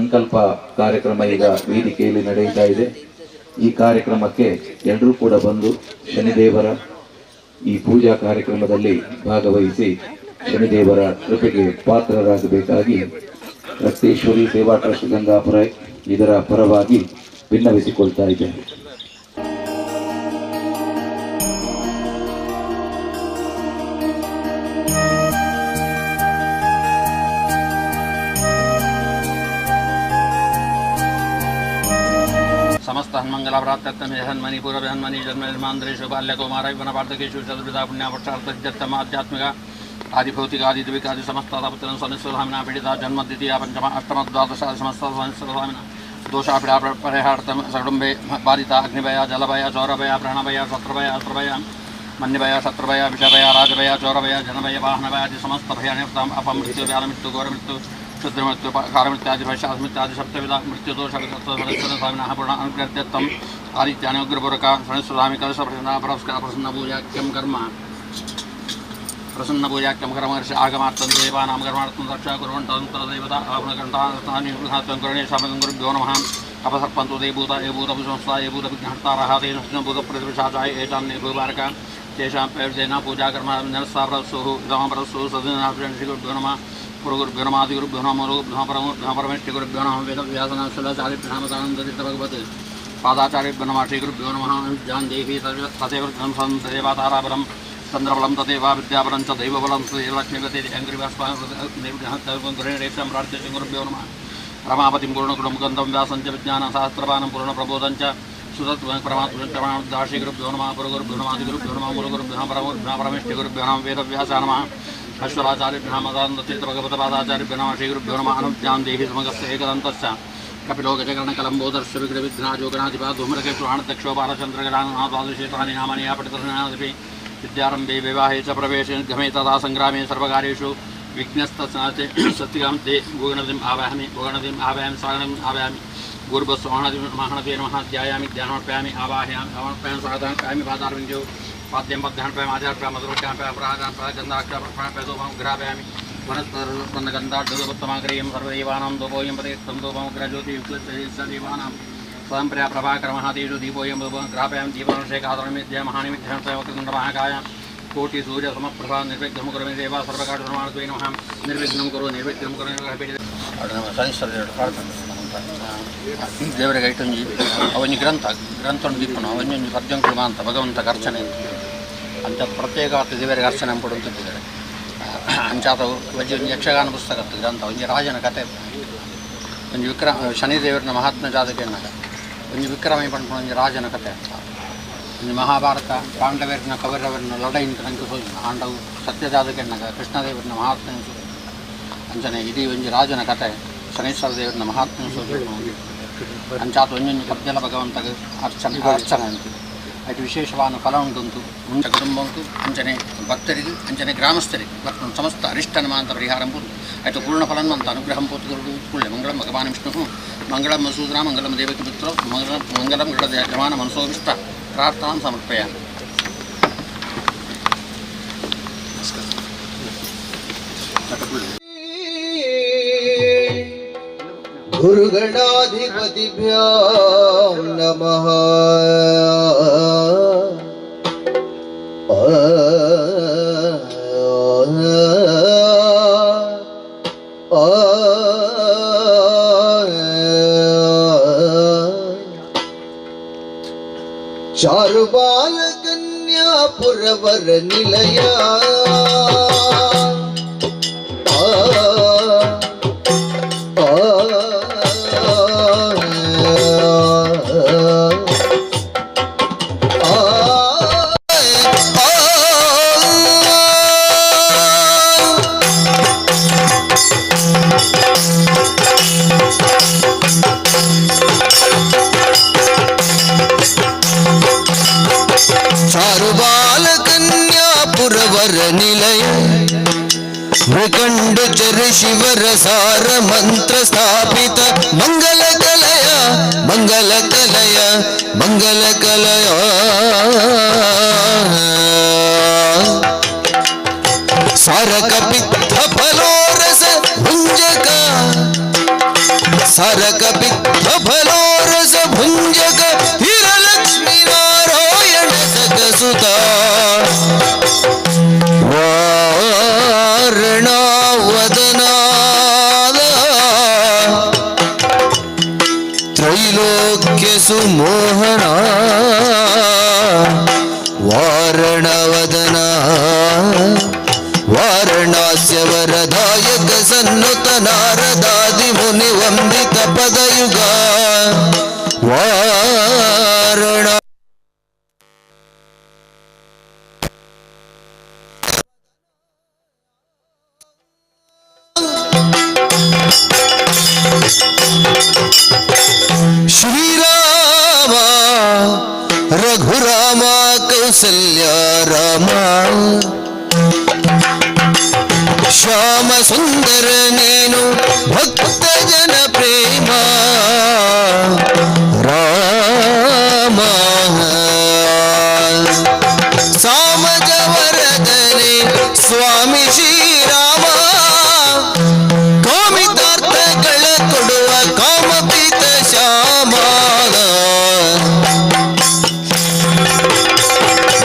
ಸಂಕಲ್ಪ ಕಾರ್ಯಕ್ರಮ ಈಗ ವೇದಿಕೆಯಲ್ಲಿ ನಡೆಯುತ್ತಾ ಇದೆ. ಈ ಕಾರ್ಯಕ್ರಮಕ್ಕೆ ಎಲ್ಲರೂ ಕೂಡ ಬಂದು ಶನಿದೇವರ ಈ ಪೂಜಾ ಕಾರ್ಯಕ್ರಮದಲ್ಲಿ ಭಾಗವಹಿಸಿ ಶನಿದೇವರ ಕೃಪೆಗೆ ಪಾತ್ರರಾಗಬೇಕಾಗಿ ರಕ್ತೇಶ್ವರಿ ಸೇವಾ ಟ್ರಸ್ಟ್ ಗಂಗಾಪುರ ಇದರ ಪರವಾಗಿ ಭಿನ್ನವಿಸಿಕೊಳ್ತಾ ಇದ್ದೇನೆ. ಸಮಸ್ತ ಹನ್ಮಂಗಲ ಪ್ರಾಪ್ತ್ಯರ್ಥಂ ಹನ್ಮನಿ ಪೂರ್ವ ಹನ್ಮನಿ ಜನ್ಮ ನಿರ್ಮಾಂಧ್ರೇಷು ಬಾಲ್ಯಕೌಮಾರ ವನಪಾರ್ಥಕೇಶು ಚತುರ್ವಿಧ ಪುಣ್ಯಪಕ್ಷಾರ್ಥ್ಯರ್ಥಮ ಆಧ್ಯಾತ್ಮಿಕ ಆದಿಭೌತಿಕ ಆದಿದೈವಿಕಾದಿ ಸಮಸ್ತ ತಾಪತ್ರಂ ಸನಿಸ್ವಧಾಮಿನ ಪೀಡಿತ ಜನ್ಮ ದ್ವಿತೀಯ ಪಂಚಮ ಅಷ್ಟಮ ದ್ವಾದಶ ಸಮಸ್ತ ಸನಿಸ್ವಧಾಮಿನ ದೋಷಾಪೀಡಾ ಪರಿಹಾರಾರ್ಥಂ ಸಕುಟುಂಬೆ ಬಾಧಿತ ಅಗ್ನಿಭಯ ಜಲಭಯ ಚೌರಭಯ ಪ್ರಾಣಭಯ ಶತ್ರುಭಯ ಅಸ್ತ್ರಭಯ ಮನ್ಯಭಯ ಶತ್ರುಭಯ ವಿಷಭಯ ರಾಜಭಯ ಚೌರಭಯ ಜನಭಯ ವಾಹನಭಯ ಆದಿ ಸಮಸ್ತ ಭಯ ನಿವೃತ್ತಂ ಅಪಮೃತ್ಯು ವ್ಯಾಲಮೃತ್ಯು ಘೋರಮೃತ್ಯು ಕ್ಷುದ್ರಮೃತ್ಯು ಕಾರಮೃತ್ಯಾದಿ ಭಯಶಾಸ್ಮೃತ್ಯಾದಿ ಸಪ್ತವಿಧ ಮೃತ್ಯುದೋಷ ಸ್ವಾಮಿನಃ ಪೂರ್ಣ ಅನುಗ್ರಹತ್ಯರ್ಥಂ ಆದಿತ್ಯಾನುಗ್ರಪೂರ್ವಕ ಸಣಸ್ವಾಮಿ ಕಲಶ ಪ್ರಸನ್ನ ಪರಸ್ಕಾರ ಪ್ರಸನ್ನ ಪೂಜಾಖ್ಯಂ ಕರ್ಮ ಪ್ರಸನ್ನ ಪೂಜಾಖ್ಯಂ ಕರ್ಮರ್ಷ ಆಗಮಾರ್ಥಂ ದೇವಾನಾಂ ಕರ್ಮಾರ್ಥಂ ರಕ್ಷಾ ಕುರ್ವಂತಂತ್ರ ದೇವತಾ ಆವಣಕಂಠಾತ್ವಂ ಕರುಣೇಶಾಮಕಂ ಗುರುಭ್ಯೋ ನಮಃ. ಅಪಸರ್ಪಂತು ದೇಭೂತ ಏಭೂತ ಸಂಸ್ಥಾ ಏಭೂತ ವಿಘ್ನಹರ್ತಾರಃ ತೇನ ಭೂತ ಪ್ರತಿಪಿಶಾಚಾಯ ಏಷಾನ್ನೇ ಭೂವಾರಕ ತೇಷಾಂ ಪ್ರಯೋಜನ ಪೂಜಾ ಕರ್ಮ ನರಸ್ಸಾಪ್ರಸುಃ ಇದಮಪ್ರಸುಃ ಸದನಾಭ್ಯಂ ಶ್ರೀ ಗುರುಭ್ಯೋ ನಮಃ. ಗುರುಗುರುಭ್ಯೋ ನಮಃ ಆದಿಗುರುಭ್ಯೋ ನಮಃ ಗುರುಭ್ಯೋ ಪರಮಭ್ಯೋ ಪರಮೇಷ್ಠಿಗುರುಭ್ಯೋ ನಮಃ ವೇದವ್ಯಾಸನಾಶಲಾಚಾರ್ಯಭ್ಯೋ ಪಾದಾಚಾರ್ಯಭ್ಯೋ ನಮಃ ಶ್ರೀಗುರುಭ್ಯೋ ನಮಃ. ವಿದ್ಯಾಂ ದೇಹಿ ತದೇವ ತದೇವ ತಾರಾಬಲಂ ಚಂದ್ರಬಲಂ ತದೇವ ವಿದ್ಯಾಬಲಂ ಚ ದೈವಬಲಂ ತದೇವ ಲಕ್ಷ್ಮೀಪತಿ ಅಂಗ್ರಿವಾಸ್ವಾಮಿರೇಷಾಂ ಪ್ರಾರ್ಥ್ಯ ಗುರುಭ್ಯೋ ನಮಃ. ರಮಾಪತಿಂ ಗುರುಣಗುಣಮುಕಂದಂ ವ್ಯಾಸಂಚ ವಿಜ್ಞಾನ ಸಹಸ್ರಪಾನಂ ಪೂರ್ಣಪ್ರಬೋಧಂಚ ಸುತತ್ವ ಪರಮಾತ್ಮಶ್ರೀಗುರುಭ್ಯೋ ನಮಃ. ಪುರಗುರುಭ್ಯೋ ನಮಃ ಆದಿಗುರುಭ್ಯೋ ನಮಃ ಮೂಲಗುರುಭ್ಯೋ ನಮಃ ಪರಮಗುರುಭ್ಯೋ ನಮಃ ಪರಮೇಷ್ಠಿಗುರುಭ್ಯೋ ನಮಃ ವೇದವ್ಯಾಸ ನಮಃ. ಅಶ್ವರಾಚಾರ್ಯಭ್ಯೋ ನಮಃ ತೀರ್ಥಭಗವತ್ಪಾದಾಚಾರ್ಯಭ್ಯೋ ನಮಃ ಶ್ರೀಗುರುಭ್ಯೋ ನಮಃ. ಅನುಜ್ಞಾಂ ದೇಹಿ ಸಮಗಸ್ಯ ಏಕದಂತಶ್ಚ ಕಪಿಲೋ ಗಜಕರ್ಣಕಲಂಬೋದರ್ಶ ವಿಘ್ನವಿಘ್ನಾಜೋಗಣಾಧಿಪ ಧೂಮ್ರಕೇಶುಹಾಣದಕ್ಷೋ ಬಾಲಚಂದ್ರಗಣಾನಾದ್ವಾದಶೇತಾನಿ ನಾಮಾನಿ ಪಠಿತನಾದಪಿ ವಿದ್ಯಾರಂಭೆ ವಿವಾಹೇ ಚ ಪ್ರವೇಶೆ ಗಮೇ ತಥಾ ಸಂಗ್ರಾಮೇ ಸರ್ವಕಾರ್ಯೇಷು ವಿಘ್ನಸ್ತಸ್ನಾತೆ ಸತ್ಯಾಂ ತೇ ಗೋಗಣತಿಂ ಆವಾಹಮಿ ಗೋಗಣತಿಂ ಆವಾಹಮಿ ಸ್ವಾಗಣಂ ಆವಾಹಮಿ ಗುರುಬಸ್ವಾಹಣತಿ ಮಹಾಣತೆ ನಮಃ. ಧ್ಯಾಯಾಮಿ ಧ್ಯಾನಮರ್ಪಯಾಮಿ ಆವಾಹಯಾಮಿ ಆವರ್ಪಯಾಮಿ ಸ್ವಾಗತಾರ್ಪಯಾಮಿ ಪಾದಾರವಿಂದ್ಯೋ ಪಾದ್ಯಂ ಪದ್ಯಾರ್ಪಯಾಮಿ ಆಚಾರ್ಪಯಾಮಿ ಮಧುರಕ್ಷ್ಯಾರ್ಪಯಾಮಿ ಪ್ರಾಹಾರ್ಪಯಾಮಿ ಗಂಧಾಕ್ಷಾರ್ಪಯಾಮಿ ಧೂಪಂ ಗ್ರಾಪಯಾಮಿ ವನಸ್ಪತಿಗಂಧಾಢ್ಯತ್ತಮಾಗ್ರೇಯಂ ಸರ್ವದೇವಾನಾಂ ಧೂಪೋಯಂ ಪ್ರತಿಷ್ಠಂ ಧೂಪಮಗ್ರಜ್ಯೋತಿ ದೇವಾನಾಂ ಸ್ವಯಂ ಪ್ರಿಯ ಪ್ರಭಾಕರಮಃ ತೇಜೋ ದೀಪೋಯಂ ಗ್ರಾಪಯಾಮಿ ದೀಪಾನುಷೇಕಾದರಮಿದ್ಯ ಮಹಾನಿಮಿಧ್ಯ ಕೋಟಿ ಸೂರ್ಯ ಸಮಪ್ರಭಾ ನಿರ್ವಿಘ್ನಂ ಕುರು ಮೇ ದೇವ ಸರ್ವಕಾರ್ಯಮಾಣತ್ವೇ ನಮಃ. ನಿರ್ವಿಘ್ನಂ ಕುರು ನಿರ್ವಿಘ್ನಂ ಕುರು. ಪ್ರಾರ್ಥನೆ ದೇವರಿಗೆ ಐಟೊಂಜಿ ಅವೊಂಜಿ ಗ್ರಂಥ ಗ್ರಂಥೊಂದು ದೀಪನು ಅವೊಂಜೊಂಜಿ ಪದ್ಯಂಕುಲು ಅಂತ ಭಗವಂತ ಅರ್ಚನೆ ಅಂತ ಪ್ರತ್ಯೇಕ ದೇವರಿಗೆ ಅರ್ಚನೆ ಅಂಪುಡು ಅಂಚಾತ ಒಂಜಿ ಒಂಜಿ ಯಕ್ಷಗಾನ ಪುಸ್ತಕ ಗ್ರಂಥ ಒಂಜಿ ರಾಜನ ಕತೆ ಒಂಜಿ ವಿಕ್ರಮ ಶನಿದೇವರನ ಮಹಾತ್ಮ ಜಾತಕ ಎನ್ನಗ ಒಂಜಿ ವಿಕ್ರಮ ಪನ್ಪುನ ಒಂಜಿ ರಾಜನ ಕತೆ ಒಂಜಿ ಮಹಾಭಾರತ ಪಾಂಡವೇರ್ನ ಕೌರವರನ್ನ ಲಡೈನ್ ನಂಗೆ ಸೋಜಿನ ಆಂಡವು ಸತ್ಯಜಾತಕ ಎನ್ನಗ ಕೃಷ್ಣದೇವರನ ಮಹಾತ್ಮ ಅಂಚನೆ ಇಡೀ ಒಂಜಿ ರಾಜನ ಕತೆ ಶನೇಶ್ವರ ದೇವರನ ಮಹಾತ್ಮ ಸೋಜಿನ ಅಂಚಾತ ಒಂಜೊಂಜಿ ಪದ್ಯಲ ಭಗವಂತಗ ಅರ್ಚನೆ ಅರ್ಚನೆ ಅಂತ ಅದು ವಿಶೇಷವಾದ ಫಲ ಉಂಟುಂಟು ಮುಂಚೆ ಕುಟುಂಬ ಉಂಟು ಅಂಚನೆ ಭಕ್ತರಿಗೆ ಅಂಚನೆ ಗ್ರಾಮಸ್ಥರಿಗೆ ಮತ್ತು ಸಮಸ್ತ ಅರಿಷ್ಟನ ಅಂತ ಪರಿಹಾರ ಪೂರ್ತಿ ಆಯಿತು ಪೂರ್ಣ ಫಲನ್ ಅಂತ ಅನುಗ್ರಹಂ ಪೂರ್ತಿ ಕೂಡಲೇ ಮಂಗಳಂ ಭಗವಾನ್ ವಿಷ್ಣು ಮಂಗಳಂ ಮಸೂದ್ರ ಮಂಗಳಂ ದೇವಕಿ ಪುತ್ರ ಮಂಗಳಂ ಮಂಗಳಂ ಗೃಢ ಮನಸೋವಿಷ್ಟ ಪ್ರಾರ್ಥನಾ ಸಮರ್ಪಯಾಮಿ. ಗುರುಗಣಾಧಿಪತಿಭ್ಯಾಂ ನಮಃ. ಚಾರುಬಾಲ ಕನ್ಯಾ ಪುರವರ ನಿಲಯ चारुबाल कन्या पुरवर निलय मृकंड चर शिवर सार मंत्र स्थापित मंगल कलय मंगल कलय मंगल कलय सार कपित्थ फलोरस भुंजक सार Kausalya Rama Shyama ಸುಂದರ ನೀನು ಭಕ್ತ ಜನ ಪ್ರೇಮ ರಾಮ ಸಾಮಜವರದನೆ ಸ್ವಾಮಿ ಶ್ರೀರಾಮ ಕಾಮಿತಾರ್ಥಗಳ ಕೊಡುವ ಕಾಮಪೀತ ಶ್ಯಾಮ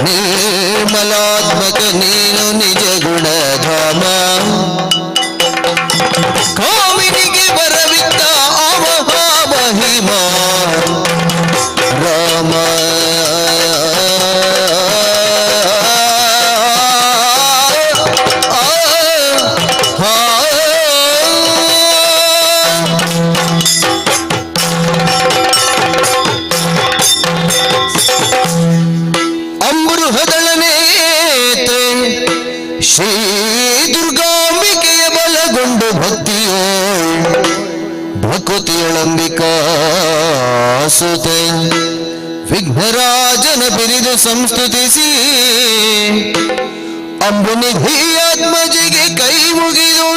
ನಿರ್ಮಲಾತ್ಮಕ ನೀನು ನಿಜ ಗುಣಧಾಮ ಕಾಮಿನಿಗೆ ಬರವಿದ್ದ ಮಹಿಮಾ ರಾಮ ಅಮೃಹದಳ ನೇತ್ರೆ ಶ್ರೀ ದುರ್ಗಾಂಬಿಕೆಯ ಬಲಗೊಂಡು ಭಕ್ತಿಯೋ ಭಕುತಿಯಳಂಬಿಕಾ ಸುತೆ ವಿಘ್ನರಾಜನ ಬಿರಿದು ಸಂಸ್ತುತಿಸಿ ಅಂಬುನಿಧಿ ಆತ್ಮಜಿಗೆ ಕೈ ಮುಗಿದು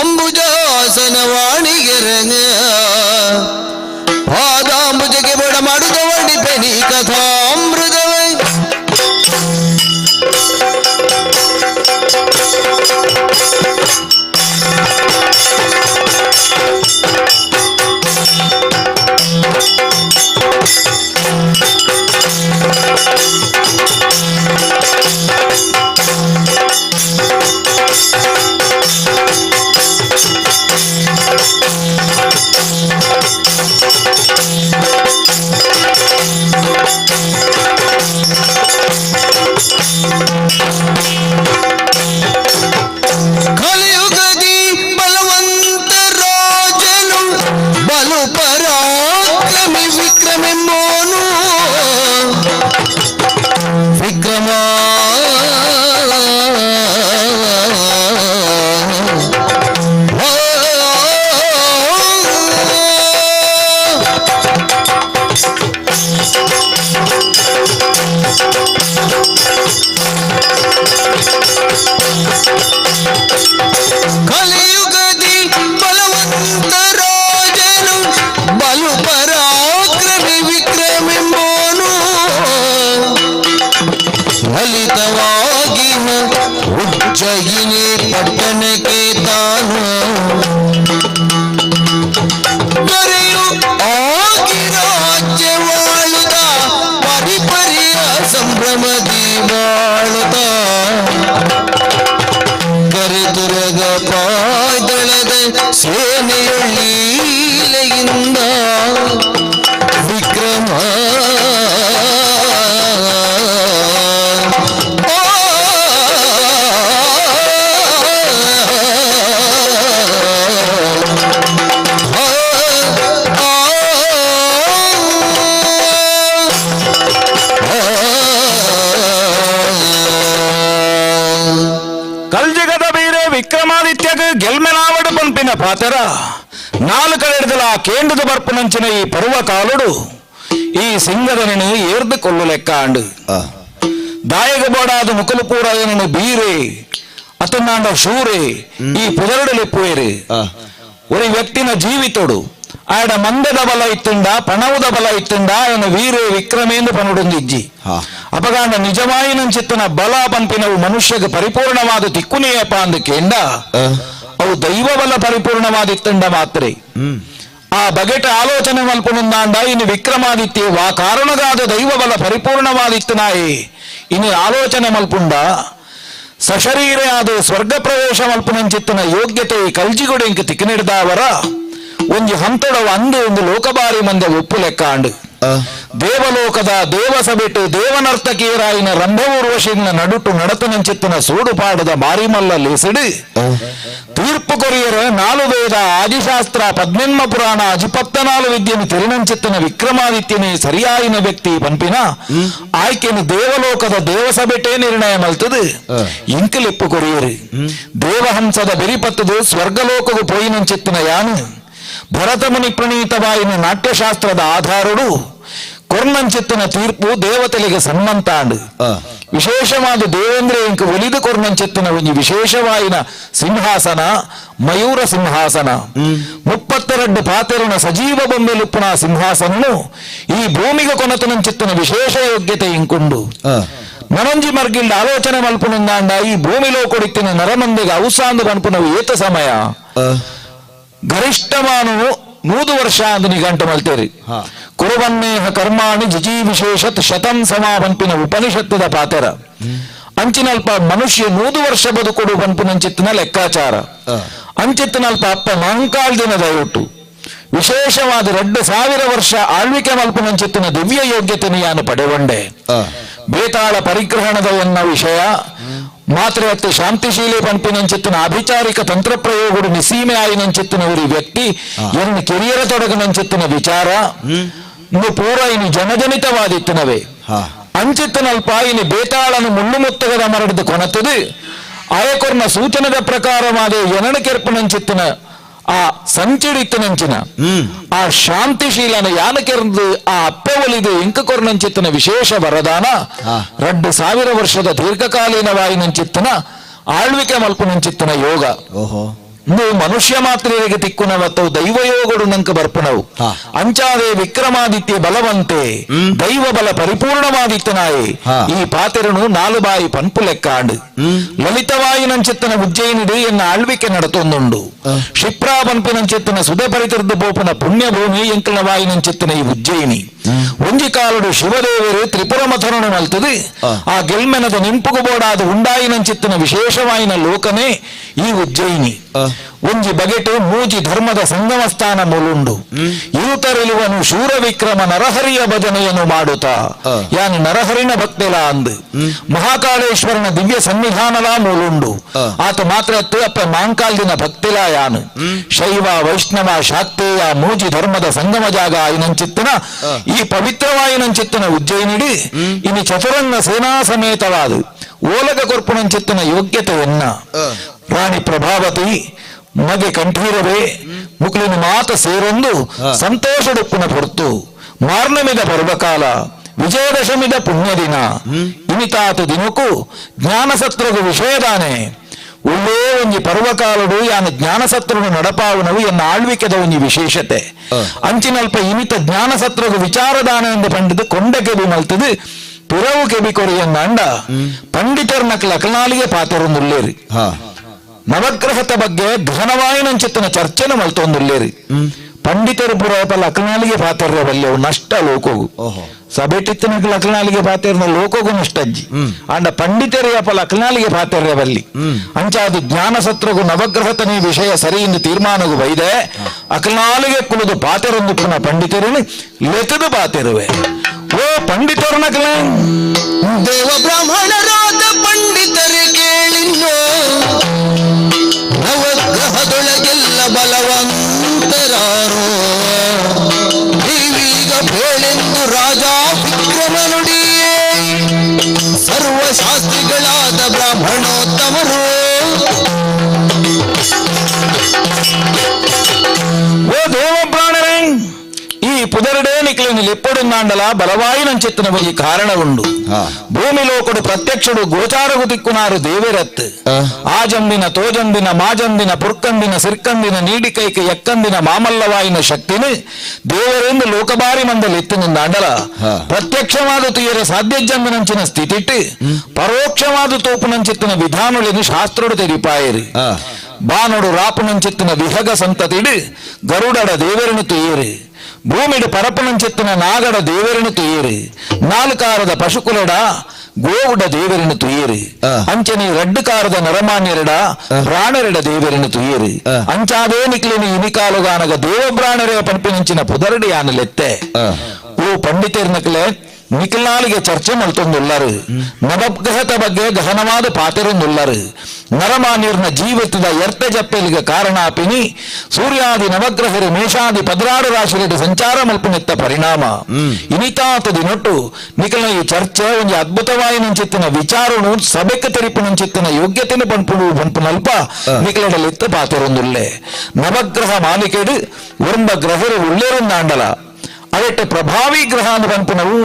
ಅಂಬುಜಾಸನ ವಾಣಿಗೆರಂಗ ಪಾದಾಂಬುಜಗೆ ಬಡ ಮಾಡುದ ವರ್ಣಿಪೆನಿ ಕಥಾಮೃತವೇ. ಕಲಿಯುಗದಿ ಬಲವಂತ ರಾಜನು ಬಲು ಪರಾಕ್ರಮಿ ವಿಕ್ರಮೆಂಬೋನು ವಿಕ್ರಮ ಕಲಿಯುಗದಿ ಬಲವಂತ ರಾಜನು ಬಲು ಪರಾಕ್ರಮಿ ವಿಕ್ರಮೆಂಬೋನು ಲಲಿತವಾಗಿ ಉಜ್ಜಯಿನಿ ಪಟ್ಟಣಕ್ಕೆ ತಾನು ದೊರೆಯು ಆಗಿ ರಾಜ್ಯವಾಳುತ್ತ ಪರಿಪರಿಯ ಸಂಭ್ರಮದಿ ಬಾಳುತ್ತ ಕರೆದುರಗ ಪಾದಳದ ಸೇನೆಯೊಳ್ಳೀಲೆಯಿಂದ ವಿಕ್ರಮ ಕಲ್ಜಿಗದ ಬೀರೆ ವಿಕ್ರಮಾದಿತ್ಯಗ ಗೆಲ್ಮೆನಾವಡು ಪಂಪಿನ ಪಾತರ ನಾಲ್ಕಡೆಡ್ದಲ ಕೇಂದ್ರದ ಬರ್ಪುನಂಚಿನ ಈ ಪರ್ವ ಕಾಲುಡು ಈ ಸಿಂಗದನನು ಏರ್ದು ಕೊಲ್ಲು ಲೆಕ್ಕ ಅಂಡು ದಾಯಗ ಬೋಡಾದ ಮುಕುಲು ಪೂರಾಯನನು ಬೀರೆ ಅತನಾಂಡ ಶೂರೆ ಈ ಪುದರಡು ಲೆಪ್ಪುವೇರು. ஒரு ವ್ಯಕ್ತಿನ ಜೀವಿತೋಡು ಆಡ ಮಂದದ ಬಲ ಇತ್ತುಂಡ ಪಣವುದ ಬಲ ಇತ್ತುಂಡ ఆయన ವೀರೆ ವಿಕ್ರಮೇಂದು ಪನುಡುಂದಿಜ್ಜಿ. ಅಪಗಾಂಡ ನಿಜವಾಯಿನಂಚಿತ್ತನ ಬಲ ಪಂಪಿನವು ಮನುಷ್ಯಗೆ ಪರಿಪೂರ್ಣವಾದ ತಿಕ್ಕುನೇಯಪ್ಪ ಅಂದಕೇಂಡ ಅವು ದೈವ ಬಲ ಪರಿಪೂರ್ಣವಾದಿತ್ತುಂಡ ಮಾತ್ರೆ. ಆ ಬಗೆಟ ಆಲೋಚನೆ ಮಲ್ಪುನುಂದಾಂಡ ಇನ್ನು ವಿಕ್ರಮಾದಿತ್ಯ ವಾ ಕಾರಣಗಾದ ದೈವ ಬಲ ಪರಿಪೂರ್ಣವಾದಿತ್ತನಾಯೇ ಇನ್ನು ಆಲೋಚನೆ ಮಲ್ಪುಂಡ ಸಶರೀರ ಆದ ಸ್ವರ್ಗ ಪ್ರವೇಶ ಮಲ್ಪುನಂಚಿತ್ತನ ಯೋಗ್ಯತೆ ಕಲ್ಜಿಗೊಡೆಂಕ ತಿಕ್ಕಿನಿಡ್ದಾವರ ಒಂಜಿ ಹಂತಡವ ಅಂದು ಒಂದು ಲೋಕಬಾರಿ ಮಂದ ಒಪ್ಪು ಲೆಕ್ಕ ಅಂಡು. ದೇವಲೋಕದ ದೇವಸಬೆಟ್ಟು ದೇವನರ್ತಕೀರಾಯಿನ ರಂಭವೂರ್ವಶಿನ ನಡುಟು ನಡತನಂಚಿತ್ತನ ಸೂಡುಪಾಡದ ಮಾರಿಮಲ್ಲ ಲೇಸಿಡು ತೀರ್ಪು ಕೊರಿಯರ ನಾಲು ವೇದ ಆದಿಶಾಸ್ತ್ರ ಪದ್ಮೆನ್ಮ ಪುರಾಣ ಅಜಿಪತ್ತನಾಲು ವಿದ್ಯೆನು ತಿರುನಂಚಿತ್ತನ ವಿಕ್ರಮಾದಿತ್ಯನೇ ಸರಿಯಾಯಿನ ವ್ಯಕ್ತಿ ಪಂಪಿನ ಆಯ್ಕೆನು ದೇವಲೋಕದ ದೇವಸಬೆಟೇ ನಿರ್ಣಯ ಮಲ್ತದು ಇಂಕಲಿಪ್ಪು ಕೊರಿಯರು. ದೇವಹಂಸದ ಬೆರಿಪತ್ತದು ಸ್ವರ್ಗಲೋಕವು ಪೋಯಿನಂಚಿತ್ತನ ಯಾನು ಭರತಮುನಿ ಪ್ರಣೀತವಾಯಿನ ನಾಟ್ಯಶಾಸ್ತ್ರದ ಆಧಾರಡು ಕೊರ್ನಂಚಿತ್ತಿನ ತೀರ್ಪು ದೇವತೆಲಿಗೆ ಸನ್ಮಂತಾಂಡು. ವಿಶೇಷವಾದ ದೇವೇಂದ್ರ ಇಂಕ ಒಲಿದು ಕೊರ್ನಂಚಿತ್ತಿನ ಒಂಜಿ ವಿಶೇಷವಾಯಿನ ಸಿಂಹಾಸನ ಮಯೂರ ಸಿಂಹಾಸನ. 32 ಪಾತೆರುನ ಸಜೀವ ಬೊಂಬೆಲುಪ್ಪುನ ಸಿಂಹಾಸನನು ಈ ಭೂಮಿಗೆ ಕೊನತನಂಚಿತ್ತಿನ ವಿಶೇಷ ಯೋಗ್ಯತೆ ಇಂಕುಂಡು. ನನೊಂಜಿ ಮರ್ಗಿಲ್ಡ ಆಲೋಚನೆ ಮಲ್ಪುನುಂದಾಂಡ ಈ ಭೂಮಿಲೋ ಕೊಡಿತ್ತಿನ ನರಮಂದಿಗೆ ಔಸಾಂದು ಪನ್ಪುನವು ಏತ ಸಮಯ ಗರಿಷ್ಠಮಾನು 100 ವರ್ಷ ಅಂದು ನಿಘಂಟು ಮಲ್ತೇರಿ. ಕುರುವನ್ನೇಹ ಕರ್ಮಾಣಿ ಜಿಜಿ ವಿಶೇಷತ್ ಶತಂ ಸಮಾಪನ್ಪಿನ ಉಪನಿಷತ್ತದ ಪಾತೆರ. ಅಂಚಿನಲ್ಪ ಮನುಷ್ಯ 100 ವರ್ಷ ಬದುಕೊಡು ಪನ್ಪಿನಂಚಿತ್ತಿನ ಲೆಕ್ಕಾಚಾರ. ಅಂಚಿತ್ತಿನಲ್ಪ ಅಪ್ಪ ಮಂಕಾಲ್ ದಿನ ದಯವಿಟ್ಟು ವಿಶೇಷವಾದ 2000 ವರ್ಷ ಆಳ್ವಿಕೆ ಮಲ್ಪುನಂಚಿತ್ತಿನ ದಿವ್ಯ ಯೋಗ್ಯತೆ ಯಾನು ಪಡೆಗೊಂಡೆ. ಬೇತಾಳ ಪರಿಗ್ರಹಣದ ಎನ್ನ ವಿಷಯ ಮಾತ್ರ ಅತ್ತೆ ಶಾಂತಿಶೀಲೆ ಪನ್ಪಿನಂಚಿತ್ತಿನ ಅಭಿಚಾರಿಕ ತಂತ್ರ ಪ್ರಯೋಗಡು ನಿಸೀಮೆ ಆಯಿನಂಚಿತ್ತಿನ ಉರಿ ವ್ಯಕ್ತಿ ಎನ್ನು ಕೆರಿಯರ ತೊಡಗನಂಚಿತ್ತಿನ ವಿಚಾರ ಇಂದು ಪೂರ ಇನಿ ಜನಜನಿತವಾದಿತ್ತಿನವೇ. ಅಂಚಿತ್ತಿನಲ್ಪ ಇನಿ ಬೇತಾಳನು ಮುಳ್ಳು ಮುತ್ತಗದ ಮರಡಿದ ಕೊನತದು ಆಯಕೊರ್ನ ಸೂಚನೆದ ಪ್ರಕಾರವಾದ ಎನನ ಕೆರ್ಪುನಂಚಿತ್ತಿನ ಆ ಸಂಚಿಡಿತ್ತಿನಂಚಿನ ಆ ಶಾಂತಿಶೀಲನ ಯಾನ ಕೆರ್ದು ಆ ಅಪ್ಪೆ ಒಲಿದು ಇಂಕ ಕೊರ್ನಂಚಿತ್ತಿನ ವಿಶೇಷ ವರದಾನ 2000 ವರ್ಷದ ದೀರ್ಘಕಾಲೀನವಾಯಿನಂಚಿತ್ತಿನ ಆಳ್ವಿಕೆ ಮಲ್ಪುನಂಚಿತ್ತಿನ ಯೋಗ. ಇಂದು ಮನುಷ್ಯ ಮಾತ್ರೆಗೆ ತಿಕ್ಕುನವತ್ತು ದೈವಯೋಗಡು ನಂಕ ಬರ್ಪುನವು. ಅಂಚಾದೆ ವಿಕ್ರಮಾದಿತ್ಯ ಬಲವಂತೆ ದೈವ ಬಲ ಪರಿಪೂರ್ಣವಾದಿತ್ತನಾಯೆ. ಈ ಪಾತೆರನು ನಾಲು ಬಾಯಿ ಪನ್ಪು ಲೆಕ್ಕಾಂಡು ಲಲಿತವಾಯಿನಂಚಿತ್ತನ ಉಜ್ಜಯಿನಿಡು ಎನ್ನ ಆಳ್ವಿಕೆ ನಡತೊಂದುಂಡು. ಕ್ಷಿಪ್ರಾ ಪನ್ಪಿನಂಚಿತ್ತನ ಸುದೆ ಪರಿತಿರ್ದು ಪೋಪುನ ಪುಣ್ಯಭೂಮಿ ಎಂಕಲ್ನವಾಯಿನಂಚಿತ್ತನ ಈ ಉಜ್ಜಯಿನಿ. ಒಂಜಿ ಕಾಲುಡು ಶಿವದೇವರು ತ್ರಿಪುರ ಮಥನನು ಮಲ್ತದು ಆ ಗೆಲ್ಮೆನದ ನಿಂಪುಗು ಬೋಡಾದ ಉಂಡಾಯಿನಂಚಿತ್ತನ ವಿಶೇಷವಾಯಿನ ಲೋಕನೇ ಈ ಉಜ್ಜಯಿನಿ. ಒಂಜಿ ಬಗೆಟು ಮೂಜಿ ಧರ್ಮದ ಸಂಗಮ ಸ್ಥಾನ ಮೂಲುಂಡು. ಇರುತರಿಲುವನು ಶೂರ ವಿಕ್ರಮ ನರಹರಿಯ ಭಜನೆಯನ್ನು ಮಾಡುತ್ತಾ ಯಾನು ನರಹರಿನ ಭಕ್ತಿಲ ಅಂದು ಮಹಾಕಾಳೇಶ್ವರನ ದಿವ್ಯ ಸನ್ನಿಧಾನಲ ಮೂಲುಂಡು. ಆತ ಮಾತ್ರ ಅಪ್ಪ ಮಾಂಕಾಲ್ದಿನ ಭಕ್ತಿಲ ಯಾನು ಶೈವ ವೈಷ್ಣವ ಶಾಕ್ತೇಯ ಮೂಜಿ ಧರ್ಮದ ಸಂಗಮ ಜಾಗ ಆಯಿನಂಚಿತ್ತನ ಈ ಪವಿತ್ರವಾಯಿನಂಚಿತ್ತನ ಉಜ್ಜಯಿನಿಡಿ ಇನಿ ಚತುರಂಗ ಸೇನಾ ಸಮೇತವಾದ ಓಲಗ ಕೊರ್ಪುನಂಚಿತ್ತನ ಯೋಗ್ಯತೆಯನ್ನ ರಾಣಿ ಪ್ರಭಾವತಿ ಮಗೆ ಕಂಠೀರವೇ ಮುಕ್ಲಿನ ಮಾತ ಸೇರೊಂದು ಸಂತೋಷಡುಪ್ಪುನ ಹೊರ್ತು ಮಾರ್ನಮಿದ ಪರ್ವಕಾಲ ವಿಜಯದಶಮಿದ ಪುಣ್ಯದಿನ ಇನಿತಾತ ದಿನಕ್ಕೂ ಜ್ಞಾನಸತ್ರಗು ವಿಷಯದಾನೆ ಒಳ್ಳೇ ಒಂಜಿ ಪರ್ವಕಾಲಡು ಯಾನ ಜ್ಞಾನಸತ್ರನು ನಡಪಾವುನವು ಎನ್ನ ಆಳ್ವಿಕೆದ ಒಂಜಿ ವಿಶೇಷತೆ. ಅಂಚಿನಲ್ಪ ಇನಿತ ಜ್ಞಾನಸತ್ರಗು ವಿಚಾರದಾನ ಎಂದು ಪಂಡಿತು ಕೊಂಡ ಕೆಬಿ ಮಲ್ತದು ಪಿರವು ಕೆಬಿ ಕೊರಿಯಂದಾಂಡ ಪಂಡಿತರ್ ನಕಲ ಅಕಲ್ನಾಲಿಗೆ ಪಾತೆರೊಂದುಲ್ಲೇರಿ. ನವಗ್ರಹದ ಬಗ್ಗೆ ಘನವಾಯಿನಂಚಿತ್ತನ ಚರ್ಚೆನ ಮಲ್ತೊಂದುಲ್ಲೇರಿ. ಪಂಡಿತರು ಪುರೋಪಲ ಅಕಲ್ನಾಲಿಗೆ ಪಾತೆರ್ರ ಬಲ್ಲೆವು ನಷ್ಟ ಲೋಕೋಗು. ಸಭೆಟಿತ್ತನ ಅಕಲ್ನಾಲಿಗೆ ಪಾತೆರ್ನ ಲೋಕೋಗು ನಷ್ಟಜ್ಜಿ. ಅಂಡ ಪಂಡಿತರು ಅಪಲ ಅಕಲ್ನಾಲಿಗೆ ಪಾತೆರ್ರ ಬಲ್ಲಿ. ಅಂಚಾದು ಜ್ಞಾನಸತ್ರಗು ನವಗ್ರಹತನೇ ವಿಷಯ ಸರಿ ಎಂದು ತೀರ್ಮಾನಗು ಬೈದೆ ಅಕಲ್ನಾಲಿಗೆ ಕುಳಿದು ಪಾತೆರೊಂದು ಪುನಃ ಪಂಡಿತರನ್ನು ಲೆತದು ಪಾತೆರುವೆ. ಓ ಪಂಡಿತರು ನಕಲ ದೇವ ಬ್ರಾಹ್ಮಣರಾದ ಪಂಡಿತರು ಕೇಳಿನ್ನೋ ನವಗ್ರಹದೊಳಗೆಲ್ಲ ಬಲವಂತರಾರೋ ನೀವೀಗ ಬೇಳೆಂದು ರಾಜ ವಿಕ್ರಮ ನುಡಿಯೇ ಸರ್ವಶಾಸ್ತ್ರಿಗಳಾದ ಬ್ರಾಹ್ಮಣೋತ್ತಮರು. ಓ ದೇವಪ್ರಾಣರೇ, ಈ ಪುದರಡೇ ನಿಕ್ಲಿನ ಲೆಪ್ಪಡುಂದಾಂಡಲ ಬಲವಾಯಿನಂಚಿತ್ತನ ಒಂಜಿ ಕಾರಣ ಉಂಡು. ಭೂಮಿ ಲೋಕಡು ಪ್ರತ್ಯಕ್ಷಡು ಗೋಚಾರಗು ತಿಕ್ಕುನಾರು ದೇವೆರತ್. ಆಜಂಬಿನ ತೋಜಂಬಿನ ಮಾಜಂಬಿನ ಪುರ್ಕಂಬಿನ ಸಿರ್ಕಂಬಿನ ನೀಡಿಕೈಕ ಎಕ್ಕಂಬಿನ ಮಾಮಲ್ಲವಾಯಿನ ಶಕ್ತಿನ ದೇವರೆಂದು ಲೋಕಬಾರಿ ಮಂದಲ್ ಎತ್ತಿನಿಂದಾಂಡಲ ಪ್ರತ್ಯಕ್ಷವಾದ ತುಯರ ಸಾಧ್ಯಜ್ಜಂಬಿನಂಚಿನ ಸ್ಥಿತಿಟ್ಟು ಪರೋಕ್ಷವಾದ ತೋಪುನಂಚಿತ್ತಿನ ವಿಧಾನುಳಿನ ಶಾಸ್ತ್ರೋಡು ತೆರಿಪಾಯರಿ. ಬಾನೋಡು ರಾಪುನಂಚಿತ್ತಿನ ವಿಹಗ ಸಂತತಿಡು ಗರುಡಡ ದೇವರನು ತುಯೇರು. ಭೂಮಿಡು ಪರಪುನಂಚಿತ್ತಿನ ನಾಗಡ ದೇವರನು ತುಯೇರು. ನಾಲ್ಕಾರದ ಪಶುಕುಲಡ ಗೋವುಡ ದೇವರನು ತುಯೇರು. ಅಂಚನೆ ರಡ್ಡುಕಾರದ ನರಮಾನ್ಯರಡ ಪ್ರಾಣರೆಡ ದೇವರನು ತುಯೇರು. ಅಂಚಾದೇ ನಿಕ್ಲಿನ ಇನಿಕಾಲುಗಾನಗ ದೇವಬ್ರಾಣರೇ ಪನ್ಪಿನಂಚಿನ ಪುದರಡಿ ಯಾನಲೆತ್ತೆ. ಓ ಪಂಡಿತರ್ನಕ್ಲೆ, ನಿಖಿಲ್ನಾಲಿಗೆ ಚರ್ಚೆ ಮಲ್ತೊಂದುಲ್ಲರು. ನವಗ್ರಹದ ಬಗ್ಗೆ ಗಹನವಾದ ಪಾತೆರೊಂದುಲ್ಲರು. ನರಮಾನ್ಯರ್ನ ಜೀವಿತದ ಎರ್ತ ಜಪ್ಪೆಲಿಗೆ ಕಾರಣ ಆಪಿನಿ ಸೂರ್ಯಾದಿ ನವಗ್ರಹರು ಮೇಷಾದಿ 16 ರಾಶಿಯಲ್ಲಿ ಸಂಚಾರ ಮಲ್ಪನೆತ್ತ ಪರಿಣಾಮ. ಇನಿತಾತ ದಿನೊಟ್ಟು ನಿಖಲ್ನ ಈ ಚರ್ಚೆ ಒಂಜಿ ಅದ್ಭುತವಾಯಿನಂಚಿತ್ತಿನ ವಿಚಾರನು ಸಭೆಕ್ಕೆ ತೆರಿಪುನಂಚಿತ್ತಿನ ಯೋಗ್ಯತೆನ ಪನ್ಪುಡು ಪನ್ಪುನಲ್ಪ ನಿಖಲಡಲಿತ್ತ ಪಾತೆರೊಂದುಲ್ಲೆ. ನವಗ್ರಹ ಮಾಲಿಕೆಡು ಒಂಬ ಗ್ರಹರು ಉಳ್ಳೇರೊಂದಾಂಡಲ ಅವೆಟ್ಟ ಪ್ರಭಾವಿ ಗ್ರಹ ಪನ್ಪಿನವು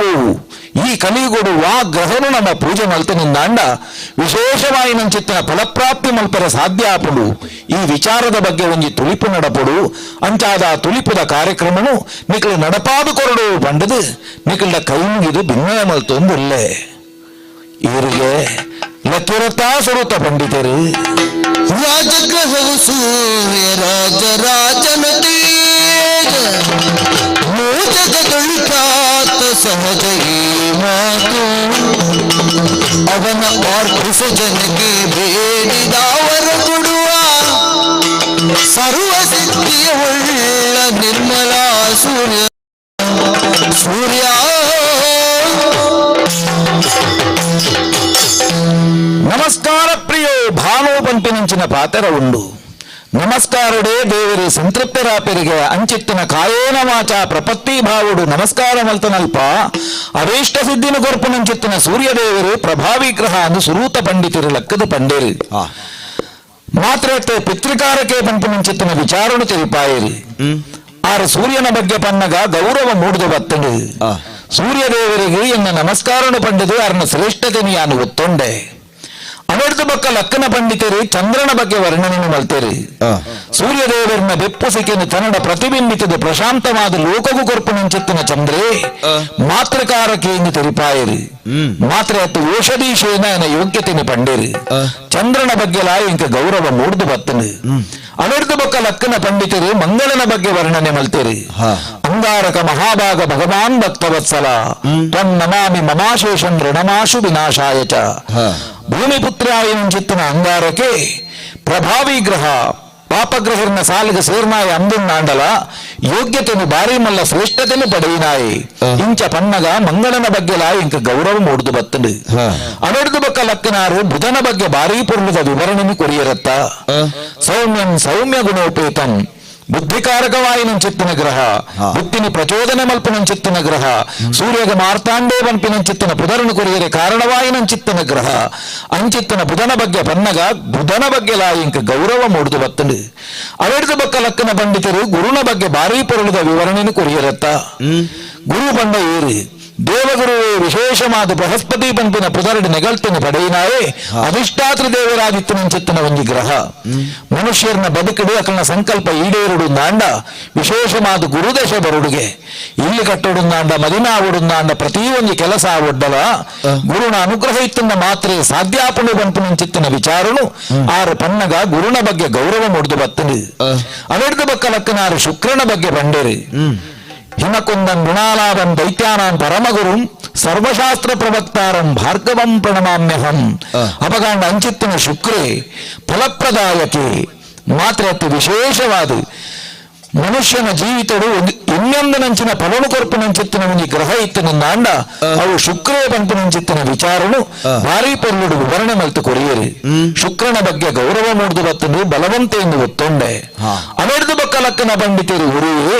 ಈ ಕಲಿಯುಗಡು ವಾ ಗ್ರಹನು ನಮ್ಮ ಪೂಜೆ ಮಲ್ತನಿಂದಾಂಡ ವಿಶೇಷವಾಗಿ ನಂಚಿತ್ತಿನ ಫಲಪ್ರಾಪ್ತಿ ಮಲ್ಪರ ಸಾಧ್ಯ ಆಪುಂಡು. ಈ ವಿಚಾರದ ಬಗ್ಗೆ ಒಂಜಿ ತುಳಿಪು ನಡಪಡು ಅಂಚಾದ ತುಳಿಪುದ ಕಾರ್ಯಕ್ರಮನು ನಿಕಲು ನಡಪಾದು ಕೊರಡು ಪಂಡದು ನಿಕಲ್ಡ ಕೈ ಮುಗಿದು ಭಿನ್ನಯ ಮಲ್ತೊಂದುಲ್ಲೆ. ಇವರಿಗೆ ಲಕ್ಕಿರತಾ ಸುರುತ ಪಂಡಿತರು. ರಾಜಗ್ರಹವು ಸೂರ್ಯ ರಾಜ ರಾಜನ ತೇಜ ಜಗದೊಳಿಕಾತ ಸಹಜ ಈ ಮಾತು ಅವನ ಆರ್ಭಿಸ ಜನಕ್ಕೆ ಬೇಡಿದವರ ಕೊಡುವ ಸರ್ವ ಸಿದ್ಧಿಯ ಉಳ್ಳ ನಿರ್ಮಲ ಸೂರ್ಯ ಸೂರ್ಯ. ನಮಸ್ಕಾರ ಪ್ರಿಯೋ ಭಾನು ಪಂಪಿನಂಚಿನ ಪಾತರ ಉಂಡು. ನಮಸ್ಕಾರುಡೇ ದೇವರಿ ಸಂತೃಪ್ತರಾಪೆರಿಗೆ ಅಂಚಿತ್ತಿನ ಕಾಯೇನ ವಾಚ ಪ್ರಪತ್ತಿ ಭಾವುಡು ನಮಸ್ಕಾರ ಮಲ್ತನಲ್ಪ ಅಭೀಷ್ಟ ಸಿದ್ಧಿನ ಕೊರ್ಪುನಂಚಿತ್ತಿನ ಸೂರ್ಯದೇವರು ಪ್ರಭಾವಿ ಗ್ರಹ ಅಂದು ಸುರೂತ ಪಂಡಿತರು ಲಕ್ಕದ ಪಂಡೇರು. ಮಾತ್ರ ಪಿತೃಕಾರಕ್ಕೆ ಪಂಪಿನಂಚಿತ್ತಿನ ವಿಚಾರಣು ತಿಳಿಪಾಯಿರಿ. ಆರು ಸೂರ್ಯನ ಬಗ್ಗೆ ಪನ್ನಗ ಗೌರವ ಮೂಡಿದು ಬತ್ತಂಡು. ಸೂರ್ಯದೇವರಿಗೆ ಎನ್ನ ನಮಸ್ಕಾರನು ಪಂಡಿದು ಅರ್ನ ಶ್ರೇಷ್ಠತೆ ಯಾನು ಒತ್ತೊಂಡೆ. ಅವೆಡ್ದು ಬಕ್ಕ ಲಕ್ಕನ ಪಂಡಿತರು ಚಂದ್ರನ ಬಗ್ಗೆ ವರ್ಣನೆಯನ್ನು ಮಲ್ತೇರಿ. ಸೂರ್ಯದೇವರನ್ನ ಬೆಪ್ಪು ಸಿಕ್ಕಿನ ತನ್ನಡ ಪ್ರತಿಬಿಂಬಿತದ ಪ್ರಶಾಂತವಾದ ಲೋಕಗು ಕೊರ್ಪುನಂಚಿತ್ತಿನ ಚಂದ್ರೇ ಮಾತೃಕಾರಕ್ಕೆ ಎಂದು ತೆರಿಪಾಯರಿ. ಮಾತ್ರ ಅತ್ತು ಓಷಧೀಶೇನ ಎನ ಯೋಗ್ಯತೆನ ಪಂಡೇರಿ. ಚಂದ್ರನ ಬಗ್ಗೆ ಲಾಯಿಂಕ ಗೌರವ ಮೂಡ್ದು ಬತ್ತನು. ಅವೆಡ್ದು ಬಕ್ಕ ಲಕ್ಕನ ಪಂಡಿತರು ಮಂಗಳನ ಬಗ್ಗೆ ವರ್ಣನೆ ಮಲ್ತೇರಿ. ಅಂಗಾರಕ ಮಹಾಭಾಗ ಭಗವಾನ್ ಭಕ್ತವತ್ಸಲ ತ್ವಂ ನಮಾಮಿ ಮಮಾಶೇಷಂ ಋಣಮಾಶು ವಿನಾಶಾಯ ಚ. ಭೂಮಿಪುತ್ರಾಯಂಚಿತ್ತಿನ ಅಂಗಾರಕ್ಕೆ ಪ್ರಭಾವಿ ಗ್ರಹ ಪಾಪಗ್ರಹರ್ನ ಸಾಲಿಗೆ ಸೇರ್ನಾಯ ಅಂದುನ್ನಾಂಡಲ ಯೋಗ್ಯತೆನು ಬಾರಿ ಮಲ್ಲ ಶ್ರೇಷ್ಠತೆನು ಪಡೆಯಿನಾಯಿ. ಇಂಚ ಪನ್ನಗ ಮಂಗಳನ ಬಗ್ಗೆ ಇಂಕ ಗೌರವ ಮೂಡ್ದು ಬತ್ತಂಡು. ಅವೆಡ್ದು ಬಕ್ಕ ಲಕ್ಕನಾರು ಬುಧನ ಬಗ್ಗೆ ಬಾರಿ ಪೊರ್ಲುದ ವಿವರಣೆನು ಕೊರಿಯರತ್ತ. ಸೌಮ್ಯಂ ಸೌಮ್ಯ ಗುಣೋಪೇತಂ ಬುದ್ಧಿಕಾರಕವಾಯಿನಂಚಿತ್ತಿನ ಗ್ರಹ, ಬುದ್ಧಿನಿ ಪ್ರಚೋದನೆ ಮಲ್ಪನಂಚಿತ್ತಿನ ಗ್ರಹ, ಸೂರ್ಯಗ ಮಾರ್ತಾಂಡೇ ಪನ್ಪಿನಂಚಿತ್ತಿನ ಪುದರನು ಕೊರಿಯರೆ ಕಾರಣವಾಯಿನಂಚಿತ್ತಿನ ಗ್ರಹ ಅಂಚಿತ್ತಿನ ಬುಧನ ಬಗ್ಗೆ ಪನ್ನಗ ಬುಧನ ಬಗ್ಗೆ ಲಾಯಿಂಕ ಗೌರವ ಮೂಡ್ದು ಬತ್ತಂಡು. ಅವೆಡ್ದು ಬಕ್ಕ ಲಕ್ಕನ ಪಂಡಿತರು ಗುರುನ ಬಗ್ಗೆ ಬಾರಿ ಪೊರುಳುದ ವಿವರಣೆನು ಕೊರಿಯರತ್ತ. ಗುರು ಬಂಡ ಏರಿ ದೇವಗುರುವೇ ವಿಶೇಷವಾದ ಬೃಹಸ್ಪತಿ ಪಂಪಿನ ಪುದರಡು ನೆಗಳ್ತಿನ ಪಡೆಯಿನಾಯೇ ಅಧಿಷ್ಠಾತೃ ದೇವರಾದಿತ್ಯನಂಚಿತ್ತಿನ ಒಂಜಿ ಗ್ರಹ. ಮನುಷ್ಯರನ್ನ ಬದುಕಡು ಅಕಲ್ನ ಸಂಕಲ್ಪ ಈಡೇರುಡು ನಾಂಡ ವಿಶೇಷವಾದ ಗುರುದಶ ಬರುಡುಗೆ ಇಲ್ಲಿ ಕಟ್ಟೋಡು ನಾಂಡ ಮದಿನ ಆವಡು ಪ್ರತಿ ಒಂಜಿ ಕೆಲಸ ಆವೊಡ್ಡಲ ಗುರುನ ಅನುಗ್ರಹ ಇತ್ತನ್ನ ಮಾತ್ರ ಸಾಧ್ಯಾಪಣು ಬಂಪುನಂಚಿತ್ತಿನ ವಿಚಾರನು ಆರು ಪನ್ನಗ ಗುರುನ ಬಗ್ಗೆ ಗೌರವ ಮುಡ್ದು ಬತ್ತನು. ಅವೆಡ್ದು ಬಕ್ಕ ಲಕ್ಕನಾರು ಶುಕ್ರನ ಬಗ್ಗೆ ಬಂಡೇರಿ. ಹಿಮಕುಂದಂ ಗುಣಾಲಾಭಂ ದೈತ್ಯಾನಾಂ ಪರಮಗುರುಂ ಸರ್ವಶಾಸ್ತ್ರ ಪ್ರವಕ್ತಾರಂ ಭಾರ್ಗವಂ ಪ್ರಣಮಾಮ್ಯಹಂ. ಅಪಗಾಂಡ ಅಂಚಿತ್ತಿನ ಶುಕ್ರೇ ಫಲಪ್ರದಾಯಕೆ ಮಾತ್ರ ಅತಿ ವಿಶೇಷವಾದ ಮನುಷ್ಯನ ಜೀವಿತಡು ಇನ್ನೊಂದು ನಂಚಿನ ಫಲನು ಕೊರ್ಪುನಂಚಿತ್ತಿನ ಒಂಜಿ ಗ್ರಹ ಇತ್ತಿನ ನಾಂಡ ಅವು ಶುಕ್ರೇ ಪಂಪುನಂಚಿತ್ತಿನ ವಿಚಾರನು ಭಾರಿ ಪೊರ್ಲುಡು ವಿವರಣೆ ಮಲ್ತು ಕೊರಿಯರಿ. ಶುಕ್ರನ ಬಗ್ಗೆ ಗೌರವ ಮೂಡ್ದು ಬತ್ತಂದು ಬಲವಂತೆ ಎಂದು ಒತ್ತೊಂಡೆ. ಅವೆಡ್ದು ಬಕ್ಕ ಲಕ್ಕನ ಪಂಡಿತರು ಉರುವೆ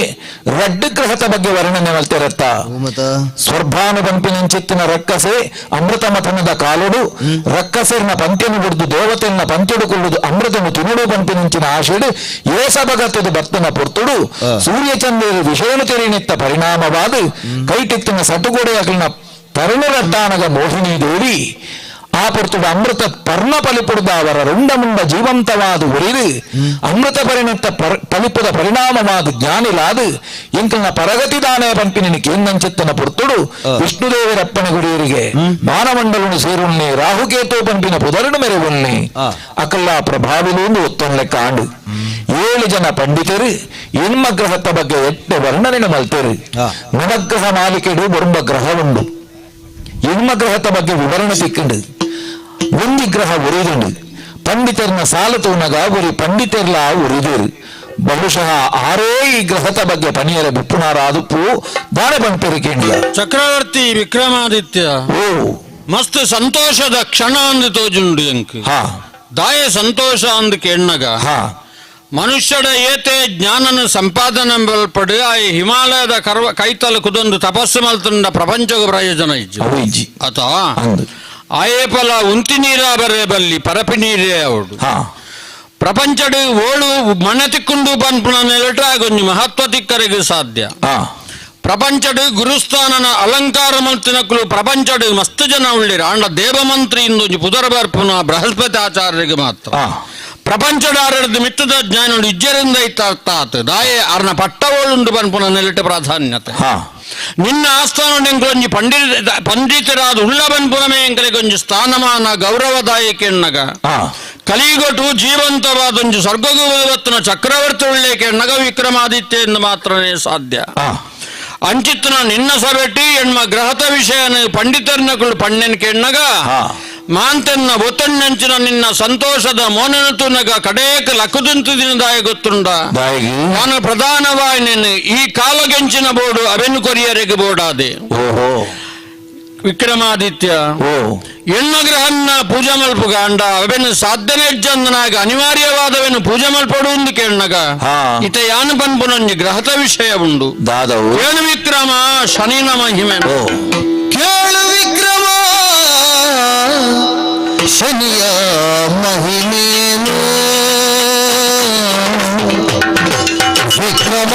ರಡ್ಡು ಗ್ರಹದ ಬಗ್ಗೆ ವರ್ಣನೆ ಮಲ್ತಿರತ್ತ. ಸ್ವರ್ಭಾನು ಪಂಪಿನಂಚಿತ್ತಿನ ರಕ್ಕಸೆ ಅಮೃತ ಮಥನದ ಕಾಲುಡು ರಕ್ಕಸೆರ್ನ ಪಂತ್ಯನು ಬಿಡ್ದು ದೇವತೆಯನ್ನ ಪಂತ್ಯಡು ಕೊಳ್ಳುದು ಅಮೃತನು ತಿನುಡು ಪಂಪಿನಂಚಿನ ಆಶೆಡು ಏಸಬಗತ್ತದು ಬತ್ತನ ಪೊರ್ತುಡು ಸೂರ್ಯಚಂದ್ರರು ವಿಷಯನು ತೆರಿನಿತ್ತ ಪರಿಣಾಮವಾದ ಕೈಟಿತ್ತಿನ ಸಟುಗೋಡೆಯಕಲ್ನ ತರುಣರಟ್ಟಾನಗ ಮೋಹಿನಿ ದೇವಿ ಆ ಪೊರ್ತುಡು ಅಮೃತ ಪರ್ಣ ಪಲಿಪುಡ್ದ ಅವರ ರುಂಡಮುಂಡ ಜೀವಂತವಾದ ಉರಿದು ಅಮೃತ ಪರಿಣತ ಪಲಿಪುದ ಪರಿಣಾಮವಾದ ಜ್ಞಾನಿಲಾದು ಎಂಕಲ್ನ ಪರಗತಿ ದಾನೆ ಪಂಪಿನ ಕೇಂದಂಚಿತ್ತನ ಪೊರ್ತುಡು ವಿಷ್ಣುದೇವರಪ್ಪನ ಗುಡಿಯರಿಗೆ ಮಾನಮಂಡಲನು ಸೇರುನ್ನಿ ರಾಹುಕೇತು ಪಂಪಿನ ಪುದರನು ಮೆರೆವುನ್ನಿ ಅಕಲ್ಲ ಪ್ರಭಾವಿಲೂಂದು ಒತ್ತೊನ್ಲೆ ಕಾಂಡು. 7 ಜನ ಪಂಡಿತರು ಎನ್ಮ ಗ್ರಹದ ಬಗ್ಗೆ ಎಟ್ಟೆ ವರ್ಣನೆ ಮಲ್ತೇರು. ನವಗ್ರಹ ಮಾಲಿಕೆಡು ಬೊಂಬ ಗ್ರಹ ಉಂಡು. ಎನ್ಮ ಗ್ರಹದ ಬಗ್ಗೆ ವಿವರಣೆ ಸಿಕ್ಕಂಡು. ಒಂಜಿ ಗ್ರಹ ಉರಿದುಂಡು. ಪಂಡಿತರ್ನ ಸಾಲು ತೂನಗ ಉರಿ ಪಂಡಿತರ್ಲ ಉರಿದಿರು. ಬಹುಶಃ ಆರೇ ಈ ಗ್ರಹದ ಬಗ್ಗೆ ಪಣಿಯರ ಬಿಪ್ಪುನಾರ ಆದುಪ್ಪು ದಾನೆ ಪಂಪೆರು ಕೇಂದ್ರ. ಚಕ್ರವರ್ತಿ ವಿಕ್ರಮಾದಿತ್ಯ, ಓ ಮಸ್ತ್ ಸಂತೋಷದ ಕ್ಷಣ ಅಂದು ತೋಜುಂಡು ಎಂಕ್. ದಾಯ ಸಂತೋಷ ಅಂದು ಕೇಣ್ಣಗ, ಮನುಷ್ಯಡ ಏತೆ ಜ್ಞಾನನ ಸಂಪಾದನೆ ಬಲ್ಪಡು ಆ ಹಿಮಾಲಯದ ಕರ್ವ ಕೈತಲು ಕುದೊಂದು ತಪಸ್ಸು ಮಲ್ತುಂಡ ಪ್ರಪಂಚದ ಪ್ರಯೋಜನ ಇಜ್ಜು. ಅವು ಇಜ್ಜಿ. ಅತ ಅಂದು. ಆಯೇ ಫಲ ಉಂತಿ ನೀರ ಬರೇ ಬಲ್ಲಿ ಪರಪಿ ನೀರೇ ಅವಡು. ಪ್ರಪಂಚಡು ಓಳು ಮಣ ತಿಕ್ಕೊಂಡು ಪನ್ಪುನ ನೆಲಟ ಗೊಂಜಿ ಮಹತ್ವ ತಿಕ್ಕರಿಗೆ ಸಾಧ್ಯ. ಪ್ರಪಂಚಡು ಗುರುಸ್ಥಾನನ ಅಲಂಕಾರ ಮಲ್ತಿನಕುಲು ಪ್ರಪಂಚಡು ಮಸ್ತ್ ಜನ ಉಳ್ಳಿರ ಆಂಡ ದೇವಮಂತ್ರಿ ಇಂದೊಂಜಿ ಪುದರ ಬರ್ಪುನ ಬೃಹಸ್ಪತಿ ಆಚಾರ್ಯರಿಗೆ ಮಾತ್ರ ಪ್ರಪಂಚದಾರರದ್ದು ಮಿತ್ತದ ಜ್ಞಾನ ಇಜ್ಜರಿಂದ ಇತ್ತ ಅರ್ಥ ಆತು ದಾಯೆ ಅರ್ನ ಪಟ್ಟವಳುಂಡು ಪನ್ಪುನ ನೆಲೆಟ ಪ್ರಾಧಾನ್ಯತೆ ನಿನ್ನ ಆಸ್ಥಾನ ಎಂಕಲೊಂಜಿ ಪಂಡಿತರಾದ ಉಳ್ಳ ಬನ್ಪುನಮೇ ಎಂಕಲಿಗೊಂಜಿ ಸ್ಥಾನಮಾನ ಗೌರವದಾಯಕ ಎನ್ನಗ ಕಲಿಗೊಟು ಜೀವಂತವಾದೊಂಜಿ ಸ್ವರ್ಗಗುವತ್ತಿನ ಚಕ್ರವರ್ತಿ ಉಳ್ಳೇಕೆ ಎನ್ನಗ ವಿಕ್ರಮಾದಿತ್ಯ ಎಂದು ಮಾತ್ರನೇ ಸಾಧ್ಯ. ಅಂಚಿತ್ತನ ನಿನ್ನ ಸಭೆಟಿ ಎಣ್ಮ ಗ್ರಹತ ವಿಷಯನ ಪಂಡಿತರ್ನಕುಲು ಪಣ್ಣೆನ್ ಕೆಣ್ಣಗ ಮಾಂತೆನ್ನ ಒತ್ತಣ್ಣಂಚಿನ ನಿನ್ನ ಸಂತೋಷದ ಮೋನನ ತುನಗ ಕಡೇಕ ಲಕ್ಕುದಂತು ದಿನದಾಯ ಗೊತ್ತುಂಡ ನಾನು ಪ್ರಧಾನವಾಯಿನ ಈ ಕಾಲಗೆಂಚಿನ ಬೋರ್ಡು ಅವೆನ್ನು ಕೊರಿಯರಿಗೆ ಬೋರ್ಡಾದೆ. ವಿಕ್ರಮಾದಿತ್ಯ ಎಣ್ಣ ಗ್ರಹನ್ನ ಪೂಜೆ ಮಲ್ಪುಗ ಅಂಡ ಅವೆನ್ನು ಸಾಧ್ಯನೇ ಚಂದನಾಗ ಅನಿವಾರ್ಯವಾದವೆನ್ನು ಪೂಜೆ ಮಲ್ಪಡುವುದು ಕೇಳನಗ ಇತ ಯಾನು ಪನ್ಪುನೊಂಜಿ ಗ್ರಹದ ವಿಷಯ ಉಂಡು ದಾದವು ಕೇಳು ವಿಕ್ರಮ ಶನಿನ ಮಹಿಮೆ. ಕೇಳು ವಿಕ್ರಮ ಶನಿಯ ಮಹಿಮೇನು ವಿಕ್ರಮ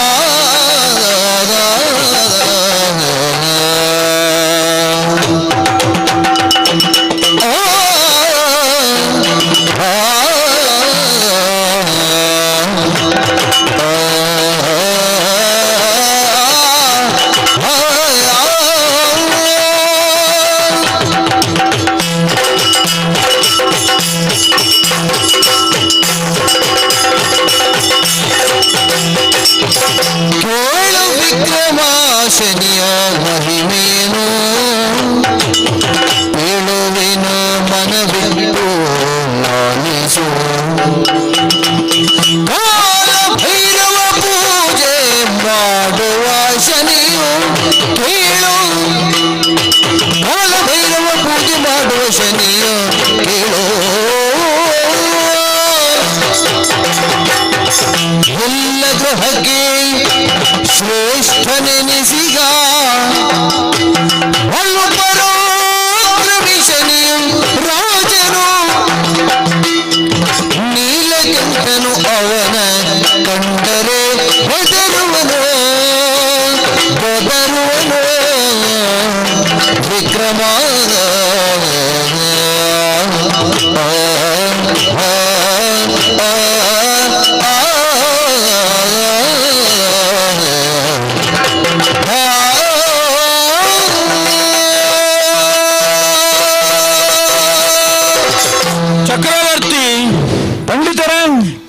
ಕೇಳು ವಿಕ್ರಮ ಶನಿಯ ಮಹಿಮೇನು ಕೇಳುವಿನ ಮನವಿಟ್ಟು ಲಾಲಿಸು. ಕಾಲ ಭೈರವ ಪೂಜೆ ಮಾಡುವ ಶನಿಯು ಕೇಳು, ಕಾಲ ಭೈರವ ಪೂಜೆ ಮಾಡುವ ಶನಿಯು ಕೇಳು. ಎಲ್ಲ ಗ್ರಹಕ್ಕೆ ಶ್ರೇಷ್ಠನೆನಿಸಿಗ ಬಲು ಪರಾಕ್ರಮಿ ಶನಿಯು ರಾಜನು ನೀಲಕಂಠನು ಅವನ ಕಂಡರೆ ಬೆದರುವನು ಬೆದರುವನು ವಿಕ್ರಮ. ಚಕ್ರವರ್ತಿ ಪಂಡಿತರ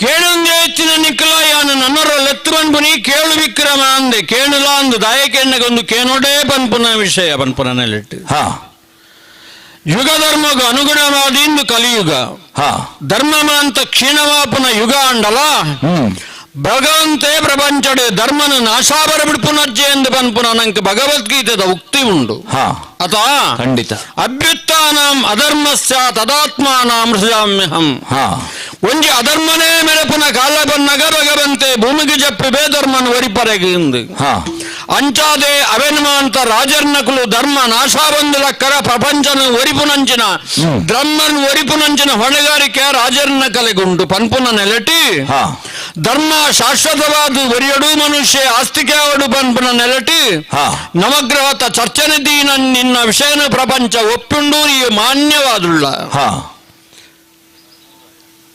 ಕೇಳುಂಗೆ ಹೆಚ್ಚಿನ ನಿಕ್ಕಲಾಯಾನ ನನ್ನರ ಲೆತ್ತು ಬನ್ಪುನಿ ಕೇಳು ವಿಕ್ರಮ ಅಂದೆ ಕೇಳುಲ ಅಂದು ದಾಯಕೆಣ್ಣಗೊಂದು ಕೇನೋಡೇ ಪನ್ಪುನ ವಿಷಯ ಪನ್ಪುನ ನೆಲೆಟ್ಟು. ಯುಗ ಧರ್ಮಗ ಅನುಗುಣವಾದ ಇಂದು ಕಲಿಯುಗ ಧರ್ಮಮಾಂತ ಕ್ಷೀಣವಾಪನ ಯುಗ ಅಂಡಲ ಭಗವಂತೆ ಪ್ರಪಂಚಡೆ ಧರ್ಮನ ನಾಶಾಬರ ಬಿಡ್ಪುನಜ್ಜೆ ಎಂದು ಪನ್ಪುನ ನಂಗೆ ಭಗವದ್ಗೀತೆದ ಉಕ್ತಿ ಉಂಡು ಅಥವಾ ಖಂಡಿತ ಅಭ್ಯುತ್ಥಾನಂ ಅಧರ್ಮಸ್ಯ ತದಾತ್ಮಾನಾಂ ಸೃಜಾಮ್ಯಹಂ. ಒಂಜಿ ಅಧರ್ಮನೇ ಮೆರಪುನ ಕಾಲ ಬನ್ನಗ ಭಗವಂತೆ ಭೂಮಿಗೆ ಜಪ್ಪಿ ಬೇಧರ್ಮನ್ ಒರಿಪರೆಗೆ ಇಂದು ಅಂಚಾದೆ ಅವೆನ್ಮಾಂತ ರಾಜರ್ನಕುಲು ಧರ್ಮ ನಾಶಾಬಂದು ಲಕ್ಕರ ಪ್ರಪಂಚನ ಒರಿಪುನಂಚಿನ ಧರ್ಮನ್ ಒರಿಪುನಂಚಿನ ಹೊಣೆಗಾರಿಕೆ ರಾಜರ್ನ ಕಲೆಗುಂಡು ಪನ್ಪುನ ನೆಲಟಿ ಧರ್ಮ ಶಾಶ್ವತವಾದ ಒರಿಯಡು ಮನುಷ್ಯ ಆಸ್ತಿಕೆ ಅವಡು ಪನ್ಪುನ ನೆಲಟಿ ನವಗ್ರಹತ ಚರ್ಚನೆ ದೀನ ನಿನ್ನ ವಿಷಯನ ಪ್ರಪಂಚ ಒಪ್ಪುಂಡು ಈ ಮಾನ್ಯವಾದುಳ್ಳ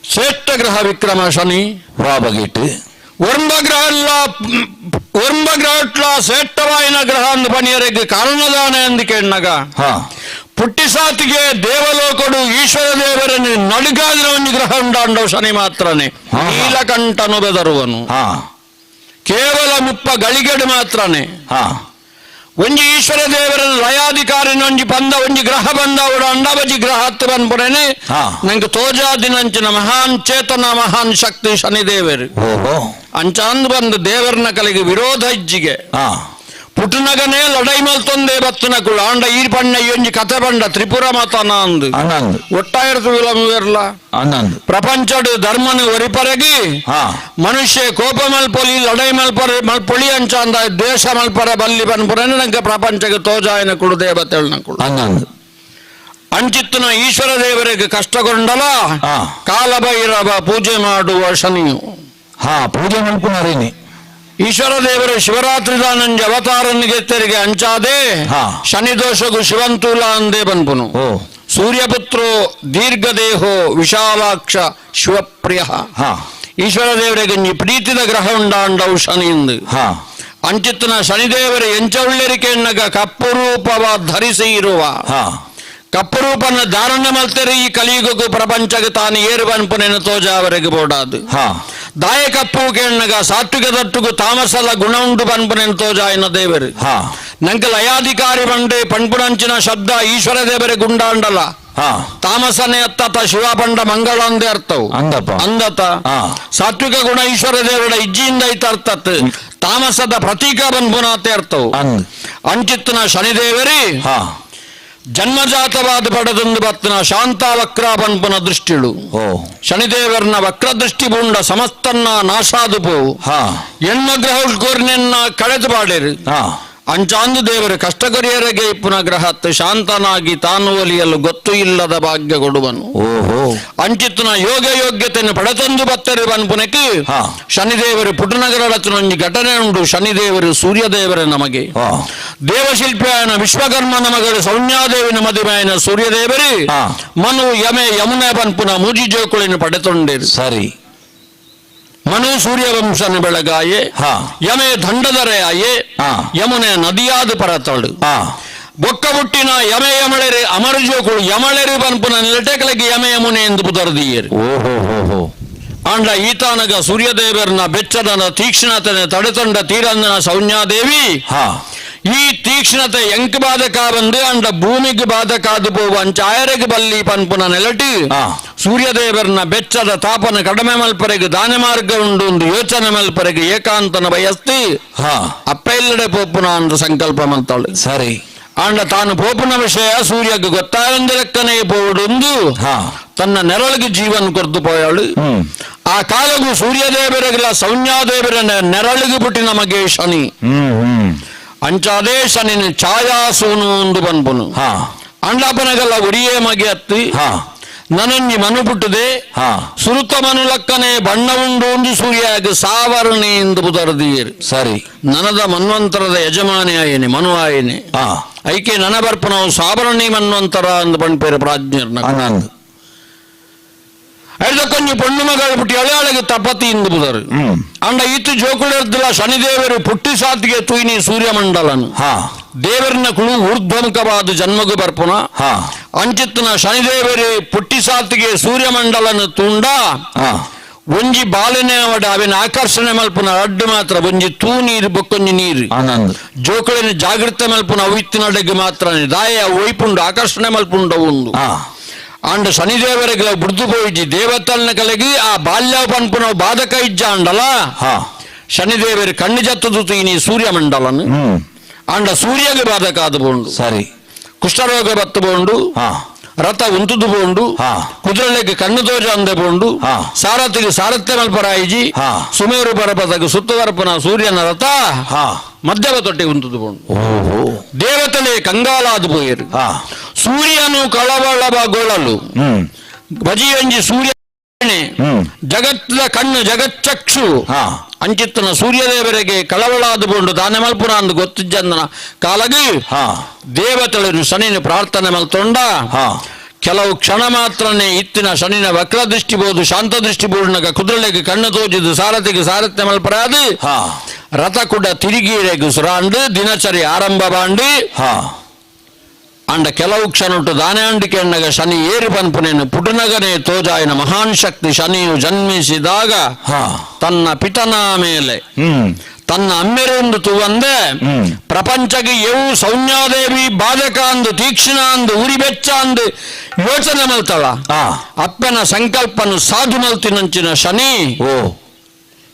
ಶ್ರೇಷ್ಠ ಗ್ರಹ ವಿಕ್ರಮ ಶನಿ ವಾಬಗಿಟ್ಟು ಒರ್ಂಬ ಗ್ರಹಟ್ಲ ಶ್ರೇಷ್ಠವಾಯಿನ ಗ್ರಹ ಅಂದು ಪಣಿಯರಿಗೆ ಕಾರಣದಾನ ಎಂದು ಕೇಳಿನಾಗ ಪುಟ್ಟಿಸಾತಿಗೆ ದೇವಲೋಕಡು ಈಶ್ವರ ದೇವರನ್ನು ನಡುಗಾದಿನ ಒಂದು ಗ್ರಹ ಉಂಡಾಂಡವು ಶನಿ ಮಾತ್ರನೇ. ನೀಲಕಂಠನು ಬೆದರುವನು ಕೇವಲ 30 ಗಳಿಗೆಡು ಮಾತ್ರನೇ. ಒಂಜಿ ಈಶ್ವರ ದೇವರನ್ನು ಲಯಾಧಿಕಾರಿನ ಒಂಜಿ ಬಂದ ಒಂಜಿ ಗ್ರಹ ಬಂದ ಅವಳು ಅಂಡಬಜಿ ಗ್ರಹ ಹತ್ತು ಬಂದ್ಪುರೇನೆ ನಂಗೆ ತೋಜಾದಿನಂಚಿನ ಮಹಾನ್ ಚೇತನ ಮಹಾನ್ ಶಕ್ತಿ ಶನಿದೇವರು ಅಂಚಾಂದ್ ಬಂದು ದೇವರನ ಕಲೆಗೆ ವಿರೋಧ ಇಜ್ಜಿಗೆ ಪುಟ್ಟನಗನೇ ಲಡೈ ಮಲ್ತೊಂದೇ ಬತ್ತನಕುಳು ಆಂಡ ಈ ಪಣ್ಣ ಈ ಒಂಜಿ ಕತೆ ಬಂಡ ತ್ರಿಪುರ ಮತನ ಅಂದು ಒಟ್ಟಾಯಿರ್ತು ವಿಲಂಬ ಪ್ರಪಂಚಡು ಧರ್ಮನು ಒರಿಪರಗಿ ಮನುಷ್ಯ ಕೋಪ ಮಲ್ಪೊಲಿ ಲಡೈ ಮಲ್ಪರೆ ಮಲ್ಪೊಳಿ ಅಂಚಾಂದ ದ್ವೇಷ ಮಲ್ಪರೆ ಬಲ್ಲಿ ಬನ್ಪುರನೆ ನಂಗೆ ಪ್ರಪಂಚಕ್ಕೆ ತೋಜಾಯನ ಕುಡು ದೇವತೆಳನ ಕುಡು ಅಂಚಿತ್ತನ ಈಶ್ವರ ದೇವರಿಗೆ ಕಷ್ಟಗೊಂಡಲ ಕಾಲಭೈರವ ಪೂಜೆ ಮಾಡುವ ಶನಿಯು ಪೂಜೆ ಮಲ್ಪುನರೇನೆ. Ishwara ದೇವರು ಶಿವರಾತ್ರಿ ದಾನಂಜ ಅವತಾರನಿಗೆ ತೆರಿಗೆ ಅಂಚಾದೆ ಶನಿ ದೋಷಗು ಶಿವಂತೂಲ ಅಂದೇ ಬನ್ಪುನು. ಸೂರ್ಯಪುತ್ರೋ ದೀರ್ಘದೇಹೋ ವಿಶಾಲಾಕ್ಷ ಶಿವಪ್ರಿಯ. ಈಶ್ವರ ದೇವರಿಗೆ ಪ್ರೀತಿದ ಗ್ರಹ ಉಂಡಾಂಡವು ಶನಿಯಿಂದ. ಅಂಚಿತ್ತನ ಶನಿದೇವರ ಎಂಚವುಳ್ಳರಿಕೆ ಎನ್ನಗ ಕಪ್ಪು ರೂಪವ ಧರಿಸಿ ಇರುವ ಕಪ್ಪು ರೂಪನ ಧಾರಣ ಮಲ್ತೆರೆ ಈ ಕಲಿಯುಗಕ್ಕೂ ಪ್ರಪಂಚಕ್ಕೆ ತಾನು ಏರುವನ್ಪುನೆನ ತೋಜಾವರೆಗೆ ಬೋಡಾದು. ದಾಯ ಕಪ್ಪು ಕೆಣ್ಣಗ ಸಾತ್ವಿಕ ದಟ್ಟುಗು ತಾಮಸಲ ಗುಣ ಉಂಡು ಪನ್ಪುನೆನ ತೋಜಾಯಿನ ದೇವರು. ನಂಗೆ ಲಯಾಧಿಕಾರಿ ಬಂಡೆ ಪಣ್ಪುನಂಚಿನ ಶಬ್ದ ಈಶ್ವರ ದೇವರೇ ಗುಂಡಾಂಡಲ. ತಾಮಸನೆ ಅತ್ತತ ಶಿವ ಪಂಡ ಮಂಗಳ ಅಂದೇ ಅರ್ಥವು. ಅಂದಪ್ಪ. ಅಂದತ ಸಾತ್ವಿಕ ಗುಣ ಈಶ್ವರ ದೇವರ ಇಜ್ಜಿಯಿಂದ ಐತ ಅರ್ಥತ್ ತಾಮಸದ ಪ್ರತೀಕ ಬನ್ಪುನಾತೆ ಅರ್ಥವು. ಅಂಚಿತ್ತನ ಶನಿದೇವರಿ ಜನ್ಮಜಾತವಾದ ಪಡೆದೊಂದು ಬತ್ತನ ಶಾಂತ ವಕ್ರ ಬನ್ಪುನ ದೃಷ್ಟಿಳು. ಶನಿದೇವರನ ವಕ್ರದೃಷ್ಟಿ ಬುಂಡ ಸಮಸ್ತನ್ನ ನಾಶಾದು ಪೋವು. ಎಣ್ಮ ಗ್ರಹ ಕೋರ್ನೆನ್ನ ಕಳೆದು ಪಾಡೇರು. ಅಂಚಾಂದು ದೇವರು ಕಷ್ಟಕರಿಯರಿಗೆ ಇಪ್ಪುನ ಗ್ರಹತ್ ಶಾಂತನಾಗಿ ತಾನು ಒಲಿಯಲು ಗೊತ್ತು ಇಲ್ಲದ ಭಾಗ್ಯ ಕೊಡುವನು. ಅಂಚಿತ್ತನ ಯೋಗ ಯೋಗ್ಯತೆಯನ್ನು ಪಡೆತಂದು ಬತ್ತರು ಬನ್ಪುನಕ್ಕೆ ಶನಿದೇವರು ಪುಟನಗರಡತನೊಂಜಿ ಘಟನೆ ಉಂಟು. ಶನಿದೇವರು ಸೂರ್ಯದೇವರ ನಮಗೆ ದೇವಶಿಲ್ಪಿಯಾಯನ ವಿಶ್ವಕರ್ಮನ ಮಗಳು ಸೌಮ್ಯಾದೇವಿನ ಮದುವೆಯನ ಸೂರ್ಯದೇವರಿ ಮನು ಯಮೆ ಯಮುನೆ ಬನ್ಪುನ ಮೂಜಿ ಜೋಕುಳಿನ ಪಡೆತೊಂಡೇರು. ಸರಿ. ಮನು ಸೂರ್ಯವಂಶನ ಬೆಳಗಾಯೆ, ಯಮೆ ದಂಡದರೆಯಾಯೆ, ಯಮುನೆ ನದಿಯಾದ ಪರತಳು. ಬೊಕ್ಕ ಬುಟ್ಟಿನ ಯಮೆ ಯಮಳೆರೆ ಅಮರ ಜೋಕುಳು ಯಮಳೆರು ಬನ್ಪುನ ನೆಲಟೆಕಲಗೆ ಯಮೆ ಯಮುನೆ ಎಂದು ಪುತರ್ದಿಯರು. ಆಂಡ ಈತಾನಗ ಸೂರ್ಯದೇವರನ ಬೆಚ್ಚದನ ತೀಕ್ಷ್ಣತನೆ ತಡೆತೊಂಡ ತೀರಂದನ ಸೌನ್ಯಾದೇವಿ ಈ ತೀಕ್ಷ್ಣತೆ ಎಂಕ್ ಬಾಧಕ ಬಂದು ಅಂಡ ಭೂಮಿಗೆ ಬಾಧಕಾದು ಪೋವು ಅಂಚಾಯರೆಗೆ ಬಲ್ಲಿ ಪನ್ಪುನ ನೆಲಟಿ ಸೂರ್ಯದೇವರನ ಬೆಚ್ಚದ ತಾಪನ ಕಡಿಮೆ ಮಲ್ಪರೆಗೆ ದಾನ ಮಾರ್ಗ ಉಂಡು ಒಂದು ಯೋಚನೆ ಮಲ್ಪರೆಗೆ ಏಕಾಂತನ ಬಯಸ್ತಿ ಅಪ್ಪ ಇಲ್ಲಡೆ ಪೋಪುನ ಅಂತ ಸಂಕಲ್ಪ ಮಂತಾಳು. ಸರಿ. ಆಂಡ ತಾನು ಪೋಪುನ ವಿಷಯ ಸೂರ್ಯಗೆ ಗೊತ್ತಾಗಂದಿರಕ್ಕನೇ ಪೋವುಡುಂದು ತನ್ನ ನೆರಳಿಗೆ ಜೀವನ ಕೊರ್ದು ಪೋಯಾಳು. ಆ ಕಾಲಗೂ ಸೂರ್ಯದೇವರಿಗೆಲ್ಲ ಸೌನ್ಯಾದೇವರ ನೆರಳಿಗೆ ಪುಟ್ಟಿನ ನಮಗೆ ಶನಿ. ಅಂಚಾದೇ ಶನಿನ ಛಾಯಾಸೂನು ಒಂದು ಬನ್ಪುನು. ಅಂಡಾಪನಗೆಲ್ಲ ಉರಿಯೇ ಮಗೆ ಅತ್ತಿ ನನನ್ನಿ ಮನು ಪುಟ್ಟದೆ ಸುರುತ ಮನು ಲಕ್ಕನೆ ಬಣ್ಣ ಉಂಡು ಒಂದು ಸೂರ್ಯಾಗ ಸಾವರ್ಣಿ ಎಂದು ಪುತರ್ದಿಯರು. ಸರಿ. ನನದ ಮನ್ವಂತರದ ಯಜಮಾನಿ ಆಯೇನೆ ಮನು ಆಯೇನೆ. ಐಕೆ ನನ ಬರ್ಪನವು ಸಾವರ್ಣಿ ಮನ್ವಂತರ ಅಂದು ಪಣ್ಪೇರು ಪ್ರಾಜ್ಞರ್ನ. ಆನಂದ್. ಐದಕ್ಕೊಂಜಿ ಪೊಣ್ಣು ಮಗಳು ಪುಟ್ಟಿ ಅಳೆಯಾಳಿಗೆ ತಪತಿ ಇಂದು ಪುದರು. ಅಂಡ ಈತು ಜೋಕುಳಿರ್ದಿಲ್ಲ ಶನಿದೇವರು ಪುಟ್ಟಿ ಸಾತಿಗೆ ತುಯಿನಿ ಸೂರ್ಯಮಂಡಲನು. ದೇವರನ ಕುಳು ಊರ್ಧ್ವಮುಖವಾದ ಜನ್ಮಗು ಬರ್ಪುನ. ಅಂಚಿತ್ತನ ಶನಿದೇವರು ಪುಟ್ಟಿ ಸಾತಿಗೆ ಸೂರ್ಯಮಂಡಲನು ತುಂಡ ಒಂಜಿ ಬಾಲನೆ ಅವಡ ಅವಿನ ಆಕರ್ಷಣೆ ಮಲ್ಪುನ ಅಡ್ಡು ಮಾತ್ರ ಒಂಜಿ ತೂ ನೀರು ಬೊಕ್ಕೊಂಜಿ ನೀರು. ಆನಂದ್. ಜೋಕುಳಿನ ಜಾಗೃತೆ ಮಲ್ಪುನ ಅವಿತ್ತಿನಡೆಗೆ ಮಾತ್ರ ದಾಯ ಒಯ್ಪುಂಡು ಆಕರ್ಷಣೆ ಮಲ್ಪುಂಡು ಒಂದು. ಅಂಡ ಶನಿದೇವರಿಗೆ ಬುಡ್ದು ಪೋಯಿಜಿ ದೇವತಲ್ನ ಕಲೆಗಿ ಆ ಬಾಲ್ಯ ಪನ್ಪುನ ಬಾಧಕ ಇಜ್ಜ ಅಂಡಲ ಶನಿದೇವರು ಕಣ್ಣು ಜತ್ತದು ತೀನಿ ಸೂರ್ಯಮಂಡಲನು. ಅಂಡ ಸೂರ್ಯಗೆ ಬಾಧಕ ಆದು ಬೋಂಡು. ಸರಿ. ಕುಷ್ಠರೋಗ ಬತ್ತು ಬೋಂಡು, ರಥ ಉಂತುದು ಬೋಂಡು, ಕುದುರೆಗೆ ಕಣ್ಣು ದೋಜ ಅಂದೆ ಬೋಂಡು, ಸಾರಥಿಗೆ ಸಾರಥ್ಯ ಮಲ್ಪರಾಯಿಜಿ, ಸುಮೇರು ಪರ್ವತಕ್ಕೆ ಸುತ್ತುವರ್ಪನ ಸೂರ್ಯನ ರಥ ಮಧ್ಯಮ ತೊಟ್ಟೆ ಉಂತುದು ಬೋಂಡು. ದೇವತಲೆ ಕಂಗಾಲಾದು ಪೋಯರು. ಸೂರ್ಯನು ಕಳವಳಬಗೊಳ್ಳಲು ಬಜಿಯಂಜಿ ಸೂರ್ಯ ಜಗತ್ತದ ಕಣ್ಣು ಜಗಚ್ಚಕ್ಷು ಅಂಚಿತ್ತನ ಸೂರ್ಯದೇವರಿಗೆ ಕಳವಳಾದು ಬೋಂಡು ದಾನೆ ಮಲ್ಪುನ ಅಂದು ಗೊತ್ತಿಜ್ಜಂದನ ಕಾಲಗಿ ದೇವತೆಗಳನ್ನು ಶನಿನ ಪ್ರಾರ್ಥನೆ ಮಲ್ತೊಂಡ ಕೆಲವು ಕ್ಷಣ ಮಾತ್ರನೇ ಇತ್ತಿನ ಶನಿನ ವಕ್ರ ದೃಷ್ಟಿ ಬೋದು ಶಾಂತ ದೃಷ್ಟಿ ಬೋರ್ಣಗ ಕುದುರೆಗೆ ಕಣ್ಣು ತೋಜಿದ್ದು ಸಾರಥಿಗೆ ಸಾರಥ್ಯ ಮಲ್ಪರಾದು ರಥ ಕೂಡ ತಿರುಗಿರೆಗು ಸುರಾಂಡು ದಿನಚರಿ ಆರಂಭ ಬಾಂಡಿ. ಅಂಡ ಕೆಲವು ಕ್ಷಣ ಉಂಟು ದಾನೆ ಅಂಡಿಕೆ ಅಣ್ಣಗ ಶನಿ ಏರಿ ಪನ್ಪುನೇನು ಪುಟನಗನೇ ತೋಜಾಯಿನ ಮಹಾನ್ ಶಕ್ತಿ ಶನಿಯು ಜನ್ಮಿಸಿದಾಗ ತನ್ನ ಪಿತನ ಮೇಲೆ ತನ್ನ ಅಮ್ಮೆರೊಂದು ತೂವಂದೆ ಪ್ರಪಂಚಕ್ಕೆ ಯವು ಸೌನ್ಯಾದೇವಿ ಬಾಧಕ ಅಂದು ತೀಕ್ಷ್ಣ ಅಂದು ಉರಿಬೆಚ್ಚ ಅಂದು ಯೋಚನೆ ಮಲ್ತಳ. ಅಪ್ಪನ ಸಂಕಲ್ಪನು ಸಾಧು ಮಲ್ತಿನಂಚಿನ ಶನಿ.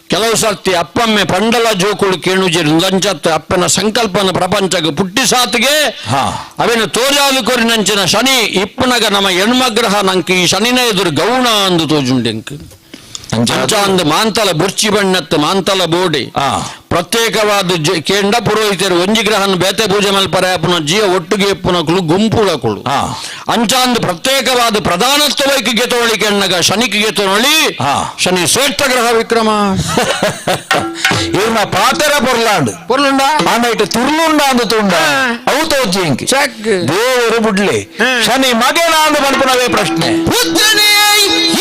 ಕೆಲವು ಸರ್ತಿ ಅಪ್ಪಮ್ಮೆ ಪಂಡಲ ಜೋಕುಳು ಕೇಣುಜಿರು ಲಂಚತ್ತು ಅಪ್ಪನ ಸಂಕಲ್ಪನ ಪ್ರಪಂಚಕ್ಕೆ ಪುಟ್ಟಿ ಸಾತಿಗೆ ಅವೇನು ತೋಜಾದು ಕೊರಿನಂಚಿನ ಶನಿ ಇಪ್ಪನಗ ನಮ್ಮ ಹೆಣ್ಮಗ್ರಹ ನಂಗೆ ಈ ಶನಿನ ಎದುರು ಗೌಣ ಅಂದು ತೋಜುಂಡೆಂಕ್. ಅಂಚಾಂದ್ ಮಾಂತಲ ಬುರ್ಚಿ ಬಣ್ಣತ್ತು ಮಾಂತಲ ಬೋಡಿ ಪ್ರತ್ಯೇಕವಾದ ಕೇಂದ್ರ ಪುರೋಹಿತರು ಒಂಜಿ ಗ್ರಹನ ಬೇತೆ ಪೂಜೆ ಮಲ್ಪರೆ ಅಪ್ಪನ ಜೀವ ಒಟ್ಟಿಗೆ ಎಪ್ಪುನಕುಲು ಗುಂಪುಳಕುಳು ಅಂಚಾಂದ್ ಪ್ರತ್ಯೇಕವಾದ ಪ್ರಧಾನತ್ವಕ್ಕೆ ಗೆತೋಳಿ ಕೆಣ್ಣಗ ಶನಿಗೆ ಗೆತೋಳಿ ಶನಿ ಶ್ರೇಷ್ಠ ಗ್ರಹ ವಿಕ್ರಮ ಇವ್ನ ಪಾತೆರ ಪೊರ್ಲಾಂಡ್ ಪೊರ್ಲುಂಡ ಆಂಡ ತಿರ್ಲುಂಡ ಅಂದು ತುಂಡ ಅವು ತೋಚಿ ಇಂಕಿ ದೇವರು ಬುಡ್ಲಿ ಶನಿ ಮಗೇನ ಅಂದು ಪನ್ಪುನವೇ ಪ್ರಶ್ನೆ. ಪುತ್ರನೇ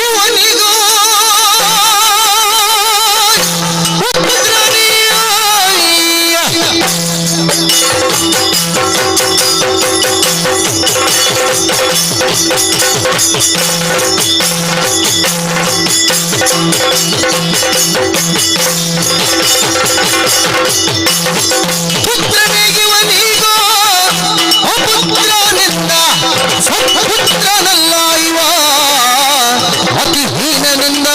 ಇವನಿಗೋ ಪುತ್ರನೇ. ಪುತ್ರನಿಗಿವನಿಗೋ ಅಪುತ್ರನಿಂದ ಸತ್ಪುತ್ರನಲ್ಲ ಇವ ಅತಿ ಹೀನನಿಂದ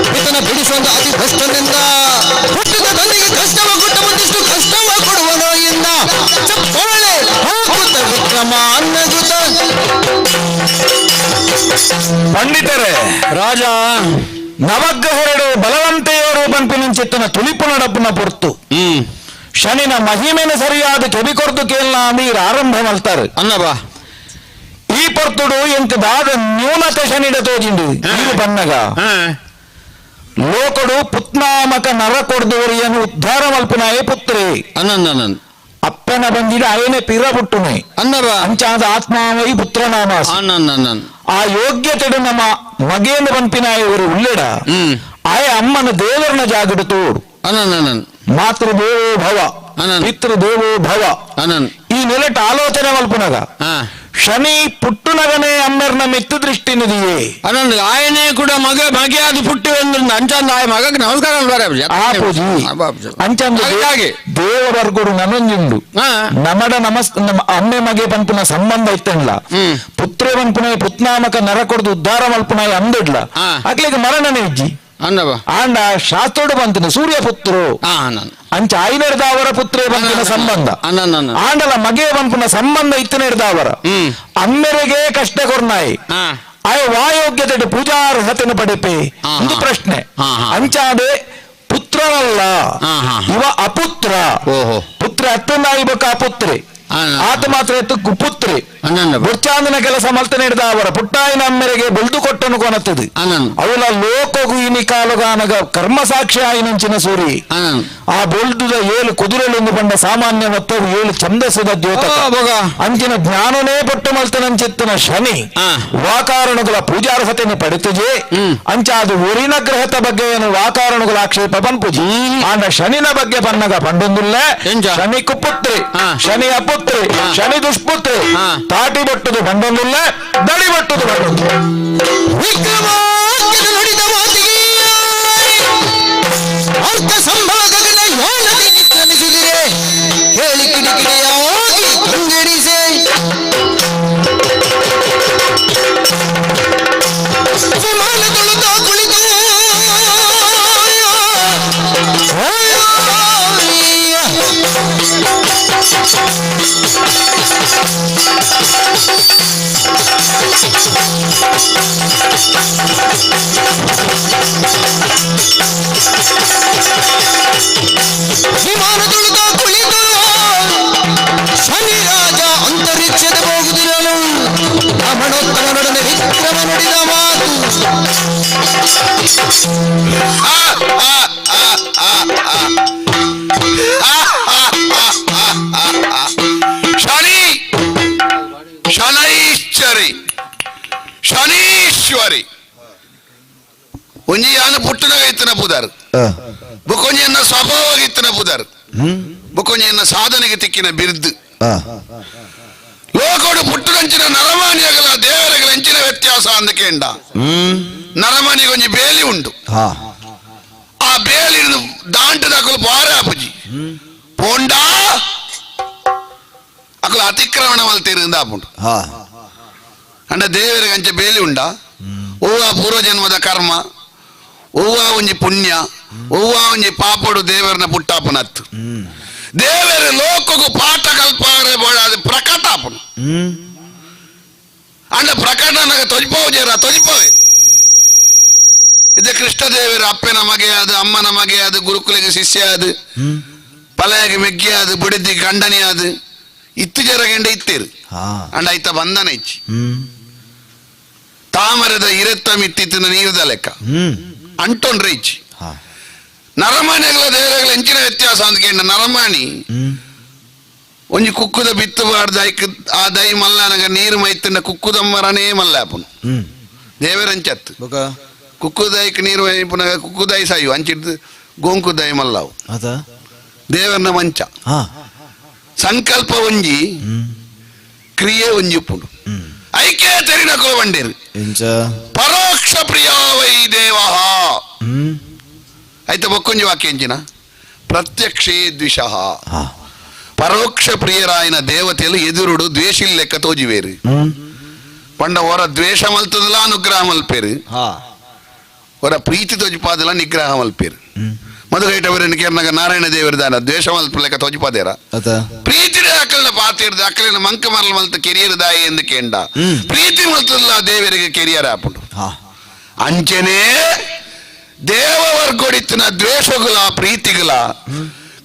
ಪಿತನ ಬಿಡಿಸುವಂತ ಅತಿ ಭ್ರಷ್ಟನಿಂದ ಹುಟ್ಟಿದ ತಂದೆಗೆ ಕಷ್ಟವ ಕೊಟ್ಟ ಒಂದಿಷ್ಟು ಕಷ್ಟವ ಕೊಡುವನೋ ಎಂದ ಚಪ್ಪಳೆ ಹಾಕುತ್ತ ವಿಕ್ರಮ ಅನ್ನಗುತ್ತ. ಪಂಡಿತರೇ ರಾಜ ನವಗ್ರಹರಡು ಬಲವಂತೆಯವರು ಪಂಪಿನಂಚಿತ್ತನ ತುಳಿಪು ನಡಪುನ ಪೊರ್ತು ಶನಿನ ಮಹಿಮೆನ ಸರಿಯಾದ ಕೆಬಿ ಕೊರ್ದು ಕೇಳ್ನ ನೀರು ಆರಂಭ ಮಲ್ತಾರೆ ಅನ್ನಬಾ. ಈ ಪೊರ್ತುಡು ಎಂತ ದಾದ ನ್ಯೂನತೆ ಶನಿಡ ತೋಜಿಂಡು ನೀರು ಬನ್ನಗ ಲೋಕಡು ಪುತ್ನಾಮಕ ನರ ಕೊಡ್ದವರಿಯನ್ನು ಉದ್ಧಾರ ಮಲ್ಪುನಾಯೇ ಪುತ್ರಿ ಅನ್ನಂದನನ್ ಅಪ್ಪನ ಬಂದಿಡ ಅಯನೆ ಪಿರ ಪುಟ್ಟುನೆ ಅನ್ನಬಾ. ಅಂಚಾದ ಆತ್ಮಾವೈ ಪುತ್ರನಾಮ ಅನ್ನಂದನನ್ ಆ ಯೋಗ್ಯತೆಡು ನಮ್ಮ ಮಗೇಂದ್ರ ಪಂಪಿನಾಯ ஒரு ಉಳ್ಳೆಡ ಆಯ ಅಮ್ಮನ ದೇವರನ ಜಾಗಡು ತೋಡು ಅನ್ನಂದನನ್ ಮಾತೃದೇವೋ ಭವ ಅನನ್. ಪಿತೃದೇವೋ ಭವ ಅನ್ನನ್ ಈ ನೆಲೆಟ ಆಲೋಚನೆ ಮಲ್ಪುನಗ ಶನಿ ಪುಟ್ಟುನಗನೇ ಅಮ್ಮೆರ್ನ ಮಿತ್ತು ದೃಷ್ಟಿ ನಿಧಿಯೇ ಅನ್ನಂದ್ ಆಯನೇ ಕೂಡ ಮಗ ಮಗೆ ಅದು ಪುಟ್ಟಿ ಒಂದು ಅಂಚಂದ ಆಯ ಮಗಕ್ಕೆ ನಮಸ್ಕಾರ ಆ ಪೂಜಿ ಅಂಚಂದು ಹಾಗೆ ದೇವವರ್ಗುಡು ನನೊಂಜುಂಡು ನಮಡ ನಮಸ್ ನಮ್ಮ ಅಮ್ಮೆ ಮಗೆ ಪಂಪುನ ಸಂಬಂಧ ಇತ್ತನ್ಲ ಪುತ್ರೆ ಪಂಪುನ ಪುತ್ನಾಮಕ ನರ ಕೊಡ್ದು ಉದ್ಧಾರ ಮಲ್ಪುನ ಅಂದಿಡ್ಲ ಅಕ್ಲಿಗೆ ಮರಣನೇ ಇಜ್ಜಿ ಅನ್ನಬಾ. ಆಂಡ ಶಾಸ್ತ್ರೋಡು ಬಂತಿನ ಸೂರ್ಯ ಪುತ್ರು ಅಂಚ ಐನೆರ್ದಾವರ ಪುತ್ರೇ ಬಂತಿನ ಸಂಬಂಧ ಆಂಡಲ ಮಗೆ ಬಂಪುನ ಸಂಬಂಧ ಇತ್ತನೆರ್ದಾವರ ಅಮ್ಮೆರೆಗೆ ಕಷ್ಟ ಕೊರ್ನಾಯಿ ಆಯ ವಾಯೋಗ್ಯತೆ ಪೂಜಾರ್ಹತೆಯನ್ನು ಪಡೆಪೆ ಒಂದು ಪ್ರಶ್ನೆ. ಅಂಚಾದೆ ಪುತ್ರನಲ್ಲ ಇವ ಅಪುತ್ರ ಪುತ್ರ ಅತ್ತನಾಯಿ ಬೊಕ್ಕ ಅಪುತ್ರಿ ಆತ ಮಾತ್ರ ಎತ್ತು ಕುಪುತ್ರಿ ಬುರ್ಚಾಂದನ ಕೆಲಸ ಮಲ್ತನೆ ಹಿಡ್ದ ಅವರ ಪುಟ್ಟಾಯಿನ ಅಮ್ಮೆರೆಗೆ ಬೊಲ್ದು ಕೊಟ್ಟನು ಕೊನತ್ತದು ಅವಳ ಲೋಕಗು ಇನಿ ಕಾಲುಗಾನಗ ಕರ್ಮಸಾಕ್ಷಿ ಆಯಿನಂಚಿನ ಸೂರಿ ಆ ಬೊಲ್ದುದ ಏಳು ಕುದುರೆಲೊಂದು ಬಂಡ ಸಾಮಾನ್ಯ ಮತ್ತು ಏಳು ಛಂದಸ್ಸದ ದ್ಯೋತಕ ಅಂಚಿನ ಜ್ಞಾನನೇ ಪಟ್ಟು ಮಲ್ತನಂಚಿತ್ತನ ಶನಿ ವಾಕಾರಣಗಳ ಪೂಜಾರ್ಹತೆಯನ್ನು ಪಡೆತುಜೆ ಅಂಚ ಅದು ಊರಿನ ಗ್ರಹದ ಬಗ್ಗೆ ಏನು ವಾಕಾರಣಗಳ ಆಕ್ಷೇಪ ಪನ್ಪುಜಿ ಆಂಡ ಶನಿನ ಬಗ್ಗೆ ಪನ್ನಗ ಪಂಡೊಂದುಲ್ಲ ಶನಿ ಕುಪುತ್ರಿ ಶನಿ ಅಪುತ್ರಿ ಶನಿ ದುಷ್ಪುತ್ರಿ ತಾಟಿ ಬಟ್ಟುದು ಬಂಡೊಂದುಲ್ಲ ದಡಿ ಬಟ್ಟುದು ಬಂಡೊಂದು. ವಿಕ್ರಮಾರ್ಕನ ನುಡಿದ ಮಾತಿಗೆ ಅರ್ಥ ಸಂಭಾಗಗಳ ಯಾನದಿ ನಿಶ್ರಮಿಸಿದಿರೆ ಹೇಳಿ ಕಿಡಿಕಿಡಿಯಾಗಿ ಕಂಗೆಡಿಸೆ ವಿಮಾನದೊಳು ತಾ ಕುಳಿತು ವಿಮಾನದೊಳು ತಾ ಕುಳಿತು ಶನಿ ರಾಜ ಅಂತರಿಕ್ಷದ ಹೋಗುದಿರಲು ಬ್ರಾಹ್ಮಣೋತ್ತಮನೊಡನೆ ವಿಕ್ರಮ ನುಡಿದ ಮಾತು. ಶನಿ ಶನೈಶ್ಚರಿ ಶನೀಶ್ವರಿ ಒಂಜಿ ಯಾನು ಪುಟ್ಟುನಗ ಇತ್ತಿನ ಪುದರ್ ಬುಕೊಂಜಿಯನ್ನ ಸ್ವಭಾವ ಇತ್ತಿನ ಪುದರ್ ಬುಕೊಂಜಿಯನ್ನ ಸಾಧನೆಗೆ ತಿಕ್ಕಿನ ಬಿರ್ದು ಲೋಕೋಡು ಪುಟ್ಟುನಂಚಿನ ನರಮಾನಿಯಗಲ ದೇವರಗಳ ಅಂಚಿನ ವ್ಯತ್ಯಾಸ ಅಂದಕೇಂಡ ನರಮಾನಿಗೆ ಒಂಜಿ ಬೇಲಿ ಉಂಟು ಆ ಬೇಲಿ ದಾಂಟದ ಅಕಲು ಬಾರ ಅಪುಜಿ ಪೋಂಡಾ ಅಕಲು ಅತಿಕ್ರಮಣ ಮಲ್ತಿರಿಂದ ಆಪುಂಡು ಅಂಡ ದೇವರಿಗೆ ಅಂಚೆ ಬೇಲಿ ಉಂಡ ಓವ ಪೂರ್ವಜನ್ಮದ ಕರ್ಮ ಓವ ಒಂಜಿ ಪುಣ್ಯ ಓವ ಒಂಜಿ ಪಾಪಡು ದೇವರನ್ನ ಪುಟ್ಟಾಪನತ್ತು ದೇವರ ಲೋಕಗೂ ಪಾಠ ಕಲ್ಪಾರೆ ಬೋಡ ಅದು ಪ್ರಕಟ ಆಪುಂಡು ಅಂಡ ಪ್ರಕಟನಗ ತೊಜ್ಪೋಜೇರ ತೊಜ್ಪೋವೆ ಇದು ಕೃಷ್ಣದೇವರ ಅಪ್ಪನ ಮಗೆಯಾದ ಅಮ್ಮನ ಮಗೆಯಾದ ಗುರುಕುಲಿಗೆ ಶಿಷ್ಯ ಆದ ಪಲಯಾಗಿ ಮೆಗ್ಗಿಯಾದ ಬುಡಿದಿ ಗಂಡನಿಯಾದ ಇತ್ತು ಜರ ಗೆಂಡ ಇತ್ತೀರು ಅಂಡ ಐತ ಬಂಧನ ಇಚ್ಚಿ ತಾಮರದ ಇರೆತ್ತ ಮಿತ್ತಿತ್ತಿನ ನೀರುದ ಲೆಕ್ಕ ಅಂಟೊಂಡ್ರೆ ಇಚ್ಚಿ ನರಮಾಣಿಗಳ ದೇವರಗಳ ಎಂಚಿನ ವ್ಯತ್ಯಾಸ ಅಂತ ಕೇಂದ್ರ ನರಮಾಣಿ ಒಂಜಿ ಕುಕ್ಕುದ ಬಿತ್ತು ಬಾರ್ದ ಐಕ್ ಆ ದೈ ಮಲ್ಲನಗ ನೀರು ಮೈತಿನ ಕುಕ್ಕುದಮ್ಮರನೇ ಮಲ್ಲಾಪುನು ದೇವರಂಚತ್ತು ಕುಕ್ಕುದೈಕ್ ನೀರು ಮೈಪುನಗ ಕುಕ್ಕುದೈ ಸಾಯು ಅಂಚಿಡ್ದು ಗೋಂಕುದೈ ಮಲ್ಲಾವು ದೇವರನ ಮಂಚ ಸಂಕಲ್ಪ ಒಂಜಿ ಕ್ರಿಯೆ ಒಂಜಿ ಉಪ್ಪುಂಡು ಐಕೆ ತೆರಿನಕೋ ಬಂಡೇರು ಪರೋಕ್ಷ ಪ್ರಿಯಾವೈ ದೇವ ಐತ ಬೊಕ್ಕೊಂಜಿ ವಾಕ್ಯ ಎಂಚಿನ ಪ್ರತ್ಯಕ್ಷೇ ದ್ವಿಷಃ ಪರೋಕ್ಷ ಪ್ರಿಯರಾಯನ ದೇವತೆಲು ಎದುರುಡು ದ್ವೇಷಿಲ್ ಲೆಕ್ಕ ತೋಜಿವೇರು ಪಂಡ ಹೊರ ದ್ವೇಷ ಮಲ್ತದಲ ಅನುಗ್ರಹ ಮಲ್ಪೇರು ಹೊರ ಪ್ರೀತಿ ತೋಜಿಪಾದಲ ನಿಗ್ರಹ ಮಲ್ಪೇರು ಮಧುರೈಟವರನ್ನು ಕೇರ್ನಾಗ ನಾರಾಯಣ ದೇವರು ದಾನ ದ್ವೇಷ ಮಲ್ಪ ಲೆಕ್ಕ ತೋಜಿಪಾದೇರ ಪ್ರೀತಿ ಅಕ್ಕಲ್ನ ಪಾತಿರ್ದ ಅಕ್ಕಲಿನ ಮಂಕ ಮರಲ್ ಮಲ್ತ ಕೆರಿಯರ್ ದಾಯಿ ಎಂದು ಕೇಂಡ ಪ್ರೀತಿ ಮಲ್ತದಲ್ಲ ದೇವರಿಗೆ ಕೆರಿಯರ್ ಆಪುಂಡು ಅಂಚೆನೇ ದೇವವರ್ಗೊಡಿತ್ತಿನ ದ್ವೇಷಗುಲ ಪ್ರೀತಿಗುಲ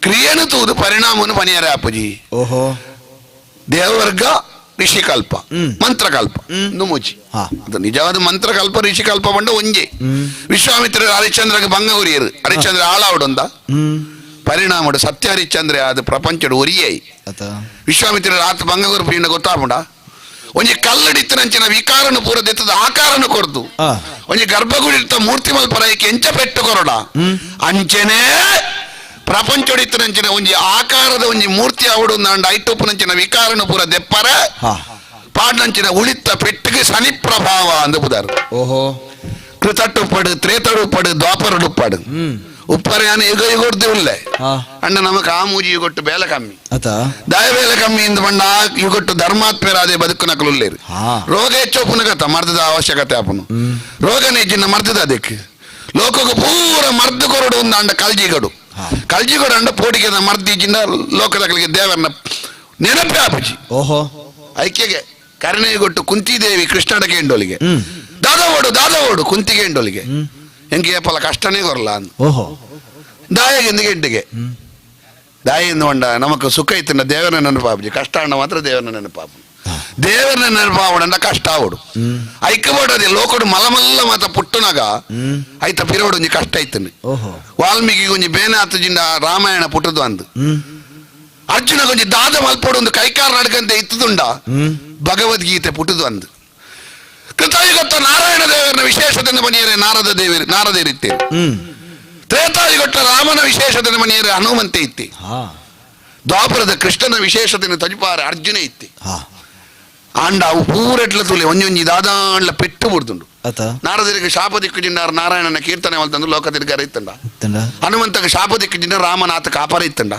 ಕ್ರಿಯೆನು ತೂದು ಪರಿಣಾಮನು ಪನಿಯರ ಆಪುಜಿ. ಓಹೋ ದೇವವರ್ಗ ಋಷಿಕಲ್ಪ ಮಂತ್ರಕಲ್ಪ ನುಮುಚಿ ಅದು ನಿಜವಾದ ಮಂತ್ರಕಲ್ಪ ಋಷಿಕಲ್ಪ ಬಂಡ ಒಂಜೆ. ವಿಶ್ವಾಮಿತ್ರ ಹರಿಶ್ಚಂದ್ರಗೆ ಭಂಗ ಉರಿಯರು ಹರಿಶ್ಚಂದ್ರ ಆಳಾವಡೊಂದ ಪರಿಣಾಮಡು ಸತ್ಯ ಹರಿಶ್ಚಂದ್ರ ಅದು ಪ್ರಪಂಚಡು ಒರಿಯೈ. ವಿಶ್ವಾಮಿತ್ರ ಆತ ಭಂಗ ಗುರುಪಿಂಡ ಗೊತ್ತಾಪುಂಡ ಒಂಜಿ ಕಲ್ಲಡಿತ್ತಿನಂಚಿನ ವಿಕಾರನು ಪೂರ ದೆತ್ತದ ಆಕಾರನು ಕೊರ್ದು ಒಂಜಿ ಗರ್ಭಗುಡಿತ್ತ ಮೂರ್ತಿ ಮಲ್ಪರೈಕೆ ಎಂಚ ಪೆಟ್ಟು ಕೊರಡ ಅಂಚೆನೇ ಪ್ರಪಂಚೊಡಿತ್ತಿನಂಚಿನ ಒಂಜಿ ಆಕಾರದ ಒಂಜಿ ಮೂರ್ತಿ ಅವಡು ನಾಂಡ ಐಟುಪ್ಪುನಂಚಿನ ವಿಕಾರನು ಪೂರ ದೆಪ್ಪರ ಪಾಡ್ನಂಚಿನ ಉಳಿತ ಪೆಟ್ಟಿಗೆ ಶನಿ ಪ್ರಭಾವ ಅಂದ ಪುದಾರು. ಓಹೋ ಕೃತಟ್ಟುಪ್ಪಡು ತ್ರೇತಡುಪ್ಪಡು ದ್ವಾಪರಡುಪ್ಪಡು ಉಪ್ಪರೆ ಯುಗ ಯುಗೊಡ್ದು ಉಲ್ಲೆ ಅಣ್ಣ ನಮಕ್ ಆ ಮೂಜಿ ಯುಗೊಟ್ಟು ಬೇಲೆ ಕಮ್ಮಿ ದಾಯ ಬೇಲೆ ಕಮ್ಮಿ ಇಂದ ಬಂಡ ಆ ಯುಗೊಟ್ಟು ಧರ್ಮಾತ್ಮರಾದೆ ಬದುಕು ನಕಲು ಉಲ್ಲೇರು. ರೋಗ ಹೆಚ್ಚೋಪುನ ಕಥ ಮರ್ದದ ಅವಶ್ಯಕತೆ ಆಪುನು ರೋಗ ನೆಜ್ಜಿನ ಮರ್ದದ ಅದಕ್ಕೆ ಲೋಕకు ಪೂರ ಮರ್ದು ಕೊರಡು ಒಂದು ಅಂಡ ಕಲ್ಜಿಗಡು ಕಲ್ಜಿಗಡು ಅಂಡ ಪೋಟಿಗೆ ಮರ್ದಿಜಿನ ಲೋಕದಗಳಿಗೆ ದೇವರನ್ನ ನೆನಪೇ ಆಪುಜಿ. ಓಹೋ ಐಕ್ಯಗೆ ಕರುಣೆಗೊಟ್ಟು ಕುಂತಿದೇವಿ ಕೃಷ್ಣಡಕ್ಕೆ ಎಂಡೋಲಿಗೆ ದಾದವೋಡು ದಾದವೋಡು ಕುಂತಿಗೆ ಎಂಡೋಲಿಗೆ ಎಂಕೆ ಏಪಲ ಕಷ್ಟನೇ ಕೊರಲ ಅಂದ್ ಓಹೋ ದಾಯಗೆಂದಿಗೆ ಎಂಟಿಗೆ ದಾಯಿಂದ ಒಂಡ ನಮಕ್ ಸುಖ ಇತ್ತಿನ ದೇವರ ನೆನಪಾಪುಜಿ ಕಷ್ಟ ಅಣ್ಣ ಮಾತ್ರ ದೇವರ ನೆನಪಾಪು ದೇವರ ನೆನಪಾವಡಂಡ ಕಷ್ಟ ಆವಡು ಐಕ್ಯಬೋಡದೆ ಲೋಕಡು ಮಲಮಲ್ಲ ಮಾತ ಪುಟ್ಟುನಗ ಐತ ಪಿರೋಡು ಒಂಜಿ ಕಷ್ಟ ಐತನು. ಓಹೋ ವಾಲ್ಮೀಕಿ ಒಂಜಿ ಬೇನೆ ಆತಜಿಂದ ರಾಮಾಯಣ ಪುಟ್ಟದು ಅಂದು ಅರ್ಜುನ ಒಂಜಿ ದಾದ ಮಲ್ಪೋಡು ಒಂದು ಕೈಕಾರ ನಡ್ಕಂತೆ ಇತ್ತದುಂಡ ಭಗವದ್ಗೀತೆ ಪುಟ್ಟದು ಅಂದು ಕೃತಾಯುಗತ್ತ ನಾರಾಯಣ ದೇವರನ ವಿಶೇಷತೆಯನ್ನು ಮನಿಯರೆ ನಾರದ ದೇವರು ನಾರದೇರಿತ್ತೇವೆ. ತ್ರೇತಾಯುಗಟ್ಟ ರಾಮನ ವಿಶೇಷತೆಯನ್ನು ಮನಿಯರೆ ಹನುಮಂತೆ ಇತ್ತಿ. ದ್ವಾಪರದ ಕೃಷ್ಣನ ವಿಶೇಷತೆಯನ್ನು ತಜುಪಾರ ಅರ್ಜುನ ಇತ್ತಿ. ಆಂಡ ಅವು ಪೂರೆಟ್ಲ ತುಲೆ ಒಂಜೊಂಜಿ ದಾದಾಂಡ್ಲ ಪೆಟ್ಟು ಬುಡ್ದುಂಡು. ನಾರದರಿಗೆ ಶಾಪ ದಿಕ್ಕು ಜಿಂಡಾರ ನಾರಾಯಣನ ಕೀರ್ತನೆ ಮಲ್ತಂದು ಲೋಕ ತಿರ್ಗಾರ ಇತ್ತಂಡ. ಹನುಮಂತಗೆ ಶಾಪ ದಿಕ್ಕು ಜಿಂಡ ರಾಮನಾಥ ಕಾಪರ ಇತ್ತಂಡ.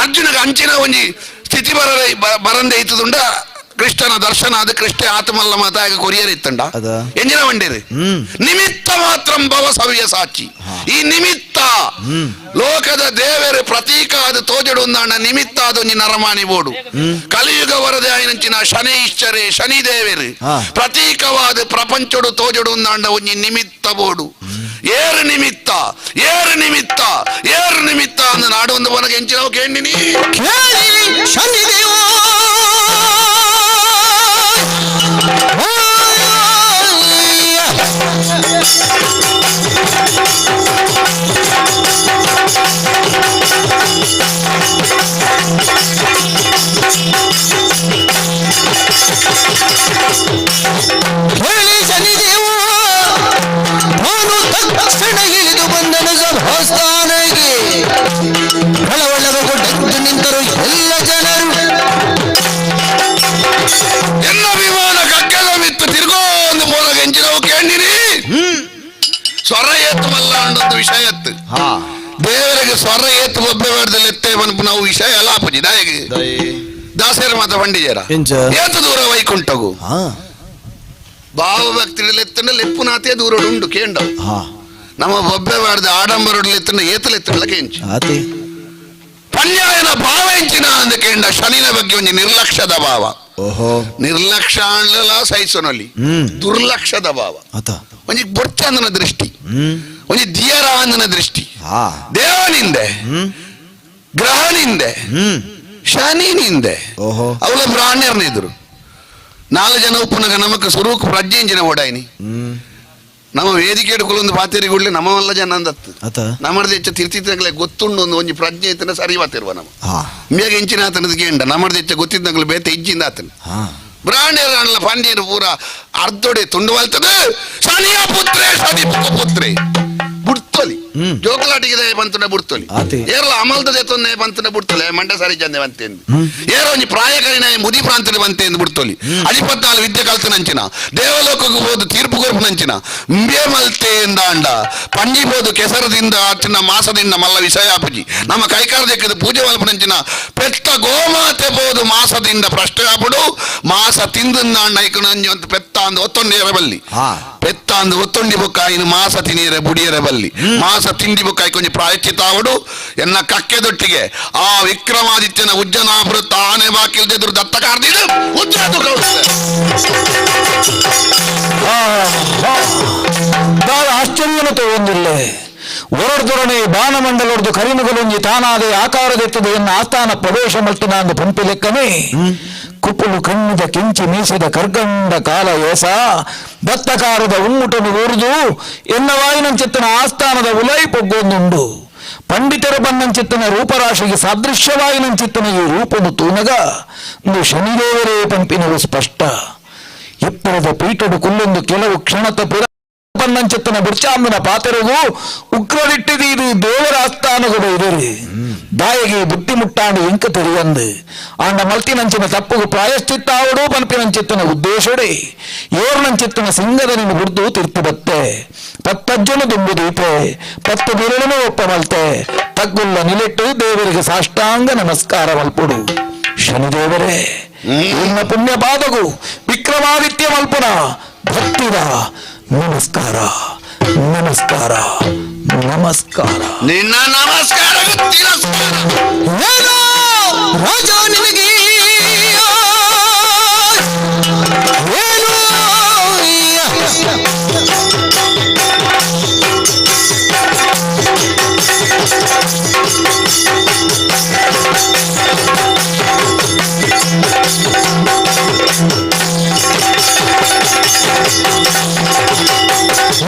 ಅರ್ಜುನಗೆ ಅಂಚಿನ ಒಂಜಿ ಸ್ಥಿತಿ ಬರ ಬರಂದೆ ಇತ್ತದುಂಡ ಕೃಷ್ಣನ ದರ್ಶನ ಅದು ಕೃಷ್ಣ ಆತ್ಮಲ್ಲ ಮಾತಾಗ ಕೊರಿಯರ್ ಇತ್ತಂಡ ಎಂಜಿನ ವಂಡೇರಿ ನಿಮಿತ್ತ ಮಾತ್ರ ಭವ ಸವ್ಯ ಸಾಕ್ಷಿ. ಈ ನಿಮಿತ್ತ ಲೋಕದ ದೇವರು ಪ್ರತೀಕ ಅದು ತೋಜಡು ಒಂದಾಂಡ ನಿಮಿತ್ತ ಅದು ಒಂಜಿ ನರಮಾಣಿ ಬೋಡು ಕಲಿಯುಗ ವರದೆ ಆಯಿನಂಚಿನ ಶನೈಶ್ಚರೆ ಶನಿ ದೇವರು ಪ್ರತೀಕವಾದ ಪ್ರಪಂಚಡು ತೋಜಡು ಒಂದಾಂಡ ಒಂಜಿ ನಿಮಿತ್ತ ಬೋಡು ಏರು ನಿಮಿತ್ತ ಏರು ನಿಮಿತ್ತ ಏರು ನಿಮಿತ್ತ ಅಂದ ನಾಡು ಒಂದು ಬನಗೆ ಎಂಚಿನವು ಕೇಂಡಿನಿ ಶನಿದೇವ ಹೇಳಿ ಶನಿದೇವ ನಾನು ತಕ್ಷಣ ಇಳಿದು ಬಂದನು ಸಭಾಸ್ಥಾನಕ್ಕೆ ಹೊಳವಳವಗೊಂಡು ನಿಂತರು ಎಲ್ಲ ಜನರು. ಎಲ್ಲ ವಿಮಾನ ಕಕ್ಕದ ಮಿತ್ತು ತಿರುಗೋ ಒಂದು ಪೋನಗ ಎಂಚಿನವು ಕೇಂಡಿನಿ ಸ್ವರ ಏತ್ತು ಮಲ್ಲ ಅನ್ನೊಂದು ವಿಷಯ ಎತ್ತು ದೇವರಿಗೆ ಸ್ವರ ಏತ್ತು ಒಬ್ಬೆ ಬೇಡದಲ್ಲಿ ಎತ್ತೆ ಬನ್ಪು ನಾವು ವಿಷಯ ಎಲ್ಲ ಆಪುಜಿ ದಾಯಗೆ ದಾಸರ ಮಾತ ಬಂಡಿಜೇರ ಏತು ದೂರ ವೈಕುಂಠಗು ಭಾವಭಕ್ತಿಯಲ್ಲಿ ಎತ್ತಂಡ ಲೆಪ್ಪುನಾತೆ ದೂರ ಉಂಡು ಕೇಂಡವು ನಮ್ಮ ಬೊಬ್ಬೆ ಬಾರ್ದ ಆಡಂಬರೊಡಲು ಎತ್ತಂಡ ಏತಲೆತ್ತಂಡ ಕೇಂಚಿ ಪನ್ಯಾಯನ ಭಾವ ಎಂಚಿನ ಅಂದ ಕೇಂಡ ಶನಿನ ಬಗ್ಗೆ ಒಂಜಿ ನಿರ್ಲಕ್ಷ್ಯದ ಭಾವ. ನಿರ್ಲಕ್ಷ್ಯ ಆಂಡ್ಲಲ ಸಹಿಸೋನಲ್ಲಿ ದುರ್ಲಕ್ಷದ ಭಾವ ಒಂಜಿ ಬೊರ್ಚಂದನ ದೃಷ್ಟಿ ಒಂಜಿ ದಿಯರಾಂದನ ದೃಷ್ಟಿ ದೇವನಿಂದೆ ಗ್ರಹನಿಂದೆ ಶನಿನಿಂದೆ ಅವಳ ಬ್ರಾಹ್ಮಣರ್ನಿದ್ರು ನಾಲ್ಕು ಜನ ಉಪ್ಪುನಗ ನಮಕ್ ಸುರೂಕ್ ಪ್ರಜ್ಞೆಂಜಿನ ಓಡಾಯಿನಿ ನಮ್ಮ ವೇದಿಕೆ ಹಿಡ್ಕೊಳ್ಳೊಂದು ಪಾತೆರಿಗುಡ್ಲೆ ನಮ್ಮವಲ್ಲ ಜನ ಅಂದತ್ತು ನಮ್ಮರ್ದ ಹೆಚ್ಚ ತಿರ್ತಿತ್ತಂಗ್ಲೆ ಗೊತ್ತುಂಡು ಒಂದು ಒಂಜಿ ಪ್ರಜ್ಞೆ ಇತ್ತನ ಸರಿ ಮಾತಿರುವ ನಮ್ಮ ಮೇಗ ಇಂಚಿನ ಆತನದ ಕೇಂಡ ನಮ್ಮರ್ದ ಹೆಚ್ಚ ಗೊತ್ತಿದ್ದಂಗ್ಲೆ ಬೇತೆ ಇಜ್ಜಿಂದ ಆತನ ಬ್ರಾಹ್ಮಣರ ಅಣ್ಣ ಪಾಂಡ್ಯರು ಪೂರ ಅರ್ಧೊಡೆ ತುಂಡು ವಾಲ್ತದೆ ಶನಿಯ ಪುತ್ರೆ ಶನಿ ಪುತ್ರೆ ಬುಡ್ತೊಲಿ ಜೋಕಲಾಟಿಗೆ ಬಂತನ ಬುಡ್ತೊಲಿ ಏರ್ಲ ಅಮಲ್ದ ತೊಂದೆ ಬಂತನ ಬುಡ್ತೊಲೆ ಮಂಡ ಸರಿ ಚಂದೆ ಬಂತೆಂದು ಏರೋ ಒಂಜಿ ಪ್ರಾಯಕರಿನ ಮುದಿ ಪ್ರಾಂತದ ಬಂತೆಂದು ಬುಡ್ತೊಲಿ ಅಜಿಪತ್ನಾಲ್ ವಿದ್ಯೆ ಕಲ್ತನಂಚಿನ ದೇವಲೋಕಕ್ಕೆ ಹೋದು ತೀರ್ಪು ಕೊರ್ಪುನಂಚಿನ ಇಂಬೆ ಮಲ್ತೆ ಎಂದಾಂಡ ಪಂಜಿ ಬೋದು ಕೆಸರದಿಂದ ಆಚಿನ ಮಾಸದಿಂದ ಮಲ್ಲ ವಿಷಯಾಪುಜಿ ನಮ್ಮ ಕೈಕಾರ ದೆಕ್ಕದ ಪೂಜೆ ಮಲ್ಪನಂಚಿನ ಪೆತ್ತ ಗೋಮಾತೆ ಬೋದು ಮಾಸದಿಂದ ಪ್ರಶ್ನೆ ಆಪುಡು ಮಾಸ ತಿಂದಂದಾಂಡ ಐಕನಂಜಿ ಅಂತ ಪೆತ್ತ ಅಂದು ಒತ್ತೊಂಡೇರ ಬಲ್ಲಿ ಪೆತ್ತ ಅಂದು ಒತ್ತೊಂಡಿ ಬೊಕ್ಕ ಇನ್ನು ಮಾಸ ತಿನಿಯರೆ ಬುಡಿಯರೆ ಬಲ್ಲಿ ಮಾಸ ತಿಂಡಿ ಬೊಕ್ಕ ಕೊಂಚ ಪ್ರಾಯಶ್ಚಿತ್ತಾವಡು ಎನ್ನ ಕಕ್ಕೆದೊಟ್ಟಿಗೆ ಆ ವಿಕ್ರಮಾದಿತ್ಯನ ಉಜ್ಜನಾಭೃ ತಾನೇ ಬಾಕಿಲ್ದೆದುರು ದತ್ತ ಕಾರ್ದಿದ್ದು ಉಜ್ಜಾದು ದಾದ ಆಶ್ಚರ್ಯನು ತಗೊಂಡಿಲ್ಲೆ ಒರಡ್ದೊಡನೆ ಬಾಣಮಂಡಲೊಡ್ದು ಕರಿಮುಗಲೊಂಜಿ ತಾನಾದೆ ಆಕಾರದೆತ್ತದೆ ಎನ್ನ ಆಸ್ಥಾನ ಪ್ರವೇಶ ಮಲ್ತಿನಾಂದು ಪಂಪಿ ಲೆಕ್ಕನೆ ಕುಪ್ಪುಲು ಕಣ್ಣಿದ ಕೆಂಚಿ ಮೀಸದ ಕರ್ಗಂಡ ಕಾಲ ಏಸ ದತ್ತಕಾರದ ಉಮ್ಮುಟನು ಊರಿದು ಎನ್ನ ವಾಯಿನಂಚಿತ್ತನ ಆಸ್ಥಾನದ ಉಲೈ ಪೊಗ್ಗೊಂದುಂಡು ಪಂಡಿತರ ಬನ್ನಂಚಿತ್ತನ ರೂಪರಾಶಿಗೆ ಸಾದೃಶ್ಯವಾಯಿನಂಚಿತ್ತನ ಈ ರೂಪನು ತೂನಗ ಒಂದು ಶನಿದೇವರೇ ಪಂಪಿನವು ಸ್ಪಷ್ಟ ಎತ್ತರದ ಪೀಠಡು ಕುಲ್ಲೊಂದು ಕೆಲವು ಕ್ಷಣತ ಪುರ ಬನ್ನಂಚಿತ್ತನ ಬುರ್ಚಾಂಬನ ಪಾತೆರಗು ಉಗ್ರರಿಟ್ಟಿದೀದು ದೇವರ ಆಸ್ಥಾನಗಳು ಇದರಿ ದಾಯಗಿ ಬುಟ್ಟಿ ಮುಟ್ಟಾಂಡು ಇಂಕ ತೆರಿಯಂದು ಆಂಡ ಮಲ್ತಿನಂಚಿನ ತಪ್ಪುಗು ಪ್ರಾಯಶ್ಚಿತ್ತಾವಡು ಪನ್ಪಿನಂಚಿತ್ತನ ಉದ್ದೇಶಡೆ ಏರ್ನಂಚಿತ್ತನ ಸಿಂಗದ ನಿನ್ನ ಬುಡ್ದು ತಿರ್ತು ಬತ್ತೆ ಪತ್ತಜ್ಜನು ದುಂಬು ದೀಪೆ ಪತ್ತು ಬಿರಳನು ಒಪ್ಪ ಮಲ್ತೆ ತಗ್ಗುಲ್ಲ ನಿಲೆಟ್ಟು ದೇವರಿಗೆ ಸಾಷ್ಟಾಂಗ ನಮಸ್ಕಾರ ಮಲ್ಪುಡು ಶನಿದೇವರೇ ನಿನ್ನ ಪುಣ್ಯ ಪಾದಗು ವಿಕ್ರಮಾದಿತ್ಯ ಮಲ್ಪುನ ಭಕ್ತಿದ ನಮಸ್ಕಾರ ನಮಸ್ಕಾರ ನಮಸ್ಕಾರ ನಿನ್ನ ನಮಸ್ಕಾರ ತಿರಸ್ಕಾರ ರಾಜ ನಿನಗೆ ಏನು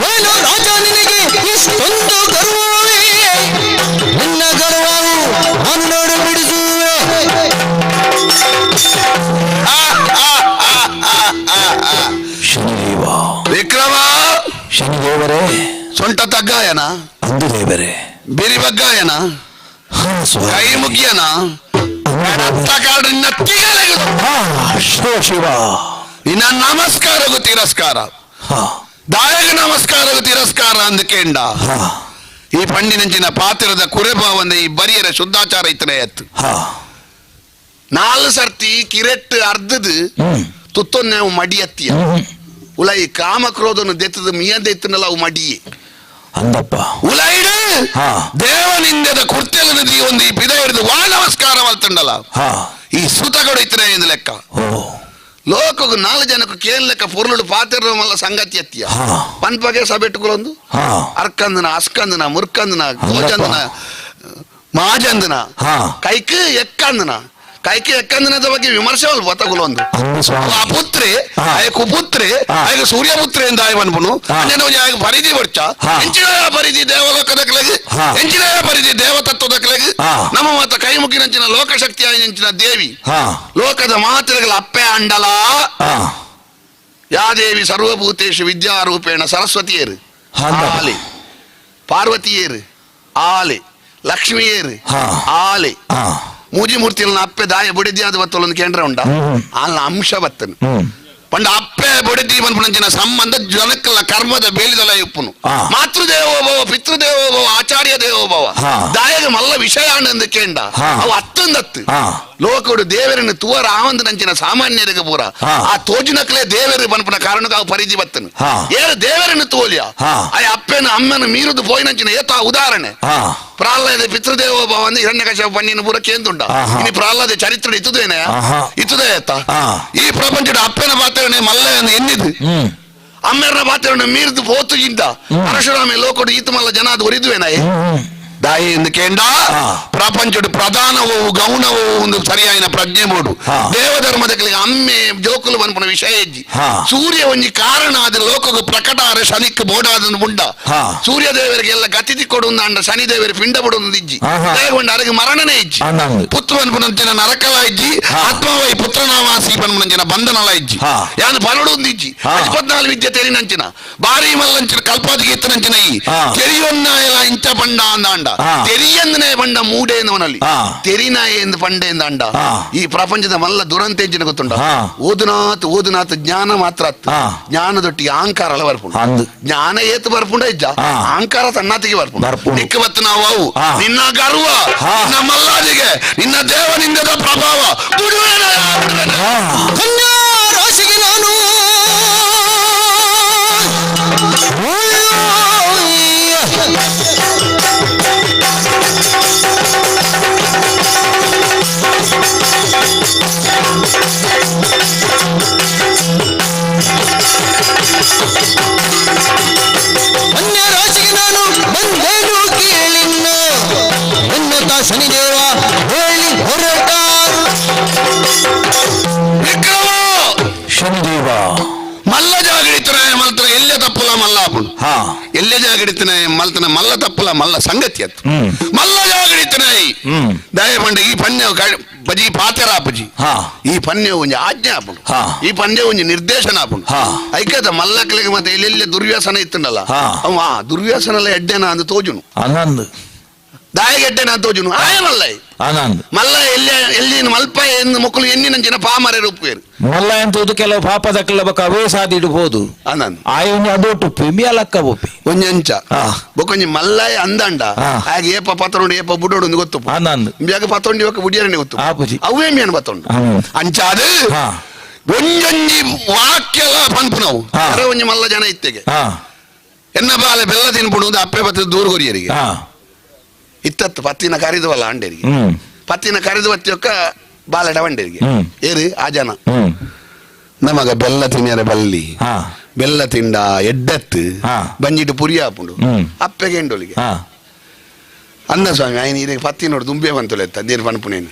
ಏನು ರಾಜ ನಿನಗೆ ಇಷ್ಟೊಂದು ಗರ್ವವೇ ನಿನ್ನ ಗರ್ವವು ನಾನು ನೋಡು ಬಿಡಿಸುವೆ. ಶನಿದೇವ ವಿಕ್ರಮ ಶನಿದೇವರೇ ಸೊಂಟ ತಗ್ಗಾಯನ ಅಂದು ದೇವರೇ ಬಿರಿ ಬಗ್ಗಾಯನ ಹಾ ಸ್ವಾಮಿ. ಕೈ ಮುಗಿಯನ ಅಂದು ದೇವರೇ. ನಿನ್ನ ತಿಗಲೆಗದು ಹಾ ಶಿವ ಶಿವ ನಿನ್ನ ನಮಸ್ಕಾರಗೂ ತಿರಸ್ಕಾರ ಹಾ ದಾಯಗ ನಮಸ್ಕಾರಗೂ ತಿರಸ್ಕಾರ ಅಂದಕೇಂಡ ಹಾ ಈ ಪಂಡಿನಂಚಿನ ಪಾತ್ರದ ಕುರೆಬಾವಂದ ಈ ಬರಿಯರ ಶುದ್ಧಾಚಾರ ಇತ್ತನೇ ಎತ್ತು ಹಾ ನಾಲ್ ಸರ್ತಿ ಕಿರೆಟ್ ಅರ್ಧದು ತುತ್ತೊನ್ನೆ ಅವು ಮಡಿ ಅತ್ತಿಯ ಉಲೈ ಕಾಮಕ್ರೋಧನು ದೆತ್ತದ ಮಿಯದ ಇತ್ತನಲ್ಲ ಅವು ಮಡಿಯೇ ಅಂದಪ್ಪ ಉಲೈಡು ಹಾ. ದೇವನಿಂದದ ಕುರ್ತೆಲ ನದಿ ಒಂದು ಈ ಪಿದ ಹಿಡಿದು ವಾ ನಮಸ್ಕಾರ ಮಲ್ತಂಡಲ್ಲ ಹಾ ಈ ಸುತಗಳು ಇತ್ತನೇ ಎಂದು ಲೆಕ್ಕ ಓ ಲೋಕకు ನಾಲ್ಕು ಜನకు ಕೇನ್ ಲೆಕ್ಕ ಪೊರ್ಲುಡು ಪಾತಿರ ಮಲ್ಲ ಸಂಗತಿ ಅತ್ತಿಯ ಹಾ. ಪನ್ಪಗೆ ಸಬೆಟ್ಟುಕೊಳೊಂದು ಹಾ ಅರ್ಕಂದನ ಅಸ್ಕಂದನ ಮುರ್ಕಂದನ ಗೋಜಂದನ ಮಾಜಂದನ ಹಾ. ಕೈಕ್ ಎಕ್ಕಂದನ ಕೈಕ್ ಎಕ್ಕಂದನದ ಬಗ್ಗೆ ವಿಮರ್ಶೆ ಅಲ್ಪ ತಗುಲೊಂದು ಅಂದು ಸ್ವಾಮಿ ಆ ಪುತ್ರೆ ಹಾ. ಆಯ ಕುಪುತ್ರೆ ಹಾ. ಆಯಗ ಸೂರ್ಯಪುತ್ರೆ ಎಂದ ಆಯ ಅನ್ಪುನು ಹಾ. ಅಂಜನ ಒಂಜಿ ಆಯಗ ಪರಿಧಿ ಬರ್ಚ ಹಾ. ಎಂಚಿನ ಪರಿಧಿ ದೇವಲೋಕದ ಕಲೆಗ್ ಹಾ. ಎಂಚಿನ ಪರಿಧಿ ದೇವತತ್ವದ ಕಲೆಗ್ ಹಾ. ನಮ್ಮ ಮತ ಕೈ ಮುಗಿನಂಚಿನ ಲೋಕಶಕ್ತಿ ಆಯಿನಂಚಿನ ದೇವಿ ಹಾ ಲೋಕದ ಮಾತೃಗಳ ಅಪ್ಪೆ ಅಂಡಲ ಹಾ ಯಾದೇವಿ ಸರ್ವಭೂತೇಶು ವಿದ್ಯಾರೂಪೇಣ ಸರಸ್ವತಿಯರು ಹಾ. ಆಲೆ ಪಾರ್ವತಿಯರು ಆಲೆ ಲಕ್ಷ್ಮಿಯರು ಹಾ. ಆಲೆ ಹಾ ಮೂಜಿ ಮೂರ್ತಿಗಳನ್ನ ಅಪ್ಪೆ ದಾಯ ಬುಡಿದಿ ಅದು ಬತ್ತಲೊಂದು ಕೇಂದ್ರ ಉಂಡ ಹ್ಮ್. ಆಲ್ನ ಅಂಶ ಬತ್ತನು ಹ್ಮ್ ಪಂಡ ಅಪ್ಪೆ ಬುಡಿದಿ ಪನ್ಪುನಂಚಿನ ಸಂಬಂಧ ಜನಕ್ಕಲ್ಲ ಕರ್ಮದ ಬೇಲಿದಲ ಇಪ್ಪುನು ಹಾ. ಮಾತೃದೇವೋಭವ ಪಿತೃದೇವೋಭವ ಆಚಾರ್ಯ ದೇವೋಭವ ಹಾ. ದಾಯಗ ಮಲ್ಲ ವಿಷಯ ಅಂದ ಕೇಂಡ ಹಾ. ಅವು ಅತ್ತಂದತ್ತು ಹಾ. ಲೋಕಡು ದೇವರನ್ನು ತುವರ ಆವಂದ ನಂಚಿನ ಸಾಮಾನ್ಯರಿಗೆ ಪೂರ ಆ ತೋಜಿನಕ್ಲೆ ದೇವರು ಪನ್ಪುನ ಕಾರಣಕ್ಕೆ ಅವು ಪರಿಧಿ ಬತ್ತನು ಏರು ದೇವರನ್ನು ತೋಲಿಯ ಆ ಅಪ್ಪನ ಅಮ್ಮನ ಮೀರುದು ಪೋಯಿನಂಚಿನ ಏತ ಉದಾಹರಣೆ ಪ್ರಹ್ಲಾದ ಪಿತೃದೇವೋಭವ ಅಂದ್ರೆ ಹಿರಣ್ಯಕಶ್ಯಪ ಪನ್ನಿನ ಪೂರ ಕೇಂದುಂಡ ಇನಿ ಪ್ರಹ್ಲಾದ ಚರಿತ್ರೆ ಇತ್ತುದೇನೆ ಇತ್ತುದೇ ಏತ ಈ ಪ್ರಪಂಚದ ಅಪ್ಪನ ಪಾತ್ರನೇ ಮಲ್ಲ ಎನ್ನಿದು ಅಮ್ಮೆರ್ನ ಪಾತ್ರವನ್ನು ಮೀರಿದು ಪೋತು ಇಂದ ಪರಶುರಾಮ ಲೋಕಡು ಈತ ಮಲ್ಲ ಜನ ಅದು ಒರಿದುವೇನಾಯ್ ದಾಯಿ ಎಂದು ಕೇಂಡ ಪ್ರಪಂಚಡು ಪ್ರಧಾನವು ಗೌಣವು ಒಂದು ಸರಿಯಾಯಿನ ಪ್ರಜ್ಞೆ ಬೋಡು ದೇವಧರ್ಮದ ಅಮ್ಮೆ ಜೋಕುಲು ಪನ್ಪುನ ವಿಷಯ ಹೆಜ್ಜಿ ಸೂರ್ಯ ಒಂಜಿ ಕಾರಣ ಆದ ಲೋಕకు ಪ್ರಕಟ ಆರ ಶನಿಕ್ ಬೋಡಾದ ಉಂಡ ಸೂರ್ಯ ದೇವರಿಗೆ ಎಲ್ಲ ಗತಿ ತಿಕ್ಕೊಡು ಅಂಡ ಶನಿ ದೇವರು ಪಿಂಡ ಬಡೊಂದು ಇಜ್ಜಿ ದಯಗೊಂಡು ಅರಗೆ ಮರಣನೇ ಇಜ್ಜಿ ಪುತ್ರ ಪನ್ಪುನಂಚಿನ ನರಕಲ ಇಜ್ಜಿ ಆತ್ಮವೈ ಪುತ್ರನಾವಾಸಿ ಪನ್ಪುನಂಚಿನ ಬಂಧನಲ ಇಜ್ಜಿ ಯಾನು ಪನಡು ಒಂದು ಇಜ್ಜಿ 14 ವಿದ್ಯೆ ತೆರಿನಂಚಿನ ಬಾರಿ ಮಲ್ಲಂಚಿನ ಕಲ್ಪಾದಿಗೆ ಇತ್ತನಂಚಿನ ಈ ತೆರಿಯೊನ್ನ ಎಲ್ಲ ಇಂಚ ಪಂಡ ಅಂದ ತೆರಿಯಂದನೇ ಬಂಡ ಮೂಡೇನವನಲ್ಲಿ ತೆರಿನಾಯ ಎಂದು ಪಂಡೆ ಅಂಡ ಈ ಪ್ರಪಂಚದ ಮಲ್ಲ ದುರಂತ ಎಂಚಿನ ಗೊತ್ತುಂಡ ಓದುನಾತ್ ಓದುನಾತ್ ಜ್ಞಾನ ಮಾತ್ರ ಜ್ಞಾನದೊಟ್ಟಿಗೆ ಅಹಂಕಾರ ಅಲ್ಲ ಬರ್ಪುಂಡು ಜ್ಞಾನ ಏತು ಬರ್ಪುಂಡ ಇಜ್ಜ ಅಹಂಕಾರ ತನ್ನಾತಿಗೆ ಬರ್ಪುಂಡು ನಿಕ್ಕ ಬತ್ತು ನಾವು ಅವು ನಿನ್ನ ಗರ್ವ ನಿನ್ನ ಮಲ್ಲಾದಿಗೆ ನಿನ್ನ ದೇವನಿಂದದ ಪ್ರಭಾವ ಕನ್ಯಾ ರಾಶಿಗೆ ನಾನು ಕನ್ಯಾ ರಾಶಿಗೆ ನಾನು ಬಂದೇನು ಕೇಳಿನ್ನ ಎನ್ನುತ್ತ ಶನಿದೇವ ಹೇಳಿ ಹೊರಟ ವಿಕ್ರಮ ಶನಿದೇವ ಮಲ್ಲ ಜಾಗಡಿತನ ಮಲ್ತನ ಎಲ್ಲೇ ತಪ್ಪಲ ಮಲ್ಲ ಆಪುಂಡು ಎಲ್ಲೇ ಜಾಗಡಿತನ ಮಲ್ತನ ಮಲ್ಲ ತಪ್ಪಲ ಮಲ್ಲ ಸಂಗತಿ ಅತ್ತು ಮಲ್ಲ ಜಾಗಡಿತನ ದಯಪಂಡ ಈ ಪನ್ಯ ಬಜಿ ಪಾತೆರ ಆಪುಜಿ ಈ ಪನ್ಯ ಒಂಜಿ ಆಜ್ಞೆ ಆಪುಂಡು ಈ ಪನ್ಯ ಒಂಜಿ ನಿರ್ದೇಶನ ಆಪುಂಡು ಐಕದ ಮಲ್ಲಕ್ಲಿಗೆ ಮತ್ತೆ ಎಲ್ಲೆಲ್ಲ ದುರ್ವ್ಯಸನ ಇತ್ತುಂಡಲ್ಲ ಅವ ದುರ್ವ್ಯಸನ ಎಡ್ಡೆನ ಅಂದ್ ತೋಜುನು ಆನಂದ್ ದಾಯಗೆಡ್ಡೆನ ತೋಜುನು ಆಯ ಮಲ್ಲ ಆನಂದ್ ಮಲ್ಲ ಎಲ್ಲಿ ಎಲ್ಲಿ ಮಲ್ಪ ಎಂದು ಮಕ್ಕಳು ಎನ್ನಿನಂಚಿನ ಪಾಮರೆ ರೂಪೇರು ಮಲ್ಲ ಎಂತುದು ಕೆಲವು ಪಾಪದ ಕೆಲವು ಅವೇ ಸಾದಿಡಬಹುದು ಆನಂದ್ ಆಯೊಂಜಿ ಅದೊಟ್ಟು ಮಿಯಲಕ್ಕ ಬೋಪಿ ಒಂಜಂಚ ಬೊಕೊಂಜಿ ಮಲ್ಲಾಯ ಅಂದಂಡ ಹಾಗೆ ಏಪ ಪತ್ತೊಂಡು ಏಪ ಬುಡೋಡು ಒಂದು ಗೊತ್ತು ಆನಂದ್ ಬ್ಯಾಗ ಪತ್ತೊಂಡು ಇವಾಗ ಬುಡಿಯರನೆ ಗೊತ್ತು ಆಪುಜಿ ಅವೇ ಮೇನ್ ಪತ್ತೊಂಡು ಅಂಚಾದು ಒಂಜೊಂಜಿ ವಾಕ್ಯಲ ಪನ್ಪುನವು ಒಂಜಿ ಮಲ್ಲ ಜನ ಇತ್ತೆಗೆ ಎನ್ನ ಬಾಲೆ ಬೆಲ್ಲ ತಿನ್ಪುಡು ಅಪ್ಪೆ ಪತ್ತ ದೂರ ಕೊರಿಯರಿಗೆ ಇತ್ತತ್ತು ಪತ್ತಿನ ಕರಿದುವಲ್ಲ ಅಂಡೇರಿಗೆ ಪತ್ತಿನ ಕರಿದು ಬತ್ತಿಯೊಕ್ಕ ಬಾಲಡ ಬಂಡೇರಿಗೆ ಏರು ಆ ಜನ ನಮಗ ಬೆಲ್ಲ ತಿನ್ನಿಯರ ಬಲ್ಲಿ ಬೆಲ್ಲ ತಿಂಡ ಎಡ್ಡತ್ತು ಬಂಜಿಟ್ಟು ಪುರಿ ಹಾಪುಂಡು ಅಪ್ಪೆಗೆ ಎಂಡೊಲಿಗೆ ಅಂದ ಸ್ವಾಮಿ ಆಯ್ನ ಇದಕ್ಕೆ ಪತ್ತಿ ನೋಡು ದುಂಬೆ ಬಂತುಲೆತ್ತ ದೇನು ಪನ್ಪುನೇನು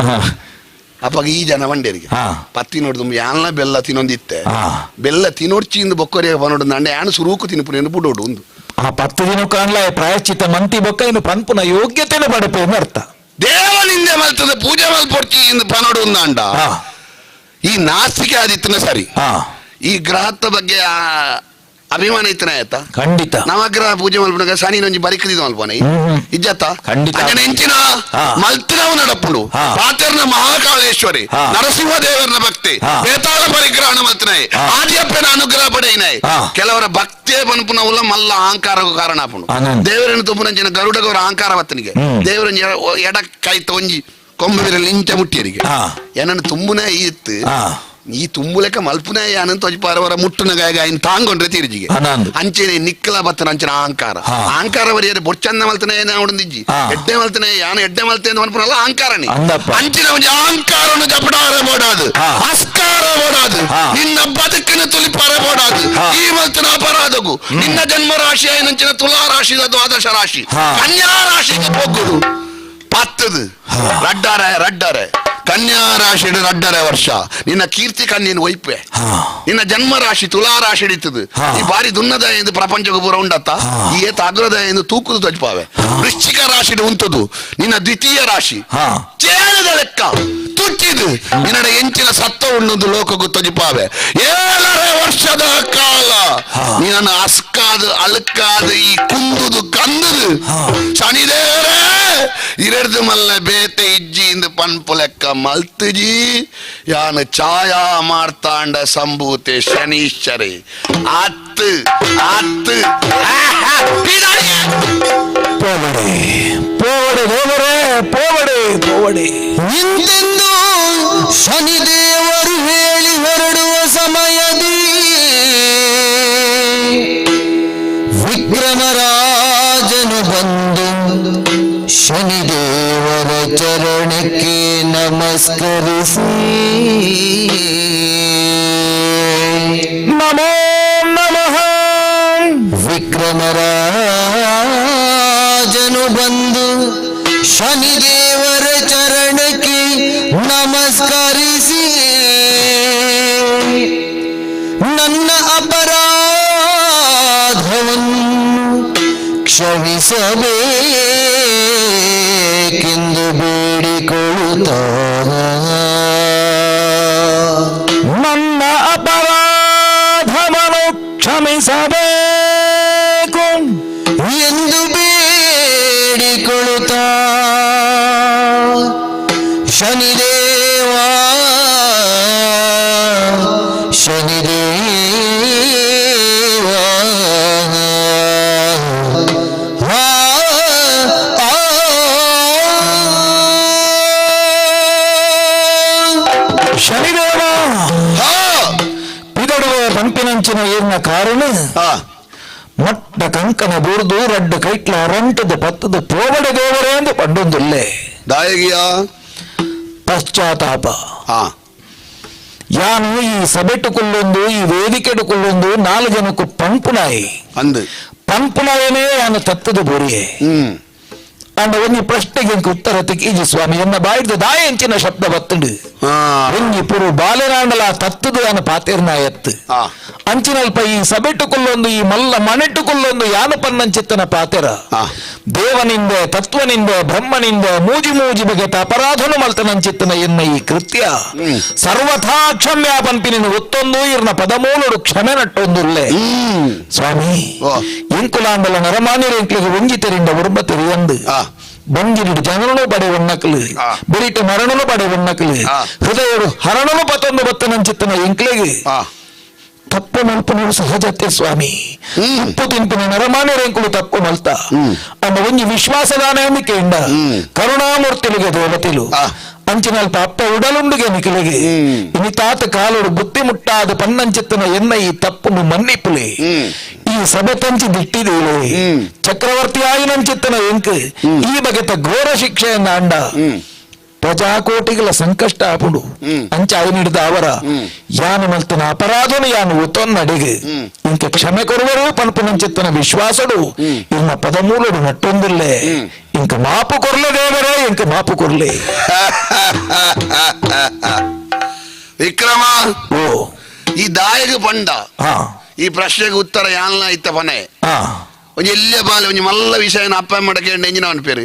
ಅಪ್ಪಾಗ ಈ ಜನ ಬಂಡೇರಿಗೆ ಪತ್ತಿ ನೋಡು ದುಂಬೆ ಯಾನ್ಲ ಬೆಲ್ಲ ತಿನ್ನೊಂದಿತ್ತೆ ಬೆಲ್ಲ ತಿನ್ನೊಡ್ಚಿಂದು ಬೊಕ್ಕೊರಿಯ ಪನೋಡು ಅಂಡೆ ಯಾನು ಸುರೂಕು ತಿನ್ಪುನೇನು ಬುಡೋಡು ಒಂದು ಆ 10 ದಿನ ಕಾಣ್ಲ ಪ್ರಾಯಶ್ಚಿತ್ತ ಮಂತಿ ಬೊಕ್ಕ ಇನ್ನು ಪನ್ಪುನ ಯೋಗ್ಯತೆನ ಪಡಪೇನು ಅರ್ಥ ದೇವನಿಂದೆ ಮಲ್ತದ ಪೂಜೆ ಮಲ್ಪೊಡ್ಚಿ ಇಂದು ಪನೋಡು ಅಂಡ ಈ ನಾಸ್ತಿಕೆ ಆದಿತ್ತನ ಸರಿ ಈ ಗ್ರಹದ ಬಗ್ಗೆ ಅಭಿಮಾನ ಇತ್ತನ ಆಯ್ತಾ ಖಂಡಿತ ನವಗ್ರಹ ಪೂಜೆ ಮಲ್ಪುನಗ ಶನಿ ಒಂಜಿ ಬರಿಕದಿದ ಮಲ್ಪನ ಇಜ್ಜತ್ತ ಖಂಡಿತ ಎಂಚಿನ ಮಲ್ತಿನವು ನಡಪುಂಡು ಪಾತೆರ್ನ ಮಹಾಕಾಳೇಶ್ವರಿ ನರಸಿಂಹ ದೇವರನ ಭಕ್ತಿ ಬೇತಾಳ ಪರಿಗ್ರಹಣ ಮಲ್ತಿನಾಯ್ ಆದಿಯಪ್ಪನ ಅನುಗ್ರಹ ಪಡೆಯಿನಾಯ್ ಕೆಲವರ ಭಕ್ತಿಯೇ ಪನ್ಪುನವುಲ ಮಲ್ಲ ಅಹಂಕಾರಕ್ಕೂ ಕಾರಣ ಆಪುಂಡು ದೇವರನ್ನು ತುಪ್ಪುನಂಚಿನ ಗರುಡಗವರ ಅಹಂಕಾರ ಬತ್ತನಿಗೆ ದೇವರ ಎಡ ಕೈ ತೊಂಜಿ ಕೊಂಬು ಬಿರಲ್ ಇಂಚ ಮುಟ್ಟಿಯರಿಗೆ ಏನನ್ನು ತುಂಬುನೇ ಇತ್ತು ಈ ತುಂಬುಲೆಕ್ಕ ಮಲ್ಪುನೇ ಯಾನಂತ ತೊಜಿ ಪಾರವರ ಮುಟ್ಟುನ ಗಾಯ ಆಯ್ನ ತಾಂಗೊಂಡ್ರೆ ತಿರುಜಿಗೆ ಅಂಚೆನೆ ನಿಕ್ಕಲ ಬತ್ತನ ಅಂಚಿನ ಅಹಂಕಾರ ಅಹಂಕಾರ ವರಿಯರೆ ಬೊಚ್ಚಂದ ಮಲ್ತನೆ ಅವಡೊಂದಿಜ್ಜಿ ಎಡ್ಡೆ ಮಲ್ತನೆ ಯಾನ ಎಡ್ಡೆ ಮಲ್ತೆ ಅಂತ ಮನ್ಪುನಲ್ಲ ಅಹಂಕಾರನೇ ಅಂಚಿನ ಒಂಜಿ ಅಹಂಕಾರನು ಜಪಡಾರ ಬೋಡಾದು ಅಸ್ಕಾರ ಬೋಡಾದು ನಿನ್ನ ಬದುಕಿನ ತುಲಿಪಾರ ಬೋಡಾದು ಈ ಮಲ್ತನ ಅಪರಾಧಗು ನಿನ್ನ ಜನ್ಮ ರಾಶಿ ಆಯ್ನಂಚಿನ ತುಲಾ ರಾಶಿ ದ್ವಾದಶ ರಾಶಿ ಕನ್ಯಾ ರಾಶಿಗೆ ಹೋಗುದು ಪತ್ತದು ರಡ್ಡಾರೆ ರಡ್ಡಾರೆ ಕನ್ಯಾ ರಾಶಿ ರಡ್ಡರೆ ವರ್ಷ ನಿನ್ನ ಕೀರ್ತಿ ಕನ್ಯನ್ ಒಯ್ಪೆ ನಿನ್ನ ಜನ್ಮ ರಾಶಿ ತುಲಾ ರಾಶಿ ಹಿಡಿತದು ಈ ಬಾರಿ ದುನ್ನದ ಎಂದು ಪ್ರಪಂಚಕ್ಕೆ ಪೂರ ಉಂಡತ್ತ ಈ ಏತ ಅಗ್ರದ ಎಂದು ತೂಕುದು ತಜ್ಪಾವೆ ವೃಶ್ಚಿಕ ರಾಶಿ ಉಂಟದು ನಿನ್ನ ದ್ವಿತೀಯ ರಾಶಿ ಚೇಳದ ಲೆಕ್ಕ ತುಟ್ಟಿದು ನಿನ್ನ ಎಂಚಿನ ಸತ್ತ ಉಣ್ಣುದು ಲೋಕಕ್ಕೂ ತೊಜಿಪಾವೆ 7.5 ವರ್ಷದ ಕಾಲ ನಿನ್ನ ಅಸ್ಕಾದ ಅಳುಕಾದ ಈ ಕುಂದುದು ಕಂದುದು ಶನಿದೇವರೇ ಇರಡ್ದು ಮಲ್ಲ ಬೇತೆ ಇಜ್ಜಿ ಇಂದು ಪನ್ಪು ಲೆಕ್ಕ ಮಲ್ತುಜಿ ಯಾನು ಛಾಯಾ ಮಾರ್ತಾಂಡ ಸಂಭೂತೆ ಶನೀಶ್ವರಿ ಅತ್ತು ಅತ್ತು ಪೋವಡೆ ಪೋವಡೆ ದೇವರೇ ಪೋವಡೆ ಪೋವಡೆ ನಿಂತೆಂದು ಶನಿದೇವರು ಹೇಳಿ ಹೊರಡುವ ಸಮಯದಿ ವಿಕ್ರಮರಾಜನು ಬಂದು ಶನಿದೇವರ ಚರಣಕ್ಕೆ ನಮಸ್ಕರಿಸಿ ನಮೋ ನಮಃ. ವಿಕ್ರಮರಾಜನು ಬಂದು ಶನಿದೇವರ ಚರಣಕ್ಕೆ ನಮಸ್ಕರಿಸಿ ನನ್ನ ಅಪರಾಧವನ್ನು ಕ್ಷಮಿಸಬೇಕೆಂದು ಬೇಡಿಕೊಳ್ಳುತ್ತ ನನ್ನ ಅಪರಾಧವನ್ನು ಕ್ಷಮಿಸಬೇಕು ಎಂದು ಬೇಡಿಕೊಳ್ಳುತ್ತ ಶನಿದೇವ ಶನಿದೇವ ಆ, ಆ. ಶನಿದೇವ ಪಿದಡುವ ಪಂಪಿನಂಚಿನ ಏರ್ನ ಕಾರಣ ಮೊಟ್ಟ ಕಂಕನ ಬೂರ್ದು ರಡ್ಡು ಕೈಟ್ಲ ರಂಟದ ಪತ್ತದ ಪೋವಡೆ ದೇವರೇ ಎಂದು ಪಂಡೊಂದುಲ್ಲೆ. ದಾಯಗಿಯ ಪಶ್ಚಾತ್ತಾಪ. ಹಾ ಯಾನು ಈ ಸಬೆಟ್ಟುಕೊಳ್ಳೊಂದು ಈ ವೇದಿಕೆಡುಕೊಳ್ಳೊಂದು ನಾಲು ಜನಕ್ಕೂ ಪಂಪುನಾಯಿ ಅಂದು ಪಂಪುನಾಯನೇ ಯಾನು ತತ್ತದ ಬೋರಿಯೆ. ಅಂಡ ಒಂಜಿ ಪ್ರಶ್ನೆಗೆ ಇಂಕ್ ಉತ್ತರ ತಿಕ್ಕೀಜಿ ಸ್ವಾಮಿ. ಎನ್ನ ಬಾಯಿಡ್ದು ದಾಯ ಎಂಚಿನ ಶಬ್ದ ಬತ್ತುಂಡು. ಒಂಜಿ ಪುರು ಬಾಲೆನಾಂಡಲ ತತ್ತದು ಯಾನು ಪಾತೇರ್ನ ಎತ್ತು. ಅಂಚಿನಲ್ಪ ಈ ಸಬೆಟ್ಟುಕೊಳ್ಳೊಂದು ಈ ಮಲ್ಲ ಮನೆಟ್ಟುಕೊಳ್ಳೊಂದು ಯಾನು ಪನ್ನಂಚಿತ್ತನ ಪಾತೆರ. ದೇವನಿಂದ ತತ್ವನಿಂದ ಬ್ರಹ್ಮನಿಂದ ಮೂಜಿ ಮೂಜಿ ಬಗೆತ ಅಪರಾಧನು ಮಲ್ತನಂಚಿತ್ತನ ಎನ್ನ ಈ ಕೃತ್ಯ ಸರ್ವಥಾ ಕ್ಷಮ್ಯ ಪಂಪಿನಿನ ಒತ್ತೊಂದು ಇರ್ನ ಪದಮೂಲಡು ಕ್ಷಮೆ ನಟ್ಟೊಂದುಲ್ಲೆ ಸ್ವಾಮಿ. ಇಂಕುಲಾಂಡಲ ನರಮಾನ್ಯರು ಇಂಕ್ಲಿಗೆ ಒಂಜಿ ತೆರಿಂಡ ಉರ್ಬ ತೆರಿಯಂದು ಬಂಗಿರಿಡು ಜನರನು ಪಡೆ ಒಣ್ಣಕಲು ಬೆರಿಟ ಮರಣನು ಪಡೆ ಒಣ್ಣಕಲು ಹೃದಯರು ಹರಣನು ಪತೊಂದು ಬತ್ತನಂಚಿತ್ತನ ಎಂಕ್ಲೆಗೆ ತಪ್ಪು ಮಲ್ಪನರು ಸಹಜತೆ ಸ್ವಾಮಿ. ತಪ್ಪು ತಿಂಪಿನ ನರಮಾನ್ಯರೆಂಕುಲು ತಪ್ಪು ಮಲ್ತ ಅಂಡ ಒಂಜಿ ವಿಶ್ವಾಸದಾನ ಎಂದಿಕೆಂಡ ಕರುಣಾಮೂರ್ತಿಲಿಗೆ ದೇವತೆಲು ಅಂಚಿನಲ್ಪ ಅಪ್ಪ ಉಡಲುಂಡುಗೆ ನಿಖಿಲಿಗೆ ಇನಿ ತಾತ ಕಾಲೋಡು ಬುತ್ತಿ ಮುಟ್ಟಾದ ಪನ್ನಂಚಿತ್ತನ ಎನ್ನ ಈ ತಪ್ಪುನು ಮನ್ನಿಪುಲೆ. ಈ ಸಭೆ ತಂಚಿ ದಿಟ್ಟಿದೇಳೆ ಚಕ್ರವರ್ತಿ ಆಯಿನಂಚಿತ್ತನ ಎಂಕ್ ಈ ಬಗೆತ ಘೋರ ಶಿಕ್ಷೆಯನ್ನ ಅಂಡ ಪ್ರಜಾಕೋಟಿಗಳ ಸಂಕಷ್ಟ ಆಪುಂಡು. ಅಂಚ ಹಿಡಿದ ಅವರ ಯಾನು ಮಲ್ತನ ಅಪರಾಧನು ಯಾನು ಒತ್ತೊನ್ನಡಿಗೆ ಇಂಕ ಕ್ಷಮೆ ಕೊರುವರು ಪನ್ಪುನಂಚಿತ್ತನ ವಿಶ್ವಾಸಡು ಇನ್ನ ಪದಮೂಲಡು ನಟ್ಟೊಂದಿಲ್ಲೆ. ಇಂಕ ಮಾಪು ಕೊರ್ಲೆ ದೇವರೇ, ಇಂಕ ಮಾಪು ಕೊರ್ಲೆ. ವಿಕ್ರಮ. ಓ. ಈ ದಾಯಗ ಪಂಡ ಈ ಪ್ರಶ್ನೆಗೆ ಉತ್ತರ ಯಾನ್ಲ ಇತ್ತ ಪನೆ. ಒಂಜಿ ಎಲ್ಲೇ ಬಾಲೆ ಒಂಜಿ ಮಲ್ಲ ವಿಷಯನ ಅಪ್ಪ ಮಡಕೆ ಎಂಜಿನ ಅವನ ಪೇರು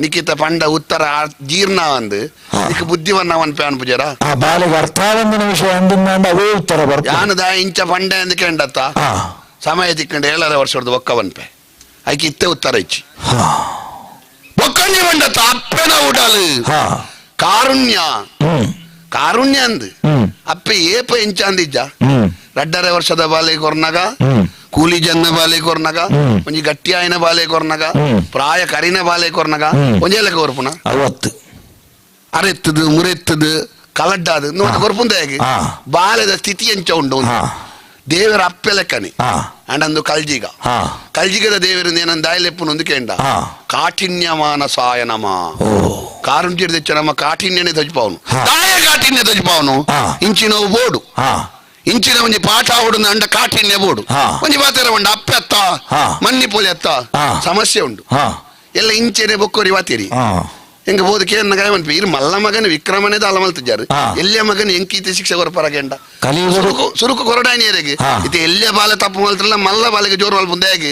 ನಿಕ್ಕಿತ ಪಂಡ ಉತ್ತರ ಜೀರ್ಣ ಅಂದು ನಿಕ್ಕ ಬುದ್ಧಿವನ್ನ ಅವನ್ ಪ್ಯಾನ್ ಪೂಜಾರ. ಆ ಬಾಲೆಗೆ ಅರ್ಥಾವಂದನ ವಿಷಯ ಅಂದಿನ ಅವೇ ಉತ್ತರ ಬರ್ತ. ಯಾನು ದಾಯ ಇಂಚ ಪಂಡೆ ಅಂದ್ ಕೇಂಡತ್ತ ಸಮಯ ತಿಕ್ಕಂಡು 7.5 ವರ್ಷದ ಒಕ್ಕವನ್ಪೆ ಐಕೆ ಇತ್ತೆ ಉತ್ತರ ಇಚ್ಚಿ ಒಕ್ಕಂಜಿ ಬಂಡತ್ತ ಅಪ್ಪೆನ ಉಡಲು ಕಾರುಣ್ಯ ಕಾರುಣ್ಯ ಅಂದ್ ಅಪ್ಪೆ ಏಪ ಇಂಚ ಅಂದಿಜ್ಜ 2.5 ವರ್ಷದ ಬಾಲೆ ಕೊರ್ನಗ ಕೂಲಿ ಜನ್ನ ಬಾಲೆ ಕೊರ್ನಗ ಒಂಜಿ ಗಟ್ಟಿಯಾಯಿನ ಬಾಲೆ ಕೊರ್ನಗ ಪ್ರಾಯ ಕರಿನ ಬಾಲೆ ಕೊರ್ನಗ ಒಂಜೆಲ್ಲ ಕೊರ್ಪುನ 60 ಅರೆತ್ತದು ಮುರೆತ್ತದು ಕಲಡ್ಡಾದು ನೋಡ ಕೊರ್ಪುಂದ ಹೇಗೆ ಬಾಲೆದ ಸ್ಥಿತಿ ಎಂಚ ಉಂಡು ದೇವರ ಅಪ್ಪೆ ಲೆಕ್ಕನೆ ಅಂಡಂದು ಕಲ್ಜಿಗ ಕಲ್ಜಿಗದ ದೇವರಿಂದ ಏನಂದ ದಾಯಲೆಪ್ಪುನ ಒಂದು ಕೇಂಡ ಕಾಠಿಣ್ಯಮಾನ ಸಾಯನಮ ಕಾರುಂಚಿಡ ತೆಚ್ಚ ನಮ್ಮ ಕಾಠಿಣ್ಯನೇ ತಜ್ಪಾವನು ದಾಯ ಕಾಠಿಣ್ಯ ತಜ್ಪಾವನು ಇಂಚಿನವು ಬೋಡು ಇಂಚಿನ ಒಂಜಿ ಪಾಠ ಉಂಡು ಅಂಡ ಕಾಠಿಣ್ಯ ಬೋಡು ಒಂಜಿ ಮಾತಾರ ಉಂಡು ಅಪ್ಪೆ ಅತ್ತ ಮನ್ನಿ ಪೋಲಿ ಅತ್ತ ಸಮಸ್ಯೆ ಉಂಡು ಎಲ್ಲ ಇಂಚೆನೆ ಬೊಕ್ಕೋರಿ ವಾತೀರಿ ಎಂಗ ಬೋದು ಕೇನ್ನ ಗಾಯಮನ್ಪಿ ಇರು ಮಲ್ಲ ಮಗನ ವಿಕ್ರಮನೇ ದಾಲ ಮಲ್ತಿದ್ದಾರೆ ಎಲ್ಲಿಯ ಮಗನ ಎಂಕೀತಿ ಶಿಕ್ಷೆ ಕೊರಪರಗೆಂಡ ಸುರುಕು ಕೊರಡಾನಿಯರಿಗೆ ಇದು ಎಲ್ಲಿಯ ಬಾಲೆ ತಪ್ಪು ಮಲ್ತ್ರಲ್ಲ ಮಲ್ಲ ಬಾಲೆಗೆ ಜೋರು ಮಲ್ಪುಂದ ಹೇಗೆ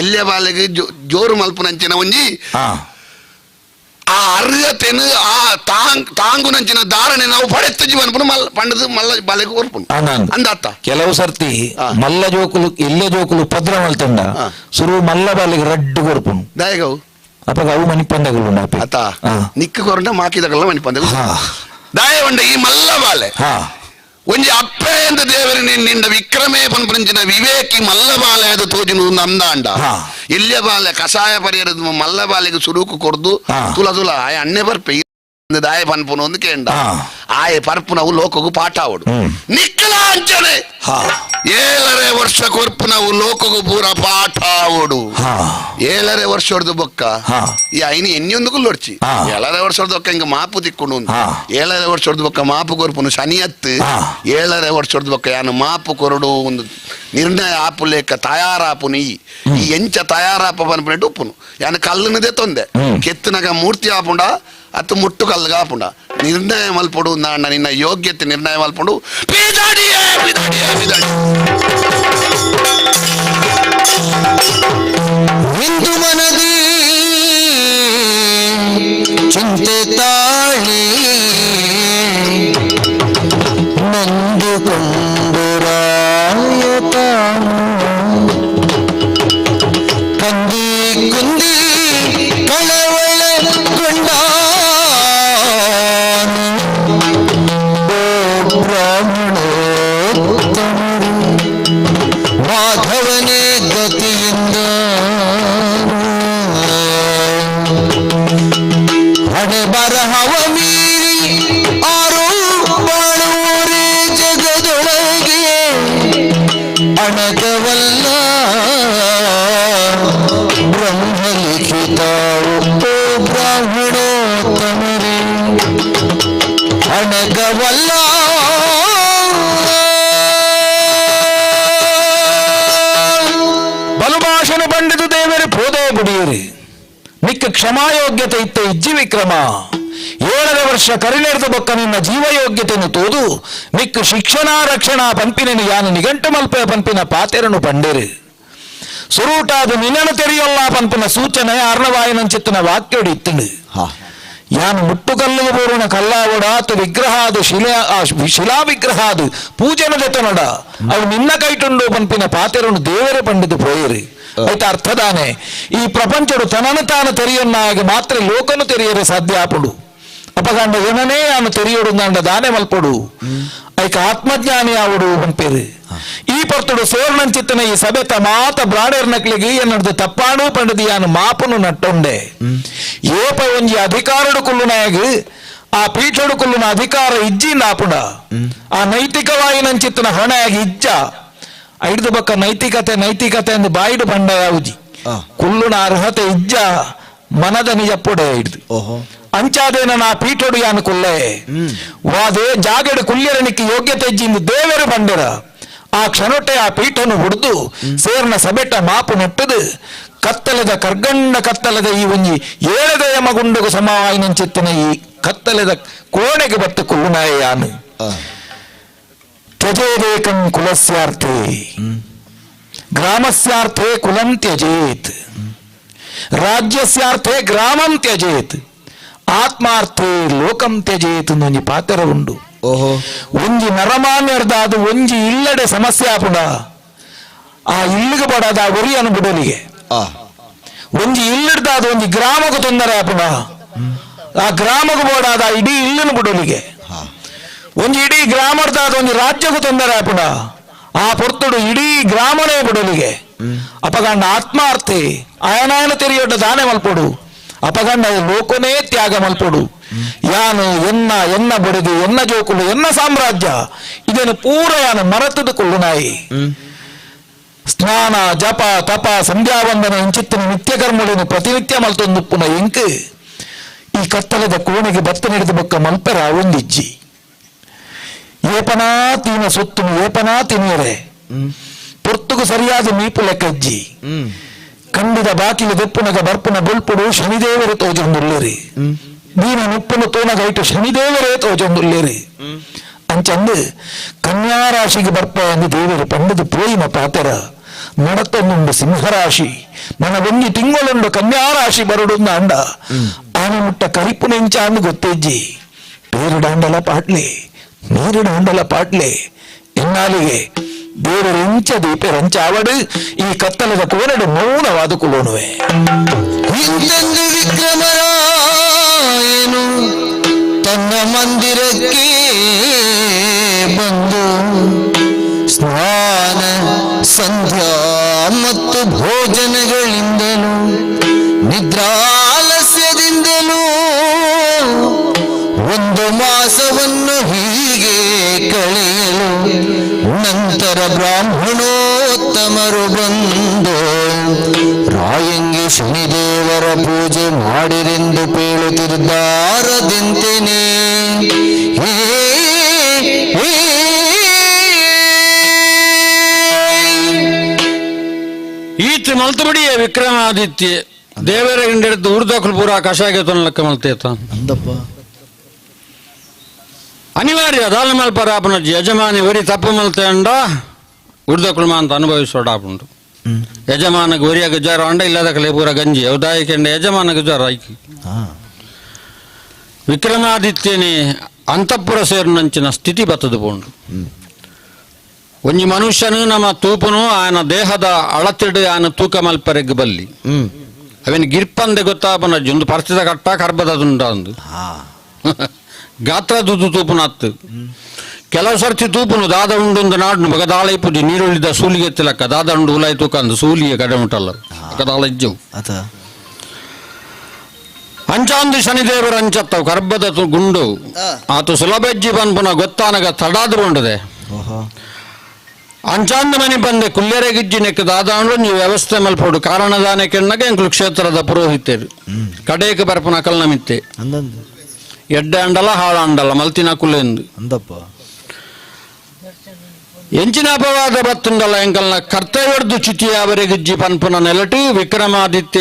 ಎಲ್ಲಿಯ ಬಾಲೆಗೆ ಜೋರು ಮಲ್ಪುನಂಚಿನ ಒಂಜಿ ಆ ಅರ್ಹತೆನು ಆ ತಾಂಗುನಂಚಿನ ಧಾರಣೆ ನಾವು ಪಡೆತ್ತ ಜೀವನ ಮಲ್ಲ ಪಂಡದು ಮಲ್ಲ ಬಾಲೆಗೆ ಕೊರ್ಪುಂಡು ಅಂದಾತ. ಕೆಲವು ಸರ್ತಿ ಮಲ್ಲ ಜೋಕುಲು ಎಲ್ಲ ಜೋಕುಲು ಪದ್ರ ಮಲ್ತಂಡ ಸುರು ಮಲ್ಲ ಬಾಲೆಗೆ ರಡ್ಡು ಕೊರ್ಪುಂಡು ದಾಯಗವು ಅಪ್ಪಗ ಅವು ಮನಿಪಂದಗಳು ಉಂಡು ಅತ ನಿಕ್ಕ ಕೊರಂಡ ಮಾಕಿದಗಲ್ಲ ಮನಿಪಂದಗಳು ದಾಯ ಉಂಡ ಈ ಮಲ್ಲ ಬಾಲೆ ಒಂಜಿ ಅಪ್ಪೆ ಎಂದ ದೇವರ ನಿನ್ನ ವಿಕ್ರಮೇ ಪನ್ಪಂಚಿನ ವಿವೇಕಿ ಮಲ್ಲ ಬಾಲೆ ಅದು ತೋಜಿನ ನಂದಾಂಡ ಇಲ್ಲಿಯ ಬಾಲೆ ಕಷಾಯ ಪರಿಹರದ ಮಲ್ಲ ಬಾಲೆಗೆ ಸುರುಕು ಕೊರ್ದು ತುಲ ತುಲ ಆಯ ಅಣ್ಣೆ ಬರ್ಪೆ ದಾಯ ಪನ್ಪುನು ಒಂದು ಕೇಂಡ ಆಯೆ ಪರ್ಪುನವು ಲೋಕಗು ಪಾಠ ಅವಡು ನಿಕ್ಕಲ ಅಂಚನೆ 7.5 ವರ್ಷ ಕೊರ್ಪುನವು ಲೋಕಗು ಪೂರ ಪಾಠ ಅವಡು 7.5 ವರ್ಷ ಹೊಡೆದು ಬೊಕ್ಕ ಈ ಐನು ಎಣ್ಣೆಯೊಂದು ಕುಲ್ಲೊಡ್ಚಿ 7.5 ವರ್ಷ ಹೊಡೆದು ಬೊಕ್ಕ ಹಿಂಗ ಮಾಪು ತಿಕ್ಕೊಂಡು 7.5 ವರ್ಷ ಹೊಡೆದು ಬೊಕ್ಕ ಮಾಪು ಕೊರ್ಪುನು ಶನಿ ಹತ್ತು 7.5 ವರ್ಷ ಹೊಡೆದು ಬೊಕ್ಕ ಯಾನು ಮಾಪು ಕೊರಡು ಒಂದು ನಿರ್ಣಯ ಆಪು ಲೇಖ ತಯಾರಾಪುನು ಈ ಈ ಎಂಚ ತಯಾರಾಪ ಪನ್ಪುನೆಟ್ ಉಪ್ಪುನು ಯಾನು ಕಲ್ಲುನದೇ ತೊಂದೆ ಕೆತ್ತನಗ ಮೂರ್ತಿ ಆಪುಂಡ ಅತ್ತು ಮುಟ್ಟು ಕಲ್ಲುಗ ಆಪುಂಡ ನಿರ್ಣಯ ಮಲ್ಪೊಡು ನಾಣ್ಣ ನಿನ್ನ ಯೋಗ್ಯತೆ ನಿರ್ಣಯ ಮಲ್ಪೊಡು ಪಿದಾಡಿಯೇ ಪಿದಾಡಿಯೇ ಪಿದಾಡಿ ಹಿಂದು ಮನದಿ ಚಿಂತೆ ತಾಳಿ ನೊಂದುಕೊಂಡು ರಾಯತಾನು ಕಂದಿ ಕುಂದಿ ಕಳವಳಗೊಂಡಾನು ಓ ಬ್ರಾಹ್ಮಣೋತ್ತಮರು ಮಾಧವನೇ ಗತಿಯಿಂದ ಹಣೆ ಬರಹವ ಮೀರಿ ಆರು ಬಾಳುವರೇ ಜಗದೊಳಗೆ ಅಣಗವಲ್ಲ ಬ್ರಹ್ಮಲಿಖಿತ ಓ ಬ್ರಾಹ್ಮಣೋತ್ತಮರೇ ಅಣಗವಲ್ಲ. ಬಲುಭಾಷಣ ಪಂಡಿತು ದೇವರು ಪೋದೇ ಬುಡಿಯಿರಿ ಮಿಕ್ಕ ಕ್ಷಮಾಯೋಗ್ಯತೆ ಇತ್ತ ಇಜ್ಜಿ ವಿಕ್ರಮ 7.5 ವರ್ಷ ಕರಿನೆರೆದ ಬೊಕ್ಕ ನಿನ್ನ ಜೀವಯೋಗ್ಯತೆಯನ್ನು ತೋದು ಮಿಕ್ಕ ಶಿಕ್ಷಣ ರಕ್ಷಣಾ ಪಂಪಿನ ಯಾನು ನಿಘಂಟು ಮಲ್ಪೆ ಪಂಪಿನ ಪಾತೆರನು ಪಂಡಿರು ಸುರೂಟಾದ ನಿನ್ನನು ತೆರೆಯಲ್ಲ ಪಂಪಿನ ಸೂಚನೆ ಅರ್ಣವಾಯನಂಚಿತ್ತನ ವಾಕ್ಯಡು ಇತ್ತಂಡು ಯಾನು ಮುಟ್ಟುಕಲ್ಲಿಗೆ ಬೋರುಣ ಕಲ್ಲಾವಡ ಆತು ವಿಗ್ರಹ ಅದು ಶಿಲಾ ಶಿಲಾ ವಿಗ್ರಹ ಅದು ಪೂಜನ ದೆತನೊಡ ಅವು ನಿನ್ನ ಕೈಟುಂಡು ಪಂಪಿನ ಪಾತೆರನು ದೇವರೇ ಪಂಡಿತು ಪೋಯಿರಿ ಆಯ್ತು ಅರ್ಥದಾನೆ ಈ ಪ್ರಪಂಚಡು ತನನು ತಾನು ತೆರೆಯನ್ನಾಗಿ ಮಾತ್ರ ಲೋಕನು ತೆರೆಯರೆ ಸಾಧ್ಯ ಆಪುಡು ಅಪಗಂಡ ಏನನೇ ಯಾನು ತೆರೆಯೋಡು ನಾಂಡ ದಾನೆ ಮಲ್ಪೊಡು ಐಕ ಆತ್ಮಜ್ಞಾನಿ ಆವಡು ಪಂಪೇರು ಈ ಪರ್ತುಡು ಸೇರ್ನಂಚಿತ್ತನ ಈ ಸಭೆತ ಮಾತ ಬ್ರಾಡೇರ್ ನಕ್ಲಿಗೆ ಎನ್ನದು ತಪ್ಪಾಡು ಪಂಡದಿ ಯಾನು ಮಾಪನು ನಟ್ಟೊಂಡೆ ಏಪ ಒಂಜಿ ಅಧಿಕಾರಡು ಕುಲ್ಲುನಾಯಗ್ ಆ ಪೀಠಡು ಕುಲ್ಲುನ ಅಧಿಕಾರ ಇಜ್ಜಿ ನಾಪುಡ ಆ ನೈತಿಕವಾಯಿನಂಚಿತ್ತನ ಹೊಣೆಯಾಗಿ ಇಜ್ಜ ಐದು ಬಕ್ಕ ನೈತಿಕತೆ ನೈತಿಕತೆ ಎಂದು ಬಾಯಿಡು ಬಂಡ ಯಾವುಜಿ ಕುಲ್ಲುನ ಅರ್ಹತೆ ಇಜ್ಜ ಮನದ ನಿಜಪ್ಪೊಡೆ ಹಿಡ್ದು ಅಂಚಾದೇನ ನಾ ಪೀಠಡು ಯಾನು ಕುಲ್ಲೆ ವಾದೆ ಜಾಗಡು ಕುಲ್ಯರಣಿಕ್ಕೆ ಯೋಗ್ಯತೆ ಇಜ್ಜಿಂದು ದೇವರು ಬಂಡೆರ ಆ ಕ್ಷಣೊಟ್ಟೆ ಆ ಪೀಠನು ಹುಡ್ದು ಸೇರ್ನ ಸಬೆಟ್ಟ ಮಾಪು ನೆಟ್ಟದು ಕತ್ತಲದ ಕರ್ಗಂಡ ಕತ್ತಲದ ಈ ಒಂಜಿ ಏಳದ ಯಮಗುಂಡಗು ಸಮವಾಯಿನಂಚಿತ್ತನ ಈ ಕತ್ತಲದ ಕೋಣೆಗೆ ಬತ್ತು ಕುಲ್ಲುನಾಯ ಯಾನು ತ್ಯಜೇದೇಕಂ ಕುಲಸ್ಯಾರ್ಥೇ ಗ್ರಾಮಸ್ಯಾರ್ಥೇ ಕುಲಂ ತ್ಯಜೇತ್ ರಾಜ್ಯಸ್ಯಾರ್ಥೇ ಗ್ರಾಮಂ ತ್ಯಜೇತ್ ಆತ್ಮಾರ್ಥೇ ಲೋಕಂ ತ್ಯಜೇತ್ ಒಂಜಿ ಪಾತ್ರ ಉಂಡು. ಒಂಜಿ ನರಮಾನ್ಯರ್ದ ಅದು ಒಂಜಿ ಇಲ್ಲಡೆ ಸಮಸ್ಯೆ ಆಪುಂಡ ಆ ಇಲ್ಲಿಗೆ ಬಡದ ಆ ಒರಿಯನು ಬಿಡಲಿಗೆ ಒಂಜಿ ಇಲ್ಲಿಡ್ದ ಅದು ಒಂಜಿ ಗ್ರಾಮಕ್ಕೂ ತೊಂದರೆ ಆಪುಂಡ ಆ ಗ್ರಾಮಕ್ಕೂ ಬೋಡಾದ ಇಡೀ ಇಲ್ಲನು ಬಿಡಲಿಗೆ ಒಂಜಿ ಇಡೀ ಗ್ರಾಮರ್ದ ಅದು ಒಂಜಿ ರಾಜ್ಯಕ್ಕೂ ತೊಂದರೆ ಆಪುಂಡ ಆ ಪೊರ್ತುಡು ಇಡೀ ಗ್ರಾಮನೇ ಬಿಡಲಿಗೆ ಅಪಗಂಡ ಆತ್ಮಾರ್ಥಿ ಅಯನಾಯನ ತೆರೆಯೊಡ್ಡ ದಾನೆ ಮಲ್ಪೊಡು ಅಪಗಂಡ ಲೋಕನೇ ತ್ಯಾಗ ಮಲ್ಪೊಡು ಯಾನು ಎನ್ನ ಎನ್ನ ಬಡಿದು ಎನ್ನ ಜೋಕುಲು ಎನ್ನ ಸಾಮ್ರಾಜ್ಯ ಇದನ್ನು ಪೂರ ಯಾನು ಮರೆತುದುಕೊಳ್ಳು ನಾಯಿ ಸ್ನಾನ ಜಪ ತಪ ಸಂಧ್ಯಾವಂದನ ಇಂಚಿತ್ತಿನ ನಿತ್ಯ ಕರ್ಮಗಳನ್ನು ಪ್ರತಿನಿತ್ಯ ಮಲ್ತೊಂದುಪ್ಪುನ ಎಂಕ್ ಈ ಕತ್ತಲದ ಕೋಣೆಗೆ ಬತ್ತ ನಡೆದ ಬೊಕ್ಕ ಮಲ್ಪೆರ ಒಂದಿಜ್ಜಿ ಏಪನಾ ತೀನ ಸೊತ್ತು ಏಪನಾ ತಿನಿಯರೆ ಪೊರ್ತುಗು ಸರಿಯಾದ ಮೀಪು ಲೆಕ್ಕಜ್ಜಿ ಕಂಡಿದ ಬಾಕಿಲು ದೆಪ್ಪುನಗ ಬರ್ಪುನ ಬೊಲ್ಪುಡು ಶನಿದೇವರು ತೋಜೊಂದುಲ್ಲೇರಿ ನೀನ ನುಪ್ಪುನ ತೋನಗ ಇಟ್ಟು ಶನಿದೇವರೇ ತೋಜೊಂದುಲ್ಲೇರಿ ಅಂಚಂದು ಕನ್ಯಾರಾಶಿಗೆ ಬರ್ಪ ಎಂದು ದೇವರು ಪಂಡದು ಪೋಯಿನ ಪಾತೆರ ನಡತೊಂದುಂಡು ಸಿಂಹರಾಶಿ ನನ್ನ ಒಂಜಿ ತಿಂಗಳುಂಡು ಕನ್ಯಾರಾಶಿ ಬರುಡುಂದ ಅಂಡ ಆನೆ ಮುಟ್ಟ ಕರಿಪು ನೆಂಚ ಅಂದು ಗೊತ್ತಿಜ್ಜಿ ಪೇರುಡಾಂಡಲ ಪಾಟ್ಲೆ ನೀರುಡಾಂಡಲ ಪಾಟ್ಲೆ ಎನ್ನಾಲಿಗೆ ದೇವರೆಂಚ ದೀಪೆರಂಚಾವಡು ಈ ಕತ್ತಲದ ಕೋರಡು ಮೌನವಾದ ಕುಲೋಣುವೆ. ಹಿಂದೆಂದು ವಿಕ್ರಮರಾಯನು ತನ್ನ ಮಂದಿರಕ್ಕೆ ಬಂದು ಸ್ನಾನ ಸಂಧ್ಯಾ ಮತ್ತು ಭೋಜನಗಳಿಂದಲೂ ನಿದ್ರಾಲಸ್ಯದಿಂದಲೂ ಒಂದು ಮಾಸವನ್ನು ಹೀಗೆ ಕಳೆಯಲು ನಂತರ ಬ್ರಾಹ್ಮಣೋತ್ತಮರು ಬಂದು ರಾಯಂಗಿ ಶನಿದೇವರ ಪೂಜೆ ಮಾಡಿರೆಂದು ಪೇಳುತ್ತಿದ್ದಾರದಿಂತೇನೆ. ಈತ ಮಲ್ತುಬಡಿಯ ವಿಕ್ರಮಾದಿತ್ಯ ದೇವರ ಹಿಂಡೆಡ್ದು ಊರ್ದಕುಲು ಪೂರ ಕಷಾಯ ತೊನಲಕ್ಕ ಮಲ್ತೇತ ಅಂದಪ್ಪ ಅನಿವಾರ್ಯ ದಾಲ ಮಲ್ಪರಾಪನ ಯಜಮಾನಿ ಒರಿ ತಪ್ಪು ಮಲ್ತೇಂಡ ಉರ್ದಕುಲು ಮಾಂತ ಅನುಭವಿಸೋಡಾಪುಂಡು. ಯಜಮಾನಗೆ ಒರಿಯಾಗ ಜ್ವರ ಅಂಡ ಇಲ್ಲದಕಲೆ ಪೂರ ಗಂಜಿ ಅವದಾಯಕೆಂಡ ಯಜಮಾನಗೆ ಜ್ವರ ಐಕಿ. ವಿಕ್ರಮಾದಿತ್ಯನೇ ಅಂತಃಪುರ ಸೇರಿನಂಚಿನ ಸ್ಥಿತಿ ಬತ್ತದು ಪೋಂಡು. ಒಂಜಿ ಮನುಷ್ಯನು ನಮ್ಮ ತೂಪನು ಆಯನ ದೇಹದ ಅಳತಿಡು ಆಯನ ತೂಕ ಮಲ್ಪರೆಗ್ ಬಲ್ಲಿ ಅವೇನು ಗಿರ್ಪಂದೆ ಗೊತ್ತಾಪನ ಒಂದು ಪರಿಸ್ಥಿತಿ ಕಟ್ಟ ಕರ್ಬದ ದುಂಡ ಅಂದು ಗಾತ್ರ ದುದ್ದು ತೂಪುನ ಅತ್ತು ಕೆಲವು ಸರ್ತಿ ತೂಪುನು ದಾದ ಉಂಡೊಂದು ನಾಡು ಬಗ ದಾಳ ಇಪ್ಪುಜಿ ನೀರುಳ್ಳಿದ ಸೂಲಿಗೆ ಎತ್ತಿಲಕ್ಕ ದಾದ ಉಂಡು ಉಲಾಯಿ ತೂಕ ಅಂದು ಸೂಲಿಗೆ ಕಡೆ ಉಂಟಲ್ಲ ದಾಳ ಇಜ್ಜವು ಅಂಚಾಂದು ಶನಿದೇವರ ಅಂಚತ್ತವು ಕರ್ಬದ ಗುಂಡು ಆತು ಸುಲಭಜ್ಜಿ ಪನ್ಪುನ ಗೊತ್ತಾನಗ ತಡಾದು ಉಂಡದೆ ಅಂಚಾಂದು ಮನೆ ಬಂದೆ ಕುಲ್ಲೆರೆ ಗಿಜ್ಜಿ ನೆಕ್ ದಾದಾಂಡು ನೀವು ವ್ಯವಸ್ಥೆ ಮಲ್ಪೋಡು ಕಾರಣದಾನೆ ಕೆಣ್ಣಗ ಎಂಕುಲು ಕ್ಷೇತ್ರದ ಪುರೋಹಿತರು ಕಡೇಕ ಬರ್ಪುನ ಕಲ್ನಮಿತ್ತೆ ಎಡ್ಡೆ ಅಂಡಲ ಹಾಳ ಅಂಡಲ ಮಲ್ತಿನ ಕುಲೆಂದು ಅಂದಪ್ಪ ಎಂಚಿನ ಅಪವಾದ ಬತ್ತುಂಡಲ ಎಂಕಲ್ನ ಕರ್ತವ್ಯರ್ದು ಚಿತಿಯಾವರೆಗಿಜ್ಜಿ ಪನ್ಪುನ ನೆಲಟಿ ವಿಕ್ರಮಾದಿತ್ಯ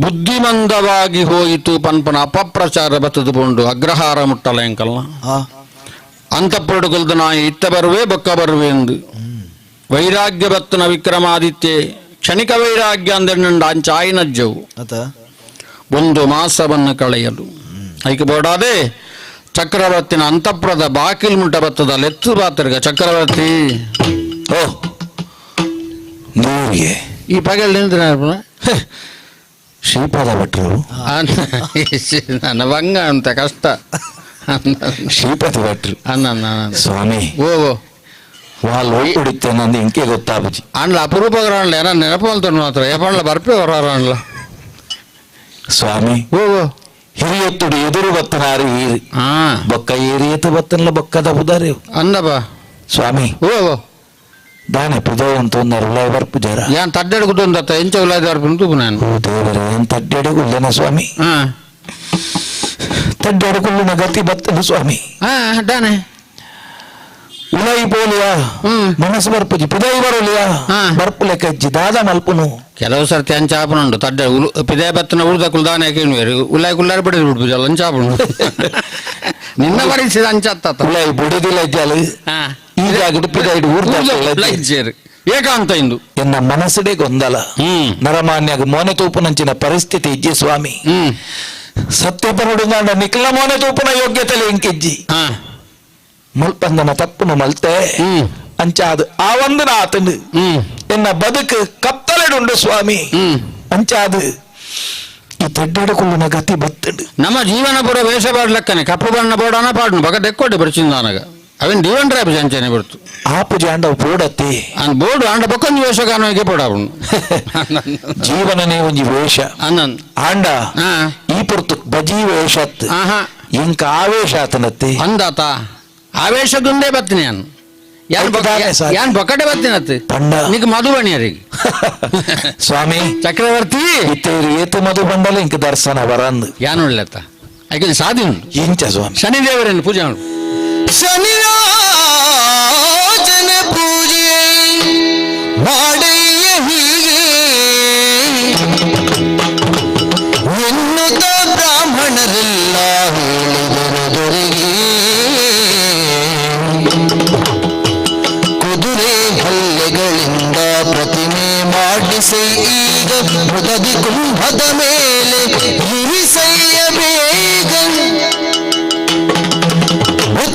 ಬುದ್ಧಿಮಂದವಾಗಿ ಹೋಯಿತು ಪನ್ಪುನ ಅಪಪ್ರಚಾರ ಬತ್ತದು ಪೋಂಡು ಅಗ್ರಹಾರ ಮುಟ್ಟಲ ಎಂಕಲ್ನ ಅಂತಪುರಡು ನಾಯಿ ಇತ್ತ ಬರುವೆ ಬೊಕ್ಕ ಬರುವೆ ಎಂದು ವೈರಾಗ್ಯ ಬತ್ತನ ವಿಕ್ರಮಾದಿತ್ಯ ಕ್ಷಣಿಕ ವೈರಾಗ್ಯ ಅಂದೆಣ್ಣಂಡ ಅಂಚಾಯಿನಜ್ಜವು ಒಂದು ಮಾಸವನ್ನು ಕಳೆಯಲು ಐಕೆ ಬೋಡಾದೆ ಚಕ್ರವರ್ತಿನ ಅಂತಃಪುರದ ಬಾಕಿಲ್ ಮುಟ್ಟ ಬತ್ತದ ಲೆತ್ತು ಬಾತರ್ಗ ಚಕ್ರವರ್ತಿ ಓ ನೂರಿಗೆ ಈ ಪಗಲ್ ನಿಂತ್ರ ಶ್ರೀಪಾದ ಭಟ್ರು ನನ್ನ ಬಂಗ ಅಂತ ಕಷ್ಟ ಶ್ರೀಪತಿ ಭಟ್ರು ಅನ್ನ ಸ್ವಾಮಿ ಓ ಓ వాళ్ళు ಓಡಿತ್ತೆ ನಂದು ಇಂಕೆ ಗೊತ್ತಾಬುಜಿ ಅಂಡ್ಲ ಅಪರೂಪ ಏನ ನೆನಪು ಮಾತ್ರ ಏಪಂಡ್ಲ ಬರ್ಪೆ ಹೊರ ಅಂಡ್ಲ ಸ್ವಾಮಿ ಓ ಓ ಹಿರಿಯೊತ್ತುಡು ಎದುರು ಬತ್ತನಾರು ಈರಿ ಬೊಕ್ಕ ಏರಿಯತ ಬತ್ತನ್ಲ ಬೊಕ್ಕದ ಬುದಾರೆ ಅಂದಪ್ಪ ಸ್ವಾಮಿ ಓ ಓ ದಾನೆ ಪುಜ ಅಂತ ಉನ್ನಾರು ಬರ್ಪು ಜರ ಯಾನ್ ತಡ್ಡೆಡು ಕುತ್ತೊಂದತ್ತ ಎಂಚ ಉಲಾಯ್ದ ಬರ್ಪು ತೂಪು ನಾನು ಓ ದೇವರೇ ಏನ್ ತಡ್ಡೆಡು ಉಲ್ಲನ ಸ್ವಾಮಿ ತಡ್ಡೆಡು ಕುಲ್ಲುನ ಗತಿ ಬತ್ತನ ಸ್ವಾಮಿ ದಾನೆ ಉಲೈ ಪೋಲಿಯಾ ಮನಸ್ಸು ಬರ್ಪುಜಿ ಪಿದೈ ಬರೋಲಿಯಾ ಬರ್ಪು ಲೆಕ್ಕಜ್ಜಿ ದಾದ ಮಲ್ಪುನು ಕೆಲವು ಸರ್ತಿ ಅಂಚಾಪನುಂಡು ತಡ್ಡೆ ಉಲು ಪಿದೈ ಬತ್ತನ ಉಳ್ದ ಕುಲ್ದಾನೆ ಕೇಳುವೇರು ಉಲಾಯ್ ಕುಲ್ಲಾರ ಬಿಡಿದು ಬಿಡ್ಪುಜಲ್ಲ ಅಂಚಾಪುಂಡು ನಿನ್ನ ಪರಿಸ್ಥಿತಿ ಅಂಚತ್ತ ಉಲೈ ಬಿಡುದಿಲ್ಲ ಇಜ್ಜಾಲು ಈ ಜಾಗಡು ಪಿದೈಡು ಊರ್ದ ಏಕಾಂತ ಇಂದು ಎನ್ನ ಮನಸ್ಸಡೆ ಗೊಂದಲ ನರಮಾನ್ಯಾಗ ಮೋನೆ ತೂಪುನಂಚಿನ ಪರಿಸ್ಥಿತಿ ಇಜ್ಜಿ ಸ್ವಾಮಿ ಸತ್ಯಪನುಡು ನಾಡ ನಿಖಲ ಮೋನೆ ತೂಪುನ ಯೋಗ್ಯತೆಲೆ ಇಂಕಿಜ್ಜಿ ಮುಲ್ಪಂದನ ತಪ್ಪುನು ಮಲ್ತೆ ಅಂಚಾದು ಆ ಒಂದು ಆತನು ಎನ್ನ ಬದುಕು ಕತ್ತಲೆಡುಂಡು ಸ್ವಾಮಿ ಅಂಚಾದು ಈ ತಡ್ಡೆಡುಕೊಳ್ಳುನ ಗತಿ ಬತ್ತುಂಡು ನಮ್ಮ ಜೀವನ ಪೂರ ವೇಷ ಪಾಡ್ಲಕ್ಕನೆ ಕಪ್ಪು ಬಣ್ಣ ಬೋಡಾನ ಪಾಡ್ನು ಬಗ ದೆಕ್ಕೋಟೆ ಬರ್ಚಿಂದಾನಗ ಅವೇನು ದೀವನ್ ರಾಪು ಅಂಚನೆ ಬರ್ತು ಆಪು ಜಾಂಡವು ಬೋಡತ್ತಿ ಅನ್ ಬೋರ್ಡು ಆಂಡ ಬೊಕ್ಕೊಂಜಿ ವೇಷಗಾನಕ್ಕೆ ಬೋಡಾವುಂಡು ಜೀವನನೇ ಒಂಜಿ ವೇಷ ಅನ್ನನ್ ಆಂಡ ಈ ಪುರ್ತು ಬಜಿ ವೇಷತ್ ಇಂಕ ಆವೇಶ ಆತನತ್ತಿ ಅಂದಾತ ಆವೇಶದುಂದೇ ಬತ್ತಿನಿ ನಾನು ಯಾನ್ ಬೊಕ್ಕಟೆ ಬತ್ತಿನತ್ತು ನಿಕ್ ಮಧುಬಣಿಯರಿಗೆ ಸ್ವಾಮಿ ಚಕ್ರವರ್ತಿ ಇತ್ತೇರು ಏತು ಮಧು ಬಂಡಲ ಇಂಕ ದರ್ಶನ ಬರಂದು ಯಾನು ಒಳ್ಳೆತ್ತ ಐಕೆ ಸಾಧಿ ಉಂಟು ಇಂಚ ಸ್ವಾಮಿ ಶನಿದೇವರನ್ನು ಪೂಜೆ ಉಂಟು ಶನಿರಾಜನ ಪೂಜೆ ಮಾಡಯ್ಯ ಹೀಗೆ ಎನ್ನುತ್ತ ಬ್ರಾಹ್ಮಣರೆಲ್ಲ ಹೇಳಿದರು ದೊರೆಗೆ ಕುದುರೆ ಹಲ್ಲೆಗಳಿಂದ ಪ್ರತಿಮೆ ಮಾಡಿಸಿ ಈಗ ಮುದದಿ ಕುಂಭದ ಮೇಲೆ ಇರಿಸಯ್ಯ ಬೇಗ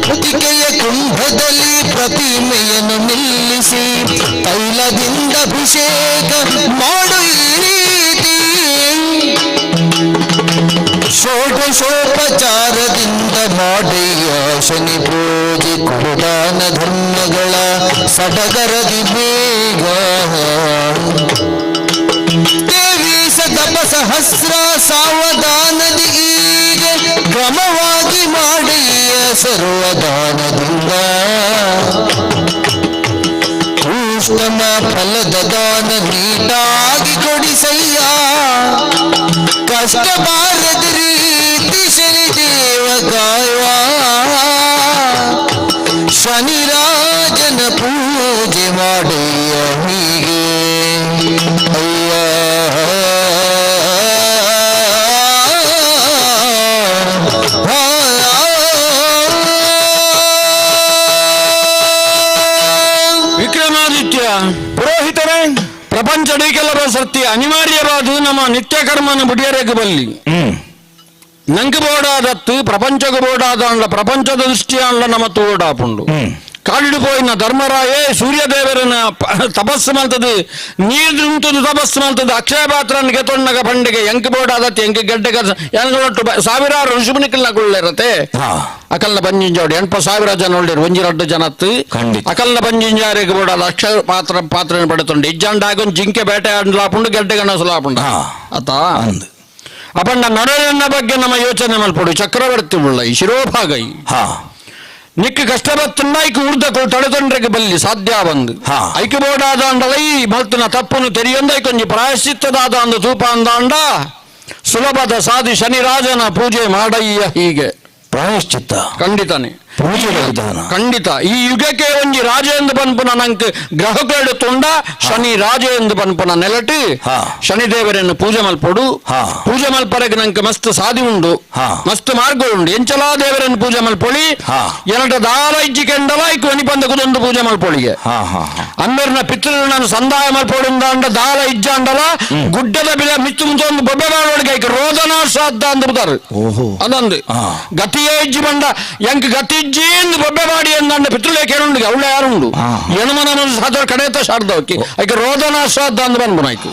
ಮುತ್ತಿಗೆಯ ಕುಂಭದಲ್ಲಿ ಪ್ರತಿಮೆಯನ್ನು ನಿಲ್ಲಿಸಿ ತೈಲದಿಂದ ಅಭಿಷೇಕ ಮಾಡು ಈ ರೀತಿ ಷೋಡಶೋಪಚಾರದಿಂದ ಮಾಡಿಯ ಶನಿ ಪೂಜೆ ಕುರುದಾನ ಧರ್ಮಗಳ ಸಡಗರದಿ ಬೇಗ ದೇವಿ ಸತಿ ತಪ ಸಹಸ್ರ ಸಾವಧಾನದಿ ಈಗ ಕ್ರಮವಾಗಿ ಮಾಡಯ್ಯ ಸರ್ವದಾನದಿಂದ. ಉತ್ತಮ ಫಲದ ದಾನ ನೀಟಾಗಿ ಕೊಡಿಸಯ್ಯ, ಕಷ್ಟ ಬಾರದ ರೀತಿ ಶನಿದೇವ ಗಾಯವ. ಶನಿರಾಜನ ಪೂಜೆ ಮಾಡಯ್ಯ ಹೀಗೆ ಅಯ್ಯ. ವಿಕ್ರಮಾದಿತ್ಯ ಪುರೋಹಿತರೇ, ಪ್ರಪಂಚಡಿಕೆಲ್ಲ ಸರ್ತಿ ಅನಿವಾರ್ಯವಾದ ನಮ್ಮ ನಿತ್ಯ ಕರ್ಮನ ಬುಡಿಯರೆಗೆ ಬಲ್ಲಿ. ನಂಗೆ ಬೋಡಾದತ್ತು ಪ್ರಪಂಚಕ್ಕೆ ಬೋಡಾದ ಅಂಡ ಪ್ರಪಂಚದ ದೃಷ್ಟಿ ಅಂಡ ನಮ್ಮ ತೋಡಾಪುಂಡು. ಕಾಡಿಡು ಪೋಯಿನ ಧರ್ಮರಾಯೇ ಸೂರ್ಯದೇವರನ ತಪಸ್ಸು ಮಲ್ತದು, ನೀರು ಉಂಟುದು ತಪಸ್ಸು ಮಲ್ತದು, ಅಕ್ಷಯ ಪಾತ್ರನ ಗೆತೊಣ್ಣಗ ಪಂಡಿಗೆ ಎಂಕ್ ಬೋಡಾದತ್ತು ಎಂಕ್ ಗಡ್ಡೆ ಒಟ್ಟು ಸಾವಿರಾರು ಋಷಿಮುನಿಕಲ್ನ ಕೊಳ್ಳಿರತ್ತೆ. ಅಕಲ್ನ ಬಂಜಿಂಜೋಡಿ 8,000 ಜನ ಒಳ್ಳೆರು ಒಂಜಿ ರಡ್ಡು ಜನತ್ತು. ಖಂಡಿತ. ಅಕಲ್ನ ಬಂಜಿಂಜಾರಿಗೆ ಬೋಡಾದ ಅಕ್ಷಯ ಪಾತ್ರ ಪಾತ್ರ ಪಡೆತುಂಡು. ಇಜ್ಜಾಂಡ ಜಿಂಕೆ ಬೇಟೆ ಆಡ್ಲಾಪುಂಡು, ಗೆಡ್ಡೆ ಗಣಸಲಾಪುಂಡು. ಅತ ಅಂದು ಅಪಂಡ ನಡರನ್ನ ಬಗ್ಗೆ ನಮ್ಮ ಯೋಚನೆ ಮಲ್ಪಡು. ಚಕ್ರವರ್ತಿ ಉಳ್ಳ ಈ ಶಿರೋಭಾಗೈ ನಿಕ್ಕ ಕಷ್ಟ ಬತ್ತುಂಡ ಐಕ್ ಉರ್ದ ತಡೆತೊಂಡ್ರೆಗೆ ಬಲ್ಲಿ ಸಾಧ್ಯ ಬಂದು ಐಕ್ ಬೋಡಾದ ಅಂಡಲೈ ಮಲ್ತನ ತಪ್ಪುನು ತೆರಿಯೊಂದ ಐಕೊಂಜಿ ಪ್ರಾಯಶ್ಚಿತ್ತದಾದ ಅಂದ ತೂಪ ಅಂದಾಂಡ ಸುಲಭದ ಸಾಧಿ ಶನಿರಾಜನ ಪೂಜೆ ಮಾಡಯ್ಯ ಹೀಗೆ. ಪ್ರಾಯಶ್ಚಿತ್ತ ಖಂಡಿತಾನೆ ಪೂಜೆಯ ವಿಧಾನ ಖಂಡಿತ. ಈ ಯುಗಕ್ಕೆ ಒಂಜಿ ರಾಜ ಎಂದು ಪನ್ಪುನ ನಂಕ್ ಗ್ರಹಕೇಡು ತುಂಡ ಶನಿ ರಾಜ ಎಂದು ಪನ್ಪುನ ನೆಲಟಿ ಶನಿದೇವರನ್ನು ಪೂಜೆ ಮಲ್ಪೊಡು. ಪೂಜೆ ಮಲ್ಪರೆಗೆ ನಂಕ್ ಮಸ್ತ್ ಸಾದಿ ಉಂಡು, ಮಸ್ತ್ ಮಾರ್ಗ ಉಂಡು. ಎಂಚಲಾ ದೇವರನ್ನು ಪೂಜೆ ಮಲ್ಪೊಳಿ, ಎನಟ ದಾಲ ಇಜ್ಜಿ ಕೆಂಡಲ ಐಕ್ ಒನಿಪಂದ ಕುದೊಂದು ಪೂಜೆ ಮಲ್ಪೊಳಿಗೆ. ಅಮ್ಮೆರ್ನ ಪಿತೃ ಸಂದಾಯ ಮಲ್ಪೊಡುಂದಾಂಡ ದಾಲ ಇಜ್ಜಾಂಡಲ ಗುಡ್ಡದ ಬಿಲ ಮಿತ್ತು ಮುಂಚೊಂದು ಬೊಬ್ಬೆ ಮಾಡೋಳಿಗೆ ಐಕ್ ರೋದನ ಶ್ರಾದ್ದ ಅಂದ್ಬಿಡ್ತಾರೆ. ಅದೊಂದು ಗತಿಯೇ ಇಜ್ಜಿ ಬಂಡ ಎಂಕ್ ಗತಿ ಇಜ್ಜಿ ಎಂದು ಬೊಬ್ಬೆ ಮಾಡಿ ಎಂದಂಡ ಪಿತೃಲೇಖ ಉಂಡು ಅವಳ ಯಾರುಂಡು ಎಣುಮನ ಸಾಧವ ಕಡೆತ ಶಾರ್ದವಕ್ಕೆ ಐಕೆ ರೋದನ ಶ್ರಾದ್ದ ಅಂದ್ ಬಂದ್ಬುನಾಯ್ತು.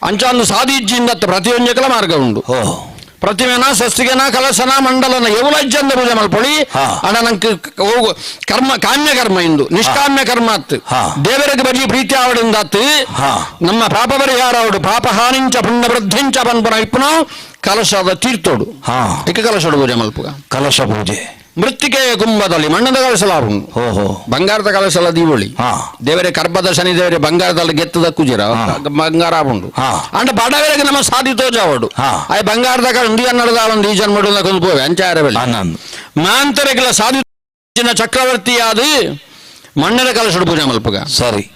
ಅಂಚಾಂದು ಸಾದಿ ಇಜ್ಜಿಂದತ್ತ ಪ್ರತಿಯೊಂಜಕಲ ಮಾರ್ಗ ಉಂಡು. ಪ್ರತಿಮೆನ ಸಸ್ತಿಗೆನ ಕಲಸನ ಮಂಡಲನ ಎವುಲ ಇಜ್ಜಂದ ಪೂಜೆ ಮಲ್ಪೊಳಿ. ಅಣ್ಣ ನಂಗೆ ಕರ್ಮ ಕಾಮ್ಯ ಕರ್ಮ ಇಂದು ನಿಷ್ಕಾಮ್ಯ ಕರ್ಮ ಅತ್ತು. ದೇವರಿಗೆ ಬಜಿ ಪ್ರೀತಿ ಆವಡಿಂದತ್ತು ನಮ್ಮ ಪಾಪ ಪರಿಹಾರ ಅವಡು ಪಾಪ ಹಾನಿಂಚ ಪುಣ್ಯ ವೃದ್ಧಿಂಚ ಪನ್ಪುನ ಇಪ್ಪುನ ಕಲಶದ ತೀರ್ಥೋಡು. ಇಕ ಕಲಶೋಡು ಪೂಜೆ ಮಲ್ಪುಗ. ಕಲಶ ಪೂಜೆ. ಮೃತ್ತಿಕೆಯ ಕುಂಭದಲ್ಲಿ ಮಣ್ಣದ ಕಲಸಲಾಪುಂಡು, ಬಂಗಾರದ ಕಲಸಲ ದೀವಳಿ. ದೇವರೇ ಕರ್ಬದ ಶನಿ ದೇವರೇ ಬಂಗಾರದಲ್ಲಿ ಗೆತ್ತದ ಕುಜಿರ ಬಂಗಾರ ಆಪುಂಡು. ಅಂಡ ಬಡವರಿಗೆ ನಮ್ಮ ಸಾಧಿ ತೋಜಾವಡು. ಆಯ್ ಬಂಗಾರದ ಇಂಡಿ ಅನ್ನಡದ ಒಂದು ಈ ಜನ್ಮಡು ಕೊಂದು ಪೋವೆ ಅಂಚಾರ ಬೆಲೆ ಮಾಂತರಿಗೆಲ್ಲ ಸಾಧಿ ಚಕ್ರವರ್ತಿಯಾದ ಮಣ್ಣಿನ ಕಲಶಡು ಪೂಜೆ ಮಲ್ಪುಗ. ಸರಿ.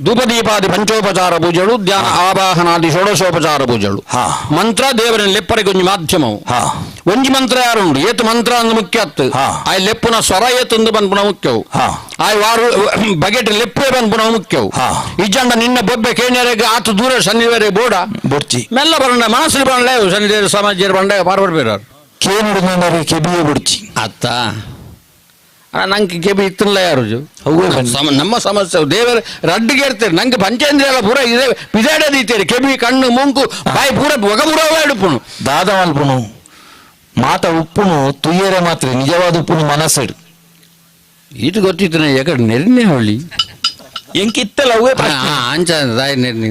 ಧೂಪದೀಪಾದಿ ಪಂಚೋಪಚಾರ ಪೂಜೆಳು, ಧ್ಯಾನ ಆವಾಹನಾದಿ ಷೋಡಶೋಪಚಾರ ಪೂಜೆಳು. ಮಂತ್ರ ದೇವರನ್ನ ಲೆಪ್ಪರಿಗೆ ಒಂಜಿ ಮಾಧ್ಯಮವು. ಒಂಜಿ ಮಂತ್ರ ಯಾರುಂಡು ಏತು ಮಂತ್ರ ಅಂದು ಮುಖ್ಯ ಅತ್ತು. ಆಯ್ ಲೆಪ್ಪುನ ಸ್ವರ ಏತೊಂದು ಬಂದ್ಪುನ ಮುಖ್ಯವು. ಆಯ್ ವಾರು ಬಗೆಟ್ ಲೆಪ್ಪೇ ಬಂದ್ಪುನ ಮುಖ್ಯವು. ಇಜ್ಜಂಡ ನಿನ್ನ ಬೊಬ್ಬೆ ಕೇಣ್ಯರೆಗೆ ಆತು ದೂರ ಶನಿವಾರ ಬೋಡ ಬೊಡ್ಚಿ ಮೆಲ್ಲ ಬರಂಡ ಮನಸ್ಸು ಬಂಡೆ ಶನಿದೇವ ಸಮಾಜ ಬಂಡೆ ಪಾರ್ವರ್ ಬೇರಾರು ಕೇನುಡು ಕೆಬಿಯೇ ಬುಡ್ಚಿ ಅತ್ತ ನಂಗೆ ಕೆಬಿ ಇತ್ತಲ್ಲ ಯಾರು ನಮ್ಮ ಸಮಸ್ಯೆ ದೇವರ ರಡ್ಡಿಗೆ ಇರ್ತೀರಿ. ನಂಗೆ ಪಂಚೇಂದ್ರಿಯ ಎಲ್ಲ ಪೂರ ಇದೆ ಪಿದಾಡದೀತೀರಿ ಕೆಬಿ ಕಣ್ಣು ಮೂಂಕು ಬಾಯಿ ಪೂರ ಒಗ ಪೂರ ಇಡುಪುನು ದಾದ ಮಲ್ಪುನು ಮಾತ ಉಪ್ಪುನು ತುಯ್ಯರೆ ಮಾತ್ರ ನಿಜವಾದ ಉಪ್ಪುನು ಮನಸ್ಸಡು. ಇದು ಗೊತ್ತಿತ್ತು ಯಾಕಡೆ ನೆರ್ನೆ ಹೊಳ್ಳಿ ಎಂಕಿತ್ತಲ್ಲ ಅವೇ ಅಂಚ ದಾಯಿ ನೆರ್ನಿ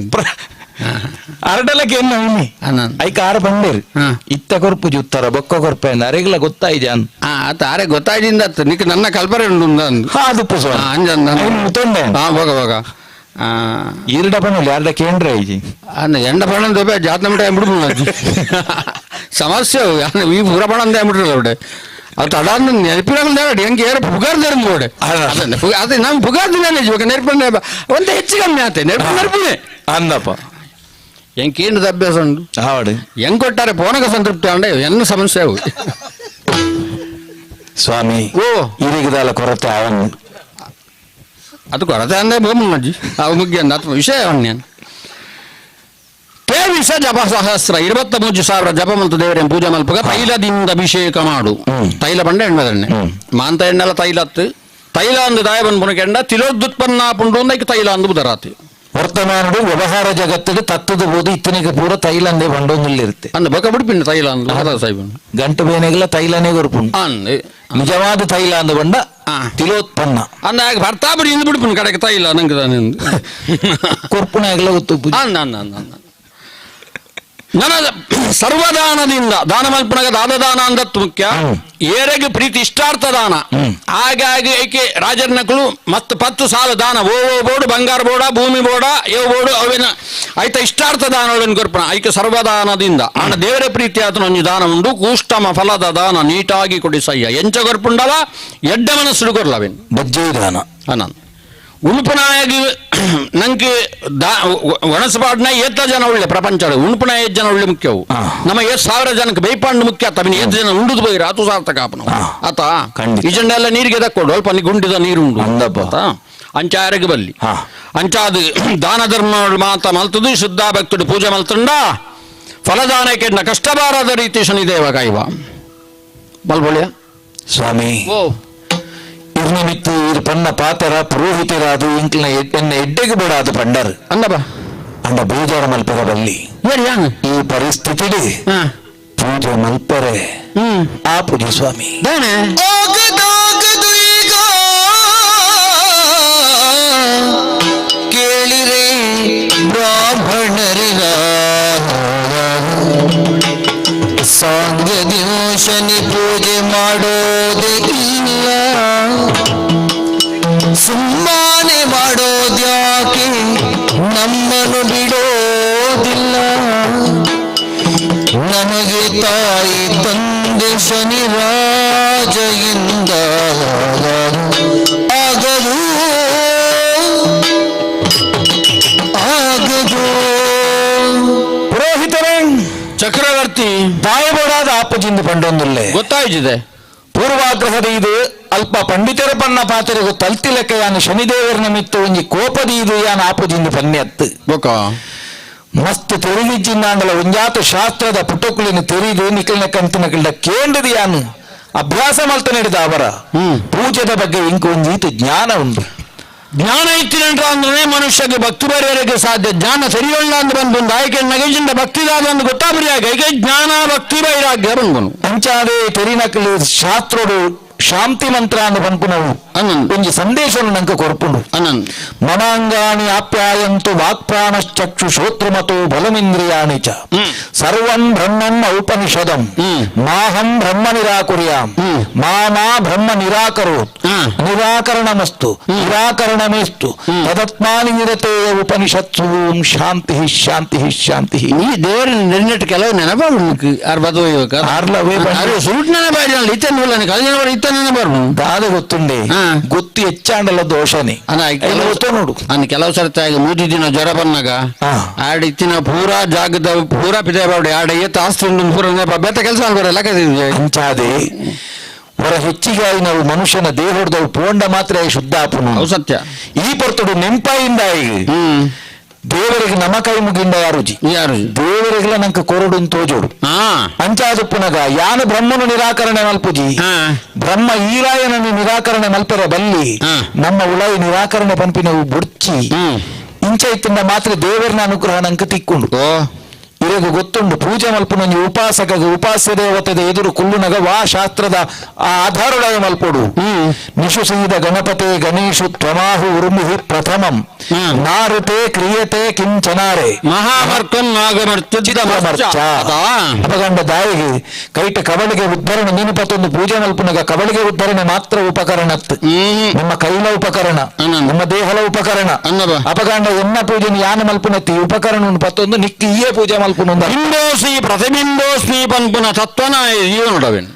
ಅರಡಲಕ್ಕೆ ಎನ್ನ ಐಕ ಆರು ಬಂಡೇರು ಇತ್ತ ಕೊರ್ಪುಜಿ ಉತ್ತರ ಬೊಕ್ಕ ಕೊರ್ಪೆ ಅರೆಗ್ಲ ಗೊತ್ತಾಯ್ದೆ ಆತ ಆರೆ ಗೊತ್ತಾಯ್ದಿಂದ ನಿಕ್ ನನ್ನ ಕಲ್ಪನೆ ಉಂಡು ಅದು ಹೋಗ ಹೋಗ ಈರಡ ಪಣ್ಣಲ್ಲಿ ಯಾರ್ಡ ಕೇಂದ್ರ ಐಜಿ ಎಂಡ ಪಣ್ಣ ಜಾತ್ನ ಮಟ್ಟ ಬಿಡ್ಬೋದು ಸಮಸ್ಯೆ ಈ ಪೂರ ಪಣ ಅಂತ ಬಿಡ್ರಲ್ಲ അവിടെ ಅದು ತಡಾಂದು ನೆನಪಿನ ಹೆಂಗೆ ಏರ ಪುಗಾರ್ದೇರು ಬೋಡೆ ಅದೇ ನಮ್ಮ ಪುಗಾರ್ದಿನ ಇವಾಗ ನೆನಪಿನ ಒಂದು ಹೆಚ್ಚು ಕಮ್ಮಿ ಆತೆ ನೆನಪು ನೆನಪಿದೆ ಅಂದಪ್ಪ. ಎಂಕೇನದ ಅಭ್ಯಾಸ ಉಂಟು ಹಾಡು ಹೆಂಗ್ ಕೊಟ್ಟಾರೆ ಪೋನಗ ಸಂತೃಪ್ತಿ ಅಂಡೆ ಎನ್ನ ಸಮಸ್ಯೆ ಅವು ಸ್ವಾಮಿ. ಓ ಇರಿಗದಾಲ ಕೊರತೆ ಅವನು ಅದು ಕೊರತೆ ಅಂದ್ರೆ ಬೋಮಜ್ಜಿ ಅವು ಮುಗ್ಯ ಅಥವಾ ವಿಷಯ ಅವನ್ನೇನು ತೇವಿಸ ಜಪ ಸಹಸ್ರ 23,000 ಜಪ ಮಲ್ತು ದೇವರೇ ಪೂಜೆ ಮಲ್ಪಗ ತೈಲದಿಂದ ಅಭಿಷೇಕ ಮಾಡು. ತೈಲ ಬಂಡೆ ಎಣ್ಣೆದೆಣ್ಣೆ ಮಾಂತ ಎಣ್ಣೆಲ್ಲ ತೈಲತ್ತು ತೈಲ ಅಂದು ದಾಯ ಬಂದು ಕೆಂಡ ತಿಲೋದುತ್ಪನ್ನ ಪುಂಡು ಅಂದ ತೈಲ ಅಂದು ಬುದರಾತಿ. ವರ್ತಮಾನಡು ವ್ಯವಹಾರ ಜಗತ್ತಿಗೆ ತತ್ತದ ಬೋದು ಇತ್ತನಿಗೆ ಪೂರ ತೈಲಂದೇ ಬಂಡೊಂದಿಲ್ಲಿರುತ್ತೆ ಅಂದ ಬೊಕ ಬಿಡ್ಪಿನ ತೈಲ ಅಂದು ಹದ ಸಾಹಿಬ್ ಗಂಟು ಬೇನೆಗೆಲ್ಲ ತೈಲನೇ ಕೊರ್ಪುಂಡು ಅಂದ್ ನಿಜವಾದ ತೈಲ ಅಂದ ಬಂಡ ತಿಲೋತ್ಪನ್ನ ಅಂದ ಭರ್ತಾಬರಿ ಇಂದು ಬಿಡ್ಪಿನ ಕಡೆಗೆ ತೈಲ ನಂಗೆ ಕೊರ್ಪುಣ ಆಗಲ ಗೊತ್ತು ಅಂದ ಅಂದ ಅಂದ ಅಂದ ನನ್ನ ಸರ್ವದಾನದಿಂದ ದಾನ ಮಲ್ಪನಗ ದಾದದಾನ ಅಂದತ್ತು ಮುಖ್ಯ ಏರೆಗೆ ಪ್ರೀತಿ ಇಷ್ಟಾರ್ಥ ದಾನ. ಹಾಗಾಗಿ ಏಕೆ ರಾಜರ್ನಕಲು ಮತ್ತು 10 ಸಾಲ ದಾನ ಓ ಬೋಡು ಬಂಗಾರ ಬೋಡ ಭೂಮಿ ಬೋಡ ಏವು ಬೋಡು ಅವೇನ ಆಯ್ತ ಇಷ್ಟಾರ್ಥ ದಾನಗಳನ್ನು ಕೊರ್ಪಣ ಐಕೆ ಸರ್ವದಾನದಿಂದ ಆಣ ದೇವರ ಪ್ರೀತಿ ಆತನ ಒಂಜಿ ದಾನ ಉಂಡು ಕೂಷ್ಟಮ ಫಲದ ದಾನ ನೀಟಾಗಿ ಕೊಡಿಸಯ್ಯ ಎಂಚ ಕೊರ್ಪುಂಡವ ಎಡ್ಡ ಮನಸ್ಸು ಕೊರ್ಲವೇನು ಬಜ್ಜೆ ದಾನ ಅನಂತ ಉಣುಪನಾಯಗಿ ನಂಗೆ ಒಣಸಪಾಡ್ನ ಏತ ಜನ ಒಳ್ಳೆ ಪ್ರಪಂಚ ಉಣುಪನ ಏತ್ ಜನ ಒಳ್ಳೆ ಮುಖ್ಯವು ನಮ್ಮ 7,000 ಜನಕ್ಕೆ ಬೇಯ್ಪಾಂಡು ಮುಖ್ಯ ಆತ ಏತ್ ಜನ ಉಂಡುದು ಬೈರ ಅದು ಸಾರ್ಥಕ ಆಪನು ಆತ ಈ ಜನ ಎಲ್ಲ ನೀರಿಗೆ ದಕ್ಕೊಡು ಅಲ್ಪ ಗುಂಡಿದ ನೀರು ಉಂಡು ಅಂಚಾರಿಗೆ ಬಲ್ಲಿ ಅಂಚಾದು ದಾನ ಧರ್ಮ ಮಾತ ಮಲ್ತದು ಶುದ್ಧ ಭಕ್ತುಡು ಪೂಜೆ ಮಲ್ತುಂಡ ಫಲದಾನಕ್ಕೆ ಕಷ್ಟ ಬಾರದ ರೀತಿ ಶನಿದೇವ ಕಾಯುವ ಬಲ್ಬೊಳಿಯ ಸ್ವಾಮಿ. ಓ ಇರ್ನಿಮಿತ್ತು ಇರು ಪನ್ನ ಪಾತರ ಪುರೋಹಿತರಾದು ಇಂಕ್ಲಿನ ಎನ್ನ ಎಡ್ಡೆಗೆ ಬೇಡಾದು ಪಂಡರ್ ಅಂದಬ ಅಂಡ ಬೇಜಾರ ಮಲ್ಪರ ಬಲ್ಲಿ ಈ ಪರಿಸ್ಥಿತಿ ಪೂಜೆ ಮಲ್ಪರೆ ಆ ಪೂಜೆ ಸ್ವಾಮಿ. ಆಗದಾಗದು ಈಗ ಕೇಳಿರೆ ಬ್ರಾಹ್ಮಣರಿಗ ಸಾಂಗ್ಯ ಶನಿ ಪೂಜೆ ಮಾಡೋದೇ ಇಲ್ಲ, ಸುಮ್ಮನೆ ಮಾಡೋದ್ಯಾಕೆ ನಮ್ಮನ್ನು ಬಿಡೋದಿಲ್ಲ. ನಮಗೆ ತಾಯಿ ತಂದೆ ಶನಿ ರಾಜ ಇಂದ ಆಗದು ಆಗದು. ಪುರೋಹಿತರೇ ಚಕ್ರವರ್ತಿ ತಾಯಬೋಡಾದ ಆಪಜಿಂದ ಪಂಡೊಂದುಲ್ಲೆ ಗೊತ್ತಾಯ್ತಿದೆ ಪೂರ್ವಾಗ್ರಹದ ಇದು ಅಲ್ಪ ಪಂಡಿತರ ಪನ್ನ ಪಾತ್ರೆಗೂ ತಲ್ತಿಲಕ್ಕೆ ಯಾನು ಶನಿದೇವರ ನಿಮಿತ್ತ ಒಂಜಿ ಕೋಪದ ಇದು ಯಾನ್ ಆಪುಜಿಂದ ಪನ್ನೆ ಬೊಕ ಮಸ್ತ್ ತೆರಿದಿಜ್ಜಿಂದಾಂಡಲ ಒಂಜಾತ ಶಾಸ್ತ್ರದ ಪುಟಕುಲಿನ ತೆರಿದು ನಿಖಲ್ನ ಕಂತಿನ ಕೇಂದ್ರದ ಯಾನು ಅಭ್ಯಾಸ ಮಲ್ತ ನಡೆದ ಅವರ ಪೂಜೆದ ಬಗ್ಗೆ ಇಂಕು ಒಂಜೀತು ಜ್ಞಾನ ಉಂಟು. ಜ್ಞಾನ ಇತ್ತಿನಂಟ್ರ ಅಂದ್ರೆ ಮನುಷ್ಯಗೆ ಭಕ್ತಿ ಬರೆಯಲಿಕ್ಕೆ ಸಾಧ್ಯ. ಜ್ಞಾನ ಸರಿಯೊಳ್ಳ ಅಂದ್ರೆ ಬಂದು ಆಯ್ಕೆ ನಗೇಜಿಂದ ಭಕ್ತಿದಾದ ಒಂದು ಗೊತ್ತಾಬರಿಯಾಗ ಈಗ ಜ್ಞಾನ ಭಕ್ತಿ ವೈರಾಗ್ಯ ಬಂದನು. ಅಂಚಾದೆ ತೆರಿನಕಲು ಶಾಸ್ತ್ರೋಡು ಶಾಂತಿ ಮಂತ್ರ ಅನ್ನು ಪನ್ಪುನವು ಒಂಜಿ ಸಂದೇಶವನ್ನು ನಂಗೆ ಕೊರ್ಪುಂಡು. ಅನಂದ್ ಮನಾಂಗಾಣಿ ಆಪ್ಯಾಯಂತು ವಾಕ್ಪ್ರಾಣಶ್ಚಕ್ಷು ಶ್ರೋತೃಮತೋ ಬಲಮಿಂದ್ರಿಯಾಣಿ ಚ ಸರ್ವಂ ಬ್ರಹ್ಮಂ ಔಪನಿಷದಂ ಮಾಹಂ ಬ್ರಹ್ಮ ನಿರಾಕುರ್ಯಾಂ ಮಾ ಮಾ ಬ್ರಹ್ಮ ನಿರಾಕರೋತ್ ನಿರಾಕರಣಮಸ್ತು ನಿರಾಕರಣಮೇಸ್ತು ತದತ್ಮಾನಿ ನಿರತೇಯ ಉಪನಿಷತ್ಸು ಓಂ ಶಾಂತಿ ಶಾಂತಿ ಶಾಂತಿ. ಈ ದೇವರ ನಿರ್ಣಯ ಕೆಲವು ನೆನಪಾಗ ಸುರುಟ್ ನೆನಪಾಗಿ ಇತ್ತನ್ನು ಕಲ್ಯಾಣ ಇತ್ತ ದಾದ ಗೊತ್ತುಂಡೆ ಗೊತ್ತು ಹೆಚ್ಚಾಂಡಲ ದೋಷನೇ ನೋಡು. ಕೆಲವು ಸರ್ತಿ ಆಗ ಮೂರು ದಿನ ಜ್ವರ ಬಂದಾಗ ಆಡ ಇತ್ತಿನ ಪೂರಾ ಜಾಗದ ಪೂರಾ ಪಿದೆ ಬಾಡಿ ಆಡ ಏತ ಆಸ್ತಿ ಉಂಡು ಪೂರ ಬೆತ್ತ ಕೆಲಸ ಬರಲ್ಲ. ಅಂಚಾದೆ ಹೊರ ಹೆಚ್ಚಿಗೆ ನಾವು ಮನುಷ್ಯನ ದೇಹದವು ಪೋಂಡ ಮಾತ್ರ ಶುದ್ಧ ಆಪುನು ಸತ್ಯ. ಈ ಪರ್ತುಡು ನೆಂಪಾಯಿಂದ ಈಗ ದೇವರಿಗೆ ನಮ ಕೈ ಮುಗಿಂದ ಯಾರುಜಿ ಯಾರು ದೇವರಿಗೆಲ್ಲ ನಂಗೆ ಕೊರಡು ತೋಜೋಡು ಅಂಚಾದುಪ್ಪುನಗ ಯಾನು ಬ್ರಹ್ಮನು ನಿರಾಕರಣೆ ಮಲ್ಪುಜಿ ಬ್ರಹ್ಮ ಈರಾಯನನ್ನು ನಿರಾಕರಣೆ ಮಲ್ಪರ ಬಲ್ಲಿ ನಮ್ಮ ಉಳೈ ನಿರಾಕರಣೆ ಪಂಪಿನವು ಬುಡ್ಚಿ ಇಂಚ ಇತ್ತಿಂದ ಮಾತ್ರ ದೇವರನ ಅನುಗ್ರಹ ನಂಗೆ ತಿಕ್ಕೊಂಡು ಇರಗ ಗೊತ್ತುಂಡು ಪೂಜೆ ಮಲ್ಪುನೊಂಜಿ ಉಪಾಸಕ ಉಪಾಸ್ಯ ದೇವತೆದ ಎದುರು ಕುಲ್ಲುನಗ ವಾ ಶಾಸ್ತ್ರದ ಆ ಆಧಾರುಡಾಯ ಮಲ್ಪೊಡು. ನಿಶುಸೀದ ಗಣಪತೆ ಗಣೇಶು ತ್ವಮಾಹು ಉರ್ಮುಹಿ ಪ್ರಥಮಂ ನಾರುತೆ ಕ್ರಿಯತೆ ಕಿಂಚನಾರೆ ಮಹಾಮರ್ಕಂ ನಾಗಮರ್ಚ. ಅಪಗಂಡ ದಾಯಿಗೆ ಕೈಟ ಕವಳಿಗೆ ಉದ್ಧರಣೆ ನೀನು ಪತ್ತೊಂದು ಪೂಜೆ ಮಲ್ಪುನಗ ಕವಳಿಗೆ ಉದ್ಧರಣೆ ಮಾತ್ರ ಉಪಕರಣತ್ತು ನಮ್ಮ ಕೈಲ ಉಪಕರಣ ನಮ್ಮ ದೇಹಲ ಉಪಕರಣ. ಅಪಗಂಡ ಎನ್ನ ಪೂಜೆ ಯಾನ ಮಲ್ಪುನತ್ತಿ ಉಪಕರಣ ಪತ್ತೊಂದು ನಿಕ್ಕಿ ಈಯೇ ಪೂಜೆ ಮಲ್ಪುನ ಬಿಂಬೋಸ್ಮಿ ಪ್ರತಿಬಿಂಬೋಸ್ಮಿ ಪನ್ಪುನ ತತ್ವನ ಜೀವನಡವೇನು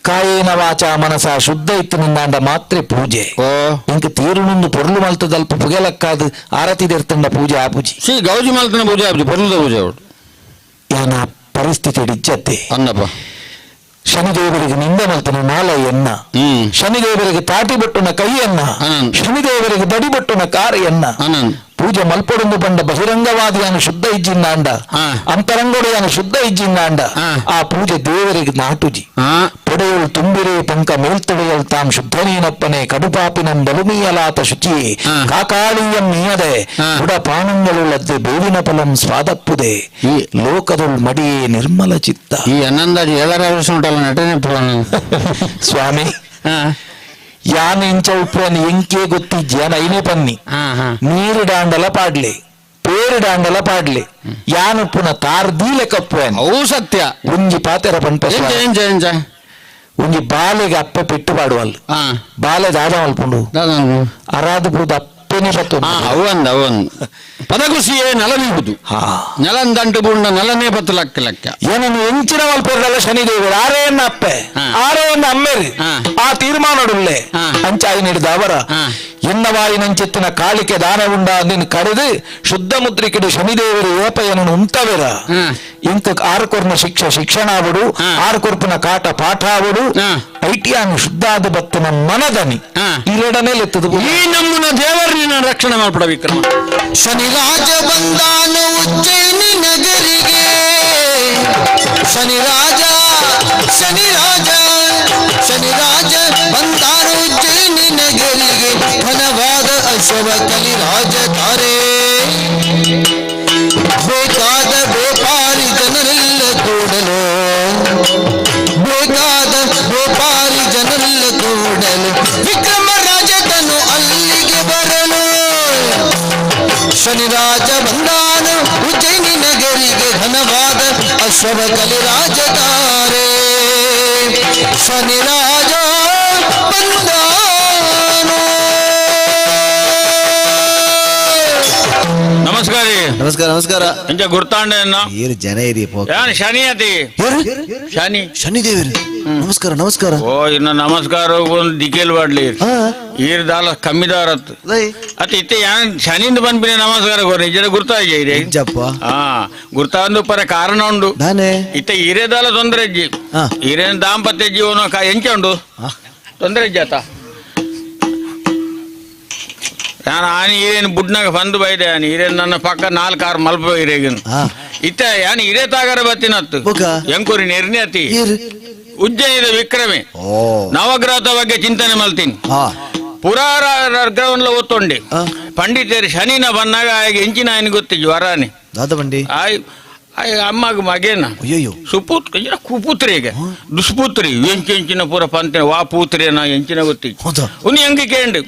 ಕಾಯೇನ ವಾಚ ಮನಸ ಶುದ್ಧ ಇತ್ತು ನಿಂದಾಂಡ ಮಾತ್ರೆ ಪೂಜೆ ಇಂಕ ತೀರುನೊಂದು ಪೊರ್ಲು ಮಲ್ತದಲ್ಪ ಪುಗೆಲಕ್ಕಾದು ಆರತಿ ದೇರ್ತಂಡ ಪೂಜೆ ಆ ಪೂಜೆ ಶ್ರೀ ಗೌಜಿ ಮಲ್ತನ ಪೂಜೆ ಆಪುಜಿ ಪೊರ್ಲುದ ಪೂಜೆ ಅವಳು ಯಾನ ಪರಿಸ್ಥಿತಿ ಇಜ್ಜತ್ತೆ ಅನ್ನಪ್ಪ. ಶನಿದೇವರಿಗೆ ನಿಂದೆ ಮಲ್ತನ ಮಾಲೆಯನ್ನ, ಶನಿದೇವರಿಗೆ ತಾಟಿ ಬಟ್ಟುನ ಕೈಯನ್ನ, ಶನಿದೇವರಿಗೆ ದಡಿ ಬಟ್ಟುನ ಕಾರೆಯನ್ನ ಪೂಜೆ ಮಲ್ಪೊಡೊಂದು ಬಂಡ ಬಹಿರಂಗವಾದಿಯಾನು ಶುದ್ಧ ಇಜ್ಜಿಂದಾಂಡ ಅಂತರಂಗೊಡೆಯಾನು ಶುದ್ಧ ಇಜ್ಜಿಂದಾಂಡ ಆ ಪೂಜೆ ದೇವರಿಗೆ ನಾಟುಜಿ. ಪೊಡೆಯೊಳು ತುಂಬಿರೆ ಪಂಕ ಮೇಲ್ತೊಡೆಯಲ್ ತಾಂ ಶುದ್ಧನೀನಪ್ಪನೆ ಕಡುಪಾಪಿನಂ ಬಲುಮೀಯಲಾತ ಶುಚಿಯೇ ಕಾಕಾಳೀಯಂ ನೀಯದೆ ಬುಡ ಪಾನಂಗಳುಳ್ಳದ್ದೆ ಬೇವಿನ ಫಲಂ ಸ್ವಾದಪ್ಪುದೆ ಲೋಕದೊಳ್ ಮಡಿಯೇ ನಿರ್ಮಲ ಚಿತ್ತ. ಈ ಹನ್ನೊಂದಾಜಿ ಏಳರ ವರ್ಷ ಉಂಟಲ್ಲ ನಟನೆ ಸ್ವಾಮಿ ಯಾನ್ ಇಂಚ ಉಪ್ಪುವನ್ ಎಂಕೆ ಗೊತ್ತಿಜ್ಜಿ ಯಾನ್ ಐನೇ ಪನ್ನಿ ನೀರು ಡಾಂಡಲ ಪಾಡ್ಲೆ ಬೇರೆಡಾಂಡಲ ಪಾಡ್ಲಿ ಯಾನು ಪುನಃ ತಾರ್ದೀಲೆ ಕಪ್ಪು ಅವು ಸತ್ಯ. ಒಂಜಿ ಪಾತೆರ ಪಂಪ ಎಂಚ ಎಂಚ ಒಂಜಿ ಬಾಲೆಗೆ ಅಪ್ಪೆ ಪೆಟ್ಟು ಪಾಡುವಲ್ ಬಾಲೆ ದಾದ ಮಲ್ಪುಂಡು ಅರಾದ ಪೂದ ಅಪ್ಪೆನೆ ಬತ್ತು. ಅವಂದ್ ಅವಂದ್ ಪದಗುಸಿಯೇ ನೆಲನಿಹುದು ನೆಲಂದಂಟು ಬುಂಡ ನೆಲನೇ ಬತ್ತು ಲಕ್ಕ ಲಕ್ಕ. ಏನನ್ನು ಎಂಚಿನ ಮಲ್ಪೆರಲ್ಲ ಶನಿದೇವರು ಆರೇಯನ್ನ ಅಪ್ಪೆ ಆರೇಯನ್ನ ಅಮ್ಮೇರಿ ಆ ತೀರ್ಮಾನಡುಲ್ಲೆ ಅಂಚಾಯಿ ನೀಡಿದ ಅವರ ಎನ್ನವಾಯಿನಂಚಿತ್ತಿನ ಕಾಳಿಕೆ ದಾನ ಉಂಡ ನಿನ್ ಕರೆದು ಶುದ್ಧ ಮುದ್ರಿಕೆಡು ಶನಿದೇವರು ಏಪಯನನ್ನು ಉಂಟವೆರ ಇಂಕ ಆರು ಕೊರ್ನ ಶಿಕ್ಷೆ ಶಿಕ್ಷಣ ಆವಡು ಆರು ಕೊರ್ಪುನ ಕಾಟ ಪಾಠ ಆವಡು ಐಟಿಯಾನು ಶುದ್ಧಾದ ಬತ್ತನ ಮನದನಿ ಇರಡನೆ ಲೆತ್ತದು ಈ ನಮ್ಮನ ದೇವರು ನಿನ್ನ ರಕ್ಷಣೆ ಮಾಡ್ಬಿಡ ವಿಕ್ರಮ. ಶನಿರಾಜ ಬಂದಾನು ಉಜ್ಜಯಿನಿ ನಗರಿಗೆ, ಶನಿರಾಜ ಶನಿರಾಜ ಶನಿರಾಜ ಬಂದಾನು ಉಜ್ಜಯಿನಿ ನಗರಿಗೆ, ಘನವಾದ ಅಶವ ಕಲಿರಾಜ ತಾರೆ, ಬೇಕಾದ ವ್ಯಾಪಾರಿ ಜನರೆಲ್ಲ ಕೂಡಲು, ಬೇಕಾದ ವ್ಯಾಪಾರಿ ಜನರೆಲ್ಲ ಕೂಡಲು, ವಿಕ್ರಮ ರಾಜತನು ಅಲ್ಲಿಗೆ ಬರಲು, ಶನಿರಾಜ ಬಂದಾನು ಉಜ್ಜಯಿನಿ ನಗರಿಗೆ, ಘನವಾದ ಅಶ್ವವ ಕಲಿರಾಜ ತಾರೆ, ಶನಿರಾಜ ಬಂದಾನು. ನಮಸ್ಕಾರ ನಮಸ್ಕಾರ ನಮಸ್ಕಾರ. ಎಂಚ ಗುರ್ತಾಂಡ ಏನು ಜನ ಇರಿ ಶನಿ ಅತಿ ಶನಿ ಶನಿದೇವರು. ನಮಸ್ಕಾರ ನಮಸ್ಕಾರ. ಓ ಇನ್ನು ನಮಸ್ಕಾರ ಒಂದು ದಿಕ್ಕೇಲ್ ಬಾಡ್ಲಿ ಈರ್ ದಾಲ ಕಮ್ಮಿದಾರತ್ ಅತಿ ಇತ್ತೆ ಯಾನ್ ಶನಿಂದ ಬಂದ್ಬಿನೆ ನಮಸ್ಕಾರ ಕೋರಿ ಜನ ಗುರ್ತಾಗಿ ಇದೆ ಹಾ ಗುರ್ತಾಂದು ಪರ ಕಾರಣ ಉಂಡು ಇತ್ತೆ ಈರೇದಾಲ ತೊಂದರೆ ಅಜ್ಜಿ ಈರೇನ ದಾಂಪತ್ಯ ಜೀವನ ಎಂಚ ಉಂಡು ತೊಂದರೆ ಅಜ್ಜಿ ಆತ. ನಾನು ಆನಿ ಈರೇನು ಬುಡ್ನಾಗ ಬಂದು ಬೈದೆ ಆನಿ ಈರೇನು ನನ್ನ ಪಕ್ಕ ನಾಲ್ಕು ಆರು ಮಲ್ಪ ಇರೇಗಿನ ಇತ್ತ ಯಾನ್ ಇರೇ ತಾಗರ ಬತ್ತಿನತ್ತು ಎಂಕೂರಿ ನಿರ್ಣಯತಿ ಉಜ್ಜಯಿದ ವಿಕ್ರಮೆ ನವಗ್ರಹದ ಬಗ್ಗೆ ಚಿಂತನೆ ಮಲ್ತೀನಿ ಪುರಾರ ಗ್ರಹವನ್ಲ ಓದ್ತೊಂಡೆ ಪಂಡಿತರು ಶನಿನ ಬಂದಾಗ ಆಗ ಎಂಚಿನ ಆಯನ ಗೊತ್ತಿ ಜ್ವರಾನೆ ಆಯ್ ಆಯ್ ಅಮ್ಮಗ ಮಗೇನ ಸುಪುತ್ರ ಕುಪುತ್ರಿಗೆ ದುಷ್ಪುತ್ರಿ ಎಂಚೆಂಚಿನ ಪೂರ ಪಂತೆ ವಾ ಪೂತ್ರೇನ ಎಂಚಿನ ಗೊತ್ತಿ ಉನಿ ಹೆಂಗೆ ಕೇಂಡು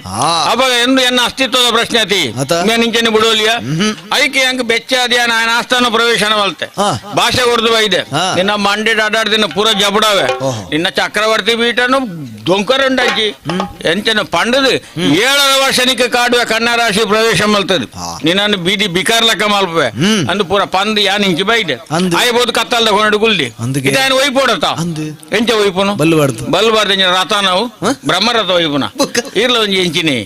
ಅವಾಗ ಎಂದು ಎನ್ನ ಅಸ್ತಿತ್ವದ ಪ್ರಶ್ನೆ ಅತಿ ನಾನು ಇಂಚನೆ ಬಿಡೋಲಿಯ ಐಕೆ ಹೆಂಗ್ ಬೆಚ್ಚಾದಿಯ ನಾನು ಆಸ್ಥಾನ ಪ್ರವೇಶನ ಮಲ್ತೆ ಭಾಷೆ ಹೊಡೆದು ಬೈದೆ ನಿನ್ನ ಮಂಡೆ ಅಡ್ಡಾಡ್ದಿನ ಪೂರ ಜಬಡಾವೆ ನಿನ್ನ ಚಕ್ರವರ್ತಿ ಬೀಟನು ದೊಂಕರುಂಡಜ್ಜಿ ಎಂಚನ ಪಂಡದು 7 ವರ್ಷನಿಗೆ ಕಾಡುವೆ ಕನ್ನರಾಶಿ ಪ್ರವೇಶ ಮಲ್ತದೆ ನಿನ್ನನ್ನು ಬೀದಿ ಬಿಕಾರ್ಲಕ್ಕ ಮಲ್ಪವೆ ಅಂದು ಪೂರ ಪಂದ್ ಯಾನ್ ಇಂಚಿ ಬೈದೆ ಆಯ್ಬೋದು ಕತ್ತಲ್ದ ಕೊನಡು ಗುಲ್ದಿ ಇದಾಯನ ಒಯ್ಪೋಡತ್ತ ಎಂಚ ಒಯ್ಪುನು ಬಲ್ಬಾರ್ದು ಎಂಚಿನ ರಥ ನಾವು ಬ್ರಹ್ಮರಥ ಒಯ್ಪುನ ಇರ್ಲ ಒಂಜಿ ಎಂಚಿನಿ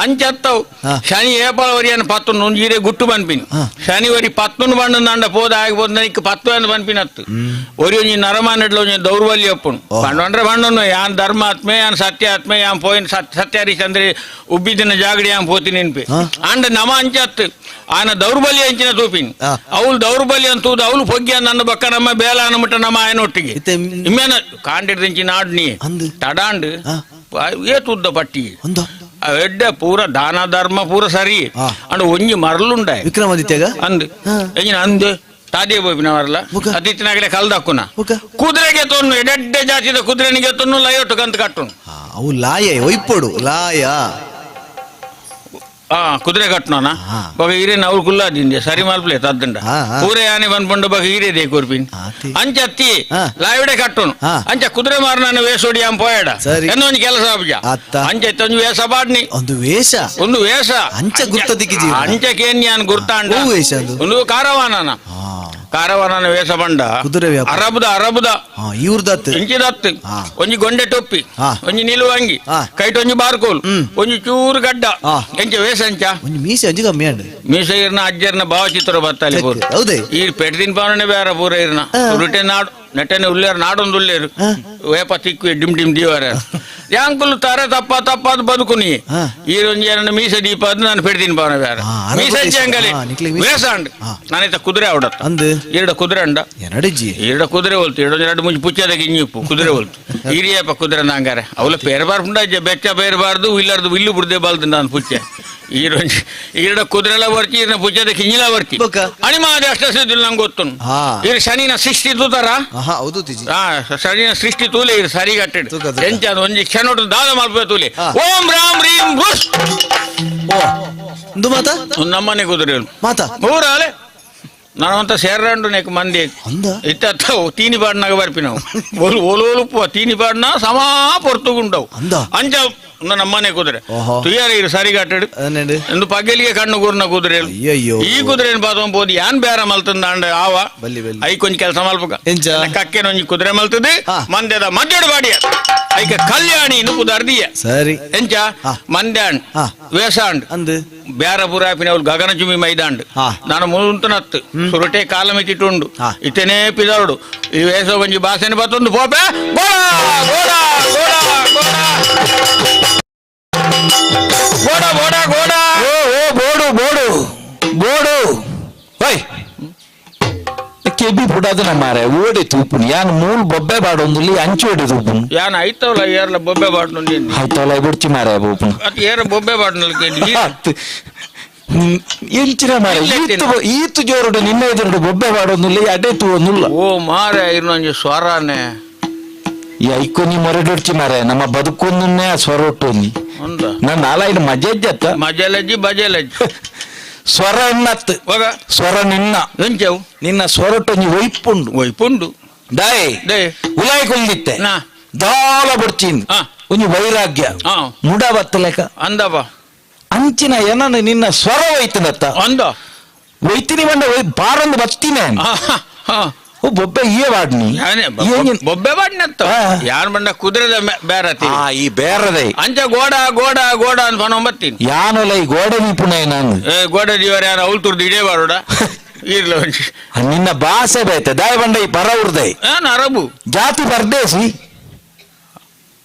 ಅಂಚತ್ತವು ಶನಿ ಏಪಾಳ ವರಿಯನ್ ಪತ್ತುನು ಒಂಜಿ ಇರೇ ಗುಟ್ಟು ಬನ್ಪಿನಿ ಶನಿ ವರಿ ಪತ್ತುನು ಬಣ್ಣ ದಂಡ ಪೋದ ಆಗ್ಬೋದು ನನಗೆ ಪತ್ತು ಅಂತ ಬನ್ಪಿನತ್ತು ಒರಿ ಒಂಜಿ ನರಮಾನಡ್ಲ ಒಂಜಿ ದೌರ್ಬಲ್ಯ ಅಪ್ಪುನು ಪಂಡು ಬಣ್ಣನು ಯಾನ್ ಧರ್ಮಾತ್ಮೆ ಯಾನ್ ಸತ್ಯಾತ್ಮೆ ಯಾನ್ ಪೋಯಿನ ಸತ್ಯಹರಿಶ್ಚಂದ್ರೆ ಉಬ್ಬಿದಿನ ಜಾಗಡಿ ಯಾನ್ ಪೋತಿ ನೆನ್ಪಿ ಅಂಡ ನಮ ಅಂಚತ್ತು ಆನ ದೌರ್ಬಲ್ಯ ಎಂಚಿನ ತೂಪಿನಿ ಅವಳು ದೌರ್ಬಲ್ಯ ಅಂತೂದು ಅವಳು ಪೊಗ್ಗಿ ನನ್ನ ಬಕ್ಕ ನಮ್ಮ ಬೇಲ ಅನ್ಬಿಟ್ಟ ನಮ್ಮ ಆಯನೊಟ್ಟಿಗೆ ಇಮ್ಮೇನ ಕಾಂಡಿಡ್ದಿಂಚಿ ನಾಡ್ನಿ ತಡಾಂಡ್ ಏ ತುದ್ದ ಪಟ್ಟಿ ಎಡ್ಡೆ ಪೂರ ದಾನ ಧರ್ಮ ಪೂರ ಸರಿ ಅಂಡ್ ಒಂಜಿ ಮರಳುಂಡ ವಿಕ್ರಮಾದಿತ್ಯಗ ಅಂದ್ ಎಂಜಿನ ಅಂದ್ ತಾದೇ ಬೋಪಿನವರಲ್ಲ ಅದಿತ್ಯನಾಗಲೇ ಕಲ್ದಕ್ಕುನ ಕುದುರೆಗೆ ತೊನ್ನು ಎಡೆಡ್ಡೆ ಜಾತಿದ ಕುದುರೆನಿಗೆ ತೊನ್ನು ಲಯೋಟು ಕಂತ ಕಟ್ಟುನು ಅವು ಲಾಯ ಒಯ್ಪೊಡು ಲಾಯ ಕುದುರೆ ಕಟ್ಟೋಣ ಬಗ ಹೀರೇನ ಅವ್ರು ಕುಲ್ಲಾದಿಂದೆ ಸರಿ ಮಲ್ಪಲೆ ತದ್ದಂಡ ಪೂರೆ ಯಾನೆ ಬಂದ್ಕೊಂಡು ಬಗ ಹೀರೆ they ಕೂರ್ಪಿನ್ ಅಂಚತ್ತಿ ಲಾವಿಡೆ ಕಟ್ಟೋನು ಅಂಚ ಕುದುರೆ ಮಾರನ ವೇಸೋಡಿ ಆಂ ಪೋಯಡ എന്നೊಂದು ಒಂಜಿ ಕೆಲಸ ಆಪುಜ ಅಂಚ ಒಂಜಿ ವೇಷ ಪಾಡ್ನಿ ಒಂದು ವೇಷ ಒಂದು ವೇಷ ಅಂಚ ಗುರ್ತ ದಿಕ್ಕಿಜಿ ಅಂಚ ಕೇನ್ಯಾನ್ ಗುರ್ತಾಂಡ ಒಂದು ಕಾರವಾನನ ಕಾರವಾನನ ವೇಷ ಬಂಡ ಕುದುರೆ ಅರಬುದ ಅರಬುದ ಇವ್ರದತ್ತು ಇಂಚಿದತ್ತು ಒಂಜಿ ಗೊಂಡೆ ಟೊಪ್ಪಿ ಒಂಜಿ ನಿಲುವಂಗಿ ಕೈಟ್ ಒಂಜಿ ಬಾರ್ಕೋಲ್ ಒಂಜಿ ಚೂರು ಗಡ್ಡ ಎಂಚ ವೇಷ ಅಂಚ ಒಂಜಿ ಮೀಸೆ ಅಂಚ ಕಮ್ಮಿ ಅಂಡ್ ಮೀಸೆ ಇರ್ನ ಅಜ್ಜರ್ನ ಭಾವಚಿತ್ರ ಬತ್ತಲ್ಲಿ ಪೂರ ಹೌದೇ ಈ ಪೆಡ್ದಿನ ಪಾವನೆ ಬೇರೆ ಪೂರ ಇರ್ನ ರುಟೆ ನಾಡು ನೆಟ್ಟನೆ ಉಲ್ಲೇರು ನಾಡೊಂದು ಉಲ್ಲೇರು ವೇಪ ತಿಕ್ಕು ಡಿಮ್ ಡಿಮ್ ದೀವರ ಯಾಂಕುಲು ತಾರೆ ತಪ್ಪ ತಪ್ಪಾದ ಬದುಕುನಿ ಈ ಒಂಜಿ ಎರಡು ಮೀಸೆ ದೀಪ ಅದು ನಾನು ಪೆಡ್ದಿನ ಪಾವನೆ ಬೇರೆ ಮೀಸೆ ಅಂಗಲಿ ವೇಷ ಅಂಡ್ ನಾನೈತ ಕುದುರೆ ಅವಡತ್ತ ಅಂದು ಎರಡು ಕುದುರೆ ಅಂಡ ಎರಡಜ್ಜಿ ಎರಡು ಕುದುರೆ ಹೋಲ್ತು ಎರಡು ಎರಡು ಮುಂಚೆ ಪುಚ್ಚದ ಗಿಂಜಿಪ್ಪು ಕುದುರೆ ಹೋಲ್ತು ಹಿರಿಯಪ್ಪ ಕುದುರೆ ನಂಗಾರೆ ಅವಳ ಪೇರಬಾರ್ದು ಉಂಡಜ್ಜೆ ಬೆಚ್ಚ ಪೇರಬಾರ್ದು ಇಲ್ಲಾರ್ದು ಇಲ್ಲು ಬಿಡದೆ ಬಾಲ್ದು ನಾನು ಪುಚ್ಚೆ ಈರೊಂಜಿ ಈರಡ ಕುದುರೆಲ ಬರ್ತಿ ಈರನ ಪುಚ್ಚದ ಕಿಂಜಿಲ ಬರ್ತಿ ಅಣಿಮಾದ ಅಷ್ಟ ನಂಗೆ ಗೊತ್ತು ಈರ ಶನಿನ ಸೃಷ್ಟಿ ತೂತಾರ ಶನಿನ ಸೃಷ್ಟಿ ತೂಲೆ ಇರು ಸರಿ ಕಟ್ಟಿಡು ಎಂಚ ಒಂಜಿ ಕ್ಷಣ ದಾದ ಮಲ್ಪ ತೂಲೆ ಓಂ ರಾಮ್ ರೀಂ ರುಸ್. ಇಂದು ಮಾತ ನಮ್ಮನೆ ಕುದುರೆ ಮಾತ ಊರಾಲೆ ನಾನಂತ ಸೇರ್ರಂಡು ನೆಕ್ ಮಂದಿ ಇತ್ತ ತೀನಿ ಪಾಡ್ನಾಗ ಬರ್ಪಿನವು ಓಲು ಓಲೋಲುಪ್ಪುವ ತೀನಿ ಪಾಡ್ನ ಸಮಾ ಪೊರ್ತುಗುಂಡವು ಅಂಚ ನಮ್ಮನೆ ಕುದುರೆ ತುಯ್ಯಾರ ಇರು ಸರಿಗಟ್ಟಡು ಎಂದು ಪಗ್ಗಲಿಗೆ ಕಣ್ಣು ಗುರ್ನ ಕುದುರೆ ಈ ಕುದುರೆ ಬಾತೊಂದು ಪೋದು ಯಾನ್ ಬೇರ ಮಲ್ತಂದ ಅಂಡ ಆವ I ಕೊಂಚ ಕೆಲಸ ಮಲ್ಪಕ ಕಕ್ಕೆನೊಂಜಿ ಕುದುರೆ ಮಲ್ತದೆ ಮಂದ್ಯದ ಮಡ್ಡಡು ಬಾಡಿಯ ಐಕ ಕಲ್ಯಾಣಿ ಇನ್ನು ಪುದರ್ದಿಯ ಸರಿ ಎಂಚ ಮಂದ್ಯಾಂಡ್ ವೇಸಾಂಡ್ ಬೇರ ಪುರಾಪಿನವ್ಲು ಗಗನಚುಮಿ ಮೈದಾಂಡ್ ನಾನು ಮುಂತನತ್ತು ಸುರಟೆ ಕಾಲ ಮಿಚ್ಚಿಟ್ಟುಂಡು ಇತ್ತನೇ ಪಿದರುಡು ಈ ವೇಸ ಒಂಜಿ ಬಾಸೆನೆ ಬತ್ತೊಂದು ಪೋಪೆ ಗೋಡ ಗೋಡ ಗೋಡ ಗೋಡ ಗೋಡ ಗೋಡ ಗೋಡ ಓ ಓ ಬೋಡು ಬೋಡು ಬೋಡು ಓಯ್ ಕೆಬಿ ಪುಡಾದನ ಮಾರೆ ಓಡೆ ತೂಪುನು ಯಾನ್ ಮೂಲ್ ಬೊಬ್ಬೆ ಬಾಡೊಂದುಲ್ಲಿ ಅಂಚು ಓಡೆ ತೂಪುನು ಯಾನ್ ಐತವಲ ಏರ್ಲ ಬೊಬ್ಬೆ ಬಾಡ್ನುಂಡಿ ಐತವಲ ಬುಡ್ಚಿ ಮಾರೆ ಬೋಪುನು ಅತ್ ಏರ ಬೊಬ್ಬೆ ಬಾಡ್ನಲ್ಲಿ ಎಂಚಿನ ಮಾರೆ ಈತು ಜೋರುಡು ನಿನ್ನ ಎದುರುಡು ಬೊಬ್ಬೆ ಬಾಡೊಂದುಲ್ಲಿ ಅಡೆ ತೂವೊಂದುಲ್ಲ ಓ ಮಾರೆ ಇನ್ನೊಂಜಿ ಸ್ವರನೆ ಈ ಐಕೊಂಜಿ ಮೊರೆಡೊಡ್ಚಿ ಮಾರೆ ನಮ್ಮ ಬದುಕೊಂದನ್ನೇ ಆ ಸ್ವರ ಒಟ್ಟೊಂಜಿ ನನ್ನ ನಾಲಾಯಿನ ಮಜೆಜ್ಜತ್ತ ಮಜಲಜ್ಜಿ ಬಜಲಜ್ಜಿ ಸ್ವರ ಎನ್ನತ್ತು ಸ್ವರ ನಿನ್ನ ಎಂಚವು ನಿನ್ನ ಸ್ವರೊಟ್ಟೊಂಜಿ ಒಯ್ಪುಂಡು ಒಯ್ಪುಂಡು ದಾಯ್ ಉಲಾಯಿ ಕೊಂದಿತ್ತೆ ದಾಲ ಬಡ್ಚಿಂದು ಒಂಜಿ ವೈರಾಗ್ಯ ಮುಡ ಬತ್ತಲೆಕ ಅಂದಪ್ಪ ಅಂಚಿನ ಏನನ ನಿನ್ನ ಸ್ವರ ಒಯ್ತನತ್ತ ಅಂದ ಒಯ್ತೀನಿ ಬಂಡ ಬಾರೊಂದು ಬತ್ತೀನಿ ಓ ಬೊಬ್ಬೆ ಈ ವಾಡ್ನಿ ಬೊಬ್ಬೆ ಬಾಡ್ನತ್ತ ಯಾನ್ ಬಂಡ ಕುದುರೆದ ಬೇರತಿ ಈ ಬೇರದೆ ಅಂಚ ಗೋಡ ಗೋಡ ಗೋಡ ಅಂತ ಬತ್ತೀನಿ ಯಾನೊಲ ಈ ಗೋಡೆ ನಿಪುಣ ನಾನು ಗೋಡೆ ದಿವರ ಯಾರು ಅವಳು ತುರ್ದು ಇಡೇ ಬಾರೋಡ ಇರ್ಲ ನಿನ್ನ ಭಾಷೆ ಬೇತೆ ದಾಯ ಬಂಡ ಈ ಪರ ಉರ್ದೈ ನಾನು ಅರಬು ಜಾತಿ ಪರ್ದೇಸಿ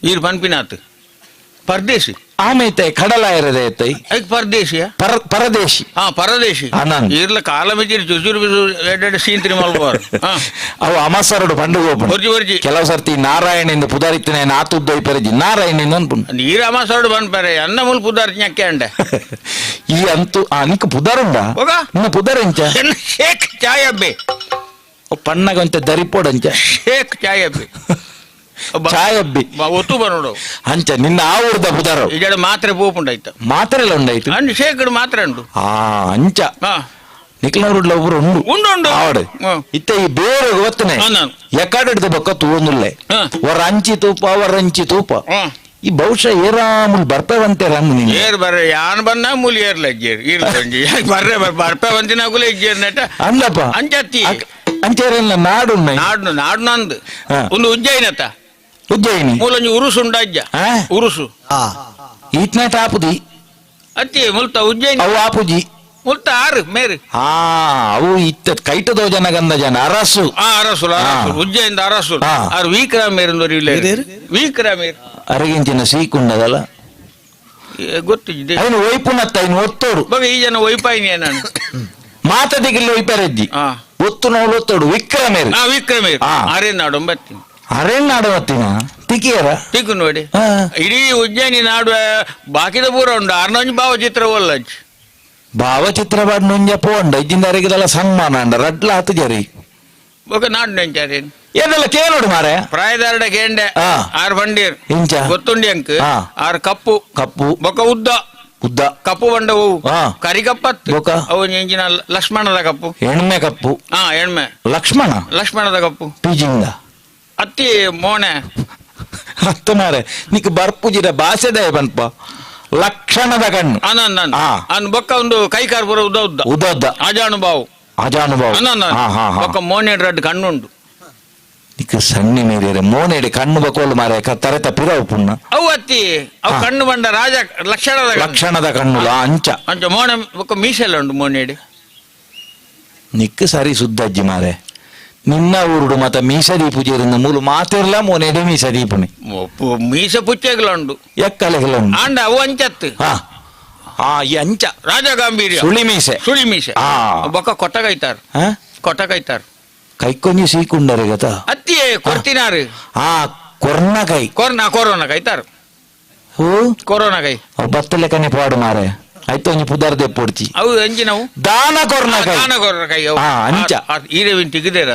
ಈರ್ ಪನ್ಪಿನಾತ್ ಪರ್ದೇಸಿ ಆಮೇತೆ ಕಡಲ ಇರದೆ ಐತೆ ಐಕ್ ಪರ್ದೇಶಿಯ ಪರದೇಶಿ ಹಾ ಪರದೇಶಿ ಇರ್ಲ ಕಾಲ ಮಿಚಿರಿ ಚುಚುರು ಬಿಸು ಎರಡೆರಡು ಸೀಂತ್ರಿ ಮಲ್ಪವಾರು ಅವು ಅಮಸರಡು ಪಂಡು ಬರ್ಜಿ ಬರ್ಜಿ ಕೆಲವು ಸರ್ತಿ ನಾರಾಯಣಿಂದ ಪುದಾರಿತ್ತನೆ ನಾತುದ್ದೈ ಪೆರಜಿ ನಾರಾಯಣಿಂದ ಅನ್ಪುಂಡು ನೀರ ಅಮಸರಡು ಬಂದ್ಪರೆ ಅನ್ನ ಮುಲ್ ಪುದಾರ್ ñಕ್ಕೆ ಅಂಡೆ ಈ ಅಂತೂ ಆ ನಿಕ್ ಪುದಾರುಂಡ ನಿನ್ನ ಪುದಾರೆಂಚ ಶೇಖ್ ಚಾಯಬ್ಬೆ ಪಣ್ಣಗಂತ ದರಿಪೋಡಂಚ ಶೇಖ್ ಚಾಯಬ್ಬೆ ಚಾಯಬ್ಬಿ ಒತ್ತು ಬರೋಡು ಅಂಚ ನಿನ್ನ ಆ ಊರ್ದ ಪುದಾರು ಈಜಡ ಮಾತ್ರೆ ಪೋಪುಂಡಾಯ್ತು ಮಾತ್ರೆ ಎಲ್ಲ ಉಂಡಾಯ್ತು ಅಂಡ್ ಶೇಖಡ್ ಮಾತ್ರೆ ಉಂಡು ಆ ಅಂಚ ನಿಕ್ಲನೂರುಡ್ಲ ಒಬ್ರು ಉಂಡು ಉಂಡು ಉಂಡು ಆವಡು ಇತ್ತೆ ಈ ಬೇರೆ ಗೊತ್ತನೆ ಎಕಾಡೆಡ್ದ ಬೊಕ್ಕ ತೂವೊಂದುಲ್ಲೆ ಒರ ಅಂಚಿ ತೂಪ ಒರ ಅಂಚಿ ತೂಪ ಈ ಬಹುಶಃ ಏರಾಮುಲ್ ಬರ್ಪೇವಂತೆ ರಂಗ್ ನೀನು ಏರ್ ಬರ್ರೆ ಯಾನ್ ಬಂದ ಮೂಲಿ ಏರ್ಲ ಇಜ್ಜೇರ್ ಇರ್ಲ ಒಂಜಿ ಬರ್ರೆ ಬರ್ಪೆ ವಂತಿನಾಗುಲ ಇಜ್ಜೇರ್ ನೆಟ ಅಲ್ಲಪ್ಪ ಅಂಚತ್ತಿ ಅಂಚೇರೆಲ್ಲ ನಾಡು ನಾಡು ನಾಡು ನಂದು ಒಂದು ಉಜ್ಜಯಿನತ್ತ ಉಜ್ಜಯಿನಿ ಮೂಲೊಂಜಿ ಉರುಸು ಉಂಡಜ್ಜ ಉರುಸು ಈತ್ನಾಟ ಆಪುದಿ ಅತ್ತಿ ಮುಲ್ತ ಉಜ್ಜಯಿನಿ ಅವು ಆಪುಜಿ ಮುಲ್ತ ಆರು ಮೇರು ಆ ಅವು ಇತ್ತ ಕೈಟದೋ ಜನ ಗಂಧ ಜನ ಅರಸು ಅರಸು ಅರಸು ಉಜ್ಜಯಿನಿಂದ ಅರಸು ಆರು ವೀಕ್ರಾಮೇರ್ ವೀಕ್ರಾಮೇರ್ ಅರಗಿಂಚಿನ ಸೀಕುಂಡದಲ್ಲ ಗೊತ್ತಿದೆ ಐನು ಒಯ್ಪುನತ್ತ ಐನು ಒತ್ತೋಡು ಬಗ ಈ ಜನ ಒಯ್ಪಾಯಿನಿ ನಾನು ಮಾತದಿಗಿಲ್ಲ ಒಯ್ಪೆರಜ್ಜಿ ಒತ್ತು ನೋಡು ಒತ್ತೋಡು ವಿಕ್ರಮೇರ್ ವಿಕ್ರಮೇರ್ ಅರೆ ನಾಡು ಬತ್ತೀನಿ ಅರೆ ನಾಡು ಬತ್ತೀನ ತಿಕ್ಕಿಯರ ತಿಕ್ಕು ನೋಡಿ ಇಡೀ ಉಜ್ಜಯಿನಿ ನಾಡು ಬಾಕಿದ ಪೂರ ಉಂಡು ಅರ್ನೊಂಜಿ ಭಾವಚಿತ್ರ ಒಲ್ಲಜ್ಜಿ ಭಾವಚಿತ್ರ ಬಾಡ್ ನೊಂಜ ಪೋಂಡ ಇಜ್ಜಿಂದ ಅರೆಗಿದಲ್ಲ ಸನ್ಮಾನ ಅಂಡ ರಡ್ಲ ಹತ್ತು ಜರಿ ಬೊಕ ನಾಡು ನೆಂಚಾರೇನು ಏನೆಲ್ಲ ಕೇಳೋಡು ಮಾರೆ ಪ್ರಾಯದಾರಡ ಕೇಂಡೆ ಆರು ಬಂಡೀರ್ ಇಂಚ ಗೊತ್ತುಂಡಿ ಅಂಕ್ ಆರು ಕಪ್ಪು ಕಪ್ಪು ಬೊಕ ಉದ್ದ ಉದ್ದ ಕಪ್ಪು ಬಂಡವು ಕರಿಕಪ್ಪತ್ತು ಬೊಕ ಅವು ಎಂಜಿನ ಲಕ್ಷ್ಮಣದ ಕಪ್ಪು ಎಣ್ಮೆ ಕಪ್ಪು ಹಾ ಎಣ್ಮೆ ಲಕ್ಷ್ಮಣ ಲಕ್ಷ್ಮಣದ ಕಪ್ಪು ಪೀಜಿಂದ ಅತ್ತಿ ಮೋನೆ ಅತ್ತ ಮಾರೆ ನಿಕ್ ಬರ್ಪುಜಿರ ಭಾಷೆದೇ ಬನ್ಪ ಲಕ್ಷಣದ ಕಣ್ಣು ಅನಂದ ಅನ್ ಬೊಕ್ಕ ಒಂದು ಕೈಕಾರ್ ಪೂರ ಉದ್ದ ಉದ್ದ ಉದ್ದ ಉದ್ದ ಅಜಾನುಬಾವು ಅಜಾನುಬಾವು ಬೊಕ್ಕ ಮೋನೆ ರಡ್ಡು ಕಣ್ಣುಂಡು ನಿಕ್ ಸಣ್ಣ ಮೇರೆ ಮೋನೆಡೆ ಕಣ್ಣು ಬಕೋಲು ಮಾರೆ ತರೆತ ಪಿರವು ಪುಣ್ಣ ಅವು ಅತ್ತಿ ಅವು ಕಣ್ಣು ಬಂಡ ರಾಜ ಲಕ್ಷಣದ ಲಕ್ಷಣದ ಕಣ್ಣುಲ ಅಂಚ ಅಂಚ ಮೋನೆ ಬೊಕ್ಕ ಮೀಸೆಲ್ಲ ಉಂಡು ಮೋನೆಡೆ ನಿಕ್ ಸರಿ ಸುದ್ದಜ್ಜಿ ಮಾರೆ ನಿನ್ನ ಊರುಡು ಮತ ಮೀಸದಿ ಪೂಜೆರಿಂದ ಮೂಲು ಮಾತಿರ್ಲ ಮೋನೆಡೆ ಮೀಸದಿ ಪುಣೆ ಮೀಸ ಪುಚ್ಚೆಗ್ಲ ಉಂಡು ಎಕ್ಕಲೆಗಲ ಉಂಡು ಆಂಡ ಅವು ಅಂಚತ್ತು ಆ ಈ ಅಂಚ ರಾಜ ಗಾಂಭೀರ್ಯ ಸುಳಿ ಮೀಸೆ ಸುಳಿ ಮೀಸೆ ಬೊಕ್ಕ ಕೊಟ್ಟಗೈತಾರ ಕೊಟ್ಟಗೈತಾರ ಕೈಕೊಂಜಿ ಸೀಕುಂಡರೆ ಗತ ಅತ್ತಿಯೇ ಕೊರ್ತಿನಾರು ಆ ಕೊರ್ನ ಕೈ ಕೊರ್ನ ಕೊರೋನಾ ಕೈತಾರ ಓ ಕೊರೋನಾ ಕೈ ಅವು ಬತ್ತಲೆಕನೆ ಪಾಡು ಮಾರೆ ಆಯ್ತು ಒಂಜಿ ಪುದಾರ್ ದೆಪ್ಪೊಡ್ಚಿ ಅವು ಅಂಚಿನವು ದಾನ ಕೊರ್ನ ಕೈ ದಾನ ಕೊರ್ನ ಕೈ ಅವು ಅಂಚ ಈರವಿನ ತಿಗದೇರ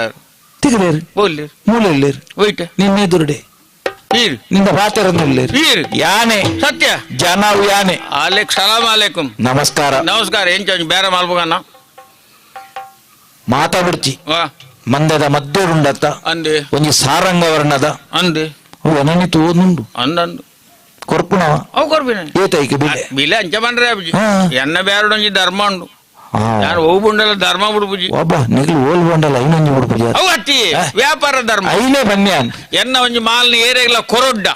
ತಿಗದೇರು ಬೋಲಿ ಮೂಲೆಲ್ಲೇರು ಹೋಯ್ತೆ ನಿನ್ನೆ ಎದುರುಡೆ ನಿಂದ ಪಾತೆರೊಂದುಲ್ಲೆರ್ ಯಾನೆ ಸತ್ಯ ಜನವು ಯಾನೆ. ಅಲೇಕ್ ಸಲಾಮ್ ಅಲೇಕುಂ. ನಮಸ್ಕಾರ ನಮಸ್ಕಾರ. ಎಂಚ ಬೇರೆ ಮಲ್ಪಗನ್ನ ಮಾತಾಡ್ಚಿ ಮಂದದ ಮದ್ದೂರುಂಡತ್ತ ಅಂದೆ ಒಂಜಿ ಸಾರಂಗ ವರ್ಣದ ಅಂದೆ ಒನನಿ ತೋದುಂಡು ಅಂದಂದು ಕೊರ್ಪುನವ ಅವು ಕೊರ್ಪಿನ ಏತೈಕೆ ಬಿಲೆ ಬಿಲೆ ಅಂಚ ಬಂದ್ರೆ ಎನ್ನ ಬೇರಡೊಂಜಿ ಧರ್ಮ ಉಂಡು ಯಾರು ಹೋಗುಂಡಲ್ಲ ಧರ್ಮ ಬಿಡ್ಪುಜಿ ಒಬ್ಬ ನಿಗ್ಲು ಓಲ್ ಬಂಡಲ್ಲ ಐನೊಂಜಿ ಬಿಡ್ಪುಜಿ ಅವು ಅತ್ತಿ ವ್ಯಾಪಾರ ಧರ್ಮ ಐನೇ ಬನ್ಯಾನ್ ಎನ್ನ ಒಂಜಿ ಮಾಲ್ನ ಏರೆಗ್ಲ ಕೊರೊಡ್ಡ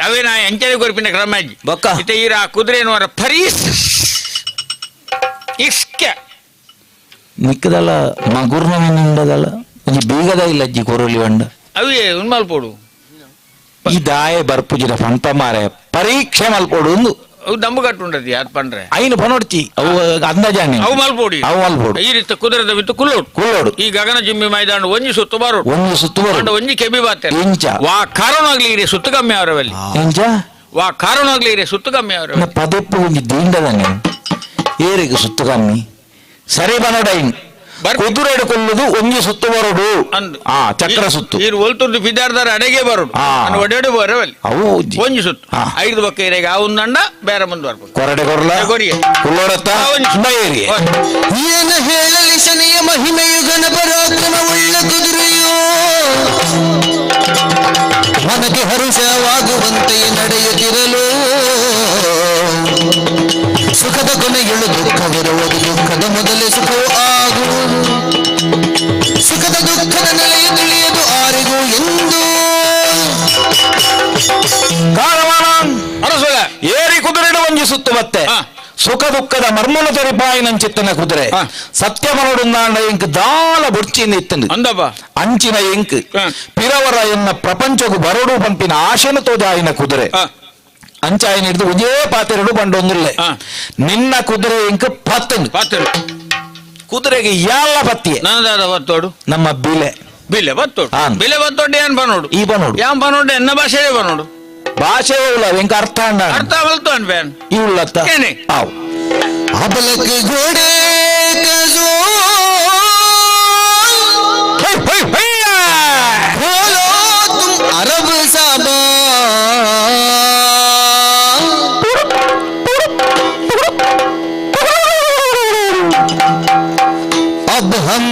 ಅವೇ ನಾ ಎಂಚನೆ ಕೊರ್ಪಿನ ಕ್ರಮ ಬೊಕ್ಕ ಇತ್ತೆ ಈರ ಆ ಕುದುರೆನು ಪರೀಸ್ ಇಸ್ಕೆ ನಿಕ್ಕದಲ್ಲ ಮಗುರ್ನ ಉಂಡದಲ್ಲ ಒಂಜಿ ಬೀಗದ ಇಲ್ಲ ಅಜ್ಜಿ ಕೊರೊಲಿ ಬಂಡ ಅವೇ ಉನ್ಮಲ್ಪೋಡು ಈ ದಾಯ ಬರ್ಪುಜಿನ ಪಂಪ ಮಾರೆ ಪರೀಕ್ಷೆ ಮಲ್ಪೋಡು ಒಂದು ಅವು ದಂಬು ಕಟ್ಟುಂಡತಿ ಅದ್ ಪಂಡ್ರೆ ಐನು ಪನೊಡ್ಚಿ ಅವು ಅಂದಾಜಾನೆ ಅವು ಮಲ್ಪೋಡಿ ಅವು ಮಲ್ಪೋಡು ಈ ರೀತಿ ಕುದುರೆದ ಬಿತ್ತು ಕುಲ್ಲೋಡು ಕುಲ್ಲೋಡು ಈ ಗಗನ ಜಿಮ್ಮಿ ಮೈದಾನ ಒಂಜಿ ಸುತ್ತು ಬರೋಡು ಒಂಜಿ ಸುತ್ತು ಬರೋಡು ಒಂಜಿ ಕೆಬಿ ಬಾತೆ ಇಂಚ ವಾ ಕಾರಣವಾಗ್ಲಿ ಇರೇ ಸುತ್ತು ಕಮ್ಮಿ ಅವರವಲ್ಲಿ ಇಂಚ ವಾ ಕಾರಣವಾಗ್ಲಿ ಇರೇ ಸುತ್ತು ಕಮ್ಮಿ ಅವರವಲ್ಲಿ ಪದೆಪ್ಪು ಒಂಜಿ ದೀಂಡದನೆ ಏರಿಗೆ ಸುತ್ತು ಕಮ್ಮಿ ಸರಿ ಬನೋಡೈನ್ ಕುದುರೆಡು ಕೊಲ್ಲುದು ಒಂಜಿ ಸುತ್ತು ಬರೋಡು ಆ ಚಕ್ರ ಸುತ್ತು ಈರು ಒಲ್ತುರ್ದು ಪಿದಾರ್ದಾರ ಅಡೆಗೆ ಬರೋಡು ಒಡೆಡು ಬರವಲ್ಲಿ ಅವು ಒಂಜಿ ಸುತ್ತು ಐದು ಬಕ್ಕ ಇರೆಗೆ ಆ ಒಂದಂಡ ಬೇರೆ ಮುಂದೆ ಬರ್ಬೋದು ಕೊರಡೆ ಕೊರಲ ಕೊರಿಗೆ ಕುಲ್ಲೋಡತ್ತ ಏನು ಹೇಳಲಿ ಶನಿಯ ಮಹಿಮೆಯು ಗಣಪರಾಕ್ರಮವುಳ್ಳ ಕುದುರೆಯು ಮನಕ್ಕೆ ಹರುಷವಾಗುವಂತೆಯೇ ನಡೆಯುತ್ತಿರಲು ಸುಖದ ಕೊನೆಯಳು ದುಃಖವಿರುವುದು ದುಃಖದ ಮೊದಲೇ ಸುಖವು ಆಗುವುದು ಸುಖದ ದುಃಖದ ನೆಲೆಯು ತಿಳಿಯದು ಆರಿಗೂ ಎಂದು ಏರಿ ಕುದುರೆ ಒಂಜಿ ಸುತ್ತು ಮತ್ತೆ ಸುಖ ದುಃಖದ ಮರ್ಮನ ತೆರಿಪಾಯಿನಂಚಿತ್ತನ ಕುದುರೆ ಸತ್ಯ ಮನೋಡುಂದಾಂಡ ಇಂಕ್ ದಾಲ ಬುಡ್ಚಿಂದ ಇತ್ತಂದು ಅಂದಪ್ಪ ಅಂಚಿನ ಇಂಕ್ ಪಿರವರ ಎನ್ನ ಪ್ರಪಂಚಗೂ ಬರೋಡು ಪಂಪಿನ ಆಶೆನು ತೋಜಾಯಿನ ಕುದುರೆ ಅಂಚಾಯಿನ ಹಿಡಿದು ಒಂದೇ ಪಾತೆರಡು ಬಂಡೊಂದಿಲ್ಲ ನಿನ್ನ ಕುದುರೆ ಇಂಕ್ ಪತ್ತಂದು ಕುದುರೆಗೆ ಯಾಲ ಪತ್ತಿಯೆ ನನ್ನದಾದ ಬತ್ತೋಡು ನಮ್ಮ ಬಿಲೆ ಬಿಲೆ ಬತ್ತೋಡು ಬಿಲೆ ಬತ್ತೋಡು ಏನ್ ಬನ್ನೋಡು ಈ ಬನ್ನೋಡು ಯಾನ್ ಬನ್ನೋಡು ಎನ್ನ ಭಾಷೆಯೇ ಬನ್ನೋಡು ಭಾಷೆ ಉಲ್ಲ ಎಂಕ ಅರ್ಥ ಅಂಡ ಅರ್ಥ ಬಲ್ತು ಅನ್ಬೇನ್ ಇವುಳ್ಳತ್ತ ಆವು ಅಬಲಕ್ ಘೋಡೆ ಕಜೋ बोलो तुम अरब साबा अब हम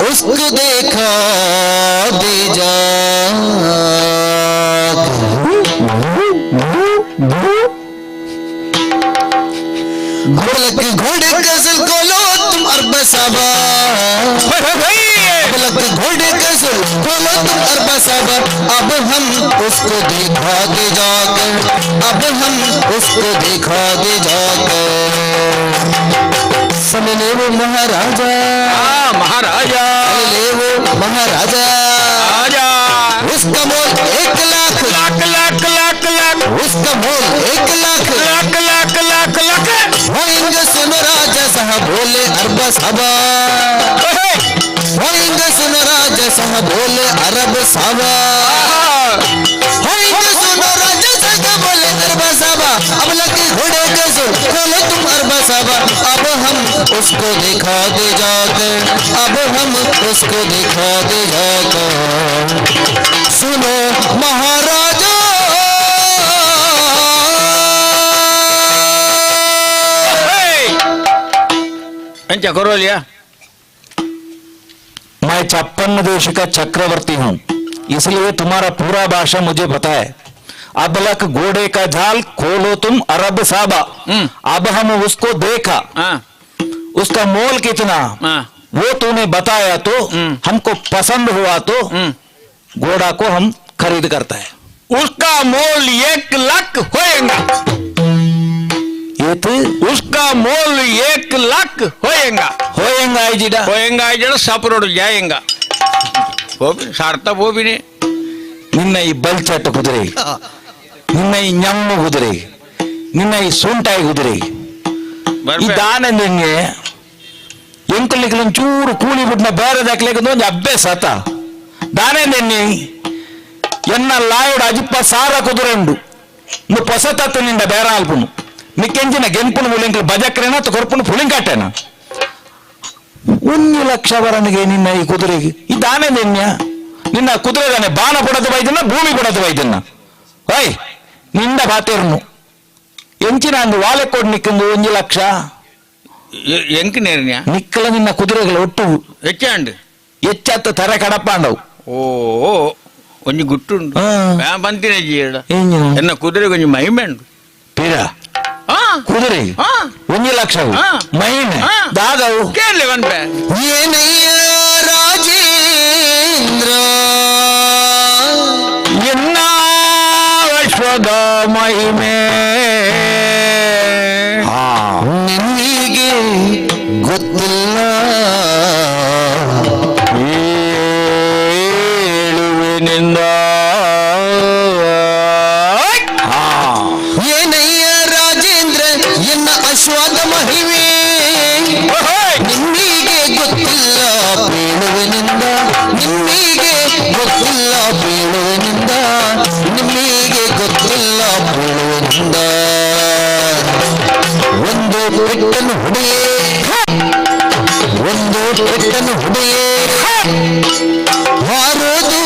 उसको देखा दे जा अबलक घोड़े कसल खोलो तुम अरब साबा अबलक घोड़े कसल खोलो तुम अरब साबा अब हम उसको देखा दे जाकर अब हम उसको देखा दे जाकर समने वो महाराजा महाराजा ले वो महाराजा राजा उसका मोल 1 लाख लाख लाख लाख लाख उसका मोल 1 लाख लाख लाख लाख लाख होएंगे सुनो राजा साहब बोले अरब साबा होएंगे सुनो राजा साहब बोले अरब साबा होएंगे सुनो राजा साहब बोले अरब साबा अब लगे घोड़े के सुन खोलो तुम अरब साबा अब हम उसको दिखा दे जाकर अब हम उसको दिखा दे जाकर सुनो महाराजा ಎಂಚ ಕೊರೋಲಿಯಾ मैं 56 देश का चक्रवर्ती हूं, इसलिए तुम्हारा पूरा भाषा मुझे पता है। अबलक घोड़े का झाल खोलो तुम अरब साबा अब हम उसको देखा उसका मोल कितना वो तूने बताया तो हमको पसंद हुआ तो घोड़ा को हम खरीद करता है। उसका मोल 1 लाख होएगा। ये तो उसका मोल 1 लाख होएगा। होएगा आईजीडा होएगा आईजीडा सापरोड जाएगा ಸಾರ್ಥ ಬೋಬಿನಿ. ನಿನ್ನ ಈ ಬಲ್ಚಟ್ಟ ಕುದುರೆ, ನಿನ್ನ ಈ ñಮ್ಮು ಕುದುರೆ, ನಿನ್ನ ಈ ಸೂಂಟಾಯಿ ಕುದುರೆ, ಈ ದಾನ ನಿನ್ನೆ ಎಂಕುಲಿಗೆ ಒಂಚೂರು ಕೂಲಿ ಬಿಟ್ನ ಬೇರೆ ದಾಖಲೆಗೆ ಒಂದು ಅಭ್ಯಾಸ ಆತ. ದಾನೆ ನಿನ್ನೆ ಎನ್ನ ಲಾಯೋಡು ಅಜಿಪ್ಪ ಸಾರ ಕುದುರೆ ಉಂಡು ನು ಪೊಸ ತತ್ತು ನಿಂಡ ಬೇರೆ ಆಲ್ಪುನು ನಿಕ್ಕೆಂಚಿನ ಗೆಂಪುನು ಮುಲಿಂಕಲು ಬಜಕ್ರೇನ ಅಥವಾ ಕೊರ್ಪುನು ಪುಳಿಂಕಾಟೇನ 1 ಲಕ್ಷ ಬರನಿಗೆ ನಿನ್ನ ಈ ಕುದುರೆಗೆ ಈ ದಾನೆ ನಿನ್ಯ ನಿನ್ನ ಕುದುರೆ ದಾನೆ ಬಾಣ ಪಡದ ಬೈದನ್ನ ಭೂಮಿ ಪಡದ ಬೈದನ್ನ ಓಯ್ ನಿಂದ ಬಾತೇರ್ನು ಎಂಚಿನ ಅಂದು ವಾಲೆ ಕೊಡ್ ನಿಕ್ಕಿಂದು 1 ಲಕ್ಷ ಎಂಕ್ ನೇರ್ನ್ಯಾ ನಿಕ್ಕಲ ನಿನ್ನ ಕುದುರೆಗಳ ಒಟ್ಟು ಹೆಚ್ಚಾಂಡ್ ಹೆಚ್ಚತ್ತ ತರೆ ಕಡಪಾಂಡವು ಓ ಒಂಜಿ ಗುಟ್ಟುಂಡು ಬಂತಿನ ಜೀಡ ಎನ್ನ ಕುದುರೆ ಒಂಜಿ ಮಹಿಮೆ ಉಂಡು ಪೀರ ಕುದುರೆ 1 ಲಕ್ಷ ಮಹಿಮೆ ದಾದವು ಕೇಳಲಿ ಬಂಪೆ ಏನಯ್ಯ ರಾಜೇಂದ್ರ ಎನ್ನ ವಿಶ್ವದ ಮಹಿಮೆ ನಿನ್ನಿಗೆ ಗೊತ್ತಿಲ್ಲ ಏಳುವಿನಿಂದ ಏನಯ್ಯ ರಾಜೇಂದ್ರ ಎನ್ನ ಅಶ್ವದ ಮಹಿಮೆ ನಿನ್ನಿಗೆ ಗೊತ್ತಿಲ್ಲ ಬೀಳುವಿನಿಂದ ನಿನ್ನಿಗೆ ಗೊತ್ತಿಲ್ಲ ಬೀಳುವಿನಿಂದ ನಿನ್ನಿಗೆ ಗೊತ್ತಿಲ್ಲ ಬೀಳುವಿನಿಂದ ಒಂದು ಪೆಟ್ಟನ್ನು ಹೊಡೆಯೇ ಒಂದು ಪೆಟ್ಟನ್ನು ಹೊಡೆಯೇ ಹಾರೋದು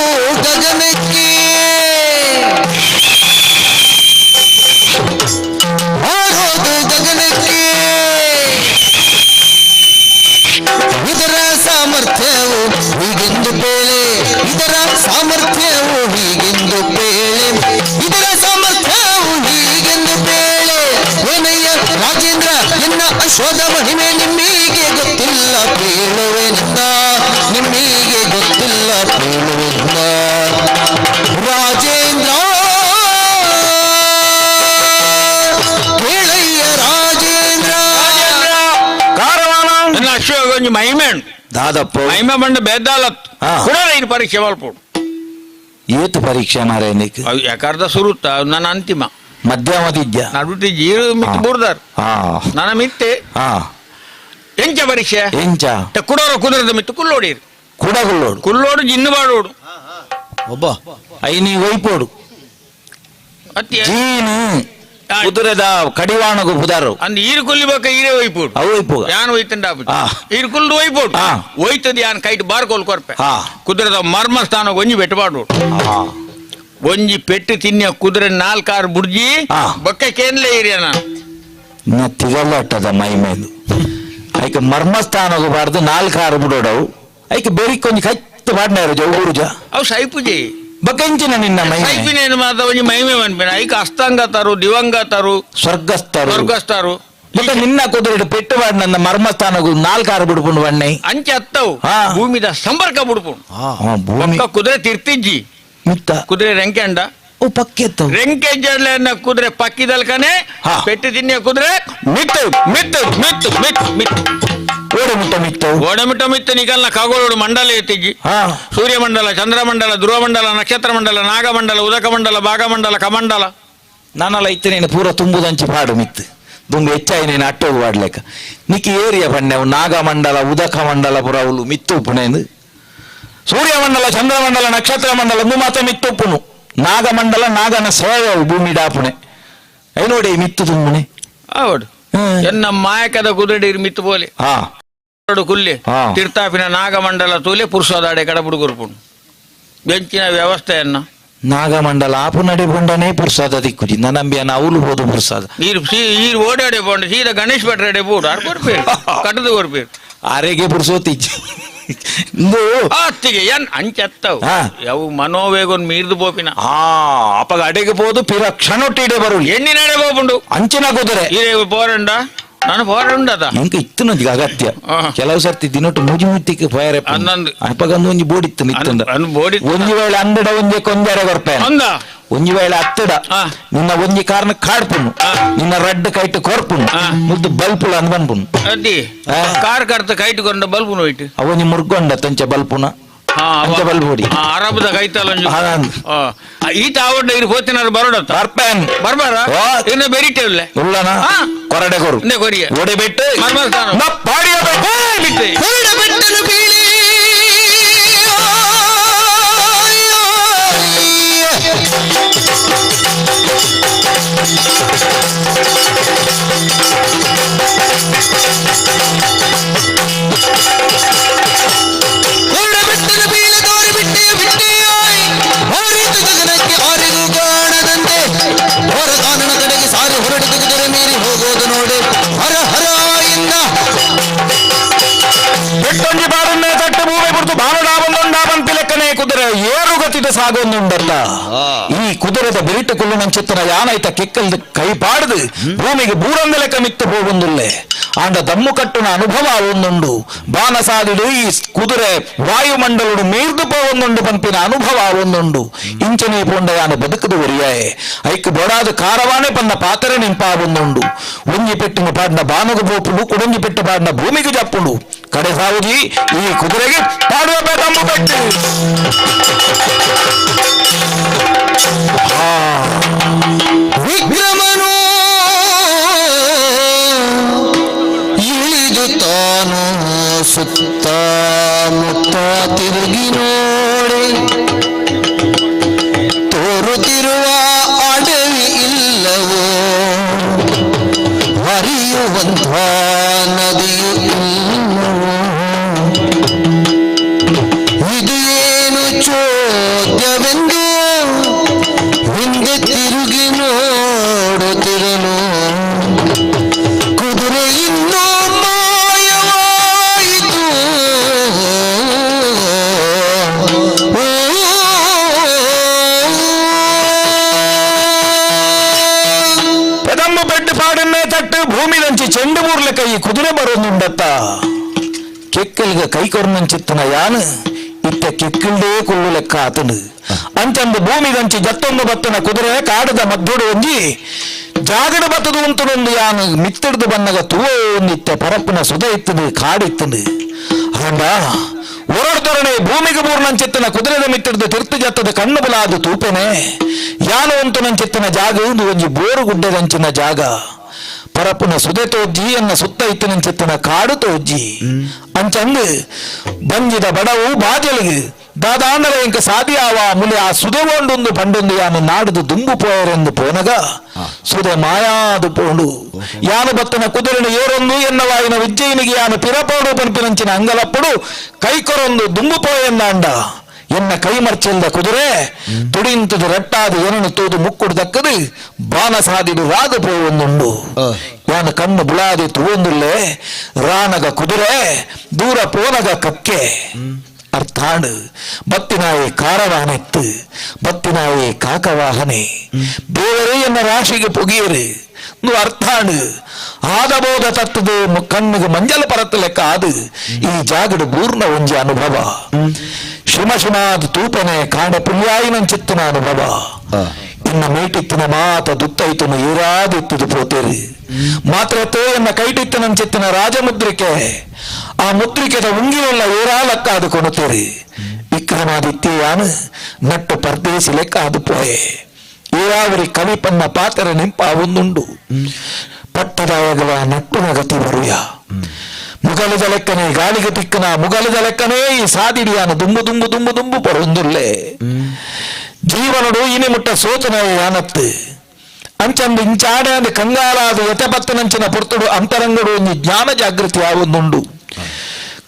ಗಗನಕ್ಕೆ ಹಾರೋದು ಗಗನಕ್ಕೆ ಇದರ ಸಾಮರ್ಥ್ಯವು ಹೀಗೆಂದು ಬೇಳೆ ಇದರ ಸಾಮರ್ಥ್ಯವು ಹೀಗೆಂದು ಬೇಳೆ ಇದರ ಸಾಮರ್ಥ್ಯವು ಹೀಗೆಂದು ಬೇಳೆ ಏನಯ್ಯ ರಾಜೇಂದ್ರ ಎನ್ನ ಅಶ್ವದ ಮಹಿಮೆ ನಿಮ್ಮಿಗೆ ಗೊತ್ತಿಲ್ಲ ಬೀಳುವೆನಿಂದ ನಿಮ್ಮಿಗೆ ಗೊತ್ತಿಲ್ಲ ಬೀಳುವೆನಿಂದ ರಾಜೇಂದ್ರ ಕೇಳಯ್ಯ ರಾಜೇಂದ್ರ ಕಾರವಾನ ಎನ್ನ ಅಶ್ವ ಒಂಜಿ ಮಹಿಮೆ ಉಂಡು ದಾದಪ್ಪ ಮಹಿಮೆ ಬಂಡ ಬೇದಾಲತ್ ಕೂಡ ಇದು ಪರೀಕ್ಷೆ ಮಲ್ಪೋಡು ಏತು ಪರೀಕ್ಷೆ ಮಾರೇ ನಿಕ್ ಅವು ಯಾಕರ್ಧ ಸುರುತ್ತ ನನ್ನ ಅಂತಿಮ ಮಧ್ಯಮದಿದ್ಯ ನಡುಟಿ ಜೀರು ಮಿತ್ತು ಬೂರ್ದಾರ್ ನನ್ನ ಮಿತ್ತೆ ಎಂಚ ಪರೀಕ್ಷೆ ಎಂಚ ಕುಡೋರ ಕುದುರೆದ ಮಿತ್ತು ಕುಲ್ಲೋಡಿರು ಕುಡ ಕುಲ್ಲೋಡು ಕುಲ್ಲೋಡು ಜಿನ್ನು ಬಾಡೋಡು ಒಬ್ಬ I ನೀ ಒಯ್ಪೋಡು ಜೀನು ಕುದುರೆದ ಕಡಿವಾಣಗು ಪುದಾರು ಅಂದ್ ಈರು ಕುಲ್ಲಿ ಬಕ್ಕ ಈರೇ ಒಯ್ಪೋಡು ಅವು ಒಯ್ಪೋಗ ಯಾನ್ ಒಯ್ತಂಡ ಈರು ಕುಲ್ದು ಒಯ್ಪೋಡು ಒಯ್ತದ ಯಾನ್ ಕೈಟ್ ಬಾರ್ಕೋಲ್ ಕೊರ್ಪೆ ಕುದುರೆದ ಮರ್ಮ ಸ್ಥಾನ ಒಂಜಿ ಬೆಟ್ಟು ಬಾಡೋಡು ಒಂಜಿ ಪೆಟ್ಟು ತಿನ್ಯ ಕುದುರೆ ನಾಲ್ಕಾರು ಬುಡ್ಜಿ ಬೊಕ್ಕ ಕೇನ್ಲೇ ಏರಿಯ ನಾನು ತಿಗಲ್ಲಟ್ಟದ ಮೈ ಮೇಲು ಐಕ ಮರ್ಮಸ್ಥಾನಗು ಬಾರ್ದು ನಾಲ್ಕಾರು ಬುಡೋಡವು ಐಕ ಬೇರೆ ಕೊಂಚ ಕಚ್ಚು ಬಾಡ್ನಾರು ಜ ಊರುಜ ಅವು ಸೈಪುಜಿ ಬಕಂಚಿನ ನಿನ್ನ ಮಹಿಮೆ ಸೈಪಿನೇನು ಮಾತ ಒಂಜಿ ಮಹಿಮೆ ಮನ್ಪಿನ ಐಕ ಅಸ್ತಂಗತರು ದಿವಂಗತರು ಸ್ವರ್ಗಸ್ಥರು ಸ್ವರ್ಗಸ್ಥರು ಬೊಕ್ಕ ನಿನ್ನ ಕುದುರೆ ಪೆಟ್ಟು ಬಾಡ್ ನನ್ನ ಮರ್ಮಸ್ಥಾನಗು ನಾಲ್ಕಾರು ಬುಡ್ಪುಂಡು ಬಣ್ಣೆ ಅಂಚೆ ಅತ್ತವು ಭೂಮಿದ ಸಂಪರ್ಕ ಬುಡ್ಪುಂಡು ಭೂಮಿ ಕುದುರೆ ತಿರ್ತಿಜ್ಜಿ ಮುತ್ತ ಕುದುರೆ ರೆಂಕೆ ಅಂಡ ಓ ಪಕ್ಕಿ ಎತ್ತವು ರೆಂಕೆ ಜಡ್ಲೆಯನ್ನ ಕುದುರೆ ಪಕ್ಕಿದಲ್ಕನೆ ಪೆಟ್ಟು ತಿನ್ನಿಯ ಕುದುರೆ ಮಿತ್ತು ಮಿತ್ತು ಮಿತ್ತು ಮಿತ್ತು ಮಿತ್ತು ಓಡಮಿಟ್ಟ ಮಿತ್ತು ಓಡಮಿಟ್ಟ ಮಿತ್ತು ನಿಕಲ್ನ ಖಗೋಳೋಡು ಮಂಡಲ ಎತ್ತಿಜ್ಜಿ ಸೂರ್ಯಮಂಡಲ ಚಂದ್ರಮಂಡಲ ಧ್ರುವಮಂಡಲ ನಕ್ಷತ್ರ ಮಂಡಲ ನಾಗಮಂಡಲ ಉದಕಮಂಡಲ ಭಾಗಮಂಡಲ ಕಮಂಡಲ ನಾನಲ್ಲ ಇತ್ತು ನೀನು ಪೂರ ತುಂಬುದಂಚಿ ಪಾಡು ಮಿತ್ತು ದುಂಬು ಹೆಚ್ಚಾಯಿ ನೀನು ಅಟ್ಟೋಗು ಪಾಡ್ಲೆಕ್ಕ ನಿಕ್ಕಿ ಏರಿಯ ಪಣ್ಣೆವು ನಾಗಮಂಡಲ ಉದಕ ಮಂಡಲ ಪುರವುಲು ಮಿತ್ತು ಉಪ್ಪುನೇಂದು ಸೂರ್ಯಮಂಡಲ ಚಂದ್ರಮಂಡಲ ನಕ್ಷತ್ರ ಮಂಡಲ ಒಂದು ಮಾತ್ರ ಮಿತ್ತುಪ್ಪುನು ನಾಗಮಂಡಲ ನಾಗನ ಸೇವೆವು ಭೂಮಿ ಡಾಪುಣೆ I ನೋಡಿ ಮಿತ್ತು ತುಂಬುನೆ ಹೌದು ಎನ್ನ ಮಾಯಕದ ಕುದುರೆ ಮಿತ್ತು ಪೋಲೆ ಕುಲ್ಲೆ ತೀರ್ಥಾಪಿನ ನಾಗಮಂಡಲ ತೂಲೆ ಪುರುಷದಾಡೆ ಕಡ ಬುಡುಗುರುಪುಣು ಬೆಂಚಿನ ವ್ಯವಸ್ಥೆಯನ್ನ ನಾಗಮಂಡಲ ಆಪು ನಡೆ ಬೊಂಡನೇ ಪುರ್ಸಾದ ದಿಕ್ಕುಜಿ ನಂಬಿಯ ಅವಲು ಹೋದು ಪುರ್ಸಾದ ನೀರು ಈರು ಓಡಾಡೆ ಬೋಂಡ ಸೀದಾ ಗಣೇಶ್ ಭಟ್ರಡೆ ಬೋಡು ಆರ್ ಕೊರ್ಪೇರು ಕಟ್ಟದು ಕೊರ್ಪೇರು ಆರೆಗೆ ಪುರ್ಸೋತಿಜ್ಜಿ ಅತ್ತಿಗೆ ಏನ್ ಅಂಚತ್ತವು ಯಾವ ಮನೋವೇಗನ್ ಮೀರ್ದು ಪೋಪಿನ ಅಪಗ ಅಡೆಗೆ ಪೋದು ಪಿರ ಕ್ಷಣೊಟ್ಟಿಡೆ ಬರು ಎಣ್ಣಿನಡೆ ಪೋಪುಂಡು ಅಂಚಿನ ಕುದುರೆ ಈರೆ ಪೋರಂಡ ನಾನು ಪೋರಂಡದ ನಂಗೆ ಇತ್ತು ನಂಗೆ ಅಗತ್ಯ ಕೆಲವು ಸರ್ತಿ ದಿನೊಟ್ಟು ಮುಜಿ ಮುತ್ತಿಗೆ ಪೋಯರೆ ಅಪಗಂದು ಒಂಜಿ ಬೋಡಿತ್ತು ಮಿತ್ತಂದ ಒಂಜಿ ವೇಳೆ ಅಂದಡ ಒಂಜಿ ಕೊಂಜಾರೆ ಕೊರ್ಪೆ ಒಂಜಿ ವೇಳೆ ಅತ್ತಡ ನಿನ್ನ ಒಂಜಿ ಕಾರಣ ಕಾಡ್ಪುನು ನಿನ್ನ ರಡ್ಡು ಕೈಟ್ ಕೊರ್ಪುನು ಮುದ್ದು ಬಲ್ಪುಳ ಅಂದ್ ಬನ್ಪುನು ಅದಿ ಕಾರ್ ಕರ್ತ ಕೈಟ್ ಕೊಂಡ ಬಲ್ಪುನು ಹೋಯ್ತು ಅವೊಂಜಿ ಮುರ್ಗೊಂಡ ತಂಚೆ ಬಲ್ಪುನ ಅಂಚೆ ಬಲ್ಪುಡಿ ಅರಬದ ಕೈತಲ್ಲ ಈತ ಆವಡ್ಡ ಇರು ಹೋತಿನಾರು ಬರೋಡತ್ತ ಬರ್ಪೇನ್ ಬರ್ಬಾರ ಇನ್ನು ಬೆರಿಟೇವ್ಲೆ ಉಳ್ಳನ ಕೊರಡೆ ಕೊರು ಕೊರಿಯ ಒಡೆ ಬಿಟ್ಟು ಬಿಟ್ಟು ಕೊರಡ ಬೆಟ್ಟನು ಬೀಳಿ ಕೊರಡ ಬೆಟ್ಟನು ಬೀಳ ತೋರಿ ಬಿಟ್ಟೆ ಬಿಟ್ಟೆಯಾಯ್ ಹಾರಿತು ಗಗನಕ್ಕೆ ಆರಿಗೂ ಕಾಣದಂತೆ ಕುದುರೆ ಏರುಗತಿದ ಸಾಗೊಂದುಂಡಲ್ಲ. ಈ ಕುದುರೆದ ಬಿರಿಟು ಕುಳ್ಳುನಂಚಿತ್ತನ ಯಾನೈತ ಕೆಕ್ಕಲ್ದ ಕೈ ಪಾಡ್ದು ಭೂಮಿಗೆ ಬೂರಂದಲೆಕ್ಕ ಮಿತ್ತು ಹೋಗುಂದುಲ್ಲೆ. ಆಂಡ ದಮ್ಮು ಕಟ್ಟುನ ಅನುಭವ ಒಂದುಂಡು. ಬಾನಸಾದಿಡು ಈ ಕುದುರೆ ವಾಯುಮಂಡಲುಡು ಮೀರ್ದು ಪೋವೊಂದುಂಡು ಪಂಪಿನ ಅನುಭವ ಒಂದುಂಡು. ಇಂಚನೇ ಪೋಂಡ ಯಾನು ಬದುಕದು ಒರಿಯಾಯೆ. ಐಕ್ ಬೊಡಾದ ಕಾರವಾನೆ ಪನ್ನ ಪಾತ್ರೆ ನಿಂಪಾವೊಂದುಂಡು. ಒಂಜಿ ಪೆಟ್ಟಿನ ಪಾಡಿನ ಬಾನುಗು ಬೋಪುಂಡು, ಕುಡೊಂಜಿ ಪೆಟ್ಟು ಪಾಡಿನ ಭೂಮಿಗೆ ಜಪ್ಪುಂಡು. ಕಡೆ ಸಾವುಜಿ ಈ ಕುದುರೆಗೆ ಪಾಡುವ ದಮ್ಮು ಪೆಟ್ಟು. ವಿಕ್ರಮನು ಇಳಿದು ತಾನು ಸುತ್ತ ಮುತ್ತ ತಿರುಗಿ ನೋಡಿ ತೋರುತ್ತಿರುವ ಅಡವಿ ಇಲ್ಲವೋ, ಹರಿಯುವಂಥ ನದಿಯು ಇಲ್ಲವೋ, ಇದು ಏನು ಚೋದ್ಯವೆಂದು ಹಿಂದೆ ತಿರುಗಿ ನೋಡುತ್ತಿರಲು ಕುದುರೆ ಇನ್ನೂ ಮಾಯವಾಯಿತು. ಪೆದಮ್ಮು ಪೆಟ್ಟು ಪಾಡನ್ನೇ ತಟ್ಟು ಭೂಮಿದಂಚಿ ಚೆಂಡು ಮೂರ್ಲೆಕ್ಕ ಈ ಕುದುರೆ ಬರೋದುಂಡತ್ತ. ಕೆಕ್ಕಲಿಗ ಕೈ ಕೊರ್ನಂಚಿತ್ತನ ಯಾನು ಇತ್ತ ಕೆಕ್ಕಿಲ್ದೇ ಕೊಲ್ಲು ಲೆಕ್ಕ ಆತನು. ಅಂಚಂದು ಭೂಮಿದಂಚಿ ಜತ್ತೊಂದು ಬತ್ತನ ಕುದುರೆ ಕಾಡದ ಮದ್ದೊಡು ಒಂಜಿ ಜಾಗಡ ಬತ್ತದು ಉಂಟುನೊಂದು ಯಾನು ಮಿತ್ತಿಡ್ದು ಬನ್ನಗ ತೂವೋ ಒಂದಿತ್ತೆ ಪರಪ್ಪನ ಸುಧ ಇತ್ತದು ಕಾಡಿತ್ತದು. ಆಂಡ ಒರಡ್ದೊರನೆ ಭೂಮಿಗೆ ಬೂರ್ನಂಚಿತ್ತನ ಕುದುರೆದ ಮಿತ್ತಿಡ್ದು ತಿರ್ತು ಜತ್ತದ ಕಣ್ಣು ಬಲಾದು ತೂಪೆನೆ ಯಾನು ಉಂಟು ನಂಚಿತ್ತನ ಜಾಗ ಒಂದು ಒಂಜಿ ಬೋರು ಗುಡ್ಡೆದಂಚಿನ ಜಾಗ. ಪರಪ್ಪನ ಸುದೆ ತೋಜ್ಜಿ ಎನ್ನ ಸುತ್ತ ಇತ್ತಿನಂಚಿತ್ತನ ಕಾಡು ತೋಜ್ಜಿ. ಅಂಚಂದು ಬಂಜಿದ ಬಡವು ಬಾಜಲಿಗೆ ದಾದಾಂಡಲ ಇಂಕ ಸಾದಿಯಾವ ಮುಲಿ ಆ ಸುದೆ ಒಂಡೊಂದು ಪಂಡೊಂದು ಯಾನು ನಾಡುದು ದುಂಬು ಪೋಯರೆಂದು ಪೋನಗ ಸುದೆ ಮಾಯಾದು ಪೋಂಡು. ಯಾನು ಬತ್ತನ ಕುದುರೆನು ಏರೊಂದು ಎನ್ನವಾಯಿನ ಉಜ್ಜಯಿನಿಗೆ ಯಾನು ಪಿರಪೋಡು ಪನ್ಪಿನಂಚಿನ ಅಂಗಲಪ್ಪಡು ಕೈಕೊರೊಂದು ದುಂಬು ಪೋಯೆಂದಾಂಡ. ಎನ್ನ ಕೈ ಮರ್ಚಿಲ್ದ ಕುದುರೆ ತುಡಿಂತದು ರಟ್ಟಾದು ಏನನ್ನು ತೋದು ಮುಕ್ಕುಡು ದಕ್ಕದು ಬಾನ ಸಾದಿಡು ರಾಗ ಪೋವೊಂದುಂಡು. ಯಾನು ಕಣ್ಣು ಬುಳಾದಿ ತೂವೊಂದುಲ್ಲೆ ರಾನಗ ಕುದುರೆ ದೂರ ಪೋನಗ ಕಕ್ಕೆ. ಅರ್ಥಾಂಡು ಬತ್ತಿನಾಯಿ ಕಾರವಾನೆತ್ತು ಬತ್ತಿನಾಯಿ ಕಾಕವಾಹನೆ ದೇವರೇ ಎನ್ನ ರಾಶಿಗೆ ಪೊಗಿಯರು ನು ಅರ್ಥಾಂಡು ಆದಬೋಧ ತತ್ತದು ಕಣ್ಣಿಗೆ ಮಂಜಲ ಪರತ್ತು ಲೆಕ್ಕ ಅದು ಈ ಜಾಗಡು ಪೂರ್ಣ ಒಂಜಿ ಅನುಭವ. ಶಿಮ ಶಿಮಾದ ತೂಪನೆ ಕಾಂಡ ಪುಣ್ಯಾಯಿನಂಚಿತ್ತನ ಅನುಭವ. ಇನ್ನ ಮೇಟಿತ್ತಿನ ಮಾತ ದುತ್ತೈತನು ಏರಾದಿತ್ತದು ಪೋತೇರಿ ಮಾತ್ರತೇ ಎನ್ನ ಕೈಟಿತ್ತನಂಚಿತ್ತಿನ ರಾಜಮುದ್ರಿಕೆ ಆ ಮುದ್ರಿಕೆದ ಉಂಗಿರಲ್ಲ ಏರಾಲಕ್ಕ ಅದು ಕೊನುತೇರಿ. ವಿಕ್ರಮಾದಿತ್ಯ ಯಾನು ನಟ್ಟು ಪರ್ದೇಸಿ ಲೆಕ್ಕ ಅದು ಪೋಯೆ. ಏರಾವರಿ ಕವಿ ಪನ್ನ ಪಾತ್ರ ನಿಂಪ ಒಂದುಂಡು. ಪಟ್ಟದಾಯಗಲ ನಟ್ಟುನ ಗತಿ ಬರುಯ. ಮುಗಲದ ಲೆಕ್ಕನೆ ಗಾಳಿಗೆ ತಿಕ್ಕನ ಮುಗಲದ ಲೆಕ್ಕನೇ ಈ ಸಾದಿಡಿಯಾನ ದುಂಬು ದುಂಬು ದುಂಬು ದುಂಬು ಪರೊಂದುಲ್ಲೆ. ಜೀವನಡು ಇನಿ ಮುಟ್ಟ ಸೋಚನ ಯಾನತ್ತು ಅಂಚಂದು ಇಂಚಾಡೆ ಅಂದ್ ಕಂಗಾಲಾದ ಯಥಪತ್ತನಂಚಿನ ಪೊರ್ತುಡು ಅಂತರಂಗಡು ಒಂಜಿ ಜ್ಞಾನ ಜಾಗೃತಿ ಆವೊಂದುಂಡು.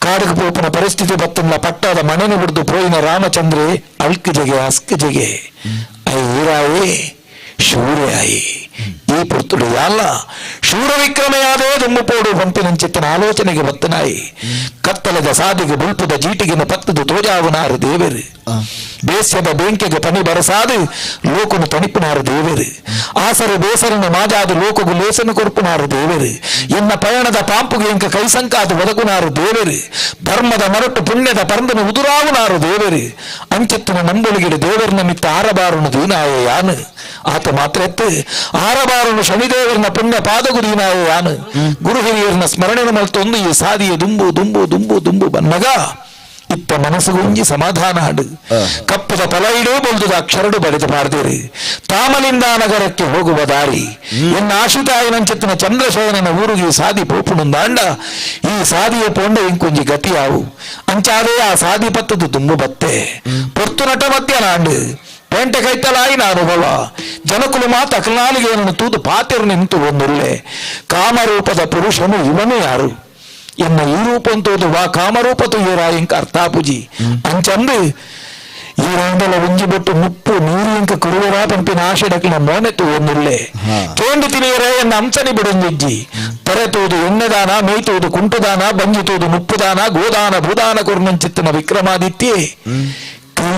ಕಾಡುಗೆ ಪೋಪುನ ಪರಿಸ್ಥಿತಿ ಬತ್ತುಂಡ ಪಟ್ಟಾದ ಮಣೆನು ಬಿಡ್ದು ಪೋಯಿನ ರಾಮಚಂದ್ರೆ ಅಳ್ಕು ಜಗೆ ಅಸ್ಕು ಜಗೆ I ಊರಾಯೇ ಶೂರೆ ಆಯಿ. ಈ ಪೊರ್ತುಡು ಯಾಲ್ಲ ಶೂರ ವಿಕ್ರಮೆಯಾದೇ ದುಂಬುಪೋಡು ಪಂಪಿನಂಚಿತ್ತನ ಆಲೋಚನೆಗೆ ಬತ್ತನಾಯಿ. ಕತ್ತಲದ ಸಾದಿಗೆ ಬುಲ್ಪುದ ಜೀಟಿಗಿನ ಪತ್ತದು ತೋಜಾವನಾರು ದೇವರು. ಬೇಸ್ಯದ ಬೆಂಕಿಗೆ ಪನಿ ಬರಸಾದು ಲೋಕನು ತಣಿಪುನಾರು ದೇವರು. ಆಸರು ಬೇಸರನ್ನು ಮಾಜಾದು ಲೋಕಗು ಲೇಸನು ಕೊರ್ಪುನಾರು ದೇವರು. ಎನ್ನ ಪಯಣದ ಪಾಂಪುಗೆ ಇಂಕ ಕೈಸಂಕಾದು ಒದಗುನಾರು ದೇವರು. ಧರ್ಮದ ಮರಟು ಪುಣ್ಯದ ಪರಂದನು ಉದುರಾವುನಾರು ದೇವರು. ಅಂಚೆತ್ತನ ನಂಬೊಳಿಗಿಡ ದೇವರನ್ನ ಮಿತ್ತ ಆರಬಾರುನು ದೀನಾಯ ಯಾನು. ಆತ ಮಾತ್ರ ಎತ್ತು ಆರಬಾರುನು ಶನಿದೇವರನ ಪುಣ್ಯ ಪಾದಗು ದೀನಾಯ ಯಾನು. ಗುರು ಹಿರಿಯರನ್ನ ಸ್ಮರಣೆ ಮಲ್ತೊಂದು ಈ ಸಾದಿಯ ದುಂಬು ದುಂಬು ದುಂಬು ದುಂಬು ಬನ್ನಗ ಇತ್ತ ಮನಸ್ಸುಗುಂಜಿ ಸಮಾಧಾನ ಹಾಡು. ಕಪ್ಪದ ಪಲ ಇಡೂ ಬೊಲ್ದುದ ಅಕ್ಷರಡು ಬರೆದು ಪಾಡ್ದಿರಿ. ತಾಮಲಿಂದ ನಗರಕ್ಕೆ ಹೋಗುವ ದಾರಿ ಎನ್ನ ಆಶುತಾಯನಂಚಿತ್ತಿನ ಚಂದ್ರಶಯನನ ಊರಿಗೆ ಸಾದಿ ಪೋಪುಣುಂದಾಂಡ ಈ ಸಾದಿಯ ಪೋಂಡ ಇಂಕೊಂಜಿ ಗತಿಯಾವು. ಅಂಚಾದೇ ಆ ಸಾದಿ ಪತ್ತದು ತುಂಬು ಬತ್ತೆ ಪೊರ್ತು ನಟ ಮಧ್ಯ ನಾಂಡು ಪೇಂಟೆ ಕೈತಲಾಯಿನ ಅನುಭವ. ಜನಕುಲು ಮಾತ ಅಕಲ್ನಾಲಿಗೆಯನ್ನು ತೂದು ಪಾತೆರು ನಿಂತು ಒಂದುಲ್ಲೆ. ಕಾಮರೂಪದ ಪುರುಷನು ಇವನು ಯಾರು ಎನ್ನ ಈ ರೂಪಂತೋದು ವಾ ಕಾಮರೂಪ ತುಯ್ಯರ ಇಂಕ ಅರ್ಥಾಪುಜಿ. ಅಂಚಂದು ಈ ರಂಡಲ ಒಂಜಿ ಬೊಟ್ಟು ಮುಪ್ಪು ನೀರು ಇಂಕ ಕುರುವರ ಪಂಪಿನ ಆಶೆಡಕಿನ ಮೋನೆತು ಒಂದುಲ್ಲೆ. ಕೇಂದು ತಿನಿಯರೆ ಎನ್ನ ಅಂಚನಿ ಬಿಡೊಂದಿಜ್ಜಿ. ತರೆತೋದು ಎಣ್ಣೆದಾನ ಮೇಯ್ತೋದು ಕುಂಟುದಾನ ಬಂಜಿತೋದು ಮುಪ್ಪುದಾನ ಗೋದಾನ ಭೂದಾನ ಕೊರ್ನಂಚಿತ್ತನ ವಿಕ್ರಮಾದಿತ್ಯೆ.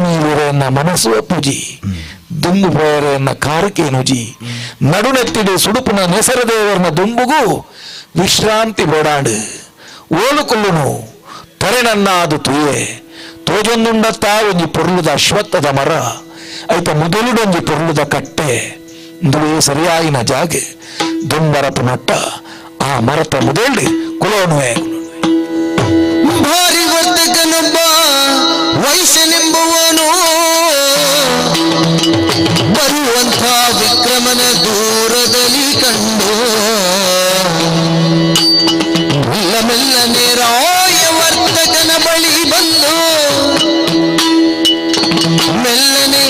ನೀವಿರೆಯನ್ನ ಮನಸ್ಸು ಅಪ್ಪುಜಿ ದುಂಬು ಪೋಯರೆಯನ್ನ ಕಾರಕೇನುಜಿ ನಡುನೆತ್ತಿಡು ಸುಡುಪುನ ನೆಸರದೇವರನ ದುಂಬುಗು ವಿಶ್ರಾಂತಿ ಬೋಡಾಂಡು ಓಲುಕೊಲ್ಲುನು ತರೆನನ್ನ ಅದು ತುಯೆ ತೋಜೊಂದುಂಡತ್ತ ಒಂಜಿ ಪೊರ್ಲುದ ಅಶ್ವತ್ಥದ ಮರ ಐತ ಮುದಲುಡೊಂಜಿ ಪೊರ್ಲುದ ಕಟ್ಟೆ ಇಂದುವೇ ಸರಿಯಾಯಿನ ಜಾಗೆ ದುಂಬರಪು ನಟ್ಟ ಆ ಮರತ ಮುದೆಳ್ಳಿ ಕುಲೋನುವೆ ಭಾರಿ ವರ್ತಕನೊಬ್ಬ ವೈಶ್ಯನೆಂಬುವನು ಬರುವಂಥ ವಿಕ್ರಮನ ದೂರದಲ್ಲಿ ಕಂಡು ಮೆಲ್ಲ ಮೆಲ್ಲನೆ ರಾಯ ವರ್ತಕನ ಬಳಿ ಬಂದು ಮೆಲ್ಲನೆ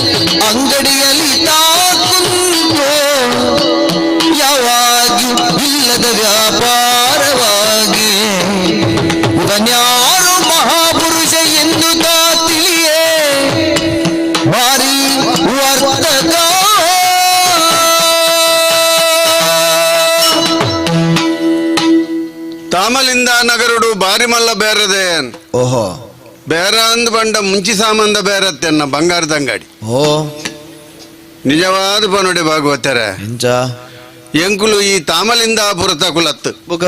ಅಂಗಡಿಯಲ್ಲಿ ತಾ ಕುಂತು ಯಾವಾಗಿಯೂ ಇಲ್ಲದ ವ್ಯಾಪಾರವಾಗಿ ಇವನ್ಯಾರು ಮಹಾಪುರುಷ ಎಂದು ತಾ ತಿಳಿಯೇ ಭಾರಿ ವರ್ತಕ. ತಾಮಲಿಂದ ನಗರುಡು ಬಾರಿ ಮಲ್ಲ ಬೇರದೆ. ಓಹೋ ಬೇರ ಅಂದ್ ಬಂಡ ಮುಂಚಿ ಸಾಮಂದ ಬೇರತ್ತೆನ್ನ ಬಂಗಾರದ ಅಂಗಡಿ. ಓ ನಿಜವಾದ ಬನುಡೆ ಭಾಗವತರ ಎಂಚ ಎಂಕುಲು ಈ ತಾಮಲಿಂದ ಪುರತ ಕುಲತ್ತು ಬುಕ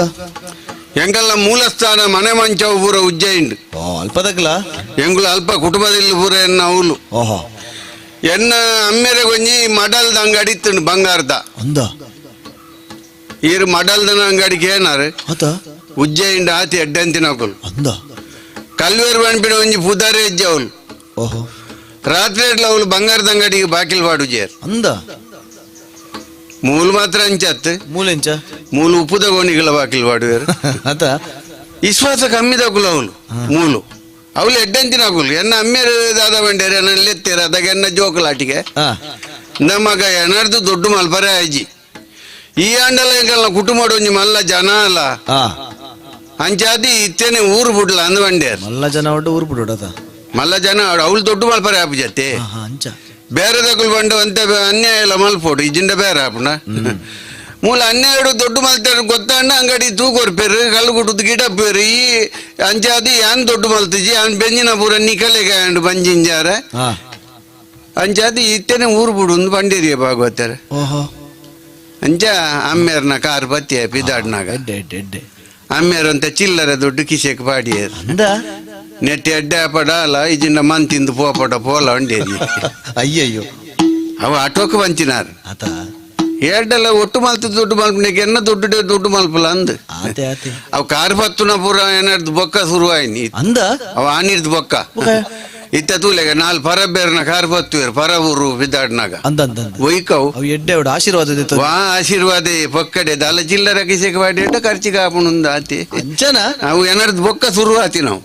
ಎಂಕಲ್ನ ಮೂಲಸ್ಥಾನ ಮನೆ ಮಂಚವು ಪೂರ ಉಜ್ಜಯಿಂಡು. ಓ ಅಲ್ಪದಕ್ಲ ಎಂಕುಲು ಅಲ್ಪ ಕುಟುಂಬದಲ್ಲಿ ಪೂರ ಎನ್ನ ಅವಲು. ಓಹೋ ಎನ್ನ ಅಮ್ಮೆರೆ ಗೊಂಜಿ ಮಡಲ್ದ ಅಂಗಡಿ ಇತ್ತು ಬಂಗಾರದ. ಅಂದ ಈರು ಮಡಲ್ದನ ಅಂಗಡಿಗೆ ಏನಾರು ಆತ ಉಜ್ಜಯಿಂಡ ಆತಿ ಎಡ್ಡಂತಿನ ಕುಲು ಅಂದ ಕಲ್ವೇರು ಬಂಡ್ಬಿಡ ಒಂಜಿ ಪುದಾರೆ ಹೆಜ್ಜೆ ಅವಲು. ಓಹೋ ರಾತ್ರಿ ಎಡ್ಲ ಅವಳು ಬಂಗಾರದ ಅಂಗಡಿಗೆ ಬಾಕಿಲ್ ಬಾಡು ಜೇರ್ ಅಂದ ಮೂಲು ಮಾತ್ರ ಅಂಚತ್ ಮೂಲೆಂಚ ಮೂಲು ಉಪ್ಪುದ ಗೋಣಿಗಳ ಬಾಕಿಲ್ ಬಾಡುವೇರು. ಆತ ವಿಶ್ವಾಸ ಕಮ್ಮಿದ ಕುಲ ಅವಳು ಮೂಲು ಅವಳು ಎಡ್ಡಂತಿನ ಕುಲು ಎನ್ನ ಅಮ್ಮೇರು ದಾದ ಬಂಡೇರು ಎನ್ನ ಲೆತ್ತೇರು ಅದಾಗ ಎನ್ನ ಜೋಕುಲಾಟಿಗೆ ನಮಗ ಎನರ್ದು ದೊಡ್ಡ ಮಲ್ಪರೆ ಆಯ್ಜಿ ಈ ಆಂಡಲ ಎಂಕಲ್ನ ಕುಟುಂಬ ಒಂಜಿ ಮಲ್ಲ ಜನ ಅಲ್ಲ ಅಂಚಾದಿ ಇತ್ತೇನೆ ಊರು ಬಿಡ್ಲ ಅಂದ ಬಂಡೇರು ಮಲ್ಲ ಜನ ಒಡ್ಡು ಊರು ಬಿಡೋದ ಮಲ್ಲ ಜನ ಅವಳು ದೊಡ್ಡ ಮಲ್ಪರೆ ಆಪು ಜತೆ ಅಂಚ ಬೇರೆ ದಕುಲ್ ಬಂಡು ಅಂತ ಅನ್ಯಾಯ ಎಲ್ಲ ಮಲ್ಪೋಡು ಇಜಿಂಡ ಬೇರೆ ಆಪುಣ ಮೂಲ ಹನ್ನೆರಡು ದೊಡ್ಡ ಮಲ್ತಾರ ಗೊತ್ತಾಂಡ ಅಂಗಡಿ ತೂಕೊರ್ಪೇರು ಕಲ್ಲು ಗುಟ್ಟದ ಗಿಡ ಪೇರು ಈ ಅಂಚಾದಿ ಯಾನ್ ದೊಡ್ಡ ಮಲ್ತಿಜಿ ಯಾನ್ ಬೆಂಜಿನ ಪೂರ ನಿಕಲೆಗೆ ಅಂಡು ಬಂಜಿಂಜಾರ ಅಂಚಾದಿ ಇತ್ತೇನೆ ಊರು ಬಿಡು ಒಂದು ಬಂಡೇರಿಯ ಭಾಗವತಾರೆ. ಓಹೋ ಅಂಚ ಅಮ್ಮೇರ್ನ ಕಾರ್ ಪತ್ತಿಯ ಪಿದಾಡ್ನಾಗ ಅಮ್ಮೇರ್ ಅಂತ ಚಿಲ್ಲರೆ ದೊಡ್ಡ ಕಿಸೆಕ್ ಪಾಡಿಯರ್ ನೆಟ್ಟಿ ಅಡ್ಡೆ ಪಡ ಅಲ್ಲ ಇಜಿಂಡ ಮನ್ ತಿಂದು ಪೋಪಡ ಪೋಲ ಅಂಡೇರಿ. ಅಯ್ಯಯ್ಯೋ ಅವ ಆಟೋಕ್ ಬಂಚಿನಾರ್ ಎರಡೆಲ್ಲ ಒಟ್ಟು ಮಲ್ತು ದುಡ್ಡು ಮಲ್ಪನಿಗೆ ಎನ್ನ ದುಡ್ಡು ದುಡ್ಡು ಮಲ್ಪಲ ಅಂದ್ ಅವ್ ಕಾರ್ ಪತ್ತುನ ಪೂರ ಏನಾರ್ದು ಬೊಕ್ಕ ಶುರುವಾಯ್ನಿ ಅಂದ ಅವ ಆನಿರ್ದು ಬೊಕ್ಕ ಇತ್ತ ತೂಲೆಗ ನಾಲ್ ಪರ ಬೇರ್ನ ಕಾರ್ ಪತ್ತುವೇರು ಪರ ಊರು ಬಿದ್ದಾಡ್ನಾಗ ಒಯ್ಕವು ಎಡ್ಡೆ ಆಶೀರ್ವಾದ ವಾ ಆಶೀರ್ವಾದ ಪೊಕ್ಕಡೆ ದಲ ಚಿಲ್ಲರ ಕಿಸೆಗೆ ಬಾಡಿ ಖರ್ಚಿಗೆ ಆಪುಣುಂದು ಆತಿ ಅಂಚನ ಅವು ಏನಾರ್ದು ಬೊಕ್ಕ ಶುರು ಆತಿ ನಾವು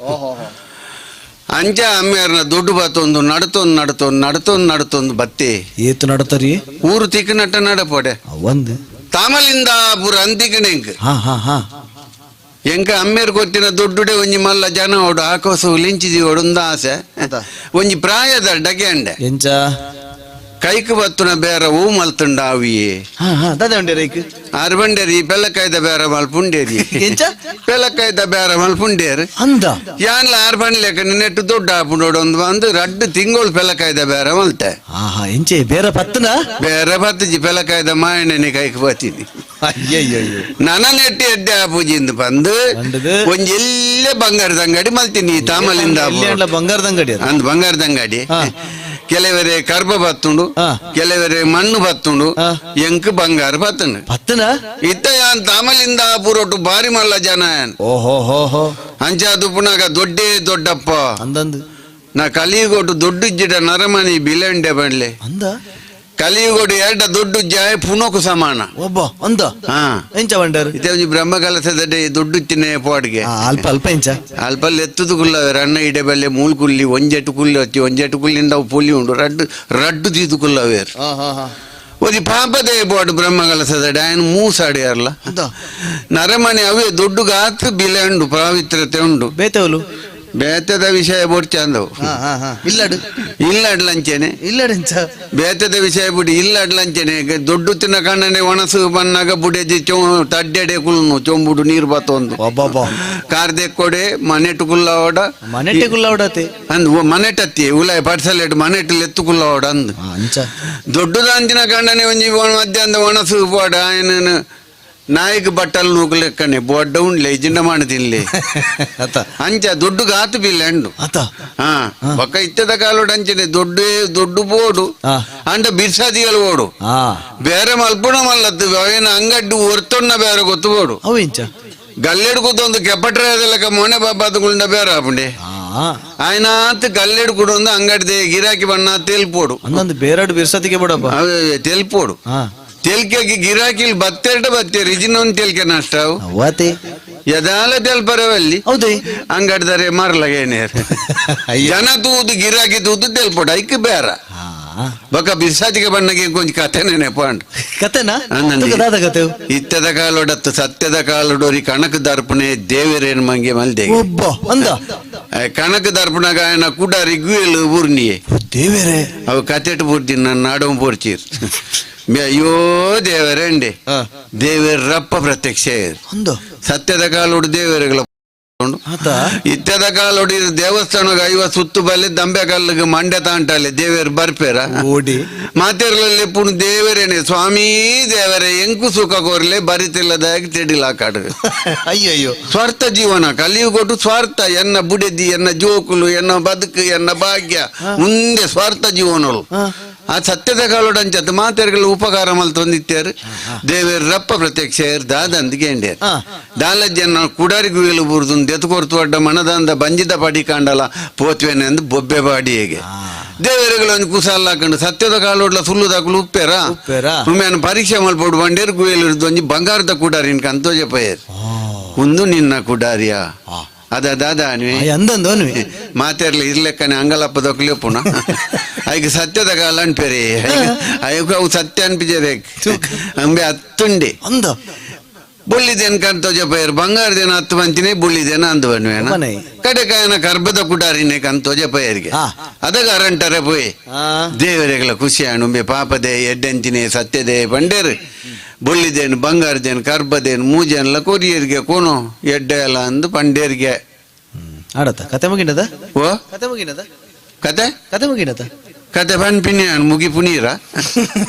ಅಂಚ ಅಮ್ಮೇರ್ನ ದುಡ್ಡು ಬತ್ತೊಂದು ನಡತೊಂದು ನಡತೊಂದು ನಡತೊಂದು ನಡತೊಂದು ಬತ್ತಿ ಏತು ನಡತರಿ ಊರು ತಿಕ್ಕ ನಟ್ಟ ನಡಪೋಡೆ ಒಂದು ತಾಮಲಿಂದ ಪೂರ ಅಂತಿಕಣೆಂಕ್ ಹಾ ಹಾ ಹಾ ಎಂಕ ಅಮ್ಮೇರ್ ಗೊತ್ತಿನ ದೊಡ್ಡುಡೆ ಒಂಜಿ ಮಲ್ಲ ಜನ ಓಡು ಆಕೋಸು ಲಿಂಚಿದಿ ಓಡುಂದ ಆಸೆ ಒಂಜಿ ಪ್ರಾಯದ ಡಗೆ ಅಂಡೆ ಎಂಚ ಕೈಕ್ ಬತ್ತುನ ಬೇರ ಹೂ ಮಲ್ತುಂಡ ಅವಿಯೇ ಆರು ಬಂಡೇರಿ ಪೆಲ್ಲಕಾಯ್ದ ಬೇರ ಮಲ್ಪುಂಡೇರಿ ಎಂಚ ಪೆಲ್ಲಕಾಯ್ದ ಬೇರ ಮಲ್ಪುಂಡೇರು ಅಂದ ಯಾನ್ಲ ಆರು ಬಂಡ್ಲೆಕ ನೆಟ್ಟು ದೊಡ್ಡ ಆಪುಂಡೋಡು ಒಂದು ಬಂದು ರಡ್ಡು ತಿಂಗಳು ಪೆಲ್ಲಕಾಯ್ದ ಬೇರ ಮಲ್ತೆ ಆಹಾ ಎಂಚೆ ಬೇರೆ ಪತ್ತನ ಬೇರೆ ಪತ್ತಜಿ ಪೆಲ್ಲಕಾಯ್ದ ಮಾಯಣ್ಣನೆ ಕೈಕ್ ಬತ್ತೀನಿ ಅಯ್ಯಯ್ಯೋ ನನ ನೆಟ್ಟಿ ಎಡ್ಡೆ ಆಪುಜಿಂದ ಬಂದು ಒಂಜಿ ಎಲ್ಲೇ ಬಂಗಾರದ ಅಂಗಡಿ ಮಲ್ತೀನಿ ತಾಮಲಿಂದ ಬಂಗಾರದ ಅಂಗಡಿ ಅಂದ್ ಬಂಗಾರದ ಅಂಗಡಿ ಕೆಲವರೆ ಕರ್ಬ ಬತ್ತುಂಡು ಕೆಲವರೆ ಮಣ್ಣು ಬತ್ತುಂಡು ಎಂಕ್ ಬಂಗಾರ ಬತ್ತುಂಡು ಪತ್ತನ ಇತ್ತ ಯಾನ್ ತಾಮಲಿಂದ ಪೂರೊಟ್ಟು ಬಾರಿ ಮಲ್ಲ ಜನ ಓಹೋ ಹೋ ಹೋ ಅಂಚ ದುಪ್ಪುನಾಗ ದೊಡ್ಡೇ ದೊಡ್ಡಪ್ಪ ಅಂದಂದು ನಾ ಕಲಿಯುಗೊಟ್ಟು ದೊಡ್ಡ ಜಿಡ ನರಮನಿ ಬಿಲಂಡೆ ಬಂಡ್ಲೆ ಅಂದ ಕಲಿಯುಗೊಡು ಎರಡ ದೊಡ್ಡ ಜಾಯ ಪುನೋಕು ಸಮಾನ ಒಬ್ಬ ಅಂದ ಹಾ ಎಂಚ ಬಂಡರ್ ಇತ್ತೆ ಒಂಜಿ ಬ್ರಹ್ಮ ಕಲಸದ ದೊಡ್ಡ ತಿನ್ನೆ ಪಾಡ್ಗೆ ಅಲ್ಪ ಅಲ್ಪ ಎಂಚ ಅಲ್ಪ ಎತ್ತುದು ಕುಲ್ಲವೆ ರಣ್ಣ ಇಡೆ ಬಲ್ಲೆ ಮೂಲ್ ಕುಲ್ಲಿ ಒಂಜೆಟ್ಟು ಕುಲ್ಲಿ ಹತ್ತಿ ಒಂಜೆಟ್ಟು ಕುಲ್ಲಿಂದ ಅವು ಪುಲಿ ಉಂಡು ರಡ್ಡು ರಡ್ಡು ತೀದು ಕುಲ್ಲವೇರ್ ಒಂಜಿ ಪಾಪದೇ ಬೋಡು ಬ್ರಹ್ಮ ಕಲಸದ ಆಯನ್ ಮೂಸಾಡಿಯಾರಲ್ಲ ನರಮನೆ ಅವೇ ದೊಡ್ಡ ಗಾತ್ರ ಬಿಲೆ ಉಂಡು ಪಾವಿತ್ರತೆ ಉಂಡು ಬೇತವಲು ಬೇತದ ವಿಷಯ ಬೊಡ್ಚಂದವು ಇಲ್ಲಡು ಇಲ್ಲಡ್ಲಂಚೇನೆ ಇಲ್ಲಡೆಂಚ ಬೇತದ ವಿಷಯ ಬುಡಿ ಇಲ್ಲಡ್ಲಂಚೇನೆ ದೊಡ್ಡ ತಿನ್ನ ಕಣ್ಣನೆ ಒಣಸು ಬನ್ನಾಗ ಬುಡೆಜಿ ಚೊ ತಡ್ಡೆಡೆ ಕುಲ್ನು ಚೊಂಬುಡು ನೀರು ಬತ್ತೊಂದು ಕಾರ್ದೆಕ್ಕೊಡೆ ಮನೆಟು ಕುಲ್ಲವಡ ಮನೆಟ್ಟೆ ಕುಲ್ಲವಡತೆ ಅಂದ್ ಮನೆಟತ್ತಿ ಉಲಾಯ ಪಡ್ಸಲೆಟ್ ಮನೆಟ್ಟು ಲೆತ್ತು ಕುಲ್ಲವಡ ಅಂದ್ ಅಂಚ ದೊಡ್ಡದಾಂತಿನ ಕಣ್ಣನೆ ಒಂಜಿ ಮಧ್ಯಾಹ್ನ ಒಣಸು ಪೋಡ ఆయన ನಾಯಕ ಬಟ್ಟಲ್ ನೂಕಲೆಕ್ಕನೆ ಬೊಡ್ಡ ಉಂಡ್ಲೆ ಜಿಂಡ ಮಾಡ ತಿನ್ಲೆ ಅಂಚ ದೊಡ್ಡ ಗಾತು ಬಿಲ್ಲ ಅಂಡು ಹಾ ಬೊಕ್ಕ ಇತ್ತದ ಕಾಲೋಡು ಅಂಚನೆ ದೊಡ್ಡ ದೊಡ್ಡ ಬೋಡು ಅಂಡ ಬಿರ್ಸಾದಿಗಳು ಓಡು ಬೇರೆ ಮಲ್ಪುಣ ಮಲ್ಲತ್ತು ಅವೇನ ಅಂಗಡ್ಡು ಒರ್ತೊಣ್ಣ ಬೇರೆ ಗೊತ್ತು ಬೋಡು ಗಲ್ಲೆಡು ಕೂತೊಂದು ಕೆಪಟ್ರೆ ಅದೆಲ್ಲಕ ಮೊನೆ ಬಾಬಾದುಗುಂಡ ಬೇರೆ ಆಪುಂಡೆ ಆಯ್ನಾತ್ ಗಲ್ಲೆಡು ಕೂಡ ಒಂದು ಅಂಗಡಿ ಗಿರಾಕಿ ಬಣ್ಣ ತೇಲ್ಪೋಡು ಅಂದೊಂದು ಬೇರೆಡು ಬಿರ್ಸತಿಗೆ ಬಿಡಪ್ಪ ತೇಲ್ಪೋಡು ತೆಲ್ಕೆಗೆ ಗಿರಾಕಿಲ್ ಬತ್ತೆರಡು ಬತ್ತೇರು ಇಜಿನೊಂದು ತೆಲ್ಕೆ ನಷ್ಟ ಅವ್ವಾತೆ ಯದಾಲ ತೆಲ್ಪರವಲ್ಲಿ ಹೌದೇ ಅಂಗಡ್ದರೆ ಮಾರ್ಲಗೇನೇರ್ ಜನ ತೂದು ಗಿರಾಕಿ ತೂದು ತೆಲ್ಪೋಡು ಐಕ್ ಬೇರ ಬೊಕ ಬಿರ್ಸಾತಿಗೆ ಬಣ್ಣಗೆ ಕೊಂಚ ಕಥೆನೆ ನೆಪಾಂಡ್ ಕತೆನಾ ದಾದ ಕತೆ ಇತ್ತದ ಕಾಲೋಡತ್ತು ಸತ್ಯದ ಕಾಲೋಡೋರಿ ಕಣಕ ದರ್ಪಣೆ ದೇವರೇನು ಮಂಗೆ ಮಲ್ದೆ ಒಬ್ಬ ಅಂದ ಕಣಕ ದರ್ಪಣಗ ఆయన ಕುಡಾರಿ ಗುಯಲು ಊರ್ನಿಯೇ ದೇವರೇ ಅವು ಕತೆಟ್ ಪೂರ್ತಿ ನನ್ನ ನಾಡೋ ಪೂರ್ಚೀರ್ ಅಯ್ಯೋ ದೇವರೇಂಡೆ ದೇವರಪ್ಪ ಪ್ರತ್ಯಕ್ಷ ಸತ್ಯದ ಕಾಲೋಡು ದೇವರುಗಳ ಇತ್ತದ ಕಾಲೋಡಿ ದೇವಸ್ಥಾನಗ ಐವ ಸುತ್ತು ಬಲ್ಲೆ ದಂಬೆ ಕಲ್ಲಿಗೆ ಮಂಡ್ಯ ತಾಂಟಲ್ಲಿ ದೇವೇರು ಬರ್ಪೇರ ಓಡಿ ಮಾತೇರ್ಲಲ್ಲಿ ಪುಣ್ ದೇವರೇನೆ ಸ್ವಾಮಿ ದೇವರೇ ಎಂಕು ಸುಖ ಕೋರ್ಲೆ ಬರಿತಿಲ್ಲದಾಗ ತೆಡಿಲಾಕಾಡು ಅಯ್ಯಯ್ಯೋ ಸ್ವಾರ್ಥ ಜೀವನ ಕಲಿಯುಗೊಟ್ಟು ಸ್ವಾರ್ಥ ಎನ್ನ ಬುಡೆದಿ ಎನ್ನ ಜೋಕುಲು ಎನ್ನ ಬದುಕು ಎನ್ನ ಭಾಗ್ಯ ಮುಂದೆ ಸ್ವಾರ್ಥ ಜೀವನಗಳು ಆ ಸತ್ಯದ ಕಾಲೋಡಂಚತ್ ಮಾತೆರ್ಗಳ ಉಪಕಾರ ಮಲ್ತೊಂದಿತ್ಯಾರು ದೇವೇರ್ ರಪ್ಪ ಪ್ರತ್ಯಕ್ಷ ದಾದಂದಿಗೆ ಎಂಡ್ಯಾರು ದಾಲಜ್ಜನ ಕುಡಾರಿ ಗುಯಲು ಬುರ್ದು ದೆತ್ಕೊರ್ತು ಅಡ್ಡ ಮನದಂದ ಬಂಜಿದ ಪಡಿ ಕಾಂಡಲ ಪೋತ್ವೇನೆ ಅಂದು ಬೊಬ್ಬೆ ಬಾಡಿಯೇಗೆ ದೇವರುಗಳೊಂದು ಕುಸಾಲ ಹಾಕೊಂಡು ಸತ್ಯದ ಕಾಲೋಡ್ಲ ಸುಳ್ಳುದಾಕಲು ಉಪ್ಪೇರ ಉಮ್ಮೆನ ಪರೀಕ್ಷೆ ಮಲ್ಪೋಡು ಬಂಡೇರು ಗುಯಲು ಒಂಜಿ ಬಂಗಾರದ ಕುಡಾರಿ ಕಂತೋಜ ಪಯರ್ ಒಂದು ನಿನ್ನ ಕುಡಾರಿಯ ಅದ ದಾದ ಅನ್ವಿ ಅಂದಂದು ಅನ್ವಿ ಮಾತೆರ್ಲಿ ಇರ್ಲೆಕ್ಕನೆ ಅಂಗಲಪ್ಪ ದೊಕ್ಲಿ ಪುಣ ಐಕ ಸತ್ಯದ ಕಾಲ ಅನ್ಪೇರಿ ಐಕ ಅವು ಸತ್ಯ ಅನ್ಪಿಜರೆ ಅಂಬೆ ಹತ್ತುಂಡೆ ಅಂದ ಬುಳ್ಳಿದೇನ್ ಕಂತೋಜ ಪೈರ್ ಬಂಗಾರದೇನ ಹತ್ತು ಮಂಚಿನೇ ಬುಳ್ಳಿದೇನ ಅಂದು ಬನ್ವೇನ ಕಡೆಕಾಯನ ಕರ್ಬದ ಕುಡಾರಿನೇ ಕಂತೋಜ ಪೈರ್ಗೆ ಅದಗ ಅರಂಟರೆ ಪೋಯ್ ದೇವರೆಗಳ ಖುಷಿ ಅಣುಂಬೆ ಪಾಪದೆ ಎಡ್ಡೆಂಚಿನೇ ಸತ್ಯದೆ ಬಂಡೇರು ಬುಳ್ಳಿದೇನು ಬಂಗಾರದೇನು ಕರ್ಬದೇನು ಮೂಜೇನ್ಲ ಕೊರಿಯರ್ಗೆ ಕೋನೋ ಎಡ್ಡೆ ಅಲ್ಲ ಅಂದು ಪಂಡೇರ್ಗೆ ಆಡತ್ತ ಕತೆ ಮುಗಿನದ ಓ ಕತೆ ಮುಗಿನದ ಕತೆ ಕತೆ ಮುಗಿನದ ಕತೆ ಪನ್ಪಿನಿ ಮುಗಿ ಪುನೀರ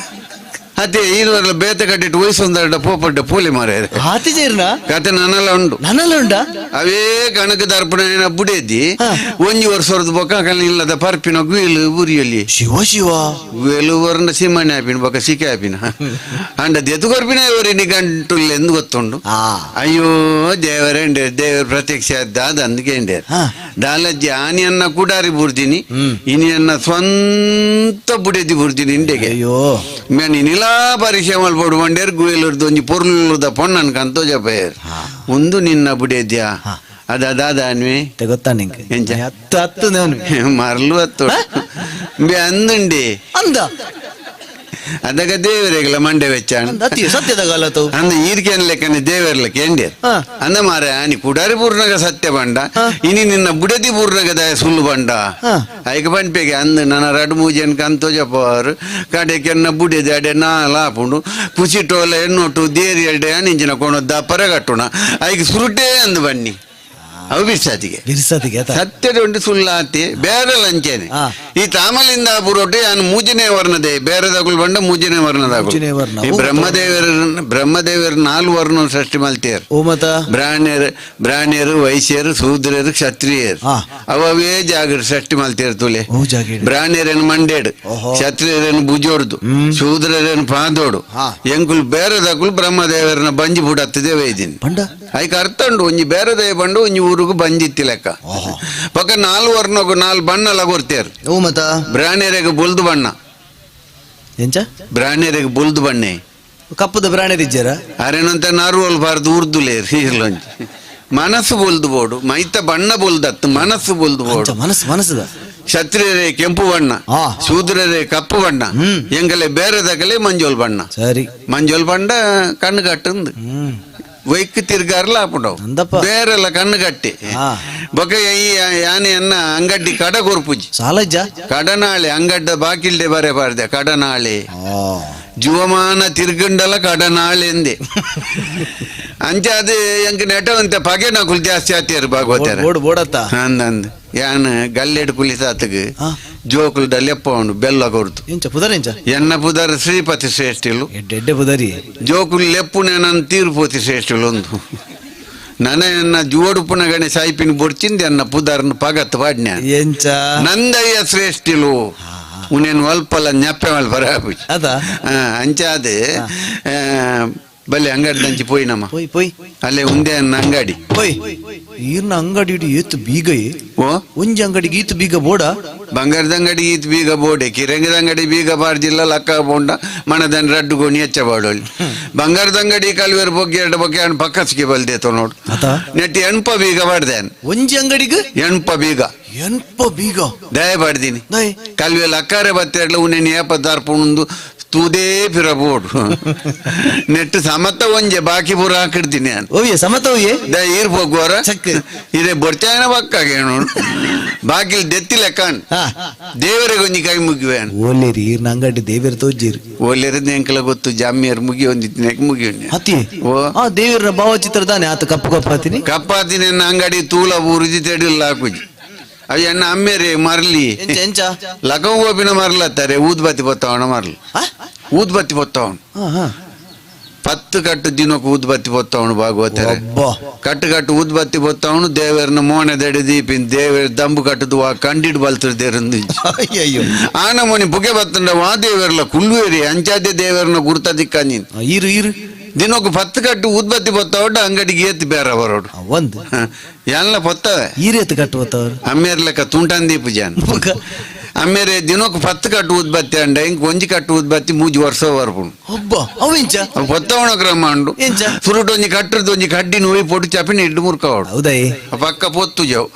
ಅದೇ ಈರುವರೆಲ್ಲ ಬೇತೆ ಕಟ್ಟಿಟ್ಟು ವಯಸ್ಸೊಂದರಡ ಪೋಪಡ್ಡ ಪೋಲಿ ಮಾರೆ ಆತಿ ಜೇರ್ನ ಕತೆ ನನಲ ಉಂಡು ನನಲ ಉಂಡ ಅವೇ ಕಣಕ ದರ್ಪಣ ಬುಡೇದಿ ಒಂಜಿ ವರ್ಷದ ಬೊಕ್ಕ ಇಲ್ಲದ ಪರ್ಪಿನ ಗುಯಲು ಬುರಿಯಲಿ ಶಿವ ಶಿವ ಗುಯಲು ವರ್ಣ ಸಿಮಣೆ ಆಪಿನ ಬೊಕ್ಕ ಸಿಕೆ ಆಪಿನ ಅಂಡ ದೆತು ಕೊರ್ಪಿನ ಇವರಿನಿ ಗಂಟುಲ್ಲ ಎಂದು ಗೊತ್ತುಂಡು ಅಯ್ಯೋ ದೇವರೇಂಡೆ ದೇವರ ಪ್ರತ್ಯಕ್ಷ ದಾದ ಅಂದ್ಕೇಂಡೇರ್ ದಾಲಜ್ಜಿ ಆನಿಯನ್ನ ಕುಡಾರಿ ಬುರ್ದಿನಿ ಇನಿಯನ್ನ ಸ್ವಂತ ಬುಡೇದಿ ಬುರ್ದಿನಿ ಇಂಡೆಗೆ ಅಯ್ಯೋ ಮೇನ್ ನಿಲಾ ಪರೀಕ್ಷೆ ಮಲ್ಪೋಡು ಬಂಡೇರ್ ಗುಯಲುರ್ದು ಒಂಜಿ ಪೊರ್ಲುದ ಪೊಣ್ಣನ್ ಕಂತೋಜ ಪೇರ್ ಒಂದು ನಿನ್ನ ಬುಡೇದ್ಯಾ ಅದ ದಾದ ಅನ್ವಿ ಗೊತ್ತಾ ನಿಂಗೆ ಎಂಚ ಹತ್ತು ಹತ್ತು ಮರಲು ಹತ್ತು ಬೆ ಅಂದುಂಡಿ ಅಂದ ಅದಗ ದೇವರೆಗಳ ಮಂಡೆ ವೆಚ್ಚಾಣ ಸತ್ಯದ ಕಾಲತು ಅಂದ ಈರ್ಕೆನ್ ಲೆಕ್ಕನೆ ದೇವರ್ಲ ಕೇಂದ್ಯ ಅಂದ ಮಾರೆ ಆನಿ ಕುಡಾರಿ ಪೂರ್ಣಗ ಸತ್ಯ ಬಂಡ ಇನಿ ನಿನ್ನ ಬುಡದಿ ಪೂರ್ಣಗ ದಯ ಸುಳ್ಳು ಬಂಡ ಐಕ ಪನ್ಪೆಗೆ ಅಂದ ನನ್ನ ರಡು ಮೂಜೆನ್ ಕಂತೋಜ ಪೋರು ಕಡೆ ಕೆನ್ನ ಬುಡೆದಿ ಅಡೆ ನಾಲ ಆಪುಂಡು ಕುಸಿಟೋಲ ಎಣ್ಣೊಟ್ಟು ದೇರಿ ಎಲ್ಡೆ ಅನಿಂಚಿನ ಕೊಣ ದಪ್ಪರ ಕಟ್ಟುಣ ಐಕ ಸುರುಟೇ ಅಂದು ಬನ್ನಿ ಅವು ಬಿರ್ಸಾತಿಗೆ ಬಿರ್ಸಾತಿಗೆ ಸತ್ಯದ ಉಂಟು ಸುಳ್ಳಾತಿ ಬೇರೆ ಲಂಚೇನೆ ಈ ತಾಮಲಿಂದ ಪುರೋಟೆ ನಾನು ಮೂಜನೇ ವರ್ಣದೆ ಬೇರೆದಾಗುಲ್ ಬಂಡ ಮೂಜನೇ ವರ್ಣದಾಗುಲ್ ಈ ಬ್ರಹ್ಮದೇವರ ಬ್ರಹ್ಮದೇವರ ನಾಲ್ಕು ವರ್ಣ ಸೃಷ್ಟಿ ಮಲ್ತೇರ್ ಬ್ರಾಹ್ಮಣರು ಬ್ರಾಹ್ಮಣರು ವೈಶ್ಯರು ಶೂದ್ರರು ಕ್ಷತ್ರಿಯರು ಅವೇ ಜಾಗರ ಸೃಷ್ಟಿ ಮಲ್ತೇರ್ ತುಲೆ ಬ್ರಾಹ್ಮಣರೇನು ಮಂಡೇಡು ಕ್ಷತ್ರಿಯರೇನು ಭುಜೋಡ್ದು ಶೂದ್ರರೇನು ಪಾದೋಡು ಎಂಕುಲ್ ಬೇರೆದಾಗುಲ್ ಬ್ರಹ್ಮದೇವರನ್ನ ಬಂಜಿ ಬುಡತ್ತದೆ ವೈದಿನಿ ಐಕ ಅರ್ಥ ಉಂಡು ಒಂಜಿ ಬೇರೆದೇ ಬಂಡು ಒಂಜಿ ಊರುಗು ಬಂಜಿತ್ತಿ ಲೆಕ್ಕ ಪಕ್ಕ ನಾಲ್ ವರ್ಣಗು ನಾಲ್ ಬಣ್ಣ ಲಗೊರ್ತೇರ್ ಓ ಮತ ಬ್ರಾಹ್ಮಣರಿಗೆ ಬುಲ್ದು ಬಣ್ಣ ಎಂಚ ಬ್ರಾಹ್ಮಣರಿಗೆ ಬುಲ್ದು ಬಣ್ಣೆ ಕಪ್ಪುದ ಬ್ರಾಹ್ಮಣರಿಜ್ಜರ ಅರೇನಂತ ನಾರುವಲ್ ಬಾರ್ದು ಉರ್ದುಲೇರ್ ಇರ್ಲೊಂಜಿ ಮನಸ್ಸು ಬೊಲ್ದು ಬೋಡು ಮೈತ ಬಣ್ಣ ಬೊಲ್ದತ್ತು ಮನಸ್ಸು ಬೊಲ್ದು ಬೋಡು ಮನಸ್ಸು ಮನಸ್ಸುದ ಕ್ಷತ್ರಿಯರೇ ಕೆಂಪು ಬಣ್ಣ ಶೂದ್ರರೇ ಕಪ್ಪು ಬಣ್ಣ ಎಂಗಲೆ ಬೇರೆದಗಲೆ ಮಂಜೋಲ್ ಬಣ್ಣ ಸರಿ ಮಂಜೋಲ್ ಬಣ್ಣ ಕಣ್ಣು ಕಟ್ಟಂದು ವೈಕ್ ತಿರ್ಗಾರ್ಲ ಆಪುಂಡವು ಬೇರೆಲ್ಲ ಕಣ್ಣು ಕಟ್ಟಿ ಬೊಕ ಈ ಯಾನೆಯನ್ನ ಅಂಗಡಿ ಕಡ ಕೊರ್ಪುಜಿ ಸಾಲಜ್ಜ ಕಡನಾಳೆ ಅಂಗಡ್ಡ ಬಾಕಿಲ್ಡೆ ಬರೆ ಬಾರ್ದೆ ಕಡನಾಳೆ ಜೀವಮಾನ ತಿರ್ಗಂಡಲ ಕಡನಾಳೆ ಎಂದೆ ಅಂಚೆ ಅದು ಎಂಕ್ ನೆಟವಂತೆ ಪಗೆ ನಕುಲ್ ಜಾಸ್ತಿ ಆತಿಯರು ಭಾಗವತಾರ ಅಂದಂದ್ ಯಾನ್ ಗಲ್ಲೆಡ್ ಕುಲಿಸಾತಗ್ ಜೋಕುಲ್ ಲೆಪ್ಪ ಉಂಡು ಬೆಲ್ಲ ಕೊರ್ತು ಎಂಚ ಪುದರ್ ಎಂಚ ಎನ್ನ ಪುದರ್ ಶ್ರೀಪತಿ ಶ್ರೇಷ್ಠಿಲು ಎಡ್ಡೆ ಪುದರಿ ಜೋಕುಲ್ ಲೆಪ್ಪುನೆ ನನ್ನ ತೀರ್ಪತಿ ಶ್ರೇಷ್ಠಿಲು ಒಂದು ನನ ಎನ್ನ ಜೋಡುಪುನ ಗಣೆ ಸಾಯಿಪಿನ ಬೊಡ್ಚಿಂದ ಎನ್ನ ಪುದರ್ನ ಪಗತ್ ಪಾಡ್ನ ಎಂಚ ನಂದಯ್ಯ ಶ್ರೇಷ್ಠಿಲು ಉನೇನು ಅಲ್ಪಲ್ಲ ಜ್ಞಾಪೆ ಮಲ್ಪರ ಅದ ಅಂಚಾದೆ ಬಲ್ಲೆ ಅಂಗಡಿ ದಂಚಿ ಪೋಯ್ ನಮ್ಮ ಪೋಯ್ ಪೋಯ್ ಅಲ್ಲೇ ಉಂದೆ ಅನ್ನ ಅಂಗಡಿ ಪೋಯ್ ಈರ್ನ ಅಂಗಡಿ ಇಡು ಏತು ಬೀಗ ಓ ಒಂಜಿ ಅಂಗಡಿಗೆ ಈತು ಬೀಗ ಬೋಡ ಬಂಗಾರದ ಅಂಗಡಿ ಈತ್ ಬೀಗ ಬೋಡೆ ಕಿರಂಗದ ಅಂಗಡಿ ಬೀಗ ಬಾರ್ಜಿಲ್ಲ ಲಕ್ಕ ಬೋಂಡ ಮಣದನ್ ರಡ್ಡು ಗೋಣಿ ಹೆಚ್ಚ ಬಾಡೋಳಿ ಬಂಗಾರದ ಅಂಗಡಿ ಕಲ್ವೇರು ಬೊಗ್ಗೆ ಎರಡು ಬೊಗ್ಗೆ ಅಣ್ಣ ಪಕ್ಕಸ್ಗೆ ಬಲ್ದೇತೋ ನೋಡು ನೆಟ್ಟಿ ಎಣ್ಪ ಬೀಗ ಬಾಡ್ದೇನ್ ಒಂಜಿ ಅಂಗಡಿಗೆ ಎಣ್ಪ ಬೀಗ ಎಣ್ಪ ಬೀಗ ದಯ ಬಾಡ್ದೀನಿ ಕಲ್ವೆ ಲಕ್ಕಾರೆ ಬತ್ತೆಡ್ಲ ಉನ್ನೆ ಏಪ ದಾರ್ಪುಣಂದು ತೂದೇ ಪಿರ ಬೋಡು ನೆಟ್ಟು ಸಮತ ಒಂಜೆ ಬಾಕಿ ಪೂರ ಹಾಕಿಡ್ತೀನಿ ಓಯೆ ಸಮತ ಓಯೆ the ಈರ್ ಹೋಗುವರ ಇದೇ ಬೊಡ್ಚಾಯನ ಬಕ್ಕಾಗೆ ನೋಡು ಬಾಕಿಲ್ ದೆತ್ತಿಲ್ಲ ಕಾಣ್ ದೇವರಿಗೆ ಒಂಜಿ ಕೈ ಮುಗಿವೆ ಓಲೇರಿ ಈರ್ನ ಅಂಗಡಿ ದೇವೇರ್ ತೋಜಿರ್ ಓಲೇರಿ ಎಂಕಲ ಗೊತ್ತು ಜಾಮಿಯರ್ ಮುಗಿ ಒಂದಿತ್ತಿನ ಮುಗಿ ಅತಿ ಓ ಆ ದೇವರ ಭಾವಚಿತ್ರ ತಾನೆ ಆತ ಕಪ್ಪು ಕಪ್ಪಾತಿನಿ ಕಪ್ಪಾತಿನ ಅಂಗಡಿ ತೂಲ ಊರುಜಿ ತೆಡಿಲ್ಲ ಹಾಕುಜಿ ಅಯ್ಯ ಅಣ್ಣ ಅಮ್ಮೇರೆ ಮರ್ಲಿ ಎಂಚ ಲಕಂ ಗೋಪಿನ ಮರ್ಲತ್ತಾರೆ ಊದ್ಬತ್ತಿ ಬೊತ್ತವಣ ಮರ್ಲಿ ಊದ್ಬತ್ತಿ ಬೊತ್ತವನು 10 ಕಟ್ಟು ದಿನಕ್ಕೆ ಊದ್ಬತ್ತಿ ಬೊತ್ತವನು ಭಾಗವತಾರೆ ಕಟ್ಟು ಕಟ್ಟು ಊದ್ಬತ್ತಿ ಬೊತ್ತವನು ದೇವರನ್ನ ಮೋನೆ ದಡಿ ದೀಪಿನ ದೇವರ ದಂಬು ಕಟ್ಟದು ವಾ ಕಂಡಿಡ್ ಬಲ್ತಿರ್ದೇರಂದು ಅಯ್ಯಯ್ಯೋ ಆನ ಮೊನಿ ಪುಗೆ ಬತ್ತಂಡ ವಾ ದೇವರ್ಲ ಕುಲ್ಲುವೇರಿ ಅಂಚಾದೆ ದೇವರನ್ನ ಗುರ್ತ ದಿಕ್ಕ ನೀನ್ ಈರು ಈರು ದಿನಕ್ಕೆ 10 ಕಟ್ಟು ಊದ್ಬತ್ತಿ ಬೊತ್ತವಡು ಅಂಗಡಿಗೆ ಏತ್ ಬೇರೆ ಬರೋಡು ಒಂದು ಎಲ್ಲ పొತ್ತವೆ ಈರೇತು ಕಟ್ಟು ಬತ್ತವರು ಅಮ್ಮೇರ್ಲೆಕ್ಕ ತುಂಟಂದಿ ಪೂಜಾನ್ ಅಮ್ಮೇರೆ ದಿನಕ್ಕೆ 10 ಕಟ್ಟು ಊದ್ಬತ್ತಿ ಅಂಡ ಇಂಕ್ ಒಂಜಿ ಕಟ್ಟು ಊದ್ಬತ್ತಿ ಮೂಜಿ ವರ್ಷ ಬರ್ಪುಂಡು ಒಬ್ಬ ಅವೆಂಚ పొత్తವಣ ಕ್ರಮ ಉಂಡು ಎಂಚ ಸುರುಟು ಒಂಜಿ ಕಟ್ಟುದು ಒಂಜಿ ಕಡ್ಡಿ ನೋಯಿ ಪೊಟ್ಟು ಚಪಿನ ಇಡ್ಡು ಮುರ್ಕವಡು ಹೌದಾ ಪಕ್ಕ ಪೊತ್ತು ಜಾವು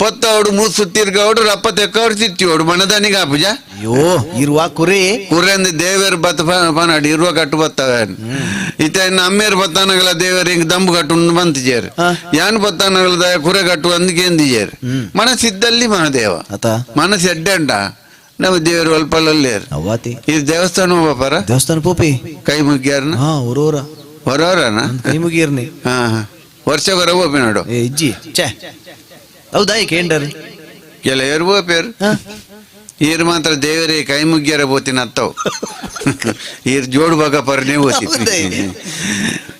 ಪೊತ್ತವಡು ಮೂಸು ತಿರ್ಗವಡು ರಪ್ಪ ತೆಕ್ಕವಡು ತಿತ್ತಿವಡು ಮಣದನಿಗೆ ಆಪುಜ ಅಯ್ಯೋ ಇರುವ ಕುರೆ ಕುರೆ ಅಂದ್ ದೇವೇರ್ ಬತ್ತ ಪನಾಡಿ ಇರುವ ಕಟ್ಟು ಬತ್ತವೆ ಇತ್ತ ಇನ್ನು ಅಮ್ಮೇರ್ ಬತ್ತಾನಗಲ ದೇವೇರ್ ಹಿಂಗ್ ದಂಬು ಕಟ್ಟು ಬಂತಿಜೇರು ಯಾನ್ ಬತ್ತಾನಗಲ ಕುರೆ ಕಟ್ಟು ಅಂದ್ ಕೇಂದಿಜೇರು ಮನಸ್ಸಿದ್ದಲ್ಲಿ ಮಹಾದೇವ ಮನಸ್ಸು ಎಡ್ಡೆ ನಮ್ಮ ದೇವರು ಅಲ್ಪಲ್ಲೇರು ಅವ್ವಾತಿ ಈ ದೇವಸ್ಥಾನ ಬಾಪಾರ ದೇವಸ್ಥಾನ ಪೋಪಿ ಕೈ ಮುಗಿಯಾರನ ಹಾ ಹೊರೋರ ಹೊರೋರನ ಕೈ ಮುಗಿಯರ್ನಿ ಹಾ ವರ್ಷ ಹೊರ ಹೋಪಿ ನೋಡು ಏ ಇಜ್ಜಿ ಛೇ ಹೌದಾ ಕೇಂಡರ್ ಕೆಲ ಏರು ಹೋಪೇರು ಈರ್ ಮಾತ್ರ ದೇವರೇ ಕೈ ಮುಗ್ಯಾರ ಬೋತಿನ ಅತ್ತವು ಈರ್ ಜೋಡು ಬಾಗ ಪರ್ನೆ ಹೋತಿ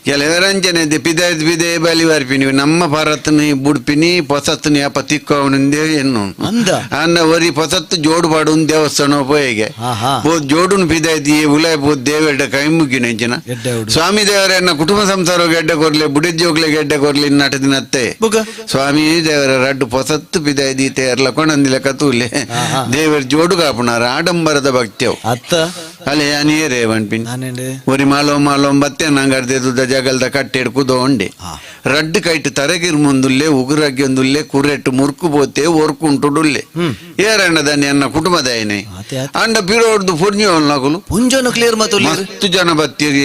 ಕೆಲವರಂಜನೆ ಪಿದಾಯ್ತು ಪಿದೆ ಬಲಿ ಬರ್ಪಿನಿ ನಮ್ಮ ಭಾರತನ ಬುಡ್ಪಿನಿ ಪೊಸತ್ತನ ಯಾಪ ತಿಕ್ಕವನಿಂದೆ ಎನ್ನು ಅನ್ನ ಒರಿ ಪೊಸತ್ತು ಜೋಡು ಬಾಡು ದೇವಸ್ಥಾನ ಪೋಯಗೆ ಪೋ ಜೋಡುನ್ ಪಿದಾಯ್ತಿ ಉಲಾಯ್ ಪೋ ದೇವೆಡ್ಡ ಕೈ ಮುಗ್ಗಿನ ಇಂಚಿನ ಸ್ವಾಮಿ ದೇವರನ್ನ ಕುಟುಂಬ ಸಂಸಾರ ಗೆಡ್ಡೆ ಕೊರ್ಲಿ ಬುಡಿಜೋಗ್ಲೆ ಗೆಡ್ಡೆ ಕೊರ್ಲಿ ನಟ ದಿನತ್ತೆ ಸ್ವಾಮಿ ದೇವರ ರಡ್ಡು ಪೊಸತ್ತು ಪಿದಾಯ್ದಿ ತೇರ್ಲ ಕೊಂಡಂದಿಲ್ಲ ಕತೂಲೆ ದೇವರ ಜೋಡು ಕಾಪುಣಾರ ಆಡಂಬರದ ಭಕ್ತಿಯವು ಅತ್ತ ಅಲೆ ಅನಿಯರೇ ವನ್ಪಿನ್ ಒರಿ ಮಾಲೋ ಮಾಲೋ ಬತ್ತೆ ನಂಗರ್ದೆ ದುದ್ದ ಜಗಲ್ದ ಕಟ್ಟೆಡ್ ಕುದೋ ಉಂಡೆ ರಡ್ಡು ಕೈಟ್ ತರಗಿರ್ ಮುಂದುಲ್ಲೆ ಉಗುರಗ್ಯೊಂದುಲ್ಲೆ ಕುರೆಟ್ಟು ಮುರ್ಕು ಬೋತೆ ಒರ್ಕುಂಟುಡುಲ್ಲೆ ಏರಣ್ಣದಾನಿ ಅನ್ನ ಕುಟುಂಬದಾಯನೆ ಅಂಡ ಪಿರೋಡ್ದು ಪುಣ್ಯೋಲ್ನಗುಲು ಪುಂಜೋನ ಕ್ಲಿಯರ್ ಮತ್ತು ಮಸ್ತು ಜನ ಬತ್ತೀರಿ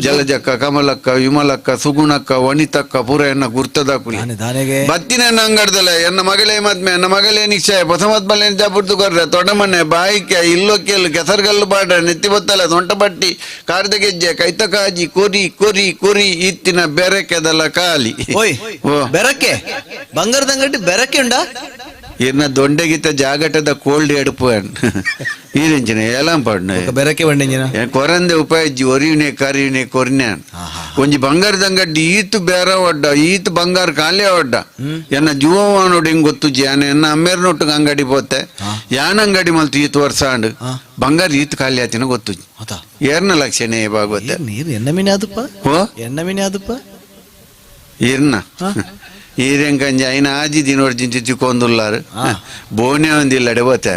ಜಲಜಕ್ಕ ಕಮಲಕ್ಕ ವಿಮಲಕ್ಕ ಸುಗುಣಕ್ಕ ವನಿತಕ್ಕ ಪೂರ ಎನ್ನ ಗುರ್ತದಾಕುಲಿ ಬತ್ತಿನ ಅಂಗಡ್ದಲ್ಲ ಎನ್ನ ಮಗಳೇ ಮದ್ಮೆ ಎನ್ನ ಮಗಳೇ ನಿಶ್ಚಯ ಹೊಸ ಮದ್ಮಲೆ ಜಬುರ್ದು ಕೊರ್ರೆ ತೊಡಮನೆ ಬಾಯಿಕೆ ಇಲ್ಲೊಕ್ಕೆಲ್ಲು ಕೆಸರುಗಲ್ಲು ಬಾಡ ನೆತ್ತಿ ಬತ್ತಲ ಸೊಂಟ ಬಟ್ಟಿ ಕಾರ್ದ ಗೆಜ್ಜೆ ಕೈತ ಕಾಜಿ ಕೊರಿ ಕೊರಿ ಕೊರಿ ಇತ್ತಿನ ಬೆರಕೆದಲ್ಲ ಕಾಲಿ ಓಯ್ ಬೆರಕೆ ಬಂಗಾರದ ಅಂಗಡಿ ಬೆರಕೆ ಉಂಡಾ ಇನ್ನ ದೊಂಡೆಗಿತ್ತ ಜಾಗಟದ ಕೋಲ್ಡ್ ಎಡುಪು ಈರೆಂಚಿನ ಏಲಾಂ ಪಾಡ್ನ ಬೆರಕೆ ಬಂಡೆಂಜಿನ ಕೊರಂದೆ ಉಪಾಯಜ್ಜಿ ಒರಿಯುನೆ ಕರಿಯುನೆ ಕೊರ್ನೆ ಒಂಜಿ ಬಂಗಾರದ ಅಂಗಡಿ ಈತು ಬೇರೆ ಒಡ್ಡ ಈತು ಬಂಗಾರ ಖಾಲಿ ಒಡ್ಡ ಎನ್ನ ಜೀವಮಾನೋಡು ಹಿಂಗ್ ಗೊತ್ತು ಯಾನ ಎನ್ನ ಅಮ್ಮೇರ್ನೊಟ್ಟು ಅಂಗಡಿ ಪೋತೆ ಯಾನ ಅಂಗಡಿ ಮಲ್ತು ಈತು ವರ್ಷ ಆಂಡ್ ಬಂಗಾರ ಈತು ಖಾಲಿ ಆತಿನ ಗೊತ್ತು ಏರ್ನ ಲಕ್ಷಣ ಭಾಗವತ ನೀರು ಎನ್ನ ಮೀನೆ ಆದಪ್ಪ ಓ ಎನ್ನ ಮೀನೆ ಆದಪ್ಪ ಇರ್ನ ಈರೆಂಕಂಜ ಐನ ಆಜಿ ದಿನೋಡ್ ಜಿಂಚಿ ಚಿಕ್ಕೊಂದುಲ್ಲಾರು ಬೋನೆ ಒಂದಿಲ್ಲಡೆ ಹೋತೆ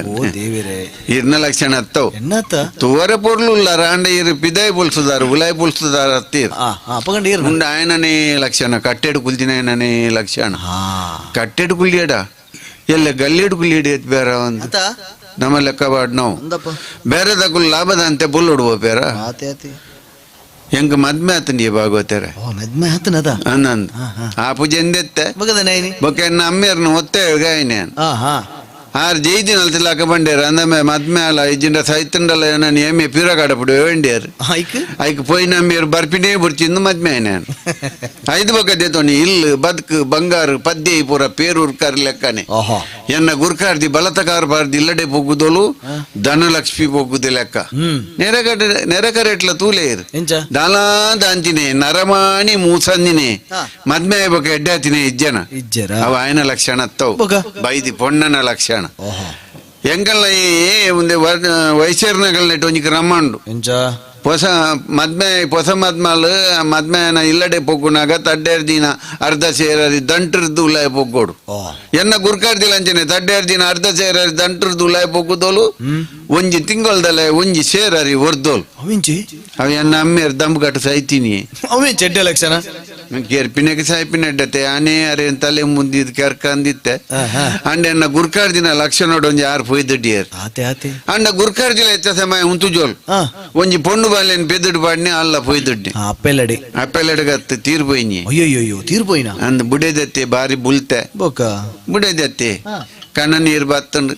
ಇರ್ನ ಲಕ್ಷಣ ಅತ್ತವು ತುವರೆ ಪೊರ್ಲುಲ್ಲಾರ ಅಂಡ ಇರು ಪಿದಾಯ್ ಪುಲ್ಸುದಾರು ಉಲಾಯ್ ಪುಲ್ಸುದಾರ ಅತ್ತೀರ್ ಉಂಡ ಆಯನನೇ ಲಕ್ಷಣ ಕಟ್ಟೆಡು ಕುಲ್ದಿನ ಆಯನನೇ ಲಕ್ಷಣ ಕಟ್ಟೆಡು ಕುಲ್ಲಿಯಡ ಎಲ್ಲ ಗಲ್ಲಿಡು ಕುಲ್ಲಿಯಡಿ ಎತ್ ಬೇರೆ ಒಂದು ನಮ್ಮ ಲೆಕ್ಕ ಬಾಡ್ ನಾವು ಬೇರೆ ತಗುಲ್ ಲಾಭದ ಅಂತೆ ಬುಲ್ಲುಡುವ ಬೇರೆ ಎಂಕ್ ಮದ್ಮೆ ಆತಂಡಿ ಭಾಗವತರ ಮದ್ಮೆ ಆತನದ ಅನ್ನಂದ್ ಆ ಪೂಜೆ ಎಂದೆತ್ತೆ ಬೊಕ್ಕ ಎನ್ನ ಅಮ್ಮೇರ್ನ ಒತ್ತೆ ಗಾಯನೆ ಆರ್ ಜೈದಿನ ಅಲ್ತಿಲಾಕ ಬಂಡೇರು ಅಂದಮೆ ಮದ್ಮೆ ಅಲ್ಲ ಇಜ್ಜಿಂಡ ಸೈತಂಡಲ್ಲ ನಾನು ಎಮ್ಮೆ ಪಿರಗಾಡ ಪುಡು ವೇಂಡಿಯರು ಐಕ್ ಪೋಯಿ ನಮ್ಮಿಯರು ಬರ್ಪಿನೇ ಬುರ್ಚಿಂದು ಮದ್ಮೆ ನಾನು ಐದು ಬೊಕ್ಕ ದೇತೋನಿ ಇಲ್ಲು ಬದುಕು ಬಂಗಾರು ಪದ್ಯ ಪೂರ ಪೇರೂರ್ಕಾರ್ ಲೆಕ್ಕನೆ ಎನ್ನ ಗುರ್ಕಾರ್ದಿ ಬಲತಕಾರ ಬಾರ್ದಿ ಇಲ್ಲಡೆ ಪೊಗ್ಗುದೋಲು ಧನಲಕ್ಷ್ಮಿ ಪೊಗ್ಗುದು ಲೆಕ್ಕ ನೆರೆಕಡೆ ನೆರೆಕರೆಟ್ಲ ತೂಲೇರು ದಾಲಾ ದಾಂತಿನೇ ನರಮಾಣಿ ಮೂಸಂದಿನೇ ಮದ್ಮೆ ಬೊಕ್ಕ ಎಡ್ಡಾತಿನೇ ಇಜ್ಜನ ಅವ ಆಯನ ಲಕ್ಷಣ ತವು ಬೈದಿ ಪೊಣ್ಣನ ಲಕ್ಷಣ ಎಂಕಲ್ಲ ಈ ಒಂದು ವೈಸೇರ್ನಗಲ್ನೆಟ್ ಒಂಜಿ ಕ್ರಮ ಹೊಸ ಮದ್ಮೆ ಹೊಸ ಮದ್ಮಾಲ್ ಮದ್ಮೆನ ಇಲ್ಲಡೆ ಪೊಗ್ಗುನಾಗ ತಡ್ಡೇರ್ ದಿನ ಅರ್ಧ ಸೇರರಿ ದಂಟರ್ದು ಉಲಾಯ ಪೊಗ್ಗೋಡು ಎನ್ನ ಗುರ್ಕಾರ್ದಿಲ್ಲ ಅಂಚನೆ ತಡ್ಡೇರ್ ದಿನ ಅರ್ಧ ಸೇರರಿ ದಂಟರ್ದು ಉಲಾಯ ಪೊಗ್ಗುದೋಲು ಒಂಜಿ ತಿಂಗೊಳ್ದಲೆ ಒಂಜಿ ಸೇರರಿ ಒರ್ದೋಲು ಅವ ಎನ್ನ ಅಮ್ಮೇರ್ ದಂಬುಕಟ್ಟು ಸೈತೀನಿ ಅವೇ ಚೆಡ್ಡೆ ಲಕ್ಷಣ ಕೆರ್ಪಿನಕ್ಕೆ ಸಾಯ್ಪಿನ ಅಡ್ಡತೆ ಆನೆ ಅರೆ ತಲೆ ಮುಂದಿದ್ ಕೆರ್ಕಂದಿತ್ತೆ ಅಂಡ ಎನ್ನ ಗುರ್ಕಾರ್ದಿನ ಲಕ್ಷಣೋಡು ಒಂಜಿ ಆರು ಪೊಯ್ದುಡಿಯರ್ ಅಂಡ ಗುರ್ಕಾರ್ದಿಲ ಎತ್ತ ಸಮಯ ಉಂತು ಜೋಲ್ ಒಂಜಿ ಪೊಣ್ಣು ಬಾಲೆನ್ ಪೆದ್ದುಡು ಪಾಡ್ನೆ ಅಲ್ಲ ಪೊಯ್ದುಡ್ಡಿ ಅಪ್ಪೆಲ್ಲಡಿ ಅಪ್ಪೆಲ್ಲಡಿಗತ್ತು ತೀರ್ ಪೋಯಿನಿ ಅಯ್ಯೋ ತೀರ್ ಪೋಯಿನ ಅಂದ್ ಬುಡೆದತ್ತೆ ಬಾರಿ ಬುಲ್ತೆ ಬೊಕ್ಕ ಬುಡೆದತ್ತೆ ಕಣ್ಣ ನೀರು ಬತ್ತಂಡು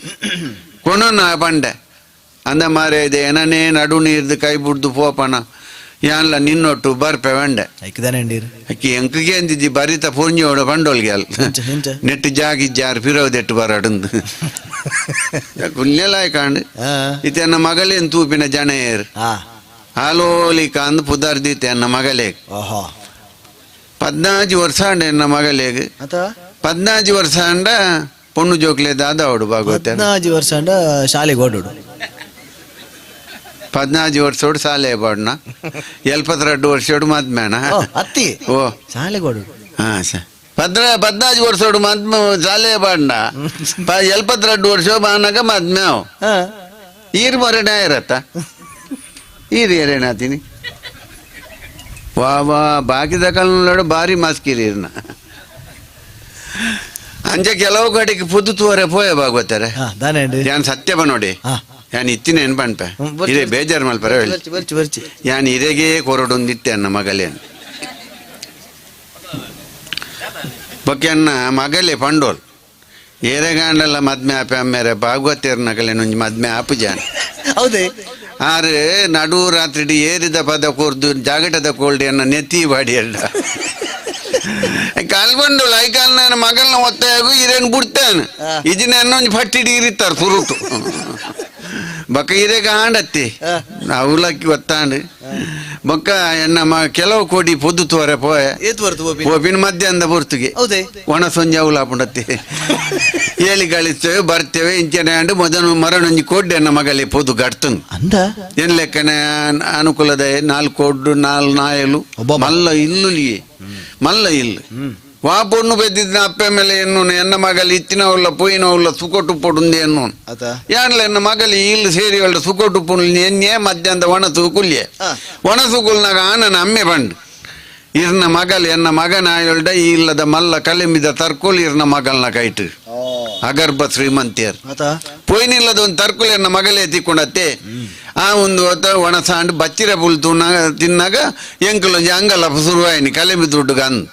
ಕೊಣನ ಪಂಡೆ ಅಂದ ಮಾರೆ ಇದೆ ಏನನೇ ನಡು ನೀರ್ದು ಕೈ ಬುಡ್ದು ಪೋಪಣ ಯಾನ್ಲ ನಿನ್ನೊಟ್ಟು ಬರ್ಪೆ ವಂಡೆ ಅಕ್ಕಿ ಎಂಕಿಗೆ ಅಂದಿದ್ದಿ ಬರಿತ ಪೂಂಜೋಡು ಪಂಡೋಲ್ಗೆ ಅಲ್ ನೆಟ್ಟು ಜಾಗಿ ಜಾರ್ ಪಿರೋದೆಟ್ಟು ಬರಡುಂದು ಕುಲ್ಲೆಲಾಯ್ ಕಾಂಡು ಇತ್ತೆ ಮಗಳೇನ್ ತೂಪಿನ ಜನ ಏರ್ ಆಲೋಲಿ ಕಾಂದು ಪುದರ್ದಿತ್ತೆ ಅನ್ನ ಮಗಳೇ 14 ವರ್ಷ ಅಂಡ ಎನ್ನ ಮಗಳೇಗ್ 14 ವರ್ಷ ಅಂಡ ಪೊಣ್ಣು ಜೋಕ್ಲೆ ದಾದ ಅವಡು ಭಾಗವತ 14 ವರ್ಷ ಅಂಡ ಶಾಲೆಗೆ ಓಡೋಡು 14 ವರ್ಷೋಡು ಶಾಲೆ ಪಾಡ್ನ 72 ವರ್ಷೋಡು ಮದ್ಮೇಣ ಅತ್ತಿ ಓ ಶಾಲೆಗೆ ಓಡೋಡು ಹಾ ಸರ್ 14 ವರ್ಷೋಡು ಮದ್ಮೆ ಶಾಲೆ ಪಾಡ್ನ 72 ವರ್ಷ ಬಾನಾಗ ಮದ್ಮೆ ಅವು ಈರ್ ಮೊರೆನ ಇರತ್ತ ಈರ್ ಏರೇನಾತೀನಿ ವಾ ವಾ ಬಾಕಿದ ಕಲ್ನೋಡು ಭಾರಿ ಮಾಸ್ಕಿರಿ ಇರ್ನ ಅಂಜೆ ಕೆಲವು ಕಡೆಗೆ ಪುದು ತೋರೆ ಪೋಯ ಭಾಗವತಾರೆ ಯಾನ್ ಸತ್ಯ ನೋಡಿ ಯಾನ್ ಇತ್ತಿನ ಏನ್ ಪನ್ಪೆ ಇದೇ ಬೇಜಾರು ಮಲ್ಪರೆ ಹೇಳಿ ಯಾನ್ ಇರೆಗೆ ಕೊರಡೊಂದಿತ್ತೆ ಅನ್ನ ಮಗಲೇನು ಬೊಕ್ಕೆ ಅನ್ನ ಮಗಲೇ ಪಂಡೋಲ್ ಏರೆಗಾಂಡಲ್ಲ ಮದ್ಮೆ ಆಪೆ ಅಮ್ಮೇರೆ ಭಾಗವತೇರ್ ನಗಲೇನು ಒಂಜಿ ಮದ್ಮೆ ಆಪು ಜಾನ್ ಹೌದೇ ಆರು ನಡು ರಾತ್ರಿ ಏರಿದ ಪದ ಕೊರ್ದು ಜಾಗಟದ ಕೋಲ್ಡಿ ಅನ್ನ ನೆತ್ತಿ ಬಾಡಿ ಅಲ್ಲ ಕಾಲ್ಗೊಂಡು ಐಕಾಲ್ ನನ್ನ ಮಗಲ್ನ ಒತ್ತಾಗು ಇರೇನು ಬಿಡ್ತಾನೆ ಇದನ್ನ ಒಂಜಿ ಫಟ್ಟಿಡಿ ಇರಿತಾರೆ ಸುರುಟು ಬೊಕ್ಕ ಇರೆಗ ಆಂಡತ್ತಿ ಅವಲಕ್ಕಿ ಒತ್ತಾಂಡು ಬೊಕ್ಕ ಎನ್ನ ಕೆಲವು ಕೋಡಿ ಪೊದ್ದು ತೋರೆ ಪೋಯೆ ಪೋಪಿನ ಮಧ್ಯಾಹ್ನದ ಪೊರ್ತುಗೆ ಒಣ ಸೊಂಜೆ ಅವಲಾಪುಂಡತ್ತಿ ಏಳಿ ಕಳಿಸ್ತೇವೆ ಬರ್ತೇವೆ ಇಂಚನೆ ಅಂಡು ಮೊದಲು ಮರಣೊಂಜಿ ಕೋಡ್ಡೆ ಎನ್ನ ಮಗಲಿ ಪೊದು ಗಡ್ತಂದು ಅಂದ ಏನ್ ಲೆಕ್ಕನೆ ಅನುಕೂಲದ 4 ಕೋಡ್ಡು 4 ನಾಯಲು ಮಲ್ಲ ಇಲ್ಲುಲಿಯೇ ಮಲ್ಲ ಇಲ್ಲು ವಾ ಪೊಣ್ಣು ಪೆದ್ದಿದ್ನ ಅಪ್ಪೆ ಮೇಲೆ ಎನ್ನು ಎನ್ನ ಮಗಲಿ ಇತ್ತಿನವಲ್ಲ ಪೋಯಿನವಲ್ಲ ಸುಕೊಟ್ಟು ಪೊಡುಂದು ಎನ್ನು ಯಾನ್ಲ ಎನ್ನ ಮಗಲಿ ಇಲ್ಲು ಸೇರಿ ಒಳ್ಳೆ ಸುಕೊಟ್ಟು ಪುಣ್ಲಿ ಎನ್ನೇ ಮಧ್ಯಾಹ್ನದ ಒಣ ತೂಕುಲ್ಯೆ ಒಣ ತೂಕುಲ್ನಾಗ ಆನನ ಅಮ್ಮೆ ಬಂಡು ಇರ್ನ ಮಗಲ್ ಎನ್ನ ಮಗನ ಆಯೊಳ್ಡ ಇಲ್ಲದ ಮಲ್ಲ ಕಲೆಂಬಿದ ತರ್ಕೋಲ್ ಇರ್ನ ಮಗಲ್ನ ಕೈಟು ಅಗರ್ಭ ಶ್ರೀಮಂತಿಯರ್ ಪೋಯಿನಿಲ್ಲದ ಒಂದು ತರ್ಕೋಲ್ ಎನ್ನ ಮಗಲೇ ತಿಕ್ಕೊಂಡತ್ತೆ ಆ ಒಂದು ಒಣಸಾಂಡು ಬಚ್ಚಿರ ಪುಲ್ ತಿನ್ನಾಗ ಎಂಕಲೊಂಜಿ ಅಂಗಲ್ಲ ಶುರುವಾಯಿನಿ ಕಲೆಂಬಿ ದುಡ್ಡು ಗಂದು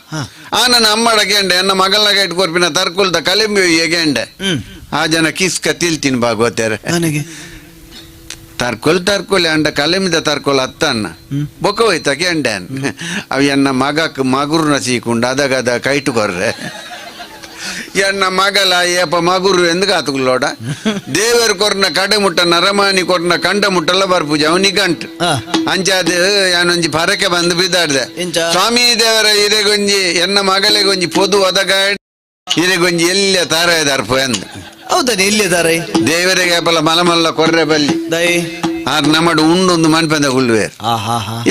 ಆ ನನ್ನ ಅಮ್ಮಡ ಕೇಂಡೆ ಎನ್ನ ಮಗಲ್ನ ಕೈಟ್ ಕೊರ್ಪಿನ ತರ್ಕೊಲ್ದ ಕಲೆಂಬಿ ಎಗೆಂಡೆ ಆ ಜನ ಕಿಸ್ಕ ತಿಲ್ತೀನಿ ಭಾಗವತಾರೆ ತರ್ಕೊಲ್ ತರ್ಕೊಲಿ ಅಂಡ ಕಲೆಮಿದ ತರ್ಕೊಲ್ ಅತ್ತನ್ನ ಬೊಕ್ಕ ಹೋಯ್ತ ಕೇಂಡೆ ಅವ್ ಎನ್ನ ಮಗಕ್ ಮಗುರ್ನ ಚೀಕುಂಡು ಅದಗದ ಕೈಟು ಕೊರ್ರೆ ಎನ್ನ ಮಗಲ ಏಪ ಮಗುರು ಎಂದು ಕಾತುಕೊಳ್ಳೋಡ ದೇವರು ಕೊರ್ನ ಕಡೆ ಮುಟ್ಟ ನರಮಾನಿ ಕೊರ್ನ ಕಂಡ ಮುಟ್ಟಲ್ಲ ಬರ್ಪೂಜೆ ಅವನಿಗೆ ಗಂಟು ಅಂಚಾದ ಯಾನೊಂಜಿ ಪರಕೆ ಬಂದು ಬಿದ್ದಾಡ್ದೆ ಸ್ವಾಮಿ ದೇವರ ಇರೆಗೊಂಜಿ ಎನ್ನ ಮಗಲಿಗೊಂಜಿ ಪೊದು ಒದಗ ಇರೆಗೊಂಜಿ ಎಲ್ಲ ತಾರ ದರ್ಪ ಎಂದು ಹೌದಾನೆ ಎಲ್ಲಿ ದಾರೆ ದೇವರಿಗೆ ಏಪಲ ಮಲಮಲ್ಲ ಕೊರ್ರೆ ಬಲ್ಲಿ ಆರ್ ನಮ್ಮಡು ಉಂಡೊಂದು ಮನ್ಪಂದ ಕುಳ್ಳುವೇರ್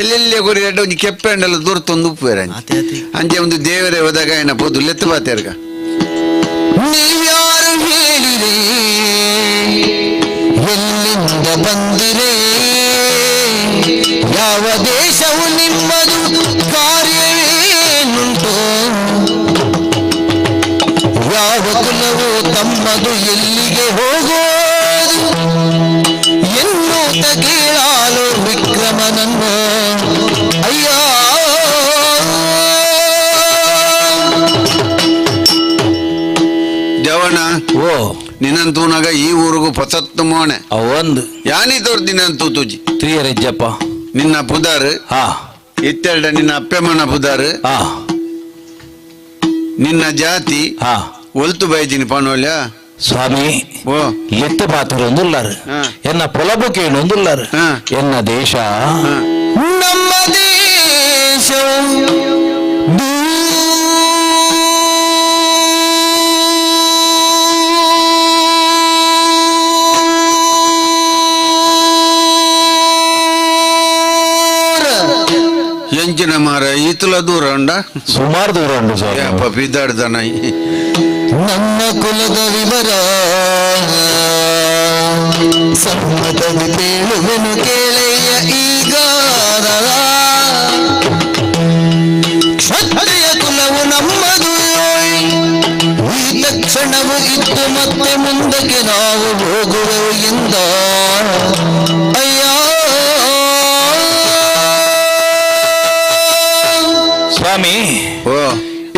ಎಲ್ಲೆಲ್ಲಿ ಕೊರಿ ಒಂಜಿ ಕೆಪ್ಪೆಂಡಲ್ಲ ದೂರ್ತೊಂದು ಉಪ್ಪುವೇರ್ ಅಂಚೆ ಅಂಚೆ ಒಂದು ದೇವರೇ ಒದಗ ಏನ ಪೊದು ಲೆತ್ತು ಬಾತೇರ್ಗ ನೀವ್ಯಾರು ಹೇಳಿರಿ ಎಲ್ಲಿಂದ ಬಂದಿರಿ ಯಾವ ದೇಶವು ನಿಮ್ಮದು ಕಾರ್ಯವೇನುಂಟು ಯಾವ ಕುಲವು ತಮ್ಮದು ಎಲ್ಲಿಗೆ ಹೋಗೋದು ಎನ್ನುತ್ತ ಕೇಳಾಲು ವಿಕ್ರಮನನ್ನು. ಅಯ್ಯ ಜವಣ ಓ ನಿನ್ನಂತೂನಾಗ ಈ ಊರಿಗೂ ಪಸತ್ತು ಮೋಣೆ ಒಂದು ಯಾನಿ ತೋರ್ದಿನಂತೂ ತುಜಿ ತ್ರೀಯರೆಜ್ಜಪ್ಪ ನಿನ್ನ ಪುದಾರು ಹಾ ಇತ್ತೆರಡ ನಿನ್ನ ಅಪ್ಪೆಮ್ಮನ ಪುದಾರು ಹಾ ನಿನ್ನ ಜಾತಿ ಹಾ ಒಲ್ತು ಬೈದಿನಿ ಪಣೋಲ್ಯ ಸ್ವಾಮಿ ಓ ಲೆತ್ತು ಪಾತ್ರ ಒಂದುಲ್ಲಾರು ಹಾ. ಎನ್ನ ಪೊಲಬು ಕೇಳು ಒಂದುಲ್ಲಾರು ಹಾ. ಎನ್ನ ದೇಶ ನಮ್ಮ ದೇಶವು ದೂರ. ಎಂಚಿನ ಮಾರ ಈತಲ ದೂರ ಉಂಡ ಸುಮಾರು ದೂರ ಉಂಟು ಸ್ವಾಮಿ ಯಪ್ಪ ಬಿದ್ದಾಡ್ದನ ನನ್ನ ಕುಲದ ವಿವರ ಸಮ್ಮತದಿ ಕೇಳುವೆನು ಕೇಳೆಯ ಈಗ ಕ್ಷತ್ರಿಯ ಕುಲವು ನಮ್ಮದು ಈ ತಕ್ಷಣವು ಇತ್ತು ಮತ್ತೆ ಮುಂದಕ್ಕೆ ನಾವು ಹೋಗುವೆವು ಎಂದ ಅಯ್ಯ. ಸ್ವಾಮಿ ಓ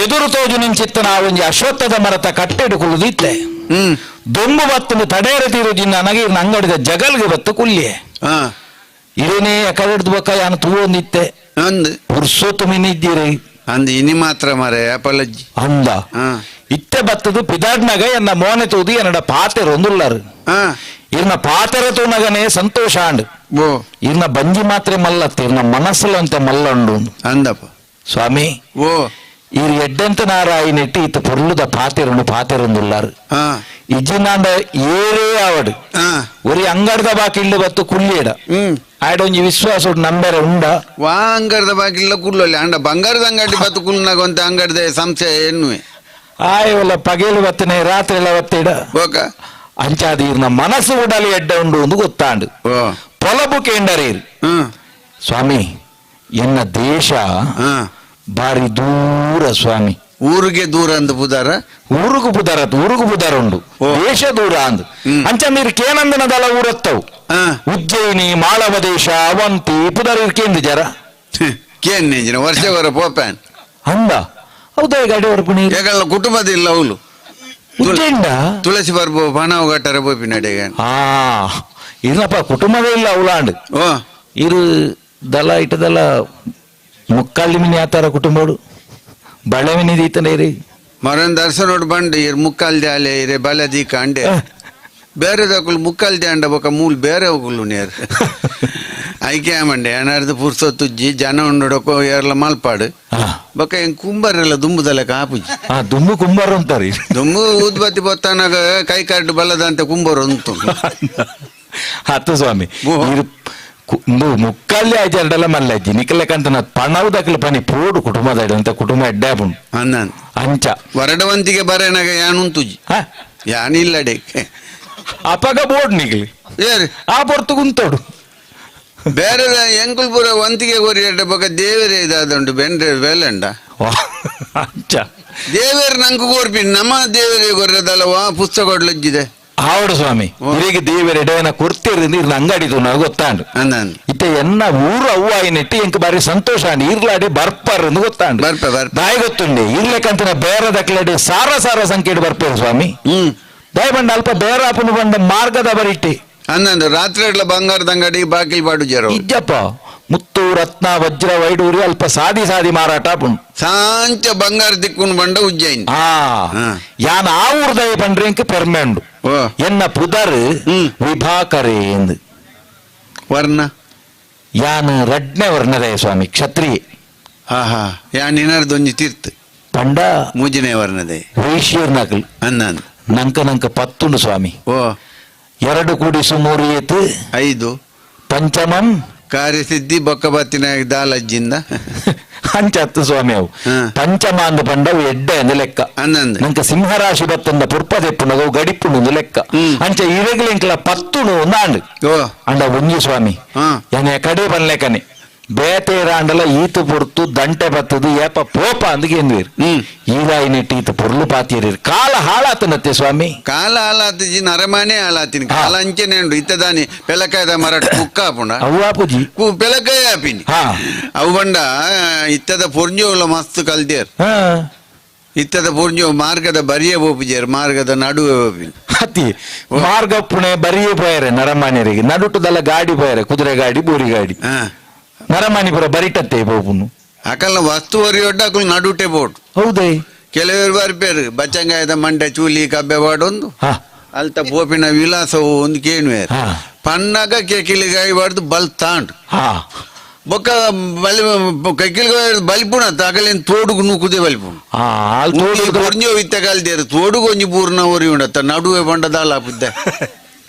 ಎದುರು ತೋಜು ನಿಂಚಿತ್ತ ಒಂಜಿ ಅಶ್ವತ್ಥದ ಮರತ ಕಟ್ಟೆಡು ಕುಳ್ಳುದಿತ್ತೆ ಹ್ಮ್ ದೊಂಬು ಬತ್ತನು ತಡೆಯರ ತೀರು ನನಗೆ ಅಂಗಡಿದ ಜಗಲ್ಗೆ ಬತ್ತು ಕುಲ್ಯೆ ಹಾ ಇರೇನೇ ಕಡೆಡ್ದು ಬಕ್ಕ ಯಾನು ತೂವೊಂದಿತ್ತೆ ಅಂದ್ ಪುರ್ಸೊತ್ತು ಮಿನಿದ್ದೀರಿ ಅಂದ್ ಇನಿ ಮಾತ್ರ ಮಾರೆ ಅಪಲಜ್ಜಿ ಅಂದ ಹಾ ಇತ್ತೆ ಬತ್ತದು ಪಿದಾಡ್ನಾಗ ಎನ್ನ ಮೋನೆ ತೂದು ಎನ್ನಡ ಪಾತೆರ ಒಂದುಲ್ಲಾರು ಹಾ ಇರ್ನ ಪಾತೆರ ತೂನಗನೇ ಸಂತೋಷ ಆಂಡ್ ಓ ಇರ್ನ ಬಂಜಿ ಮಾತ್ರೆ ಮಲ್ಲತ್ತೆ ಇರ್ನ ಮನಸ್ಸುಲಂತೆ ಮಲ್ಲಂಡು ಅಂದಪ್ಪ ಸ್ವಾಮಿ ಓ ಇರ್ ಎಡ್ಡೆಂತ ನಾರಾಯಿ ನೆಟ್ಟಿ ಇತ್ತ ಪೊರ್ಲುದ ಪಾತೆರುಂಡು ಪಾತೆರೊಂದುಲ್ಲಾರು ಹಾ ಇಜ್ಜಿನಾಂಡ ಏರೇ ಆವಡು ಹಾ ಒರಿ ಅಂಗಡ್ದ ಬಾಕಿ ಇಲ್ಲು ಬತ್ತು ಕುಳ್ಳಿಯಡ ಹ್ಮ್ ಆಯ್ಡ ಒಂಜಿ ವಿಶ್ವಾಸ ಉಂಡು ನಂಬೆರೆ ಉಂಡ ವಾ ಅಂಗಡ್ದ ಬಾಕಿಲ್ಲ ಕುಲ್ಲೊಲ್ಲಿ ಅಂಡ ಬಂಗಾರದ ಅಂಗಡಿ ಬತ್ತು ಕುಲ್ನಾಗ ಒಂತ ಅಂಗಡ್ದ ಸಂಶಯ ಎನ್ನುವೆ ಆಯವಲ್ಲ ಪಗೇಲು ಬತ್ತನೆ ರಾತ್ರಿ ಎಲ್ಲ ಬತ್ತಿಡ ಓಕ ಅಂಚಾದ ಇರ್ನ ಮನಸ್ಸು ಉಡಲಿ ಎಡ್ಡ ಉಂಡು ಒಂದು ಗೊತ್ತಾಂಡು ಓ ಪೊಲಬು ಕೇಂಡರೀರ್ ಹ್ಮ್ ಸ್ವಾಮಿ ಎನ್ನ ದೇಶ ಹಾ ಬಾರಿ ದೂರ ಸ್ವಾಮಿ ಊರಿಗೆ ದೂರ ಅಂದ ಪುದಾರ ಊರುಗು ಪುದಾರ ಊರುಗು ಪುದಾರ ಉಂಡು ಓ. ದೇಶ ದೂರ ಅಂದು ಹ್ಮ್. ಅಂಚ ನೀರು ಕೇನಂದನದಲ ಊರತ್ತವು ಹಾ ಉಜ್ಜಯಿನಿ ಮಾಳವ ದೇಶ ಅವಂತಿ ಪುದಾರ ಕೇಂದ್ರ ಜರ ಕೇನ್ ವರ್ಷ ವರ ಪೋಪ್ಯಾನ್ ಅಂದ ಹೌದಾ ಗಾಡಿ ಹೊರಪು ನೀರು ಏಕಲ್ಲ ಕುಟುಂಬದ ಇಲ್ಲ ಅವಳು ಉಜ್ಜಯಿನ ತುಳಸಿ ಬರ್ಬೋ ಪಣವು ಗಟ್ಟರ ಪೋಪಿ ನಡೆಗೆ ಆ ಇರ್ನಪ್ಪ ಕುಟುಂಬವೇ ಇಲ್ಲ ಅವಲಾಂಡ್ ಓ ಇರು ದಲ ಇಟ್ಟದಲ ಮುಕ್ಕಾಲಿ ಮಿನಿ ಆತಾರ ಕುಟುಂಬಡು ಬಳೆ ಮಿನಿ ದೀತನೇ ರೀ ಮರನ್ ದರ್ಶನ ಬಂಡು ಇರ್ ಮುಕ್ಕಾಲ್ ದ್ಯಾಲೆ ಇರೆ ಬಲ ದೀಕ ಅಂಡೆ ಬೇರೆ ದಕ್ಕಲು ಮುಕ್ಕಾಲ್ ದ್ಯಾಂಡ ಬೊಕ ಮೂಲ್ ಬೇರೆ ಹೋಗುಲು ನೇರ್ ಐಕೆ ಆಮಂಡೆ ಏನಾರ್ದು ಪುರ್ಸೊತ್ತುಜ್ಜಿ ಜನ ಉಂಡೊಡಕೋ ಏರ್ಲ ಮಲ್ಪಾಡು ಬೊಕ ಹೆಂಗ್ ಕುಂಬರೆಲ್ಲ ದುಂಬುದಲ್ಲ ಕಾಪುಜಿ ಆ ದುಂಬು ಕುಂಬಾರ ಅಂತಾರಿ ದುಂಬು ಊದ್ಬತ್ತಿ ಬೊತ್ತಾನಾಗ ಕೈ ಕಾರ್ಡ್ ಬಲ್ಲದಂತೆ ಕುಂಬರು ಅಂತು ಹತ್ತು ಸ್ವಾಮಿ ಇರು ಮುಕ್ಕಲ್ಲಿ ಆಯ್ತು ಮಲ್ಲಜ್ಜಿ ನಿಕ್ಕಲೆಕ್ಕಂತ ನಾ ಪಣವು ದಕ್ಕಲು ಪನಿ ಪೋಡು ಕುಟುಂಬದ ಅಂತ ಕುಟುಂಬ ಎಡ್ಡೆ ಆಪುಂಡು ಅಂದನ್ ಅಂಚ ವರಡವಂತಿಗೆ ಬರೇನಾಗ ಯಾನುಂತುಜಿ ಹಾ ಯಾನಿಲ್ಲಡೆ ಅಪಗ ಬೋರ್ಡ್ ನಿಗ್ಲಿ ಏರ್ ಆ ಪೊರ್ತು ಕುಂತೋಡು ಬೇರೆ ಎಂಕುಲ್ಪುರ ವಂತಿಗೆ ಕೋರಿ ಎಡ್ಡೆ ಬೊಕ ದೇವರೇ ಇದಾದುಂಡು ಬೆಂಡ್ರೆ ಬೇಲಂಡ ಅಂಚ ದೇವೇರ್ ನಂಗೆ ಕೋರ್ಪಿನ್ ನಮ್ಮ ದೇವರೇ ಕೊರ್ರದಲ್ಲವಾ ಪುಸ್ತಕ ಕೊಡ್ಲಜ್ಜಿದೆ ಆವಡು ಸ್ವಾಮಿ ಇರಿಗೆ ದೇವರ ಎಡೆಯನ ಕೊರ್ತಿರ್ ನೀರ್ನ ಅಂಗಡಿ ನಾವು ಗೊತ್ತಾಂಡು ಅಂದನ್ ಇತ್ತೆ ಎನ್ನ ಊರು ಅವ್ವ ನೆಟ್ಟಿ ಎಂಕ್ ಬಾರಿ ಸಂತೋಷ ಅಂಡ್ ಇರ್ಲಾಡಿ ಬರ್ಪರ್ ಎಂದು ಗೊತ್ತಾಂಡು ಬರ್ಪ, ಬರ್ಪ. ದಾಯಿ ಗೊತ್ತುಂಡೆ ಇರ್ಲೆಕಂತನ ಬೇರೆ ದಕ್ಲಡಿ ಸಾರ ಸಾರ ಸಂಖ್ಯೆ ಬರ್ಪೇರು ಸ್ವಾಮಿ ಹ್ಮ್ ದಾಯಿ ಬಂಡ ಅಲ್ಪ ಬೇರೆ ಅಪ್ಪನು ಬಂಡ ಮಾರ್ಗದ ಬರಿಟ್ಟಿ ಅಂದಂದು ರಾತ್ರಿ ಎಡ್ಲ ಬಂಗಾರದ ಅಂಗಡಿ ಬಾಕಿಲ್ ಬಾಡು ಜರ ಇಜ್ಜಪ್ಪ ಮುತ್ತು ರತ್ನ ವಜ್ರ ವೈಡೂರಿ ಅಲ್ಪ ಸಾದಿ ಸಾದಿ ಮಾರಾಟ ಆಪುಂಡು ಸಾಂಚ ಬಂಗಾರ ದಿಕ್ಕುನ್ ಬಂಡ ಉಜ್ಜಯಿನಿ ಆ ಹಾ. ಯಾನ್ ಆ ಊರ್ದಯ ಪಂಡ್ರೆ ಎಂಕ್ ಪೆರ್ಮೆ ಉಂಡು ಓ ಎನ್ನ ಪುದರ್ ಹ್ಮ್. ವಿಭಾಕರೇ ಎಂದು ವರ್ಣ ಯಾನ್ ರಡ್ನೆ ವರ್ಣದಯ ಸ್ವಾಮಿ ಕ್ಷತ್ರಿಯೆ ಹಾ ಹಾ ಯಾನ್ ಇನರ್ದೊಂಜಿ ತೀರ್ತ್ ಪಂಡ ಮೂಜನೇ ವರ್ಣದೆ ವೈಶ್ಯರ್ ನಕಲ್ ಅಂದಂದು ನಂಕ ನಂಕ ಪತ್ತುಂಡು ಸ್ವಾಮಿ ಓ ಎರಡು ಕೂಡಿಸು ಮೂರು ಏತು ಐದು ಪಂಚಮಂ ಕಾರ್ಯಸಿದ್ಧಿ ಬೊಕ್ಕ ಬತ್ತಿನ ದಾಲಜ್ಜಿಂದ ಅಂಚತ್ತು ಸ್ವಾಮಿ ಅವು ಹಾ. ಪಂಚಮ ಅಂದ ಪಂಡವು ಎಡ್ಡೆ ಅಂದ ಲೆಕ್ಕ ಅಂದಂದು ನಂಕ ಸಿಂಹರಾಶಿ ಬತ್ತಂದ ಪುರ್ಪ ದೆಪ್ಪುನಗವು ಗಡಿಪುಂಡು ಒಂದು ಲೆಕ್ಕ ಹ್ಮ್. ಅಂಚ ಇರೆಗ್ಲಿಂಕ್ಲ ಪತ್ತುಣು ಒಂದು ಆಂಡ್ ಓ ಅಂಡ ಒಂಜಿ ಸ್ವಾಮಿ ಹಾ. ಯಾನೆ ಕಡೆ ಬನ್ಲೆಕನೆ ಬೇತೇರ ಆಂಡಲ ಈತು ಪೊರ್ತು ದಂಟೆ ಬತ್ತದು ಏಪ ಪೋಪ ಅಂದ್ಗೇನ್ವೀರ್ ಹ್ಮ್. ಈರಾಯಿ ನೆಟ್ಟಿ ಈತ ಪೊರ್ಲು ಪಾತಿಯರಿ ಕಾಲ ಹಾಳಾತನತ್ತೆ ಸ್ವಾಮಿ ಕಾಲ ಹಾಳಾತಿಜಿ ನರಮಾನೆ ಹಾಳಾತಿನಿ ಹಾ. ಕಾಲ ಅಂಚೆನೆ ಉಂಡು ಇತ್ತದಾನಿ ಪೆಲಕಾಯದ ಮರಟ್ ಕುಕ್ಕ ಆಪುಂಡ ಅವ್ವಾಪುಜಿ ಕು ಪೆಲಕಾಯ ಆಪಿನಿ ಹಾ. ಅವು ಬಂಡ ಇತ್ತದ ಪೊರ್ಂಜೋಲ ಮಸ್ತ್ ಕಲ್ದೇರ್ ಹಾ ಇತ್ತದ ಪೂರ್ಜೋ ಮಾರ್ಗದ ಬರಿಯ ಬೋಪಿಜೇರು ಮಾರ್ಗದ ನಡುವೆ ಬೋಪಿ ಅತಿ ಮಾರ್ಗ ಪುಣೆ ಬರಿಯೇ ಪೋಯರೆ ನರಮಾನ್ಯರಿಗೆ ನಡುಟದಲ್ಲ ಗಾಡಿ ಪೋಯರೆ ಕುದುರೆ ಗಾಡಿ ಬೋರಿ ಗಾಡಿ ನರಮಾನಿಪುರ ಬರಿಟತ್ತೆ ಬೋಪುನು ಅಕಲ್ನ ವಸ್ತು ವರಿಯೊಡ್ಡ ಅಕಲ್ ನಡುಟೆ ಬೋಟ್ ಹೌದೇ ಕೆಲವರು ಬರ್ಪೇರು ಬಚ್ಚಂಗಾಯದ ಮಂಡೆ ಚೂಲಿ ಕಬ್ಬೆ ಬಾಡೊಂದು ಅಲ್ತ ಬೋಪಿನ ವಿಲಾಸವು ಒಂದು ಕೇಣುವೆ ಪನ್ನಾಗ ಕೆಕಿಲಿಗಾಯಿ ಬಾಡ್ದು ಬಲ್ ತಾಂಡ್ ಬೊಕ್ಕ ಬಲಿ ಕೆಕಿಲಿಗಾಯಿ ಬಲಿಪುಣ ತಗಲೇನು ತೋಡುಗು ನೂಕುದೇ ಬಲಿಪುಣ ತೋಡು ಇತ್ತ ಕಾಲ್ದೇರು ತೋಡುಗು ಒಂಜಿ ಪೂರ್ಣ ಒರಿ ಉಂಡತ್ತ ನಡುವೆ ಬಂಡದಾಲ ಆಪುದ್ದೆ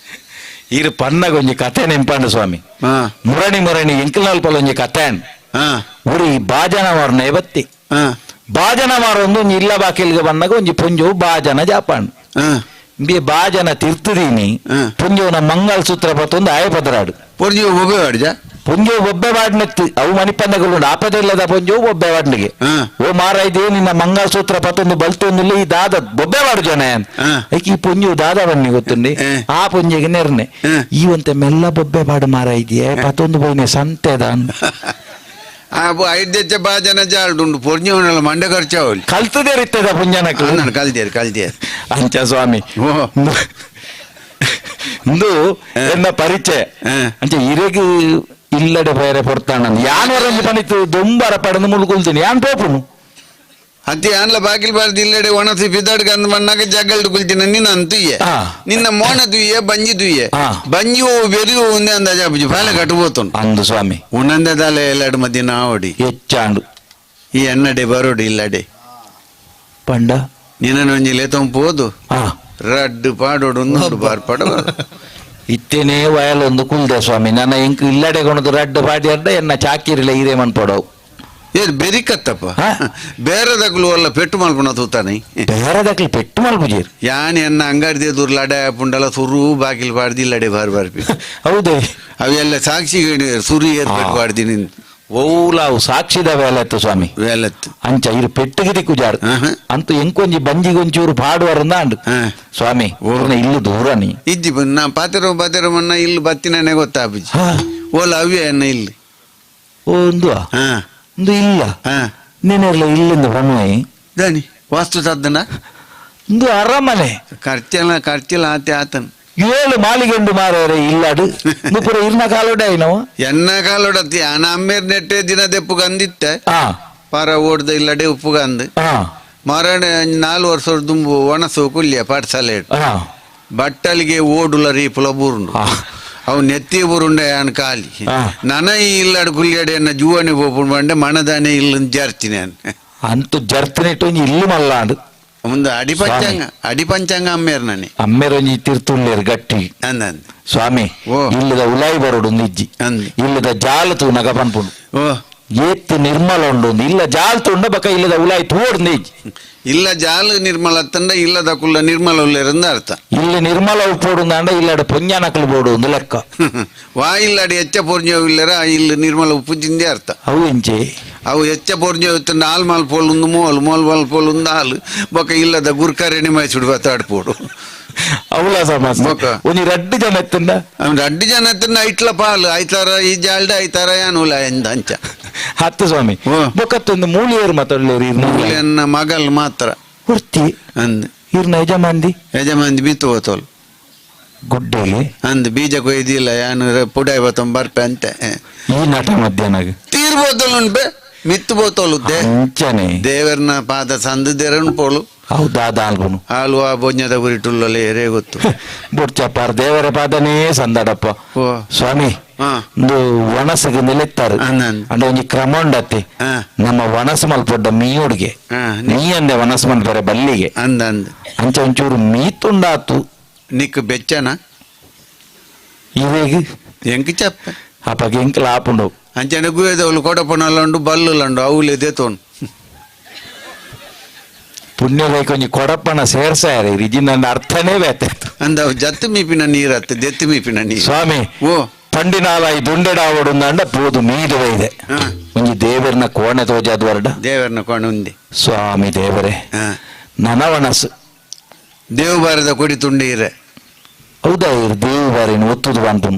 ಇರು ಪನ್ನಗ ಒಂಜಿ ಕಥೆ ನೆಂಪಾಂಡು ಸ್ವಾಮಿ ಮುರಣಿ ಮುರಣಿ ಎಂಕಲ್ನಲ್ಪಲ ಒಂಜಿ ಕಥೆ ಉರಿ ಬಾಜನ ಮಾರನ ಬತ್ತಿ ಬಾಜನ ಮಾರೊಂದು ಒಂಜಿ ಇಲ್ಲ ಬಾಕಿಲ್ಗೆ ಬಂದಾಗ ಒಂಜಿ ಪುಂಜು ಬಾಜನ ಜಾಪಾಂಡು ಬಿ ಬಾಜನ ತಿರ್ತದೀನಿ ಪುಂಜೋನ ಮಂಗಲ ಸೂತ್ರ ಪತ್ತೊಂದು ಆಯ ಪದರಾಡು ಪುಂಜು ಒಬ್ಬೆ ವಾಡ್ಜ ಪುಂಜು ಒಬ್ಬೆ ವಾಡ್ನೆತ್ತು ಅವು ಮಣಿಪಂದಗಳು ಆಪದೆ ಇಲ್ಲದ ಪುಂಜು ಒಬ್ಬೆ ವಾಡ್ನಿಗೆ ಓ ಮಾರ ಇದೆ ನಿನ್ನ ಮಂಗಲ ಸೂತ್ರ ಪತ್ತೊಂದು ಬಲ್ತೊಂದಿಲ್ಲ ಈ ದಾದ ಬೊಬ್ಬೆ ವಾಡು ಜನ ಈ ಪುಂಜು ದಾದ ಬನ್ನಿ ಗೊತ್ತುಂಡಿ ಆ ಪುಂಜಿಗೆ ನೆರ್ನೆ ಈ ಒಂತೆ ಮೆಲ್ಲ ಬೊಬ್ಬೆ ಬಾಡು ಮಾರ ಇದೆಯೇ ಪತ್ತೊಂದು ಪೋಯಿನೆ ಸಂತೆದ ಐದೆಚ್ಚ ಬಾಜನ ಜಾಲ್ಡುಂಡು ಪೊರ್ಜೋನೆಲ್ಲ ಮಂಡೆ ಖರ್ಚಾವಲಿ ಕಲ್ತದೇ ಇರ್ತದ ಪುಂಜನಕ್ಕೆ ಕಲ್ತೇರು ಕಲ್ತೇರು ಅಂಚ ಸ್ವಾಮಿ ಇಂದು ಎನ್ನ ಪರಿಚಯ ಅಂಚ ಇರೆಗ್ ಇಲ್ಲಡೆ ಬೇರೆ ಪೊರ್ತಾಣ ಯಾನ್ ವರಂಜಿ ಪನಿತು ದೊಂಬರ ಪಡೆದು ಮುಳುಗುಲ್ತೀನಿ ಯಾನ್ ಪೋಪುನು ಅತಿ ಆನ್ಲ ಬಾಕಿಲ್ ಬಾರ್ದು ಇಲ್ಲಡೆ ಒಣಸಿ ಪಿದಾಡ್ಗ ಅಂದ್ ಮಣ್ಣಾಗ ಜಗಲ್ಡು ಕುಲ್ತಿನ ನಿನ್ನ ಅಂತುಯ್ಯ ನಿನ್ನ ಮೋಣ ದುಯ್ಯ ಬಂಜಿ ದುಯ್ಯ ಬಂಜಿ ಓ ಬೆರಿ ಒಂದೇ ಅಂದಾಜ ಅಬ್ಬುಜಿ ಫಾಲ ಕಟ್ಟಬೋತುಂಡು ಅಂದು ಸ್ವಾಮಿ ಉಣಂದ ದಾಲೆ ಎಲ್ಲಾಡು ಮಧ್ಯ ನಾವಡಿ ಹೆಚ್ಚಾಂಡು ಈ ಎನ್ನಡೆ ಬರೋಡು ಇಲ್ಲಡೆ ಪಂಡ ನಿನ್ನ ಒಂಜಿ ಲೇತೊಂಪೋದು ರಡ್ಡು ಪಾಡೋಡು ಒಂದು ಬಾರ್ ಪಡ ಇತ್ತೇನೆ ವಯಲೊಂದು ಕುಲ್ದೆ ಸ್ವಾಮಿ ನನ್ನ ಎಂಕ್ ಇಲ್ಲಡೆ ಕೊಣದು ರಡ್ಡು ಪಾಡಿ ಅಡ್ಡ ಎನ್ನ ಚಾಕಿರಿಲ ಹಿರೇ ಮನ್ಪಡವು ಏನ್ ಬೆರಿಕತ್ತಪ್ಪ ಬೇರೆದಕ್ಲು ಅಲ್ಲ ಪೆಟ್ಟು ಮಲ್ಪುಣ ತೂತಾನೆ ಬೇರೆದಕ್ಲು ಪೆಟ್ಟು ಮಲ್ಪುಜೀರ್ ಯಾನ್ ಎನ್ನ ಅಂಗಡಿ ದೂರ ಲಡೆ ಪುಂಡಲ ಸುರು ಬಾಕಿಲ್ ಪಾಡ್ದಿ ಇಲ್ಲಡೆ ಬಾರ್ ಬಾರ್ಪಿ ಹೌದೇ ಅವೆಲ್ಲ ಸಾಕ್ಷಿ ಸುರು ಏರ್ ಪೆಟ್ಟು ಪಾಡ್ದಿ ನಿನ್ ಓಲಾವು ಸಾಕ್ಷಿದ ವೇಲತ್ತು ಸ್ವಾಮಿ ವೇಲತ್ತು ಅಂಚ ಇರು ಪೆಟ್ಟಿಗೆ ಕುಜಾರು ಅಂತೂ ಎಂಕೊಂಜಿ ಬಂಜಿಗೊಂಚೂರು ಪಾಡುವರಂದ ಅಂಡು ಸ್ವಾಮಿ ಊರ್ನ ಇಲ್ಲು ದೂರ ನೀ ಇಜ್ಜಿ ನಾ ಪಾತಿರೋ ಪಾತಿರೋ ಮನ್ನ ಇಲ್ಲಿ ಬತ್ತಿನೇ ಗೊತ್ತಾಪಿಜಿ ಓಲ ಅವ್ಯ ಎನ್ನ ಇಲ್ಲಿ ಒಂದು ಒಂದು ಇಲ್ಲ ನೀನೆಲ್ಲ ಇಲ್ಲಿಂದ ಬನ್ನಿ ದಾನಿ ವಾಸ್ತು ತದ್ದನ ಒಂದು ಅರಮನೆ ಖರ್ಚೆಲ್ಲ ಖರ್ಚಿಲ್ಲ ಆತೆ ಆತನ ಏಳು ಮಾಲಿಗೆಂಡು ಮಾರೇರೆ ಇಲ್ಲಾಡು ಪೂರ ಇರ್ನ ಕಾಲೋಡೆ ನಾವು ಎನ್ನ ಕಾಲೋಡತ್ತಿ ಆನ ಅಮ್ಮೇರ್ ನೆಟ್ಟೆ ದಿನ ದೆಪ್ಪು ಅಂದಿತ್ತೆ ಪಾರ ಓಡ್ದ ಇಲ್ಲಡೆ ಉಪ್ಪುಗಂದು ಮರಣ 4 ವರ್ಷ ದುಂಬು ಒಣಸು ಕುಲ್ಯ ಪಾಠಶಾಲೆ ಬಟ್ಟಲಿಗೆ ಓಡುಲ ರೀಪುಲ ಬೂರುಂಡು ಅವು ನೆತ್ತಿ ಬುರುಂಡೆ ಆನ್ ಕಾಲಿ ನನ ಈ ಇಲ್ಲಾಡು ಕುಲ್ಯಾಡೆ ಎನ್ನ ಜೂವನಿ ಪೋಪುಂಡು ಬಂಡೆ ಮಣದಾನೆ ಇಲ್ಲ ಜರ್ತಿನಿ ಅಂತೂ ಜರ್ತಿನಿಟ್ಟು ಇಲ್ಲು ಮಲ್ಲಾಂಡು ಒಂದು ಅಡಿಪಂಚಾಂಗ ಅಡಿಪಂಚಾಂಗ ಅಮ್ಮೇರ್ ನಾನೆ ಅಮ್ಮೇರೊಂಜಿ ತಿರ್ತುಳ್ಳೇರು ಗಟ್ಟಿ ಸ್ವಾಮಿ ಇಲ್ಲದ ಉಲಾಯಿ ಬರೋಡು ಇಜ್ಜಿ ಇಲ್ಲದ ಜಾಲ ತೂನಗ ಪನ್ಪುಂಡು ಏತ್ತು ನಿರ್ಮಲ ಉಂಡು ಇಲ್ಲ ಜಾಲ್ ತುಂಡ ಬಕ ಇಲ್ಲದ ಉಲಾಯಿ ತೋಡ್ದು ಇಜ್ಜಿ ಇಲ್ಲ ಜಾಲ ನಿರ್ಮಲ ತಂಡ ಇಲ್ಲದ ಕುಲ್ಲ ನಿರ್ಮಲ ಉಲ್ಲೇರಂದ ಅರ್ಥ ಇಲ್ಲಿ ನಿರ್ಮಲ ಉಪ್ಪೋಡು ಅಂಡ ಇಲ್ಲಡ ಪೊಂಜಾನಕಲು ಬೋಡು ಒಂದು ಲೆಕ್ಕ ವಾ ಇಲ್ಲಡಿ ಹೆಚ್ಚ ಪೊರ್ಜ ಇಲ್ಲರ ಇಲ್ಲಿ ನಿರ್ಮಲ ಉಪ್ಪು ಜಿಂದೆ ಅರ್ಥ ಅವು ಎಂಚೆ ಅವು ಹೆಚ್ಚ ಪೊರ್ಜ ತಂಡ ಹಾಲ್ ಮಾಲ್ ಪೋಲ್ ಒಂದು mole mole mall pole ಒಂದು ಹಾಲು ಬೊಕ ಇಲ್ಲದ ಗುರ್ಕಾರೆ ಮೈಸೂಡು ಬತ್ತಾಡ್ಪೋಡು ಅವಳ ಸಮಸ್ಯೆ ಒಂಜಿ ರಡ್ಡು ಜನ ಎತ್ತಂಡ ರಡ್ಡು ಜನ ಎತ್ತಂಡ ಐಟ್ಲ ಪಾಲು ಐತಾರ ಈ ಜಾಲ್ಡ ಐತಾರ ಯಾನುಲ ಎಂದ ಅಂಚ ಹತ್ತು ಸ್ವಾಮಿ ಬೊಕತ್ತೊಂದು ಮೂಲಿಯರು ಮಾತಾಡ್ಲೇರು ಮೂಲಿಯನ್ನ ಮಗಲ್ ಮಾತ್ರ ಹುರ್ತಿ ಅಂದ್ ಇರ್ನ ಯಜಮಾಂದಿ ಯಜಮಾಂದಿ ಬಿತ್ತು ಹೋತೋಲ್ ಗುಡ್ಡೆಗೆ ಅಂದ್ ಬೀಜ ಕೊಯ್ದಿಲ್ಲ ಯಾನು ಪುಡಾಯ್ ಬತ್ತೊಂಬ ಬರ್ಪೆ ಅಂತೆ ಈ ನಟ ಮಧ್ಯಾಹ್ನ ತೀರ್ಬೋತಲ್ ಉಂಟೆ ಮಿತ್ತು ಬೋತೋಲು ಅಂಚನೆ ದೇವರನ ಪಾದ ಸಂದು ಪೋಳು ಹೌದಾದ ಆಲ್ಬನು ಆಲ್ವಾ ಬೊಜ್ಞದ ಗುರಿಟುಲ್ಲಲೆ ಏರೇ ಗೊತ್ತು ಬುಡ್ಚಪ್ಪಾರ್ ದೇವರ ಪಾದನೇ ಸಂದಡಪ್ಪ ಸ್ವಾಮಿ ಒಂದು ಒಣಸಿಗೆ ನಿಲೆತ್ತಾರೆ ಅಂಡ ಒಂಜಿ ಕ್ರಮ ಉಂಡತ್ತೆ ನಮ್ಮ ಒಣಸು ಮಲ್ಪೊಡ್ಡ ಮೀಯುಡ್ಗೆ ನೀ ಅಂದೆ ಒಣಸು ಮಲ್ಪರೆ ಬಲ್ಲಿಗೆ ಅಂದ ಅಂದ ಅಂಚ ಒಂಚೂರು ಮೀತುಂಡಾತು ನಿಕ್ ಬೆಚ್ಚನ ಇವೇಗ ಎಂಕ್ ಚಪ್ಪ ಅಪ್ಪಗೆ ಎಂಕಲ ಆಪುಂಡು ಅಂಚನೆ ಗುಯದವಳು ಕೊಡಪನಲ್ಲುಂಡು ಬಲ್ಲುಲಂಡು ಅವುಲೆ ದೇತೋನು ಪುಣ್ಯದೈಕ್ ಒಂಜಿ ಕೊಡಪ್ಪನ ಸೇರ್ಸಾರೆ ರಿಜಿನ ಅರ್ಥನೇ ಬೇತಾಯ್ತು ಅಂದ ಜತ್ತು ಮೀಪಿನ ನೀರತ್ತೆ ದೆತ್ತು ಮೀಪಿನ ನೀರು ಸ್ವಾಮಿ ಓ ಪಂಡಿನಾಲಾಯಿ ದುಂಡೆಡಾವಡು ಅಂಡ ಪೋದು ಮೀದು ಇದೆ ಒಂಜಿ ದೇವರನ ಕೋಣೆ ತೋಜಾದ್ ವರ್ಡ ದೇವರನ ಕೋಣೆ ಉಂದೆ ಸ್ವಾಮಿ ದೇವರೇ ನನವನಸು ದೇವು ಬಾರದ ಕೊಡಿ ತುಂಡಿ ಇರೆ ಹೌದಾ ದೇವು ಬಾರಿನ ಒತ್ತುದು ಬಂತು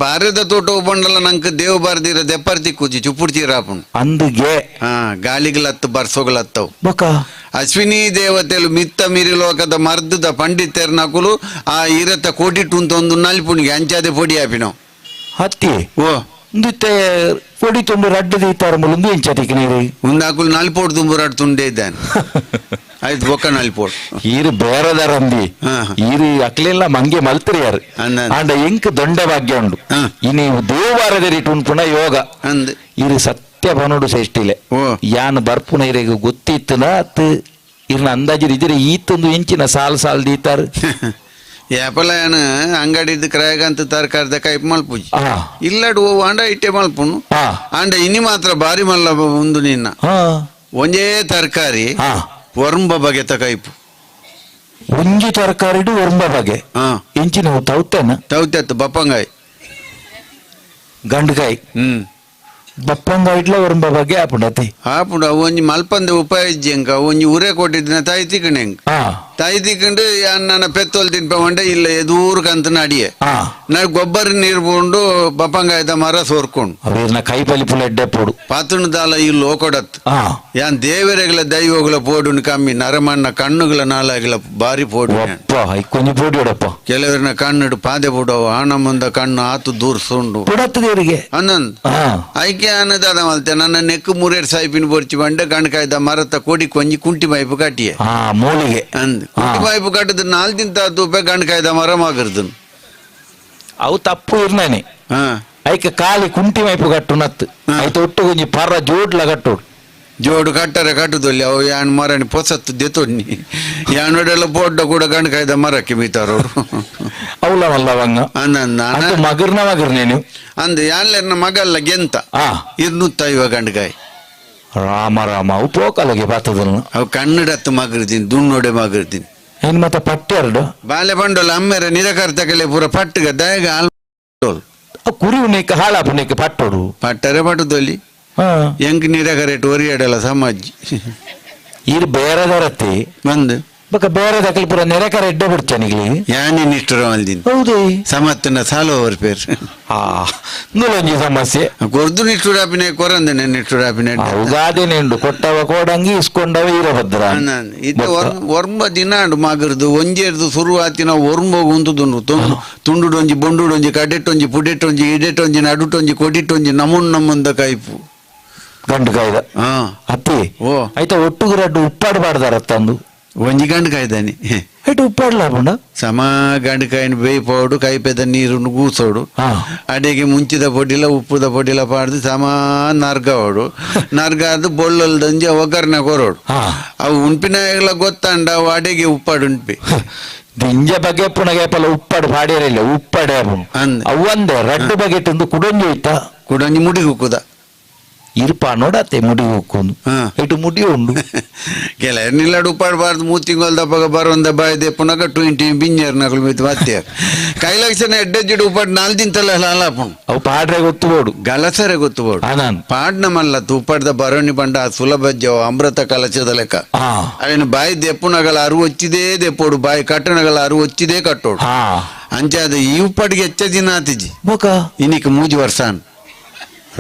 ಬಾರದ ತೋಟ ಬಂಡಲ ನಂಗೆ ದೇವು ಬಾರದಿರ ದೆಪ್ಪರ್ತಿ ಕೂಚಿ ಚುಪ್ಪುಡ್ತೀರಾಪುಣು ಅಂದುಗೆ ಹಾ ಗಾಳಿಗಳತ್ತು ಬರ್ಸೋಗಳತ್ತವು ಬೊಕ Ashwini ದೇವತೆಲು ಮಿತ್ತ ಮಿರಿ ಲೋಕದ ಮರ್ದದ ಪಂಡಿತೆರ್ನಕುಲು ಆ ಇರತ್ತ ಕೋಟಿಟ್ಟುಂತೊಂದು ನಲ್ಪುಣಿಗೆ ಅಂಚಾದೆ ಪೊಡಿ ಆಪಿನವು ಹತ್ತಿ ಓ ಇಂದಿತ್ತೆ ಪೊಡಿ ತುಂಡು ರಡ್ಡು ದೀತಾರ ಮುಲುಂದು ಎಂಚತಿಕ್ ನೀರು ಒಂದು ನಲ್ಪೋಡು ತುಂಬು ತುಂಡೆ ಇದ್ದಾನೆ ಆಯ್ತು ಬೊಕ್ಕ ನಲ್ಪೋಡು ಈರು ಬೇರೆದರಂದಿ ಈರು ಅಕ್ಲೆಲ್ಲ ಮಂಗೆ ಮಲ್ತಿರಿಯಾರು ಆಂಡ ಎಂಕ್ ದೊಂಡ ಭಾಗ್ಯ ಉಂಡು ಇನಿ ದೇವಾರದರಿಟ್ ಉಂಪುನ ಯೋಗ ಅಂದ್ ಈರು ಸತ್ಯ ಬನೋಡು ಶ್ರೇಷ್ಠಿಲೆ ಯಾನ್ ಬರ್ಪುನ ಇರೆಗ್ ಗೊತ್ತಿತ್ತುನ ಅತ್ ಇರ್ನ ಅಂದಾಜು ಇದ್ರೆ ಈತೊಂದು ಎಂಚಿನ ಸಾಲ್ ಸಾಲ್ ದೀತಾರು ಏಪಲ ಏನು ಅಂಗಡಿದ್ದು ಕ್ರಯಗಂತ ತರಕಾರಿದ ಕೈಪ್ ಮಲ್ಪುಜಿ ಇಲ್ಲಡು ಓ ಅಂಡ ಇಟ್ಟೆ ಮಲ್ಪುನು ಅಂಡ ಇನಿ ಮಾತ್ರ ಬಾರಿ ಮಲ್ಲ ಉಂದು ನಿನ್ನ ಒಂಜೇ ತರಕಾರಿ ಒರಂಬ ಬಗೆತ ಕೈಪು ಒಂಜಿ ತರಕಾರಿಡು ಒರಂಬ ಬಗೆ ಎಂಚಿನ ತೌತೆನ ತೌತೆತ್ತು ಬಪ್ಪಂಗಾಯಿ ಗಂಡುಕಾಯಿ ಬಪ್ಪಂಗಾಯಿ ಇಡ್ಲ ಒರಂಬ ಬಗೆ ಆಪುಂಡತಿ ಆಪುಂಡು ಅವು ಒಂಜಿ ಮಲ್ಪಂದೆ ಉಪಾಯ ಇಜ್ಜಿ ಅಂಕ ಒಂಜಿ ಉರೆ ಕೊಟ್ಟಿದ್ದಿನ ತಾಯಿ ತಿಕ್ಕಣೆ ತಾಯಿ ತಿಕ್ಕಂಡು ನನ್ನ ಪೆತ್ತೋಲ್ ತಿನ್ಪ ಮಂಡೆ ಇಲ್ಲ ಎದೂರು ಕಂತನ ಅಡಿಯೆ ನಾ ಗೊಬ್ಬರ ನೀರು ಪೋಂಡು ಬಪ್ಪಂಗಾಯದ ಮರ ಸೋರ್ಕೊಂಡು ಅವ್ರನ್ನ ಕೈ ಪಲಿಪುಲ ಎಡ್ಡೆ ಪೋಡು ಪಾತುಣ ದಾಲ ಈ ಲೋಕೊಡತ್ ಯಾನ್ ದೇವರೆಗಳ ದೈವಗಳ ಪೋಡುನು ಕಮ್ಮಿ ನರಮಣ್ಣ ಕಣ್ಣುಗಳ ನಾಲಾಗಿಲ ಬಾರಿ ಪೋಡು ಕೊಂಜಿ ಪೋಡಿಯಡಪ್ಪ ಕೆಲವರನ್ನ ಕಣ್ಣು ಪಾದೆ ಪೋಡವು ಆಣ ಮುಂದ ಕಣ್ಣು ಆತು ದೂರ ಸುಂಡು ಪುಡತ್ತದೇರಿಗೆ ಅನ್ನೊಂದು ಐಕೆ ಅನ್ನದಾದ ಮಲ್ತೆ ನನ್ನ ನೆಕ್ಕು ಮುರೇರ್ ಸಾಯಿಪಿನ ಬೊರ್ಚಿ ಬಂಡೆ ಗಣಕಾಯ್ದ ಮರತ್ತ ಕೊಡಿ ಕೊಂಜಿ ಕುಂಟಿ ಮೈಪು ಕಟ್ಟಿಯೆ ಮೂಲಿಗೆ ಅಂದ್ ಕುಂಟಿ ಮೈಪು ಕಟ್ಟದ ನಾಲ್ ದಿನ ತಾತೂಪೆ ಗಣಕಾಯ್ದ ಮರ ಮಗರ್ದನ್ ಅವು ತಪ್ಪು ಇರ್ನಾನೆ ಐಕ ಕಾಲಿ ಕುಂಟಿ ಮೈಪು ಕಟ್ಟು ನತ್ತು ಐತ ಒಟ್ಟು ಕೊಂಜಿ ಪರ್ರ ಜೋಡ್ಲ ಕಟ್ಟೋಡು ಜೋಡು ಕಟ್ಟರೆ ಕಟ್ಟುದೊಲ್ಲಿ ಅವು ಯಾನ್ ಮರನಿ ಪೊಸತ್ತು ದೆತೊನ್ನಿ ಯಾನೊಡೆಲ್ಲ ಪೋಡ್ಡ ಕೂಡ ಗಣಕಾಯ್ದ ಮರಕ್ಕೆ ಮೀತಾರೋಡು ಅವಲ ಮಲ್ಲವಂಗ ಅಂದ ಮಗರ್ನ ಮಗರ್ನೇನು ಅಂದ ಯಾನ್ಲೆರ್ನ ಮಗಲ್ಲ ಗೆಂತ ಇರ್ನುತ್ತ ಇವ ಗಂಡಕಾಯಿ ರಾಮ ರಾಮ ಅವು ಪೋಕಲಗೆ ಪಾತದಲ್ಲ ಅವು ಕನ್ನಡತ್ತು ಮಗರ್ತೀನಿ ದುಣ್ಣೋಡೆ ಮಗರ್ತೀನಿ ಏನ್ ಮತ್ತೆ ಪಟ್ಟಿ ಎರಡು ಬಾಲೆ ಬಂಡೋಲ ಅಮ್ಮೆರ ನಿರಕರ್ತಕಲೆ ಪೂರ ಪಟ್ಟುಗ ದಯಗ ಆಲ್ ಕುರಿ ಉಣ್ಣಕ್ಕೆ ಹಾಳಾಪುಣಕ್ಕೆ ಪಟ್ಟೋಡು ಪಟ್ಟರೆ ಪಟ್ಟುದೊಲ್ಲಿ ಎಂಕ್ ನಿರಕರೇಟ್ ಒರಿಯಡಲ ಸಮಾಜ್ ಇರ್ ಬೇರೆದರತ್ತಿ ಬಂದು ಬಕ ಬೇರೆ ದಕಲ್ ಪೂರ ನೆರೆಕರ ಎಡ್ಡೆ ಬಿಡ್ತಾನಿಗ್ಲಿ ಯಾನಿ ನಿಷ್ಠುರ ಮಲ್ದಿನಿ ಹೌದು ಸಮತ್ತನ ಸಾಲೋವರ್ ಪೇರ್ ನೂಲೊಂಜಿ ಸಮಸ್ಯೆ ಕೊರ್ದು ನಿಷ್ಠುರಾಪಿನೆ ಕೊರಂದನೆ ನಿಷ್ಠುರಾಪಿನೆ ಉಗಾದಿನೆ ಉಂಡು ಕೊಟ್ಟವ ಕೋಡಂಗಿ ಇಸ್ಕೊಂಡವ ವೀರಭದ್ರ ಇತ್ತ ಒರ್ಂಬ ದಿನ ಉಂಡು ಮಗರ್ದು ಒಂಜೇರ್ದು ಶುರುವಾತಿನ ಒರ್ಂಬ ಉಂತುದುಂಡು ತುಂಡುಡೊಂಜಿ ಬೊಂಡುಡೊಂಜಿ ಕಡೆಟೊಂಜಿ ಪುಡೆಟೊಂಜಿ ಇಡೆಟೊಂಜಿ ನಡುಟೊಂಜಿ ಕೊಡಿಟೊಂಜಿ ನಮುನ್ ನಮ್ಮುಂದ ಕೈಪು ಗಂಡು ಕಾಯ್ದ ಅತ್ತಿ ಓ ಆಯ್ತಾ ಒಟ್ಟುಗು ರಡ್ಡು ಉಪ್ಪಾಡು ಬಾಡ್ದಾರತ್ತಂದು ಒಂಜಿ ಗಂಡು ಕಾಯ್ದಾನೆ ಇಟ್ಟು ಉಪ್ಪಾಡ್ಲ ಪುಂಡ ಸಮ ಗಂಡು ಬೇಯ್ಪೋಡು ಕೈಪೆದ ನೀರುನ್ನು ಗೂಸೋಡು ಅಡಿಗೆ ಮುಂಚಿದ ಪೊಡಿಲ ಉಪ್ಪುದ ಪೊಡಿಲ ಪಾಡ್ದು ಸಮ ನರ್ಗವಡು ನರ್ಗಾದು ಬೊಳ್ಳಲ್ದಂಜಿ ಒಗ್ಗರಣೆ ಕೊರೋಡು ಅವು ಉಂಪಿನಾಗಲ ಗೊತ್ತಂಡ ಅವು ಅಡಿಗೆ ಉಪ್ಪಾಡು ಉಂಪಿ ದಿಂಜ ಬಗೆ ಪುನಗೆ ಪಲ ಉಪ್ಪಾಡು ಪಾಡಿಯರಿಲ್ಲ ಉಪ್ಪಾಡೆ ಅವು ಒಂದೇ ರಡ್ಡು ಬಗೆಟೊಂದು ಕುಡೊಂಜಿ ಹೋಯ್ತಾ ಕುಡೊಂಜಿ ಮುಡಿ ಕುಕ್ಕುದ ಇರ್ಪ ನೋಡತ್ತೆ ಮುಡಿ ಹೋಗ್ಕೊಂಡು ಇಟ್ಟು ಮುಡಿ ಉಂಡು ಕೆಲ ನಿಲ್ಲಡು ಉಪ್ಪಾಡಬಾರ್ದು ಮೂರು ತಿಂಗಳ ದಪ್ಪಗ ಬರೋಂದ ಬಾಯ್ದೆ ಪುನಗ ಟ್ವೆಂಟಿ ಬಿಂಜರ್ ನಕಲು ಮಿತ್ ಬಾತ್ಯ ಕೈಲಾಕ್ಷನ ಎಡ್ಡೆಜ್ಜಿಡು ಉಪ್ಪಾಡು ನಾಲ್ ದಿನ ಲಾಲಾಪುಣು ಅವು ಪಾಡ್ರೆ ಗೊತ್ತು ಬೋಡು ಗಲಸರೆ ಗೊತ್ತು ಬೋಡು ಪಾಡ್ನ ಮಲ್ಲ ಉಪ್ಪಾಡ್ದ ಬರೋಣಿ ಬಂಡ ಆ ಸುಲಭ ಜವ ಅಮೃತ ಕಲಶದ ಲೆಕ್ಕ ಅವನು ಬಾಯಿ ದೆಪ್ಪುನಗಲ ಅರು ಒಚ್ಚಿದೇ ದೆಪ್ಪೋಡು ಬಾಯಿ ಕಟ್ಟಣಗಳ ಅರು ಒಚ್ಚಿದೇ ಕಟ್ಟೋಡು ಅಂಚಾದ ಈ ಉಪ್ಪಾಡಿಗೆ ಹೆಚ್ಚ ದಿನ ಆತಿಜಿ ಇನ್ನಿಕ್ ಮೂಜಿ ವರ್ಷ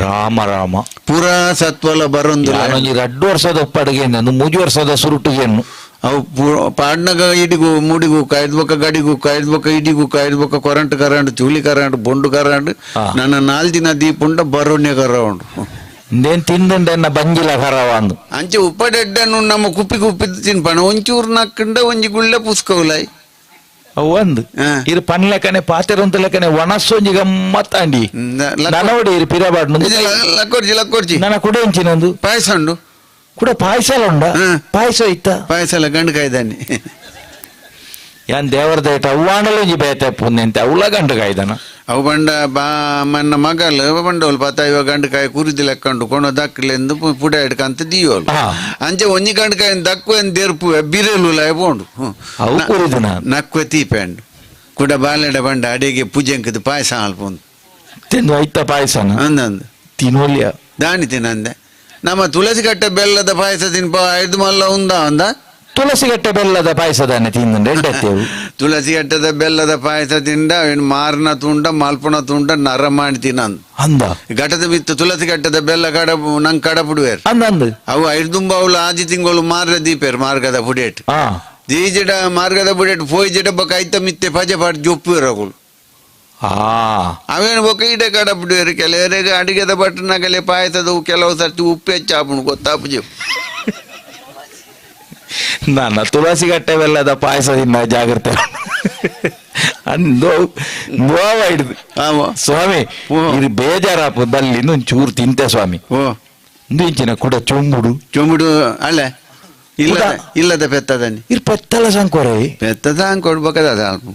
ರಾಮ ರಾಮ ಪೂರಾ ಸತ್ವಲ ಬರೊಂದು ನಾನೊಂಜಿ ರಡ್ಡು ವರ್ಷದ ಉಪ್ಪಾಡಿಗೆ ಮೂಜಿ ವರ್ಷದ ಸುರುಟುಗೆನ್ನು ಅವು ಪಾಡ್ನಗ ಇಡಿಗು ಮುಡಿಗು ಕಾಯ್ದ್ಬೊಕ್ಕ ಗಡಿಗು ಕಾಯ್ದ್ಬೊಕ್ಕ ಇಡಿಗು ಕಾಯ್ದ್ಬೊಕ್ಕ ಕೊರಂಟು ಕರಾಂಡು ಚೂಲಿ ಕರಾಂಡು ಬೊಂಡು ಕರಾಂಡು ನನ್ನ ನಾಲ್ ದಿನ ದೀಪ ಉಂಡ ಬರೋಣ್ಯ ಕರ ಉಂಡು ಇಂದೇನ್ ತಿಂದುಂಡೆನ್ನ ಬಂಜಿಲ ಖರವ ಅಂದು ಅಂಚೆ ಉಪ್ಪಡೆಡ್ಡನ್ನು ನಮ್ಮ ಕುಪ್ಪಿ ಕುಪ್ಪಿ ತಿನ್ಪಣ ಒಂಚೂರು ನಕ್ಕಂಡ ಒಂಜಿ ಗುಳ್ಳೆ ಪುಸ್ಕೌಲಾಯ್ ಅವು ಒಂದು ಇರು ಪನ್ಲೆಕ್ಕನೆ ಪಾತೆರಂತ ಲೆಕ್ಕನೆ ಒಣಸೊಂಜಿ ಗಮ್ಮತ್ತಾಂಡಿ ನನವಡಿ ಇರು ಪಿರಬಾಡ್ನು ಲಕ್ಕೊರ್ಜಿ ಲಕ್ಕೊರ್ಜಿ ನನ್ನ ಕುಡೆ ಎಂಚಿನಂದು ಪಾಯಸ ಉಂಡು ಕೂಡ ಪಾಯಸ ಉಂಡ ಪಾಯಸ ಇತ್ತ ಪಾಯಸ ಎಲ್ಲ ಗಂಡು ಕಾಯ್ದಾನೆ ಯಾನ್ ದೇವರ ದೇಟ ಅವ್ವಾಂಡಲೊಂಜಿ ಬೇತೆ ಪುಂದೆಂತೆ ಅವಳ ಗಂಡು ಕಾಯ್ದನ ಅವು ಬಂಡ ಬಾ ಮನ್ನ ಮಗಲ್ ಬಂಡೋಲ್ ಪಾತ ಇವ ಗಂಡಕಾಯಿ ಕುರಿದು ಲೆಕ್ಕಂಡು ಕೊಣ ದಕ್ಕಲೆಂದು ಪುಡ ಹಿಡ್ಕಂತ ದಿಯೋಲು ಅಂಚೆ ಒಂಜಿ ಗಂಡಕಾಯಿ ದಕ್ಕು ದೇರ್ಪು ಬಿರೆಲು ಲಾಯ ಪೋಂಡು ಅವು ಕುರಿದು ನಕ್ವೆ ತೀಪೆಂಡು ಕುಡ ಬಾಲೆಡ ಬಂಡ ಅಡಿಗೆ ಪೂಜೆ ಅಂಕದ ಪಾಯಸ ಆಲ್ಪೊಂದು ತಿಂದು ಐತ ಪಾಯಸನ ಅಂದಂದು ತಿನ್ನೋಲಿಯ ದಾನಿ ತಿನ್ನಂದೆ ನಮ್ಮ ತುಳಸಿ ಕಟ್ಟೆ ಬೆಲ್ಲದ ಪಾಯಸ ತಿನ್ಪ ಐದು ಮಲ್ಲ ಉಂದ ಅಂದ ತುಳಸಿ ಗಟ್ಟೆ ಬೆಲ್ಲದ ಪಾಯಸ ದಾನೆ ತಿಂದು ಎಡ್ಡತ್ತೇವು ತುಳಸಿ ಗಟ್ಟದ ಬೆಲ್ಲದ ಪಾಯಸ ತಿಂಡ ಮಾರನ ತುಂಡ ಮಲ್ಪನ ತುಂಡ ನರ ಮಾಡಿ ತಿನ್ನಂದು ಅಂದ ಘಟದ ಬಿತ್ತು ತುಳಸಿ ಗಟ್ಟದ ಬೆಲ್ಲ ಕಡ ನಂಗೆ ಕಡಪುಡುವೇರು ಅಂದ ಅಂದ ಅವು ಐದುಂಬ ಅವಳು ಆಜಿ ತಿಂಗಳು ಮಾರ್ಗ ದೀಪೇರು ಮಾರ್ಗದ ಪುಡೇಟ್ ದೀಜಡ ಮಾರ್ಗದ ಬುಡೇಟ್ ಪೋಯ್ ಜಡ ಬೊಕ್ಕ ಐತ ಮಿತ್ತೆ ಪಜೆ ಪಾಡ್ ಜೊಪ್ಪುವೇರು ಅವುಗಳು ಅವೇನು ಬೊಕ್ಕ ಈಡೆ ಕಡಪುಡುವೇರು ಕೆಲವರಿಗೆ ಅಡಿಗೆದ ಬಟ್ಟನಗಲೆ ಪಾಯಸದ ಕೆಲವು ಸರ್ತಿ ಉಪ್ಪು ಹೆಚ್ಚಾಪುಣು ಗೊತ್ತಾಪು ನನ್ನ ತುಳಸಿ ಗಟ್ಟೆ ಬೆಲ್ಲದ ಪಾಯಸದಿಂದ ಜಾಗ್ರತೆ ಅಂದು ನೋವ ಹಿಡಿದು ಸ್ವಾಮಿ ಇದು ಬೇಜಾರಾಪು ಬಲ್ಲಿ ಇನ್ನೊಂದು ಚೂರು ತಿಂತೆ ಸ್ವಾಮಿ. ಇಂಚಿನ ಕೂಡ ಚೊಂಬುಡು ಚೊಂಬುಡು ಅಲ್ಲ ಇಲ್ಲದ ಇಲ್ಲದ ಪೆತ್ತದನಿ ಇರ್ ಪೆತ್ತಲ ಸಂಕೋರೆ ಪೆತ್ತದ ಕೊಡ್ಬೇಕದ ಅಲ್ಪ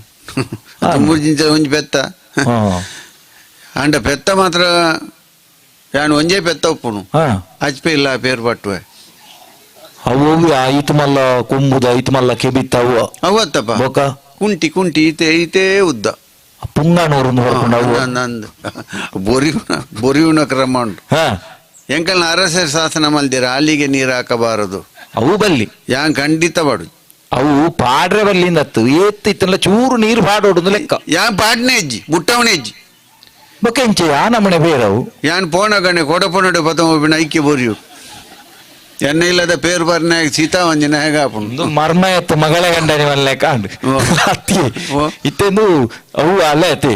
ಮೂರು ಜಿಂಚ ಒಂಜಿ ಪೆತ್ತ ಅಂಡ ಪೆತ್ತ ಮಾತ್ರ ಯಾನು ಒಂಜೇ ಪೆತ್ತ ಉಪ್ಪುನು ಅಜ್ಪೆ ಇಲ್ಲ ಪೇರು ಪಟ್ಟುವೆ ಅವು ಐತು ಮಲ್ಲ ಕೊಂಬುದ ಐತು ಮಲ್ಲ ಕೆಬಿತ್ತ ಅವು ಅವತ್ತಪ್ಪ ಬೊಕ ಕುಂಟಿ ಕುಂಟಿ ಈತೆ ಈತೇ ಉದ್ದ ಪುಂಗಾನೂರು ನಂದು ಬೊರಿಯುನ ಬೊರಿಯುನ ಕ್ರಮ ಉಂಟು. ಎಂಕಲ್ನ ಅರಸರ ಶಾಸನ ಮಲ್ದಿರ ಅಲ್ಲಿಗೆ ನೀರು ಹಾಕಬಾರದು ಅವು ಬಲ್ಲಿ ಯಾನ್ ಖಂಡಿತ ಬಾಡು ಅವು ಪಾಡ್ರೆ ಬಲ್ಲಿಂದ ಹತ್ತು ಏತ್ತು ಇತ್ತಲ್ಲ ಚೂರು ನೀರು ಪಾಡೋಡು ಲೆಕ್ಕ ಯಾನ್ ಪಾಡ್ನೆ ಹೆಜ್ಜಿ ಬುಟ್ಟವನೇ ಹೆಜ್ಜಿ ಬೊಕ ಇಂಚೆ ಯಾ ನಮ್ಮನೆ ಬೇರವು ಯಾನ್ ಪೋಣಗಣೆ ಕೊಡಪೊನಡೆ ಪತಮ ಐಕ್ಯ ಬೊರಿಯು ಎಣ್ಣೆ ಇಲ್ಲದ ಪೇರು ಬರ್ನೆ ಸೀತಾ ಒಂಜಿನ ಹೇಗಾಪುಂಡು ಮರ್ಮ ಎತ್ತು ಮಗಳ ಗಂಡನಿ ಮಲ್ಲೆ ಕಾಂಡು ಅತ್ತಿ ಇತ್ತೆಂದು ಅವು ಅಲ್ಲ ಅತ್ತಿ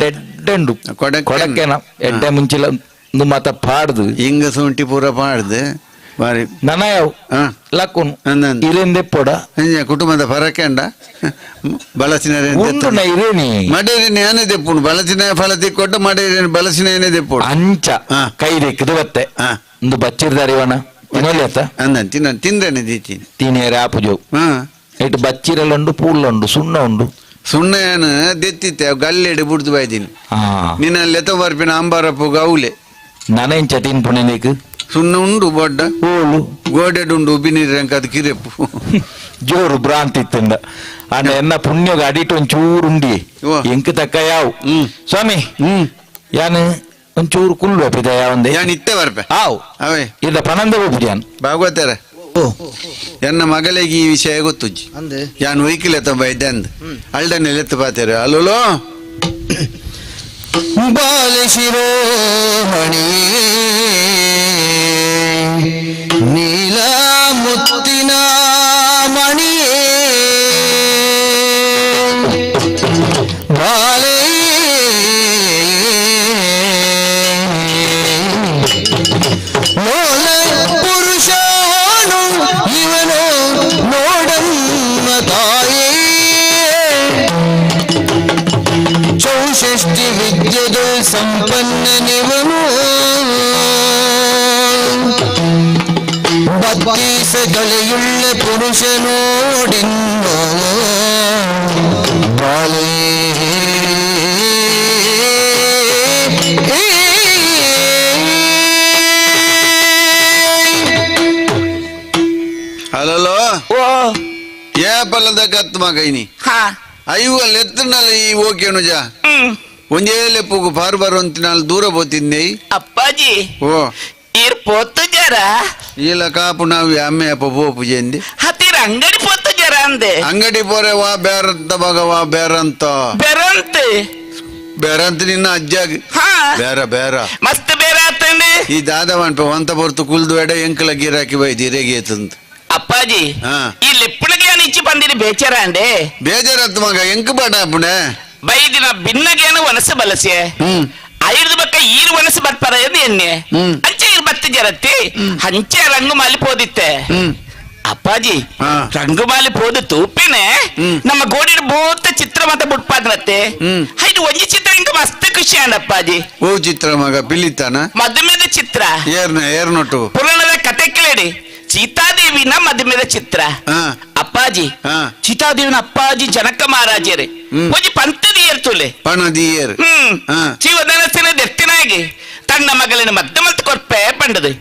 ಎಡ್ಡೆಂಡು ಕೊಡಕೆನ ಎಡ್ಡೆ ಮುಂಚಿಲ ಮಾತ ಪಾಡ್ದು ಹಿಂಗ ಸುಂಟಿ ಪೂರ ಪಾಡ್ದು ಬಾರಿ ನನ ಯಾವ ಲಕ್ಕುನು ಇರೆಂದೆ ಪೊಡ ಕುಟುಂಬದ ಫರಕೆಂಡ ಬಳಸಿನ ಇರೇನಿ ಮಡೇರಿನ ಏನೇ ದೆಪ್ಪುಂಡು ಬಳಸಿನ ಫಲ ತಿಕ್ಕೊಟ್ಟ ಮಡೇರಿನ ಬಳಸಿನ ಏನೇ ದೆಪ್ಪುಂಡು ಅಂಚ ಕೈ ದಿಕ್ಕದು ಬತ್ತೆ ಒಂದು ಬಚ್ಚಿರ್ದಾರಿವಣ ತಿನ್ನೊಲ್ಲಿ ಅತ್ತ ತಿನ್ನ ತಿಂದೇನೆ ದೀತೀನಿ ತಿನ್ನಿಯರೆ ಆಪುಜೋ ಇಟ್ಟು ಬಚ್ಚಿರಲ್ಲುಂಡು ಪೂಳ್ಳುಂಡು ಸುಣ್ಣ ಉಂಡು ಸುಣ್ಣ ಏನು ದೆತ್ತಿತ್ತೆ ಗಲ್ಲೆಡೆ ಬುಡ್ದು ಬಾಯ್ದೀನಿ ನಿನ್ನ ಲೆತ ಬರ್ಪಿನ ಅಂಬಾರಪ್ಪು ಗೌಲೆ ನನ ಇಂಚ ತಿನ್ಪುಣೆ ನೀಕು ಸುಣ್ಣ ಉಂಡು ಬೊಡ್ಡ ಓಳು ಗೋಡೆಡುಂಡು ಉಬ್ಬಿನೀರು ಅದು ಕಿರೆಪ್ಪು ಜೋರು ಭ್ರಾಂತಿ ಇತ್ತಿಂದ ಅಂಡ ಎನ್ನ ಪುಣ್ಯಗ ಅಡಿಟ್ ಒಂಚೂರು ಉಂಡಿ ಎಂಕ್ ತಕ್ಕ ಯಾವು ಸ್ವಾಮಿ ಯಾನು ಒಂಚೂರು ಕುಲ್ಲು ಅಪಿದ ಯಾವಂದೆ ಯಾನ್ ಇತ್ತೆ ಬರ್ಪೆ ಆವ್ ಅವೇ ಇದ ಪನಂದೆ ಹೋಗ್ಬಿಡಿ ಯಾನ್ ಭಾಗವತರ ಎನ್ನ ಮಗಳಿಗೆ ಈ ವಿಷಯ ಗೊತ್ತುಜ್ಜಿ ಯಾನ್ ಒಯ್ಕಿಲೆ ತಂಬ ಇದ್ದೆ ಅಂದ್ ಅಲ್ಡನೆ ಲೆತ್ತು ಪಾತೇರು ಅಲ್ಲೋಲೋ ಬಾಲ ಶಿರೋಮಣಿ ನೀಲ ಮುತ್ತಿನ ಮಣಿಯೇ ಬಾಲೇ ಲೋಲ ಪುರುಷನು ಇವನು ನೋಡಮ್ಮ ತಾಯೇ ಚೌಷಷ್ಟಿ ವಿದ್ಯೆದು ಸಂಪನ್ನನಿವನು ಬತ್ತೀಸ ಕಲೆಯುಳ್ಳ ಪುರುಷನೋಡಿನ್ನು ಬಾಲೇ ಅಲ್ಲೋ ಏ ಪಲ್ಲದ ಕತ್ ಮಗ ಇನಿ ಅಯ್ಯೋ ಲೆತ್ತನಲ್ಲ ಈ ಓಕೆನು ಜಾ ಒಂಜೇ ಲೆಪ್ಪುಗು ಪಾರು ಬರುವಂತಿನಾಲ್ ದೂರ ಪೋತಿದ್ದೆ ಅಪ್ಪಾಜಿ ಓ ಈರ್ ಪೋತು ಜರ ಇಲ್ಲ ಕಾಪು ನಾವು ಅಮ್ಮೆ ಅಪ್ಪ ಪೋಪು ಜೆಂದಿ ಹತ್ತಿರ ಅಂಗಡಿ ಪೋತು ಜರ ಅಂದೆ ಅಂಗಡಿ ಪೋರೆ ವಾ ಬೇರಂತ ಮಗ ವಾ ಬೇರಂತ ಬೆರಂತೆ ಬೇರಂತ ನಿನ್ನ ಅಜ್ಜಾಗ ಬೇರ ಬೇರ ಮಸ್ತ್ ಬೇರೆ ಆತಂದೆ ಈ ದಾದ ಮನ್ಪ ಒಂತ ಪೊರ್ತು ಕುಲ್ದು ಬೇಡ ಎಂಕಲ ಗಿರಾಕಿ ಬೈದಿ ರೇಗಿ ಅಪ್ಪಾಜಿ ಈ ಲೆಪ್ಪುಳಿಗೆ ಇಚ್ಚಿ ಬಂದಿರಿ ಬೇಚಾರ ಅಂಡೆ ಬೇಜಾರತ್ ಮಗ ಎಂಕ್ ಬಾಡ ಅಪ್ಪಣೆ ಬೈದಿನ ಭಿನ್ನಗೇನು ವನಸು ಬಲಸೆ ಐದು ಬಕ್ಕ ಈರು ವನಸು ಬರ್ಪಾರ ಎಂದು ಎಣ್ಣೆ ಅಂಚೆ ಈರು ಬತ್ತ ಜರತ್ತಿ ಅಂಚೆ ರಂಗುಮಾಲಿ ಪೋದಿತ್ತೆ ಅಪ್ಪಾಜಿ ರಂಗುಮಾಲಿ ಪೋದು ತೂಪಿನೆ ನಮ್ಮ ಗೋಡಿನ ಬೋತ ಚಿತ್ರ ಮತ ಬುಟ್ಪಾದ್ರತ್ತೆ ಇದು ಒಂಜಿ ಚಿತ್ರ ಇಂಕ ಮಸ್ತ್ ಖುಷಿ ಅಂಡ ಅಪ್ಪಾಜಿ ಓ ಚಿತ್ರ ಮಗ ಪಿಲಿತಾನ ಮದುಮೆದ ಚಿತ್ರ ಏರ್ನ ಏರ್ನೊಟ್ಟು ಪುರಾಣದ ಕತೆ ಕೇಳಿ ಸೀತಾದೇವಿನ ಮದುಮೆದ ಚಿತ್ರ ಅಪ್ಪಾಜಿ ಸೀತಾದೇವಿನ ಅಪ್ಪಾಜಿ ಜನಕ ಮಹಾರಾಜರೇ ಒಂಜಿ ಪಂತದ ಏರ್ತುಲೆ ಪಣದಿಯೇರ್ ಜೀವಧನಸ್ಸಿನ ದೆತ್ತಿನಾಗಿ ತನ್ನ ಮಗಳಿನ ಮದ್ದ ಮಲ್ತು ಕೊರ್ಪೆ ಪಂಡದು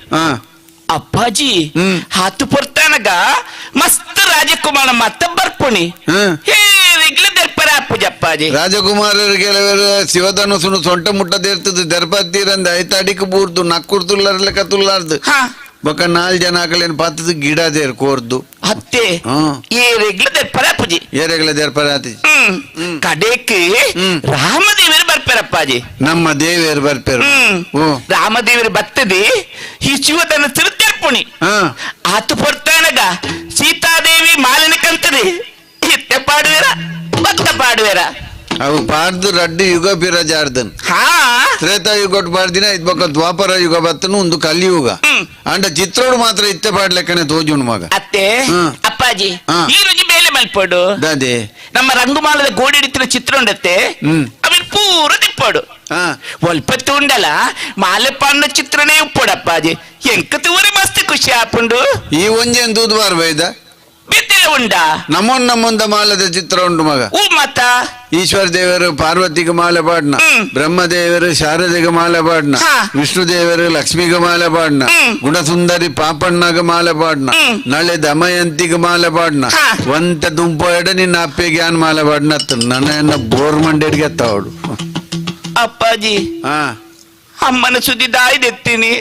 ಅಪ್ಪಾಜಿ ಹಾತು ಪೊರ್ತಾನಗ ಮಸ್ತ್ ರಾಜಕುಮಾರ ಮತ್ತ ಬರ್ಪುಣಿ ಅಪ್ಪಾಜಿ ರಾಜಕುಮಾರರು ಕೆಲವರು ಶಿವಧನುಸುನು ಸೊಂಟ ಮುಟ್ಟದ ಇರ್ತದೆ ದರ್ಪತ್ತೀರಂದ ಐತಾಡಿಕ್ ಬೂರ್ದು ನಕ್ಕುರ್ ತುಲ್ಲಾರ್ಲೆಕ್ಕ ತುಲ್ಲಾರ್ದು ಬೊಕ್ಕ ನಾಲ್ ಜನ ಆಕಲೇನು ಪತ್ತದ ಗಿಡ ದೇರ್ ಕೋರ್ದು ಅತ್ತೆ ಏರೆಗ್ಲ ದೆರ್ಪರ ಪೂಜಿ ಏರೆಗ್ಲ ದೆರ್ಪರ ಆತಿ ಕಡೆಕ್ ರಾಮದೇವರು ಬರ್ಪೇರಪ್ಪಾಜಿ ನಮ್ಮ ದೇವಿಯರು ಬರ್ಪೇರು ರಾಮದೇವರು ಬರ್ತದೆ ಈ ಶಿವತನ ತಿರುತ್ತೆರ್ಪುಣಿ ಆತು ಪೊರ್ತಾನಗ ಸೀತಾದೇವಿ ಮಾಲಿನ ಕಂತದೆ ಇತ್ತೆ ಪಾಡುವೆರ ಭಕ್ತ ಪಾಡುವೆರ ಅವು ಪಾರ್ದು ರಡ್ಡು ಯುಗ ಬಿರಜಾರ್ದನ್ ತ್ರೇತಾಯುಗ ಪಾಡ್ದಿನ ಇದ್ ಬೊಕ್ಕ ದ್ವಾಪರ ಯುಗ ಬತ್ತನು ಒಂದು ಕಲಿಯುಗ ಅಂಡ ಚಿತ್ರೋಡು ಮಾತ್ರ ಇತ್ತೆ ಪಾಡ್ಲೆಕ್ಕನೆ ತೋಜುಂಡು ಮಗ ಅತ್ತೆ ಅಪ್ಪಾಜಿ ಈ ರುಜಿ ಬೇಲೆ ಮಲ್ಪಡು ದಾದೆ ನಮ್ಮ ರಂಗುಮಾಲದ ಗೋಡಿ ಹಿಡಿತಿನ ಚಿತ್ರ ಉಂಡತ್ತೆ ಅವನ್ ಪೂರ ತಿಪ್ಪಡು ಒಲ್ಪತ್ತು ಉಂಡಲ ಮಾಲೆಪಾಂಡ ಚಿತ್ರನೇ ಉಪ್ಪೋಡಪ್ಪಾಜಿ ಎಂಕ ತೂರಿ ಮಸ್ತ್ ಖುಷಿ ಆಪುಂಡು ಈ ಒಂಜೇನ್ ದೂದ್ವಾರ್ ಬೈದ ಬಿತ್ತಿರ ಉಂಡ ನಮ್ಮೊನ್ ನಮ್ಮೊಂದ ಮಾಲದ ಚಿತ್ರ ಉಂಡು ಮಗ ಊ ಮತ ಈಶ್ವರ ದೇವರು ಪಾರ್ವತಿಗೆ ಮಾಲೆ ಪಾಡ್ನ ಬ್ರಹ್ಮದೇವರು ಶಾರದೆಗೆ ಮಾಲೆ ಪಾಡ್ನ ವಿಷ್ಣು ದೇವರು ಲಕ್ಷ್ಮಿಗೆ ಮಾಲೆ ಪಾಡ್ನ ಗುಣಸುಂದರಿ ಪಾಪಣ್ಣಗ ಮಾಲೆ ಪಾಡ್ನ ನಳೆ ದಮಯಂತಿಗೆ ಮಾಲೆ ಪಾಡ್ನ ಒಂತ ದುಂಪೋಯಡ ನಿನ್ನ ಅಪ್ಪೆಗೆ ಯಾನ್ ಮಾಲೆ ಪಾಡ್ನ ನನ್ನ ಬೋರ್ ಮಂಡೇಡ್ಗೆ ಎತ್ತವಳು ಅಪ್ಪಾಜಿ ಅಮ್ಮನ ಸುದ್ದಿ ದಾಯ್ದೆತ್ತೀನಿ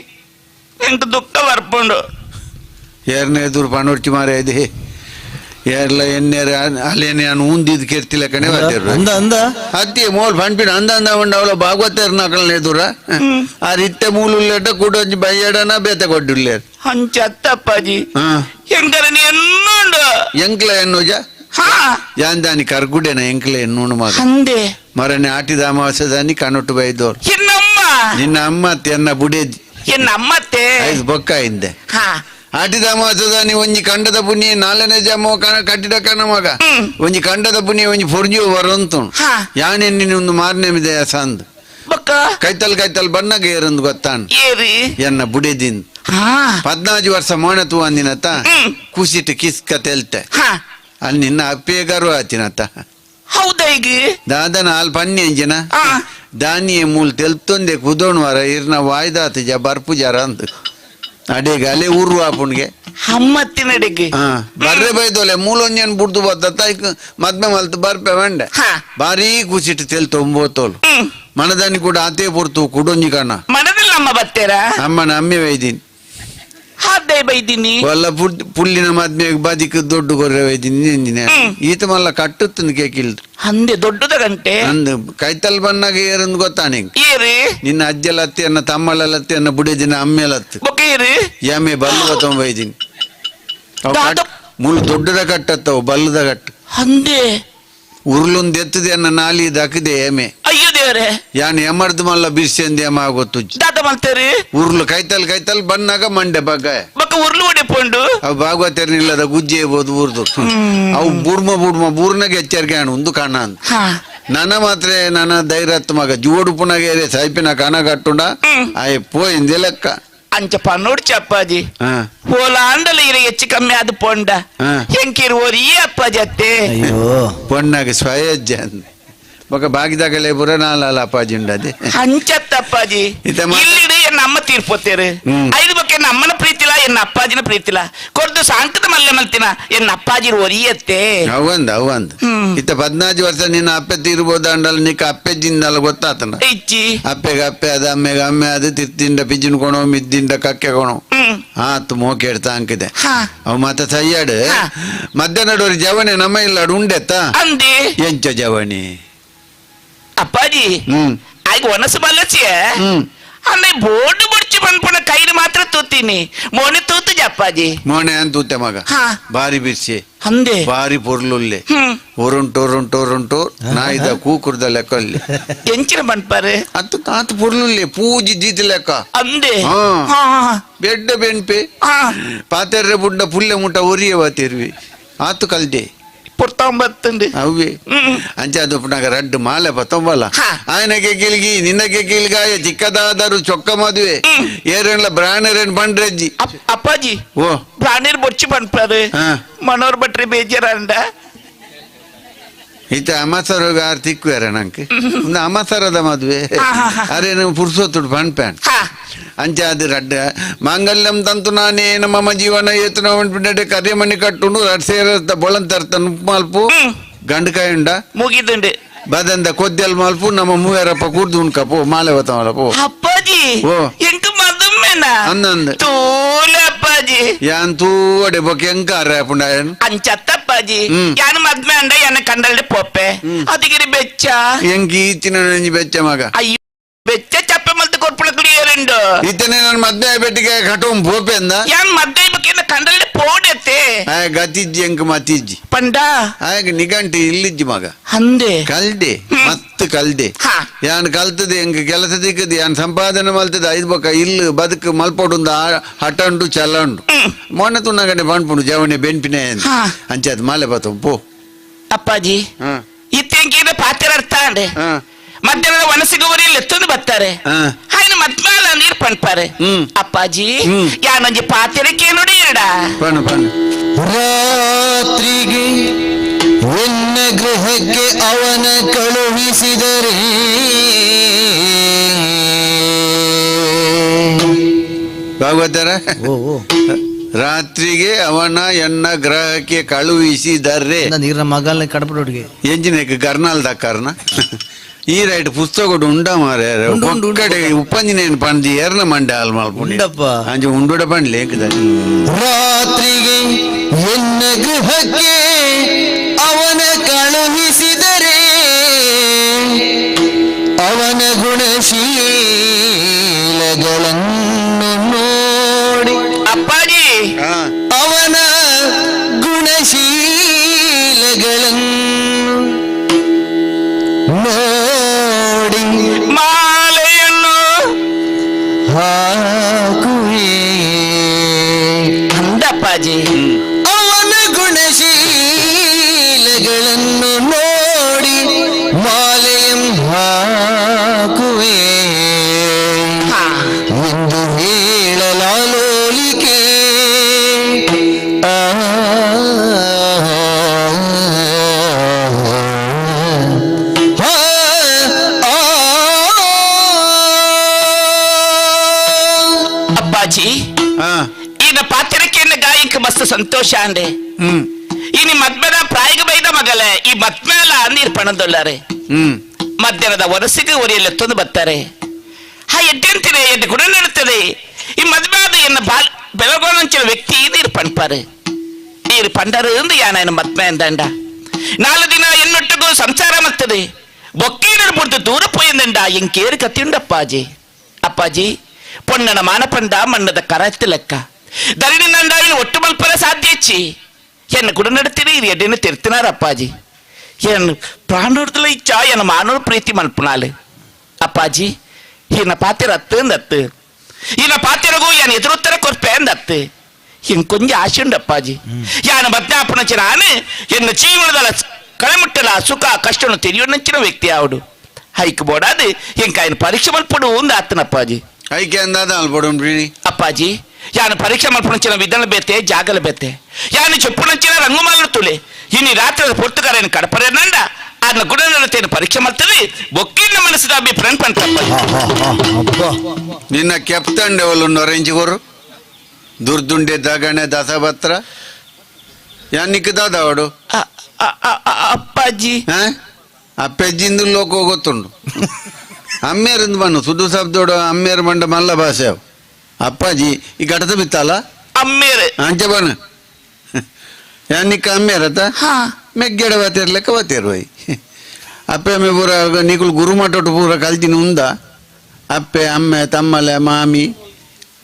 ಎಂತ ದುಃಖ ಬರ್ಪುಂಡು ಏರ್ನೇ ಎದುರು ಪಣೊರ್ಚಿ ಮಾರ ಇದೆ ಏರ್ಲ ಎನ್ನೇರ ಅಲ್ಲೇನೆ ನಾನು ಊಂದಿದ್ ಕೆರ್ತಿಲ್ಲ ಕಣೆ ಅಂದ ಅಂದ ಅತ್ತಿ ಮೋಲ್ ಫಂಡ್ಪಿನ ಅಂದ ಅಂದ ಉಂಡ ಅವಳ ಭಾಗವತರ್ನ ಅಕಲ್ನ ಎದುರ ಆ ರಿತ್ತೆ ಮೂಲುಲ್ಲೇಟ ಕೂಡೊಂಜಿ ಬಯ್ಯಡನ ಬೇತೆ ಕೊಡ್ಡುಲ್ಲೇರ್ ಅಂಚ ಅತ್ತಪ್ಪಾಜಿ ಎಂಕರ ನೀ ಎನ್ನುಂಡು ಎಂಕ್ಲ ಎನ್ನುಜ ಯಾಂದಾನಿ ಕರ್ಗುಡೆನ ಎಂಕ್ಲ ಎನ್ನುಂಡು ಮಗ ಅಂದೆ ಮರನೆ ಆಟಿದ ಅಮಾವಾಸ್ಯದಾನಿ ಕಣೊಟ್ಟು ಬೈದೋರು ಎನ್ನಮ್ಮ ನಿನ್ನ ಅಮ್ಮ ಅತ್ತೆ ಬುಡೇಜಿ ಎನ್ನಮ್ಮತ್ತೆ ಐದು ಬೊಕ್ಕ ಹಿಂದೆ ಆಟಿದ ಅಮಾವಾಸ್ಯದಾನಿ ಒಂಜಿ ಕಂಡದ ಪುಣ್ಯ ನಾಲ್ನೇ ಜಮ ಕಟ್ಟಿದ ಕಣ ಮಗ ಒಂಜಿ ಕಂಡದ ಪುಣ್ಯ ಒಂಜಿ ಪೊರ್ಜು ಬರಂತು ಯಾನೆ ನಿನ್ನ ಒಂದು ಮಾರನೇ ಸಂದ್ ಕೈತಲ್ ಕೈತಲ್ ಬಣ್ಣಗ ಏರಂದು ಗೊತ್ತಾನ್ ಏರಿ ಎನ್ನ ಬುಡೇದಿನ್ 14 ವರ್ಷ ಮೋಣ ತೂ ಅಂದಿನತ ಕುಸಿಟ್ಟು ಕಿಸ್ಕ ತೆಲ್ತೆ ಅಲ್ಲಿ ನಿನ್ನ ಅಪ್ಪೇಗಾರು ಆತಿನತ ಹೌದಾ ಈಗ ದಾದನ ಹಾಲ್ ಪನ್ನಿ ಅಂಜಿನ ದಾನಿಯೇ ಮೂಲ್ ತೆಲ್ತೊಂದೆ ಕುದೋಣು ವಾರ ಇರ್ನ ವಾಯ್ದಾತ ಜ ಬರ್ಪು ಜರ ಅಂದು ಅಡೇಗ ಅಲೆ ಊರು ಆಪುಣ್ಗೆ ಅಮ್ಮತ್ತಿನಡೆಗೆ ಬರ್ರೆ ಬೈದೋಲೆ ಮೂಲೊಂಜನ್ ಬುಡ್ದು ಬತ್ತ ಮದ್ಮೆ ಮಲ್ತು ಬರ್ಪೆ ವಂಡೆ ಬಾರೀ ಕುಸಿಟ್ಟು ತೆಲ್ ತೊಂಬೋತೋಲು ಮನದಾನಿ ಕೂಡ ಆತೇ ಪೊರ್ತು ಕುಡೊಂಜಿ ಕಣ ಮನದಲ್ಲಿ ನಮ್ಮ ಬತ್ತೇರ ಅಮ್ಮನ ಅಮ್ಮೆ ವೈದೀನಿ ಅದೇ ಬೈದಿನಿ ವಲ್ಲ ಪುಲ್ಲಿನ ಮದ್ಮೆ ಬದಿಕ್ ದೊಡ್ಡ ಕೊರ್ರೆ ವೈದಿನಿ ಈತ ಮಲ್ಲ ಕಟ್ಟುತ್ತಂದು ಕೇಕಿಲ್ದು ಅಂದೆ ದೊಡ್ಡದ ಗಂಟೆ ಅಂದು ಕೈತಲ್ ಬಣ್ಣಾಗ ಏರಂದು ಗೊತ್ತಾ ನಿಂಗೆ ಏರಿ ನಿನ್ನ ಅಜ್ಜಲತ್ತಿ ಅನ್ನ ತಮ್ಮಲತ್ತಿ ಅನ್ನ ಬುಡೇದಿನ ಅಮ್ಮೆಲತ್ತು ಬೊಕ್ಕ ಏರಿ ಎಮ್ಮೆ ಬಲ್ಲುವ ತೊಂಬೈದಿನಿ ಮುಳ್ಳು ದೊಡ್ಡದ ಕಟ್ಟತ್ತವು ಬಲ್ಲದ ಕಟ್ಟು ಅಂದೆ ಉರುಳುಂದು ಎತ್ತದೆ ಅನ್ನ ನಾಲಿ ದಕ್ಕದೆ ಎಮೆ ಅಯ್ಯೋ ದೇವರೇ ಯಾನ್ ಎಮರ್ದು ಮಲ್ಲ ಬಿರ್ಸೆಂದು ಎಮ ಆಗೋತು ದಾದ ಮಲ್ತೇರಿ ಉರುಳು ಕೈತಲ್ ಕೈತಲ್ ಬಣ್ಣಾಗ ಮಂಡೆ ಬಗ್ಗ ಬೊಕ್ಕ ಉರುಳು ಹೊಡೆಪುಂಡು ಅವು ಭಾಗವತರ್ನಿಲ್ಲದ ಗುಜ್ಜೆ ಇರ್ಬೋದು ಊರ್ದು ಅವು ಬುಡ್ಮ ಬುಡ್ಮ ಬೂರ್ನಾಗ ಎಚ್ಚರಿಕೆ ಅಣ್ಣ ಒಂದು ಕಾಣ ಅಂತ ನನ್ನ ಮಾತ್ರ ನನ್ನ ಧೈರ್ಯತ್ ಮಗ ಜೋಡು ಪುನಗೇರೆ ಸೈಪಿನ ಕಣ ಕಟ್ಟುಂಡ ಆಯ್ ಪೋಯಿಂದೆ ಲೆಕ್ಕ ಅಂಚ ಪನ್ನೋಡ್ಚಿ ಅಪ್ಪಾಜಿ ಹೋಲ ಅಂಡಲ ಇರ ಹೆಚ್ಚು ಕಮ್ಮಿ ಅದು ಪೊಂಡ ಹೆಂಕಿರು ಓರಿ ಅಪ್ಪಾಜಿ ಅತ್ತೆ ಅಯ್ಯೋ ಪೊಣ್ಣಾಗ ಸ್ವಯಜ್ಜ ಬೊಕ ಬಾಗಿದಾಗಲೇ ಪೂರ ನಾಲಲ್ಲ ಅಪ್ಪಾಜಿ ಉಂಡದೆ ಅಂಚತ್ತ ಅಪ್ಪಾಜಿ ಇಲ್ಲಿ ಎನ್ನ ಅಮ್ಮ ತೀರ್ಪೋತೇರು ಐದು ಬೊಕ್ಕ ಎನ್ನ ಅಮ್ಮನ ಪ್ರೀತಿಲ ಎನ್ನ ಅಪ್ಪಾಜಿನ ಪ್ರೀತಿಲ ಕೊರ್ದು ಸಾಂಕದ ಮಲ್ಲೆ ಮಲ್ತಿನ ಎನ್ನ ಅಪ್ಪಾಜಿ ಒರಿಯತ್ತೆ ಅವಂದ ಅವಂದ್ ಇತ್ತ 14 ವರ್ಷ ನಿನ್ನ ಅಪ್ಪೆ ತೀರ್ಬೋದ ಅಂಡಲ್ ನಿಕ್ಕ ಅಪ್ಪೆ ಜಿಂದಲ್ಲ ಗೊತ್ತಾತನ ಇಚ್ಚಿ ಅಪ್ಪೆಗೆ ಅಪ್ಪೆ ಅದ ಅಮ್ಮೆಗೆ ಅಮ್ಮೆ ಅದು ತಿತ್ತಿಂಡ ಪಿಜ್ಜಿನ ಕೊಣೋ ಮಿದ್ದಿಂಡ ಕಕ್ಕೆ ಕೊಣೋ ಆತು ಮೋಕೆಡ್ತಾ ಅಂಕಿದೆ ಅವ್ ಮತ್ತೆ ಸಯ್ಯಾಡು ಮಧ್ಯಾಹ್ನ ಜವಣಿ ನಮ್ಮ ಇಲ್ಲ ಉಂಡೆತ್ತ ಅಂದಿ ಎಂಚ ಜವಣಿ ಅಪ್ಪಾಜಿ ಆಗ ಒನಸು ಬಲ್ಲಚಿಯ ಅಂದ್ರೆ ಬೋರ್ಡ್ ಬುಡ್ಚಿ ಬಂದ್ಪುಣ ಕೈಲಿ ಮಾತ್ರ ತೂತೀನಿ ಮೋನೆ ತೂತುಜ ಅಪ್ಪಾಜಿ ಮೋನೆ ಅಂತ ತೂತೆ ಮಗ ಬಾರಿ ಬಿರ್ಸಿ ಅಂದೆ ಬಾರಿ ಪೊರ್ಲುಲ್ಲೆ ಒರುಂಟು ಒರುಂಟು ಒರುಂಟು ನಾಯಿದ ಕೂಕುರ್ದ ಲೆಕ್ಕ ಅಲ್ಲಿ ಎಂಚಿನ ಬಂದ್ಪಾರೆ ಅತ್ತು ತಾತ ಪೊರ್ಲುಲ್ಲೆ ಪೂಜಿ ಜೀತಿ ಲೆಕ್ಕ ಅಂದೆ ಬೆಡ್ಡ ಬೆನ್ಪೆ ಪಾತೆರ್ರೆ ಬುಡ್ಡ ಪುಲ್ಲೆ ಮುಟ್ಟ ಒರಿಯ ಬಾತಿರ್ವಿ ಆತು ಕಲ್ದೆ ಪೊರ್ತೊಂಬತ್ತುಂಡು ಅವ್ವೆ ಅಂಚಾದ ಪುನಗ ರಡ್ಡು ಮಾಲೆ ಪತ್ತೊಂಬಲ್ಲ ಆಯನಕ್ಕೆ ಕಿಲ್ಗಿ ನಿನ್ನಕ್ಕೆ ಕಿಲ್ಗಾಯ ಚಿಕ್ಕದಾದರು ಚೊಕ್ಕ ಮದುವೆ ಏರೆನ್ಲ ಬ್ರಾಣರೇನ್ ಬಂಡ್ರೆಜ್ಜಿ ಅಪ್ಪಾಜಿ ಓ ಬ್ರಾಣೀರ್ ಬೊಚ್ಚಿ ಪನ್ಪಾರು ಮನೋರ್ ಭಟ್ರಿ ಬೇಜಾರಂಡ ಈತ ಅಮಸರೋಗ ಆರ್ ತಿಕ್ಕುವೇರ ನಂಗೆ ಒಂದು ಅಮಸರದ ಮದುವೆ ಅರೆ ನೀವು ಪುರ್ಸೊತ್ತುಡು ಪನ್ಪ್ಯಾನ್ ಅಂಚಾದ ರಡ್ಡ ಮಾಂಗಲ್ಯಂ ತಂತು ನಾನೇ ಮಮ ಜೀವನ ಏತನ ಕರಿಮಣಿ ಕಟ್ಟುಂಡು ರಡ್ಸೇರ ಬೊಳಂತರ್ತ ಮಲ್ಪು ಗಂಡಕಾಯಿ ಉಂಡ ಮುಗಿದುಂಡು ಬದಂದ ಕೊದ್ದೆಲ್ ಮಲ್ಪು ನಮ್ಮ ಮೂವರಪ್ಪ ಕೂರ್ದು ಉಣ್ಕಪೋ ಮಾಲೆ ಬತ್ತವಲ್ಲ ಪೋ ಅಪ್ಪಾಜಿ ಓ ಎಂಕ್ ಮದುಮ್ಮೆನ ಅಂದಂದು ತೂಲೆ. ಅಪ್ಪಾಜಿ ಯಾನ್ ತೂವಡೆ ಬೊಕ್ಕೆ ಎಂಕಾರ ಪುಂಡಾಯನ್ ಅಂಚತ್ತಪ್ಪಾಜಿ ಯಾನು ಮದ್ಮೆ ಅಂಡ ಯಾನ ಕಂಡಲ್ಡೆ ಪೋಪೆ ಅದಿಗಿರಿ ಬೆಚ್ಚ ಎಂಕಿ ಈಚಿನ ಒಂಜಿ ಬೆಚ್ಚ ಮಗ ಅಯ್ಯೋ ಬೆಚ್ಚ ಚಪ್ಪೆ ಮಲ್ತು ಕೊರ್ಪುಳ ಕ್ಲಿಯರ್ ಇತ್ತನೆ ನನ್ನ ಮದ್ದೆ ಬೆಟ್ಟಿಗೆ ಕಟೋಂ ಪೋಪೆ ಅಂದ ಯಾನ್ ಮದ್ದೆ ಬೊಕ್ಕೆ ಕಂಡಲ್ಡೆ ಪೋಡೆತ್ತೆ ಆಯ ಗತಿಜ್ಜಿ ಎಂಕ್ ಮತಿಜ್ಜಿ ಪಂಡ ಆಯಗ ನಿಗಂಟಿ ಇಲ್ಲಿಜ್ಜಿ ಮಗ ಅಂದೆ ಕಲ್ದೆ ಮಸ್ತ್ ಕಲ್ದೆ ಯಾನ್ ಕಲ್ತದೆ ಎಂಕ್ ಕೆಲಸ ದಿಕ್ಕದೆ ಯಾನ್ ಸಂಪಾದನೆ ಮಲ್ತದೆ ಐದು ಬೊಕ್ಕ ಇಲ್ಲು ಬದುಕು ಮಲ್ಪೊಡುಂದ ಹಟ ಉಂಡು ಚಲ ಉಂಡು ಮೊನ್ನೆ ತುಣ್ಣಗಡೆ ಪಣ್ಪುಂಡು ಜವನೆ ಬೆನ್ಪಿನ ಅಂಚಾದ್ ಮಾಲೆ ಬತ್ತು ಪೋ ಅಪ್ಪಾಜಿ ಇತ್ತೆಂಕಿನ ಪಾತ್ರ ಅರ್ಥ ಅಂಡೆ ಮಧ್ಯಾಹ್ನದ ವನಸಿಗೆ ಊರಲ್ಲಿ ಎತ್ತೊಂದು ಬರ್ತಾರೆ ಹಾಯನ ಮದ್ಮಾಲ ನೀರ್ ಪಣ್ಪಾರೆ ಅಪ್ಪಾಜಿ ಯಾನೊಂಜಿ ಪಾತಿರಕ್ಕೆ ನೋಡಿ ಎರಡ ಪಣ್ಣು ಪಣ್ಣು ರಾತ್ರಿಗೆ ಎನ್ನ ಗೃಹಕ್ಕೆ ಅವನ ಕಳುಹಿಸಿದರೆ ಭಾಗವತರ ರಾತ್ರಿಗೆ ಅವನ ಎನ್ನ ಗ್ರಹಕ್ಕೆ ಕಳುಹಿಸಿದರೆ ನೀರಿನ ಮಗಲ್ನ ಕಡಪಡೋಡಿಗೆ ಎಂಜಿನಕ್ಕೆ ಗರ್ನಾಲ್ ದಕ್ಕಾರನ ಈ ರೈಟ್ ಪುಸ್ತಕ ಉಂಡ ಮಾರೆ ಒಕ್ಕಡೆ ಉಪ್ಪಂಜಿನೇನು ಪಂಡಿ ಏರ್ನ ಮಂಡೆ ಹಾಲ್ ಮಲ್ಪುಂಡಿ ಅಂಚೆ ಉಂಡುಡ ಪಂಡ್ಲಿ ರಾತ್ರಿಗೆ ಎನ್ನ ಗೃಹಕ್ಕೆ ಅವನ ಕಳುಹಿಸಿದರೆ ಅವನ ಗುಣಶೀಲಗಳನ್ನು ನೋಡಿ ಅಪ್ಪಾಜಿ ಅವನ ಗುಣಶೀಲಗಳನ್ನು ನೋಡಿ ಮಾಲೆಯನ್ನು ಹಾಕುವೆ ಅಂದಪ್ಪಾಜಿ ಅವನ ಗುಣಶೀಲಗಳನ್ನು ನೋಡಿ ಮಾಲೆಯಂ ಹಾಕುವೆ ಎಂದು ಹೇಳಲಾಲೋಲಿಕೆ ಆ ಅಪ್ಪಾಜಿ ಈನ ಪಾತ್ರಕ್ಕೆ ಗಾಯಕ ಮಸ್ತ್ ಸಂತೋಷ ಅಂದೆ ಇನಿ ಮದ್ಮೆದ ಪ್ರಾಯಿಗ ಬೈದ ಮಗಲೆ ಈ ಮದ್ಮೇಲ ನೀರ್ ಪಣದೊಲ್ಲಾರೆ ಮಧ್ಯಾಹ್ನದ ವರಸಿಗೆ ಒರಿಯಲ್ಲಿ ತೊಂದು ಬರ್ತಾರೆ ಹಾ ಎಡ್ಡೆಂತಿದೆ ಎಡ್ಡೆ ಗುಣ ನಡುತ್ತದೆ ಈ ಮದ್ಮೆದ ಎನ್ನ ಬಾಲ್ ಬೆಳಗೋಣಂಚಿನ ವ್ಯಕ್ತಿ ನೀರು ಪಣ್ಪಾರೆ ನೀರು ಪಂಡರು ಎಂದು ಯಾನ ಮದ್ಮೆ ಅಂದಂಡ ನಾಲು ದಿನ ಎನ್ನೊಟ್ಟಿಗೂ ಸಂಸಾರ ಮತ್ತದೆ ಬೊಕ್ಕೇನರು ಪುಡ್ದು ದೂರ ಪೋಯಿಂದಂಡ ಎಂಕೇರು ಕತ್ತಿಯುಂಡಪ್ಪಾಜಿ ಅಪ್ಪಾಜಿ ಪೊನ್ನನ ಮಾನಪಂಡ ಮಣ್ಣದ ಕರತ್ತು ಲೆಕ್ಕ ಧರಣಿ ನಂಡಾವಿನ ಒಟ್ಟು ಮಲ್ಪರ ಸಾಧ್ಯ ಹೆಚ್ಚಿ ಎನ್ನ ಗುಣ ನಡ್ತೀರಿ ಇದು ಎಡ್ಡೆನ ತಿರ್ತಿನಾರ ಅಪ್ಪಾಜಿ ಎನ್ ಪ್ರಾಣೋಡ್ದಲ ಇಚ್ಚ ಎನ್ನ ಮಾನೋಡ್ ಪ್ರೀತಿ ಮಲ್ಪನಾಲು ಅಪ್ಪಾಜಿ ಇನ್ನ ಪಾತಿರ ಅತ್ತು ಅಂದತ್ತು ಇನ್ನ ಪಾತಿರಗೂ ಎನ್ ಎದುರುತ್ತರ ಕೊರ್ಪೆ ಅಂದತ್ತು ಇನ್ ಕೊಂಜ ಆಶೆ ಉಂಡು ಅಪ್ಪಾಜಿ ಯಾನ ಮದ್ಯಾಪನಚ ನಾನು ಎನ್ನ ಜೀವನದಲ್ಲ ಕಳೆಮುಟ್ಟಲ ಸುಖ ಕಷ್ಟನು ತಿಳಿಯೋನಂಚಿನ ವ್ಯಕ್ತಿ ಆವಡು ಹೈಕ್ ಬೋಡಾದು ಎಂಕಾಯನ ಪರೀಕ್ಷೆ ಮಲ್ಪಡು ಒಂದು ಆತನ ಅಪ್ಪಾಜಿ ಐಕೆ ಅಂದಾದ ಅಲ್ಪಡು ಅಪ್ಪಾಜಿ ಯಾನು ಪರೀಕ್ಷೆ ಮಲ್ಪುನಂಚಿನ ವಿಧಾನ ಬೇತೆ ಜಾಗಲ ಬೇತೆ ಯಾನು చెప్పునంచిన రంగుమాలను ತುಲೆ ಇನಿ ರಾತ್ರಿ ಪೊರ್ತುಗಾರನ ಕಡಪರೇನಂಡ ಅದನ್ನ ಗುಣನಡತೆಯನ್ನು ಪರೀಕ್ಷೆ ಮಾಡ್ತದೆ ಒಕ್ಕಿನ ಮನಸ್ಸಿದ ಅಭಿಪ್ರಾಯ ಪಂಟಪ್ಪಾಜಿ ನಿನ್ನ ಕೆಪ್ತಂಡೆ ಅವಳು ನೊರೆಂಜಿಗೋರು ದುರ್ದುಂಡೆ ದಗಣೆ ದಸಪತ್ರ ಯಾನಿಕ್ ದಾದಾವಡು ಅಪ್ಪಾಜಿ ಅಪ್ಪಜ್ಜಿಂದು ಲೋಕ ಗೊತ್ತುಂಡು ಅಮ್ಮೇರಿಂದ ಬನ್ನು ಸುದ್ದು ಸಬ್ದೋಡು ಅಮ್ಮೇರು ಮಂಡ ಮಲ್ಲ ಭಾಷೆ ಅವು ಅಪ್ಪಾಜಿ ಈ ಘಟದ ಬಿತ್ತಲ್ಲ ಅಮ್ಮೇರು ಅಂಚೆ ಬನ್ನು ಯಾನಿಕ್ಕ ಅಮ್ಮೇರತ ಮೆಗ್ಗೆಡ ಬಾತಿರ್ಲೆಕ್ಕ ಬಾತಿರ್ವೈ ಅಪ್ಪೆ ಅಮ್ಮೆ ಪೂರ ನೀಕುಲು ಗುರುಮಠೊಟ್ಟು ಪೂರ ಕಲ್ತಿನ ಉಂದ ಅಪ್ಪೆ ಅಮ್ಮೆ ತಮ್ಮಲೆ ಮಾಮಿ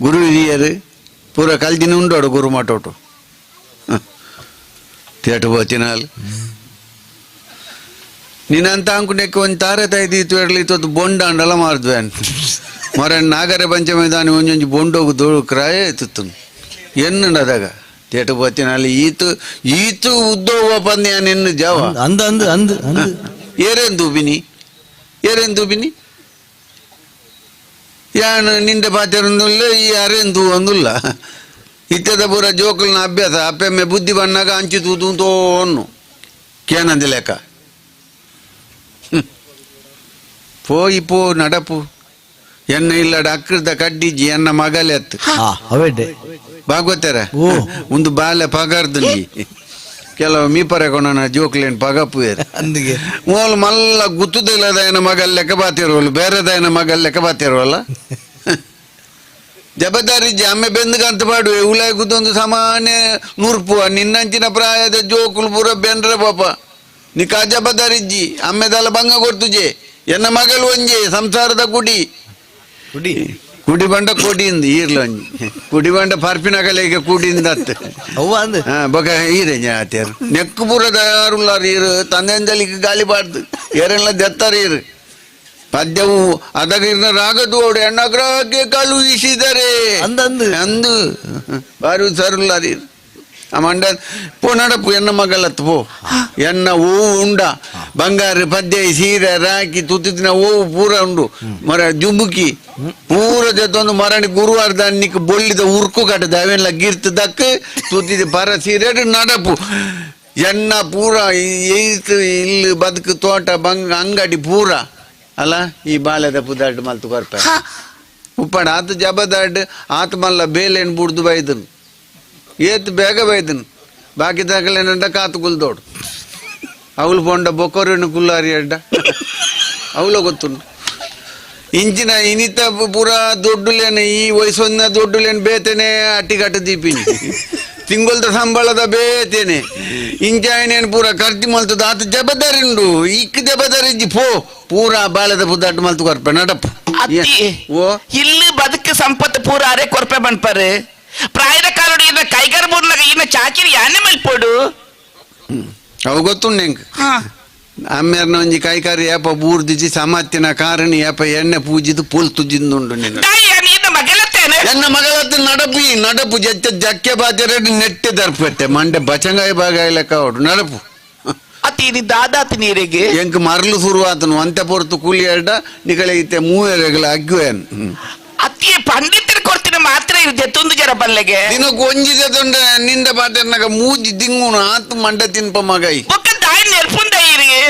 ಗುರು ಹಿರಿಯರು ಪೂರ ಕಲ್ತಿನ ಉಂಡೋಡು ಗುರುಮಠೊಟ್ಟು ಥಿಯೇಟರ್ ಹೋತಿನಾಲ್ ನೀನಂತ ಅಂಕುನೆಕ್ಕೆ ಒಂದು ತಾರೆ ತೈದಿ ಇತ್ತು ಎಡ್ಲಿ ಇತ್ತು ಬೊಂಡ ಅಂಡಲ ಮಾರ್ದ್ವೆ ಮೊರ ನಾಗರ ಪಂಚಮಿ ದಾನಿ ಒಂಜೊಂಜಿ ಬೊಂಡೋಗು ದೋಳು ಕ್ರಾಯ ಇತ್ತು ಎನ್ನುಂಡದಾಗ ಥಿಯೇಟರ್ ಹೋತಿನಲ್ಲಿ ಈತು ಈತು ಉದ್ದೋಗ ಪಂದ್ಯ ನಿನ್ನ ಜಾವ ಅಂದ ಅಂದ ಅಂದ ಅಂದ ಏರೇನು ದೂಬಿನಿ ಏರೇನು ದೂಬಿನಿ ಯಾನು ನಿಂಡೆ ಪಾತಿರೊಂದುಲ್ಲ ಈ ಅರೇನು ದೂ ಒಂದುಲ್ಲ ಇತ್ತದ ಪೂರ ಜೋಕುಲ್ನ ಅಭ್ಯಾಸ ಅಪ್ಪೆಮ್ಮೆ ಬುದ್ಧಿ ಬಣ್ಣಾಗ ಅಂಚಿ ತೂತು ತೋನ್ನು ಕೇನಂದಿ ಲೆಕ್ಕ ಪೋಯಿ ಪೋ ನಡಪು ಎನ್ನ ಇಲ್ಲ ಅಕ್ಕದ ಕಡ್ಡಿಜ್ಜಿ ಎನ್ನ ಮಗಲೆತ್ತು ಅವೆಡ್ಡೆ ಭಾಗವತರ ಒಂದು ಬಾಲೆ ಪಗಾರ್ದಲ್ಲಿ ಕೆಲವು ಮೀಪರೆ ಕೊಣ ಜೋಕ್ಲೇನ್ ಪಗಪ್ಪು ಅಂದಿಗೆ ಮೋಲ್ ಮಲ್ಲ ಗುತ್ತುದಿಲ್ಲದ ಏನ ಮಗಲ್ ಲೆಕ್ಕ ಬಾತಿರುವಲ್ಲ ಬೇರೆದ ಏನ ಮಗಲ್ ಲೆಕ್ಕ ಬಾತಿರುವಲ್ಲ. ಜಬದಾರಿ ಅಮ್ಮೆ ಬೆಂದ್ಗಂತ ಪಾಡುವೆ ಉಲಾಯ್ ಕೂತೊಂದು ಸಾಮಾನ್ಯ ನೂರ್ಪುವ ನಿನ್ನಂಚಿನ ಪ್ರಾಯದ ಜೋಕುಲು ಪೂರ ಬೆನ್ರ ಪಾಪ ನಿಕ್ಕ ಜಬದಾರಿಜ್ಜಿ ಅಮ್ಮೆದಲ್ಲ ಭಂಗ ಕೊಡ್ತುಜೆ ಎನ್ನ ಮಗಳು ಒಂಜೆ ಸಂಸಾರದ ಕುಡಿ ಕುಡಿ ಕುಡಿ ಬಂಡ ಕೊಡಿಂದ ಈರ್ಲ ಒಂಜಿ ಕುಡಿ ಬಂಡ ಪರ್ಪಿನ ಕಲೆಗೆ ಕುಡಿಂದ ಅವ್ವ ಅಂದ್ ಬೊಕ ಈರೆ ಜಾತಿಯರು ನೆಕ್ಕು ಪೂರ ತಯಾರುಲ್ಲಾರು ಈರು ತಂದೆಂಜಲಿಗೆ ಗಾಳಿ ಬಾರ್ದು ಏರೆಲ್ಲ ದೆತ್ತಾರೆ ಈರು ಪದ್ಯವು ಅದಗಿರ್ನ ರಾಗದು ಓಡು ಹೆಣ್ಣಗ್ರಹಕ್ಕೆ ಕಳುಹಿಸಿದರೆ ಅಂದಂದು. ಅಂದು ಬಾರು ಸರುಲ್ಲಾರು ಈರು ಆ ಮಂಡ ಪೋ ನಡಪು ಎನ್ನ ಮಗಳತ್ತು ಪೋ ಎನ್ನ ಹೂವು ಉಂಡ ಬಂಗಾರ ಪದ್ಯ ಸೀರೆ ರಾಕಿ ತುತ್ತಿನ ಹೂವು ಪೂರ ಉಂಡು ಮರ ಜುಂಬುಕಿ ಪೂರ ಜೊತೆ ಮರಣಿ ಗುರುವಾರ ದಾನಿಕ್ ಬೊಳ್ಳಿದ ಉರ್ಕು ಕಟ್ಟದ ಅವೆಲ್ಲ ಗಿರ್ತು ದಕ್ಕ ತುತ್ತಿದ ಪರ ಸೀರೆ ನಡಪು ಎನ್ನ ಪೂರ ಏತ್ ಇಲ್ಲಿ ಬದುಕು ತೋಟ ಬಂಗ ಅಂಗಡಿ ಪೂರ ಅಲ್ಲ ಈ ಬಾಲ್ಯದ ಪುದಾಡ್ ಮಲ್ತು ಕೊರ್ಪ ಉಪ್ಪಣ ಆತ ಜಬದಾಡ್ ಆತ ಮಲ್ಲ ಬೇಲೇನು ಬುಡ್ದು ಬೈದನು ಏತ್ ಬೇಗ ಬೈದನು ಬಾಕಿ ದಾಖಲೇನಂಡ ಕಾತು ಕುಲ್ದೋಡು ಅವಳು ಪೊಂಡ ಬೊಕೊರಿನ ಕುಲ್ಲಾರಿ ಅಡ್ಡ ಅವಳ ಗೊತ್ತುಂಡು ಇಂಚಿನ ಇನಿತ ಪೂರ ದೊಡ್ಡುಲೇನು ಈ ವಯಸ್ಸೊಂದ ದೊಡ್ಡುಲೇನು ಬೇತೇನೆ ಅಟ್ಟಿಕಟ್ಟು ದೀಪಿನಿ ತಿಂಗೊಲ್ದ ಸಂಬಳದ ಬೇತೇನೆ ಇಂಚಾಯನೇನು ಪೂರ ಖರ್ಚು ಮಲ್ತದ ಆತ ಜಬದಾರಿ ಉಂಡು ಇಕ್ ಜಬದಾರಿ ಇಜ್ಜಿ ಪೋ ಪೂರ ಬಾಳೆದ ಪುದ್ದಾಟ ಮಲ್ತು ಕೊರ್ಪೆ ನಡಪ್ಪು ಅತ್ತಿ ಓ ಇಲ್ಲಿ ಬದುಕು ಸಂಪತ್ತು ಪೂರ ಅರೆ ಕೊರ್ಪೆ ಬಂಡ್ಪಾರು ಪ್ರಾಯದ ಕಾಲೋಡಿ ಇನ್ನ ಕೈಗಾರ ಬೂರ್ನಾಗ ಇನ್ನ ಚಾಕಿರಿ ಯಾನೆ ಮಲ್ಪೋಡು ಅವು ಗೊತ್ತುಂಡು ಎಂಕ್ ಅಮ್ಮೇರ್ನ ಒಂಜಿ ಕೈಕಾರಿ ಏಪ ಬೂರ್ದಿಜಿ ಸಮತ್ತಿನ ಕಾರಣ ಏಪ ಎಣ್ಣೆ ಪೂಜಿದು ಪುಲ್ ತುಜಿಂದುಂಡು ನಿನ್ನ ಇನ್ನ ಮಗಳತ್ತೇನೆ ಎನ್ನ ಮಗಳತ್ತು ನಡಪು ಈ ನಡಪು ಜಚ್ಚ ಜಕ್ಕೆ ಬಾಜರೆ ನೆಟ್ಟೆ ದರ್ಪಟ್ಟೆ ಮಂಡೆ ಬಚಂಗಾಯಿ ಬಾಗಾಯಿ ಲೆಕ್ಕ ಅವಡು ನಡಪು ಅತ್ತಿ ಇದು ದಾದಾತಿ ನೀರಿಗೆ ಎಂಕ್ ಮರಲು ಶುರುವಾತನು ಅಂತೆ ಪೊರ್ತು ಕೂಲಿ ಅಡ್ಡ ನಿಕಳೆ ಇತ್ತೆ ಮೂವೆರೆಗಳ ಅಗ್ಗುವೇನ್ ಅತ್ತಿ ಪಂಡಿತರ ಕೊಡ್ತಿನ ಮಾತ್ರ ಇದೆ ತುಂದು ಜರ ಬಲ್ಲೆಗೆ ದಿನಕ್ಕೆ ಒಂಜಿದೆ ತೊಂಡ ನಿಂದ ಬಾತೆರ್ನಾಗ ಮೂಜಿ ದಿಂಗುನು ಆತು ಮಂಡೆ ತಿನ್ಪ ಮಗೈ ಬೊಕ್ಕ ದಾಯಿ ನೆರ್ಪುಂದ ಈರಿಗೆ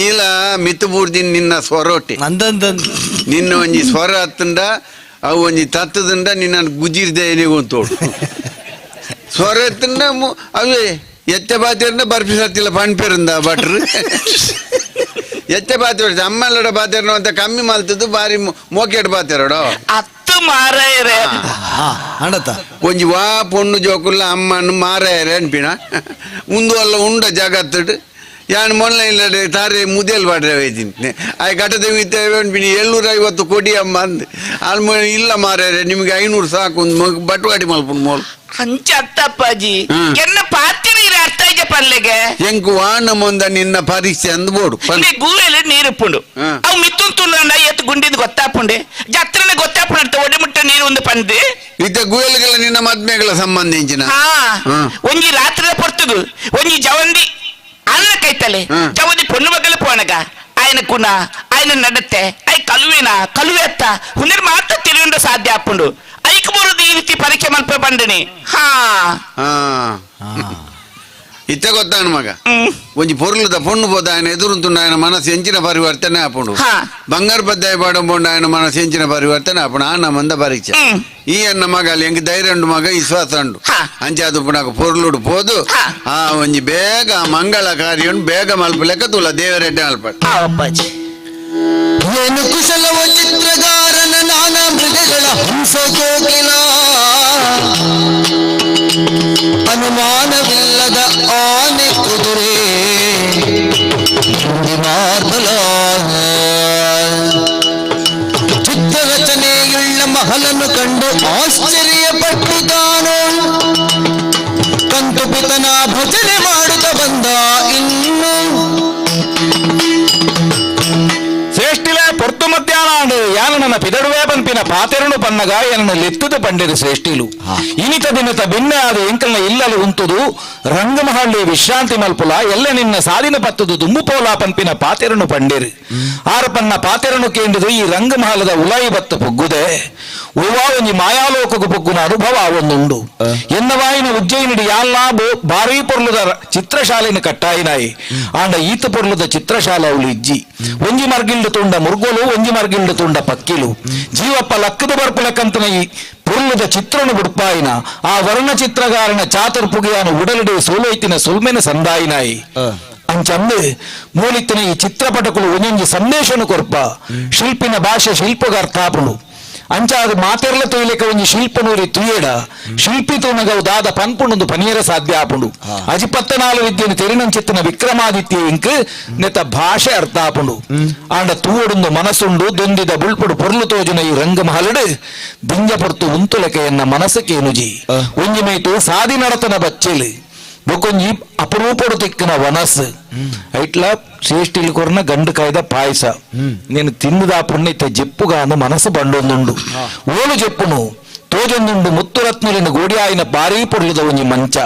ಈಲ ಮಿತ್ತು ಬೂರ್ದಿನ್ ನಿನ್ನ ಸ್ವರೋಟಿ ಅಂದಂದಂದು ನಿನ್ನ ಒಂಜಿ ಸ್ವರ ಹತ್ತಂಡ ಅವು ಒಂಜಿ ತತ್ತದಂಡ ನಿನ್ನ ಗುಜಿರ್ದೆ ಏನಿಗೊಂತೋಡು ಸ್ವರ ಎತ್ತಂಡ ಅವೇ ಎತ್ತೆ ಬಾತಿರಂಡ ಬರ್ಫಿ ಸತ್ತಿಲ್ಲ ಪಣ್ಪೆರಂದ ಭಟ್ರು ಎತ್ತೆ ಬಾತಿ ಅಮ್ಮಲ್ಲಡ ಬಾತಿರನ ಅಂತ ಕಮ್ಮಿ ಮಲ್ತದ್ದು ಬಾರಿ ಮೋಕೆಟ್ ಬಾತಿರಡೋ ಅತ್ತು ಮಾರಾಯರೆ ಹಾ ಅಂಡತ್ತ ಒಂಜಿ ವಾ ಪೊಣ್ಣು ಜೋಕುಲ್ಲ ಅಮ್ಮನ ಮಾರಾಯರೆ ಅನ್ಪಿನ ಉಂದು ಅಲ್ಲ ಉಂಡ ಜಗತ್ತುಡು ಯಾನ್ ಮೊನ್ನೆ ಇಲ್ಲಡೆ ತಾರೆ ಮುದೇಲ್ ಬಾಡ್ರೆ ವೈತೀನಿ ಆಯ್ ಘಟದೇವಿ ಅನ್ಪಿನಿ 750 ಕೋಟಿ ಅಮ್ಮ ಅಂದ್ ಆಲ್ಮ ಇಲ್ಲ ಮಾರಾಯರೆ ನಿಮಗೆ 500 ಸಾಕು ಒಂದು ಬಟ್ವಾಡಿ ಮಲ್ಪುಂಡು ಮೋಲ್ ಅಂಚ ಅತ್ತಪ್ಪಾಜಿ ಎನ್ನ ಪಾತಿರ ಇರ ಅರ್ಥ ಇಜ್ಜ ಪಲ್ಲೆಗೆ ಎಂಕು ವಾಣ ಮುಂದ ನಿನ್ನ ಪರೀಕ್ಷೆ ಅಂದ್ ಬೋಡು ಗೂವೆಲ್ ನೀರು ಇಪ್ಪುಂಡು ಅವು ಮಿತ್ತುಂತುಂಡ ಏತ್ ಗುಂಡಿದ್ ಗೊತ್ತಾಪುಂಡೆ ಜಾತ್ರೆನ ಗೊತ್ತಾಪುಂಡು ಒಡೆ ಮುಟ್ಟ ನೀರು ಒಂದು ಪಂದು ಇತ್ತ ಗುವೆಲ್ಗಳ ನಿನ್ನ ಮದ್ಮೆಗಳ ಸಂಬಂಧಿಂಚಿನ ಒಂಜಿ ರಾತ್ರಿದ ಪೊರ್ತುಗು ಒಂಜಿ ಜವಂದಿ ಅನ್ನ ಕೈತಲೆ ಜವಂದಿ ಪೊಣ್ಣು ಮಗಲು ಪೋಣಗ ఆయన ಕುಣ ఆయన ನಡತೆ I ಕಲುವಿನ ಕಲುವೆತ್ತ ಹುನರ್ ಮಾತ್ರ ತಿರುಂಡ ಸಾಧ್ಯ ಆಪುಂಡು ಐಕ್ ಬರುದು ಈ ರೀತಿ ಪರೀಕ್ಷೆ ಮಲ್ಪ ಬಂಡನಿ ಹಾ ಇತ್ತ ಗೊತ್ತಾನು ಮಗ ಒಂಜಿ ಪೊರ್ಲುದ ಪೊಣ್ಣು ಪೋದ ఆయన ಎದುರುಂತುಂಡು ఆయన ಮನಸ್ಸು ಎಂಚಿನ ಪರಿವರ್ತನೆ ಆಪುಂಡು ಬಂಗಾರ ಪದ್ದಾಯ ಪಾಡಂಪೊಂಡು ఆయన ಮನಸ್ಸು ಎಂಚಿನ ಪರಿವರ್ತನೆ ಆಪುಂಡು ಆ ನಮ್ಮಂದ ಪರೀಕ್ಷೆ ಈ ಅನ್ನ ಮಗ ಅಲ್ಲಿ ಎಂಕ್ ಧೈರ್ಯ ಉಂಡು ಮಗ ವಿಶ್ವಾಸ ಉಂಡು ಅಂಚೆ ಅದು ಪುನಕ ಪೊರ್ಲುಡು ಪೋದು ಆ ಒಂಜಿ ಬೇಗ ಮಂಗಳ ಕಾರ್ಯ ಬೇಗ ಮಲ್ಪ ಲೆಕ್ಕ ತುಲ ದೇವರೆಡ್ಡೆ ಮಲ್ಪ ಅಪ್ಪಾಜಿ ಏನು ಕುಶಲವ ಚಿತ್ರಗಾರನ ನಾನಾ ಮೃಗಗಳ ಹಂಸ ಕೋಕಿಲ ಅನುಮಾನವಿಲ್ಲದ ಆನೆ ಕುದುರೆ ಮಾರ್ಬಲ ಚಿತ್ರರಚನೆಯುಳ್ಳ ಮಹಲನ್ನು ಕಂಡು ಆಶ್ಚರ್ಯಪಟ್ಟು ತಾನು ಕಂತುಪಿತನ ಭಜನೆ ಮಾಡುತ್ತ ಬಂದ ಇನ್ನು ಶ್ರೇಷ್ಠಿಲೆ ಪೊರ್ತು ಮಧ್ಯಾಹ್ನ ಯಾನ ನನ್ನ ಪಿದಡುವೆ ಪನ್ಪಿನ ಪಾತೆರನು ಪನ್ನಗ ಎನ್ನ ಲೆತ್ತುದು ಪಂಡಿರು ಶ್ರೇಷ್ಠಿಲು ಇನಿತ ದಿನತ ಭಿನ್ನ ಆದ ಎಂಕಲ್ನ ಇಲ್ಲಲು ಉಂತುದು ರಂಗಮಹಳ್ಳಿ ವಿಶ್ರಾಂತಿ ಮಲ್ಪುಲ ಎಲ್ಲ ನಿನ್ನ ಸಾದಿನ ಪತ್ತುದು ದುಂಬುಪೋಲ ಪನ್ಪಿನ ಪಾತೆರನು ಪಂಡಿರು ಆರಪನ್ನ ಪಾತೆರನು ಕೇಂದ್ರದು ಈ ರಂಗಮಹಲದ ಉಲಾಯಿ ಬತ್ತ ಪೊಗ್ಗುದೆ ಉವಾ ಒಂಜಿ ಮಾಯಾಲೋಕಗು ಪೊಗ್ಗುನ ಅನುಭವ ಒಂದುಂಡು ಎನ್ನ ವಾಯಿನ ಉಜ್ಜಯಿನಿಡಿ ಯಾಲ್ನಾ ಭಾರೀ ಪೊರ್ಲುದ ಚಿತ್ರಶಾಲೆನ ಕಟ್ಟಾಯಿನಾಯಿ ಆಂಡ ಈತ ಪೊರ್ಲುದ ಚಿತ್ರಶಾಲೆ ಅವಳು ಇಜ್ಜಿ ಒಂಜಿ ಮರ್ಗಿಲ್ಡು ತುಂಡ ಮುರ್ಗೋಲು ಒಂಜಿ ಮರ್ಗಿಲ್ಡು ತುಂಡ ಪಕ್ಕಿಲು ಜೀವಪ್ಪ ಲಕ್ಕದ ಬರ್ಪುಲಕ್ಕಂತನ ಈ ಪೊರ್ಲುದ ಚಿತ್ರನು ಬುಡ್ಪಾಯಿನ ಆ ವರ್ಣ ಚಿತ್ರಗಾರನ ಚಾತುರ್ಪುಗೆಯಾನ ಉಡಲಿಡೆ ಸೋಲೈತಿನ ಸುಲ್ಮೆನ ಸಂದಾಯಿನಾಯಿ ಅಂಚಂದು ಮೂಲಿತ್ತಿನ ಈ ಚಿತ್ರಪಟಕುಲು ಒಂಜೊಂಜಿ ಸಂದೇಶನು ಕೊರ್ಪ ಶಿಲ್ಪಿನ ಭಾಷೆ ಶಿಲ್ಪಗ ಅರ್ಥಾಪುಂಡು. ಅಂಚಾದ ಮಾತೆರ್ಲ ತೊಯ್ಲೆಕ ಒಂಜಿ ಶಿಲ್ಪನೂರಿ ತುಯೇಡ ಶಿಲ್ಪಿ ತೂನಗ ದಾದ ಪನ್ಪುಂಡು ಪನಿಯರ ಸಾಧ್ಯ ಆಪುಂಡು. ಅಜಿಪತ್ತನಾಲು ವಿದ್ಯೆನು ತೆರಿನಂಚಿತ್ತಿನ ವಿಕ್ರಮಾದಿತ್ಯ ಇಂಕ್ ನೆತ್ತ ಭಾಷೆ ಅರ್ಥ ಆಪುಂಡು. ಆಂಡ ತೂವಡುಂದು ಮನಸ್ಸುಂಡು ದೊಂದಿದ ಬುಳ್ಪುಡು ಪೊರ್ಲು ತೋಜುನ ಈ ರಂಗಮಹಲಡು ದಿಂಜ ಪೊರ್ತು ಉಂತುಲೆಕೆಯನ್ನ ಮನಸ್ಸಕ್ಕೇನುಜಿ. ಒಂಜಿ ಮೈಟು ಸಾದಿ ನಡತನ ಬಚ್ಚೆಲು ಬೊಕೊಂಜಿ ಅಪರೂಪಡು ತಿಕ್ಕಿನ ವನಸ್ ಐಟ್ಲ ಶ್ರೇಷ್ಠಿಲ್ ಕೊರ್ನ ಗಂಡು ಕಾಯ್ದ ಪಾಯಸ నేను ತಿಂದುದಾಪುಣ್ಣ ಇತ್ತ ಜೆಪ್ಪುಗಾನು ಮನಸ್ಸು ಬಂಡೊಂದುಂಡು. ಓಲು ಜೆಪ್ಪುನು ತೋಜೊಂದುಂಡು ಮುತ್ತುರತ್ನುಲಿನ ಗೋಡಿಯಾಯಿನ ಭಾರೀ ಪೊರ್ಲುದ ಒಂಜಿ ಮಂಚ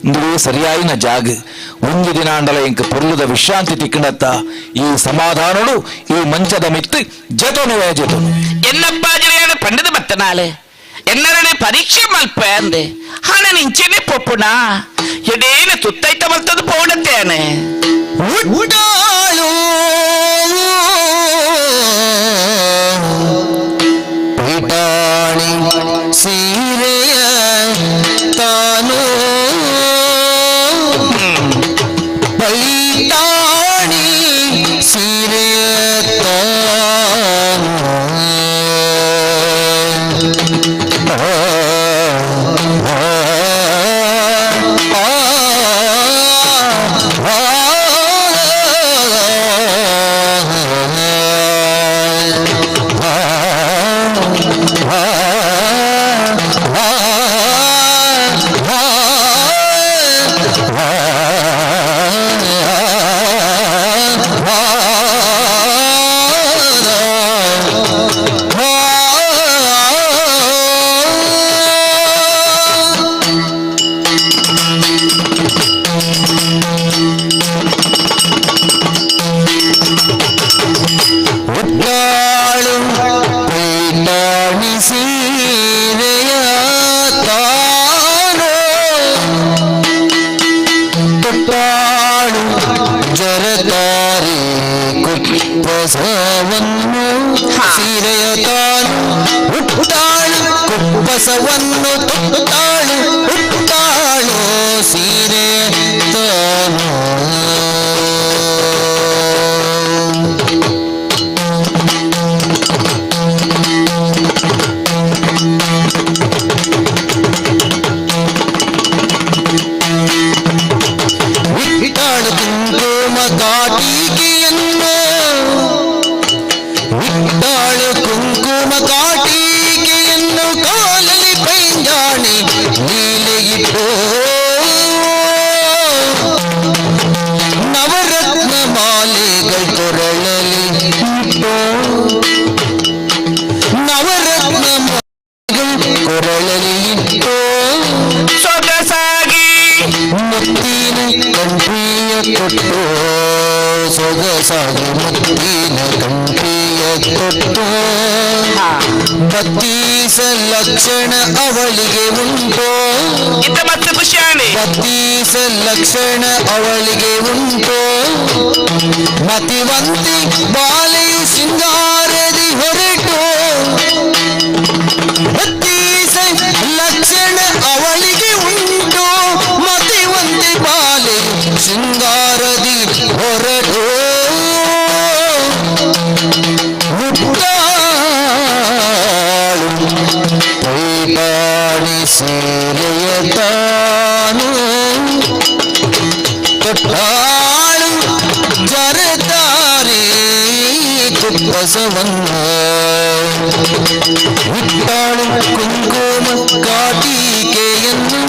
ಇಂದುವೇ ಸರಿಯಾಯಿನ ಜಾಗ. ಒಂಜಿ ದಿನಾಂಡಲ ಇಂಕ ಪೊರ್ಲುದ ವಿಶ್ರಾಂತಿ ತಿಕ್ಕಿನತ್ತ ಈ ಸಮಾಧಾನಡು ಈ ಮಂಚದ ಮಿತ್ತು ಜತನುವೇ ಜತನು. ಎನ್ನಪ್ಪಾಜಿರೆಯಾನ ಪಂಡದ ಬತ್ತನಾಲೆ ಎನ್ನರನೆ ಪರೀಕ್ಷೆ ಮಲ್ಪ ಅಂದೆ ಹಣ ನಿಂಚೆನೆ ಪೊಪ್ಪುನ ಎಡೇನ ತುತ್ತೈತ ಮಲ್ತದ ಪೋಣತ್ತೇನೆ. ಉಡಾಳು ಪೈಟಾಣಿ ಸೀರೆಯ ತಾನು ಪೈಟಾಣಿ ಸೀರೆಯ ತಾನು ಉಟ್ಟಾಳು ಪೈಟಾಣಿ ಸೀರೆಯ ತಾನು ತೊಟ್ಟಾಳು ಜರತಾರಿ ಕುಪ್ಪಸವನ್ನು ಸೀರೆಯ ತಾನು ಉಟ್ಟಾಳು ಕುಪ್ಪಸವನ್ನು ತೊಟ್ಟಾಳು ಉಟ್ಟಾಳು ಸೀರೆ ತಾನು. ಇಟ್ಟಾಳು ಕುಂಕುಮ ಕಾಟಿಕೆಯನ್ನು ಇಟ್ಟಾಳು ಕುಂಕುಮ ಕಾಟಿಕೆಯನ್ನು ಕಾಲಲ್ಲಿ ಪೈಂಜಾಣಿ ಲೀಲೆಯಿಟ್ಟು ನವರತ್ನ ಮಾಲೆಗಳು ಕೊರಳಲಿ ಇಟ್ಟು ನವರತ್ನ ಮಾಲೆಗಳು ಕೊರಳಲಿ ಇಟ್ಟು ಸೊಗಸಾಗಿ ಮುತ್ತಿನ ಕಂಠಿಯ ಕೊಟ್ಟು ಸೊಗಸಾಗಿ ಮುತ್ತಿನ ಕಂಠಿಯ ಕೊಟ್ಟು ಬತ್ತೀಸ ಲಕ್ಷಣ ಅವಳಿಗೆ ಉಂಟು. ಇತ್ತ ಮತ್ತೆ ಖುಷಿಯಾಣಿ ಬತ್ತೀಸ ಲಕ್ಷಣ ಅವಳಿಗೆ ಉಂಟು. ಮತಿವಂತಿ ಬಾಲೆಯು ಸಿಂಗಾರದಿ ಹೊರಟು ಬತ್ತೀಸ ಲಕ್ಷಣ ಅವಳಿಗೆ ಉಂಟು. ಮತಿವಂತಿ ಬಾಲೆಯು ಸಿಂಗಾರದಿ ಹೊರಟು ಉಟ್ಟಾಳು ಪೈಟಾಣಿ ಸೀರೆಯ ತಾನು ತೊಟ್ಟಾಳು ಜರತಾರಿ ಕುಪ್ಪಸವನ್ನು ಇಟ್ಟಾಳು ಕುಂಕುಮ ಕಾಟಿಕೆಯನ್ನು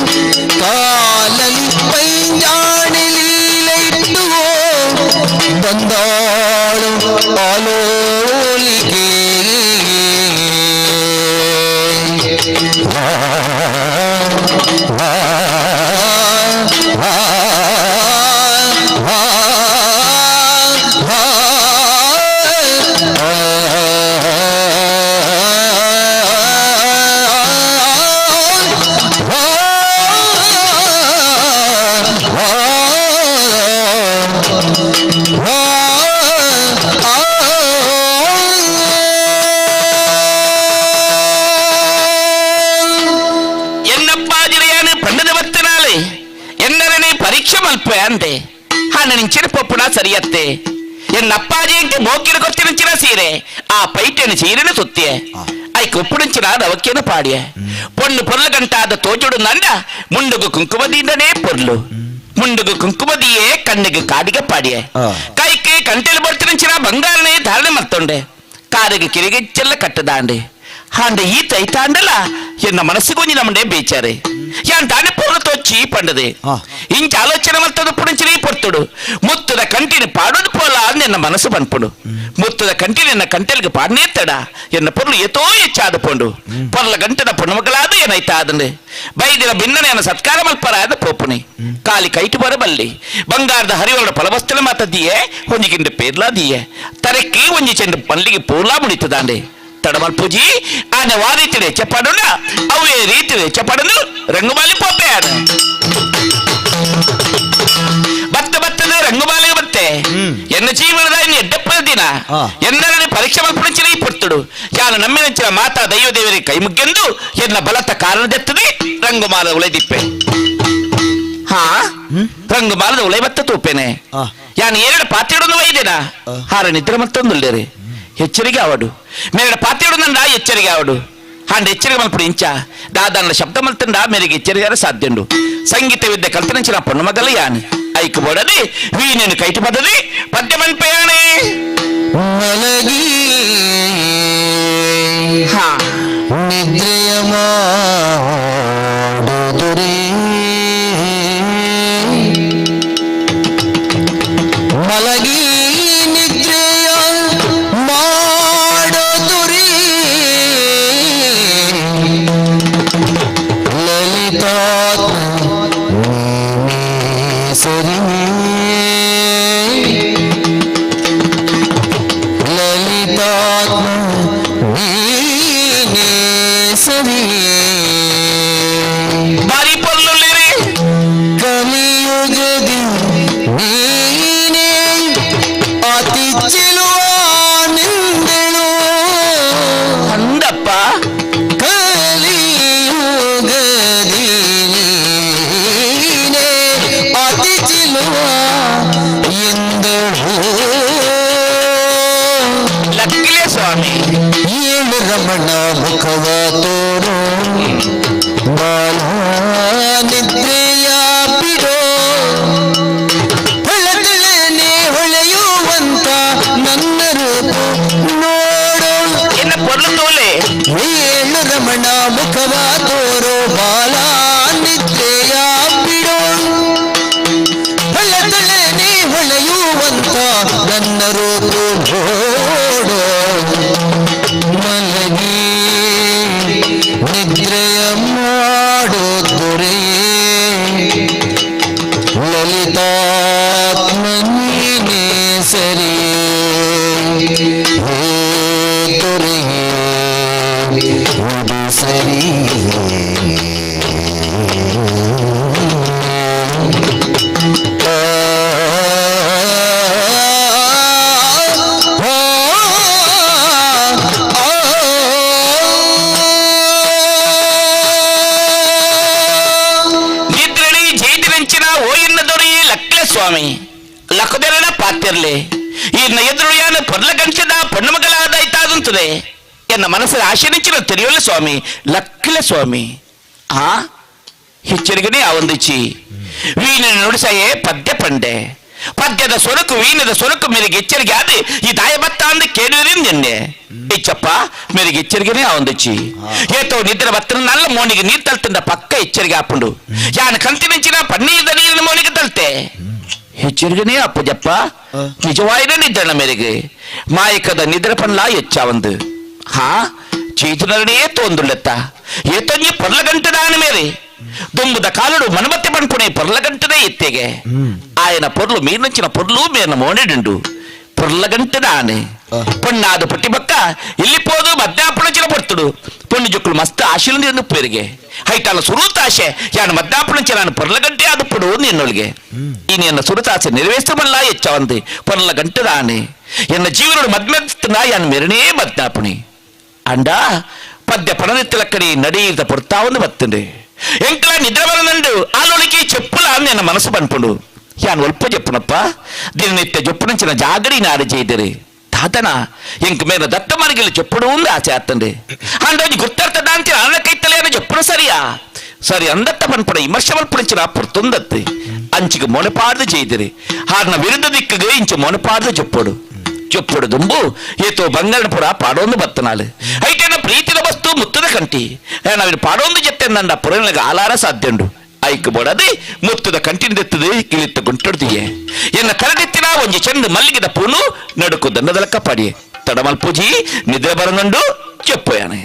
ಕಾಲಲ್ಲಿ ಪೈಂಜಾಣಿ ಲೀಲೆ ಇಟ್ಟು ಬಂದಾಳು ಆಲೋಲಿಕೆ. ಎನ್ನಪ್ಪಾಜಿರೆಯಾನ ಪಂಡದ ಬತ್ತನಾಲೆ ಎನ್ನರನೆ ಪರೀಕ್ಷೆ ಮಲ್ಪೆ ಅಂದೆ ಹಣ ನಿಂಚಿನ ಪೊಪ್ಪುನ ಸರಿಯತ್ತೆ. ಎನ್ನಪ್ಪಾಜಿಗೆ ಮೋಕಿನ ಕೊತ್ತಿನಂಚಿನ ಸೀರೆ ಆ ಪೈಟೆನ ಸೀರೆನ ಸುತ್ತಿಯೆ. ಐಕ್ ಒಪ್ಪುಡಿಂಚಿನ ರವಕ್ಕೇನ ಪಾಡಿಯ ಪೊಣ್ಣು ಪೊರ್ಲು ಗಂಟಾದ ತೋಜುಡು ನಂಡ ಮುಂಡುಗು ಕುಂಕುಮದಿಂದನೇ ಪೊರ್ಲು ಮುಂಡುಗು ಕುಂಕುಮದಿಯೇ ಕಣ್ಣಿಗೆ ಕಾಡಿಗೆ ಪಾಡಿಯ ಕೈಗೆ ಕಂಟೆಲು ಬರ್ತಿನಂಚಿನ ಬಂಗಾರನೇ ಧಾರಣೆ ಮತ್ತೊಂಡೆ ಕಾರಿಗೆ ಕಿರಿಗೆಚ್ಚೆಲ್ಲ ಕಟ್ಟದಾಂಡೆ ಹಾಂಡೆ ಈ ತೈತಾಂಡಲ ಎನ್ನ ಮನಸ್ಸಿಗೊಂಜಿ ನಮ್ಮಂಡೆ ಬೇಚಾರೆ ಯಾನ್ ತಾನೆ ಪೂರ್ಣ ತೋಚಿ ಪಂಡದೆ ಇಂಚ ಆಲೋಚನೆ ಮಲ್ತದ ಪುಣಂಚಿನ ಪೊರ್ತುಡು ಮುತ್ತದ ಕಂಟಿನ ಪಾಡೋದು ಪೋಲ ನಿನ್ನ ಮನಸ್ಸು ಬನ್ಪುಡು ಮುತ್ತದ ಕಂಟಿನ ಎನ್ನ ಕಂಟೆಲ್ಗೆ ಪಾಡನೇ ತಡ ಎನ್ನ ಪೊರ್ಲು ಏತೋ ಹೆಚ್ಚಾದ ಪೊಂಡು ಪೊರ್ಲ ಗಂಟದ ಪೊಣ್ಣು ಮಗಳಾದ ಏನಾಯ್ತಾದಂಡೆ ಬೈದಿನ ಬಿನ್ನನೆ ಸತ್ಕಾರ ಮಲ್ಪರಾದ ಪೋಪುಣಿ ಕಾಲಿ ಕೈಟು ಬರಬಲ್ಲಿ ಬಂಗಾರದ ಹರಿವಳ ಫಲವಸ್ತನ ಮಾತದಿಯೇ ಒಂಜಿಗಿಂಡ ಪೇರ್ಲಾದಿಯೇ ತರಕ್ಕೆ ಒಂಜಿ ಚೆಂಡು ಪಲ್ಲಿಗೆ ಪೂರ್ಲಾ ಮುಡಿತದಾಂಡೆ ತಡಮಲ್ಪೂಜಿ ಆನೆ ವಾರೀತಿಡೆ ಚಪ್ಪಡುನ ಅವೇ ರೀತಿಡೆ ಚಪ್ಪಡನು ರಂಗುಮಾಲಿ ಪೋಪೆ ಆನ ಬತ್ತ ಬತ್ತದ ರಂಗುಮಾಲಿಗೆ ಬತ್ತೆ ಎನ್ನ ಜೀವನದ ಇನ್ನು ಎಡ್ಡಪ್ಪದ ದಿನ ಎನ್ನರನೆ ಪರೀಕ್ಷೆ ಮಲ್ಪುಣಂಚಿನ ಈ ಪೊರ್ತುಡು ಯಾನು ನಮ್ಮಿನಂಚಿನ ಮಾತಾ ದೈವ ದೇವರಿಗೆ ಕೈ ಮುಗ್ಗೆಂದು ಎನ್ನ ಬಲತ ಕಾರಣದೆತ್ತದೆ ರಂಗುಮಾಲ ಉಳೆದಿಪ್ಪೆ ಹಾ ರಂಗುಮಾಲದ ಉಳೆ ಬತ್ತ ತೂಪೇನೆ ಯಾನು ಎರಡು ಪಾತ್ರೆಡನ್ನು ಒಯ್ದೆನಾ ಹಾರ ನಿದ್ರೆ ಮತ್ತೊಂದುಲ್ಲೇರಿ ಎಚ್ಚರಿಕೆ ಅವಡು ಮೇರೆ ಪಾತ್ರೆಡು ನಂದ ಎಚ್ಚರಿಕೆ ಅವಡು ಹಾಂಡ ಎಚ್ಚರಿಕೆ ಮಲ್ಪುಡು ಇಂಚ ದಾದಾನ ಶಬ್ದ ಮಲ್ತಂಡ ಮೇರೆಗೆ ಎಚ್ಚರಿಕೆ ಸಾಧ್ಯುಂಡು ಸಂಗೀತ ವಿದ್ಯೆ ಕಲ್ತನಂಚಿನ ಪೊಣ್ಣು ಮಗಲ ಯಾನ್ ಐಕು ಬೋಡದೆ ವೀಣೆನು ಕೈಟು ಬದದೆ ಪದ್ಯ ಮನ್ಪಯಾಣೆ ಮಲಗಿ ಹಾ ನಿದ್ರೆಯ ಮಾಡುದುರೇ ಮಲಗಿ ನಿದ್ರೆಯ ಮಾಡುದುರೇ ಲಲಿತಾತ್ಮ ನೀನೇ ಸರಿ ಲಲಿತಾತ್ಮ ನೀನೇ ಸರಿ ಬಾರಿ ಪೊರ್ಲುಳ್ಳೇರಿ ಕಲಿಯುಗದಿ ನೀನೇ ಅತಿ ಚೆಲುವ ನಿಂದಳು ಅಂದಪ್ಪ ಕಲಿಯುಗದಿ ನೀನೇ ಅತಿ ಚೆಲುವ ಎಂದಳು ಲಕ್ಕಿಲೆ ಸ್ವಾಮಿ ಏಳು ರಮಣ ಮುಖವ ತೋರು ಬಾಲ ನಿದ್ರೆಯ ಬಿಡೋ ಹೊಳೆತಳನೆ ಹೊಳೆಯುವಂತ ನನ್ನ ರೂಪ ನೋಡು ಎನ್ನ ಪೊರ್ಲು ತೋಲೆ ಏಳು ರಮಣ ಮುಖವ ತೋರು ಬಾಲ ನಿದ್ರೆಯ ಬಿಡೋ ಹೊಳೆತಳನೆ ಹೊಳೆಯುವಂತ ನನ್ನ ರೂಪ ನೋಡು ಮಲಗಿ ನಿದ್ರೆಯ ಮಾಡೋ ದೊರೆಯೇ ಲಲಿತಾತ್ಮ ನೀನೇ ಸರಿ ಹೇ ದೊರೆಯೇ ಇದು ಸರಿ ನಿದ್ರಣಿ ಜೈದಿರಂಚಿನ ಓಯಿನ್ನ ದೊರೆಯೇ ಲಕ್ಲೆ ಸ್ವಾಮಿ ಲಕ್ಕದೆರಡ ಪಾತಿರ್ಲೆ ಈರ್ನ ಎದುರು ಯಾನು ಪೊರ್ಲ ಗಂಟದ ಪೊಣ್ಣು ಮಗಳಾದಾಯ್ತಾದಂತದೆ ಎನ್ನ ಮನಸ್ಸಿನ ಆಶೆ ನಿಂಚಿನ ತೆರೆಯೋಲ್ಲ ಸ್ವಾಮಿ ಲಕ್ಲೆ ಸ್ವಾಮಿ ಆ ಎಚ್ಚರಿಕೆನೇ ಆ ಒಂದಿಚ್ಚಿ ವೀಣೆ ನುಡಿಸಯೇ ಪದ್ಯ ಪಂಡೆ ಪದ್ಯದ ಸೊರಕು ವೀಣದ ಸೊರಕು ಮೇರೆಗೆ ಎಚ್ಚರಿಕೆ ಆದ ಈ ದಾಯ ಬತ್ತ ಅಂದ ಕೇಳುವುದರಿಂದ ನಿನ್ನೆ ಇಚ್ಚಪ್ಪ ಮೇರೆಗೆ ಎಚ್ಚರಿಕೆನೇ ಆ ಒಂದಿಚ್ಚಿ ಏತೋ ನಿದ್ರೆ ಬತ್ತನ ನಲ್ಲ ಮೋನಿಗೆ ನೀರ್ ತಲ್ತಂದ ಪಕ್ಕ ಎಚ್ಚರಿಕೆ ಆಪುಂಡು ಯಾನ ಕಂತಿನಿಂಚಿನ ಪನ್ನೀರದ ನೀರಿನ ಮೋನಿಗೆ ತಲ್ತೆ ಎಚ್ಚರಿಕೆನೇ ಅಪ್ಪಜಪ್ಪ ನಿಜವಾಯಿನ ನಿದ್ರಣ ಮೇರೆಗೆ ಮಾಯಕದ ನಿದ್ರೆ ಪನ್ಲಾ ಹೆಚ್ಚ ಒಂದು ಹಾ ಚೇತನರನೇ ತೋಂದುಳ್ಳೆತ್ತ ಏತೊಂಜಿ ಪೊರ್ಲಗಂಟದಾನ ಮೇರೆ ದುಂಬುದ ಕಾಲುಡು ಮನಮತ್ತೆ ಪನ್ಪುಣೆ ಪೊರ್ಲಗಂಟದೇ ಎತ್ತೆಗೆ ಆಯನ ಪೊರ್ಲು ಮೀರ್ನಂಚಿನ ಪೊರ್ಲು ಮೇರ್ನ ಮೋನೆಡುಂಡು ಪೊರ್ಲಗಂಟದಾನೆ ಪೊಣ್ಣಾದ ಪುಟ್ಟಿ ಬಕ್ಕ ಇಲ್ಲಿ ಪೋದು ಮದ್ದಾಪುಣಚಿನ ಪೊರ್ತುಡು ಪೊಣ್ಣು ಜುಕ್ಕಲು ಮಸ್ತ್ ಆಶೀಲಂದು ಎಂದು ಪೇರಿಗೆ ಹೈಟಾಲ ಸುರೂತ ಆಶೆ ಯಾನು ಮದ್ದಾಪುಣಚ ನಾನು ಪೊರ್ಲಗಂಟೆ ಆದ ಪುಡು ನಿನ್ನೊಳಗೆ ಇನ್ನು ಎನ್ನ ಸುರುತ ಆಸೆ ನೆರವೇರಿಸಬಲ್ಲ ಹೆಚ್ಚವಂತೆ ಪೊರ್ಲಗಂಟದಾನೆ ಎನ್ನ ಜೀವನೋಡು ಮದ್ಮೆತ್ತ ಯಾನು ಮೆರಣೇ ಮದ್ದಾಪುಣಿ ಅಂಡ ಪದ್ಯ ಪಣನೆತ್ತಲಕ್ಕಡಿ ನಡೀತ ಪೊರ್ತಾವಂದು ಬತ್ತಂಡೆ ಎಂಕಲ ನಿದ್ರೆ ಬರನಂಡು ಆಲೋಳಿಕೆ చెప్పుల ನನ್ನ ಮನಸ್ಸು ಪನ್ಪುಂಡು ಯಾನ್ ಒಲ್ಪ ಜೆಪ್ಪುನಪ್ಪ ದಿನನಿತ್ಯ ಜೊಪ್ಪುನಂಚಿನ ಜಾಗಡಿ ನಾರು ಜೈದರೆ ದಾದನ ಎಂಕ್ ಮೇನ ದತ್ತ ಮನಗಿಲ್ ಚೊಪ್ಪುಡು ಉಂದು ಆಸೆ ಆತಂಡೆ ಅಂಡೋಜಿ ಗುರ್ತರ್ಥ ದಾಂತಿ ಅನ್ನ ಕೈತಲೇನ ಜೊಪ್ಪುಡು ಸರಿಯಾ ಸರಿ ಅಂದತ್ತ ಪನ್ಪಡ ವಿಮರ್ಶೆ ಮಲ್ಪುಣಿಚಿನ ಪುರ್ತುಂದತ್ತೆ ಅಂಚಿಗೆ ಮೊಣಪಾಡ್ದು ചെയ്തിರಿ ಹಾರ್ನ ವಿರುದ್ಧ ದಿಕ್ಕಿಗೆ ಇಂಚ ಮೊಣಪಾಡ್ದು ಚೊಪ್ಪುಡು ಚೊಪ್ಪುಡು ದುಂಬು ಏತೋ ಬಂಗಾರನ ಪುರ ಪಾಡೊಂದು ಬತ್ತನಾಳು ಐಟೇನ ಪ್ರೀತಿನ ವಸ್ತು ಮುತ್ತದ ಕಂಟಿ ನಾವಿನ ಪಾಡೊಂದು ಜತ್ತೆಂದಂಡ ಪುರನಿಗೆ ಆಲಾರ ಸಾಧ್ಯುಂಡು ಐಕ್ ಬೋಡದೆ ಮುತ್ತದ ಕಂಟಿನ ದೆತ್ತದೆ ಕಿಳಿತ್ತ ಗುಂಟೊಡ್ದಿಯೆ ಎನ್ನ ತರದೆತ್ತಿನ ಒಂಜಿ ಚೆಂದ ಮಲ್ಲಿಗೆದ ಪೂನು ನಡುಕು ದಂಡದಲಕ್ಕ ಪಾಡಿಯೆ ತಡಮಲ್ಪೂಜಿ ನಿದ್ರೆ ಬರನುಂಡು ಚೆಪ್ಪುಯಾನೆ.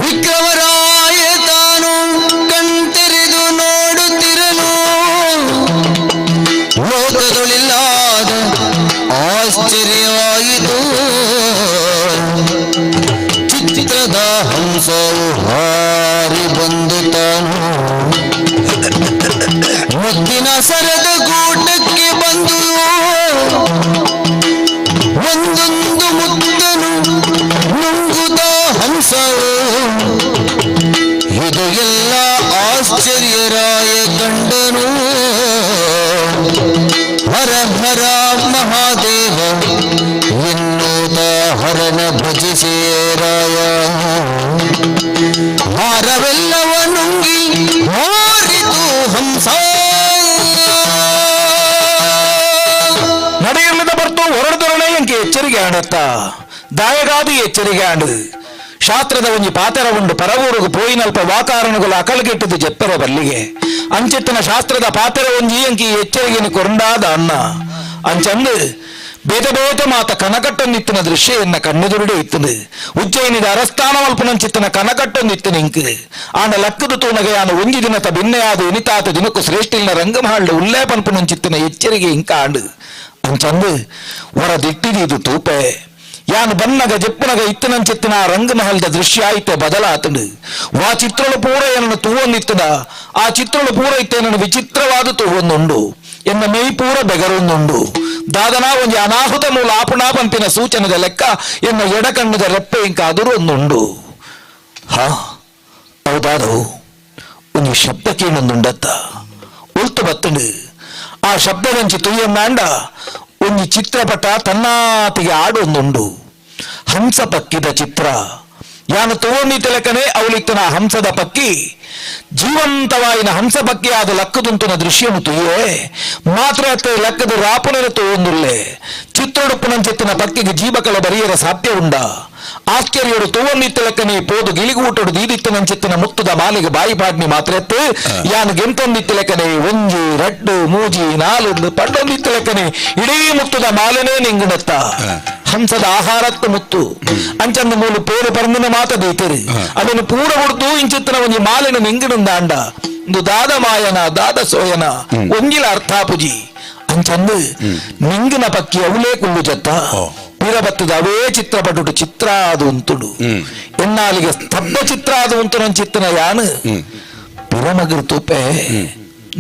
ವಿಕ್ರಮರಾಯ ತಾನು ಕಣ್ತೆರೆದು ನೋಡುತ್ತಿರಲು ಲೋಕದೊಳಿಲ್ಲಾದ ಆಶ್ಚರ್ಯವಾಯಿತು. ಚಿತ್ರದ ಹಂಸವು ಹಾರಿ ಬಂದು ತಾನು ಮುತ್ತಿನ ಸರದ ಗೂಟಕ್ಕೆ ಬಂದು ಒಂದೊಂದು ಮುತ್ತನು ನುಂಗುತ್ತ ಹಂಸವು. ಇದು ಎಲ್ಲ ಆಶ್ಚರ್ಯರಾಯ ಕಂಡನು. ಹರ ಹರ ಮಹಾದೇವ ಎನ್ನುತ್ತ ಹರನ ಭಜಿಸೇರಾಯ. ಹಾರವೆಲ್ಲವ ನುಂಗಿ ಹಾರಿತು ಹಂಸ. ನಡೆಯಿಲ್ಲದ ಬರ್ತು ಹೊರಡ್ದೊರನೆ ಎಂಕೆ ಎಚ್ಚರಿಕೆ ಆಡತ್ತ ದಾಯಗಾದಿ ಎಚ್ಚರಿಕೆ ಆಂಡು ಶಾಸ್ತ್ರದ ಒಂಜಿ ಪಾತೆರ ಉಂಡು ಪರವೂರುಗು ಪೋಯಿನಲ್ಪ ವಾಕಾರಣಗಳು ಅಕಲ್ಗೆಟ್ಟದು ಜೆಪ್ಪರ ಬಲ್ಲಿಗೆ ಅಂಚೆತ್ತನ ಶಾಸ್ತ್ರದ ಪಾತೆರ ಒಂಜಿ ಎಂಕಿ ಎಚ್ಚರಿಗೆನು ಕೊರಂಡಾದ ಅನ್ನ ಅಂಚಂದು ಬೇತೆ ಬೇತೆ ಮಾತ ಕನಕಟ್ಟೊಂದಿತ್ತಿನ ದೃಶ್ಯ ಎನ್ನ ಕಣ್ಣೆದುರುಡೆ ಇತ್ತದು. ಉಜ್ಜಯಿನಿದ ಅರಸ್ಥಾನ ಮಲ್ಪನಂಚಿತ್ತಿನ ಕನಕಟ್ಟೊಂದಿತ್ತಿನ ಇಂಕ್ ಆಂಡ ಲಕ್ಕದ ತೂನಗಯಾನ ಒಂಜಿ ದಿನತ ಭಿನ್ನೆಯಾದ ಇನಿತಾತ ದಿನಕ್ಕೂ ಶ್ರೇಷ್ಠಿಲ್ನ ರಂಗಮಹಳ್ಳು ಉಲ್ಲೇ ಪನ್ಪುನಂಚಿತ್ತಿನ ಎಚ್ಚರಿಗೆ ಇಂಕ ಆಂಡು ಅಂಚಂದು ಹೊರ ದಿಟ್ಟಿದೀದು ತೂಪೆ ಯಾನು ಬನ್ನಗ ಜೆಪ್ಪುನಗ ಇತ್ತನಂಚಿತ್ತಿನ ರಂಗಮಹಲ್ದ ದೃಶ್ಯ ಐತೆ ಬದಲಾತಂಡು. ವಾ ಚಿತ್ರಳು ಪೂರ ಏನನ್ನು ತೂವೊಂದಿತ್ತದ ಆ ಚಿತ್ರಳು ಪೂರ ಇತ್ತೇನನ್ನು ವಿಚಿತ್ರವಾದ ತೂವೊಂದುಂಡು ಎನ್ನ ಮೈ ಪೂರ ಬೆಗರೊಂದುಂಡು. ದಾದನಾ ಒಂಜಿ ಅನಾಹುತ ಮೂಲ ಆಪುಣಾ ಪಂಪಿನ ಸೂಚನೆದ ಲೆಕ್ಕ ಎನ್ನ ಎಡಕಣ್ಣದ ರೆಪ್ಪೆ ಇಂಕಾದರೂ ಒಂದುಂಡು. ಹಾ ಹೌದಾದವು ಒಂಜಿ ಶಬ್ದ ಕೇಳೊಂದುಂಡತ್ತ ಉಲ್ತು ಬತ್ತಂಡು. ಆ ಶಬ್ದದಂಚಿ ತುಯ್ಯಂದಾಂಡ ಒಂಜಿ ಚಿತ್ರಪಟ ತನ್ನಾತಿಗೆ ಆಡೊಂದುಂಡು. ಹಂಸ ಪಕ್ಕಿದ ಚಿತ್ರ ಯಾನು ತೋಣಿ ತಿಲಕನೆ ಅವಳಿತ್ತನ ಹಂಸದ ಪಕ್ಕಿ ಜೀವಂತವಾಯಿನ ಹಂಸ ಪಕ್ಕಿಯಾದ ಲಕ್ಕದುಂತುನ ದೃಶ್ಯನು ತುಯ್ಯೆ ಮಾತ್ರ ಅತ್ತೆ ಲಕ್ಕದ ರಾಪುನರ ತೋಂದುಲ್ಲೆ ಚಿತ್ರೊಡುಪ್ಪುನಂಚಿತ್ತಿನ ಪಕ್ಕಿಗೆ ಜೀವಕಳ ಬರಿಯರ ಸಾಧ್ಯ ಉಂಡ. ಆಶ್ಚರ್ಯಡು ತೂವೊಂದಿತ್ತಲಕ್ಕನೆ ಪೋದು ಗಿಳಿಗೂಟಡು ದೀದಿತ್ತನಂಚಿತ್ತಿನ ಮುತ್ತುದ ಮಾಲಿಗೆ ಬಾಯಿ ಪಾಡ್ನಿ ಮಾತ್ರ ಎತ್ತು ಯಾನು ಗೆಂತೊಂದಿತ್ತಲಕ್ಕನೆ ಒಂಜಿ ರಡ್ಡು ಮೂಜಿ ನಾಲು ಪಂಡೊಂದಿತ್ತಲಕ್ಕನೆ ಇಡೀ ಮುತ್ತುದ ಮಾಲೆನೇ ನಿಂಗುಣತ್ತ ಹಂಸದ ಆಹಾರತ್ತು ಮುತ್ತು ಅಂಚಂದ ಮೂಲು ಪೇರು ಪರಂದಿನ ಮಾತ ದೀತರು ಅದನ್ನು ಪೂರ ಹುಡ್ದು ಇಂಚಿತ್ತಿನ ಒಂಜಿ ಮಾಲಿನ ನಿಂಗಿಡುಂದಾಂಡ ಇಂದು ದಾದ ಮಾಯನ ದಾದ ಸೋಯನ ಒಂಜಿಲ ಅರ್ಥಾಪುಜಿ ಅಂಚಂದು ನಿಂಗಿನ ಪಕ್ಕಿ ಅವಲೇ ಕುಳ್ಳು ಜತ್ತ ಪಿರಬತ್ತದ ಅವೇ ಚಿತ್ರಪಟುಟು ಚಿತ್ರ ಅದು ಉಂತುಡು ಎನ್ನಾಲಿಗೆ ಸ್ತಬ್ಧ ಚಿತ್ರ ಅದು ಉಂಟು ನನ್ನ ಚಿತ್ತನ ಯಾನು ಪಿರಮಗರು ತೂಪೆ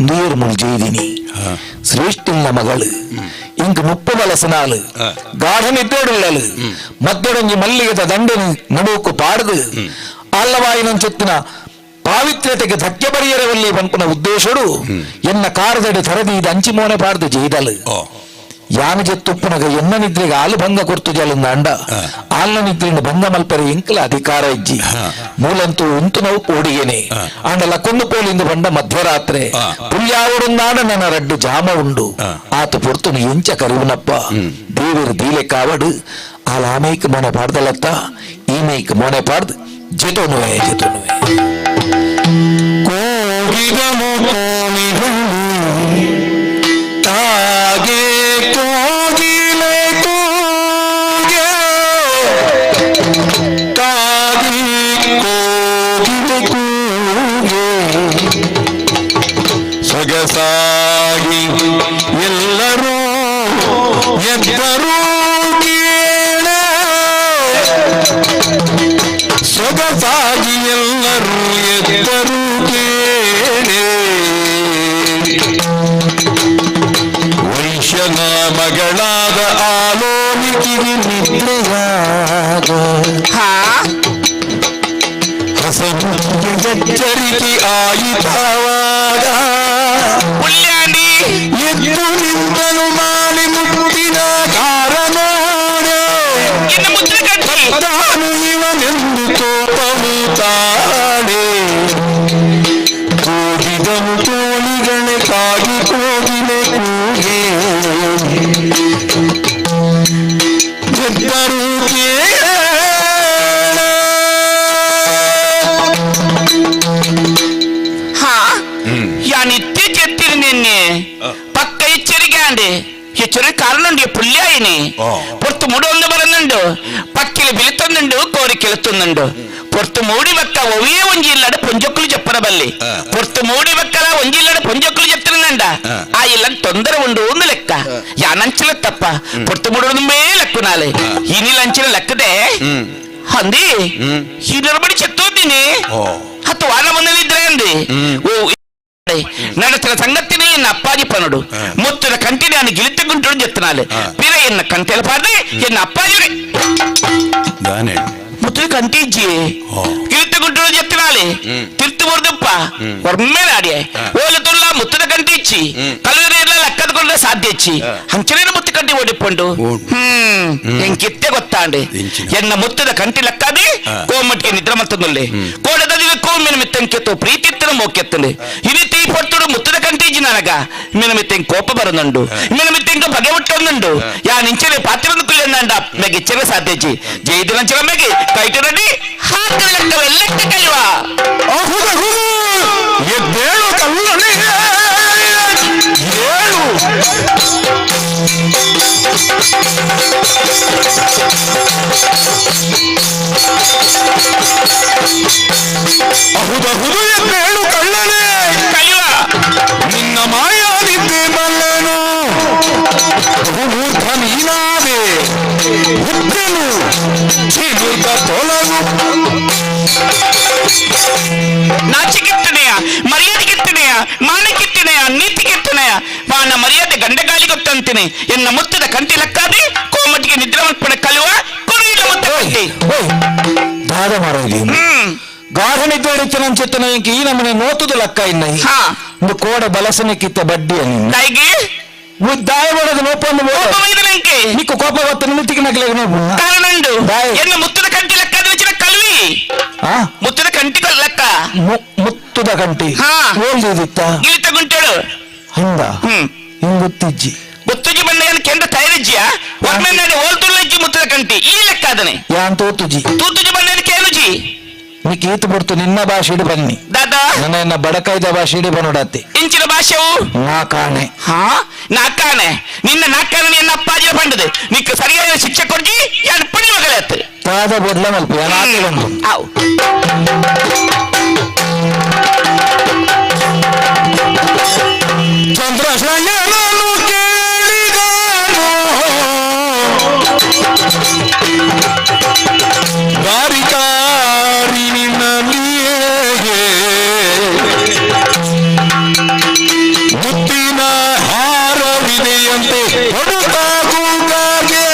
ನೀರು ಮುಳ್ಜೆಯ್ದಿನಿ ಶ್ರೇಷ್ಠಿಲ್ಲ ಮಗಳು ಇಂಕ್ ಮುಪ್ಪು ಬಲಸನಾಲು ಗಾಢ ನಿದ್ದೆಡುಳ್ಳಲು ಮದ್ದೊಡಂಜಿ ಮಲ್ಲಿಗೆದ ದಂಡನು ನಡುಕು ಪಾಡ್ದು ಅಲ್ಲವಾಯಿನಂಚಿತ್ತಿನ ಪಾವಿತ್ರ್ಯತೆಗೆ ಧಕ್ಕೆ ಬರಿಯರವಲ್ಲಿ ಬಂಪುನ ಉದ್ದೇಶಡು ಎನ್ನ ಕಾರದಡಿ ತರದೀದ ಅಂಚಿಮೋನೆ ಪಾಡ್ದು ಜೈದಲು ಯಾನು ಜೆತ್ತುಪ್ಪುನಗ ಎನ್ನ ನಿದ್ರೆಗೆ ಆಲು ಭಂಗ ಕೊರ್ತು ಜಲಂದ ಅಂಡ ಆಲ್ನ ನಿದ್ರೆನ ಭಂಗ ಮಲ್ಪರೆ ಇಂಕಲ ಅಧಿಕಾರ ಇಜ್ಜಿ ಮೂಲಂತೂ ಉಂತು ನಾವು ಕೋಡಿಗೆನೆ ಆಂಡ ಲಕ್ಕೊಂದು ಪೋಲಿಂದು ಬಂಡ ಮಧ್ಯರಾತ್ರೆ ಪುಲ್ಯಾವಡುಂದಾಂಡ ನನ್ನ ರಡ್ಡು ಜಾಮ ಉಂಡು ಆತ ಪೊರ್ತುನು ಎಂಚ ಕರುವನಪ್ಪ ದೇವರು ದೀಲೆ ಕಾವಡು ಆಲ ಆಮೇಕ್ ಮೋನೆ ಪಾಡ್ದಲತ್ತ ಈ ಮೇಕ್ ಮೋನೆ ಪಾಡ್ದು ಜೆತೋನುವೆ ಜೆತೋನುವೆ ಕೋಗಿದನು ಕೋಮಿಗಳು ತಾಗೆ ಕೋಗಿಲೆ ಕೂಗೆ ತಾಗಿ ಕೋಗಿಲೆ ಕೂಗೆ ಸೊಗಸಾಗಿ ಎಲ್ಲರೂ ಎದ್ದರು ಕೇಳ ಸೊಗಸಾಗಿ ಎಲ್ಲರೂ ಎದ್ದರು ಕೇಳೆ ವೈಶ್ಯನ ಮಗಳಾದ ಆಲೋಲಿಕಿಗೆ ನಿದ್ರೆಯಾದ ಹಸನಿಗೆ ಎಚ್ಚರಿಕೆ ಆಯಿತಾವಾಗ ಪುಲ್ಯಾಂಡಿ ಎದ್ದು ನಿಂತನು ಮಾಲಿ ಮುತ್ತಿನ ಕಾರನೋಡೆ ಕಂಟಿ ತಾನು ಇವನೆಂದು ಕೋಪವು ತಾಳೆ ಕೂಗಿದನು ತೋಳಿಗಳೆ ಕಾಗಿ ಕೋಗಿಲೆ ಕೂಗೆ ಇಬ್ಬರು ಕೇಳ. ಹಾ ಯಾನಿತ್ಯ ಚೆತ್ತಿರಿ ನಿನ್ನೆ ಪಕ್ಕ ಎಚ್ಚರಿಕೆ ಅಂಡೆ ಎಚ್ಚರಿ ಕಾರಣ ಪುಲ್ಯಾಯಿನಿ പൊറത്ത് മുടൊന്ന് പറയുന്നുണ്ട് പക്കില് വിലുത്തുന്നുണ്ട് കോരി കിളുത്തുന്നുണ്ട് പൊറത്ത് മൂടി വെക്ക ഒവേ ഒഞ്ചില്ലാട് പൊഞ്ചൊക്കുలు చెప్పరబల్లి പൊറത്ത് മൂടി വെക്കല ഒഞ്ചില്ലാട് പൊഞ്ചൊക്കുలు చెప్తున్నాండ ఆ ఇల్లని తొందర ఉండు ಒಂದು ಲೆಕ್ಕ ಯಾನಂಚಿನ ತಪ್ಪ పొత్తు మూడు లెక్కునాలి ఇని లంచిన లెక్కదే అంది ఈ నిలబడి చెప్తుంది ಹತ್ತು ವಾರ ಮುಂದೆ ಅಂದಿ ಓ నడచిన సంగతిని ఎన్న అప్పాజి పనుడు ముత్తుల కంటిని ఆయన గిలితగుంటుడు చెప్తున్నాలి పిర ఎన్న కంటెల పాడి ఎన్న అప్పాజి ముత్తుల కంటి ఇచ్చి గిలితగుంటుడు చెప్తున్నాలి తిరుత్తు మురుదుప్ప ಒಮ್ಮೆಲಾಡಿಯೆ ಓಲುತುಲ್ಲ ಮುತ್ತದ ಕಂಟಿ ಇಚ್ಚಿ ಕಲ್ಲೂರಿಲ್ಲ ಲಕ್ಕದ ಸಾಧ್ಯ ಇಚ್ಚಿ ಹಂಚನೇನ ಮುತ್ತು ಕಂಟಿ ಓಡಿಪೊಂಡು ಎಂಕಿತ್ತೆ ಗೊತ್ತಾಂಡೆ ಎನ್ನ ಮುತ್ತದ ಕಂಟಿ ಲಕ್ಕಾದಿ ಕೋಮಟ್ಟಿಗೆ ನಿದ್ರ ಮತ್ತೊಂದುಲ್ಲೆ ಕೋಡದ ಕೋಮಿನ ಮಿತ್ತಂಕೆತ್ತು ಪ್ರೀತಿತ್ತನ ಮೋಕೆತ್ತಂಡೆ ಇನಿ ತೀ పొట్టుడు ముత్తుದ కంటి ఇచ్చి ನನಗ మిన మిత్తం కోప ಬರನುಂಡು మిన మిత్తంక ಬಗೆ ಹುಟ್ಟೊಂದುಂಡು ಯಾ ನಿಂಚನೆ ಪಾತ್ರವನ್ನು ಕುಲ್ಲೆಂದಂಡ ಮೆಗೆ ಇಚ್ಚರ ಸಾಧ್ಯಜಿ ಜೈದಿನಂಚನ ಮೆಗೆ ಕೈಟು ರೆಡಿ ಹಾಕದ ಲೆಕ್ಕವೆಲ್ಲಕ್ಕ ಕೈವಾ ಎದ್ದೇಳು ಕಲ್ಲನೆ ಏಳು ಅಹುದಹುದು ಎದ್ದೇಳು ಕಳ್ಳನೆ ಕಲಿವ ನಿನ್ನ ಮಾಯಾ ನಿದ್ದೆ ಬಲ್ಲನು ಬಹುಮೂರ್ಖ ನೀನಾದೆ ಹುಟ್ಟನು ಚಿಗುತ ತೊಲಗು ನಾಚಿಕೆತ್ತನೆಯ ಮರ್ಯಾದೆಗೆತ್ತನೆಯ ಮಾನಕ್ಕೆತ್ತನೆಯ ನೀತಿಗೆತ್ತನೆಯ ವಾನ ಮರ್ಯಾದೆ ಗಂಡಗಾಲಿ ಗೊತ್ತಂತೀನಿ ಎನ್ನ ಮುತ್ತದ ಕಂಟಿ ಲಕ್ಕಾದೆ ಕೋಮಟಿಗೆ ನಿದ್ರೆ ಮಲ್ಪಡ ಕಲುವ ಕುರಿಯಿಲ್ಲ ಮುತ್ತ ಕಂಟಿ ದಾದ ಮಾರೋದು ಗಾಢ ನಿದ್ದೆ ನಂಚೆತ್ತನ ಈ ನಮ್ಮನೆ ನೋತುದು ಲಕ್ಕ ಇನ್ನ ಒಂದು ಕೋಡ ಬಲಸನೆ ಕಿತ್ತ ಬಡ್ಡಿಯ ನಿನ್ನ ತಾಯಿಗೆ ದಾಯ ಮಾಡೋದು ನೋಪೊಂದು ಕೋಪ ಬೈದನಂಕೆ ನಿಕ್ಕು ಕೋಪ ಬತ್ತ ನಿಮಿತ್ತಿಗೆ ನಗಲೆ ನೋಪು ಕಾರಣ ಉಂಡು ದಾಯೆ. ಎನ್ನ ಮುತ್ತದ ಕಂಟಿ ಲಕ್ಕಾದ వచ్చిన ಕಲ್ವಿ ಆ ಮುತ್ತದ ಕಂಟಿ ಲಕ್ಕ ಮುತ್ತುದ ಕಂಟಿ ಹಾ. ಓಲ್ದಿತ್ತ ಗಿಳಿ ತಗುಂಟಳು ಹಿಂದ ಹಿಂಗುತ್ತಿಜ್ಜಿ ಗೊತ್ತುಜಿ ಬಂದ ಕೆಂಡ ತೈರಜ್ಜಿಯ ಒಮ್ಮೆ ನಾನು ಓಲ್ತುಲ್ಲಜ್ಜಿ ಮುತ್ತದ ಕಂಟಿ ಈ ಲೆಕ್ಕ ಅದನೆ ಯಾನ್ ತೋತುಜಿ ತೂತುಜಿ ಬಂದ ಕೇಳುಜಿ ನಿಕ್ ಈತು ಬಿಡ್ತು ನಿನ್ನ ಭಾಷೆಡು ಬನ್ನಿ ದಾದಾ ನನ್ನ ಬಡಕಾಯ್ದ ಭಾಷೆಡು ಬನ್ನೋಡತ್ತೆ ಇಂಚಿನ ಭಾಷೆವು ನಾ ಕಾಣೆ ಹಾ ನಾಕಾಣೆ ನಿನ್ನ ನಾಕಾಣೆ ನಿನ್ನ ಅಪ್ಪಾಜಿಯ ಪಂಡದು ನಿಕ್ಕ ಸರಿಯಾದ ಶಿಕ್ಷೆ ಕೊಡ್ಜಿ ಯಾನ್ ಪುಣ್ಯ ಮಗಳತ್ತು ತಾದ ಬೊಡ್ಲ ಮಲ್ಪ ಯಾನ್ ಆತೆ ಬಂದು ಆವು ಚಂದ್ರಶಯನನು ಕೇಳಿದನು ದಾರಿಕಾರಿ ನಿನ್ನಲ್ಲಿಯೇ ಮುತ್ತಿನ ಹಾರವಿದೆಯಂತೆ ಕೊಡುತ್ತಾಗುಗಾಗೆ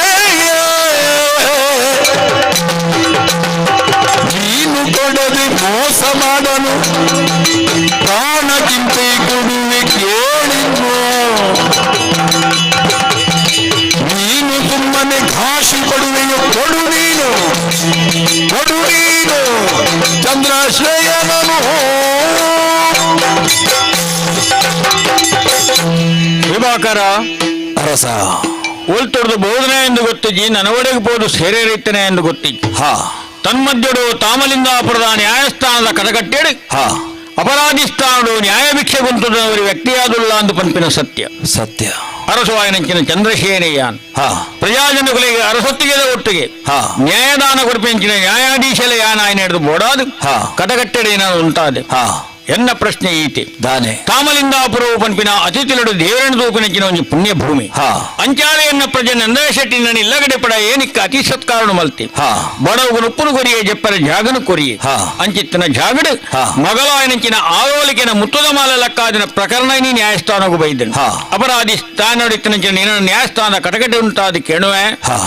ನೀನು ಕೊಡದೆ ಮೋಸ ಮಾಡನು ಪ್ರಾಣಕ್ಕಿಂತ ಕೊಡುವೆ ಕೇಳಿನ್ನು ನೀನು ಸುಮ್ಮನೆ ಘಾಷಿ ಕೊಡುವೆಯು ಕೊಡು ನೀನು ಕೊಡು ನೀನು ಚಂದ್ರಶ್ರೇಯನನು ವಿಭಾಕರ ಅರಸ ಒಲ್ತೊಡ್ದು ಬೋಧನೆ ಎಂದು ಗೊತ್ತಿಜ್ಜಿ ನನವಡೆಗೆ ಪೋದು ಸೇರೇರಿತ್ತನೆ ಎಂದು ಗೊತ್ತಿಜ್ಜಿ ಹಾ ತನ್ಮಧ್ಯಡು ತಾಮಲಿಂಗಾಪುರದ ನ್ಯಾಯಸ್ಥಾನದ ಕಟಕಟ್ಟೇಡು ಹಾ ಅಪರಾಧಿಸ್ಥಾನಡು ನ್ಯಾಯಭಿಕ್ಷೆ ಗುಂತುದವರಿ ವ್ಯಕ್ತಿಯಾದುಲ್ಲ ಅಂದು ಪಂಪಿನ ಸತ್ಯ ಸತ್ಯ ಅರಸುವಾಯನಂಚಿನ ಚಂದ್ರಶೇನಯ್ಯಾನ್ ಹಾ ಪ್ರಜಾಜನಗಳಿಗೆ ಅರಸೊತ್ತಿಗೆದ ಒಟ್ಟಿಗೆ ಹಾ. ನ್ಯಾಯದಾನ ಕೊಡ್ಪಿಂಚಿನ ನ್ಯಾಯಾಧೀಶಲ ಯಾನ ಆಯ್ನ ಹಿಡಿದು ಬೋಡಾದು ಹಾ. ಕಟಕಟ್ಟೆಡೆ ನಾನು ಉಂಟಾದೆ ಹಾ ಎನ್ನ ಪ್ರಶ್ನೆ ಈತೆ ದಾನೆ ತಾಮಲಿಂಗಾಪುರವು ಪಂಪಿನ ಅತಿಥಿಲಡು ದೇವರಣ ದೂಪಿನಂಚಿನ ಒಂಜಿ ಪುಣ್ಯ ಭೂಮಿ ಹಾ. ಅಂಚಾಲೆ ಎನ್ನ ಪ್ರಜೆ ನಂದಶೆಟ್ಟಿ ನನ್ನ ಇಲ್ಲಗಡೆ ಪಡ ಏನಿಕ್ಕ ಅತಿ ಸತ್ಕಾರಣ ಮಲ್ತಿ ಹಾ. ಬಡವಗು ನುಪ್ಪುನು ಕೊರಿಯೆ ಜಪ್ಪರ ಜಾಗನು ಕೊರಿಯೆ ಹಾ. ಅಂಚಿತ್ತನ ಜಾಗಡು ಹಾ. ಮಗಳಾಯನಂಚಿನ ಆರೋಲಿಕೆನ ಮುತ್ತುದ ಮಾಲ ಲಕ್ಕಾದಿನ ಪ್ರಕರಣ ನೀ ನ್ಯಾಯಸ್ಥಾನಗೂ ಬೈದನು ಹಾ. ಅಪರಾಧಿ ಸ್ಥಾನಡಿತ್ತನಂಚಿನ ನಿನ್ನ ನ್ಯಾಯಸ್ಥಾನ ಕಟಕಟೆ ಉಂಟಾದ ಕೆಣುವೆ ಹಾ.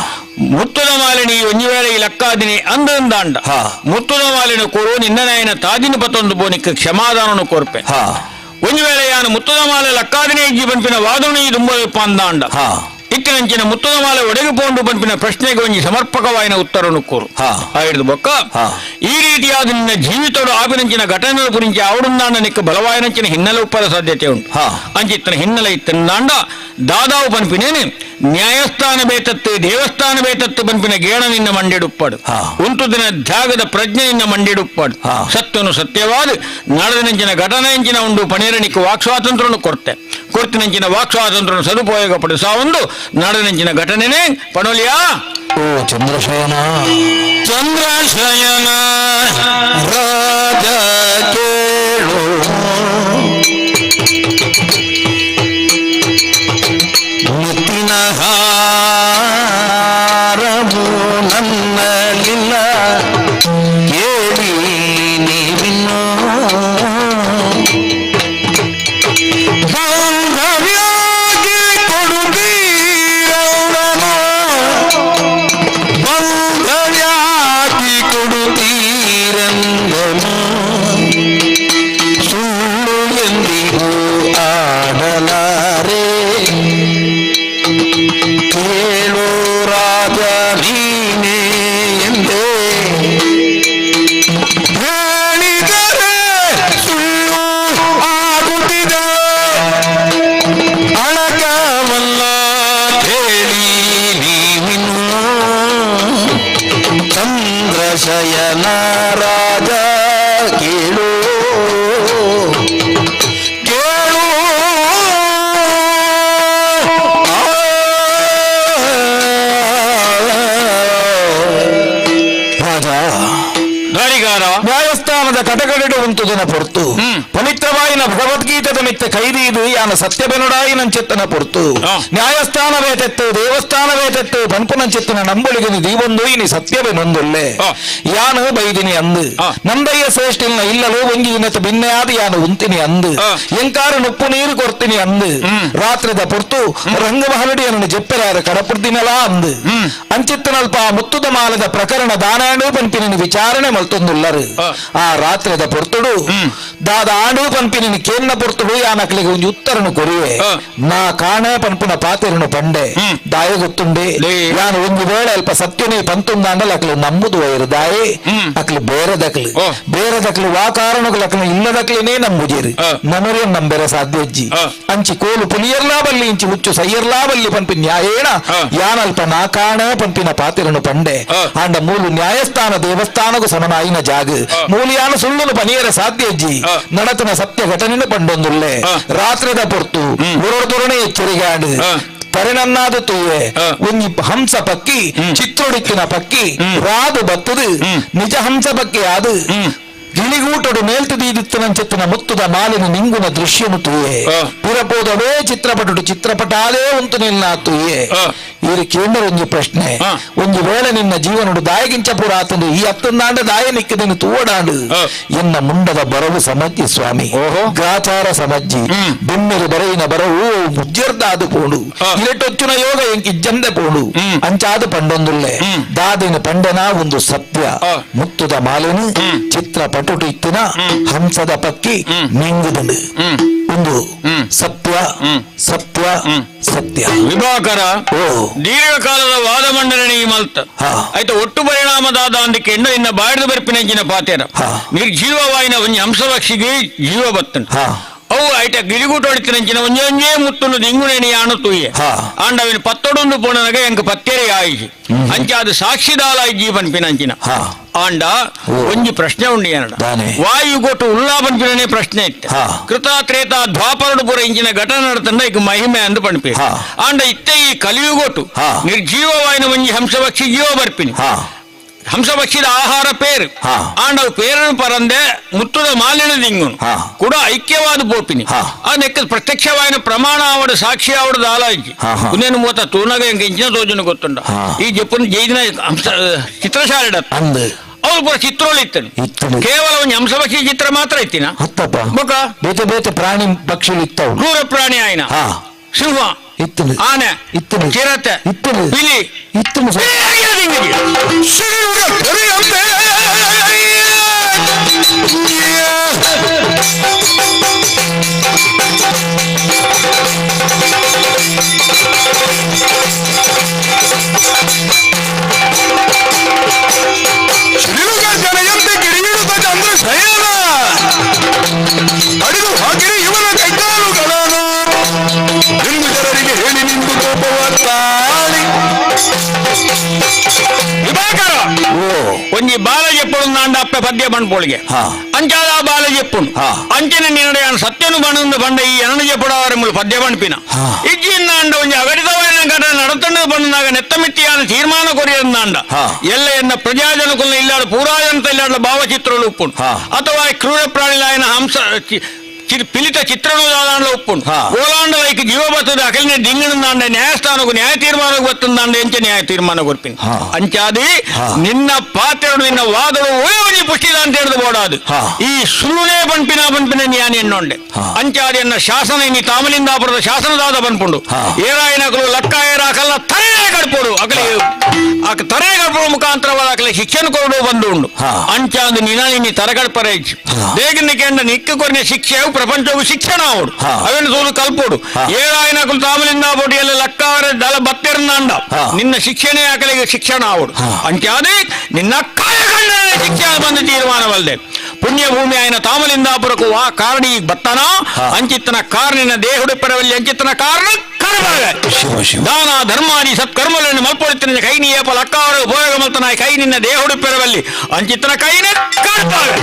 ಮುತ್ತುದ ಮಾಲಿನಿ ಒಂಜಿ ವೇಳೆ ಈ ಲಕ್ಕಾದಿನಿ ಅಂದಂದಾಂಡ ಹಾ. ಮುತ್ತುದ ಮಾಲಿನ ಕೋರು ನಿನ್ನ ನಾಯನ ತಾದಿನ ಪತ್ತೊಂದು ಬೋನಿಕ್ಕ ಕ್ಷಮಾದಾನನು ಕೋರ್ಪೆ ಹಾ ಒಂಜಿ ವೇಳೆ ಯಾನು ಮುತ್ತುದ ಮಾಲೆ ಲಕ್ಕಾದಿನೇ ಇಜ್ಜಿ ಪನ್ಪಿನ ವಾದನು ಈ ದುಂಬ ಅಂದಾಂಡ ಹಾ. ಇತ್ತಿನಂಚಿನ ಮುತ್ತದ ಮಾಲೆ ಒಡೆಗೆ ಪೋಂಡು ಪನ್ಪಿನ ಪ್ರಶ್ನೆಗೆ ಒಂಜಿ ಸಮರ್ಪಕವಾಯಿನ ಉತ್ತರನು ಕೋರು ಆಯ್ದು ಬೊಕ್ಕ ಈ ರೀತಿಯಾದ ನಿನ್ನ ಜೀವಿತೋಡು ಆಪಿನಂಚಿನ ಘಟನೆ ಗುరించి ಅವಡುಂದಾಂಡ ನಿಕ್ಕ ಬಲವಾಯಿನಂಚಿನ ಹಿನ್ನೆಲೆ ಉಪ್ಪರ ಸಾಧ್ಯತೆ ಉಂಟು. ಅಂಚಿತ್ತನ ಹಿನ್ನೆಲೆ ಇತ್ತಂದಾಂಡ ದಾದಾವು ಪನ್ಪಿನೇನೆ ನ್ಯಾಯಸ್ಥಾನ ಬೇತತ್ತು ದೇವಸ್ಥಾನ ಬೇತತ್ತು ಪನ್ಪಿನ ಗೇಣ ನಿನ್ನ ಮಂಡಿಡುಪ್ಪಾಡು, ಉಂಟು ದಿನ ತ್ಯಾಗದ ಪ್ರಜ್ಞೆ ನಿನ್ನ ಮಂಡಿಡುಪ್ಪಾಡು, ಸತ್ಯನು ಸತ್ಯವಾದ ನಡೆದಿನಂಚಿನ ಘಟನೆಂಚಿನ ಉಂಡು ಪಣೇರನಿಕ್ಕೆ ವಾಕ್ ಸ್ವಾತಂತ್ರ್ಯನು ಕೊರ್ತೆ, ಕೊರ್ತಿನಂಚಿನ ವಾಕ್ ಸ್ವಾತಂತ್ರ್ಯನು ಸದುಪಯೋಗ ಪಡಿಸ ಒಂದು ನಡೆದಿನಂಚಿನ ಘಟನೆನೇ ಪಣೋಲಿಯಾ. ಓ ಚಂದ್ರಶಯನ ಚಂದ್ರಶಯನ ರಾಜ ಕೇಳು ಮುತ್ತಿನ ಹಾರವು ನನ್ನಲಿಲ್ಲ ಕೇಳಿ ನೀವಿನ್ನು ಬಾಂಧವ್ಯಾಗಿ ಕೊಡುತ್ತೀರವನು ಬಾಂಧವ್ಯಾಗಿ ಕೊಡುತ್ತೀರೆಂದನು ಸುಳ್ಳು ಎಂದಿಗೂ ಆಡಲಾರೆ ಕೇಳು ರಾಜ ನೀನೇ ಎಂದೇ ಹೇಳಿದರೆ ಸುಳ್ಳು ಆಗುತ್ತಿದೆ ಅಳಗವಲ್ಲ ಕೇಳಿ ನೀವಿನ್ನು ಚಂದ್ರಶಯನ ರಾಜ ಕೇಳು ಕೇಳು ರಾಜ ದಾರಿಗಾರ ನ್ಯಾಯಸ್ಥಾನದ ಕಟಕಡೆಡು ಉಂಟುದನ ಪೊರ್ತು ಪವಿತ್ರವಾಯಿನ ಭಗವದ್ಗೀತದ ಮಿತ್ತ ಕೈದೀದು ಯಾನ ಸತ್ಯಬೆನುಡಾಯಿನ ಚಿತ್ತನ ಪೊರ್ತು ನ್ಯಾಯಸ್ಥಾನವೇ ತೆತ್ತು ದೇವಸ್ಥಾನವೇ ತೆತ್ತು ಪನ್ಪುನ ಚಿತ್ತನ ನಂಬೊಳಿಗಿನ ದೀವೊಂದು ಇನಿ ಸತ್ಯವೆನೊಂದುಲ್ಲೆ ಯಾನು ಬೈದಿನಿ ಅಂದು ನಂದಯ್ಯ ಶ್ರೇಷ್ಠಿಲ್ನ ಇಲ್ಲಲು ಒಂಜಿ ದಿನತ ಬಿನ್ನೆಯಾದ ಯಾನು ಉಂತಿನಿ ಅಂದು ಎಂಕಾರ ನುಪ್ಪು ನೀರು ಕೊರ್ತಿನಿ ಅಂದು ರಾತ್ರಿದ ಪೊರ್ತು ರಂಗಮಹಲಡಿಯನ್ನು ಜೆಪ್ಪೆರಾರ ಕಡಪುರ್ದಿನಲಾ ಅಂದು ಅಂಚಿತ್ತನಲ್ಪ ಮುತ್ತುದ ಮಾಲದ ಪ್ರಕರಣ ದಾನಾಂಡು ಪನ್ಪಿನ ವಿಚಾರಣೆ ಮಲ್ತೊಂದುಲ್ಲರು ಆ ರಾತ್ರಿದ ಪೊರ್ತುಡು ದಾದ ಆಂಡು ಪನ್ಪಿನ ಕೇನ್ನ ಪೊರ್ತುಡು ಯಾನಕ್ಲಿಗೆ ಒಂಜಿ ಉತ್ತರನು ಕೊರಿಯೆ ನಾ ಕಾಣೆ ಪನ್ಪುನ ಪಾತೆರನು ಪಂಡೆ ದಾಯ ಗೊತ್ತುಂಡೆ ಯಾನು ಒಂದು ವೇಳೆ ಅಲ್ಪ ಸತ್ಯನೇ ಪಂತುಂದಾಂಡಲ ಅಕ್ಲು ನಂಬುದು ವೈರು ದಾಯೆ ಅಕ್ಲು ಬೇರೆದಕ್ಲು ಬೇರೆದಕ್ಲು ವಾ ಕಾರಣಗಳು ಅಕ್ಲು ಇಲ್ಲದಕ್ಲೇನೆ ನಂಬುಜೇರು ನಮರೇ ನಂಬೆರ ಸಾಧ್ಯಜ್ಜಿ ಅಂಚಿ ಕೋಲು ಪುಲಿಯರ್ಲಾ ಬಲ್ಲಿ ಇಂಚಿ ಹುಚ್ಚು ಸೈಯರ್ಲಾ ಬಲ್ಲಿ ಪನ್ಪಿ ನ್ಯಾಯೇಣ ಯಾನಲ್ಪ ನಾ ಕಾಣೆ ಪನ್ಪಿನ ಪಾತೆರನು ಪಂಡೆ ಆಂಡ ಮೂಲು ನ್ಯಾಯಸ್ಥಾನ ದೇವಸ್ಥಾನಗೂ ಸಮನಾಯಿನ ಜಾಗ ಮೂಲಿಯಾನ ಸುಳ್ಳುನು ಪನಿಯರ ಸಾಧ್ಯಜ್ಜಿ ನಡತನ ಸತ್ಯ ಘಟನೆನು ಪಂಡೊಂದುಲ್ಲೆ ರಾತ್ರಿದ ಪೊರ್ತು ಉರೊಡದೊರನೆ ಎಚ್ಚರಿಗಾಡು ಪರಿಣನ್ನಾದ ತೂವೆ ಒಂಜಿ ಹಂಸ ಪಕ್ಕಿ ಚಿತ್ರೊಡಿಕ್ಕಿನ ಪಕ್ಕಿ ರಾದು ಬತ್ತದು ನಿಜ ಹಂಸ ಪಕ್ಕಿ ಅದು ಗಿಳಿಗೂಟಡು ಮೇಲ್ತುದೀದಿತ್ತನಂಚಿತ್ತನ ಮುತ್ತುದ ಮಾಲಿನ ನಿಂಗುನ ದೃಶ್ಯನು ತೂಯೆ ಪುರಪೋದವೇ ಚಿತ್ರಪಟುಡು ಚಿತ್ರಪಟಾಲೇ ಉಂಟು ನಿನ್ನ ತೂಯೆ ಇವರು ಕೇಂದ್ರ ಒಂಜಿ ಪ್ರಶ್ನೆ ಒಂದು ವೇಳೆ ನಿನ್ನ ಜೀವನಡು ದಾಯಗಿಂಚ ಪುರ ಆತಂದು ಈ ಅತ್ತಂದಾಂಡ ದಾಯ ನಿಕ್ಕದನ್ನು ತೂವಡಾಂಡು ಎನ್ನ ಮುಂಡದ ಬರವು ಸಮಜ್ಜಿ ಸ್ವಾಮಿ ಗ್ರಾಚಾರ ಸಮಜ್ಜಿ ಬೆಮ್ಮೆರು ಬರೆಯಿನ ಬರವು ಮುಜ್ಜರ್ದಾದು ಪೋಡು ಇರಟೊಚ್ಚುನ ಯೋಗ ಎಂಕಿಜ್ಜಂದೆ ಪೋಡು ಅಂಚಾದು ಪಂಡೊಂದುಲ್ಲೆ ದಾದಿನ ಪಂಡನ ಒಂದು ಸತ್ಯ ಮುತ್ತುದ ಮಾಲಿನ ಚಿತ್ರಪಟುಟು ಇತ್ತಿನ ಹಂಸದ ಪಕ್ಕಿ ನಿಂಗುದಂಡು ಒಂದು ಸತ್ಯ ಸತ್ಯ ಸತ್ಯ ವಿಭಾಕರ ದೀರ್ಘಕಾಲದ ವಾದ ಮಂಡನೆ ಈ ಮಲ್ತ ಆಯ್ತು ಒಟ್ಟು ಪರಿಣಾಮದಾದ ಅಂದಕ್ಕೆ ಎಣ್ಣೆ ಇನ್ನ ಬಾಡಿದ ಬರ್ಪಿನಂಚಿನ ಪಾತೇರ ನಿರ್ಜೀವವಾಯಿನ ಒಂಜಿ ಹಂಸಪಕ್ಷಿಗೆ ಜೀವ ಬತ್ತಂಡು ಅವು ಐಟ ಗಿಳಿಗೂಟ ಹೊಡಿತಿನಂಚಿನ ಒಂಜಿ ಒಂಜೇ ಮುತ್ತುನು ದಿಂಗುಣೆಣಿ ಆಣು ತೂಯೆ ಆಂಡವಿನ ಪತ್ತೊಡೊಂದು ಪೋಣನಗ ಎಂಕ್ ಪತ್ತೇರೆ ಆಯಿಜಿ ಅಂಚ ಅದು ಸಾಕ್ಷಿದಾಲ ಜೀವನ್ ಪಿನಂಚಿನ ಆಂಡ ಒಂಜಿ ಪ್ರಶ್ನೆ ಉಂಡು ಏನಡ ವಾಯುಗೋಟು ಉಲ್ಲಾ ಪನ್ಪಿನನೇ ಪ್ರಶ್ನೆ ಇತ್ತು ಕೃತ ತ್ರೇತ ದ್ವಾಪರಡು ಪುರ ಇಂಚಿನ ಘಟನೆ ನಡತಂಡ ಈಗ ಮಹಿಮೆ ಅಂದು ಪನ್ಪಿ ಆಂಡ ಇತ್ತೆ ಈ ಕಲಿಯುಗೋಟು ನಿರ್ಜೀವವಾಯಿನ ಒಂಜಿ ಹಂಸಪಕ್ಷಿ ಜೀವ ಬರ್ಪಿನಿ ಹಂಸಪಕ್ಷಿದ ಆಹಾರ ಪೇರು ಆಂಡವು ಪೇರನು ಪರಂದೆ ಮುತ್ತುದ ಮಾಲಿನ ದಿಂಗುನು ಕೂಡ ಐಕ್ಯವಾದ ಪೋಪಿನಿ ಆ ನೆಕ್ಕ ಪ್ರತ್ಯಕ್ಷವಾಯಿನ ಪ್ರಮಾಣ ಆವಡು ಸಾಕ್ಷಿ ಆವಡು ದಾಲಾಜಿ ಇನ್ನೇನು ಮೂವತ್ತ ತೂನಗ ಎಂಕ ಇಂಚಿನ ತೋಜನ ಗೊತ್ತುಂಡ ಈ ಜಪ್ಪನ ಜೈದಿನ ಹಂಸ ಚಿತ್ರಶಾಲೆ ಅವ್ರು ಪೂರ ಚಿತ್ರೋಳು ಇತ್ತನು ಕೇವಲ ಒಂದು ಹಂಸಪಕ್ಷಿ ಚಿತ್ರ ಮಾತ್ರ ಇತ್ತಿನ ಬೇತೆ ಬೇತೆ ಪ್ರಾಣಿ ಪಕ್ಷಿಗಳು ಇತ್ತವು ಕ್ರೂರ ಪ್ರಾಣಿ ಆಯ್ನ ಸಿಂಹ ಇತ್ತನು ಆನೆ ಇತ್ತನು ಚಿರತೆ ಇತ್ತನು ಪಿಲಿ ಇತ್ತನು ಒಂಜಿ ಬಾಲ ಜೆಪ್ಪುಂಡು ಅಪ್ಪೆ ಪದ್ಯ ಪಣ್ಪೋಳಿಗೆ ಅಂಚಾದ ಬಾಲ ಜೆಪ್ಪುಂಡು ಅಂಚನೆ ನಿನ್ನಡೆ ಸತ್ಯನು ಬಣ್ಣಂದು ಬಂಡ ಈ ಎನನ ಜೆಪ್ಪುಡಾವರೆ ಮುಳು ಪದ್ಯ ಪಣ್ಪಿನ ಇಜ್ಜಿಂದಾಂಡ ಒಂಜಿ ಅಗಡಿತವಾಯಿನ ಘಟನೆ ನಡತಂಡು ಬಂದಾಗ ನೆತ್ತಮಿತ್ತಿಯಾನ ತೀರ್ಮಾನ ಕೊರಿಯಂದಾಂಡ ಎಲ್ಲ ಎನ್ನ ಪ್ರಜಾಜನಕುಲ್ನ ಇಲ್ಲಾಡು ಪೂರಾಜನತ ಇಲ್ಲಾಡ ಭಾವಚಿತ್ರಗಳು ಉಪ್ಪುಂಡು ಅಥವಾ ಕ್ರೂರ ಪ್ರಾಣಿಲಾಯನ ಹಂಸ ಪಿಲಿತ ಚಿತ್ರಣದಾಂಡ ಉಪ್ಪುಂಡು ಓಲಾಂಡ ಲೈಕ್ ಜೀವ ಬರ್ತದೆ ಅಖಲಿನ ದಿಂಗಣದಾಂಡ ನ್ಯಾಯಸ್ಥಾನಕ್ಕೂ ನ್ಯಾಯ ತೀರ್ಮಾನಕ್ಕೆ ಬರ್ತಂದಾಂಡ ಎಂಚ ನ್ಯಾಯ ತೀರ್ಮಾನ ಕೊರ್ಪಿನ ಅಂಚಾದಿ ನಿನ್ನ ಪಾತ್ರನು ನಿನ್ನ ವಾದವು ಓಯ್ ಪುಷ್ಟಿದ ಅಂತ ಹಿಡಿದು ಬೋಡಾದು ಈ ಸುಳ್ಳುನೇ ಬನ್ಪಿನ ಬನ್ಪಿನ ನ್ಯಾಯ ಎನ್ನೊಂಡೆ ಅಂಚಾದಿ ಎನ್ನ ಶಾಸನ ಇನ್ನಿ ತಾಮಲಿಂದಾಪುರದ ಶಾಸನದಾದ ಬನ್ಪುಂಡು ಏರಾಯನಕಲು ಲಕ್ಕ ಏರ ಅಕಲ್ನ ತರೆನೇ ಕಡ್ಪೋಡು ಅಕಲಿ ಆಕ ತರೆ ಕಡ್ಪೋಡು ಮುಖಾಂತರವಾದ ಅಕಲೆ ಶಿಕ್ಷಣ ಕೊರಡು ಬಂದು ಉಂಡು ಅಂಚಾದು ನಿನ್ನ ನಿನ್ನಿ ತರಗಡ್ಪರೆ ದೇಗಿನ ಕೆಂಡ ನಿಕ್ಕ ಕೊರಿನ ಶಿಕ್ಷೆಯು ಪ್ರಪಂಚವು ಶಿಕ್ಷಣ ಅವಡು ಅವೇನು ಸೋಲು ಕಲ್ಪೋಡು ಏಳಾಯನಕಲು ತಾಮಲಿಂದ ಬೋಟಿಯಲ್ಲಿ ಲಕ್ಕಾವರ ದಳ ಬತ್ತಿರಂದಾಂಡ ನಿನ್ನ ಶಿಕ್ಷಣೆ ಆಕಲಿಗೆ ಶಿಕ್ಷಣ ಅವಡು ಅಂಚಾದಿ ನಿನ್ನ ಕಾಯಖಂಡನೆ ಶಿಕ್ಷಣ ಬಂದು ತೀರ್ಮಾನವಲ್ಲದೆ ಪುಣ್ಯಭೂಮಿ ಆಯನ ತಾಮಲಿಂದಾಪುರಕ್ಕೂ ಆ ಕಾರಣಿ ಬತ್ತನ ಅಂಚಿತ್ತನ ಕಾರಣಿನ ದೇಹುಡುಪ್ಪರವಲ್ಲಿ ಅಂಚಿತ್ತನ ಕಾರಣ ದಾನ ಧರ್ಮಾದಿ ಸತ್ಕರ್ಮಗಳನ್ನು ಮಲ್ಪೊಳಿತನ ಕೈ ನೀಯಪ ಲಕ್ಕಾವರ ಉಪಯೋಗ ಮಲ್ತನ ಕೈ ನಿನ್ನ ದೇಹುಡುಪ್ಪರವಲ್ಲಿ ಅಂಚಿತ್ತನ ಕೈನ ಕಾಡ್ತಾವೆ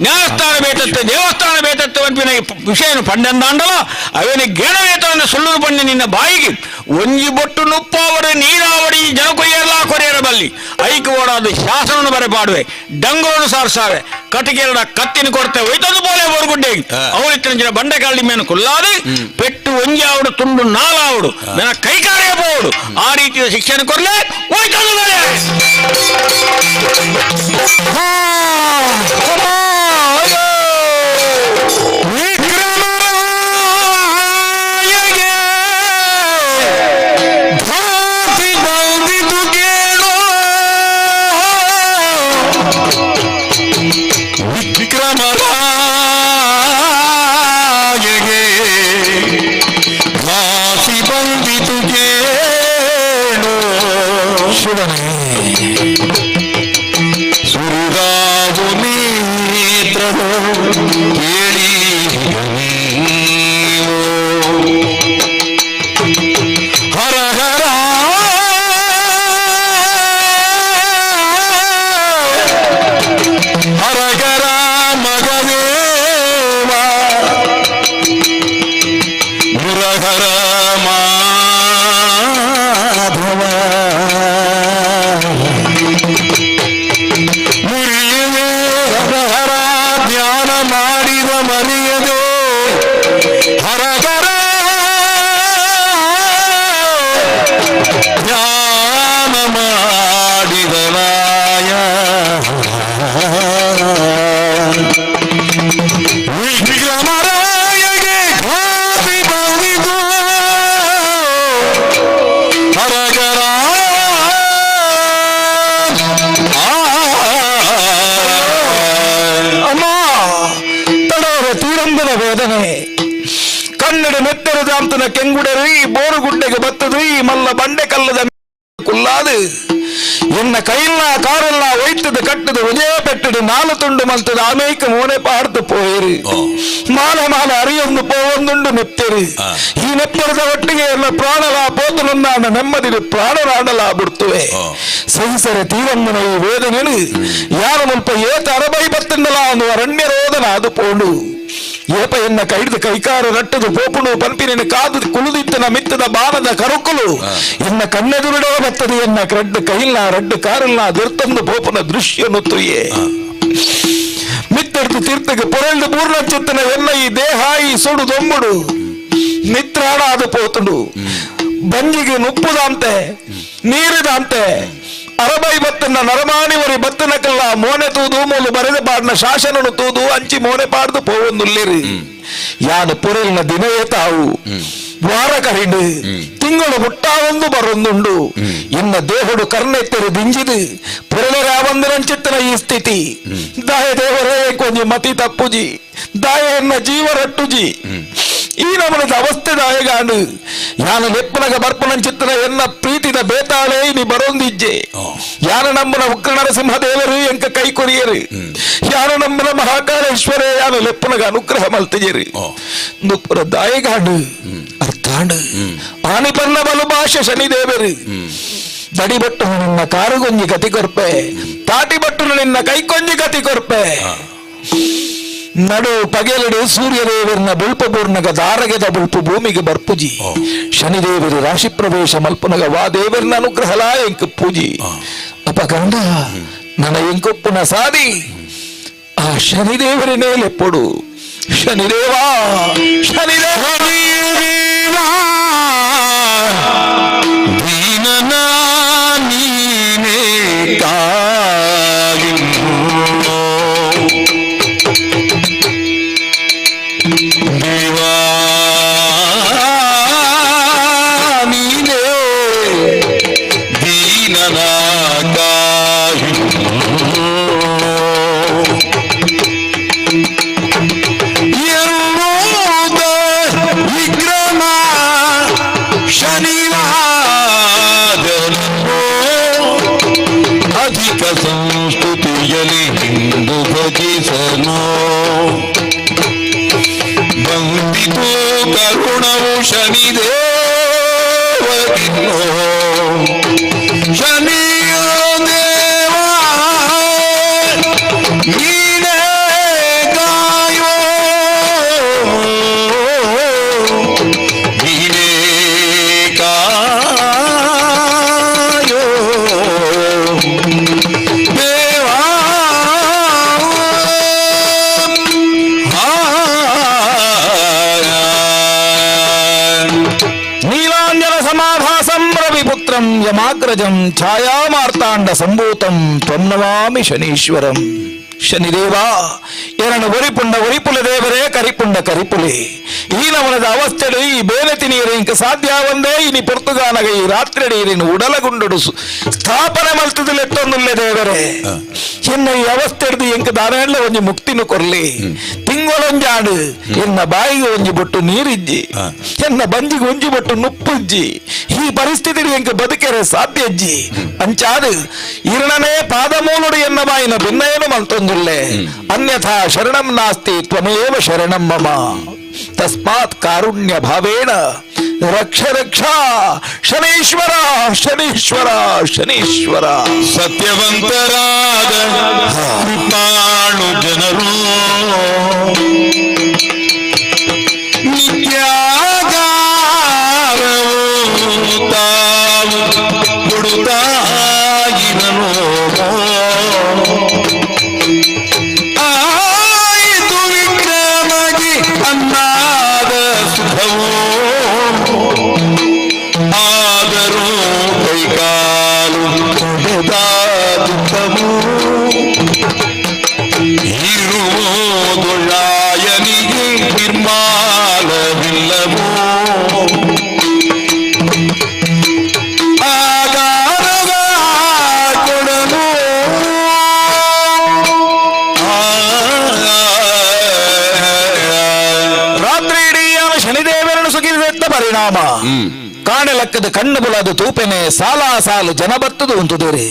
ನ್ಯಾಯಸ್ಥಾನ ಬೇತತ್ತೆ ದೇವಸ್ಥಾನ ಬೇತತ್ತೆ ಅನ್ಪಿನ ವಿಷಯನು ಪಂಡಂದಾಂಡಲ ಅವೇನು ಗೆಣವೇತವನ್ನು ಸುಳ್ಳು ಪಂಡ ನಿನ್ನ ಬಾಯಿಗೆ ಒಂಜಿ ಬೊಟ್ಟು ನುಪ್ಪಾವಡು ನೀರಾವಡಿ ಜನಕೊಯ್ಯರ್ಲಾ ಕೊರೆಯರ ಬಲ್ಲಿ ಐಕು ಓಡಾದು ಶಾಸನವನ್ನು ಬರೆಪಾಡುವೆ ಡಂಗೋನು ಸಾರ್ಸಾವೆ ಕಟಿಕೆರಡ ಕತ್ತಿನ ಕೊರತೆ ಒಯ್ತಂದು ಬೋಲೆ ಬೋರ್ಗುಡ್ಡೆ ಅವಳಿತ್ತಿನ ಬಂಡೆಕಾಳಿ ಮೇನು ಕುಲ್ಲಾದು ಪೆಟ್ಟು ಒಂಜಿ ಆವಡು ತುಂಡು ನಾಲಾವಡು ನನ್ನ ಕೈಕಾರೇ ಪೋವಡು ಆ ರೀತಿಯ ಶಿಕ್ಷಣ ಕೊರಲೆ ಒಯ್ತಂದು ಬೋಲೆ. ವಿಕ್ರಮರಾಯಗೆ ಭಾಸಿ ಬಂದಿತು ಕೇಳು ಶಿವನೇ ಸುರಿದಾವು ನೇತ್ರವು ಕೇಳಿ ನೀವು. ಹರ ಹರ ಹರ ಹರ ಮಗದೇವ ಮುರಹರ ಮಾಧವ ಮುರಿಯುವೆ ಹರ ಹರ ಧ್ಯಾನ ಮಾಡಿದ ಮರೆಯದೆ ಹರ ಹರ ಧ್ಯಾನ ಮಾಡಿದ ನಾಯ ವಿಕ್ರಮರಾಯಗೆ ಘಾತಿ ಬಂದಿತು ಹರ ಹರ ಅಮ್ಮ ತಡವರ ತೀರಂಬನ ವೇದನೆ ಕನ್ನಡ ಮೆತ್ತರು ಜಾಂತನ ಕೆಂಗುಡರು ಈ ಬೋರುಗುಡ್ಡೆಗೆ ಬತ್ತದು ಈ ಮಲ್ಲ ಬಂಡೆ ಕಲ್ಲದ ಕುಲ್ಲಾದು ಎನ್ನ ಕೈಲ್ಲ ಕಾರೆಲ್ಲ ಒಯ್ತದ ಕಟ್ಟದ ಉಜಯ ಪೆಟ್ಟದು ನಾಲು ತುಂಡು ಮಲ್ತದ ಆಮೇಕ ಮೋನೆ ಪಾಡ್ದು ಪೋಯಿರು ಮಾಲ ಮಾಲ ಅರಿಯೊಂದು ಪೋವೊಂದುಂಡು ನೆತ್ತೆರು ಈ ನೆತ್ತರದ ಒಟ್ಟಿಗೆ ಎಲ್ಲ ಪ್ರಾಣಲ ಪೋತನೊಂದಾಣ ನೆಮ್ಮದಿ ಪ್ರಾಣರಾಡಲ ಬಿಡ್ತುವೆ ಸಹಿಸರೆ ತೀರಮ್ಮನ ಈ ವೇದನೆನು ಯಾರ ಮುಲ್ಪ ಏತ ಅರಬೈ ಬತ್ತಂಡಲ ಒಂದು ಅರಣ್ಯ ರೋದನ ಅದು ಪೋಂಡು ಏಪ ಎನ್ನ ಕೈಡ್ದು ಕೈಕಾರ ರಟ್ಟದು ಪೋಪುಣು ಪಂಪಿನ ಕಾದು ಕುಳುದಿತ್ತನ ಮಿತ್ತದ ಬಾಣದ ಕರುಕುಲು ಎನ್ನ ಕಣ್ಣೆದುರುಡೇ ಬತ್ತದು ಎನ್ನ ರಡ್ಡು ಕೈಲ್ಲ ರಡ್ಡು ಕಾರಲ್ಲ ದೊರ್ತಂದು ಪೋಪುನ ದೃಶ್ಯನು ತುಯೆ ಮಿತ್ತಡ್ದು ತೀರ್ಥಕ್ಕೆ ಪೊರಳ್ದು ಪೂರ್ಣ ಚಿತ್ತನ ಎನ್ನ ಈ ದೇಹ ಈ ಸುಡು ದೊಂಬುಡು ಮಿತ್ರಾಣ ಅದು ಪೋತುಂಡು ಬಂಜಿಗೆ ನುಪ್ಪುದಂತೆ ನೀರಿದಂತೆ ಅರಬೈ ಬತ್ತನ್ನ ನರಮಾಣಿವರಿ ಬತ್ತನ ಕಲ್ಲ ಮೋನೆ ತೂದು ಮೂಲು ಬರೆದ ಪಾಡ್ನ ಶಾಸನನು ತೂದು ಅಂಚಿ ಮೋನೆ ಪಾಡ್ದು ಪೋವೊಂದುಲ್ಲೇರಿ ಯಾನು ಪೊರೆಲ್ನ ದಿನವೇ ತಾವು ವಾರ ಕರಿಂಡು ತಿಂಗಳು ಮುಟ್ಟಾವೊಂದು ಬರೊಂದುಂಡು ಇನ್ನ ದೇಹುಡು ಕರ್ಣೆತ್ತರು ದಿಂಜಿದು ಪೊರೆಲರಾವಂದರಂಚಿತ್ತನ ಈ ಸ್ಥಿತಿ ದಾಯ ದೇವರೇ ಕೊಂಜಿ ಮತಿ ತಪ್ಪುಜಿ ದಾಯ ಎನ್ನ ಜೀವ ರಟ್ಟುಜಿ ಈ ನಮನದ ಅವಸ್ಥೆ ದಾಯಗಾನು ಯಾನ ಲೆಪ್ಪನಗ ಬರ್ಪನಂಚಿತ್ತನ ಎನ್ನ ಪ್ರೀತಿದ ಬೇತಾಳೆ ನೀ ಬರೋಂದಿಜ್ಜೆ ಯಾನ ನಮ್ಮನ ಉಗ್ರ ನರಸಿಂಹ ದೇವರು ಎಂಕ ಕೈ ಕೊರಿಯರು ಯಾನ ನಮ್ಮನ ಮಹಾಕಾಳೇಶ್ವರೇ ಯಾನ ಲೆಪ್ಪನಗ ಅನುಗ್ರಹ ಮಲ್ತಿಜರು ನುಪ್ಪುರ ದಾಯಗಾಡು ಅರ್ಥಾಂಡು ಆನಿ ಪನ್ನ ಬಲು ಭಾಷೆ ಶನಿದೇವರು. ದಡಿಬಟ್ಟು ನಿನ್ನ ಕಾರುಗೊಂಜಿ ಗತಿ ಕೊರ್ಪೆ, ತಾಟಿ ಬಟ್ಟು ನಿನ್ನ ಕೈಕೊಂಜಿ ಗತಿ ಕೊರ್ಪೆ. ನಡು ಪಗೆಲಡು ಸೂರ್ಯದೇವರನ್ನ ಬುಲ್ಪು ಪೂರ್ಣಗ ದಾರಗೆದ ಬುಲ್ಪು ಭೂಮಿಗೆ ಬರ್ಪುಜಿ. ಶನಿದೇವರು ರಾಶಿ ಪ್ರವೇಶ ಮಲ್ಪುನಗ ವಾ ದೇವರನ್ನ ಅನುಗ್ರಹಲಾ ಎಂಕು ಪೂಜಿ. ಅಪಗಂಡ ನನ್ನ ಎಂಕೊಪ್ಪುನ ಸಾದಿ ಆ ಶನಿದೇವರನೇ ಲೆಪ್ಪೊಡು. ಶನಿದೇವಾ ಶನಿದೇವ ನೀನೇ ಕಾಯಿನು ದೇವಾ ನೀನೇ ದೀನನ ಕಾಯಿನು ಎನ್ನುವುದ ವಿಕ್ರಮ ಶನಿವಾದನು ಅಧಿಕ ಸಂಸ್ಕೃತಿಯಲ್ಲಿ ಹಿಂದು ಭಜಿಸನು ಬಂದಿತು ಕರುಣವು ಶನಿದೇವಗಿನ್ನೋ ಶನಿಯೋ ದೇವ ನೀನೇ ಕಾಯೋ ನೀನೇ ಕಾಯೋ ದೇವಾ. ನೀಲಾಂಜನ ಸಮಾಭಾಸಂ ರವಿಪುತ್ರಂ ಯಮಾಗ್ರಜಂ ಛಾಯಾಮಾರ್ತಾಂಡ ಸಂಭೂತಂ ತ್ವಂ ನಮಾಮಿ ಶನೀಶ್ವರಂ. ಶನಿದೇವಾ ಎರಣ ಒರಿಪುಂಡ ಒರಿಪುಲೆ ದೇವರೇ ಕರಿಪುಂಡ ಕರಿಪುಲೆ ಈ ನಮನದ ಅವಸ್ಥೆಡು ಈ ಬೇನೆ ತಿನಿಯರು ಇಂಕ ಸಾಧ್ಯ ಒಂದೇ ಇನಿ ಪೊರ್ತುಗಾನಗ ಈ ರಾತ್ರಿ ನೀನು ಉಡಲಗುಂಡು ಸ್ಥಾಪನೆ ಮಲ್ತದಲೆತ್ತೊಂದುಲ್ಲೆ ದೇವರೇ. ಎನ್ನ ಈ ಅವಸ್ಥೆ ಹಿಡ್ದು ಎಂಕ ದಾನೆಲ್ಲ ಒಂಜಿ ಮುಕ್ತಿನು ಕೊರ್ಲಿ. ತಿಂಗಳೊಂಜಾಡು ಎನ್ನ ಬಾಯಿಗೆ ಒಂಜಿ ಬೊಟ್ಟು ನೀರಿಜ್ಜಿ, ಎನ್ನ ಬಂಜಿಗೆ ಒಂಜಿ ಬೊಟ್ಟು ನುಪ್ಪುಜ್ಜಿ. ಈ ಪರಿಸ್ಥಿತಿ ಎಂಕ ಬದುಕೆರೆ ಸಾಧ್ಯ ಅಜ್ಜಿ. ಅಂಚಾದು ಇರಣನೇ ಪಾದಮೂಲುಡು ಎನ್ನ ಬಾಯಿನ ಭಿನ್ನೇನು ಮಲ್ತೊಂದುಲ್ಲೆ. ಅನ್ಯಥಾ ಶರಣಂ ನಾಸ್ತಿ ತ್ವಮೇವ ಶರಣಂ ಮಮ ತಸ್ಮಾತ್ ಕಾರುಣ್ಯ ಭಾವೇನ ರಕ್ಷ ರಕ್ಷ ಶನೀಶ್ವರ ಶನೀಶ್ವರ ಶನೀಶ್ವರ. ಸತ್ಯವಂತರಾದ ಕೃಪಾಣು ಜನರು ನಿತ್ಯಾಗಾರವು ತಾವು ಕೊಡುತ್ತಾಯಿರನು. ಆಯಿತು ವಿಕ್ರಮಗೆ ಅನ್ನಾದ ಸುಖವು, ಆದರೂ ಕೈಕಾಲು ಕೊಡೆದ ದುಃಖವು ಇರುವುದೊಳ್ಳಾಯನಿಗೆ ನಿರ್ಮಾಲವಿಲ್ಲವೋ. ಆಗಾರದ ಕೊಡನು ರಾತ್ರಿ ಇಡೀ ಅವನು ಶನಿದೇವರನ್ನು ಸುಗಿದೆತ್ತ ಪರಿಣಾಮ ಕಾಣೆ ಲೆಕ್ಕದ ಕಣ್ಣು ಬುಲದು ತೂಪೆನೆ ಸಾಲ ಸಾಲು ಜನ ಬತ್ತದು ಉಂಟುದೇರಿ.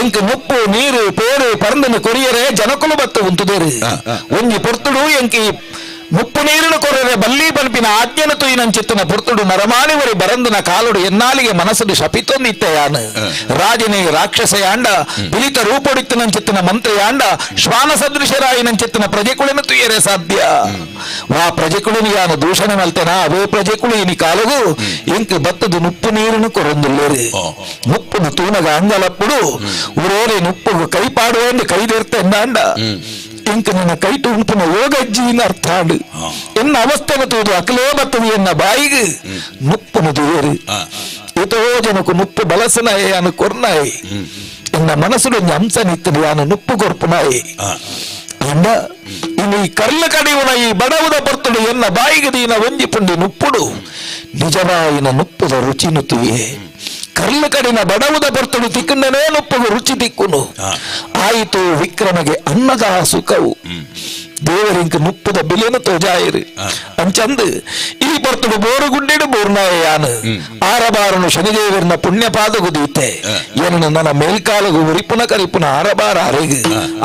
ಇಂಕ್ ಮುಪ್ಪು ನೀರು ಪೇರು ಪರಂದನು ಕೊರಿಯರೆ ಜನಕುಲು ಬತ್ತು ಉಂಟುದೇರಿ. ಒಂಜಿ ಪೊರ್ತುಡು ಎಂಕಿ ಮುಪ್ಪು ನೀರಿನ ಕೊರರೆ ಬಲ್ಲಿ ಬಲ್ಪಿನ ಆಜ್ಞನ ತುಯಿನಂಚಿತ್ತನ ಪೊರ್ತುಡು ನರಮಾಣಿವರಿ ಬರಂದನ ಕಾಲುಡು ಎನ್ನಾಲಿಗೆ ಮನಸ್ಸುಡು ಶಪಿತೊಂದಿತ್ತೆಯಾನು. ರಾಜನೇ ರಾಕ್ಷಸೆಯಾಂಡ ಬಿಲಿತ ರೂಪೊಡಿತ್ತನಂಚಿತ್ತನ ಮಂತ್ರಿಯಾಂಡ ಶ್ವಾನ ಸದೃಶರಾಯಿನಂಚಿತ್ತನ ಪ್ರಜೆಕುಳಿನ ತುಯರೆ ಸಾಧ್ಯ. ವಾ ಪ್ರಜೆಕುಳಿನ ಯಾನು ದೂಷಣೆ ಮಲ್ತೆನ ಅವೇ ಪ್ರಜೆಕುಳು ಇನಿ ಕಾಲುಗು ಇಂಕ್ ಬತ್ತದು ನುಪ್ಪು ನೀರಿನ ಕೊರೊಂದುಲ್ಲೇರಿ. ಮುಪ್ಪುನು ತೂನಗ ಅಂಗಲಪ್ಪುಡು ಊರೇರಿ ನುಪ್ಪುಗು ಕೈಪಾಡು ಎಂದು ಕೈದಿರ್ತೆ ಎಂದಾಂಡ ಇಂಕ್ ನನ್ನ ಕೈಟು ಉಂಪುನ ಯೋಗಜ್ಜಿನ ಅರ್ಥಾಡು ಎನ್ನ ಅವಸ್ಥೆನ ತೂದು ಅಕಲೇ ಬತ್ತದು ಎನ್ನ ಬಾಯಿಗೆ ನುಪ್ಪುನು ದುಯರು. ಎತೋ ಜನಕು ನುಪ್ಪು ಬಲಸನಾಯೆ ಅನು ಕೊರ್ನಾಯಿ ಎನ್ನ ಮನಸ್ಸುಡು ಒಂಜಿ ಅಂಶ ನಿತ್ತದು ಯಾನು ನುಪ್ಪು ಕೊರ್ಪುನಾಯಿ. ಅಂಡ ಇನ್ನು ಈ ಕರ್ಲ ಕಡಿಯುನ ಈ ಬಡವುದ ಪರ್ತುಡು ಎನ್ನ ಬಾಯಿಗೆ ದೀನ ಒಂಜಿ ಪುಂಡಿ ನುಪ್ಪುಡು ನಿಜವಾಯಿನ ನುಪ್ಪುದ ರುಚಿ ನುತ್ತುವೆ. ಕರ್ಲ ಕಡಿನ ಬಡವುದ ಪರ್ತುಡು ತಿಕ್ಕಂಡನೇ ನುಪ್ಪುಗು ರುಚಿ ತಿಕ್ಕುನು. ಆಯಿತು ವಿಕ್ರಮಗೆ ಅನ್ನದ ಸುಖವು ದೇವರಿಂಕ ನುಪ್ಪುದ ಬಿಲೆನು ತೋಜಾಯಿರು ಅಂಚಂದು ಈ ಪರ್ತುಡು ಬೋರುಗುಂಡೆಡು ಬೋರ್ನಾಯಾನು ಆರಬಾರನು ಶನಿದೇವರನ ಪುಣ್ಯ ಪಾದಗು ದೀತೆ ಏನನ್ನು ನನ್ನ ಮೇಲ್ಕಾಲಗು ಉರಿಪುನ ಕರಿಪುನ ಆರಬಾರ ಅರೆಗು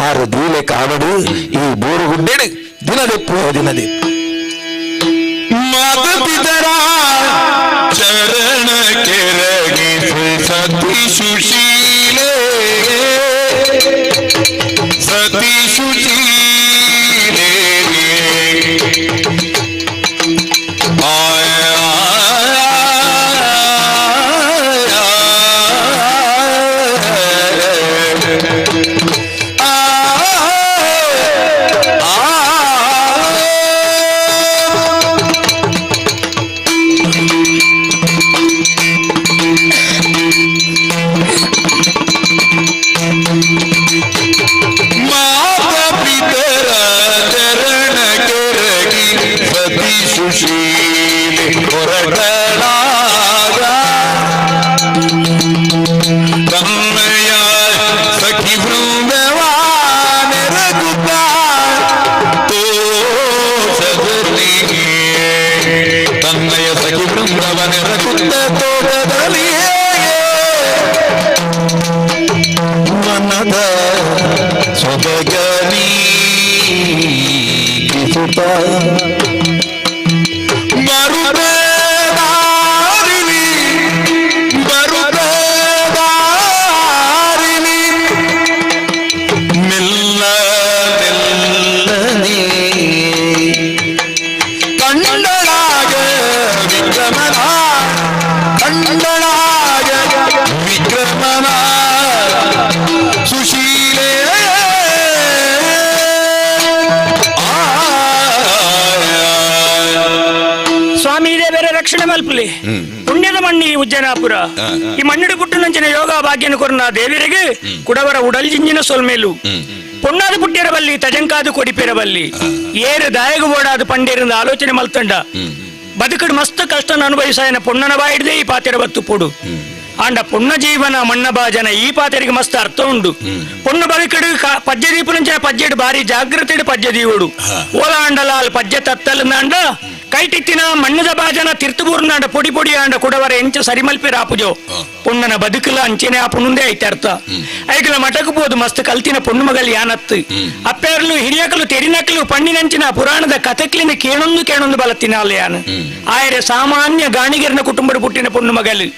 ಆರು ದೂಲೆ ಕಾವಡು ಈ ಬೋರುಗುಂಡೆಡು ದಿನದೆಪ್ಪು ದಿನದೆಪ್ಪು. ಮಾತ ಪಿತರ ಚರಣ ಕೆರಗಿಸು ಸತಿ ಸುಶೀಲೆ, ಸತಿ ಸುಶೀಲೆ. ಮಾತಾ ಪಿತರ ಚರಣ ಕೆರಗಿ ಸತಿ ಸುಶೀಲೆ ಹೊರಟಳಾಗ ತನ್ನಯ ಸಖಿ ಬೃಂದವಾನ ರಘುತ ತೋಷದಲ್ಲಿ, ತನ್ನಯ ಸಖಿ ಬೃಂದವನ ರಘುತ ತೋಟದಲ್ಲಿ ಮನದ ಸೊಬಗನಿ ಕಿಸುತ ಬರುಬೇದಾರಿಲಿ, ಬರುಬೇದಾರಿಲಿ ಮೆಲ್ಲ ಮೆಲ್ಲನೆ ಕಂಡಳಾಗ ವಿಕ್ರಮನ, ಕಂಡಳಾಗ ವಿಕ್ರಮನ ಸುಶೀಲೆ. ಸ್ವಾಮಿ ಇದೇ ಬೇರೆ ರಕ್ಷಣೆ ಮಲ್ಪಲಿ. ಪುಣ್ಯದ ಮಣ್ಣಿ ಈ ಉಜ್ಜನಾಪುರ. ಈ ಮಣ್ಣಿಡು ಪುಟ್ಟನಂಚಿನ ಯೋಗ ಭಾಗ್ಯನ ಕೊರ್ನ ದೇವರಿಗೆ ಕುಡವರ ಉಡಲ್ ಜಿಂಜಿನ ಸೊಲ್ಮೇಲು. ಪೊಣ್ಣಾದ ಪುಟ್ಟಿರಬಲ್ಲಿ ತಜಂಕಾದು ಕೊಡಿಪಿರಬಲ್ಲಿ ಏರು ದಾಯಗು ಬೋಡಾದ ಪಂಡೇರಿಂದ ಆಲೋಚನೆ ಮಲ್ತಂಡ ಬದುಕಡು ಮಸ್ತ್ ಕಷ್ಟನ ಅನುಭವಿಸಾಯನ ಪೊಣ್ಣನ ಬಾಯಿಡ್ದೆ ಈ ಪಾತೆರ ಬತ್ತು ಪೊಡು. ಆಂಡ ಪೊಣ್ಣ ಜೀವನ ಮಣ್ಣ ಬಾಜನ ಈ ಪಾತೆರಿಗೆ ಮಸ್ತ್ ಅರ್ಥ ಉಂಡು. ಪೊಣ್ಣು ಬದುಕಡು ಪಜ್ಜೆ ದೀಪನಂಚಿನ ಪಜ್ಜೆಡು ಬಾರಿ ಜಾಗ್ರತೆಡು ಪಜ್ಜೆ ದೀವುಡು. ಓಲಾಂಡಲಾಲ್ ಪಜ್ಜೆ ತತ್ತಲಂದಾಂಡ ಕೈಟಿತ್ತಿನ ಮಣ್ಣದ ಬಾಜನ ತಿರ್ತುಬೂರ್ನಾಂಡ ಪೊಡಿ ಪೊಡಿ ಆಂಡ ಕುಡವರ ಎಂಚ ಸರಿಮಲ್ಪಿ ರಾಪುಜೋ ಪೊಣ್ಣನ ಬದುಕಲ ಅಂಚೆನೆ ಆಪುನುಂದೇ ಐತೆ ಅರ್ಥ. ಐಕಲ ಮಠకు పోదు ಮಸ್ತ್ ಕಲ್ತಿನ ಪೊಣ್ಣು ಮಗಲ್ ಯಾನತ್ತು ಅಪ್ಪೇರ್ಲು ಹಿರಿಯಕಲು ತೆರಿನಕಲು ಪಣ್ಣಿನಂಚಿನ ಪುರಾಣದ ಕಥಕ್ಲಿನ ಕೇಣೊಂದು ಕೇಣೊಂದು ಬಲತ್ತಿನಾಲ ಯಾನು. ಆಯರೆ ಸಾಮಾನ್ಯ ಗಾಣಿಗರನ ಕುಟುಂಬದ ಪುಟ್ಟಿನ ಪೊಣ್ಣು ಮಗಲು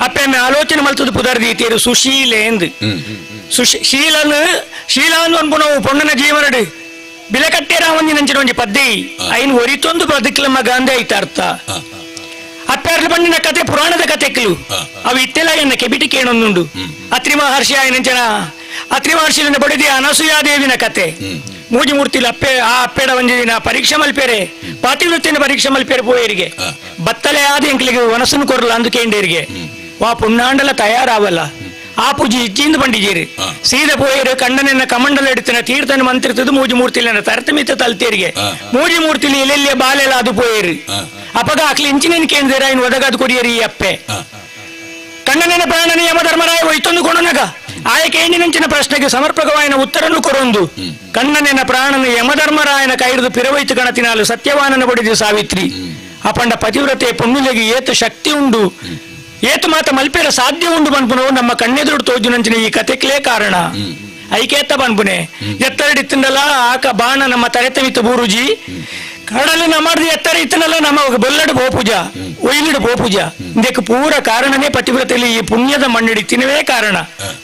ಅಪ್ಪೆಮ್ಮೆ ಆಲೋಚನೆ ಮಲ್ತದ ಪುದರ್ದೀತೇರು ಸುಶೀಲೇಂದು. ಶೀಲನು ಶೀಲಾನ್ ಅನ್ಪುನವು ಪೊಣ್ಣನ ಜೀವನಡು ಬಿಲಕಟ್ಟೆ ರಾಮಂಜಿನಂಚಿನ ಒಂಜಿ ಪದ್ದೆ ಐನ್ ಒರಿತೊಂದು ಬದುಕಲ ಮಗ ಅಂದೇ ಐತ ಅರ್ಥ. ಅಪ್ಪೆರ್ಲು ಪಂಡಿನ ಕತೆ ಪುರಾಣದ ಕತೆಕ್ಲು ಅವು ಇತ್ತೆಲ್ಲ ಎನ್ನ ಕೆಬಿಟಿ ಕೇಣೊಂದುಂಡು. ಅತ್ರಿ ಮಹರ್ಷಿ ಆಯನಂಚನ ಅತ್ರಿ ಮಹರ್ಷಿಲಿನ ಬಡಿದಿ ಅನಸೂಯಾದೇವಿನ ಕತೆ. ಮೂಜಿ ಮೂರ್ತಿಲು ಅಪ್ಪೆ ಆ ಅಪ್ಪೆಡ ಒಂಜಿ ದಿನ ಪರೀಕ್ಷೆ ಮಲ್ಪೇರೆ, ಪಾತಿವೃತ್ತಿನ ಪರೀಕ್ಷೆ ಮಲ್ಪೇರೆ ಪೋಯರಿಗೆ ಬತ್ತಲೆ ಆದ ಎಂಕ್ಲಿಗೆ ವನಸನ್ನು ಕೊರಲ ಅಂದು ಕೇಂಡೇರಿಗೆ ವಾ ಪುಣ್ಣಾಂಡಲ ತಯಾರಾವಲ್ಲ. ಆ ಪೂಜೆ ಇಜ್ಜಿಂದ ಬಂಡಿಜೇರಿ ಸೀದ ಪೋಯರು ಕಣ್ಣನೆನ್ನ ಕಮಂಡಲ ಎಡುತ್ತಿನ ತೀರ್ಥನ ಮಂತ್ರಿತದ್ದು ಮೂಜಿ ಮೂರ್ತಿಲಿನ ತರತಮಿತ ತಲ್ತೇರಿಗೆ ಮೂಜಿ ಮೂರ್ತಿಲಿ ಎಲ್ಲೆಲ್ಲಿಯ ಬಾಲೆಲ್ಲ ಅದು ಪೋಯರು. ಅಪಗ ಅಕ್ಲಿ ಇಂಚಿನೇನು ಕೇಂದ್ರ ಇನ್ನು ಒದಗಾದು ಕೊಡಿಯರಿ ಈ ಅಪ್ಪೆ ಕಣ್ಣನೆನ ಪ್ರಾಣನ ಯಮಧರ್ಮರಾಯ ಒಯ್ತೊಂದು ಕೊಡನಗ ಆಯ ಕೇಂಡಿನಂಚಿನ ಪ್ರಶ್ನೆಗೆ ಸಮರ್ಪಕವಾಯಿನ ಉತ್ತರನು ಕೊರೊಂದು ಕಣ್ಣನೆನ ಪ್ರಾಣನ ಯಮಧರ್ಮರಾಯನ ಕೈರಿದು ಪಿರವೈತು ಕಣತಿನಾಲು ಸತ್ಯವಾನನ ಬಡಿದು ಸಾವಿತ್ರಿ. ಅಪಂಡ ಪತಿವ್ರತೆ ಪೊಣ್ಣುಲೆಗೆ ಏತು ಶಕ್ತಿ ಉಂಡು ಏತು ಮಾತ ಮಲ್ಪೇರ ಸಾಧ್ಯ ಉಂಡು ಬನ್ಪುನವು ನಮ್ಮ ಕಣ್ಣೆದುರು ತೋಜುನಂಚಿನ ಈ ಕತೆಕ್ಲೇ ಕಾರಣ. ಐಕೇತ ಬನ್ಪುನೆ ಎತ್ತರಡಿತ್ತಿಂಡಲ ಆಕ ಬಾಣ ನಮ್ಮ ತರೆತಮಿತ್ತು ಬೂರುಜಿ ಕಡಲು ನಮ್ಮದು ಎತ್ತರ ಇತ್ತನಲ್ಲ ನಮ್ಮ ಬೊಲ್ಲಡು ಗೋಪೂಜ ಒಯ್ಲಿಡು ಗೋಪೂಜ ಇದಕ್ಕೆ ಪೂರ ಕಾರಣನೇ ಪತಿವ್ರತೆಯಲ್ಲಿ ಈ ಪುಣ್ಯದ ಮಣ್ಣಿಡಿ ತಿನ್ನವೇ ಕಾರಣ.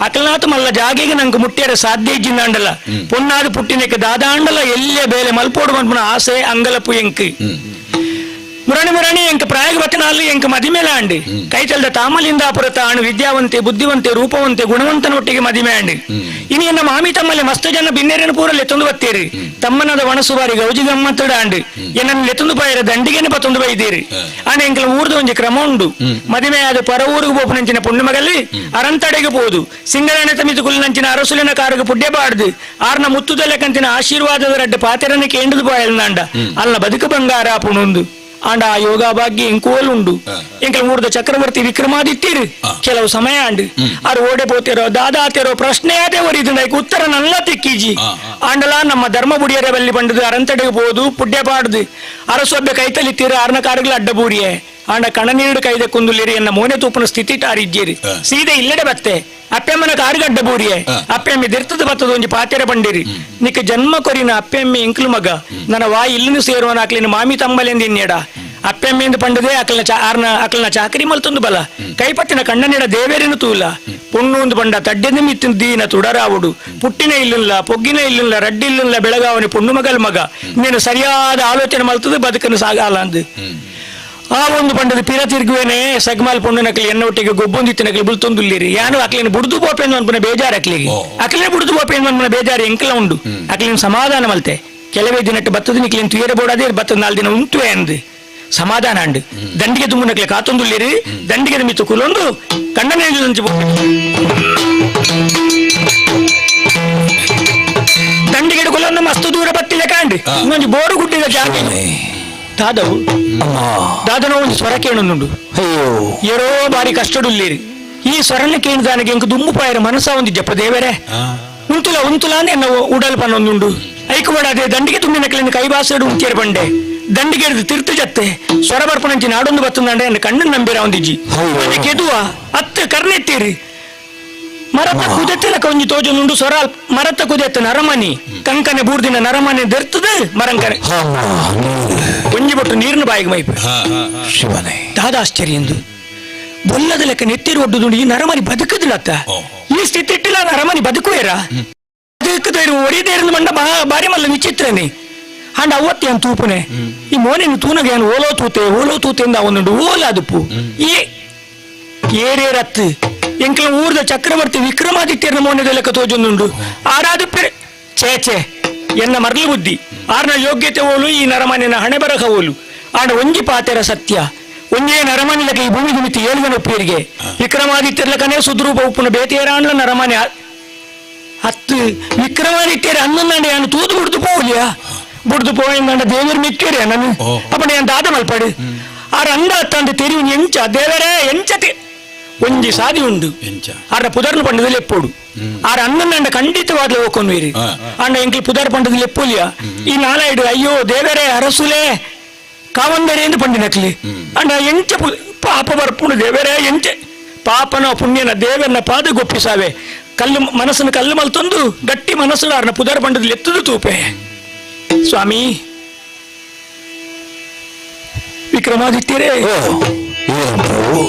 ಅಕಲ್ನಾಥ ಮಲ್ಲ ಜಾಗೆಗೆ ನಂಗೆ ಮುಟ್ಟಿಯರ ಸಾಧ್ಯ ಇಜ್ಜಿಂದಾಂಡಲ ಪೊನ್ನಾದ ಪುಟ್ಟಿನಕ್ಕೆ ದಾದಾಂಡಲ ಎಲ್ಲೇ ಬೇಲೆ ಮಲ್ಪೋಡು ಬಂದ್ಪುನ ಆಸೆ ಅಂಗಲಪು ಎಂಕ್ ಮುರಣಿ ಮುರಣಿ ಎಂಕ್ ಪ್ರಾಯಗ ಬತ್ತನಾಲು ಎಂಕ್ ಮದಿಮೇಲೆ ಅಂಡಿ ಕೈಚಲ್ದ ತಾಮಲಿಂದಾಪುರತ ಅಣು ವಿದ್ಯಾವಂತೆ ಬುದ್ಧಿವಂತೆ ರೂಪವಂತೆ ಗುಣವಂತನೊಟ್ಟಿಗೆ ಮದಿಮೆ ಅಂಡಿ. ಇನಿ ಎನ್ನ ಮಾಮಿ ತಮ್ಮಲ್ಲಿ ಮಸ್ತು ಜನ ಬಿನ್ನೇರನ ಪೂರಲ್ಲಿ ಎತ್ತೊಂದು ಬತ್ತೀರಿ ತಮ್ಮನದ ವಣಸುಬಾರಿ ಗೌಜಿ ಗಮ್ಮತ್ತಡ ಅಂಡಿ ಎನ್ನನ್ನು ಲೆತ್ತೊಂದು ಪಾಯರ ದಂಡಿಗೆನೆ ಪತ್ತೊಂದು ಬೈದೀರಿ. ಆಂಡ ಎಂಕಲ ಊರ್ದ ಒಂಜಿ ಕ್ರಮ ಉಂಡು ಮದಿಮೆ ಆದ ಪರ ಊರಿಗೆ ಬೋಪುನಂಚಿನ ಪುಣ್ಯಮಗಲ್ಲಿ ಅರಂತಡೆಗೆ ಪೋದು ಸಿಂಗರಣೆ ತಮಿತು ಕುಲ್ಲಿನಂಚಿನ ಅರಸುಲಿನ ಕಾರುಗೆ ಪುಡ್ಡೆ ಬಾಡ್ದು ಆರ್ನ ಮುತ್ತುದಲೆಕಂತಿನ ಆಶೀರ್ವಾದದ ರಡ್ಡ ಪಾತೆರನ ಕೇಂದ್ರದ ಬಾಯಲ್ನಾಂಡ ಅಲ್ಲ ಬದುಕು ಬಂಗಾರ ಪುಣುಂದು. ಆಂಡ ಆ ಯೋಗ ಭಾಗ್ಯ ಇಂಕೋಲ್ ಉಂಡು ಎಂಕಲ್ ಊರ್ದ ಚಕ್ರವರ್ತಿ ವಿಕ್ರಮಾದಿತ್ಯರು ಕೆಲವು ಸಮಯ ಅಂಡು ಆರು ಓಡೆ ಪೋತಿರೋ ದಾದಾತಿರೋ ಪ್ರಶ್ನೆ ಅದೇ ಒರಿದು ಉತ್ತರ ನಲ್ಲ ತಿಕ್ಕೀಜಿ. ಆಂಡಲ ನಮ್ಮ ಧರ್ಮ ಬುಡಿಯರ ಬಲ್ಲಿ ಬಂಡದು ಅರಂತಡೆಗೆ ಪೋದು ಪುಡ್ಡೆ ಪಾಡ್ದು ಅರಸೊಬ್ಬೆ ಕೈತಲಿತ್ತೀರ ಅರ್ನ ಕಾರುಗಳ ಅಡ್ಡಬೂರಿಯೇ ಆಂಡ ಕಣನೀರು ಕೈದ ಕುಂದುಲಿರಿ ಎನ್ನ ಮೋನೆ ತೂಪನ ಸ್ಥಿತಿ ಟಾರಿಜ್ಜೇರಿ ಸೀದೆ ಇಲ್ಲಡೆ ಬತ್ತೆ ಅಪ್ಪೆಮ್ಮನ ಕಾರುಗಡ್ಡ ಬೂರಿಯೇ ಅಪ್ಪೆಮ್ಮೆ ದಿರ್ತದ ಬತ್ತದ ಒಂಜಿ ಪಾತೆರ ಬಂಡಿರಿ ನಿಕ್ಕ ಜನ್ಮ ಕೊರಿನ ಅಪ್ಪೆಮ್ಮೆ ಎಂಕ್ಲು ಮಗ ನನ್ನ ವಾಯಿ ಇಲ್ಲಿನ ಸೇರುವನ ಹಾಕ್ಲಿನ ಮಾಮಿ ತಮ್ಮಲೆಂದು ಇನ್ನೆಡ ಅಪ್ಪೆಮ್ಮಿಂದ ಪಂಡದೆ ಅಕಲ್ನ ಆರ್ನ ಅಕಲ್ನ ಚಾಕರಿ ಮಲ್ತೊಂದು ಬಲ ಕೈಪತ್ತಿನ ಕಣ್ಣನಿಡ ದೇವೇರಿನ ತೂಲ ಪೊಣ್ಣು ಬಂಡ ತಡ್ಡೆದ ಮಿತ್ತಿನ ದೀನ ತುಡರಾವುಡು ಪುಟ್ಟಿನ ಇಲ್ಲುಲ್ಲ ಪೊಗ್ಗಿನ ಇಲ್ಲುಲ್ಲ ರಡ್ಡಿಲ್ಲುಲ್ಲ ಬೆಳಗಾವನಿ ಪೊಣ್ಣು ಮಗಲ್ ಮಗ ನೀನು ಸರಿಯಾದ ಆಲೋಚನೆ ಮಲ್ತದ ಬದುಕನ್ನು ಸಾಗಾಲ ಅಂದು ಆ ಒಂದು ಪಂಡದ ಪಿರ ತಿರುಗುವೇನೆ ಸಗ್ಮಾಲ್ ಪೊಣ್ಣು ನಕಲಿ ಎನ್ನ ಒಟ್ಟಿಗೆ ಗೊಬ್ಬೊಂದಿತ್ತು ನಕಲಿ ಬುಲ್ತೊಂದುಲ್ಲಿರಿ ಯಾನು ಅಕ್ಲಿನ ಬುಡ್ದು ಪೋಪೇನು ಅನ್ಪುನ ಬೇಜಾರು ಅಕ್ಲಿಗೆ ಅಕ್ಲಿನ ಬುಡ್ದು ಪೋಪೇನು ಅನ್ಪುನ ಬೇಜಾರು ಎಂಕಲ ಉಂಡು ಅಕ್ಲಿನ ಸಮಾಧಾನ ಮಲ್ತೆ ಕೆಲವೇ ದಿನಟ್ಟು ಬತ್ತದ ನಿಕ್ಲಿನ ತುಯರ ಬೋಡಾದೆ ಬತ್ತದ ನಾಲ್ ದಿನ ಉಂಟುವೆ ಅಂದು ಸಮಾಧಾನ ಅಂಡು ದಂಡಿಗೆ ತುಂಬ ನಕಲಿ ಕಾತೊಂದುಲ್ಲಿರಿ ದಂಡಿಗೆ ಮಿತ್ತು ಕುಲೊಂದು ಕಣ್ಣನೇ ದಂಡಿಗೆ ಕುಲೊಂದು ಮಸ್ತು ದೂರ ಬತ್ತಿಲ್ಲ ಕಾಂಡ್ರಿ ಇನ್ನೊಂದು ಬೋರು ಗುಡ್ಡಿದ ಜಾಗ ದಾದವು ದಾದನ ಒಂದು ಸ್ವರ ಕೇಳೊಂದುಂಡು ಏರೋ ಬಾರಿ ಕಷ್ಟಡುಲ್ಲಿರಿ ಈ ಸ್ವರನ ಕೇಳಿದಾನಿಗೆ ಇಂಕ ದುಮ್ಮು ಪಾಯರ ಮನಸ್ಸ ಒಂದು ಜಪ್ಪ ದೇವರೇ ಉಂತುಲ ಉಂತುಲ ಅಂದ್ರೆ ಎನ್ನ ಉಡಲ್ ಪನ್ನೊಂದುಂಡು ಐಕು ಅದೇ ದಂಡಿಗೆ ತುಂಬಿನ ಕಲಿನ ಕೈಬಾಸಡು ಉಂತಿಯರ್ ಬಂಡೆ ದಂಡಿಗೆ ಹಿಡಿದು ತಿರ್ತು ಜತ್ತೆ ಸ್ವರ ಬರ್ಪಣಂಚಿ ನಾಡೊಂದು ಬತ್ತಂದಂಡೆ ಎನ್ನ ಕಣ್ಣು ನಂಬಿರ ಒಂದಿಜ್ಜಿ ಕೆದುವ ಅತ್ತು ಕರ್ನೆತ್ತೀರಿ ಮರತ ಕುದೆತ್ತಲಕ ಒಂಜಿ ತೋಜೊಂದುಂಡು ಸ್ವರ ಮರತ ಕುದೆತ್ತ ನರಮನಿ ಕಂಕನೆ ಬೂರ್ದಿನ ನರಮನೆ ದೆರ್ತದೆ ಮರಂಕನೆ ಒಂಜಿ ಬೊಟ್ಟು ನೀರಿನ ಬಾಯಿಗೆ ಮೈಪು ಶಿವನೇ ದಾದಾಶ್ಚರ್ಯ ಎಂದು ಬೊಲ್ಲದ ಲೆಕ್ಕ ನೆತ್ತಿರು ಒಡ್ಡುದುಂಡು ಈ ನರಮನಿ ಬದುಕುದಿಲ್ಲತ್ತ ಈ ಸ್ಥಿತಿ ಇಟ್ಟಿಲ್ಲ ನರಮನಿ ಬದುಕುವೇರ ಬದುಕುದೇರು ಒರಿದೇರು ಮಂಡ ಬಾರಿ ಮಲ್ಲ ವಿಚಿತ್ರನೆ ಅಂಡ್ ಅವತ್ತೆ ಏನು ತೂಪುನೆ ಈ ಮೋನಿನ ತೂನಗೆ ಏನು ಓಲೋ ತೂತೆ ಓಲೋ ತೂತೆ ಎಂದ ಅವನುಂಡು ಓಲ ಅದುಪ್ಪು ಈ ಏರೇರತ್ತು ಎಂಕಲ ಊರ್ದ ಚಕ್ರವರ್ತಿ ವಿಕ್ರಮಾದಿತ್ಯರ ಮೋನದ ಲೆಕ್ಕ ತೋಜೊಂದುಂಡು ಆರಾದು ಛೇ ಛೇ ಎನ್ನ ಮರಳು ಬುದ್ಧಿ ಆರ್ನ ಯೋಗ್ಯತೆ ಓಲು ಈ ನರಮನಿನ ಹಣೆ ಬರಹ ಓಲು ಆಂಡ ಒಂಜಿ ಪಾತೆರ ಸತ್ಯ ಒಂಜೇ ನರಮನೆ ಲೆಕ್ಕ ಈ ಭೂಮಿ ಮಿತಿ ಏಳುಗನ ಒಪ್ಪಿಯರಿಗೆ ವಿಕ್ರಮಾದಿತ್ಯರ ಲೆಕ್ಕನೇ ಸುದ್ರೂಪ ಉಪ್ಪುನ ಬೇತೆಯರಾಂಡ್ಲ ನರಮನೆ ಹತ್ತು ವಿಕ್ರಮಾದಿತ್ಯರ ಹನ್ನೊಂದಂಡೆ ನಾನು ತೂದು ಬಿಡ್ದು ಪೋಲಿಯಾ ಬುಡ್ದು ಪೋಯಿಂದಂಡ ದೇವರು ಮೆಚ್ಚುವರೆ ನಾನು ಅಪ್ಪಣೆ ನಾನು ದಾದ ಮಲ್ಪಾಡು ಆ ರಂಗ ಅತ್ತಂደ ತೆರಿವು ಎಂಚ ದೇವರೇ ಎಂಚತೆ ಒಂಜಿ ಸಾದಿ ಉಂಡು ಆರ ಪುದರ್ನ ಪಂಡದಲ್ಲಿ ಎಪ್ಪೋಡು ಆರ ಅಣ್ಣನಂಡ ಖಂಡಿತವಾಗ್ಲೂ ಹೋಗ್ಕೊಂಡ್ವೀರಿ ಅಣ್ಣ ಎಂಕಿ ಪುದರ್ ಪಂಡದಲ್ಲಿ ಎಪ್ಪೋಲಿಯ ಈ ನಾಲಾಯ್ಡು ಅಯ್ಯೋ ದೇವರೇ ಅರಸುಲೇ ಕಾವಂದರೆ ಎಂದು ಪಂಡಿನಕ್ಲಿ ಅಣ್ಣ ಎಂಚ ಪಾಪ ಬರ್ಪುಣು ದೇವರೇ ಎಂಚೆ ಪಾಪನ ಪುಣ್ಯನ ದೇವರನ್ನ ಪಾದ ಗೊಪ್ಪಿಸಾವೆ ಕಲ್ಲು ಮನಸ್ಸನ್ನು ಕಲ್ಲು ಮಲ್ತೊಂದು ಗಟ್ಟಿ ಮನಸ್ಸು ಆರ್ನ ಪುದರ್ ಪಂಡದಲ್ಲಿ ಎತ್ತದು ತೂಪೆ ಸ್ವಾಮಿ ವಿಕ್ರಮಾದಿತ್ಯರೇ ಪ್ರಭು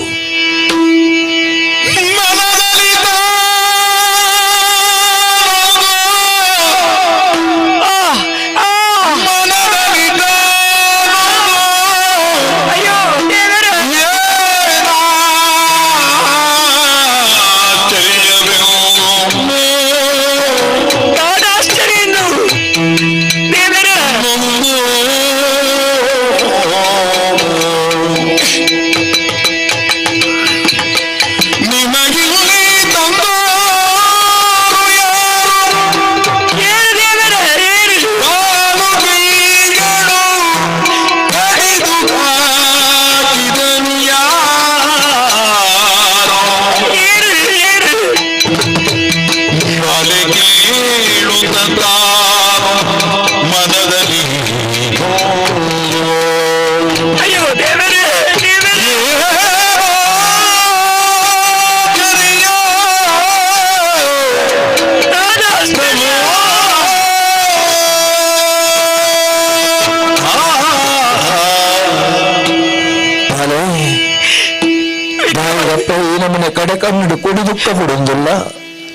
ಕಡೆ ಕಣ್ಣು ಕೊಡಿ ದುಃಖ ಕೊಡುವುದಿಲ್ಲ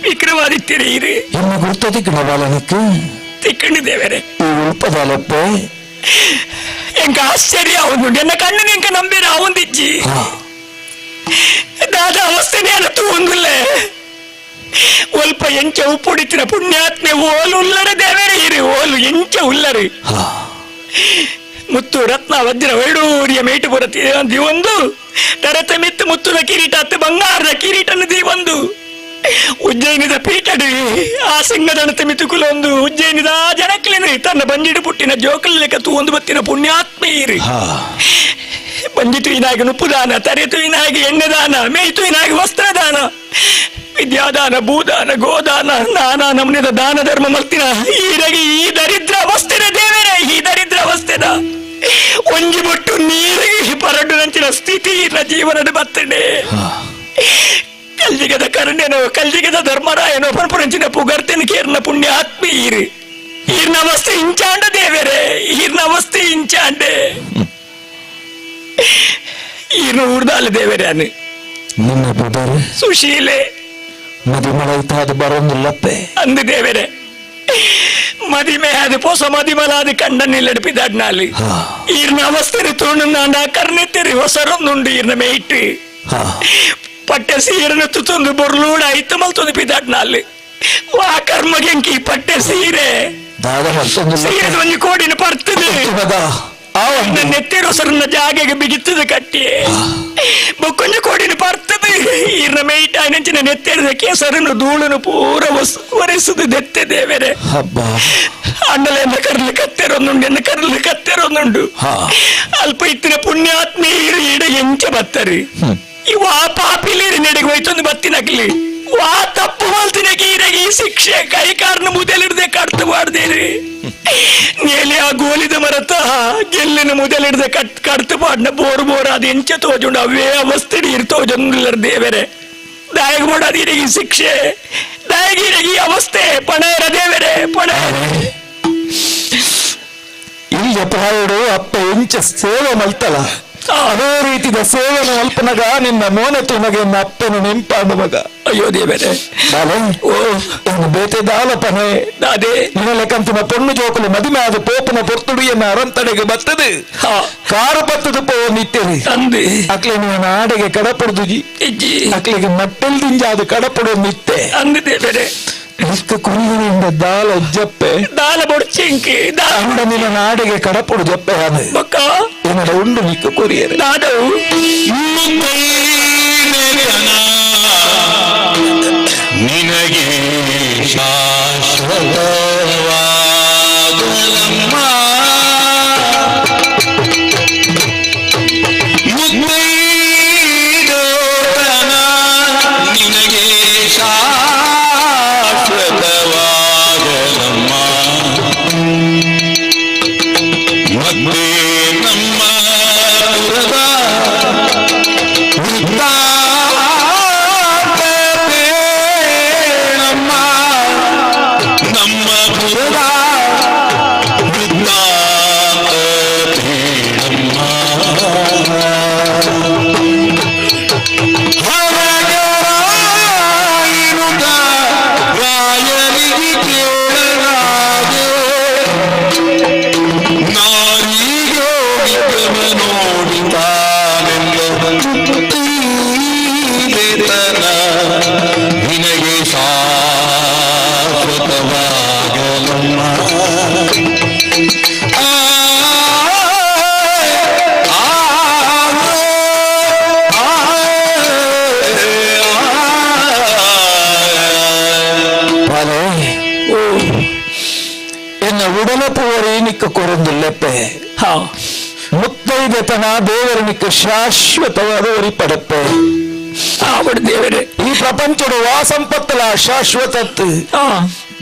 ವಿಕ್ರಮಾದಿತ್ಯರೇ ಎನ್ನ ಗುರ್ತ ತಿಕ್ಕಣ ಬಾಲನಕ್ಕೆ ತಿಕ್ಕಂಡಿದ್ದೇವರೆ ಈ ಉಲ್ಪದಾಲಪ್ಪೆ ಎಂಕ ಆಶ್ಚರ್ಯ ಅವನು ಎನ್ನ ಕಣ್ಣು ಎಂಕ ನಂಬಿರ ಅವಂದಿಜ್ಜಿ ದಾದ ಅವಸ್ಥೆನೇ ಅಲ್ಲ ಒಂದುಲ್ಲೆ ಒಲ್ಪ ಎಂಚ ಉಪ್ಪುಡಿತಿನ ಪುಣ್ಯಾತ್ಮೆ ಓಲು ಉಲ್ಲರೆ ದೇವರೇ ಇರು ಓಲು ಎಂಚ ಉಲ್ಲರು ಮುತ್ತು ರತ್ನ ವಜ್ರ ವೈಡೂರ್ಯ ಮೇಟುಪುರ ದಿವೊಂದು ತರತ ಮಿತ್ತು ಮುತ್ತುದ ಕಿರೀಟ ಅತ್ತು ಬಂಗಾರದ ಕಿರೀಟನ ದಿವೊಂದು ಉಜ್ಜಯಿನಿದ ಪೀಠಡು ಆ ಸಿಂಗದಣತ ಮಿತುಕುಲೊಂದು ಉಜ್ಜಯಿನಿದ ಜನಕ್ಲಿನ ತನ್ನ ಬಂಜಿಡು ಪುಟ್ಟಿನ ಜೋಕಲ್ ಲೆಕ್ಕ ತೂವೊಂದು ಬತ್ತಿನ ಪುಣ್ಯಾತ್ಮ ಇರು ಬಂಜಿತು ಇನಾಗಿ ನುಪ್ಪುದಾನ ತರೆತು ಇನಾಗಿ ಎಣ್ಣೆದಾನ ಮೇಯ್ತು ಇನಾಗಿ ವಸ್ತ್ರದಾನ ವಿದ್ಯಾದಾನ ಭೂದಾನ ಗೋದಾನ ನಾನಾ ನಮೂನೆದ ದಾನ ಧರ್ಮ ಮಲ್ತಿನ ಈರಗಿ ಈ ದರಿದ್ರ ಅವಸ್ಥೆನ ದೇವರೇ ಈ ದರಿದ್ರ ಅವಸ್ಥೆನ ಒಂಜಿ ಬೊಟ್ಟು ನೀರಿಗೆ ಪರಡು ನಂಚಿನ ಸ್ಥಿತಿ ಇಲ್ಲ ಜೀವನದ ಬತ್ತನೆ ಕಲ್ಜಿಗದ ಕರುಣೆನೋ ಕಲ್ಜಿಗದ ಧರ್ಮರಾಯನೋ ಪರಪುರಂಚಿನ ಪುಗರ್ತಿನ ಕೇರ್ನ ಪುಣ್ಯ ಆತ್ಮ ಈರು ಈರ್ನ ಅವಸ್ಥೆ ಇಂಚಾಂಡ ದೇವರೇ ಈರ್ನ ಅವಸ್ಥೆ ಇಂಚಾಂಡೆ. ಈರ್ನ ಊರ್ದಾಲ ದೇವರ್ಯಾನು ನಿನ್ನ ಬುಡರು ಸುಶೀಲೆ ಮದಿಮಲೈತಾದ ಬರೋಂದಿಲ್ಲಪ್ಪೆ ಅಂದು ದೇವರೇ ಮದಿಮೆ ಅದು ಪೊಸ ಮದಿಮಲಾದ ಕಂಡ ನಿಲ್ಲಡಿಪಿದಾಡ್ನಾಲಿ ಈರ್ನ ಅವಸ್ಥೆ ತೋಣುಂದಾಂಡ ಕರ್ನೆತ್ತೆರಿ ಹೊಸರೊಂದುಂಡು ಈರ್ನ ಮೇಯ್ಟ್ ಪಟ್ಟೆ ಸೀರೆನ ತುತ್ತೊಂದು ಬೊರ್ಲೂಡ ಐತ ಮಲ್ತೊಂದು ಪಿದಾಡ್ನಾಲಿ ವಾ ಕರ್ಮಗೆಂಕಿ ಪಟ್ಟೆ ಸೀರೆ ಸೀರೆ ಒಂಜಿ ಕೋಡಿನ ಪರ್ತದೆ ನೆತ್ತಿರೊಸರನ್ನ ಜಾಗೆಗೆ ಬಿಗಿತ್ತದ ಕಟ್ಟಿ ಬೊಕ್ಕೊಂಜಿ ಕೋಡಿನ ಪರ್ತದೆ ಈರ್ನ ಮೇಯ್ಟ್ ಆಯ್ನಂಚಿನ ನೆತ್ತೆರಿದ ಕೇಸರನ್ನು ಧೂಳನ್ನು ಪೂರ ಒರೆಸುದು ದೆತ್ತೆ ದೇವರೇ. ಅಣ್ಣಲೆನ್ನ ಕರ್ಲು ಕತ್ತೆರೊಂದುಂಡು, ಎನ್ನ ಕರ್ಲು ಕತ್ತೆರೊಂದುಂಡು. ಅಲ್ಪ ಇತ್ತಿನ ಪುಣ್ಯಾತ್ಮೀರು ಈಡ ಎಂಚ ಬತ್ತರಿ ಇವ ಪಾಪಿಲೇರಿ ನೆಡೆಗೆ ಹೋಯ್ತೊಂದು ಬತ್ತಿನಕ್ಲಿ ವಾ ತಪ್ಪು ಮಲ್ತಿನಕ್ಕೆ ಈರೆಗೆ ಈ ಶಿಕ್ಷೆ ಕೈ ಕಾರಣ ಮುದಲಿಡದೆ ಕಡ್ತು ಮಾಡ್ದೇರಿ. ನೇಲಿ ಆ ಗೋಲಿದ ಮರತ ಗೆಲ್ಲಿನ ಮುದಲಿಡದೆ ಕಟ್ ಕಡ್ತು ಪಾಡ್ನ ಬೋರ್ ಬೋರ್ ಅದು ಎಂಚ ತೋಜುಂಡು ಅವೇ ಅವಸ್ಥೆ ನೀರು ತೋಜೊಂದಿಲ್ಲ ದೇವರೇ. ದಾಯಗ ಮಾಡೋದು ಈರೆಗೆ ಈ ಶಿಕ್ಷೆ, ದಾಯಗ ಈರೆಗೆ ಈ ಅವಸ್ಥೆ ಪಣೇರ ದೇವರೇ ಪಣ. ಇಲ್ಲ ಪ್ರಾಯಡು ಅಪ್ಪ ಎಂಚ ಸೇವೆ ಮಲ್ತಲ ಅದೇ ರೀತಿದ ಸೇವೆನ ಅಲ್ಪನಗ ನಿನ್ನ ಮೋನೆ ತುನಗೆ ಎನ್ನ ಅಪ್ಪನ ನೆಂಪಾದ ಮಗ. ಅಯ್ಯೋ ದೇವರೇ ಬಾಲೆ ಓ ಏನು ಬೇತೆ ದಾಲಪನೆ ಅದೇ ನಿನ್ನಲೆಕ್ಕಂತಿನ ಪೊಣ್ಣು ಜೋಕುಲು ಮದಿಮೆ ಆದ ಪೋಪನ ಪೊರ್ತುಡು ಎನ್ನ ಅರಂತಡೆಗೆ ಬರ್ತದೆ ಕಾರು ಬತ್ತದು ಪೋ ನಿತ್ತೇರಿ ಅಂದೆ ಅಕ್ಲೆ ನಿನ್ನ ಆಡೆಗೆ ಕಡಪಡುದುಜಿ ಇಜ್ಜಿ ಅಕ್ಲೆಗೆ ಮಟ್ಟೆಲ್ ದಿಂಜಾದ ಕಡಪಡು ನಿತ್ತೆ ಅಂದೆ ದೇವರೇ. ನಿಕ್ಕ ಕುರಿಗಳಿಂದ ದಾಲ ಜಪ್ಪೆ ದಾಲ ಬೊಡ್ಚಿಂಕಿ ಅಂಡ ನಿನ್ನ ನಾಡಿಗೆ ಕಡಪಡು ಜಪ್ಪೆ ಅದು ಬಕ್ಕ ಏನಡ ಉಂಡು ನಿಕ್ಕ ಕೊರಿಯರೆ ದಾದವು ನಿನಗೆ ಶಾಶ್ವತವಾಗಲಮ್ಮ ಮುತ್ತೈದೋತನ ನಿನಗೆ ಶಾಶ್ವತವಾಗಲಮ್ಮ ಮತ್ತೆ ನಮ್ಮ ಪುರದ ವೃತ್ತಾಂತವೇಣಮ್ಮ ನಮ್ಮ ಪುರದ ವೃತ್ತಾಂತವೇಣಮ್ಮ ಹರಗರಾಯಿರುತ ರಾಯರಿಗೆ ಕೇಳಲಾದೆ ನಾರಿಗೋ ವಿಕ್ರಮ ನೋಡಿತಾನೆಂದ ವೇತನ ನಿನಗೆ ಶಾಶ್ವತವಾಗಲಮ್ಮ ಆ ಆ ಆ ಬಾಲೆ ಎನ್ನ ಉಡಲ ಪೂವರಿ ನಿಕ್ಕ ಕೊರೊಂದುಲ್ಲೆಪ್ಪೆ ಮುತ್ತೈದೆತನ ದೇವರ ನಿಕ್ಕ ಶಾಶ್ವತವಾದ ಒರಿ ಪಡಪ್ಪೆ ಆವಡ್ ದೇವರೇ. ಈ ಪ್ರಪಂಚದ ವಾ ಸಂಪತ್ತಲ ಶಾಶ್ವತತ್ತು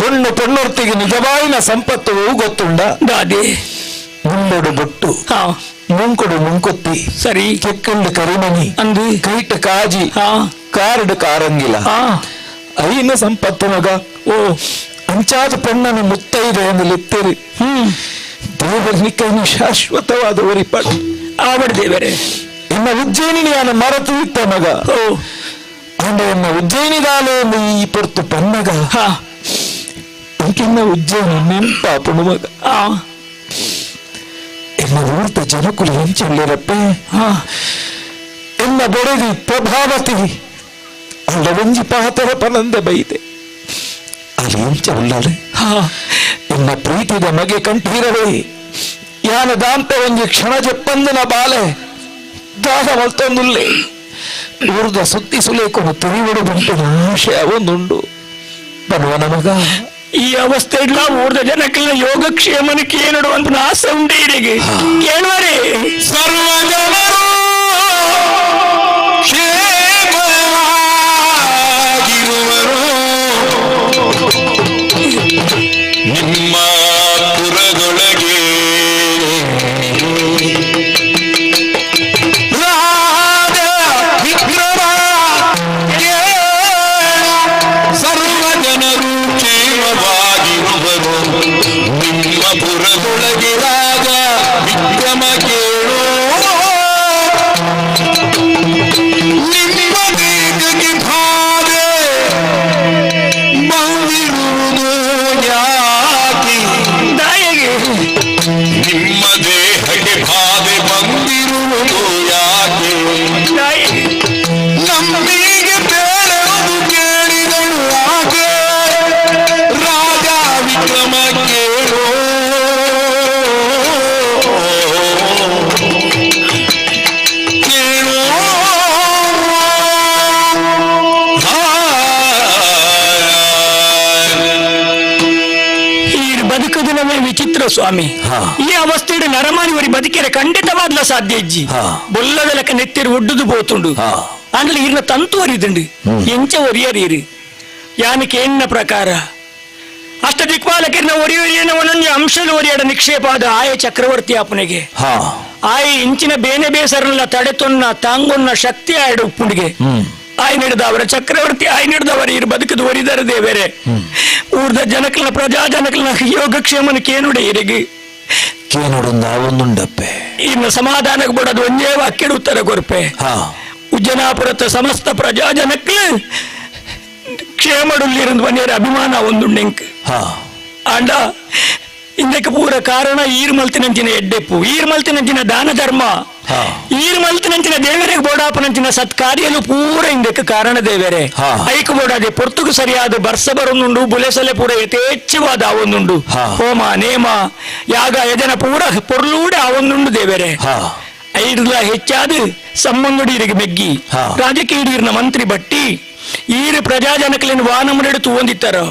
ಪೊಣ್ಣು ಪೊಣ್ಣೊರ್ತಿಗೆ ನಿಜವಾಯಿನ ಸಂಪತ್ತು ಗೊತ್ತುಂಡ ದಾದಿ ಮುಂಡೊಡು ಬೊಟ್ಟು ಮುಂಕೊಡು ಮುಂಕೊತ್ತಿ ಸರಿ ಕೆಕ್ಕಂಡು ಕರಿಮಣಿ ಅಂದು ಕೈಟ ಕಾಜಿ ಕಾರಡು ಕಾರಂಗಿಲ್ಲ ಐನ ಸಂಪತ್ತು ಮಗ ಓ ಅಂಚಾದ ಪೊಣ್ಣನ ಮುತ್ತೈದೆ ಎಂದು ಲೆತ್ತಿರಿ ದೇವರ ಶಾಶ್ವತವಾದ ಒರಿಪಾಡು ಆವಡ್ ದೇವರೇ. ಎನ್ನ ಉಜ್ಜಯಿನಿಯಾನ ಮರೆತು ಇತ್ತ ಮಗ ಓ ಅಂಡ ಎನ್ನ ಉಜ್ಜಯಿನಿದಾಲೆ ಎಂದು ಈ ಪೊರ್ತು ಪನ್ನಗ ಇಂಕಿನ್ನ ಉಜ್ಜಯಿನಿ ನೆಂಪಾಪುಣು ಮಗ ಎನ್ನ ಊರ್ತ ಜನಕುಲು ಎಂಚುಳ್ಳಿರಪ್ಪೆ ಎನ್ನ ಬೊಡೆದಿ ಪ್ರಭಾವತಿ ಅಂಡ ಒಂಜಿ ಪಾತರ ಪನಂದೆ ಬೈದೆ ಅಲ್ಲಿ ಎಂಚ ಉಳ್ಳಾಳೆ ಎನ್ನ ಪ್ರೀತಿದ ಮಗೆ ಕಂಠೀರವೇ ಯಾನ ದಾಂತ ಒಂಜಿ ಕ್ಷಣ ಜಪ್ಪಂದನ ಬಾಲೆ ದಾದ ಮಲ್ತೊಂದುಲ್ಲೆ ಊರ್ದ ಸುತ್ತಿ ಸುಲೇಕೊಂಡು ತಿರಿವಡು ಬಂಟು ಆಶೆ ಅವೊಂದುಂಡು ಬನುವನ ಮಗ ಈ ಅವಸ್ಥೆ ಇಲ್ಲ ಊರ್ದ ಜನಕ್ಕೆಲ್ಲ ಯೋಗಕ್ಷೇಮನಕ್ಕೆ ಏನಡು ಅಂತ ಆಸೆ ಉಂಟು ಈರಿಗೆ ಕೇಳುವರೆ ಸರ್ವ ಜನರು ಕ್ಷೇಮವಾಗಿರುವರು ನಿಮ್ಮ ಪುರದೊಳಗೆ ರಾಜ ವಿಕ್ರಮ ಕೇಳು ಸರ್ವ ಜನರು ಕ್ಷೇಮವಾಗಿರುವರು ನಿಮ್ಮ ಪುರದೊಳಗೆ ರಾಜ ವಿಕ್ರಮ ಕೇಳು. ಜೀವನವೇ ವಿಚಿತ್ರ ಸ್ವಾಮಿ. ಈ ಅವಸ್ಥೆಡು ನರಮಾನಿ ಒರಿ ಬದುಕೆರೆ ಖಂಡಿತವಾದ್ಲ ಸಾಧ್ಯ ಇಜ್ಜಿ. ಬೊಲ್ಲದ ಲೆಕ್ಕ ನೆತ್ತಿರು ಒಡ್ಡುದು ಪೋತುಂಡು. ಆಂಡಲ ಈರ್ನ ತಂತು ಒರಿದುಂಡು, ಎಂಚ ಒರಿಯರೀರು ಯಾನಕ್ಕೆ ಎನ್ನ ಪ್ರಕಾರ ಅಷ್ಟ ದಿಕ್ಪಾಲಕಿರ್ನ ಒರಿಯೊರಿಯನ ಒಂದೊಂದು ಅಂಶದ ಒರಿಯಡ ನಿಕ್ಷೇಪ ಆದ ಆಯ ಚಕ್ರವರ್ತಿ ಆಪನಿಗೆ ಆಯ ಇಂಚಿನ ಬೇನೆ ಬೇಸರಲ್ಲ ತಡೆತೊನ್ನ ತಾಂಗೊನ್ನ ಶಕ್ತಿ ಆಯಡ ಉಪ್ಪುಂಡಿಗೆ ಆಯ್ ನಡೆದವರ ಚಕ್ರವರ್ತಿ ಆಯ್ ನಡೆದವರ ಇರು ಬದುಕದು ಒರಿದರೆ ದೇವರೇ. ಊರ್ದ ಜನಕಲ್ನ ಪ್ರಜಾ ಜನಕಲ್ನ ಯೋಗಕ್ಷೇಮನ ಕೇನುಡೆ ಇರಿಗೆ ಕೇನುಡುಂದ ಒಂದುಂಡಪ್ಪೆ. ಇನ್ನು ಸಮಾಧಾನಕ್ಕೆ ಬಿಡೋದು ಒಂದೇ ವಾಕ್ಯಡು ಉತ್ತರ ಕೊರ್ಪೆ. ಉಜ್ಜನಾಪುರತ ಸಮಸ್ತ ಪ್ರಜಾ ಜನಕ್ಕೆ ಕ್ಷೇಮಡುಲ್ಲಿருந்து ಬನ್ನಿರ ಅಭಿಮಾನ ಒಂದುಂಡೆಂಕ್. ಆಂಡ ಇಂದಕ್ಕೆ ಪೂರ ಕಾರಣ ಈರ್ಮಲ್ತಿನಂಚಿನ ಎಡ್ಡೆಪ್ಪು, ಈರ್ಮಲ್ತಿನಂಚಿನ ದಾನ ಧರ್ಮ, ಈರ್ಮಲ್ತಿನಂಚಿನ ದೇವರಿಗೆ ಬೋಡಾಪನಂಚಿನ ಸತ್ಕಾರ್ಯಲು ಪೂರ ಇಂದಕ್ಕೆ ಕಾರಣ ದೇವರೇ. ಐಕು ಬೋಡಾದೆ ಪೊರ್ತುಗು ಸರಿಯಾದ ಬರ್ಸ ಬರೊಂದುಂಡು, ಬುಲೆಸಲೆ ಪೂರ ಯಥೇಚ್ಛವಾದ ಆವೊಂದುಂಡು, ಹೋಮ ನೇಮ ಯಾಗ ಯಜನ ಪೂರ ಪೊರ್ಲೂಡೆ ಆವೊಂದುಂಡು ದೇವರೇ. ಐಡ್ಲ ಹೆಚ್ಚಾದ ಸಂಬಂಧುಡೀರಿಗೆ ಮೆಗ್ಗಿ ರಾಜಕೀಯ ಮಂತ್ರಿ ಬಟ್ಟಿ ಈರು ಪ್ರಜಾಜನಕಲಿನ ವಾನಮನೆಡು ತೂವೊಂದಿತ್ತಾರೋ,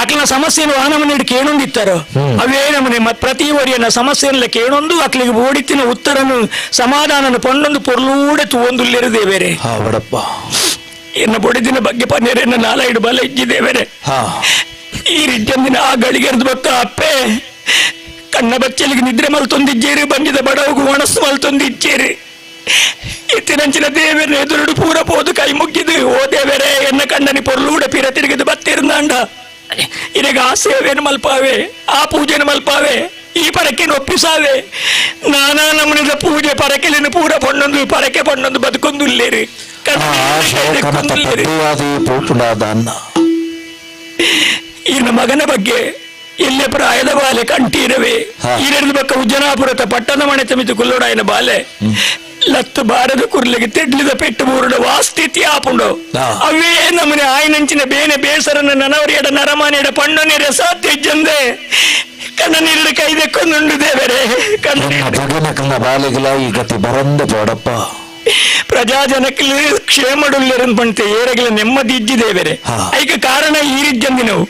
ಅಕ್ಲಿನ ಸಮಸ್ಯೆಯನ್ನು ವಾನಮನೆಡು ಕೇಳೊಂದಿತ್ತಾರೋ, ಅವೇ ನಮನೆ ಪ್ರತಿ ಒರಿಯನ ಸಮಸ್ಯೆಯನ್ನ ಕೇಳೊಂದು ಅಕ್ಲಿಗೆ ಓಡಿತ್ತಿನ ಉತ್ತರನು ಸಮಾಧಾನನು ಪೊಂಡೊಂದು ಪೊರ್ಲೂಡೆ ತೂವೊಂದುಲ್ಲಿರು ದೇವೇರೆ. ಎನ್ನ ಬೊಡಿದಿನ ಬಗ್ಗೆ ಪನ್ನೇರೆನ್ನ ನಾಲೈಡು ಬಲ ಇಜ್ಜಿದೇವೇರೆ. ಈ ರೀತಿಯಂದಿನ ಆ ಗಳಿಗೆರ್ದು ಬಕ್ಕ ಅಪ್ಪೆ ಕಣ್ಣ ಬಚ್ಚಲಿಗೆ ನಿದ್ರೆ ಮಲ್ತೊಂದಿಜ್ಜೇರಿ, ಬಂದಿದ ಬಡವಗು ಒಣಸು ಮಲ್ತೊಂದಿಜ್ಜೇರಿ. ಇತ್ತಿನಂಚಿನ ದೇವರ ಎದುರುಡು ಪೂರ ಪೋದು ಕೈ ಮುಗ್ಗಿದು ಓ ದೇವರೇ ಎನ್ನ ಕಣ್ಣನಿ ಪೊರ್ಲೂಡ ಪಿರ ತಿರುಗಿದು ಬತ್ತಿರ್ನಾಂಡ ಇರಗ ಆ ಸೇವೆಯನ್ನು ಮಲ್ಪಾವೆ, ಆ ಪೂಜೆಯನ್ನು ಮಲ್ಪಾವೆ, ಈ ಪರಕೆನ ಒಪ್ಪಿಸಾವೆ. ನಾನಾ ನಮನಿದ ಪೂಜೆ ಪರಕೆಲಿನ ಪೂರ ಪೊಣ್ಣೊಂದು ಪರಕೆ ಪೊಣ್ಣೊಂದು ಬದುಕೊಂದು ಇಲ್ಲೇರಿ. ಈನ ಮಗನ ಬಗ್ಗೆ ಎಲ್ಲೆ ಪ್ರಾಯದ ಬಾಲೆ ಕಂಠೀರವೇ ಈರೆಡ್ದು ಬಕ್ಕ ಉಜ್ಜನಾಪುರತ ಪಟ್ಟಣ ಮಣೆ ತಮಿತು ಕುಲ್ಲೋಡಾಯನ ಬಾಲೆ ಲತ್ತು ಬಾರದ ಕುರ್ಲಿಗೆ ತೆಡ್ಲಿದ ಪೆಟ್ಟು ಮೂರುಡ ವಾಸ್ಥಿತಿ ಆಪುಂಡು. ಅವೇ ನಮ್ಮನೆ ಆಯ್ನಂಚಿನ ಬೇನೆ ಬೇಸರನ ನನವರಿಯಡ ನರಮಾನಿಯಡ ಪಣ್ಣನೇರ ಸಾಧ್ಯ ಇಜ್ಜಂದೆ ಕಣ್ಣ ನೀರು ಕೈದೆಕ್ಕೊಂದುಂಡು ದೇವರೇ. ಕಣ್ಣ ಬಾಲೆಗಿಲ ಈ ಗತಿ ಬರಂದ ಪೋಡಪ್ಪ. ಪ್ರಜಾಜನಕ್ಕೆ ಕ್ಷೇಮಡುಲ್ಲೆರನ್ ಪಂತೆ ಏರಗಿಲ ನೆಮ್ಮದಿ ಇಜ್ಜಿ ದೇವರೇ. ಐಕ ಕಾರಣ ಈರಿಜ್ಜಂದಿನವು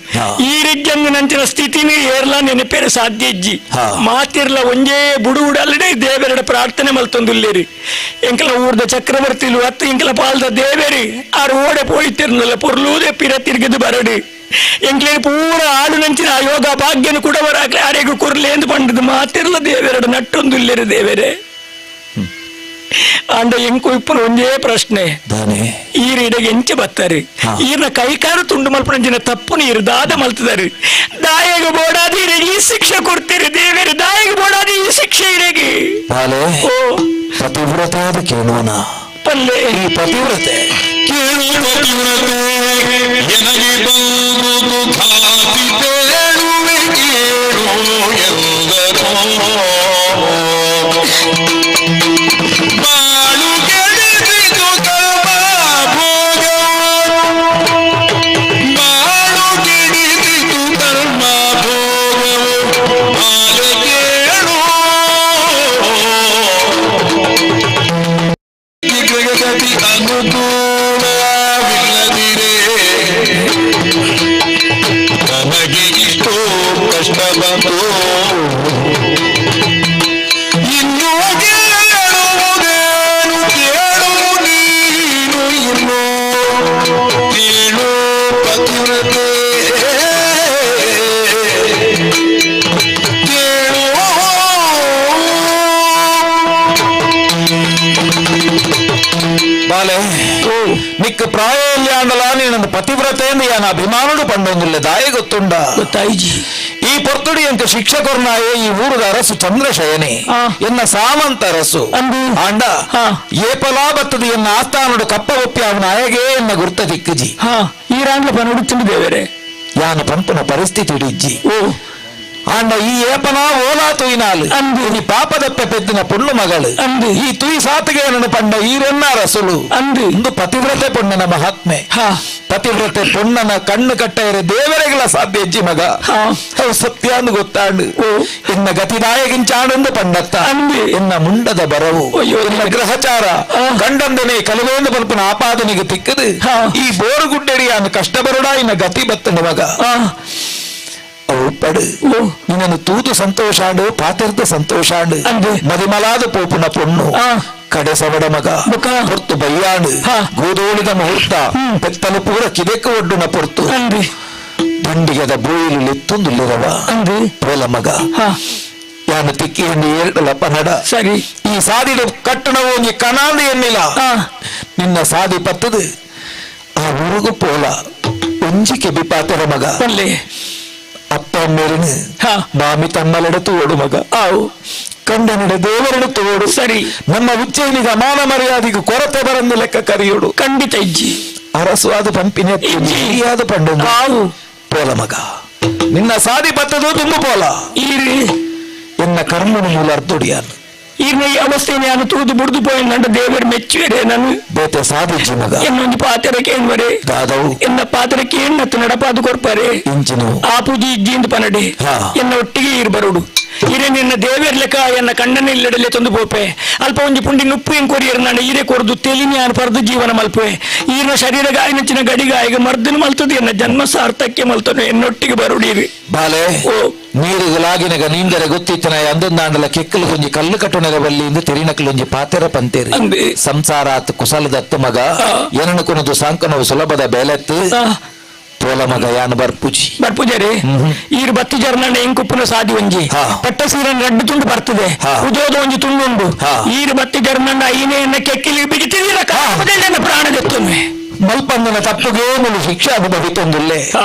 ಈರಿಜ್ಜಂದಿನಂಚಿನ ಸ್ಥಿತಿನಿ ಏರ್ಲ ನೆನಪೇರೆ ಸಾಧ್ಯ ಇಜ್ಜಿ. ಮಾತಿರ್ಲ ಒಂಜೇ ಬುಡು ಉಡಲ್ಲಡೆ ದೇವರಡ ಪ್ರಾರ್ಥನೆ ಮಲ್ತೊಂದುಲ್ಲೇರಿ. ಎಂಕಲ ಊರ್ದ ಚಕ್ರವರ್ತಿಲು ಅತ್ತು ಎಂಕಲ ಪಾಲ್ದ ದೇವೇರಿ ಆರು ಓಡೆ ಪೋಯ್ತಿರ್ನಲ್ಲ ಪೊರ್ಲೂದೆ ಪಿರ ತಿರ್ಗಿದು ಬರಡಿ ಎಂಕ್ಲೆ ಪೂರ ಆಡು ನಂಚಿನ ಆ ಯೋಗ ಭಾಗ್ಯನು ಕೂಡ ಬರಾಕ್ಲೆ ಆರೆಗೂ ಕುರ್ಲೆ ಎಂದು ಪಂಡದು ಮಾತಿರ್ಲ ದೇವರಡ ನಟ್ಟೊಂದುಲ್ಲೇರಿ ದೇವರೇ. ಅಂಡ ಎಂಕು ಇಪ್ಪನ ಒಂದೇ ಪ್ರಶ್ನೆ, ಈರಿಡೆಗೆ ಎಂಚ ಬತ್ತಾರೆ ಈರ್ನ ಕೈಕಾರು ತುಂಡು ಮಲ್ಪನಂಚಿನ ತಪ್ಪು ನೀರು ದಾದ ಮಲ್ತದಾರೆ ದಾಯಗ ಬೋಡಾದ ಈರೆಗೆ ಈ ಶಿಕ್ಷೆ ಕೊಡ್ತೀರಿ ದೇವೇರಿ, ದಾಯಗ ಬೋಡಾದ ಈ ಶಿಕ್ಷೆ ಇರೆಗೆ. ಪತಿವ್ರತೆ ಅದು ಕೇಳುವನ ಪಲ್ಲೆ ಈ ಪತಿವ್ರತೆ ಕೇಳು ಪತಿವ್ರತೆ ಎನಗೆ ಬಂದು ಖಾತಿ ತೇಳುವೆ ಕೇಳು ಎಂದರೋ ಬಾಳು ಕೆಡಿಸಿತು ಕರ್ಮ ಭೋಗ, ಬಾಳು ಕೆಡಿಸಿತು ಕರ್ಮ ಭೋಗವು ಬಾಲೆ ಕೇಳು ಗತಿ ಅನುಕೂಲವಿಲ್ಲದಿರೇ ತನಗೆ ಇಷ್ಟು ಕಷ್ಟ ಬಂತು ಇನ್ನು ಕೇಳುವುದೇನು ಕೇಳು ನೀನು ಇನ್ನು ಕೇಳು ಪತಿವ್ರತೆ ಕೇಳು. ಬಾಲೆ ನಿಕ್ಕ ಪ್ರಾಯ ಇಲ್ಯಾಂಡಲ ನೀನೊಂದು ಪತಿವ್ರತೆ ಯಾನ ಅಭಿಮಾನುಡು ಪಂಡೊಂದಿಲ್ಲ ದಾಯ ಗೊತ್ತುಂಡ ಗೊತ್ತಾಯ್ಜಿ. ಈ ಪೊರ್ತುಡಿ ಅಂಕ ಶಿಕ್ಷಕರ್ನಾಯೇ ಈ ಊರುದ ಅರಸು ಚಂದ್ರಶಯನೆ ಎನ್ನ ಸಾಮಂತ ಅರಸು ಆಂಡ ಏಪಲಾ ಬತ್ತದ ಎನ್ನ ಆಸ್ಥಾನಡು ಕಪ್ಪ ಒಪ್ಪಿ ಅವನ ಅಯಗೆ ಎನ್ನ ಗುರ್ತ ದಿಕ್ಕಜಿ. ಈ ರಾಂಗ್ಲ ಪನುಡುತ್ತುಂಡು ದೇವರೇ ಯಾನ ಪಂಪನ ಪರಿಸ್ಥಿತಿ ಇಡಿಜ್ಜಿ. ಆಂಡ ಈ ಏಪನಾ ಓಲಾ ತುಯಿನಾಲು ಅಂದು ನೀ ಪಾಪದಪ್ಪೆ ಪೆದ್ದಿನ ಪೊಣ್ಣು ಮಗಳು ಅಂದು ಈ ತುಯಿ ಸಾತಿಗೆ ನನ್ನ ಪಂಡ ಈರೆನ್ನ ರಸುಲು ಅಂದು ಇಂದು ಪತಿವ್ರತೆ ಪೊಣ್ಣನ ಮಹಾತ್ಮೆ. ಪತಿವ್ರತೆ ಪೊಣ್ಣನ ಕಣ್ಣು ಕಟ್ಟೆಯರೆ ದೇವರೆಗಳ ಸಾಧ್ಯ ಹೆಜ್ಜಿ ಮಗ ಅವು ಸತ್ಯ ಅಂದು ಗೊತ್ತಾಂಡು ಎನ್ನ ಗತಿನಾಯಕಿಂಚಾಣಂದು ಪಂಡತ್ತ ಎನ್ನ ಮುಂಡದ ಬರವು ಎನ್ನ ಗ್ರಹಚಾರ ಗಂಡಂದನೆ ಕಲುವೇಂದು ಪಲ್ಪನ ಆಪಾದನೆಗೆ ತಿಕ್ಕದು ಈ ಬೋರುಗುಡ್ಡೆಡಿ ಅನ್ನ ಕಷ್ಟ ಬರುಡ ಇನ್ನ ಗತಿ ಬತ್ತನ ಮಗ ಅವು. ಇಪ್ಪಡು ನಿನ್ನನ್ನು ತೂದು ಸಂತೋಷಾಂಡು ಪಾತೆರ್ದ ಸಂತೋಷಾಂಡು ಮದಿಮಲಾದ ಪೋಪುನ ಪೊಣ್ಣು ಕಡೆ ಸವಡ ಮಗ ಹೊರ್ತು ಬಯ್ಯಾಣು ಗೋದೋಳಿದ ಮುಹೂರ್ತ ಪೆತ್ತಲು ಪೂರ ಕಿದೆಕ್ಕು ಒಡ್ಡುನ ಪೊರ್ತು ದಂಡಿಗದ ಬೋಯಿಲು ಲೆತ್ತೊಂದುಲ್ಲಿರವ ಪೋಲ ಮಗ ಯಾನು ತಿಕ್ಕಿಯನ್ನು ಏರ್ಡಲ ಪನಡ ಸರಿ ಈ ಸಾದಿಡು ಕಟ್ಟಣ ಒಂಜಿ ಕಣಾಂದು ಎನ್ನಿಲ ನಿನ್ನ ಸಾದಿ ಪತ್ತದು ಆ ಊರುಗು ಪೋಲ ಒಂಜಿ ಕೆಬಿ ಪಾತೆರ ಮಗ ಅಪ್ಪ ಅಮ್ಮೇರನು ಮಾಮಿ ತಮ್ಮಲೆಡ ತೋಡು ಮಗ ಆವು ಕಂಡನಡೆ ದೇವರನ್ನು ತೋಡು ಸರಿ ನಮ್ಮ ಉಚ್ಚೈನಿಗೆ ಮಾನ ಮರ್ಯಾದೆಗೆ ಕೊರತೆ ಬರಂದು ಲೆಕ್ಕ ಕರಿಯೋಡು ಖಂಡಿತ ಇಜ್ಜಿ ಅರಸುವಾದ ಪಂಪಿನ ಇಜ್ಜಿಯಾದ ಪಂಡು ಆವು ಪೋಲ ಮಗ ನಿನ್ನ ಸಾದಿ ಪತ್ತದು ತುಂಬು ಪೋಲ ಈರಿ ಎನ್ನ ಕರ್ಮನ ಮೂಲ ಅರ್ಧೊಡಿಯಾನು ಈರ್ನ ಈ ಅವಸ್ಥೆಯನ್ನು ನಾನು ತೂದು ಬುಡ್ದು ಪೋಯಿನ ದೇವರು ಮೆಚ್ಚುವೆರೆ ನಾನು ಬೇತೆ ಸಾಧಿಜಿ ಮಗ ಎನ್ನೊಂದು ಪಾತೆರ ಕೇಣ್ವರೆ ದಾದವು ಎನ್ನ ಪಾತೆರ ಕೇಣ್ಣತ್ತು ನಡಪಾದು ಕೊರ್ಪರೆ ಇಂಚಿನು ಆ ಪೂಜಿ ಇಜ್ಜಿಂದು ಪನಡೆ ಎನ್ನ ಒಟ್ಟಿಗೆ ಈರ್ ಬರೋಡು ಈರೆ ನಿನ್ನ ದೇವೇರ್ ಲೆಕ್ಕ ಎನ್ನ ಕಣ್ಣನ ಇಲ್ಲಡಲೆ ತಂದು ಪೋಪೆ ಅಲ್ಪ ಒಂಜಿ ಪುಂಡಿ ನುಪ್ಪು ಏನ್ ಕೊರಿಯರ್ ನಾನು ಈರೆ ಕೊರ್ದು ತೆಲಿನಿ ಆನ್ ಪರ್ದು ಜೀವನ ಮಲ್ಪೆ ಈರ್ನ ಶರೀರ ಗಾಯನಚ್ಚಿನ ಗಡಿಗಾಯಿಗೆ ಮರ್ದನು ಮಲ್ತದು ಎನ್ನ ಜನ್ಮ ಸಾರ್ಥಕ್ಯ ಮಲ್ತನು ಎನ್ನೊಟ್ಟಿಗೆ ಬರುಡೀರಿ ಬಾಲೆ ನೀರುಗಳಾಗಿನಗ ನೀಂದರೆ ಗೊತ್ತಿತ್ತನ ಅಂದೊಂದಾಂಡಲ ಕೆಕ್ಕಲು ಕೊಂಜಿ ಕಲ್ಲು ಕಟ್ಟುನಗ ಬಲ್ಲಿ ಇಂದು ತೆರಿನಕಲೊಂಜಿ ಪಾತೆರ ಪಂತೇರಿ ಸಂಸಾರ ಆತ್ ಕುಸಲದತ್ತು ಮಗ ಏನನ್ನು ಕೊನದು ಸಾಂಕನವು ಸುಲಭದ ಬೇಲೆತ್ತು ಪೋಲ ಮಗ ಯಾನು ಬರ್ಪುಜಿ ಬರ್ಪುಜರಿ ಈರು ಬತ್ತಿ ಜರ್ನಂಡ ಎಂಕುಪ್ಪುನ ಸಾದಿ ಒಂಜಿ ಪಟ್ಟ ಸೀರನ್ ರಡ್ಡು ತುಂಡು ಬರ್ತದೆ ಉದೋದ ಒಂಜಿ ತುಂಡು ಉಂಡು ಈರು ಬತ್ತಿ ಜರ್ನಂಡ ಐನೇ ಎನ್ನ ಕೆಕ್ಕಿಲಿ ಬಿಗಿತಿದ್ದೀರ ಪ್ರಾಣ ದೆತ್ತೊಮ್ಮೆ ಮಲ್ಪಂದನ ತಪ್ಪುಗೆ ಮುಲು ಶಿಕ್ಷೆ ಅನುಭವಿತೊಂದುಲ್ಲೆ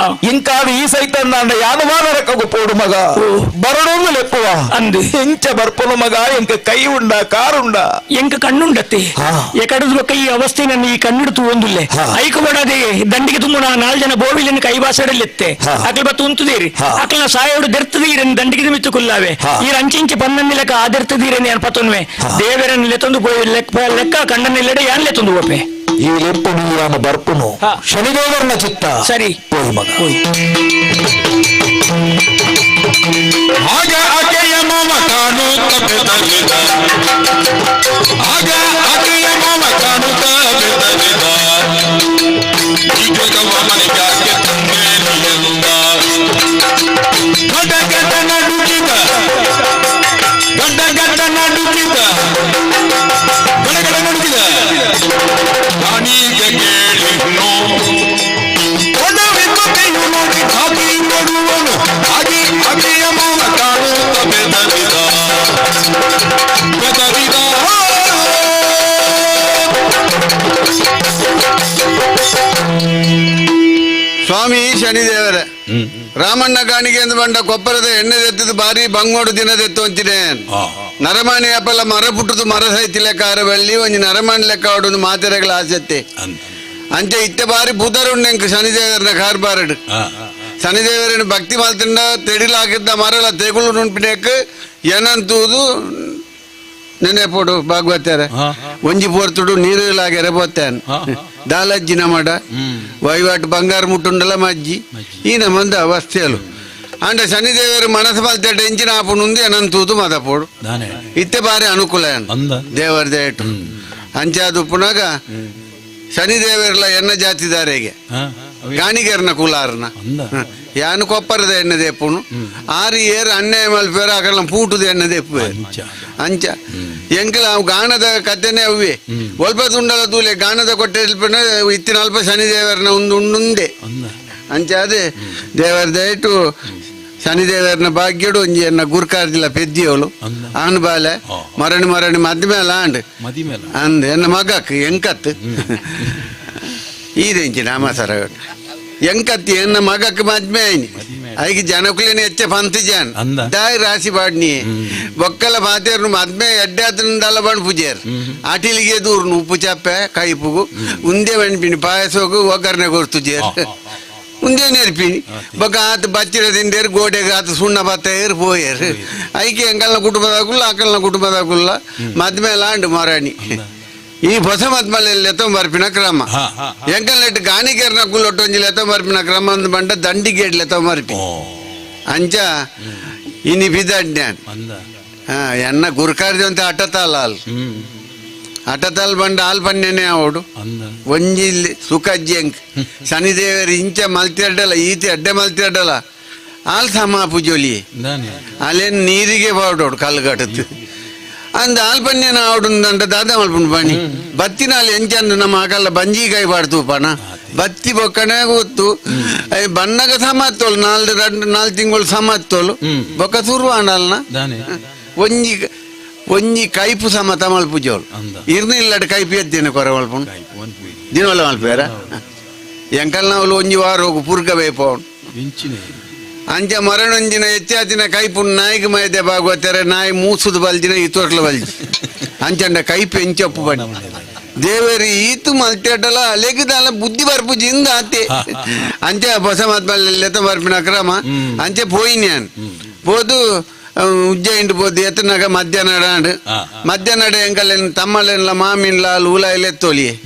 ಇಂಕಾದು ಈ ಸೈತಂದಾಂಡ ಯಾನುಮಾನ ರಕ್ಕಗು ಪೋಡು ಮಗ ಬರಡೊಂದು ಲೆಪ್ಪುವ ಅಂದು ಎಂಚ ಬರ್ಪುನ ಮಗ ಎಂಕ ಕೈ ಉಂಡ ಕಾರುಂಡ ಎಂಕ ಕಣ್ಣುಂಡತ್ತೆ ಎಕಡದು ಬೊಕ್ಕ ಈ ಅವಸ್ಥೆ ನನ್ನ ಈ ಕಣ್ಣಿಡು ತೂವೊಂದುಲ್ಲೆ ಐಕು ಬಡದೆ ದಂಡಿಗೆ ತುಂಬ ನಾಲ್ ಜನ ಬೋವಿಲಿನ ಕೈವಾಸಡಲೆತ್ತೆ ಅಕಲ್ ಬತ್ತು ಉಂತುದೇರಿ ಅಕಲ್ನ ಸಾಯೋಡು ದೆರ್ತದೀರನ್ ದಂಡಿಗೆ ಮಿತ್ತು ಕುಲ್ಲಾವೆ ಈ ಅಂಚಿಂಚಿ ಪನ್ನನ್ನಿಲಕ ಆದೆರ್ತದೀರನ್ ಯಾನ್ ಪತ್ತೊನ್ವೆ ದೇವರನ್ನ ಲೆತ್ತೊಂದು ಲೆಕ್ಕ ಲೆಕ್ಕ ಕಣ್ಣನ್ನಿಲ್ಲಡೆ ಯಾನ್ ಲೆತ್ತೊಂದು ಓಪೆ ಈ ಲೆಪ್ಪುನು ಯಾನು ಬರ್ಪುನು ಶನಿದೇವರನ ಚಿತ್ತ ಸರಿ ಪೋಯ್ ಮಗ ಆಗ ಆಕೆಯ ಮಾವ ಕಾಣುತ್ತ ಬೆದರಿದ ಆಗ ಆಕೆಯ ಮಾವ ಕಾಣುತ್ತ ಬೆದರಿದ ಈ ಜಗವ ಮನೆಗಾಕೆ ತಂದೇನು ಎಂದ ಗಡ್ಡ ಗಡ್ಡ ನಡುಗಿದ ಗಡ್ಡ ಗಡ್ಡ ನಡುಗಿದ ಗಡಗಡ ನಡುಗಿದ ರಾಣಿಗೆ ಕೇಳಿದ್ನು ಕೊಡವೆಂದು ನೋಡಿ ಹಾಗೆ ಕೊಡುವನು ಹಾಗೆ ಅಗೆಯ ಮಾವ ಕಾಣುತ್ತ ಬೆದರಿದ ಬೆದರಿದ. ಸ್ವಾಮಿ ಶನಿದೇವರೇ ರಾಮಣ್ಣ ಕಾಣಿಗೆ ಎಂದು ಬಂಡ ಕೊಪ್ಪರದ ಎಣ್ಣೆ ತೆತ್ತದು ಬಾರಿ ಬಂಗೋಡು ದಿನದೆತ್ತು ಅಂಚಿನೆ ನರಮಾಣಿ ಅಪ್ಪಲ್ಲ ಮರ ಪುಟ್ಟದು ಮರ ಸೈತಿ ಲೆಕ್ಕ ಬಳ್ಳಿ ಒಂಜಿ ನರಮಾಣಿ ಲೆಕ್ಕ ಆಡೊಂದು ಮಾತೆರೆಗಳ ಆಸಕ್ತಿ ಅಂಚೆ ಇತ್ತೆ ಬಾರಿ ಬುಧರುಂಡೆಂಕ್ ಶನಿದೇವರನ ಕಾರ್ಬಾರಡು ಶನಿದೇವರನ್ನು ಭಕ್ತಿ ಮಲ್ತಿಂಡ ತೆಡಿಲಾಕಿದ್ದ ಮರಲ ತೆಗುಳು ನುಂಪಿನೆಕ್ ಏನಂತೂದು ನೆನೆಪೋಡು ಭಾಗವತ್ಯಾರ ಒಂಜಿ ಪೋರ್ತುಡು ನೀರು ಲಾಗೆರೆ ಪೋತ್ತಾನ್ ದಾಲಜ್ಜಿ ನಮಡ ವಹಿವಾಟು ಬಂಗಾರ ಮುಟ್ಟುಂಡಲ ಮಜ್ಜಿ ಈ ನಮ್ಮಂದ ಅವಸ್ಥೆಯಲು ಅಂಡ ಶನಿದೇವರು ಮನಸ್ಸು ಮಲ್ತೆಟ ಇಂಚಿನ ಆಪುನುಂದು ಏನಂತೂದು ಮದಪೋಡು ಇತ್ತೆ ಬಾರಿ ಅನುಕೂಲ ದೇವರ ದೇಟು ಅಂಚಾದು ಪುನಗ ಶನಿದೇವರ್ಲ ಎನ್ನ ಜಾತಿದಾರೆಗೆ ಗಾಣಿಗರ್ನ ಕುಲಾರ್ನ ಯಾನು ಕೊಪ್ಪರದ ಎಣ್ಣೆ ದೇಪುನು ಆರು ಏರು ಅನ್ಯಾಯ ಮಲ್ಪೇರು ಅಕಲ್ನ ಪೂಟುದ ಎಣ್ಣೆ ದೇಪು ಅಂಚ ಎಂಕಲ ಅವು ಗಾಣದ ಕತೆನೆ ಅವ್ವೆ ಒಲ್ಪ ತುಂಡಲ ತೂಲೆ ಗಾಣದ ಕೊಟ್ಟೆ ಇತ್ತಿನ ಅಲ್ಪ ಶನಿದೇವರನ ಒಂದು ಉಂಡುಂದೆ ಅಂಚ ಅದೇ ದೇವರ ದಯಟು ಶನಿದೇವರನ ಭಾಗ್ಯಡು ಒಂಜಿ ಎನ್ನ ಗುರ್ಕಾರ್ಜಿಲ ಪೆದ್ದಿಯವಳು ಆನ್ ಬಾಲೆ ಮರಣಿ ಮರಣಿ ಮದ್ದ ಮೇಲೆ ಆಂಡ್ ಅಂದ್ ಎನ್ನ ಮಗಕ್ ಎಂಕತ್ ಈದೆಂಚಿ ನಾಮ ಸರ ಎಂಕತ್ತಿ ಎನ್ನ ಮಗಕ್ ಮದ್ಮೆ ಆಯ್ನಿ ಐಗೆ ಜನಕುಲೇನೆ ಹೆಚ್ಚ ಪಂತಿ ಜಾನ್ ದಾಯ್ ರಾಶಿ ಬಾಡ್ನಿ ಬೊಕ್ಕಲ ಬಾತೇರ್ನು ಮದ್ಮೆ ಎಡ್ಡೆ ಆತನ ಬಂಡ್ ಪೂಜೇರ್ ಆಟಿಲಿಗೆ ದೂರ್ನು ಉಪ್ಪು ಚಾಪೆ ಕೈಪುಗು ಉಂದೆ ಬಣ್ಪಿನಿ ಪಾಯಸೋಗು ಒಗ್ಗರಣೆ ಕೊರ್ತುಜೇರ್ ಉಂದೆ ನೆರ್ಪಿನಿ ಬೊಕ್ಕ ಆತ ಬಚ್ಚಿರ ತಿಂಡೇರು ಗೋಡೆಗೆ ಆತ ಸುಣ್ಣ ಬತ್ತೇರು ಪೋಯೇರು ಐಕೆ ಎಂಕಲ್ನ ಕುಟುಂಬದಾಗುಲ್ಲ ಅಕಲ್ನ ಕುಟುಂಬದಾಗುಲ್ಲ ಮದ್ಮೆ ಲಾಂಡ್ ಮರಾಣಿ ಈ ಹೊಸ ಮದ್ಮಲೆ ಲೆತ್ತ ಬರ್ಪಿನ ಕ್ರಮ ಎಂಕಲ್ನೆಟ್ ಗಾಣಿಗೇರ್ನ ಕುಲ್ಲೊಟ್ಟೊಂಜಿ ಲೆತ್ತ ಬರ್ಪಿನ ಕ್ರಮ ಅಂದ್ ಬಂಡ ದಂಡಿಗೇಡ್ ಲೆತ್ತ ಬರ್ಪಿ ಅಂಚ ಇನಿ ಬಿದಡ್ನ್ಯಾನ್ ಹಾ ಎನ್ನ ಗುರ್ಕಾರ್ದಿ ಅಂತ ಅಟತಾಲ ಅಲ್ ಅಟತಾಲ್ ಬಂಡ ಆಲ್ ಪನ್ನೇನೆ ಅವಡು ಒಂಜಿ ಸುಖಜ್ಜಿ ಎಂಕ್ ಶನಿದೇವರು ಇಂಚ ಮಲ್ತಿ ಅಡ್ಡಲ್ಲ ಈತಿ ಅಡ್ಡೆ ಮಲ್ತಿ ಅಡ್ಡಲ್ಲ ಆಲ್ ಸಮ ಪೂಜೋಲಿ ಅಲ್ಲೇನು ನೀರಿಗೆ ಬಾಡೋಡು ಕಲ್ಲು ಅಂದ ಆಲ್ ಪನ್ಯನ ಆವಡುಂದಂಟ ದಾದ ಮಲ್ಪುಂಡು ಬಣಿ ಬತ್ತಿನ ಅಲ್ಲಿ ಎಂಚಂದು ನಮ್ಮ ಆಕಲ್ಲ ಬಂಜಿಕಾಯಿ ಬಾಡ್ತು ಪಣ ಬತ್ತಿ ಬೊಕ್ಕನೆ ಗೊತ್ತು ಬಣ್ಣಗ ಸಮತ್ತೋಳು ನಾಲ್ రెండు ನಾಲ್ಕು ತಿಂಗಳು ಸಮತ್ತೋಳು ಬೊಕ್ಕ ಸುರುವಾಂಡಲ್ನ ಒಂಜಿ ಒಂಜಿ ಕೈಪು ಸಮ ತಮಲ್ ಪೂಜೋಳು ಇರ್ನಿಲ್ಲಡ ಕೈಪು ಎದ್ದೇನೆ ಕೊರ ಮಲ್ಪುಂಡು ದಿನವಲ್ಲ ಮಲ್ಪೇರ ಎಂಕಲ್ನವಳು ಒಂಜಿ ವಾರ ಹೋಗು ಪುರ್ಕ ಬೇಪವನು ಅಂಚ ಮರಣೊಂಜಿನ ಹೆಚ್ಚಾತಿನ ಕೈಪು ನಾಯಿಗೆ ಮೈದೆ ಭಾಗವತಾರೆ ನಾಯಿ ಮೂಸುದು ಬಲ್ಜಿನ ಈ ತೋಟ್ಲ ಬಲ್ಜಿ ಅಂಚಂಡ ಕೈಪು ಎಂಚಪ್ಪು ಬನ್ನಿ ದೇವರಿ ಈತು ಮಲ್ತೇಟಲ ಅಲೆಗಿದಾಲ ಬುದ್ಧಿ ಬರ್ಪುಜಿ ಇಂದ ಆತೆ ಅಂಚೆ ಹೊಸ ಮಾತ್ಮಲ್ಲಿ ಬರ್ಪಿನ ಕ್ರಮ ಅಂಚೆ ಪೋಯಿನ್ಯಾನ್ ಪೋದು ಉಜ್ಜಯಿನ್ ಪೋದು ಎತ್ತನಾಗ ಮಧ್ಯಾಹ್ನ ಮಧ್ಯಾಹ್ನ ಎಂಕಲ್ಲೇನು ತಮ್ಮಲ್ಲೇನ್ಲ ಮಾಮಿನ್ಲ ಅಲ್ಲಿ ಉಲಾಯಿಲೆ ಎತ್ತೋಲಿಯೇ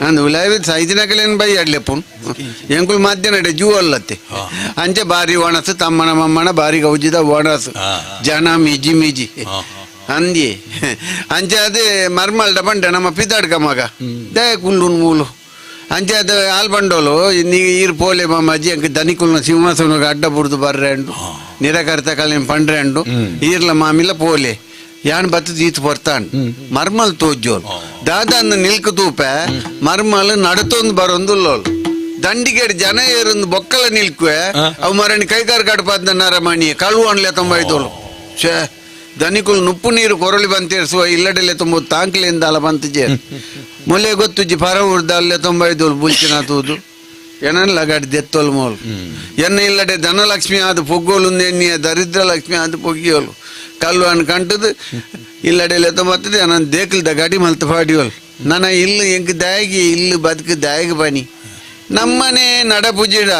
ಅಂದ್ ಉಲಾಯಿ ಸೈದಿನಕಲೇನು ಬೈ ಅಡ್ಲೆಪ್ಪುನ್ ಎಂಕುಲು ಮಧ್ಯಾಹ್ನ ಜೂ ಅಲ್ಲತ್ತೆ ಅಂಚೆ ಬಾರಿ ಒಣಸು ತಮ್ಮನ ಮಮ್ಮನ ಬಾರಿ ಗೌಜಿದ ಒಣಸು ಜನ ಮಿಜಿ ಮಿಜಿ ಅಂದಿ ಅಂಚೆ ಅದೇ ಮರ್ಮಲ್ಡ ಬಂಡೆ ನಮ್ಮ ಪಿತಾಡ್ಕ ಮಗ ದಯ ಕುಲ್ಲುನ್ ಮೂಲು ಅಂಚೆ ಅದು ಹಾಲ್ ಬಂಡೋಲು ನೀ ಈರ್ ಪೋಲೆ ಮಾಮಾಜಿ ಅಂಕ ದನಿಕುಲ್ನ ಸಿಂಹಾಸನ ಅಡ್ಡ ಬುಡ್ದು ಬರ್ರೆಂಡು ನಿರಕರ್ತ ಕಲಿನ ಪಂಡ್ರೆಂಡು ಈರ್ಲ ಮಾಮಿಲ ಪೋಲೆ ಯಾನ್ ಬತ್ತದ ಈತ್ ಬರ್ತಾನ್ ಮರ್ಮಲ್ ತೋಜೋಲ್ ದಾದಾನ್ನ ನಿಲ್ಕು ತೂಪೆ ಮರ್ಮಲ್ ನಡತೊಂದು ಬರೊಂದುಲ್ಲೋಲ್ ದಂಡಿಗೇಡ್ ಜನ ಏರೊಂದು ಬೊಕ್ಕಲ ನಿಲ್ಕುವೆ ಅವು ಮರಣಿ ಕೈಗಾರ್ ಕಡಪಾದ ನರಮಣಿ ಕಳುವಣ್ಲೆ ತೊಂಬೈದೋಳು ಛೇ ದನಿಕುಲು ನುಪ್ಪು ನೀರು ಕೊರಳಿ ಬಂತೇರ್ಸುವ ಇಲ್ಲಡೆಲೆ ತುಂಬ ತಾಂಕ್ಲಿಂದ ಅಲ ಬಂತಜೆ ಮೊಲೆ ಗೊತ್ತುಜ್ಜಿ ಪರ ಊರ್ದ ಅಲ್ಲೇ ತೊಂಬೈದೋಳು ಬುಲ್ಚಿನ ತೂದು ಏನನ್ ಲಗಾಡಿ ದೆತ್ತೋಲು ಮೋಲು ಎನ್ನ ಇಲ್ಲಡೆ ಧನಲಕ್ಷ್ಮಿ ಆದ ಪೊಗ್ಗೋಲು ಎನ್ನಿಯ ದರಿದ್ರ ಲಕ್ಷ್ಮಿ ಆದ ಪೊಗ್ಗಿಯೋಲು ಕಲ್ಲು ಅನ್ ಕಂಟದು ಇಲ್ಲಡೆ ತೊಂಬತ್ತದೆ ನನ್ನ ದೇಕಲ್ದ ಗಡಿ ಮಲ್ತ ಪಾಡಿಯೋಲು ನನ್ನ ಇಲ್ಲು ಎಂಕ್ ದಾಯಗಿ ಇಲ್ಲು ಬದುಕು ದಾಯಗ ಬನಿ ನಮ್ಮನೆ ನಡಪುಜಿಡ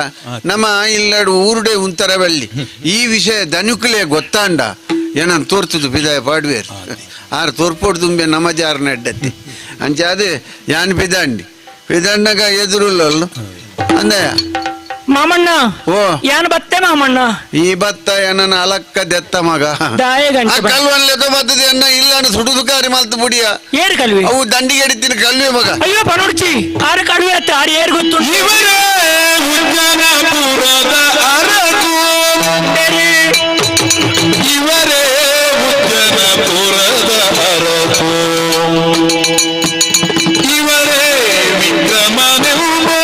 ನಮ್ಮ ಇಲ್ಲಡು ಊರುಡೆ ಉಂತರ ಬಲ್ಲಿ ಈ ವಿಷಯ ದನುಕುಲೇ ಗೊತ್ತಾಂಡ ಏನನ್ ತೋರ್ತದು ಪಿದಾಯ ಪಾಡ್ವೇರು ಆರು ತೋರ್ಪೋಡು ತುಂಬೆ ನಮ್ಮ ಜಾರ ನೆಡ್ಡತ್ತಿ ಅಂಚೆ ಅದೇ ಯಾನ್ ಪಿದಾಂಡಿ ಪಿದಾಂಡಗ ಎದುರುಲ್ಲಲ್ಲು ಅಂದಯ ಮಾಮಣ್ಣ ಓ ಯಾನ್ ಬತ್ತೆ ಮಾಮಣ್ಣ ಈ ಬತ್ತ ಏನನ ಅಲಕ್ಕ ದೆತ್ತ ಮಗ ಕಲ್ವನ್ಲೆ ಬತ್ತದ ಅನ್ನ ಇಲ್ಲ ಸುಡುದು ಕಾರಿ ಮಲ್ತು ಬುಡಿಯ ಏರು ಕಲ್ವೆ ಅವು ದಂಡಿಗೆ ಹಿಡಿತೀನಿ ಕಲ್ವೆ ಮಗ ಅಯ್ಯೋ ಪನೋಡ್ಚಿ ಆರು ಕಲ್ವೆ ಅತ್ತ ಆರು ಏರು ಗೊತ್ತು ಇವರೇ ಉಜ್ಜನಪುರದ ಅರಸು ಇವರೇ ಉಜ್ಜನಪುರದ ಅರಸು ಇವರೇ ವಿಕ್ರಮನೆಂಬೋರು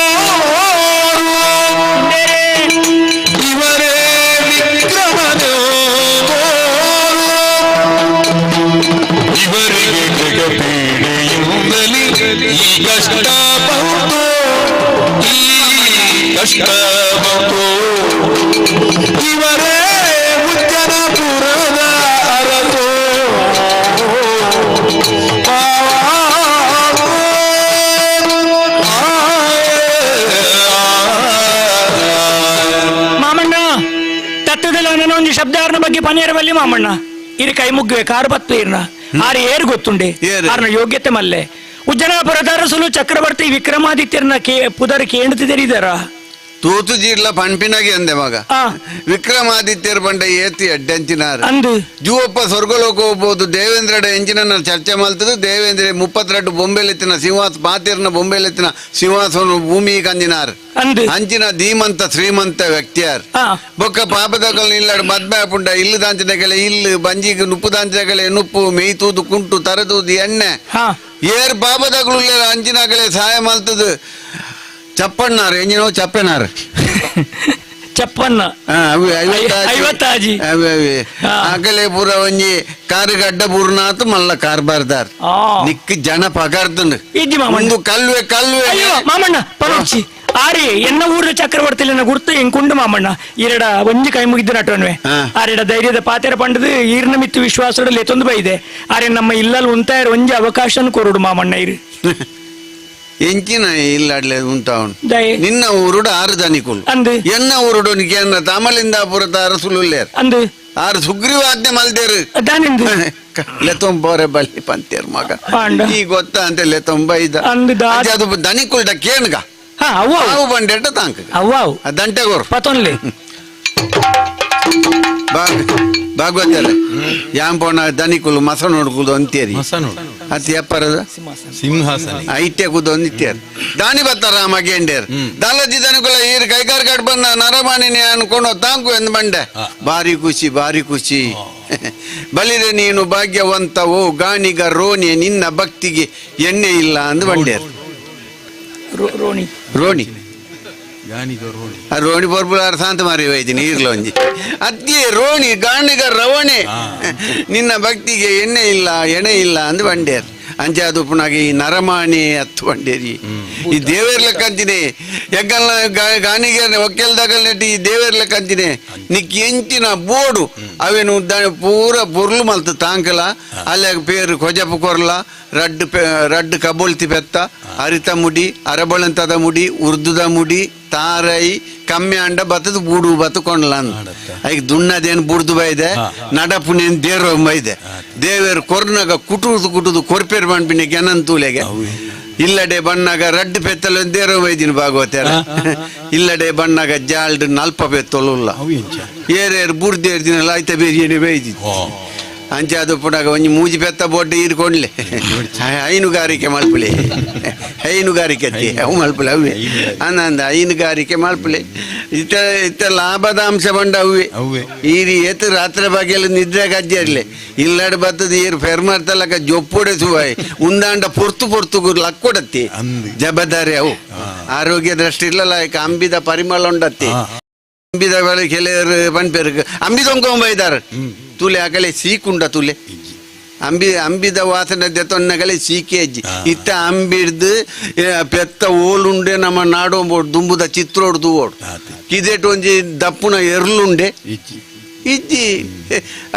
ಇವರೇ ವಿಕ್ರಮನೆಂಬೋರು ಇವರಿಗೆ ಜಗಪೀಡೆಯಿಂದಲೇ ಈ ಕಷ್ಟ ಬಂತು ಈ ಕಷ್ಟ ಬಂತು ಇವರೇ ಉಜ್ಜನಪುರದ ಅರಸು ಮಾಮಣ್ಣ ತತ್ವದಲ್ಲಿ ನನ್ನ ಒಂದು ಶಬ್ದಾರ್ನ ಬಗ್ಗೆ ಪನೇರವಲ್ಲಿ ಮಾಮಣ್ಣ ಇರು ಕೈ ಮುಗ್ಗುವೆ ಕಾರು ಬತ್ತು ಇರ್ನ ಆರು ಏರು ಗೊತ್ತುಂಡೆ ಆರ್ನ ಯೋಗ್ಯತೆ ಮಲ್ಲೆ ಉಜ್ಜನಾಪುರದ ಅರಸುಲು ಚಕ್ರವರ್ತಿ ವಿಕ್ರಮಾದಿತ್ಯರ್ನ ಕೇ ಪುದರ್ ಕೇಂದ್ರದಿದ್ದಾರ ತೂತು ಜೀರ್ಲ ಪಂಪಿನಾಗೆ ಅಂದೆ ಮಗ ವಿಕ್ರಮಾದಿತ್ಯರ ಬಂಡ ಏತಿ ಅಡ್ಡಂಚಿನಾರ ಅಂದು ಜೂವಪ್ಪ ಸ್ವರ್ಗಲೋಕ ಹೋಗ್ಬೋದು ದೇವೇಂದ್ರಡ ಎಂಜಿನ ಚರ್ಚೆ ಮಾಡ್ತದೆ ದೇವೇಂದ್ರ 32 ಬೊಂಬೆಲೆತ್ತಿನ ಸಿಂಹಾಸ ಪಾತಿರ್ನ ಬೊಂಬೆಲೆತ್ತಿನ ಸಿಂಹಾಸನ ಭೂಮಿ ಕಂದಿನಾರ್ ಅಂದು ಅಂಚಿನ ಧೀಮಂತ ಶ್ರೀಮಂತ ವ್ಯಕ್ತಿಯಾರ್ ಬೊಕ್ಕ ಪಾಪದಕಲ್ ಇಲ್ಲಡ್ ಮದ್ಮೆ ಪುಂಡ ಇಲ್ಲು ದಾಂಚಿನ ಕೆಲೆ ಇಲ್ಲು ಬಂಜಿಗೆ ನುಪ್ಪು ದಾಂಚಿನ ಕೆಲೆ ನುಪ್ಪು ಮೇಯ್ತೂದು ಕುಂಟು ತರದೂದು ಎಣ್ಣೆ ಏರ್ ಪಾಪದಗಳು ಅಂಚಿನ ಕಲೆ ಸಹಾಯ ಮಾಡ್ತದೆ ಚಪ್ಪಣ್ಣಾರು ಎಂಜಿನೋ ಚಪ್ಪೆನಾರು ಚಪ್ಪನ್ನ ಐವತ್ತಾಜಿ ಅಗಲೆ ಪೂರ ಒಂಜಿ ಕಾರು ಗಡ್ಡ ಪೂರ್ಣಾತು ಮಲ್ಲ ಕಾರ್ಬಾರ್ದಾರ್ ನಿಕ್ ಜನ ಪಗಾರ್ದುಂಡು ಒಂದು ಕಲ್ವೆ ಕಲ್ವೆ ಅಯ್ಯೋ ಮಾಮಣ್ಣ ಪರೋಕ್ಷಿ ಆರಿ ಎನ್ನ ಊರ ಚಕ್ರವರ್ತಿ ಗುರ್ತು ಎಂಕುಂಡು ಮಾಮಣ್ಣ ಈರಡ ಒಂಜಿ ಕೈ ಮುಗಿದ್ದು ನಟೋನ್ವೆ ಆರೆಡ ಧೈರ್ಯದ ಪಾತೆರ ಪಂಡದು ಈರ್ನ ಮಿತ್ತು ವಿಶ್ವಾಸದಲ್ಲಿ ಲೆತ್ತೊಂದು ಬೈದೆ ಆರೆ ನಮ್ಮ ಇಲ್ಲಲ್ಲಿ ಉಂತಾಯರ್ ಒಂಜಿ ಅವಕಾಶನ ಕೊರುಡು ಮಾಮಣ್ಣ ಇರು ಎಂಚಿನ ಇಲ್ಲಾಡ್ಲೆ ಉಂಟಾವನು ನಿನ್ನ ಊರುಡು ಆರು ದನಿಕುಲು ಎನ್ನ ಊರುಡು ನಿಕೇನ ತಾಮಲಿಂದಾಪುರದ ಅರಸುಲುಲ್ಲೇರ್ ಅಂದು ಆರು ಸುಗ್ರೀವಾಜ್ಞೆ ಮಲ್ದೇರು ಲೆತ್ತೊಂಬೋರೆ ಬಲ್ಲಿ ಪಂತೇರ್ ಮಗ ಈ ಗೊತ್ತಾ ಅಂತ ಲೆತ್ತೊಂಬ ಇದ್ದ ಅದು ದನಿಕುಲ್ಡ ಕೇಣ್ಗ ಅವು ಬಂಡೆಟ ತಾಂಕ ಅವ್ವಾವು ದಂಟೆಗೋರು ಪತೊನ್ಲೆ ಭಾಗವತರೆ ಯಾನ್ ಪೋಣ ದನಿಕುಲು ಮಸ ನೋಡ್ಕುಲು ಅಂತೇರಿ ಅತಿ ಅಪ್ಪರದ ಸಿಂಹಾಸನ ಐಟೆ ಕುದೊಂದಿತ್ಯಾರ ದಾನಿ ಬತ್ತಾರ ಮಗೇಂಡೇರ್ ದಾಲಜಿ ದನಕುಲ ಈರ್ ಕೈಗಾರ್ ಕಟ್ ಬಂದ ನರಮಾನಿನಿ ಅನ್ಕೊಂಡು ತಾಂಕು ಎಂದು ಬಂಡೆ. ಭಾರಿ ಖುಷಿ ಭಾರಿ ಖುಷಿ. ಬಲಿರೆ ನೀನು ಭಾಗ್ಯವಂತವೋ ಗಾಣಿಗ ರೋಣಿ, ನಿನ್ನ ಭಕ್ತಿಗೆ ಎಣ್ಣೆ ಇಲ್ಲ ಅಂದು ಬಂಡೇರ್. ರೋಣಿ ರೋಣಿ ರೋಣಿ ಪೊರ್ಪುಲಾರ ಶಾಂತ ಮಾರಿ ಹೋಯ್ತೀನಿ ಈರ್ಲೊಂಜಿ ಅತ್ತಿಯೇ ರೋಣಿ ಗಾಣಿಗ ರವಣೆ, ನಿನ್ನ ಭಕ್ತಿಗೆ ಎಣ್ಣೆ ಇಲ್ಲ ಎಣೆ ಇಲ್ಲ ಅಂದು ಬಂಡೇರ್. ಅಂಚೆ ಅದು ಪುನಃ ಈ ನರಮಾಣಿ ಹತ್ತು ಬಂಡೇರಿ ಈ ದೇವೇರ್ ಲೆಕ್ಕಂತೀನಿ ಎಗ್ಗಲ್ನ ಗಾಣಿಗೆ ಒಕ್ಕೆಲ್ದಾಗಲ್ ನೆಟ್ಟಿ ಈ ದೇವೇರ್ ಲೆಕ್ಕಂತೀನಿ ನಿಕ್ಕಿ ಎಂಚಿನ ಬೋಡು ಅವೇನು ಪೂರ ಪೊರ್ಲು ಮಲ್ತು ತಾಂಕಲ ಅಲ್ಲಾಗ ಪೇರು ಕೊಜಪು ಕೊರ್ಲ ರಡ್ಡು ರಡ್ಡು ಕಬೋಳ್ತಿ ಪೆತ್ತ ಅರಿತ ಮುಡಿ ಅರಬಳಂತದ ಮುಡಿ ಉರ್ದುದ ಮುಡಿ ತಾರೈ ಕಮ್ಮಿ ಅಂಡ ಬತ್ತದ ಬೂಡು ಬತ್ತು ಕೊಂಡ್ಲ ಐಕ್ ದುಣ್ಣದೇನು ಬುಡ್ದು ಬೈದೆ ನಡಪುನೇನು ದೇರೋ ಬೈದೆ ದೇವೇರು ಕೊರ್ನಾಗ ಕುಟುದು ಕುಟುದು ಕೊರ್ಪೇರು ಬಂಡ್ಪಿನ ಗೆನಂತೂಲೆಗೆ ಇಲ್ಲಡೆ ಬಣ್ಣಾಗ ರಡ್ಡು ಪೆತ್ತಲು ದೇರೋ ಬೈದಿನ ಭಾಗವತಾರ ಇಲ್ಲಡೆ ಬಣ್ಣಾಗ ಜಾಲ್ಡ್ ನಲ್ಪ ಪೆತ್ತೊಲುಲ್ಲ ಏರೇರು ಬುಡ್ದೇರು ದಿನ ಐತ ಬೇರೆ ಏನೇ ಬೈದಿ ಅಂಚೆ ಅದು ಪುಡಾಗ ಒಂಜಿ ಮೂಜಿ ಪೆತ್ತ ಬೋಡ್ಡೆ ಈರ್ಕೊಂಡ್ಲೆ ಹೈನುಗಾರಿಕೆ ಮಲ್ಪುಲೆ ಹೈನುಗಾರಿಕೆ ಅತ್ತಿ ಅವು ಮಲ್ಪುಲೆ ಅವೇ ಅಂದ ಹೈನುಗಾರಿಕೆ ಮಲ್ಪುಲೆ ಇತ್ತ ಇತ್ತ ಲಾಭದ ಅಂಶ ಬಂಡ ಅವೇ ಈರಿ ಏತು ರಾತ್ರಿ ಬಗೆಲ್ಲ ನಿದ್ರೆ ಗಜ್ಜೆ ಇರ್ಲಿ ಇಲ್ಲಾಡ್ ಬತ್ತದ ಈರು ಫೆರ್ಮರ್ ತಲಕ ಜೊಪ್ಪೊಡೆ ಸುವಾಯ್ ಉಂದಾಂಡ ಪೊರ್ತು ಪೊರ್ತು ಲಕ್ಕೊಡತ್ತಿ ಜಬದಾರಿ ಅವು ಆರೋಗ್ಯ ದೃಷ್ಟಿ ಇಲ್ಲಲ್ಲ ಅಂಬಿದ ಪರಿಮಳ ಉಂಡತ್ತಿ ಅಂಬಿದ ವೇಳೆ ಕೆಲವರು ಪನ್ಪೇರು ಅಂಬಿದೊಂಕೊಂಬ ಇದ್ದಾರೆ ತುಲೆ ಅಕಲೆ ಸೀಕುಂಡ ತುಲೆ ಅಂಬಿ ಅಂಬಿದ ವಾಸನೆ ದೆತ್ತೊನ್ನಗಲೆ ಸೀಕೆ ಅಜ್ಜಿ ಇತ್ತ ಅಂಬಿಡ್ದು ಪೆತ್ತ ಓಲುಂಡೆ ನಮ್ಮ ನಾಡೊಂಬೋಡು ದುಂಬುದ ಚಿತ್ರೋಡು ತೂವೋಡು ಕಿದೆಟ್ ಒಂಜಿ ದಪ್ಪುನ ಎರ್ಲುಂಡೆ ಇಜ್ಜಿ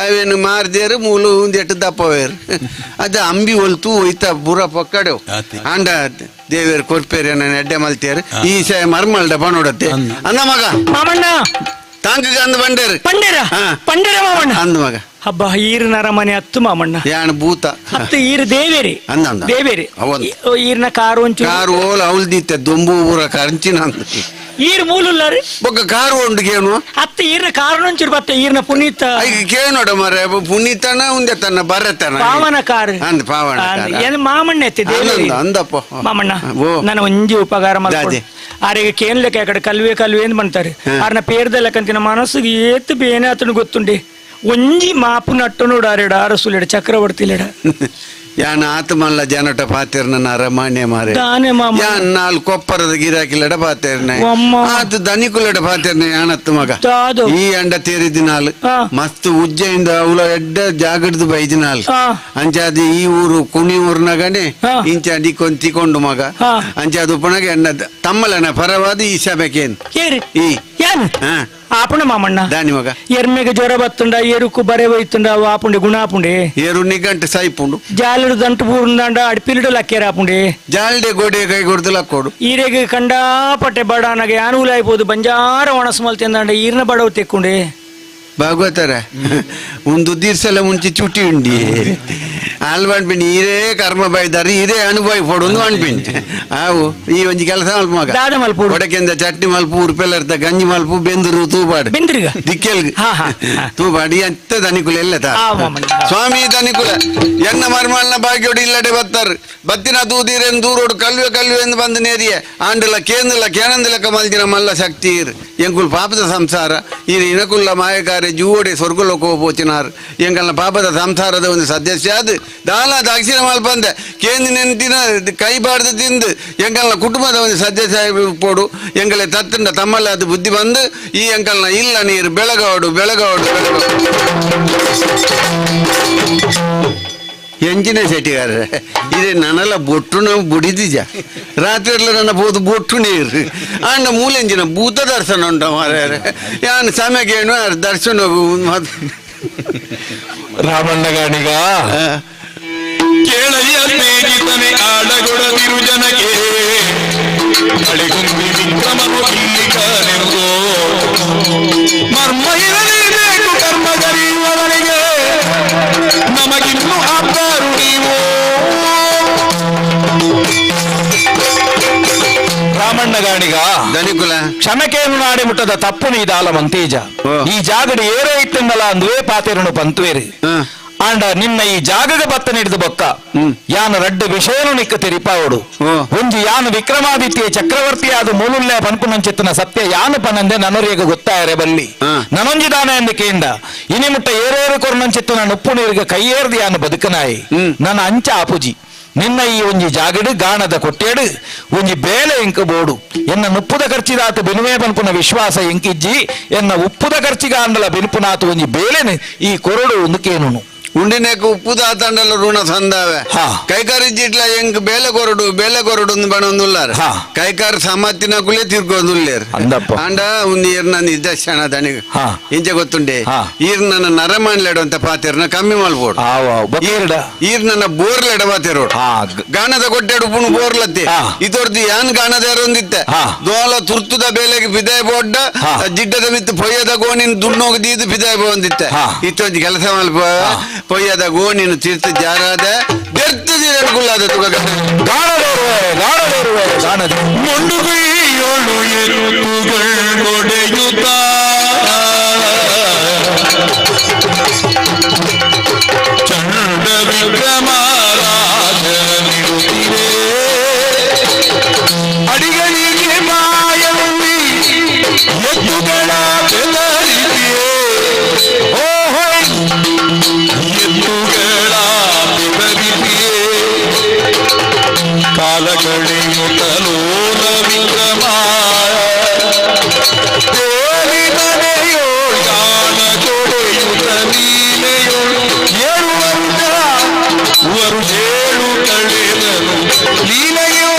ಅವೇನು ಮಾರ್ದೇರು ಮೂಲು ಒಂದೆಟ್ಟು ದಪ್ಪವೇರು ಅದು ಅಂಬಿ ಒಲ್ತು ಒಯ್ತ ಬುರ ಪಕ್ಕಡೆವು ಅಂಡ ದೇವೇರು ಕೊರ್ಪೇರು ನನ್ನ ಎಡ್ಡೆ ಮಲ್ತೇರು ಈ ಸ ಮರ್ಮಲ್ಡ ಪಣೋಡತ್ತೆ ಅಂದ ಮಗ ಮಾಮಣ್ಣ ತಾಂಕ ಅಂದ ಬಂಡೇರು ಪಂಡೇರ ಪಂಡೇರ ಮಾಮಣ್ಣ ಅಂದ ಮಗ ಹಬ್ಬ ಈರು ನರಮನೆ ಹತ್ತು ಮಾಮಣ್ಣ ಯಾಣ ಭೂತ ಹತ್ತು ಈರು ದೇವೇರಿ ಅಂದ ದೇವೇರಿ ಈರ್ನ ಕಾರು ಒಂಚೂರು ಕಾರು ಓಲ ಅವಲ್ದಿತ್ತೆ ದೊಂಬು ಊರ ಕಂಚಿನ ಅಂದ ಈರು ಮೂಲುಲ್ಲಾರಿ ಬೊಕ್ಕ ಕಾರು ಉಂಡು ಕೇನು ಹತ್ತು ಈರ್ನ ಕಾರು ಒಂಚೂರು ಬತ್ತ ಈರ್ನ ಪುನೀತ ಐಗ ಕೇನೋಡ ಮರ ಪುನೀತನ ಉಂದೆ ತನ್ನ ಬರತನ ಪಾವನ ಕಾರು ಅಂದ ಪಾವನ ಏನು ಮಾಮಣ್ಣ ಎತ್ತಿ ದೇವೇರಿ ಅಂದಪ್ಪ ಮಾಮಣ್ಣ ನನ್ನ ಒಂಜಿ ಉಪಕಾರ ಮಾಡ್ಕೊಡು ಆರಿಗೆ ಕೇನ್ಲೆಕ್ಕ ಕಡೆ ಕಲ್ವೆ ಕಲ್ವೆ ಅಂತ ಮಾಡ್ತಾರೆ ಆರ್ನ ಪೇರ್ದಲ್ಲಕ್ಕಂತಿನ ಮನಸ್ಸಿಗೆ ಏತು ಬೇನೆ ಆತನು ಗೊತ್ತುಂಡೆ ಒಂಜಿ ಮಾಪು ನಟ್ಟು ನೋಡಾರೇಡ ಅರಸುಲೆಡ ಚಕ್ರವರ್ತಿಲೆಡ ಯಾನ್ ಆತ್ಮಲ್ಲ ಜನಟ ಪಾತಿರ್ನ ರಮಾಣ್ಯ ಮಾರೆ ಯಾನ್ ನಾಲ್ ಕೊಪ್ಪರದ ಗಿರಾಕಿಲಡ ಪಾತಿರ್ನೆ ಆತ ದನಿಕುಲಡ ಪಾತಿರ್ನೆ ಯಾನತ್ತು ಮಗ ಈ ಅಂಡ ತೇರಿದಿನಾಲ್ ಮಸ್ತ್ ಉಜ್ಜೆಯಿಂದ ಅವಳ ಎಡ್ಡ ಜಾಗಡ್ದು ಬೈದಿನಾಲ್ ಅಂಚಾದ ಈ ಊರು ಕುಣಿ ಊರ್ನಗನೆ ಇಂಚ ಅಡಿಕೊಂಡ್ ತಿಕೊಂಡು ಮಗ ಅಂಚಾದ ಉಪನಗೆ ಎಣ್ಣ ತಮ್ಮಲನ ಪರವಾದ ಈ ಸಭೆಕೇನ್ ಈ ಆಪುಣ ಮಾಮಣ್ಣ ದಾನಿ ಮಗ ಎರ್ಮೆಗೆ ಜ್ವರ ಬತ್ತುಂಡ ಎರುಕು ಬರೆ ಬೈತುಂಡ ಅವು ಆಪುಂಡೆ ಗುಣ ಆಪುಂಡೆ ಏರು ನಿಗಂಟು ಸಾಯ್ಪುಂಡು ಜಾಲಡು ದಂಟು ಬೂರುಂದಾಂಡ ಅಡ್ಪಿಲಿಡು ಲಕ್ಕೇರ ಆಪುಂಡೆ ಜಾಲ್ಡೆ ಗೋಡೆ ಕೈ ಕೊಡ್ದು ಲಕ್ಕೋಡು ಈರೆಗೆ ಕಂಡಾಪಟ್ಟೆ ಬಡಾನಗೆ ಅನುಕೂಲ ಆಯ್ಬೋದು ಬಂಜಾರ ಒಣಸು ತಿಂದಾಂಡ ಈರ್ನ ಬಡವು ತೆಕ್ಕೊಂಡೆ ಭಾಗವತರ ಒಂದು ದಿರ್ಸಲ ಮುಂಚೆ ಚುಟಿ ಉಂಡಿ ಅಲ್ಲಿ ಅನ್ಪಿನಿ ಈರೇ ಕರ್ಮ ಬೈದಾರೆ ಈರೇ ಅನುಭವ ಪಡೊಂದು ಅನ್ಪಿನಿ ಆವು ಈ ಒಂಜಿ ಕೆಲಸ ಮಲ್ಪ ಮಗ ದಾದ ಮಲ್ಪು ಒಡಕೆಂದ ಚಟ್ನಿ ಮಲ್ಪು ಉರುಪೆಲ್ಲರ್ತ ಗಂಜಿ ಮಲ್ಪು ಬೆಂದರು ತೂಪಾಡು ಬೆಂದ್ರಿಗ ದಿಕ್ಕೆಲ್ ತೂಪಾಡಿ ಅಂತ ದನಿಕುಲ ಎಲ್ಲ ತಾ ಸ್ವಾಮಿ ದನಿಕುಲ ಎನ್ನ ಮರ್ಮಲ್ನ ಭಾಗ್ಯೋಡು ಇಲ್ಲಡೆ ಬತ್ತಾರು ಬತ್ತಿನ ದೂದಿರೇನು ದೂರೋಡು ಕಲ್ವೆ ಕಲ್ವೆ ಎಂದು ಬಂದು ನೇರಿಯ ಆಂಡಲ ಕೇಂದ್ರಲ ಕೇನಂದಲಕ ಮಲ್ದಿನ ಮಲ್ಲ ಶಕ್ತಿ ಇರ್ ಎಂಕುಲ್ ಪಾಪದ ಸಂಸಾರ ಈ ಇನಕುಲ್ಲ ಮಾಯಕಾರೆ ಜೂವಡೆ ಸ್ವರ್ಗಲೋಕ ಪೋಚಿನಾರ್ ಎಂಕಲ್ನ ಪಾಪದ ಸಂಸಾರದ ಒಂದು ಸದಸ್ಯ ಅದು ದಾಲ ದಕ್ಷಿಣ ಮಲ್ಪಂದೆ ಕೇಂದ್ರ ನೆಂತಿನ ಕೈ ಬಾರ್ದು ತಿಂದು ಎಂಕಲ್ನ ಕುಟುಂಬದ ಒಂದು ಸದಸ್ಯ ಪೋಡು ಎಂಕಲೆ ತತ್ತಂಡ ತಮ್ಮಲ್ಲ ಅದು ಬುದ್ಧಿ ಬಂದು ಈ ಎಂಕಲ್ನ ಇಲ್ಲ ನೀರು ಬೆಳಗಾವಡು ಬೆಳಗಾವಡು ಎಂಜಿನ ಸೆಟ್ಟಿಗಾರ ಇದೇ ನನ್ನೆಲ್ಲ ಬೊಟ್ಟು ನಾವು ಬುಡಿದಿಜ ರಾತ್ರಿ ಎಲ್ಲ ನನ್ನ ಬೋದು ಬೊಟ್ಟು ನೀರು ಅಂಡ ಮೂಲೆಂಜಿನ ಭೂತ ದರ್ಶನ ಉಂಟ ಮಾರ್ಯಾರೆ ಯಾನ್ ಸಮಯಕ್ಕೇನು ದರ್ಶನ ರಾಮಣ್ಣ ಗಾಣಿಗ ಕೇಳಯ್ಯ ಸ್ನೇಹಿತನೆ ಆಡಗೊಡದಿರು ಜನಕ್ಕೆ ಅಳಿಗುಂದಿ ವಿಕ್ರಮನು ಇಲ್ಲಿ ಕಾನೆಂದೋ ಮರ್ಮ ಇರಲೇಬೇಕು ಕರ್ಮ ಗರಿಯುವವನಿಗೆ ನಮಗಿನ್ನು ಆಪ್ತಾರು ನೀವು. ರಾಮಣ್ಣ ಗಾಣಿಗ ದನಿಕುಲ ಕ್ಷಮಕೇನು ನಾಡಿ ಮುಟ್ಟದ ತಪ್ಪು ನೀ ದಾಲ ಮಂತೇಜ ಈ ಜಾಗಡಿ ಏರೋ ಇತ್ತೆಂದಲ ಅಂದುವೇ ಪಾತೇರನು ಪಂತುವೇರಿ. ಆಂಡ ನಿನ್ನ ಈ ಜಾಗದ ಬತ್ತ ಹಿಡಿದು ಬೊಕ್ಕ ಯಾನು ರಡ್ಡು ವಿಷಯನು ನಿಕ್ಕ ತೆರಿಪಾವಡು. ಒಂಜಿ ಯಾನು ವಿಕ್ರಮಾದಿತ್ಯ ಚಕ್ರವರ್ತಿಯಾದ ಮೂಲುಲ್ಲೆ ಪನ್ಪುನಂಚಿತ್ತನ ಸತ್ಯ ಯಾನು ಪನಂದೆ ನನೊರಿಯಗ ಗೊತ್ತಾಯರೆ ಬಲ್ಲಿ ನನೊಂಜಿ ದಾನ ಎಂದು ಕೇಂಡ ಇನಿ ಮುಟ್ಟ ಏರೇರು ಕೊರ್ನಂಚಿತ್ತನ ನುಪ್ಪು ನೀರಿಗೆ ಕೈಯೇರ್ದು ಯಾನು ಬದುಕನಾಯಿ ನನ್ನ ಅಂಚ ಆಪುಜಿ. ನಿನ್ನ ಈ ಒಂಜಿ ಜಾಗಡು ಗಾಣದ ಕೊಟ್ಟೇಡು ಒಂಜಿ ಬೇಲೆ ಎಂಕ ಬೋಡು ಎನ್ನ ನುಪ್ಪುದ ಖರ್ಚಿದಾತು ಬೆನುವೆ ಪನ್ಪುನ ವಿಶ್ವಾಸ ಎಂಕಿಜ್ಜಿ ಎನ್ನ ಉಪ್ಪುದ ಖರ್ಚಿಗಾಂಡಲ ಬೆನುಪುನಾತು ಒಂಜಿ ಬೇಲೆನು ಈ ಕೊರಡು ಒಂದುಕೇನು ಉಂಡಿನೇಕ ಉಪ್ಪುದಾತಂಡಲ ಋಣ ಸಂದಾವೆ ಕೈಕಾರಿ ಜಿಟ್ಲ ಎಂಕ್ ಬೇಲೆ ಕೊರಡು ಬೇಲೆ ಕೊರಡು ಬಣೊಂದುಲ್ಲಾರ ಕೈಕಾರಿ ಸಮತ್ತಿನ ಕುಲೆ ತಿರ್ಕೊಂದುಲ್ಲೇರ್ ಆಂಡ ಒಂದು ಈರ್ನ ನಿದರ್ಶನ ದಣಿಗ ಇಂಚ ಗೊತ್ತುಂಡೆ ಈರ್ ನನ್ನ ನರಮಾನ್ಲೆಡು ಅಂತ ಪಾತಿರ್ನ ಕಮ್ಮಿ ಮಲ್ಬೋಡು ಈರ್ ನನ್ನ ಬೋರ್ಲೆಡ ಪಾತಿರೋಡು ಗಾಣದ ಕೊಟ್ಟೆಡು ಪುಣು ಬೋರ್ಲತ್ತೆ ಇದೊರ್ದು ಯಾನ್ ಗಾಣದ ಒಂದಿತ್ತೆ ದೋಲ ತುರ್ತುದ ಬೇಲೆಗೆ ಪಿದಾಯ ಬೋಡ್ಡ ಜಿಡ್ಡದ ಮಿತ್ತು ಪೊಯ್ಯದ ಗೋಣಿನ ದುಡ್ಡು ದೀದು ಪಿದಾಯ ಬಂದಿತ್ತೆ ಇತ್ತೊಂದು ಕೆಲಸ ಮಲ್ಪ ಪೊಯ್ಯದ ಗೋಣಿನ ತೀರ್ಥ ಜಾರಾದ ಬೆರ್ತದಿರಗುಲ್ಲಾದ ತುಗ ಗಾಣದೇರುವೆ ಗಾಣದೇರುವೆ ಗಾಣದ ಮೊಂಡುಗೈಯೊಳು ಎತ್ತುಗಳೊಡೆಯುತ್ತ ಚಂಡ ವಿಕ್ರಮರಾಜನಿಡುತ್ತಿರೆ ಅಡಿಗಳಿಗೆ ಮಾಯವಿ ಎತ್ತುಗಳ ಬೆದರಿಕೆಯೇ ಓಹೋ ಎತ್ತುಗಳ ಬೆದರಿಕೆಯೇ ಕಾಲಕಳೆಯುತ್ತಲೋಲ ವಿಕ್ರಮ ತೇಲಿ ಮನೆಯೋಳ್ ಗಾಣ ಕೊಡೆಯುತ್ತ ನೀನೆಯೋಳ್ ಏಳು ವರುಷ ವರುಷೇಳು ಕಳೆದನು ಲೀಲೆಯೋ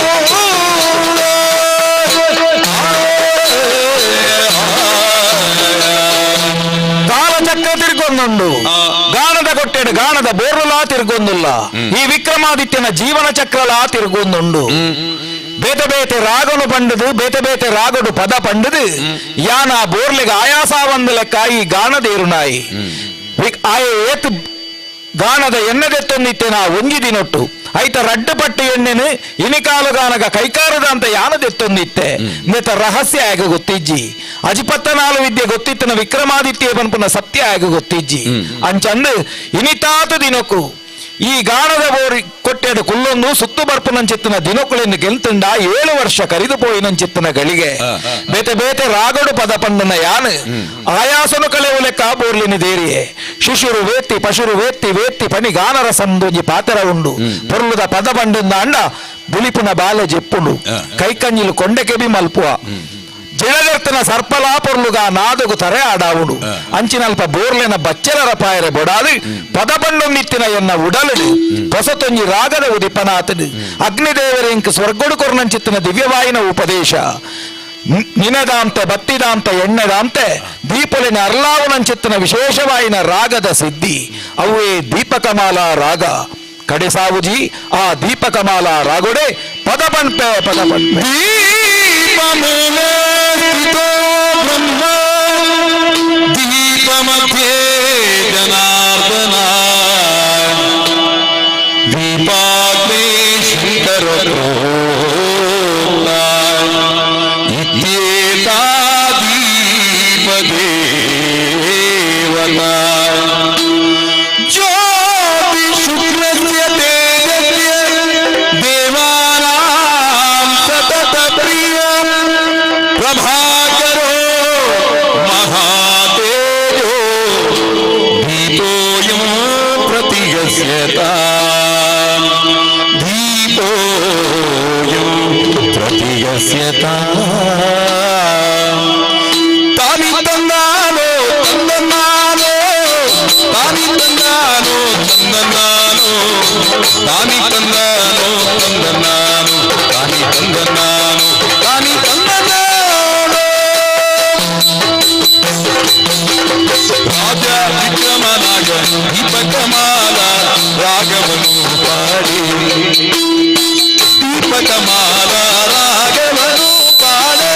ಕಾಲಚಕ್ರ ತಿರ್ಗೊಂದುಂಡು ಗಾಣದ ಕೊಟ್ಟೆಡು ಗಾಣದ ಬೋರ್ಲಾ ತಿರ್ಗೊಂದುಲ್ಲ ಈ ವಿಕ್ರಮಾದಿತ್ಯನ ಜೀವನ ಚಕ್ರಲಾ ತಿರ್ಗೊಂದುಂಡು. ಬೇತೆ ಬೇತೆ ರಾಗನು ಪಂಡದು ಬೇತೆ ಬೇತೆ ರಾಗಡು ಪದ ಪಂಡದು ಯಾನ ಬೋರ್ಲೆಗೆ ಆಯಾಸ ಒಂದು ಲೆಕ್ಕ ಈ ಗಾಣದೇರು ನಾಯಿ ಆಯ ಏತು ಗಾಣದ ಎಣ್ಣೆದೆತ್ತೊಂದಿತ್ತೆ ನಾ ಒಂಜಿ ದಿನೊಟ್ಟು ಐತ ರಡ್ಡು ಪಟ್ಟು ಎಣ್ಣೆನು ಇನಿಕಾಲು ಗಾನಗ ಕೈಕಾರದ ಅಂತ ಯಾನದೆತ್ತೊಂದಿತ್ತೆ ನೆತ ರಹಸ್ಯ ಆಗ ಗೊತ್ತಿಜ್ಜಿ ಅಜಿಪತ್ತನಾಲು ವಿದ್ಯೆ ಗೊತ್ತಿತ್ತನ ವಿಕ್ರಮಾದಿತ್ಯ ಪನ್ಪುನ ಸತ್ಯ ಆಗ ಗೊತ್ತಿಜ್ಜಿ ಅಂಚಂದು ಇನಿತಾತ ದಿನಕ್ಕೂ ಈ ಗಾಣದ ಬೋರಿ ಕೊಟ್ಟೆಡು ಕುಲ್ಲೊಂದು ಸುತ್ತು ಬರ್ಪುನಂಚಿತ್ತನ ದಿನಕುಳೆಂದು ಗೆಲ್ತುಂಡ 7 ವರ್ಷ ಕರಿದು ಪೋಯಿನಂಚಿತ್ತನ ಗಳಿಗೆ ಬೇತೆ ಬೇತೆ ರಾಗಡು ಪದ ಪಂಡನ ಯಾನು ಆಯಾಸನು ಕಳೆವು ಲೆಕ್ಕ ಬೋರ್ಲಿನಿ ದೇರಿಯೆ ಶಿಶುರು ವೇತ್ತಿ ಪಶುರು ವೇತ್ತಿ ವೇತ್ತಿ ಪಣಿ ಗಾನರ ಸಂದೊಂಜಿ ಪಾತರ ಉಂಡು ಪೊರ್ಲುದ ಪದ ಪಂಡಂದ ಅಂಡ ಬುಲಿಪುನ ಬಾಲೆ ಜೆಪ್ಪುಂಡು ಕೈಕಂಜಿಲು ಕೊಂಡೆ ಕೆಬಿ ಮಲ್ಪುವ ಜಳದರ್ತನ ಸರ್ಪಲಾ ಪೊರ್ಲುಗ ನಾದಗು ತರೆ ಆಡಾವುಡು ಅಂಚಿನಲ್ಪ ಬೋರ್ಲೆನ ಬಚ್ಚಲರ ಪಾಯರೆ ಬೊಡಾದು ಪದ ಪಂಡೊಂದಿತ್ತಿನ ಎನ್ನ ಉಡಲುಡು ಹೊಸತೊಂಜಿ ರಾಗದ ಉದಿಪನಾತಡು ಅಗ್ನಿದೇವರಿಂಕ್ ಸ್ವರ್ಗೊಡು ಕೊರ್ನಂಚಿತ್ತಿನ ದಿವ್ಯವಾಯಿನ ಉಪದೇಶ ನಿನದಾಂತೆ ಬತ್ತಿದಾಂತೆ ಎಣ್ಣೆದಾಂತೆ ದೀಪಲಿನ ಅರ್ಲಾವುನಂಚಿತ್ತಿನ ವಿಶೇಷವಾಯಿನ ರಾಗದ ಸಿದ್ಧಿ ಅವೇ ದೀಪಕಮಾಲ ರಾಗ ಕಡೆಸಾವುಜಿ ಆ ದೀಪಕಮಾಲ ರಾಗೊಡೆ ಪದ ಪಂಪೆ ಪದ ಪಂಪೆ ದೀಪಮೂಲೇ ಬ್ರಹ್ಮ ದೀಪಮಧ್ಯೇ ಜನಾರ್ದನ ದೀಪಾಗ್ನೇ ಶಂಕರ ಇತ್ಯೇತಾ ದೀಪದೇವತಾ ಜ್ಯೋತಿ ಶುಕ್ಲಸ್ಯ ತೇಜಸ್ಯ ದೇವಾನಾಂ ಸತತ ಪ್ರಿಯ ಪ್ರಭಾಕರೋ ಮಹಾತೇಜೋ ದೀಪೋಯಂ ಪ್ರತಿಗಸ್ಯತಾಂ ದೀಪೋಯಂ ಪ್ರತಿಗಸ್ಯತಾಂ ತಾನಿ ತಂದಾನೋ ತಂದನಾನೋ ತಾನಿ ತಂದಾನೋ ತಂದನಾನೋ ತಾನಿ ತಂದಾನೋ ತಂದನಾನೋ ತಾನಿ ತಂದನಾನೋ ತಾನಿ ತಂದನಾನೋ ರಾಜ ವಿಕ್ರಮನಾಗ ದೀಪಕಮಾಲ ರಾಗವನು ಪಾಡಿ ದೀಪಕಮಾಲ ರಾಗವನು ಪಾಡೆ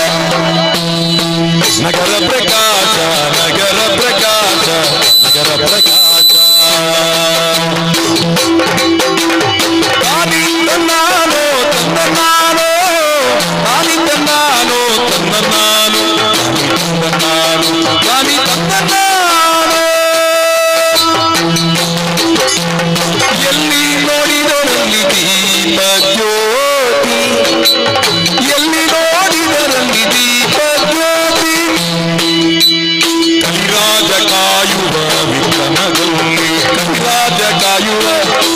ಕಾಯುವ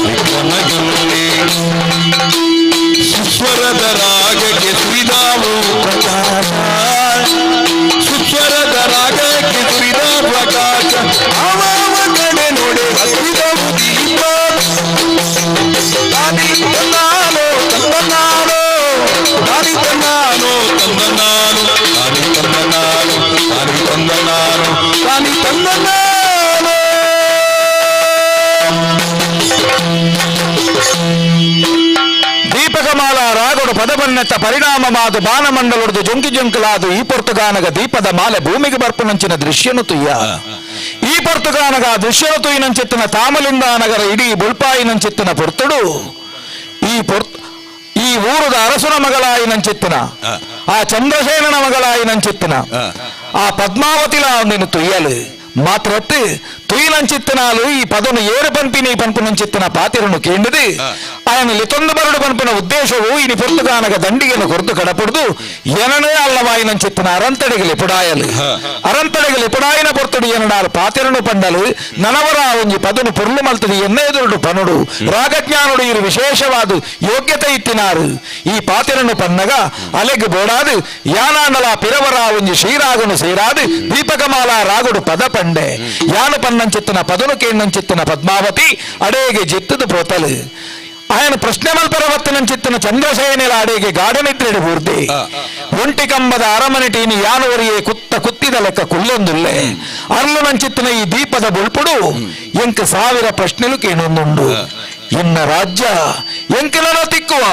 ವಿಕ್ರಮಗಂಗೆ ಸುಸ್ವರದ ರಾಗಕ್ಕೆ ಸುರಿದಾವು ಪ್ರಕಾಶ, ಸುಸ್ವರದ ರಾಗಕ್ಕೆ ಸುರಿದ ಪ್ರಕಾಶ, ಅವಾವ ಕಡೆ ನೋಡೆ ಹತ್ತಿದವು ದೀಪ. ತಾನಿ ತಂದಾನೋ ತಂದನಾನೋ, ತಾನಿ ತಂದಾನೋ ತಂದನಾನು, ತಾನಿ ತಂದನಾನು, ತಾನಿ ತಂದನಾನು, ತಾನಿ ತಂದನಾನೋ. ದೀಪಕಮಾಲ ರಾಗೋಡು ಪದಬನ್ನೆತ್ತ ಪರಿಣಾಮ ಮಾದು ಬಾನಮಂಡಲೊಡ್ದು ಜೊಂಕಿ ಜೊಂಕಲಾದು ಈ ಪೊರ್ತುಗಾನಗ ದೀಪದ ಮಾಲೆ ಭೂಮಿಗೆ ಬರ್ಪುನಂಚಿನ ದೃಶ್ಯನು ತುಯ್ಯ. ಈ ಪೊರ್ತುಗಾನಗ ದೃಶ್ಯನು ತುಯ್ಯಿನಂಚಿತ್ತಿನ ತಾಮಲಿಂದ ನಗರ ಇಡೀ ಬುಲ್ಪಾಯಿನಂಚಿತ್ತಿನ ಪೊರ್ತುಡು ಈ ಊರುದ ಅರಸುನ ಮಗಳಾಯಿನಂಚಿತ್ತಿನ ಆ ಚಂದ್ರಸೇನನ ಮಗಳಾಯಿನಂಚಿತ್ತಿನ ಆ ಪದ್ಮಾವತಿಲ ನೀನು ತುಯ್ಯಲು ಮಾತ್ರತ್ತು ತುಯಿನಂಚಿತ್ತಿನಾಲು ಈ ಪದನು ಏರು ಪಂಪಿನಿ ಪಂಪುನಂಚಿತ್ತಿನ ಪಾತಿರನು ಕೇಂಡಿದು ఆయన ಲಿತೊಂದು ಬರಡು ಪಂಪಿನ ಉದ್ದೇಶವು ಇನಿ ಪೊರ್ತುಗಾನಗ ದಂಡಿಗೆನು ಕೊರ್ದು ಕಡಪುಡ್ದು ಏನನೇ ಅಲ್ಲವಾಯಿನಂಚಿತ್ತಿನ ಅರಂತಡೆಗೆ ಲಿಪುಡಾಯಲು ಅರಂತಡೆಗೆ ಲಿಪುಡಾಯಿನ ಪೊರ್ತುಡು ಏನಡಾರು ಪಾತಿರನು ಪಂಡಲು ನನವರ ಒಂಜಿ ಪದನು ಪೊರ್ಲು ಮಲ್ತದು ಎನ್ನೆದುರುಡು ಪನುಡು ರಾಗಜ್ಞಾನುಡು ಇರು ವಿಶೇಷವಾದ ಯೋಗ್ಯತೆ ಇತ್ತಿನಾರು ಈ ಪಾತಿರನು ಪನ್ನಗ ಅಲೆಗ್ ಬೋಡಾದು ಯಾನಾಂಡಲ ಪಿರವರ ಒಂಜಿ ಶ್ರೀರಾಗನು ಸೇರಾದು ದೀಪಕಮಾಲ ರಾಗುಡು ಪದ ಪಂಡೆ ಯಾನು ಪನ್ನಂಚಿತ್ತಿನ ಪದನು ಕೇಂದಂಚಿತ್ತಿನ ಪದ್ಮಾವತಿ ಅಡೇಗೆ ಜಿತ್ತದು ಪ್ರೋತಲು ఆయన ಪ್ರಶ್ನೆ ಮಲ್ಪರವತ್ತನಂಚಿತ್ತಿನ ಚಂದ್ರಸೇನೆಲ ಅಡೆಗೆ ಗಾಢನಿದ್ರೆಡು ಬೂರ್ದೆ ಒಂಟಿ ಕಂಬದ ಅರಮನೆ ಟೀನಿ ಯಾನವರಿಯೇ ಕುತ್ತ ಕುತ್ತಿದ ಲೆಕ್ಕ ಕುಲ್ಲೊಂದುಲ್ಲೆ ಅರ್ಲುನಂಚಿತ್ತಿನ ಈ ದೀಪದ ಬುಲ್ಪುಡು ಎಂಕ ಸಾವಿರ ಪ್ರಶ್ನೆಲು ಕೇಣೊಂದುಂಡು ಎನ್ನ ರಾಜ್ಯ ಎಂಕನನ ತಿಕ್ಕುವ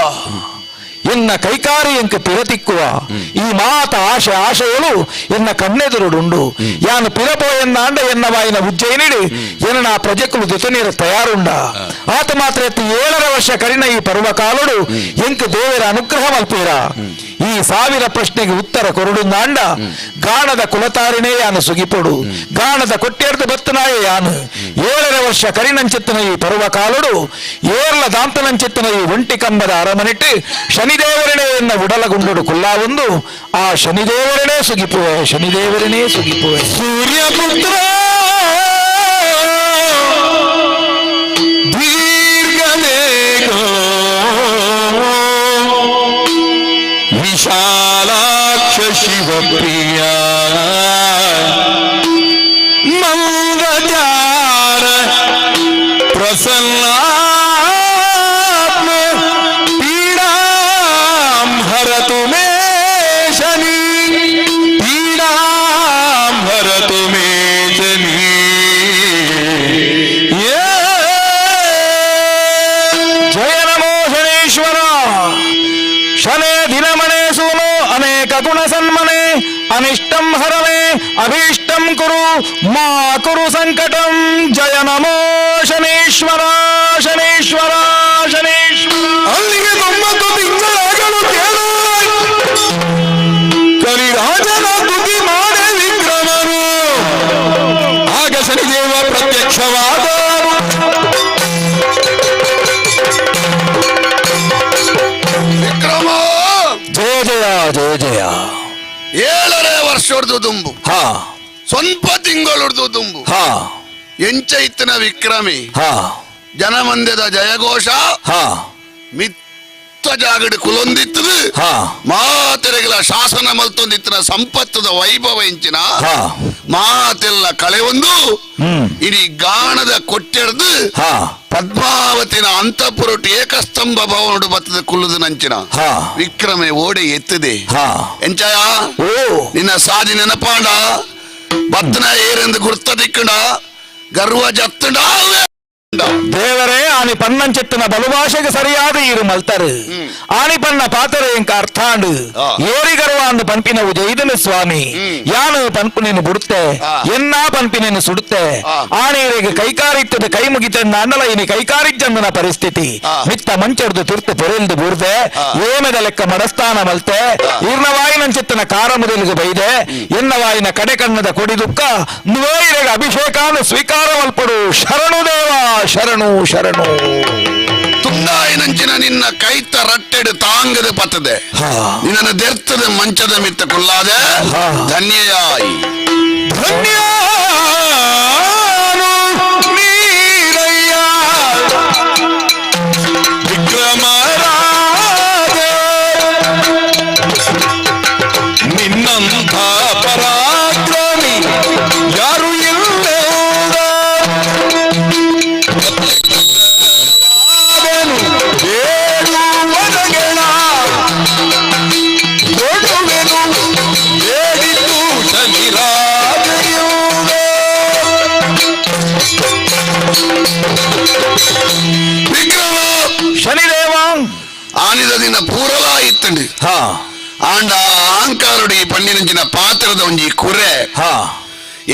ಎನ್ನ ಕೈಕಾರಿ ಎಂಕ ಪಿರತಿಕ್ಕುವ ಈ ಮಾತ ಆಶೆ ಆಶೆಯಲು ಎನ್ನ ಕಣ್ಣೆದುರುಡುಂಡು ಯಾನು ಪಿರಪೋಯೆಂದಾಂಡ ಎನ್ನ ವಾಯಿನ ಉಜ್ಜಯಿನಿಡು ಎನ್ನ ಪ್ರಜೆಕುಲು ಜೊತೆ ತಯಾರುಂಡ ಆತ ಮಾತ್ರ ಎತ್ತಿ 7.5 ವರ್ಷ ಕರಿನ ಈ ಪರ್ವಕಾಲುಡು ಎಂಕ ದೇವರ ಅನುಗ್ರಹ ಮಲ್ಪೀರ ಈ ಸಾವಿರ ಪ್ರಶ್ನೆಗೆ ಉತ್ತರ ಕೊರಡುಂದಾಂಡ ಗಾಣದ ಕುಲತಾರಿನೇ ಯಾನು ಸುಗಿಪೊಡು ಗಾಣದ ಕೊಟ್ಟೆರ್ದು ಬತ್ತನಾಯ ಯಾನು 7.5 ವರ್ಷ ಕರಿನಂಚಿತ್ತಿನ ಈ ಪರ್ವಕಾಲುಡು ಏರ್ಲ ದಾಂತನಂಚಿತ್ತಿನ ಈ ಒಂಟಿ ಕಂಬದ ಅರಮನಿಟ್ಟು ಶನಿದೇವರನೇ ಎನ್ನ ಉಡಲಗುಂಡು ಕುಲ್ಲಾವೊಂದು ಆ ಶನಿದೇವರನೇ ಸುಗಿಪುವೆ ಶನಿದೇವರನೇ ಸುಗಿಪುವೆ. ಸೂರ್ಯಪುತ್ರ ದೀರ್ಘನೇಗೋ ವಿಶಾಲಾಕ್ಷ ಶಿವಪ್ರಿಯ ಮಂಗಜಾರ ಪ್ರಸನ್ನಾತ್ಮ ಪೀಡಾಂ ಹರತು ಮೇ ಶನಿ, ಪೀಡಾಂ ಹರತು ಮೇ ಶನಿ. ಜಯ ನಮೋ ಶನೇಶ್ವರ. ಶನೇ ದಿನಮನೆ ಸೂನು ಅನೇಕ ಗುಣ ಸನ್ಮನೆ ಅನಿಷ್ಟಂ ಹರಮೆ ಅಭೀಷ್ಟಂ ಕುರು ಮಾ ಕುರು ಸಂಕಟಂ. ಜಯ ನಮೋ ಶನೇಶ್ವರ ಶನೇಶ್ವರ ಶನೇಶ್ವರ. ಅಲ್ಲಿಗೆ 9 ತಿಂಗಳಾಗಲು ಕೇಳು ಕಲಿರಾಜನ ತುತಿ ಮಾಡೆ ವಿಕ್ರಮನು, ಆಗ ಶನಿದೇವ ಪ್ರತ್ಯಕ್ಷವಾದ. ವಿಕ್ರಮ ಜಯ ಜಯ ಜಯ ಜಯ. 7.5 ವರ್ಷ ಹೊಡೆದು ತುಂಬು, ಸ್ವಲ್ಪ ತಿಂಗಳು ಹೊಡೆದು ತುಂಬು ಎಂಚ ಇತ್ತಿನ ವಿಕ್ರಮಿ ಜನಮಂದ್ಯದ ಜಯಘೋಷ ಮಿತ್ತ ಜಾಗಡಿ ಕುಲೊಂದಿತ್ತದು ಮಾತೆರೆಗಳ ಶಾಸನ ಮಲ್ತೊಂದಿತ್ತಿನ ಸಂಪತ್ತದ ವೈಭವ ಎಂಚಿನ ಮಾತೆಲ್ಲ ಕಳೆ ಒಂದು ಇಡೀ ಗಾಣದ ಕೊಟ್ಟೆಡ್ದು ಪದ್ಮಾವತಿನ ಅಂತಪುರೊಟ್ಟು ಏಕಸ್ತಂಭ ಭವನಡು ಬತ್ತದ ಕುಲ್ಲುದು ನಂಚಿನ ವಿಕ್ರಮೆ ಓಡೆ ಎತ್ತದೆ. ಎಂಚಾಯ ನಿನ್ನ ಸಾಧಿ ನೆನಪಾಂಡ ಬತ್ತನ ಏರೆಂದು ಗುರ್ತ ದಿಕ್ಕಂಡ ಗರ್ವ ಜತ್ತಂಡ ದೇವರೇ ಆನಿ ಪನ್ನಂಚಿತ್ತಿನ ಬಲುಭಾಷೆಗೆ ಸರಿಯಾದ ಈರು ಮಲ್ತರು ಆನಿ ಪನ್ನ ಪಾತರೆ ಎಂಕ ಅರ್ಥಾಂಡು ಏರಿ ಗರ್ವ ಅಂದು ಪಂಪಿನವು ಜೈದನು ಸ್ವಾಮಿ ಯಾನು ಪಂಪು ನೀನು ಬುಡುತ್ತೆ ಎನ್ನ ಪಂಪಿನೇನು ಸುಡುತ್ತೆ ಆನೇರಿಗೆ ಕೈಕಾರಿತ್ತದ ಕೈ ಮುಗಿತಂದ ಅಂಡಲ ಇನಿ ಕೈಕಾರಿಜ್ಜಂದನ ಪರಿಸ್ಥಿತಿ ಮಿತ್ತ ಮಂಚೊಡ್ದು ತಿರ್ತು ಪೊರೆಲ್ದು ಬೂರ್ದೆ ಏಮದ ಲೆಕ್ಕ ಮಡಸ್ಥಾನ ಮಲ್ತೆ ಈರ್ಣವಾಯಿನಂಚಿತ್ತನ ಕಾರ ಮುದಲಿಗೆ ಬೈದೆ ಎನ್ನವಾಯಿನ ಕಡೆ ಕಣ್ಣದ ಕೊಡಿ ದುಃಖ ನುವೇರೆಗೆ ಅಭಿಷೇಕಾನು ಸ್ವೀಕಾರ ಮಲ್ಪಡು ಶರಣು ದೇವ ಶರಣು ಶರಣು. ತುಂಡಾಯಿನಂಚಿನ ನಿನ್ನ ಕೈತ ರಟ್ಟೆಡು ತಾಂಗದ ಪತ್ತದೆ ನಿನ್ನನ್ನು ದೆರ್ತದ ಮಂಚದ ಮಿತ್ತ ಕುಲ್ಲಾದೆ ಧನ್ಯಯಾಯಿ ಧನ್ಯಾನು ನೀರಯ್ಯ. ಕರಿದ ದಿನ ಪೂರಲಾ ಇತ್ತಂಡು ಆಂಡ ಅಹಂಕಾರುಡಿ ಪಣ್ಣಿನಂಚಿನ ಪಾತ್ರದ ಒಂಜಿ ಕುರೆ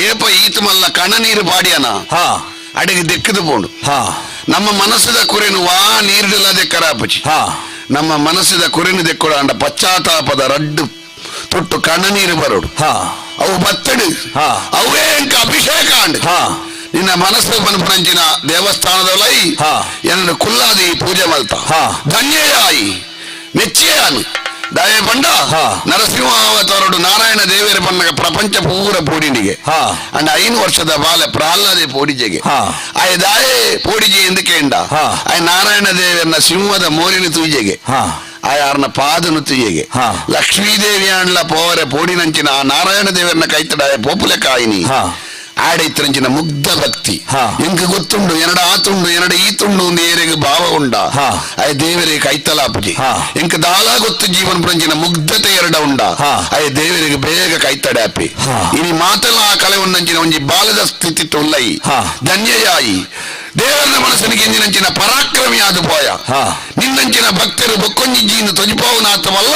ಏಪ ಈತ ಮಲ್ಲ ಕಣ ನೀರು ಬಾಡಿಯನ ಅಡಿಗೆ ದೆಕ್ಕದು ಪೋಂಡು. ನಮ್ಮ ಮನಸ್ಸದ ಕುರೆನು ವಾ ನೀರಿಡಲ ದೆಕ್ಕರಾಪುಚಿ. ನಮ್ಮ ಮನಸ್ಸಿದ ಕುರೆನು ದೆಕ್ಕೊಡ ಅಂಡ ಪಶ್ಚಾತ್ತಾಪದ ರಡ್ಡು ತೊಟ್ಟು ಕಣ ನೀರು ಬರೋಡು. ಅವು ಬತ್ತಡು ಅವೇ ಇಂಕ ಅಭಿಷೇಕ ಅಂಡ್ ನಿನ್ನ ಮನಸ್ಸು ಪನ್ಪನಂಚಿನ ದೇವಸ್ಥಾನದೊಲೈ ಎನ್ನ ಕುಲ್ಲಾದಿ ಪೂಜೆ ಮಲ್ತ ಧನ್ಯಯಾಯಿ ಮೆಚ್ಚಿಯಾನು ದಯ ಪಂಡ ನರಸಿಂಹ ಅವತಾರಡು ನಾರಾಯಣ ದೇವರ ಪನ್ನಗ ಪ್ರಪಂಚ ಪೂರ ಪೋಡಿನಿಗೆ ಅಂಡ್ 5 ವರ್ಷದ ಬಾಲೆ ಪ್ರಹ್ಲಾದೆ ಪೋಡಿಜೆಗೆ ಆಯ ದಾಯೆ ಪೋಡಿಜೆ ಎಂದು ಕೇಂಡ ಆಯ ನಾರಾಯಣ ದೇವರನ್ನ ಸಿಂಹದ ಮೋರಿನ ತೂಜೆಗೆ ಆಯಾರನ ಪಾದನು ತುಯ್ಯಗೆ ಲಕ್ಷ್ಮೀದೇವಿ ಅಂಡ್ಲ ಪೋವರೆ ಪೋಡಿನಂಚಿನ ಆ ನಾರಾಯಣ ದೇವರನ್ನ ಕೈತಡ ಪೋಪುಲೆ ಕಾಯಿನಿ ಆಡೈತರಂಚಿನ ಮುಗ್ಧ ಭಕ್ತಿ ಎಂಕ ಗೊತ್ತುಂಡು ಎನಡ ಆತುಂಡು ಎನಡ ಈತುಂಡು ನೇರೆಗೆ ಭಾವ ಉಂಡ ಆಯ ದೇವರಿಗೆ ಕೈತಲಾಪುಜಿ ಎಂಕ ದಾಲ ಗೊತ್ತು ಜೀವನ ಪುರಂಚಿನ ಮುಗ್ಧತೆ ಎರಡ ಉಂಡ ಆಯ ದೇವರಿಗೆ ಬೇಗ ಕೈತಡಾಪಿ ಇನಿ ಮಾತೆಲ್ಲ ಆ ಕಲೆ ಉಂಡಂಚಿನ ಒಂಜಿ ಬಾಲದ ಸ್ಥಿತಿ ಉಲ್ಲೈ ಧನ್ಯಯಾಯಿ ದೇವರ ಮನಸ್ಸಿನಿಗೆ ಎಂಜಿನಂಚಿನ ಪರಾಕ್ರಮಿಯಾದ ಪೋಯ ನಿನ್ನಂಚಿನ ಭಕ್ತರು ಬೊಕ್ಕೊಂಜಿಜಿಯಿಂದ ತೊಜಿಪಾವುನಾಥವಲ್ಲ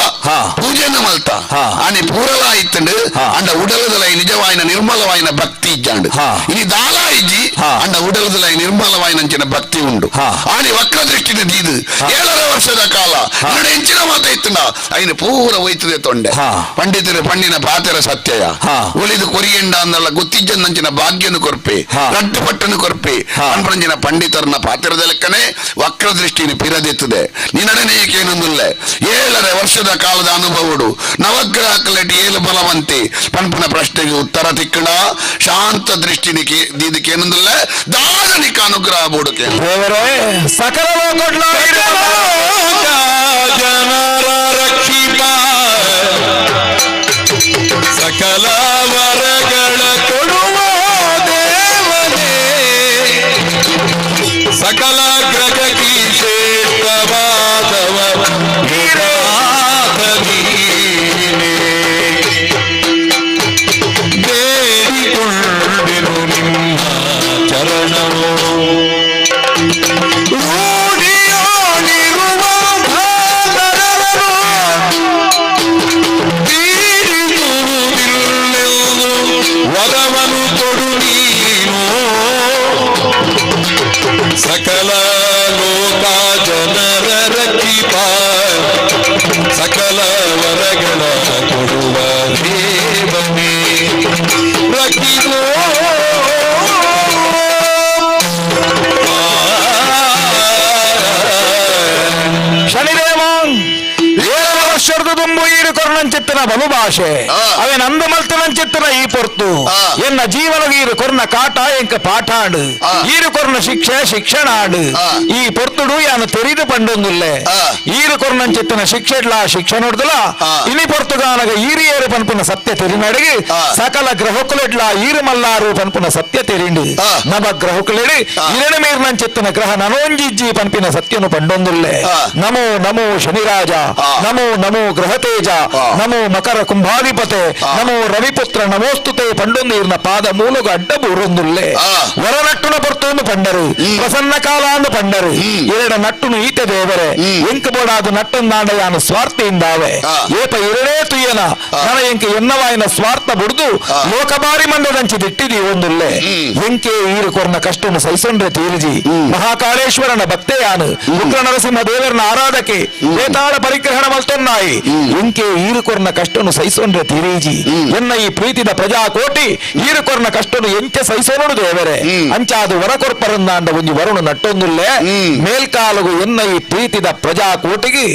ಪೂಜೆಯನ್ನು ಮಲ್ತ ಆನೆ ಪೂರಲ ಇತ್ತಂಡು ಅಂಡ ಉಡಲದಲೈ ನಿಜವಾಯಿನ ನಿರ್ಮಲವಾಯಿನ ಭಕ್ತಿ ಇಜ್ಜಾಂಡು ಇನಿ ದಾಲ ಇಜ್ಜಿ ಅಂಡ ಉಡಲದಲೈ ನಿರ್ಮಲವಾಯಿನಂಚಿನ ಭಕ್ತಿ ಉಂಡು ಆನೆ ವಕ್ರ ದೃಷ್ಟಿನ ದೀದು 7.5 ವರ್ಷದ ಕಾಲ ಎರಡು ಇಂಚಿನ ಮಾತ ಇತ್ತಂಡ ಐನ ಪೂರ ಒಯ್ತದೆ ತೊಂಡೆ ಪಂಡಿತರು ಪಣ್ಣಿನ ಪಾತೆರ ಸತ್ಯಯ ಉಳಿದು ಕೊರಿಯಂಡ ಅಂದಲ್ಲ ಗೊತ್ತಿಜ್ಜಂದಂಚಿನ ಭಾಗ್ಯನು ಕೊರ್ಪೆ ರಡ್ಡು ಪಟ್ಟನು ಕೊರ್ಪೆ ಅನ್ಪಂಚಿನ ಪಂಡಿತರನ್ನ ಪಾತ್ರದ ಲೆಕ್ಕನೆ ವಕ್ರ ದೃಷ್ಟಿನ ಪಿರದೆತ್ತದೆ ನಿನ್ನಡನೇಕೇನೊಂದುಲ್ಲೆ 7.5 ವರ್ಷದ ಕಾಲದ ಅನುಭವಡು ನವಗ್ರಹ ಕಲೆಟಿ ಏಳು ಬಲವಂತೆ ಪಂಪನ ಪ್ರಶ್ನೆಗೆ ಉತ್ತರ ತಿಕ್ಕಣ ಶಾಂತ ದೃಷ್ಟಿನ ದೀದಕ್ಕೇನೊಂದುಲ್ಲೆ ದಾದನಿಕ ಅನುಗ್ರಹ ಬೋಡುಕೆ ಸಕಲ ಜನರ ರಕ್ಷಿತ ಸಕಲ ವರಗಳ ಕೊಡುವ ದೇವನೇ ಸಕಲ ಗ್ರಹಕಿ ಶ್ರೇಷ್ಠವಾದವ ನೀನೇ ಬೇಡಿಕೊಂಡೆನು ನಿಮ್ಮ ಚರಣವು ರೂಢಿಯಾಗಿರುವ ಭಾಗರನು ತೀರಿಸುವುದಿಲ್ಲೆಂದು ವರವನ್ನು ಕೊಡು ನೀನು ಸಕಲ ಲೋಕ ಜನರ ರಕ್ಷಿತ ಸಕಲ ವರಗಳ ಕೊಡುವ ದೇವನೇ ರಕ್ಷಿಸೋ. ಶನಿದೇವ 7 ವರ್ಷದ ದುಂಬು ಈರು ಕೊರ್ನಂಚಿತ್ತನ ಬಲು ಭಾಷೆ ಅವೆ ನಂದು ಮಲ್ತನಂಚಿತ್ತನ ಈ ಪೊರ್ತು ಎನ್ನ ಜೀವನದ ಈರು ಕೊರ್ನ ಕಾಟ ಎಂಕ ಪಾಠಾಂಡು ಈರು ಕೊರ್ನ ಶಿಕ್ಷೆ ಶಿಕ್ಷಣ ಆಡು ಈ ಪೊರ್ತುಡು ಯಾನು ತೆರಿದು ಪಂಡೊಂದುಲ್ಲೆ ಈರು ಕೊರ್ನಂಚಿತ್ತನ ಶಿಕ್ಷೆಡ್ಲ ಶಿಕ್ಷೆ ನೋಡ್ದಲ ಇನಿ ಪೊರ್ತುಗಾನಗ ಈರು ಏರು ಪನ್ಪುನ ಸತ್ಯ ತೆರಿನಡಿಗೆ ಸಕಲ ಗ್ರಹಕುಲೆಡ್ಲ ಈರು ಮಲ್ಲಾರು ಪನ್ಪುನ ಸತ್ಯ ತೆರಿಂಡು ನವ ಗ್ರಹಕುಲೆಡಿ ಇರಣ ಮೇರ್ನಂಚಿತ್ತನ ಗ್ರಹ ನನೋಂಜಿಜ್ಜಿ ಪನ್ಪಿನ ಸತ್ಯನು ಪಂಡೊಂದುಲ್ಲೆ. ನಮೋ ನಮೋ ಶನಿರಾಜ, ನಮೋ ನಮೋ ಗ್ರಹತೇಜ, ನಮೋ ಮಕರ ಕುಂಭಾಧಿಪತೆ, ನಮೋ ರವಿಪುತ್ರ ನಮೋಸ್ತುತೆ ಪಂಡೊಂದು ಇರ್ನ ಪಾದ ಮೂಲಗ ಅಡ್ಡ ಬೂರೊಂದುಲ್ಲೆ. ವರ ನಟ್ಟುನ ಪೊರ್ತೊಂದು ಪಂಡರು, ಪ್ರಸನ್ನ ಕಾಲ ಅಂದು ಪಂಡರು, ಎರಡ ನಟ್ಟುನು ಈತ ದೇವರೇ ಎಂಕ ಬೋಡಾದ ನಟ್ಟೊಂದಾಂಡ ಯಾನು ಸ್ವಾರ್ಥಿಯಿಂದಾವೆ ಏಪ ಎರಡೇ ತುಯ್ಯನ ನನ ಎಂಕ ಎನ್ನವಾಯಿನ ಸ್ವಾರ್ಥ ಬುಡ್ದು ಲೋಕಬಾರಿ ಮಂದದಂಚಿ ದಿಟ್ಟಿದಿ ಒಂದುಲ್ಲೆ. ಎಂಕೆ ಈರು ಕೊರ್ನ ಕಷ್ಟನು ಸೈಸೊಂಡ್ರೆ ತೀರಿಜಿ ಮಹಾಕಾಳೇಶ್ವರನ ಭಕ್ತೆಯಾನು ಉಗ್ರ ನರಸಿಂಹ ದೇವರನ ಆರಾಧಕೆ ಬೇತಾಳ ಪರಿಗ್ರಹಣ ಮಲ್ತೊನ್ನಾಯಿ ಎಂಕೆ ಈರು ಕೊರ್ನ ಕಷ್ಟನು ಸೈಸೊಂಡ್ರೆ ತೀರೀಜಿ ಎನ್ನ ಈ ಪ್ರೀತಿದ ಪ್ರಜಾಕೋಟಿ ಈರು ಕೊರ್ನ ಕಷ್ಟನು ಎಂಚೆ ಸೈಸೋನು ದೇವರೇ ಅಂಚಾದು ವರ ಕೊರ್ಪರಂದಾಂಡ ಒಂಜಿ ವರುಣ ನಟ್ಟೊಂದುಲ್ಲೆ ಮೇಲ್ಕಾಲಗು ಎನ್ನ ಈ ಪ್ರೀತಿದ ಪ್ರಜಾಕೋಟಿಗೆ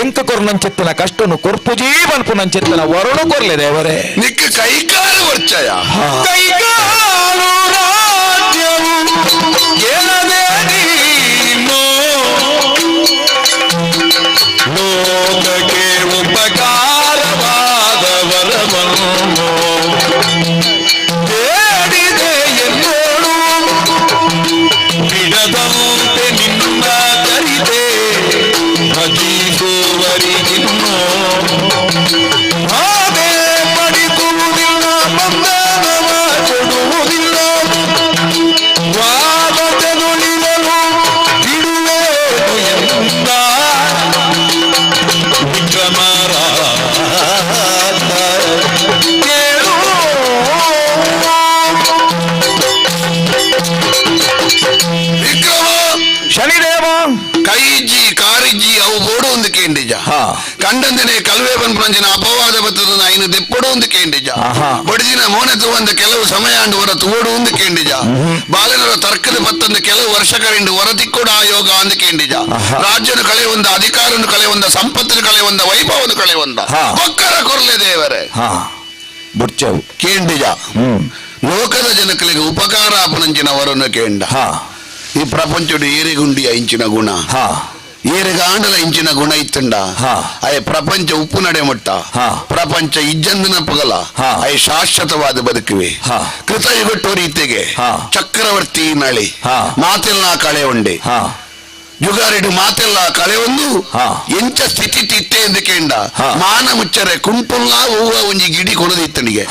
ಎಂಕ ಕೊರ್ನಂಚಿತ್ತಿನ ಕಷ್ಟನು ಕೊರ್ಪುಜೀ ಪನ್ಪುನಂಚಿತ್ತಿನ ವರುಣ ಕೊರ್ಲೆ ದೇವರೇ. ನಿಕ್ಕ ಕೈಕಾಲು ವರ್ಚಯ ಕೈಕಾಲು ರಾಜ್ಯವು ಕೇಳದೆ ನೀನು ಲೋಕಕ್ಕೆ ಉಪಕಾರವಾದ ವರವನ್ನು ಬೇಡಿದೆ എന്നೋಡು ಬಿಡದಂತೆ ನಿನ್ನ ಕರಿತೆ ಭಜಿಸುವರಿಗಿನ್ನೋ ಅದೇ ಪಡಿಸುವುದಿಲ್ಲ ಬಂಧನವ ಕೊಡುವುದಿಲ್ಲ. ಕಂಡಂದನೆ ಕಲ್ವೆ ಪನ್ಪುನಂಚಿನ ಅಪವಾದ ಬತ್ತದ ಐನು ದೆಪ್ಪಡು ಒಂದು ಕೇಂಡಿಜ ಬಡಿದಿನ ಮೋನೆ ತೂವಂದ ಕೆಲವು ಸಮಯ ಅಂಡು ಹೊರ ತೂವಡು ಒಂದು ಕೇಂಡಿಜ ಬಾಲನರ ತರ್ಕದ ಬತ್ತಂದ ಕೆಲವು ವರ್ಷ ಕರೆಂಡು ಹೊರತಿಕ್ಕೂಡ ಆಯೋಗ ಅಂದು ಕೇಂಡಿಜ ರಾಜ್ಯನು ಕಳೆಯುವಂದ ಅಧಿಕಾರನು ಕಳೆಯುವಂದ ಸಂಪತ್ತನ್ನು ಕಳೆಯುವಂದ ವೈಭವನು ಕಳೆಯುವಂದ ಬೊಕ್ಕರ ಕೊರ್ಲೆ ದೇವರೇ ಬುಡ್ಚವು ಕೇಂಡಿಜ ಲೋಕದ ಜನಕಲಿಗೆ ಉಪಕಾರ ಅಪನಂಚಿನವರನ್ನು ಕೇಂಡ ಈ ಪ್ರಪಂಚಡು ಏರಿಗುಂಡಿಯ ಇಂಚಿನ ಗುಣ ಏರಿಗಾಂಡಲ ಇಂಚಿನ ಗುಣ ಇತ್ತುಂಡ ಅಯ ಪ್ರಪಂಚ ಉಪ್ಪು ನಡೆ ಮುಟ್ಟ ಪ್ರಪಂಚ ಇಜ್ಜಂದಿನ ಪಗಲ ಅಯ ಶಾಶ್ವತವಾದ ಬದುಕುವೆ ಕೃತಯುಗಟ್ಟೋ ರೀತಿಗೆ ಚಕ್ರವರ್ತಿ ನಳಿ ಮಾತೆಲ್ಲ ಕಳೆ ಉಂಡೆ ಯುಗಾರಿಡು ಮಾತೆಲ್ಲ ಕಳೆ ಒಂದು ಎಂಚ ಸ್ಥಿತಿ ತಿತ್ತೆ ಎಂದು ಕೇಂಡ ಮಾನ ಮುಚ್ಚರೆ ಕುಂಟುಲ್ಲ ಹೂವ ಒಂಜಿ ಗಿಡಿ ಕೊಡದಿತ್ತನಿಗೆ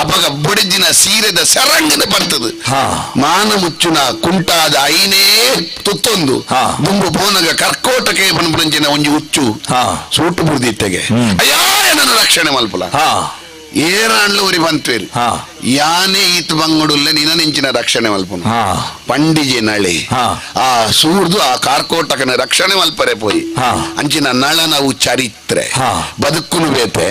ಅಪಗ ಬೊಡಿದಿನ ಸೀರೆದ ಸರಂಗನ ಬರ್ತದೆ ಮಾನ ಮುಚ್ಚುನ ಕುಂಟಾದ ಐನೇ ತುತ್ತೊಂದು ದುಂಬು ಪೋನಗ ಕರ್ಕೋಟಕ್ಕೆ ಪನ್ಪುನಂಚಿನ ಒಂಜಿ ಹುಚ್ಚು ಸೂಟು ಬುಡ್ದಿತ್ತೆಗೆ ಅಯ್ಯಾ ನನ್ನ ರಕ್ಷಣೆ ಮಲ್ಪುಲ ಏರಾಂಡ್ಲು ಉರಿ ಬಂತ್ವೇರು ಯಾನೇ ಈತ್ ಬಂಗಡುಲ್ಲೆ ನಿನ್ನ ನೆಂಚಿನ ರಕ್ಷಣೆ ಮಲ್ಪುನು ಪಂಡಿಜೆ ನಳಿ ಆ ಸೂರ್ದು ಆ ಕಾರ್ಕೋಟಕನ ರಕ್ಷಣೆ ಮಲ್ಪರೆ ಪೋಯಿ ಅಂಚಿನ ನಳನವು ಚರಿತ್ರೆ ಬದುಕುನು ಬೇತೆ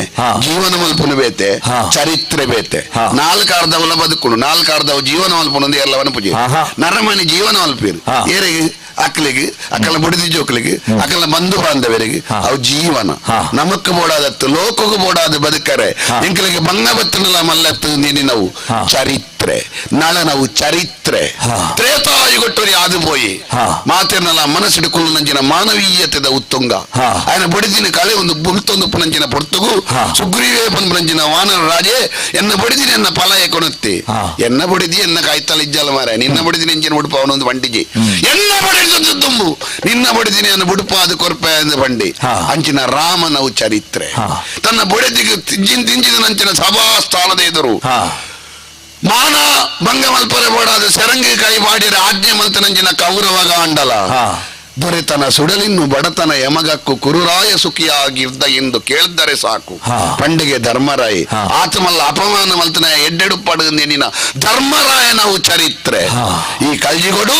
ಜೀವನ ಮಲ್ಪುನು ಬೇತೆ ಚರಿತ್ರೆ ಬೇತೆ ನಾಲ್ಕಾರ್ಧವಲ ಬದುಕುನು ನಾಲ್ಕಾರ್ಧವು ಜೀವನ ಮಲ್ಪುನು ಒಂದು ಎಲ್ಲವನ್ನ ಪೂಜೆ ನರಮನಿ ಜೀವನ ಮಲ್ಪೀರು ಏರಿಗೆ ಅಕ್ಕಲಿಗೆ ಅಕ್ಕಲ ಬುಡಿದಿ ಜೋಕ್ಲಿಗೆ ಅಕ್ಕಲ ಬಂಧು ಬಾಂಧವರಿಗೆ ಅವು ಜೀವನ ನಮಕ್ ಬೋಡಾದತ್ತು ಲೋಕಕ್ಕೂ ಬೋಡಾದ ಬದುಕರೆ ಎಂಕಲಿಗೆ ಬಂಗ ಬತ್ತನಲ್ಲ ಮಲ್ಲತ್ತು ನೀನಿನವು ಚರಿತ್ರೆ ನಳನವು ಚರಿತ್ರೆ ತ್ರೇತಾಯುಗೊಟ್ಟರಿ ಆದು ಪೋಯಿ ಮಾತೆನಲ್ಲ ಮನಸ್ಸಿಡು ಕುಲ್ಲುನಂಚಿನ ಮಾನವೀಯತೆದ ಉತ್ತುಂಗ ఆయన ಬಡಿದಿನ ಕಳೆ ಒಂದು ಬುಲ್ತೊಂದು ಪುನಂಚಿನ ಪೊರ್ತುಗು ಸುಗ್ರೀವೇ ಪಂಪುನಂಚಿನ ವಾನರ ರಾಜೇ ಎನ್ನ ಬಡಿದಿನ ಎನ್ನ ಫಲ ಕೊಣತ್ತಿ ಎನ್ನ ಬಡಿದಿ ಎನ್ನ ಕಾಯ್ತಲ ಇಜ್ಜಲ ಮಾರ ನಿನ್ನ ಬಡಿದಿನ ಎಂಚಿನ ಉಡುಪ ಅವನೊಂದು ಬಂಡಿಜಿ ಎನ್ನ ಬಡಿದ ತುಂಬು ನಿನ್ನ ಬಡಿದಿನ ಎನ್ನ ಬುಡುಪ ಅದು ಕೊರ್ಪೆ ಎಂದು ಬಂಡಿ ಅಂಚಿನ ರಾಮನವು ಚರಿತ್ರೆ ತನ್ನ ಬೊಡೆದಿಗೆ ತಿಂಜಿದ ನಂಚಿನ ಸಭಾ ಸ್ಥಾನದ ಎದುರು ಮಾನ ಭಂಗ ಮಲ್ಪರೆ ಬೋಡಾದ ಸೆರಂಗಿ ಕೈ ಮಾಡಿರ ಆಜ್ಞೆ ಮಲ್ತನಂಚಿನ ಕೌರವಗ ಅಂಡಲ ದೊರೆತನ ಸುಡಲಿನ್ನು ಬಡತನ ಯಮಗಕ್ಕು ಕುರುರಾಯ ಸುಖಿಯಾಗಿದ್ದ ಎಂದು ಕೇಳಿದರೆ ಸಾಕು ಪಂಡಿಗೆ ಧರ್ಮರಾಯಿ ಆತಮಲ್ಲ ಅಪಮಾನ ಮಲ್ತನ ಎಡ್ಡೆಡುಪ್ಪಡು ನಿನ್ನ ಧರ್ಮರಾಯನವು ಚರಿತ್ರೆ ಈ ಕಲ್ಜಿಗೊಡು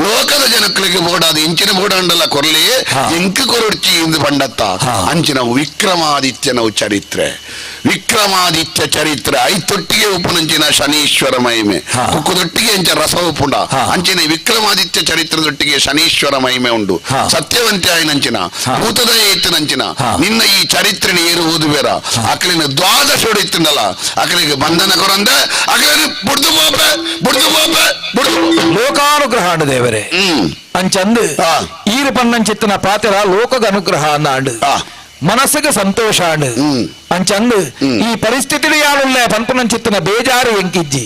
ಲೋಕದ ಜನಕ್ಕಳಿಗೆ ಬೋಡಾದ ಇಂಚಿನ ಬೋಡಂಡಲ ಕೊರ್ಲಿ ಎಂಕು ಕೊರಡ್ಚಿ ಎಂದು ಪಂಡತ್ತ ಅಂಚಿನವು ವಿಕ್ರಮಾದಿತ್ಯನವು ಚರಿತ್ರೆ ವಿಕ್ರಮಾದಿತ್ಯ ಚರಿತ್ರೆ ಐತೊಟ್ಟಿಗೆ ಉಪ್ಪುನಂಚಿನ ಶನೀಶ್ವರ ಮಹಿಮೆ ಕುಕ್ಕುದೊಟ್ಟಿಗೆ ಅಂಚ ರಸ ಉಪ್ಪುಂಡ ಅಂಚಿನ ವಿಕ್ರಮಾದಿತ್ಯ ಚರಿತ್ರೆದೊಟ್ಟಿಗೆ ಶನೀಶ್ವರ ಮಹಿಮೆ ಉಂಡು ಸತ್ಯವಂತೆ ಆಯ್ನಂಚಿನ ಭೂತದ ಎತ್ತಿನಂಚಿನ ನಿನ್ನ ಈ ಚರಿತ್ರೆ ಏರು ಓದುಬೇರ ಅಕಲಿನ ದ್ವಾದಶೋಡು ಇತ್ತಿನಲ್ಲ ಅಕಲಿಗೆ ಬಂಧನ ಕೊರಂದ ಅಕಲಿನ ಬುಡ್ದು ಬೋಪೆ ಬುಡ್ದು ಬೋಪೆ ಬುಡ್ದು ಲೋಕಾನುಗ್ರಹ ದೇವರೇ ಅಂಚಂದು ಈರು ಪನ್ನಂಚಿತ್ತಿನ ಪಾತ್ರ ಲೋಕದ ಅನುಗ್ರಹ ಅಂದಾಂಡು ಮನಸ್ಸಿಗೆ ಸಂತೋಷ ಅಂಚಂದು ಈ ಪರಿಸ್ಥಿತಿ ಯಾರುಲ್ಲ ಪನ್ಪುನಂಚಿತ್ತಿನ ಬೇಜಾರು ಎಂಕಿಜ್ಜಿ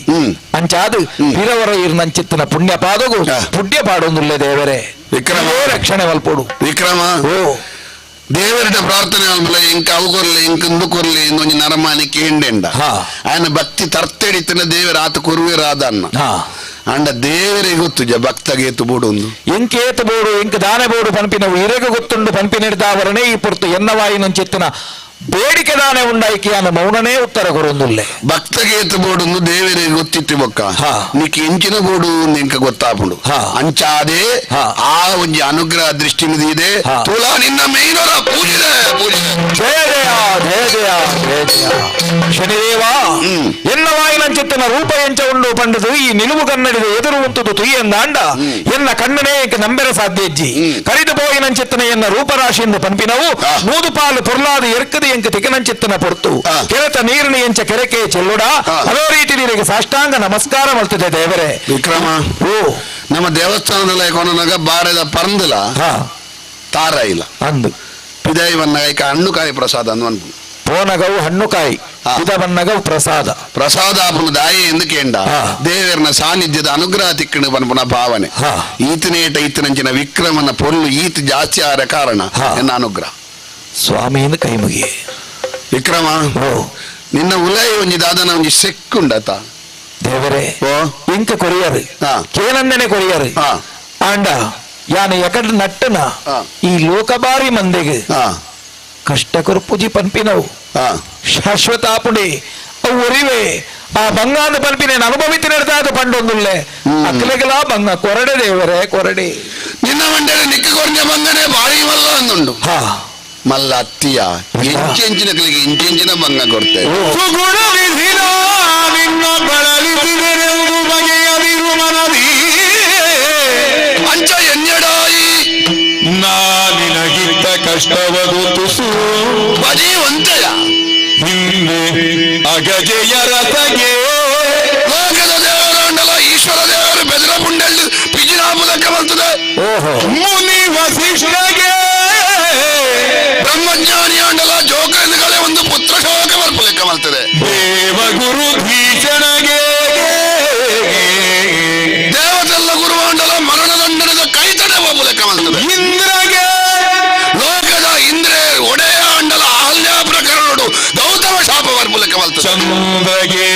ಅಂಚಾದು ಪಿರವರ ಇರ್ನಂಚಿತ್ತಿನ ಪುಣ್ಯ ಪಾದಗು ಪುಣ್ಯ ಪಾಡೊಂದುಲ್ಲೆ ದೇವರೇ ವಿಕ್ರಮ ರಕ್ಷಣೆ ಮಲ್ಪೋಡು ವಿಕ್ರಮ ದೇವರಿಡ ಪ್ರಾರ್ಥನೆ ಅಲ್ಪಲ ಇಂಕ ಅವು ಕೊರ್ಲಿ ಇಂಕ ಇಂದು ಕೊರ್ಲಿ ಇಂದೊಂಜಿ ನರಮಾನಿ ಕೇಂಡೆಂಡ ఆయన ಭಕ್ತಿ ತರ್ತೇಡಿತ್ತಿನ ದೇವರ ಆತ ಕುರುವಿರಾದನ್ನ ಅಂಡ ದೇವರಿಗೆ ಗೊತ್ತು ಜ ಭಕ್ತಗೆ ಏತು ಬೋಡು ಒಂದು ಎಂಕ ಏತು ಬೋಡು ಎಂಕ ದಾನೆ ಬೋಡು ಪನ್ಪಿನ ಇರೆಗೆ ಗೊತ್ತುಂಡು ಪನ್ಪಿನಿಡ್ದಾವರನೇ ಈ ಪೊರ್ತು ಎನ್ನವಾಯಿನಂಚಿತ್ತಿನ ಬೇಡಿಕೆ ದಾನೆ ಉಂಡಾಯ್ಕಿಯಾನ ಮೌನನೇ ಉತ್ತರ ಕೊರೊಂದುಲ್ಲೆ ಭಕ್ತಗೆ ಏತು ಬೋಡು ದೇವರಿಗೆ ಗೊತ್ತಿತ್ತು ಬೊಕ್ಕ ನಿಕ್ ಎಂಚಿನ ಬೋಡು ಇಂಕ ಗೊತ್ತಾಪುಂಡು ಅಂಚಾದೆ ಆ ಒಂಜಿ ಅನುಗ್ರಹ ದೃಷ್ಟಿ ಇದೆ ತುಳಾ ನಿನ್ನ ಮೇನರ ಪೂಜಿದೆ ಪೂಜೆ ಜಯ ಜಯ ಜಯ ಜಯ ಜಯ ಜಯ ಶನಿದೇವ ಎನ್ನ ವಾಯಿನಂಚಿತ್ತಿನ ರೂಪ ಎಂಚ ಉಂಡು ಪಂಡದು ಈ ನಿಲುವು ಕನ್ನಡಿದ ಎದುರು ಉಂಟುದು ತುಯ್ಯಂದಾಂಡ ಎನ್ನ ಕಣ್ಣನೇ ನಂಬೆರ ಸಾಧ್ಯಜ್ಜಿ ಕರಿದು ಪೋಯಿನಂಚಿತ್ತನ ಎನ್ನ ರೂಪರಾಶಿಯಿಂದ ಪಂಪಿನವು ನೂದು ಪಾಲು ಪೊರ್ಲಾದ ಎರ್ಕದ ಎಂಕ ತಿಕನಂಚಿತ್ತನ ಪೊರ್ತು ಕೆರೆತ ನೀರಿನ ಎಂಚ ಕೆರೆಕೆ ಚೆಲ್ಲುಡ ಅದೇ ರೀತಿ ನೀರಿಗೆ ಸಾಷ್ಟಾಂಗ ನಮಸ್ಕಾರ ಮಲ್ತದೆ ದೇವರೇ ವಿಕ್ರಮ ಓ ನಮ್ಮ ದೇವಸ್ಥಾನದಲ್ಲಿ ಕೊನನಾಗ ಬಾರೆದ ಪರಂದಲ ತಾರ ಇಲ್ಲ ಅಂದು ಪಿದಾಯಿ ಬನ್ನಗ ಹಣ್ಣುಕಾಯಿ ಪ್ರಸಾದ ಅಂದು ಅನ್ಪು ಪೋನಗವು ಹಣ್ಣುಕಾಯಿ ಪಿದ ಬನ್ನಗವು ಪ್ರಸಾದ ಪ್ರಸಾದ ಆಪುನ ದಾಯಿ ಎಂದು ಕೇಂಡ ದೇವರನ ಸಾನ್ನಿಧ್ಯದ ಅನುಗ್ರಹ ತಿಕ್ಕಣ ಪನ್ಪುನ ಭಾವನೆ ಈತನೇಟ ಈತನಂಚಿನ ವಿಕ್ರಮನ ಪೊರ್ಲು ಈತ ಜಾಸ್ತಿ ಆರ ಕಾರಣ ಎನ್ನ ಅನುಗ್ರಹ ಸ್ವಾಮಿಯಿಂದ ಕೈ ಮುಗಿ ವಿಕ್ರಮ ನಿನ್ನ ಉಲೈ ಒಂಜಿ ದಾದನ ಒಂಜಿ ಸೆಕ್ಕುಂಡತ ದೇವರೇ ಇಂಕ ಕೊರಿಯರು ಕೇನಂದನೆ ಕೊರಿಯರು ಆಂಡ ಯಾನ ಎಕಡ್ ನಟ್ಟನ ಈ ಲೋಕಬಾರಿ ಮಂದಿಗೆ ಕಷ್ಟ ಕೊರ್ಪುಜಿ ಪನ್ಪಿನವು ಶಾಶ್ವತ ಆಪುಂಡಿ ಅವು ಒರಿವೆ ಆ ಬಂಗಾದ ಪನ್ಪಿನ ಅನುಭವಿತಿ ನಡೆದಾದ ಪಂಡೊಂದುಲ್ಲೆ ಅಕ್ಲೆಗಲ ಬಂಗ ಕೊರಡೆ ದೇವರೇ ಕೊರಡೆ ನಿನ್ನ ಮಂಡಳಿ ನಿಕ್ಕ ಕೊರ್ಜ ಬಂಗನೆ ಬಾರಿ ಮಲ್ಲ ಅಂದುಂಡು ಮಲ್ಲ ಅತ್ತಿಯ ಎಂಚೆಂಚಿನ ಎಂಚೆಂಚಿನ ಭಂಗ ಕೊಡ್ತೆ ಸುಗುಣ ವಿಧಿನ ನಿನ್ನ ಬಳಲಿಸಿದರೆಂದು ಬಗೆಯದಿರು ಮನದಿ ಅಂಚ ಎನ್ನೆಡಾಯಿ ನಾ ನಿನಗಿದ್ದ ಕಷ್ಟವದು ತುಸು ಬಜಿ ಒಂತೆಯ ಹಿಂದೆ ಅಗಜೆಯ ರಥಗೆ ಲೋಕದ ದೇವರಂಡಲ ಈಶ್ವರ ದೇವರು ಬೆದರ ಪುಂಡೆಲ್ಲು ಪಿಜಿನಾಪುದಕ್ಕೆ ಬರ್ತದೆ. ಮುನಿ ವಸಿಷ್ಠಗೆ ಬ್ರಹ್ಮಜ್ಞಾನಿ ಅಂಡಲ ಜೋಕಂದುಗಳೇ ಒಂದು ಪುತ್ರ ಶೋಕ ಬರ್ಪುಲೆಕ್ಕ ಬರ್ತದೆ. ದೇವಗುರು ಭೀಷಣಗೆ ದೇವತೆಲ್ಲ ಗುರುವಾಂಡಲ ಮರಣದಂಡನದ ಕೈ ತಡೆ ಲೆಕ್ಕ ಬರ್ತದೆ. ಇಂದ್ರಗೆ ಲೋಕದ ಇಂದ್ರೆ ಒಡೆಯ ಅಂಡಲ ಅಹಲ್ಯ ಪ್ರಕರಣಡು ಗೌತಮ ಶಾಪ ಬರ್ಪುಲೆಕ್ಕ ಬರ್ತದೆ. ಚಂದ್ರಗೆ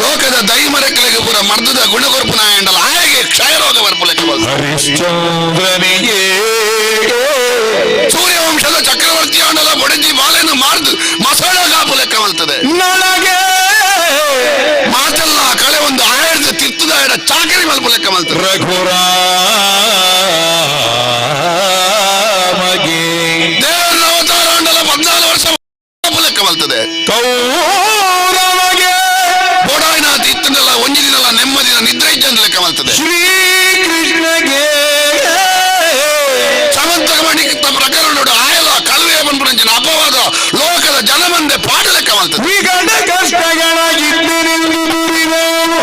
ಲೋಕದ ದೈಮರಕ್ಕಲಿಗೆ ಪೂರ ಮರ್ದದ ಗುಣಗೊರ್ಪು ನಾಯಂಡಲ ಆಯಗೆ ಕ್ಷಯರೋಗ ಬರ್ಪುಲೆಕ್ಕ ಬರ್ತದೆ. ಹರಿಶ್ಚಂದ್ರನಿಗೆ ಸೂರ್ಯವಂಶದ ಚಕ್ರವರ್ತಿ ಅಂಡಲ ಬೊಡಜಿ ಬಾಲೆಯನ್ನು ಮಾರ್ದು ಮಸಾಲ ಕಾಪು ಲೆಕ್ಕ ಬರ್ತದೆ. ನಳಗೆ ಮಾತಲ್ಲ ಕಳೆ ಒಂದು ಆಯರ್ದ ತಿರ್ತದ ಚಾಕರಿ ಮಲ್ಪ ಲೆಕ್ಕ ಬರ್ತದೆ. ರಘುರಾಮಗೆ ದೇವರ ಅವತಾರ ಅಂಡಲ 14 ವರ್ಷ ಲೆಕ್ಕ ಬರ್ತದೆ. ಕೌರವಗೆ ಬೋಡಾಯಿನ ತಿತ್ತಂದಲ್ಲ ಒಂಜಿ ದಿನಲ್ಲ ನೆಮ್ಮದಿನ ನಿದ್ರೆ ಇಜ್ಜಂದ ಲೆಕ್ಕ ಬರ್ತದೆ. ಶ್ರೀಕೃಷ್ಣಗೆ ಸಮಂತಕ ಮಣಿತ ಪ್ರಕರಣ ಆಯಲ ಕಳುವೆ ಬಂಪುರಂಚಿನ ಅಪವಾದ ಲೋಕದ ಜನಮಂದೆ ಪಾಠ ಲೆಕ್ಕ ಬರ್ತದೆ. ವಿಗಡ ಕಷ್ಟಗಳಾಗಿದ್ದರೆಂದು ದುರಿದವು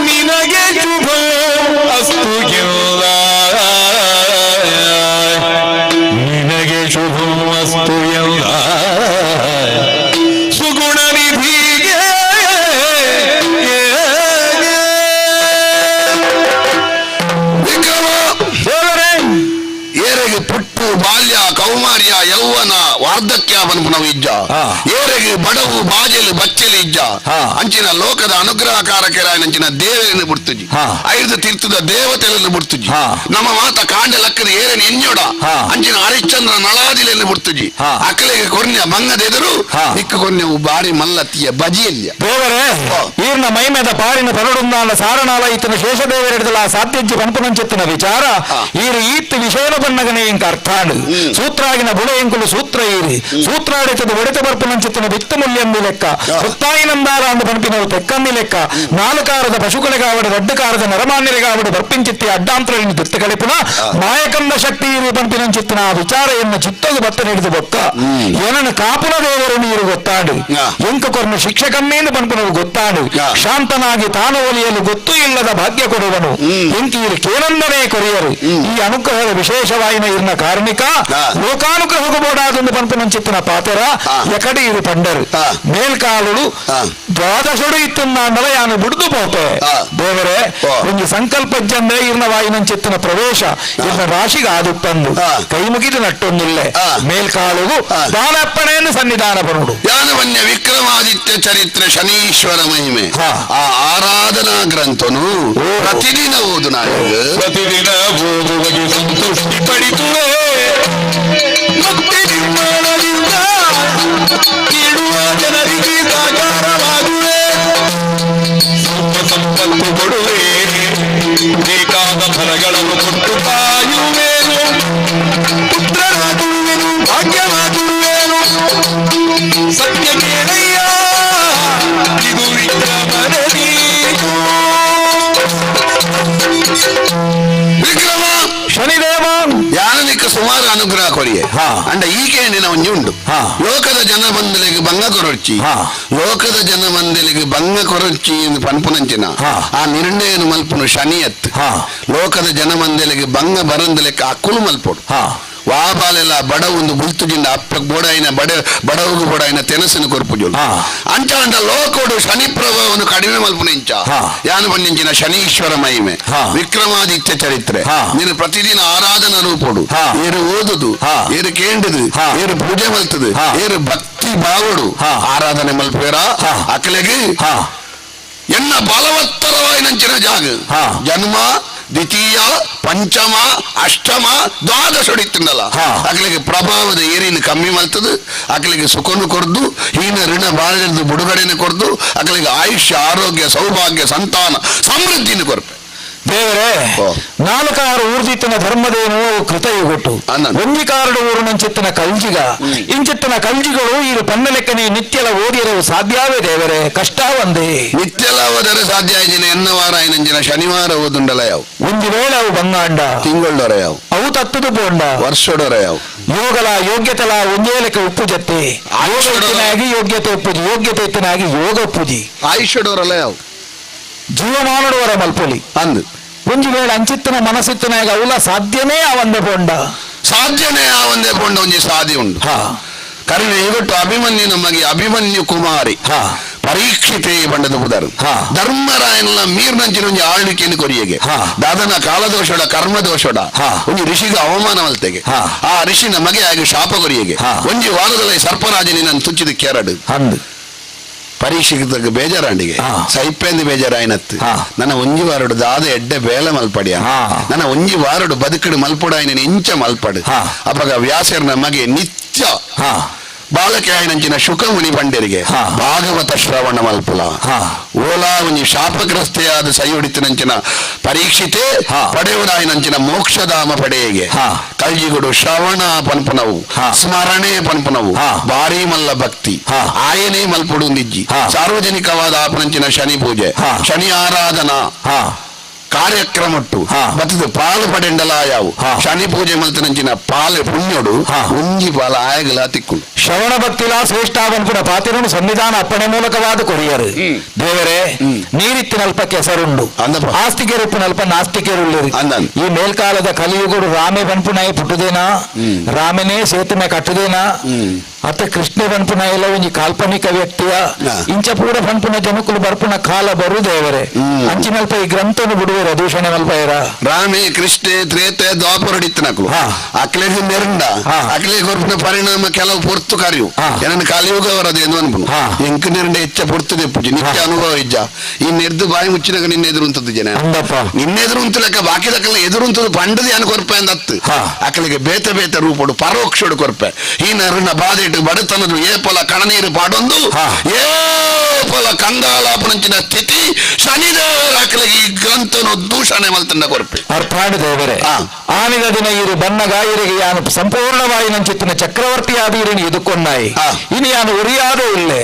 ನಿನಗೆ ಶುಭ ಅಸ್ತು ಎಲ್ಲ ನಿನಗೆ ಶುಭ ಅಸ್ತು ಎಲ್ಲ ಸುಗುಣ ನಿಧಿಗೆ ವಿಕ್ರಮ ಏರೆಗೆ ಪುಟ್ಟು ಬಾಲ್ಯ ಕೌಮಾರ್ಯ ಯೌವನ ವಾರ್ಧಕ್ಯ ಬನ್ಪುನವು ಇಜ್ಜ ಏರೆಗೆ ಬಡವು ಬಾಜೆಲು ಬಚ್ಚಲು ಇಜ್ಜ ಅಂಚಿನ ಲೋಕದ ಅನುಗ್ರಹಕಾರಕರಾಯನಂಚಿನ ದೇವರನ್ನು ಬಿಡ್ತುಜಿ ಐದು ತೀರ್ಥದ ದೇವತೆಗಳನ್ನು ಬಿಡ್ತುಜಿ ನಮ್ಮ ಮಾತ ಕಾಂಡ ಲಕ್ಕದ ಏರನ್ ಎಣ್ಣೋಡ ಅಂಚಿನ ಹರಿಶ್ಚಂದ್ರ ನಳಾದಿಲೆಯನ್ನು ಬಿಡ್ತುಜಿ ಅಕಲೆಗೆ ಕೊರ್ನ್ಯ ಬಂಗದೆದುರು ನಿಕ್ಕ ಕೊರ್ನ್ಯವು ಬಾರಿ ಮಲ್ಲತ್ತಿಯ ಬಜಿಯಲ್ಯ ದೇವರೇ ಈರ್ನ ಮೈಮೆದ ಪಾರಿನ ಪರಡುಂದಾನ ಸಾರನಾಲ ಈತನ ಶೇಷದೇವರೆಡದಲ ಸಾತ್ಯಜ್ಜಿ ಪಂಪನಂಚಿತ್ತಿನ ವಿಚಾರ ಈರು ಈತ್ ವಿಷಯನ ಬಣ್ಣಗನೆ ಇಂಕ ಅರ್ಥಾಂಡು ಸೂತ್ರಾಗಿನ ಬುಡ ಎಂಕುಲು ಸೂತ್ರ ಈರಿ ಸೂತ್ರಾಡಿತದ ಒಡೆತ ಬರ್ಪನಂಚಿತ್ತಿನ ಬಿತ್ತು ಮುಲ್ಯಂಬಿ ಲೆಕ್ಕ ಹೊತ್ತಾಯಿನಂದಾರ ಅಂದು ಪಂಪಿನವು ತೆಕ್ಕಂದಿ ಲೆಕ್ಕ ನಾಲ್ಕಾರದ ಪಶುಗಳಿಗಾವಡು ದೊಡ್ಡಕಾರದ ನರಮಾನ್ಯರಿಗಾವಡು ಬರ್ಪಿಂಚಿತ್ತಿ ಅಡ್ಡಾಂತರನ್ನು ತಿತ್ತ ಕಳಿಪುನ ಮಾಯಕಂದ ಶಕ್ತಿ ಇರು ಪಂಪಿನಂಚಿತ್ತಿನ ಆ ವಿಚಾರ ಎನ್ನ ಚಿತ್ತದು ಬತ್ತ ಹಿಡಿದು ಬೊಕ್ಕ ಏನನ್ನು ಕಾಪುನ ದೇವರು ನೀರು ಗೊತ್ತಾಡು ಎಂಕ ಕೊರ್ನ ಶಿಕ್ಷಕನ್ನೇನು ಪಂಪನವು ಗೊತ್ತಾಡು ಶಾಂತನಾಗಿ ತಾನು ಒಲಿಯಲು ಗೊತ್ತೂ ಇಲ್ಲದ ಭಾಗ್ಯ ಕೊಡುವನು ಎಂಕೀರು ಕೇನಂದನೇ ಕೊರಿಯರು ಈ ಅನುಗ್ರಹದ ವಿಶೇಷವಾಯಿನ ಇರ್ನ ಕಾರ್ಮಿಕ ಲೋಕಾನುಗ್ರಹకు ಬೋಡಾದೊಂದು ಪಂಪನಂಚಿತ್ತಿನ ಪಾತೆರ ಎಕಡೆ ಇರು ಪಂಡರು ಮೇಲ್ಕಾಲುಡು ದ್ವಾದಶಡು ಇತ್ತುಂದಾಂಡಲ ಯಾನು ಬಿಡ್ದು ಪೋತೆ ದೇವರೇ ಒಂದು ಸಂಕಲ್ಪ ಜಂದೆ ಇರ್ನ ವಾಯಿನಂಚಿತ್ತಿನ ಪ್ರವೇಶ ಇರ್ನ ರಾಶಿಗೆ ಆದುಪ್ಪಂದು ಕೈ ಮುಗಿದು ನಟ್ಟೊಂದಿಲ್ಲೆ ಮೇಲ್ಕಾಲುಗು ದಾನಪ್ಪಣೆಯನ್ನು ಸನ್ನಿಧಾನ ಪನುಡು ಯಾನವನ್ಯ ವಿಕ್ರಮಾದಿತ್ಯ ಚರಿತ್ರೆ ಶನೀಶ್ವರ ಮಹಿಮೆ ಆ ಆರಾಧನಾ ಗ್ರಂಥನು ಪ್ರತಿದಿನ ಓದು ನಾಯಕ ಪ್ರತಿದಿನ ಓದುವಗೆ ಸಂತುಷ್ಟಿ ಪಡಿತುವೆ ಮತ್ತೆ ನಿಮ್ಮೊಳಗಿಂದ ಕೇಳುವ ಜನರಿಗೆ ಸಾಕಾರವಾಗುವೆ ಸ್ವಲ್ಪ ಸಂಪತ್ತು ಕೊಡುವೆ ಬೇಕಾದ ಫಲಗಳನ್ನು ಕೊಟ್ಟು ಕಾಯುವೇನು ಪುತ್ರನಾಗುವೆನು ಭಾಗ್ಯವಾಗುವೆನು ಸತ್ಯ ಕೇಳಯ್ಯ ಇದು ವಿಕ್ರಮನ ವಿಕ್ರಮ ಶನಿದೇವ ಯಾನನಿಕ್ಕ ಸುಮಾರು ಅನುಗ್ರಹ ಕೊರಿಯೆ ಅಂಡ ಈಕೆ ಒಂಜಿ ಉಂಡು ಲೋಕದ ಜನ ಬಂದಲಿಗೆ ಭಂಗ ಕೊರೊಚ್ಚಿ ಲೋಕದ ಜನ ಬಂದಲಿಗೆ ಭಂಗ ಕೊರೊಚ್ಚಿ ಎಂದು ಪನ್ಪುನಂಚಿನ ಆ ನಿರ್ಣಯನು ಮಲ್ಪುನು ಶನಿಯತ್ ಲೋಕದ ಜನ ಮಂದಲಿಗೆ ಭಂಗ ಬರಂದಲೆಕ್ಕ ಅಕ್ಕುಲು ಮಲ್ಪೊಡು ವಾಬಾಲೆಲ್ಲ ಬಡ ಒಂದು ಗುಲ್ತುಜಿಂದ ಅಪ್ಪ ಬೋಡಾಯಿನ ಬಡ ಬಡವಗು ಬೋಡಾಯಿನ ತೆನಸನ್ನು ಕೊರ್ಪುಜೋಳು ಅಂಚ ಅಂಡ ಲೋಕೋಡು ಶನಿ ಪ್ರಭಾವವನ್ನು ಕಡಿಮೆ ಮಲ್ಪುನ ಇಂಚ ಯಾನು ಬನ್ನಿಂಚಿನ ಶನೀಶ್ವರ ಮಹಿಮೆ ವಿಕ್ರಮಾದಿತ್ಯ ಚರಿತ್ರೆ ನೀನು ಪ್ರತಿದಿನ ಆರಾಧನಾ ರೂಪೋಡು ಏರು ಓದುದು ಏರು ಕೇಂಡುದು ಏರು ಪೂಜೆ ಮಲ್ತದು ಏರು ಭಕ್ತಿ ಭಾವಡು ಆರಾಧನೆ ಮಲ್ಪೇರ ಅಕಲೆಗೆ ಎನ್ನ ಬಲವತ್ತರವಾಯಿನಂಚಿನ ಜಾಗ ಜನ್ಮ ದ್ವಿತೀಯ ಪಂಚಮ ಅಷ್ಟಮ ದ್ವಾದಶ ಹೊಡಿತಂದಲ್ಲ ಅಕಲಿಗೆ ಪ್ರಭಾವದ ಏರಿನ ಕಮ್ಮಿ ಮಲ್ತದು ಅಕಲಿಗೆ ಸುಖನು ಕೊರ್ದು ಹೀನ ಋಣ ಬಾಳದು ಬಿಡುಗಡೆನ ಕೊರ್ದು ಅಕಲಿಗೆ ಆಯುಷ್ಯ ಆರೋಗ್ಯ ಸೌಭಾಗ್ಯ ಸಂತಾನ ಸಮೃದ್ಧಿನ ಕೊರ್ಪೆ. ದೇವರೇ, ನಾಲ್ಕಾರು ಊರ್ದಿತ್ತಿನ ಧರ್ಮದೇನು ಕೃತಯುಗೊಟ್ಟು, ಒಂಜಿ ಕಾರಡು ಊರು ನಂಚಿತ್ತಿನ ಕಲ್ಜಿಗ, ಇಂಚಿತ್ತಿನ ಕಲ್ಜಿಗಳು ಈ ಪನ್ನಲೆಕ್ಕನೆ ನಿತ್ಯಲ ಓದಿರವು ಸಾಧ್ಯವೇ ದೇವರೇ? ಕಷ್ಟ ಒಂದೇ. ನಿತ್ಯಲ ಓದರೆ ಸಾಧ್ಯ ಆಯ್ದಿನ ಎನ್ನ ವಾರ ಐನಂಜಿನ ಶನಿವಾರ ಓದುಂಡಲ ಯಾವ ಒಂದು ವೇಳೆ ಅವು ಬಂಗಾಂಡ ತಿಂಗಳೊರ ಯಾವ ಅವು ತತ್ತದು ಪೋಂಡ ವರ್ಷಡೊರ ಯಾವ ಯೋಗಲ ಯೋಗ್ಯತೆಲ ಒಂದೇ ಲೆಕ್ಕ ಉಪ್ಪು ಜತ್ತೆ. ಯೋಗ ಇತ್ತಿನಾಗಿ ಯೋಗ್ಯತೆ ಉಪ್ಪುಜಿ, ಯೋಗ್ಯತೆ ಇತ್ತಿನಾಗಿ ಯೋಗ ಉಪ್ಪುಜಿ. ಆಯುಷ್ಯಡೋರಲ್ಲ ಯಾವ ಜೀವಮಾನಡುವರ ಮಲ್ಪೊಲಿ ಅಂದು ಒಂಜಿ ವೇಳೆ ಅಂಚಿತ್ತಿನ ಮನಸ್ಸಿತ್ತಿನಾಗ ಅವುಲ ಸಾಧ್ಯನೇ ಆ ಒಂದೇ ಪೋಂಡ, ಸಾಧ್ಯನೇ ಆ ಒಂದೇ ಪೋಂಡ ಒಂಜಿ ಸಾಧಿ ಉಂಡು. ಕರುಣೆ ಇವತ್ತು ಅಭಿಮನ್ಯು ನಮಗೆ ಅಭಿಮನ್ಯು ಕುಮಾರಿ ಪರೀಕ್ಷಿತೆ ಬಂಡದ ಪುದರು ಧರ್ಮರಾಯನ ಮೀರ್ನಂಚಿನ ಒಂಜಿ ಆಳ್ವಿಕೆಯನ್ನು ಕೊರಿಯಗೆ ದಾದನ ಕಾಲದೋಷಡ ಕರ್ಮದೋಷಡ ಒಂಜಿ ಋಷಿಗೆ ಅವಮಾನ ಮಲ್ತೆಗೆ ಆ ಋಷಿ ನಮಗೆ ಆಗಿ ಶಾಪ ಕೊರಿಯಗೆ ಒಂಜಿ ವಾರದಲ್ಲಿ ಸರ್ಪರಾಜನಿ ನಾನು ತುಚ್ಚಿದ ಕೆರಡು ಅಂದು ಪರೀಕ್ಷಿತ ಬೇಜಾರಾಂಡಿಗೆ ಸೈಪೆಂದು ಬೇಜಾರಾಯ್ನತ್ತು. ನನ್ನ ಒಂಜಿ ವಾರಡು ದಾದ ಎಡ್ಡೆ ಬೇಲೆ ಮಲ್ಪಡಿಯ, ನನ್ನ ಒಂಜಿ ವಾರಡು ಬದುಕಡು ಮಲ್ಪಡಾಯ್ನ ಇಂಚ ಮಲ್ಪಡು. ಅಪಗ ವ್ಯಾಸರ ನಮಗೆ ನಿತ್ಯ ಬಾಲಕೆ ಆಯ್ನಂಚಿನ ಶುಕಮುನಿ ಬಂಡರಿಗೆ ಭಾಗವತ ಶ್ರವಣ ಮಲ್ಪುಲ ಓಲಾ ಒಂಜಿ ಶಾಪಗ್ರಸ್ತೆಯಾದ ಸೈಯುಡಿತಿನಂಚಿನ ಪರೀಕ್ಷಿತೆ ಪಡೆಯುವುದಾಯಿನಂಚಿನ ಮೋಕ್ಷಧಾಮ ಪಡೆಯಗೆ. ಕಲ್ಜಿಗುಡು ಶ್ರವಣ ಪನ್ಪುನವು ಸ್ಮರಣೆ ಪನ್ಪುನವು ಭಾರಿ ಮಲ್ಲ ಭಕ್ತಿ ಆಯನೇ ಮಲ್ಪುಡು ನಿಜ್ಜಿ. ಸಾರ್ವಜನಿಕವಾದ ಆಪನಂಚಿನ ಶನಿ ಪೂಜೆ ಶನಿ ಆರಾಧನಾ ಕಾರ್ಯಕ್ರಮಟ್ಟು ಮತ್ತದು ಪಾಲು ಪಡೆಂಡಲ ಯಾವು ಶನಿ ಪೂಜೆ ಮಲ್ತನಂಚಿನ ಪಾಲು ಪುಣ್ಯೋಡು ಒಂಜಿ ಪಾಲ ಆಯಗಲ ತಿಕ್ಕು. ಶ್ರವಣ ಭಕ್ತಿಲ ಶ್ರೇಷ್ಠಾವನ್ಪುನ ಪಾತಿರನು ಸನ್ನಿಧಾನ ಅಪ್ಪಣೆ ಮೂಲಕವಾದ ಕೊರಿಯರು. ದೇವರೇ, ನೀರಿತ್ತಿನಲ್ಪ ಕೆಸರುಂಡು, ಆಸ್ತಿಕೆರುಪ್ಪಿನಲ್ಪ ನಾಸ್ತಿಕೆರುಳ್ಳಿರಿ. ಈ ಮೇಲ್ಕಾಲದ ಕಲಿಯುಗಡು ರಾಮೆ ಬನ್ಪುನಾಯಿ ಪುಟ್ಟುದೇನಾ, ರಾಮನೇ ಸೇತುವೆ ಕಟ್ಟುದೇನಾ, ಅತ್ತ ಕೃಷ್ಣ ಬನ್ಪುನ ಎಲ್ಲ ಒಂಜಿ ಕಾಲ್ಪನಿಕ ವ್ಯಕ್ತಿಯ ಇಂಚ ಪೂರ ಬನ್ಪುನ ಜನಕುಲು ಬರ್ಪುನ ಕಾಲ ಬರು ದೇವರೇ. ಅಂಚಿನಲ್ಪ ಈ ಗ್ರಂಥನು ಬಿಡುವರ ದೂಷಣೆ ಮಲ್ಪಯರ. ರಾಮೆ ಕೃಷ್ಣೆ ತ್ರೇತೆ ದ್ವಾಪರಡಿತ್ತನಕುಲು ಅಕ್ಲೆ ನೆರಂಡ ಅಕ್ಲೆ ಕೊರ್ಪಿನ ಪರಿಣಾಮ ಕೆಲವು ಪೊರ್ತು ಕಾರ್ಯವು ಏನನ್ನ ಕಲಿಯುಗ ಅವರದು ಎಂದು ಅನ್ಪುನು ಎಂಕ್ ನೆರಂಡ ಹೆಚ್ಚ ಪೊರ್ತು ದೆಪ್ಪುಜಿ ನಿತ್ಯ ಅನುಭವ ಇಜ್ಜ. ಈ ನೆರ್ದು ಬಾಯಿ ಮುಚ್ಚಿನಾಗ ನಿನ್ನ ಎದುರುಂತದ್ದು ಜನ ನಿನ್ನ ಎದುರುಂತು ಲೆಕ್ಕ ಬಾಕಿದಕ್ಕೆಲ್ಲ ಎದುರುಂತದ್ದು ಪಂಡದು ಏನು ಕೊರ್ಪೆ ಅಂದತ್ತು ಅಕ್ಕಲಿಗೆ ಬೇತೆ ಬೇತೆ ರೂಪಡು ಪರೋಕ್ಷಡು ಕೊರ್ಪೆ. ಈ ನರನ ಬಾಧೆ ಬಡತನದು ಏಪಲ ಕಣನೀರು ಪಾಡೊಂದು ಏಪಲ ಕಂಗಾಲಾಪನಂಚಿನ ಸ್ಥಿತಿ ಶನಿದೇವರ ಅಕ್ಕಲಿಗೆ ಈ ಗ್ರಂಥನು ದೂಷಣೆ ಮಲ್ತನ್ನ ಕೊರ್ಪೆ. ಅರ್ಥಾಣ ದೇವರೇ, ಆನಿದ ದಿನ ಇರು ಬನ್ನಗ ಇರಿಗೆ ಯಾನು ಸಂಪೂರ್ಣವಾಗಿ ನಂಚಿತ್ತಿನ ಚಕ್ರವರ್ತಿಯಾದ ಇರಿನಿ ಎದುಕೊಂಡಾಯಿ ಇನಿ ಯಾನು ಉರಿಯಾದ ಇಲ್ಲೆ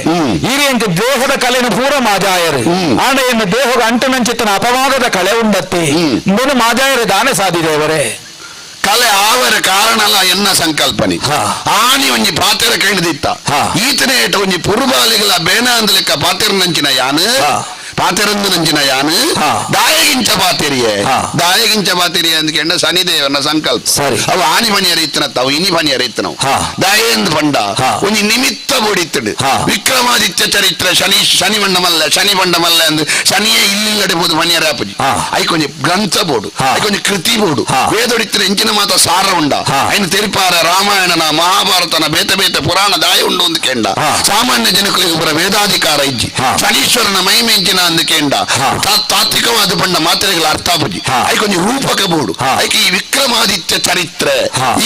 ಇರಿಯಂಕ ದೇಹದ ಕಲೆನು ಪೂರ ಮಾಜಾಯರು ಆಂಡ ಎನ್ನು ದೇಹದ ಅಂಟು ನಂಚಿತ್ತಿನ ಅಪವಾದದ ಕಳೆ ಉಂಡತ್ತಿ ಇಂದನು ಮಾಜಾಯರು ದಾನೆ ಸಾಧಿ ದೇವರೇ. ಕಲೆ ಆವರ ಕಾರಣಲ್ಲ ಎನ್ನ ಸಂಕಲ್ಪನೆ ಆನಿ ಒಂಜಿ ಪಾತೆರ ಕೇಳಿದಿತ್ತ ಈತನೇ ಏಟ ಒಂಜಿ ಪುರ್ಬಾಲಿಗಳ ಬೇನ ಅಂದಲೆಕ್ಕ ಪಾತೆರ ನಂಚಿನ ಯಾನು ಪಾತೆರಂದು ನಂಚಿನ ಯಾನು ದಾಯಗಿಂಚ ಪಾತೆರಿಯೇ ದಾಯಗಿಂಚ ಪಾತೆರಿಯೇ ಅಂದ್ಕೊಂಡ ಶನಿದೇವನ ಸಂಕಲ್ಪ. ಅವು ಆನಿ ಬಣಿಯರ ಇತ್ತನತ್ತ ಅವು ಇನಿ ಬಣಿಯರ ಇತ್ತನವು ದಾಯೆಂದು ಪಂಡ ಒಂಜಿ ನಿಮಿತ್ತ ಬೋಡಿತ್ತಡು. ವಿಕ್ರಮಾದಿತ್ಯ ಚರಿತ್ರೆ ಶನಿ ಶನಿ ಬಂಡಮಲ್ಲ ಶನಿ ಬಂಡಮಲ್ಲ ಅಂದು ಶನಿಯೇ ಇಲ್ಲಿಲ್ಲಡೆ ಬೋದು ಬಣಿಯರ ಆಪುಜಿ. ಐಕೊಂಜಿ ಗ್ರಂಥ ಬೋಡು ಐಕೊಂಜಿ ಕೃತಿ ಬೋಡು ವೇದೊಡಿತ್ತಿನ ಎಂಚಿನ ಮಾತ ಸಾರ ಉಂಡ ಐನು ತೆರಿಪಾರ ರಾಮಾಯಣನ ಮಹಾಭಾರತನ ಬೇತೆ ಬೇತೆ ಪುರಾಣ ದಾಯ ಉಂಡು ಒಂದು ಕೆಂಡ ಸಾಮಾನ್ಯ ಜನಗಳಿಗೆ ಪುರ ವೇದಾಧಿಕಾರ ಇಜ್ಜಿ. ಶನೀಶ್ವರನ ಮಹಿಮೆ ಎಂಚಿನ ಅಂದಕೆಂಡ ತಾತ್ವಿಕವಾದ ಬಣ್ಣ ಮಾತ್ರೆಗಳ ಅರ್ಥ ಬುಜಿ ಐಕೊಂಜಿ ರೂಪಕ ಬೋಡು ಐಕೆ ಈ ವಿಕ್ರಮಾದಿತ್ಯ ಚರಿತ್ರೆ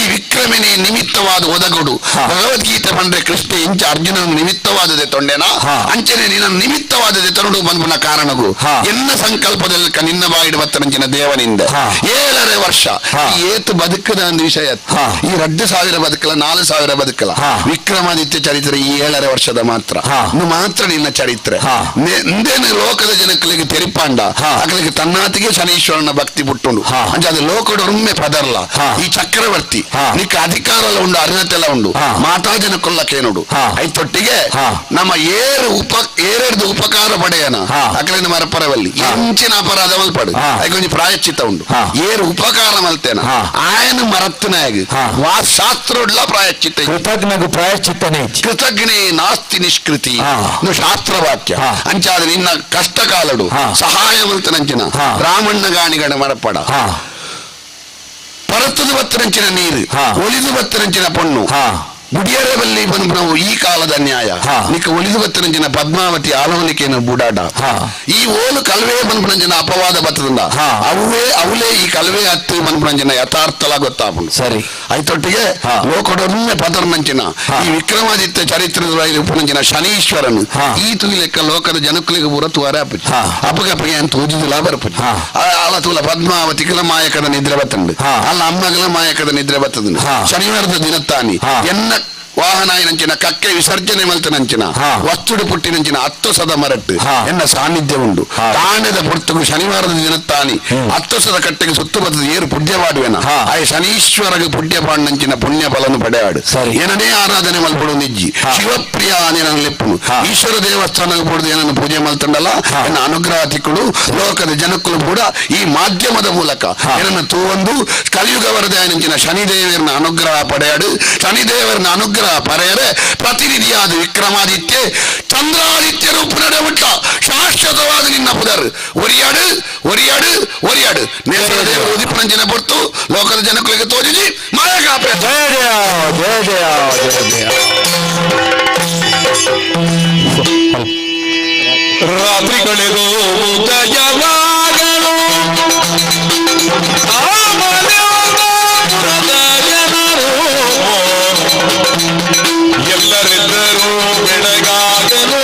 ಈ ವಿಕ್ರಮನೇ ನಿಮಿತ್ತವಾದ ಒದಗುಡು. ಭಗವದ್ಗೀತೆ ಬಂದ್ರೆ ಕೃಷ್ಣ ಇಂಚ ಅರ್ಜುನನ ನಿಮಿತ್ತವಾದದೆ ತೊಂಡೆನಾ ಅಂಚನೆ ನಿನ್ನ ನಿಮಿತ್ತವಾದದೆ ತರುಡು ಬಂದ್ಬನ ಕಾರಣಗಳು ಎನ್ನ ಸಂಕಲ್ಪದಲ್ಲಿ ನಿನ್ನ ಬಾಯಿಡು ಬತ್ತನಂಚಿನ ದೇವನಿಂದ 7.5 ವರ್ಷ ಏತು ಬದುಕದ ಒಂದು ವಿಷಯ ಈ 2000 ಬದುಕಲ 4000 ಬದುಕಲ ವಿಕ್ರಮಾದಿತ್ಯ ಚರಿತ್ರೆ ಈ 7.5 ವರ್ಷದ ಮಾತ್ರ ಇನ್ನು ಮಾತ್ರ ನಿನ್ನ ಚರಿತ್ರೆ ಲೋಕದ ಜನಗಳಿಗೆ ತೆರಿಪಾಂಡ ಅಕಲಿಗೆ ತನ್ನಾತಿಗೆ ಶನೀಶ್ವರನ ಭಕ್ತಿ ಬಿಟ್ಟುಂಡು ಅಂಚೆ ಅದು ಲೋಕಡೊಮ್ಮೆ ಪದರ್ಲ ಈ ಚಕ್ರವರ್ತಿ ನಿಕ್ಕ ಅಧಿಕಾರ ಎಲ್ಲ ಉಂಡು ಅರ್ಹತೆ ಎಲ್ಲ ಉಂಡು ಮಾತಾ ಜನಕ್ಕೊಲ್ಲಕ್ಕೇನುಡು ಐತೊಟ್ಟಿಗೆ ನಮ್ಮ ಏರು ಉಪ ಏರೆಡ್ದು ಉಪಕಾರ ಪಡೆಯನ ಅಕಲಿನ ಮರಪರವಲ್ಲಿ ಎಂಚಿನ ಅಪರಾಧ ಮಲ್ಪಡು ಐಕೊಂಜಿ ಪ್ರಾಯಶ್ಚಿತ್ತ ಉಂಡು ಏರು ಉಪಕಾರ ಮಲ್ತೇನ ಆಯನ ಮರತ್ತನಾಗ ವಾ ಶಾಸ್ತ್ರೋಡ್ಲ ಪ್ರಾಯಶ್ಚಿತ್ತ ಕೃತಜ್ಞಗೂ ಪ್ರಾಯಶ್ಚಿತ್ತನೇ ಕೃತಜ್ಞೆ ನಾಸ್ತಿ ನಿಷ್ಕೃತಿ ಶಾಸ್ತ್ರವಾಕ್ಯ ಅಂಚಾದ ನಿನ್ನ ಕಷ್ಟ ಕಾಲಡು ಸಹಾಯ ಮಲ್ತನಂಚಿನ ರಾಮಣ್ಣ ಗಾಣಿಗಣ ಮರಪಡ ಪರತದ ಬತ್ತರಂಚಿನ ನೀರು ಒಲಿದು ಬತ್ತರಂಚಿನ ಪೊಣ್ಣು ಬುಡಿಯರೆ ಬಲ್ಲಿ ಪನ್ಪುನವು ಈ ಕಾಲದ ನ್ಯಾಯ. ನಿಕ್ಕ ಒಲಿದು ಬತ್ತನಂಚಿನ ಪದ್ಮಾವತಿ ಆಲೋನಿಕೆಯನ್ನು ಬುಡಾಡ ಈ ಓಲು ಕಲ್ವೇ ಪನ್ಪುನಂಚಿನ ಅಪವಾದ ಬತ್ತದಂಡ ಅವೇ ಅವಲೇ ಈ ಕಲ್ವೇ ಹತ್ತು ಪನ್ಪುನಂಚಿನ ಯಥಾರ್ಥಲ ಗೊತ್ತಾಪುಂಡು. ಸರಿ. ಐತೊಟ್ಟಿಗೆ ಲೋಕಡೊಮ್ಮೆ ಪದರ್ನಂಚಿನ ಈ ವಿಕ್ರಮಾದಿತ್ಯ ಚರಿತ್ರದ ಉಪನಂಚಿನ ಶನೀಶ್ವರನು ಈ ತುಗಿಲೆಕ್ಕ ಲೋಕದ ಜನಕುಲಿಗೆ ಪೂರ ತುವಾರೆ ಆಪುಜಿ ಅಪ್ಪಗಪ್ಪಗೆ ಅಂತ ತೂಜುದಿಲ್ಲ ಬರಪುಜಿ. ಅಲ್ಲ ತೂಲ ಪದ್ಮಾವತಿಗಳ ಮಾಯಕದ ನಿದ್ರೆ ಬತ್ತಂಡು, ಅಲ್ಲ ಅಮ್ಮಗಳ ಮಾಯಕದ ನಿದ್ರೆ ಬತ್ತದಂಡು. ಶನಿವಾರದ ದಿನತ್ತಾನಿ ಎನ್ನ ವಾಹನ ಕಕ್ಕೆ ವಿಸರ್ಜನೆ ಮಲ್ತನಂಚಿನ ವಸ್ತುಡು ಪುಟ್ಟಿನಂಚಿನ ಹತ್ತು ಸದ ಮರಟ್ಟು ಎನ್ನ ಸಾನ್ನಿಧ್ಯ ಉಂಡು. ತಾಣದ ಪುರ್ತುಗು ಶನಿವಾರದ ದಿನತ್ತಾನಿ ಹತ್ತು ಸದ ಕಟ್ಟೆಗೆ ಸುತ್ತು ಬತ್ತದ ಏರು ಪುಣ್ಯ ಮಾಡುವೆನ ಆಯ ಶನೀಶ್ವರಗೆ ಪುಣ್ಯ ಪಾಂಡಂಚಿನ ಪುಣ್ಯ ಫಲನು ಪಡೆಯಾಡು. ಏನನೇ ಆರಾಧನೆ ಮಲ್ಪಡು ನಿಜ್ಜಿ ಶಿವಪ್ರಿಯ ಆನೇನ ಲೆಪ್ಪುನು ಈಶ್ವರ ದೇವಸ್ಥಾನಕ್ಕೆ ಪೊಡುದು ಏನನ್ನು ಪೂಜೆ ಮಲ್ತಂಡಲ್ಲ ಎನ್ನ ಅನುಗ್ರಹ ತಿಕ್ಕುಡು. ಲೋಕದ ಜನಕ್ಕಳು ಕೂಡ ಈ ಮಾಧ್ಯಮದ ಮೂಲಕ ಏನನ್ನು ತೂವಂದು ಕಲಿಯುಗ ವರದಾಯನಂಚಿನ ಶನಿದೇವರನ್ನ ಅನುಗ್ರಹ ಪಡೆಯಾಡು. ಶನಿದೇವರನ್ನ ಅನುಗ್ರಹ ಪರೆಯರೆ ಪ್ರತಿನಿಧಿಯಾದ ವಿಕ್ರಮಾದಿತ್ಯ ಚಂದ್ರಾದಿತ್ಯ ರೂಪ ನಡೆಬಿಟ್ಟ ಶಾಶ್ವತವಾದ ನಿನ್ನ ಪುದರ್ ಒರಿಯಾಡು ಒರಿಯಾಡು ಒರಿಯಾಡು. ನೇಸರ ದೇವರು ಉದಿಪನಂಚಿನ ಪೊರ್ತು ಲೋಕದ ಜನಗಳಿಗೆ ತೋಜಿಜಿ ಮಾಯ ಕಾಪೆ. ಜಯ ಜಯ ಜಯ ಜಯ ಜಯ ಜಯ. ರಾತ್ರಿ ಕಳೆದು ಉದಯವಾಗಲು ಜನರು ಎಲ್ಲರೆಲ್ಲರೂ ಬೆಳಗಾಗಲು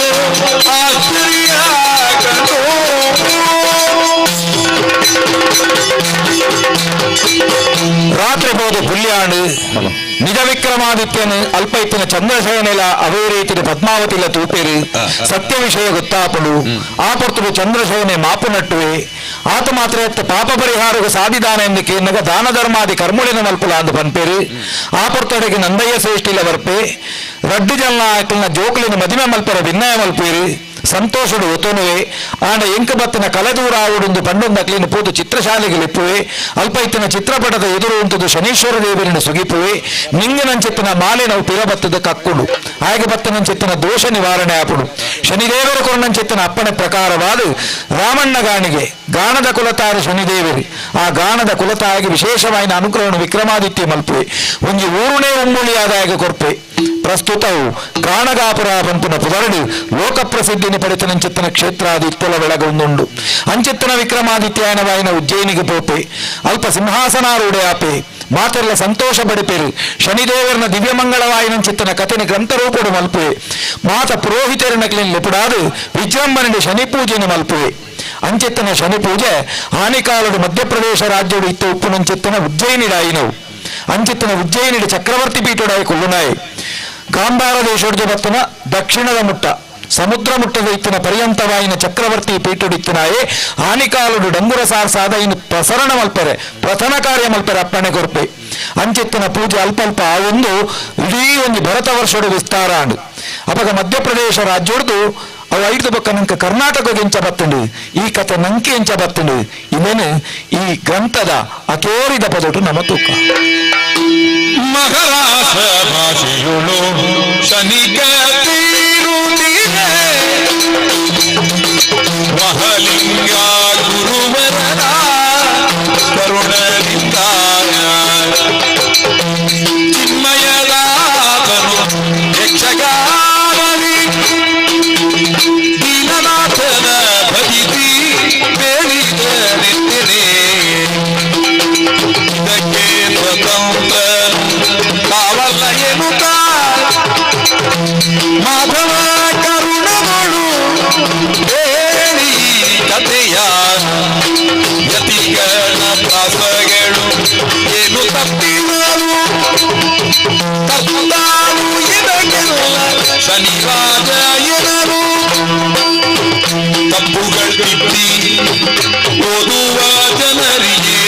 ಆಶ್ಚರ್ಯ ಕಂಡು. ರಾತ್ರಿ ಹೋದ ಪುಲ್ಯಾண்டு ನಿಜ ವಿಕ್ರಮಾದಿತ್ಯನು ಅಲ್ಪ ಇತ್ತಿನ ಚಂದ್ರಶಯನೆಲ ಅವೇ ರೀತಿಯ ಪದ್ಮಾವತಿಲ ತೂಪೇರು ಸತ್ಯ ವಿಷಯ ಗೊತ್ತಾಪಡು. ಆ ಪೊರ್ತುಡು ಚಂದ್ರಶಯನೆ ಮಾಪು ನಟ್ಟುವೆ. ಆತ ಮಾತ್ರ ಎತ್ತ ಪಾಪ ಪರಿಹಾರకు ಸಾಧಿದಾನ ಎಂದು ಕೇನಗ ದಾನ ಧರ್ಮಾದಿ ಕರ್ಮುಳಿನ ಮಲ್ಪುಲ ಅಂದು ಪನ್ಪೇರು. ಆ ಪೊರ್ತಡೆಗೆ ನಂದಯ್ಯ ಶ್ರೇಷ್ಠಿಲ ಬರ್ಪೆ ರಡ್ಡು ಜನ ಆಕಲ್ನ ಜೋಕುಲಿನ ಮದಿಮೆ ಮಲ್ಪರ ವಿನ್ನಯ ಮಲ್ಪೇರು. ಸಂತೋಷಡು ಒತ್ತೊನುವೆ ಆಂಡ ಎಂಕ ಬತ್ತಿನ ಕಲೆದೂರ ಆವುಡುಂದು ಪಂಡೊಂದಕ್ಲಿನ ಪೋದು ಚಿತ್ರಶಾಲೆಗೆ ಲಿಪ್ಪುವೆ. ಅಲ್ಪ ಇತ್ತಿನ ಚಿತ್ರಪಟದ ಎದುರು ಉಂಟುದು ಶನೀಶ್ವರ ದೇವರನ್ನು ಸುಗಿಪುವೆ. ನಿಂಗನಂಚಿತ್ತಿನ ಮಾಲೆ ನಾವು ಪಿರಬತ್ತದ ಕಕ್ಕುಡು ಹಾಗೆ ಬತ್ತನಂಚಿತ್ತಿನ ದೋಷ ನಿವಾರಣೆ ಆಪುಡು. ಶನಿದೇವರ ಕೊರನಂಚಿತ್ತಿನ ಅಪ್ಪಣೆ ಪ್ರಕಾರವಾದ ರಾಮಣ್ಣ ಗಾಣಿಗೆ ಗಾಣದ ಕುಲತಾರು ಶನಿದೇವರು ಆ ಗಾಣದ ಕುಲತಾಯಿಗೆ ವಿಶೇಷವಾಯಿನ ಅನುಗ್ರಹವನ್ನು ವಿಕ್ರಮಾದಿತ್ಯ ಮಲ್ಪುವೆ. ಒಂಜಿ ಊರುನೇ ಉಮ್ಮುಳಿಯಾದಾಯ ಕೊರ್ಪೆ. ಪ್ರಸ್ತುತವು ಗಾಣಗಾಪುರ ಪಂಪುನ ಪುದರಡು ಲೋಕ ಪ್ರಸಿದ್ಧಿನಿ ಪಡೆತನಂಚಿತ್ತನ ಕ್ಷೇತ್ರಾದಿತ್ಯಲ ಬೆಳಗೊಂದುಂಡು. ಅಂಚಿತ್ತನ ವಿಕ್ರಮಾದಿತ್ಯನವಾಯಿನ ಉಜ್ಜಯಿನಿಗೆ ಪೋಪೆ ಅಲ್ಪ ಸಿಂಹಾಸನಾರೂಢೆ ಆಪೆ ಮಾತೆಲ್ಲ ಸಂತೋಷ ಪಡಿಪೇರು. ಶನಿದೇವರನ ದಿವ್ಯಮಂಗಳವಾಯಿನಂಚಿತ್ತನ ಕಥೆನ ಗ್ರಂಥರೂಪಡು ಮಲ್ಪುವೆ. ಮಾತ ಪುರೋಹಿತರನಕ್ಲಿನ ಲಿಪುಡಾದು ವಿಜೃಂಭಣೆ ಶನಿ ಪೂಜೆನ ಮಲ್ಪುವೆ. ಅಂಚಿತ್ತನ ಶನಿ ಪೂಜೆ ಹಾನಿಕಾಲಡು ಮಧ್ಯಪ್ರದೇಶ ರಾಜ್ಯಡು ಇತ್ತ ಉಪ್ಪುನಂಚಿತ್ತನ ಉಜ್ಜಯಿನಿಡಾಯಿನವು. ಅಂಚಿತ್ತನ ಉಜ್ಜಯಿನಿಡು ಚಕ್ರವರ್ತಿ ಪೀಠುಡಾಯಿ ಕೊಲ್ಲುನಾಯಿ. ಗಾಂಧಾರ ದೇಶೊಡ್ದು ಬತ್ತನ ದಕ್ಷಿಣದ ಮುಟ್ಟ ಸಮುದ್ರ ಮುಟ್ಟದ ಇತ್ತಿನ ಪರ್ಯಂತವಾಯಿನ ಚಕ್ರವರ್ತಿ ಪೀಠುಡಿತ್ತಿನಾಯೆ ಹಾನಿಕಾಲುಡು ಡಂಗುರ ಸಾರ್ಸಾದ ಇನ್ನು ಪ್ರಸರಣ ಮಲ್ಪರೆ ಪ್ರಥಮ ಕಾರ್ಯ ಮಲ್ಪರೆ ಅಪ್ಪಣೆ ಕೊರ್ಪೆ. ಅಂಚಿತ್ತಿನ ಪೂಜೆ ಅಲ್ಪ ಆ ಒಂದು ಇಡೀ ಒಂದು ಭರತ ವರ್ಷಡು ವಿಸ್ತಾರ ಅಂಡು. ಅಪಗ ಮಧ್ಯಪ್ರದೇಶ ರಾಜ್ಯೊಡ್ದು ಅವು ಐದು ಬೊಕ್ಕ ನಂಕ ಕರ್ನಾಟಕದ ಎಂಚ ಬತ್ತುಂಡು ಈ ಕತೆ ನಂಕೆ ಎಂಚ ಬತ್ತುಂಡು ಇನ್ನೇನು ಈ ಗ್ರಂಥದ ಅಕೇರಿದ ಪದೊಟು ನಮ್ಮ ತೂಕ. ಮಹಾರಾಷ್ಟ್ರ ಭಾಷೆಯುಳು ಶನಿಗತೀರುತ್ತಿದೆ ಮಹಲಿಂಗ ಗುರುವರನ ಕರುಣದಿಂದ ಚಿನ್ಮಯದಾತನು ಯಕ್ಷಗಾನವಿ ದೀನನಾಥನ ಭಜಿಸಿ ಬೇಡಿದ ನಿಂತಿದೆ. ಇದಕ್ಕೆ ಸ್ವತಂತ್ರ ಕಾವಲ್ಲ ಎನ್ನುತ್ತ ಮಾಧವ ಕರುಣಗಳು ಹೇಳಿ ಕಥೆಯ ಯತಿಗಳ ಪ್ರಾಸಗಳು ಏನು ತಪ್ಪಿದರು ತಪ್ಪಾನು ಇದಕ್ಕೆಲ್ಲ ಶನಿರಾಜ ಎನರು ತಪ್ಪುಗಳು ತಿದ್ದಿ ಓದುವ ಜನರಿಗೆ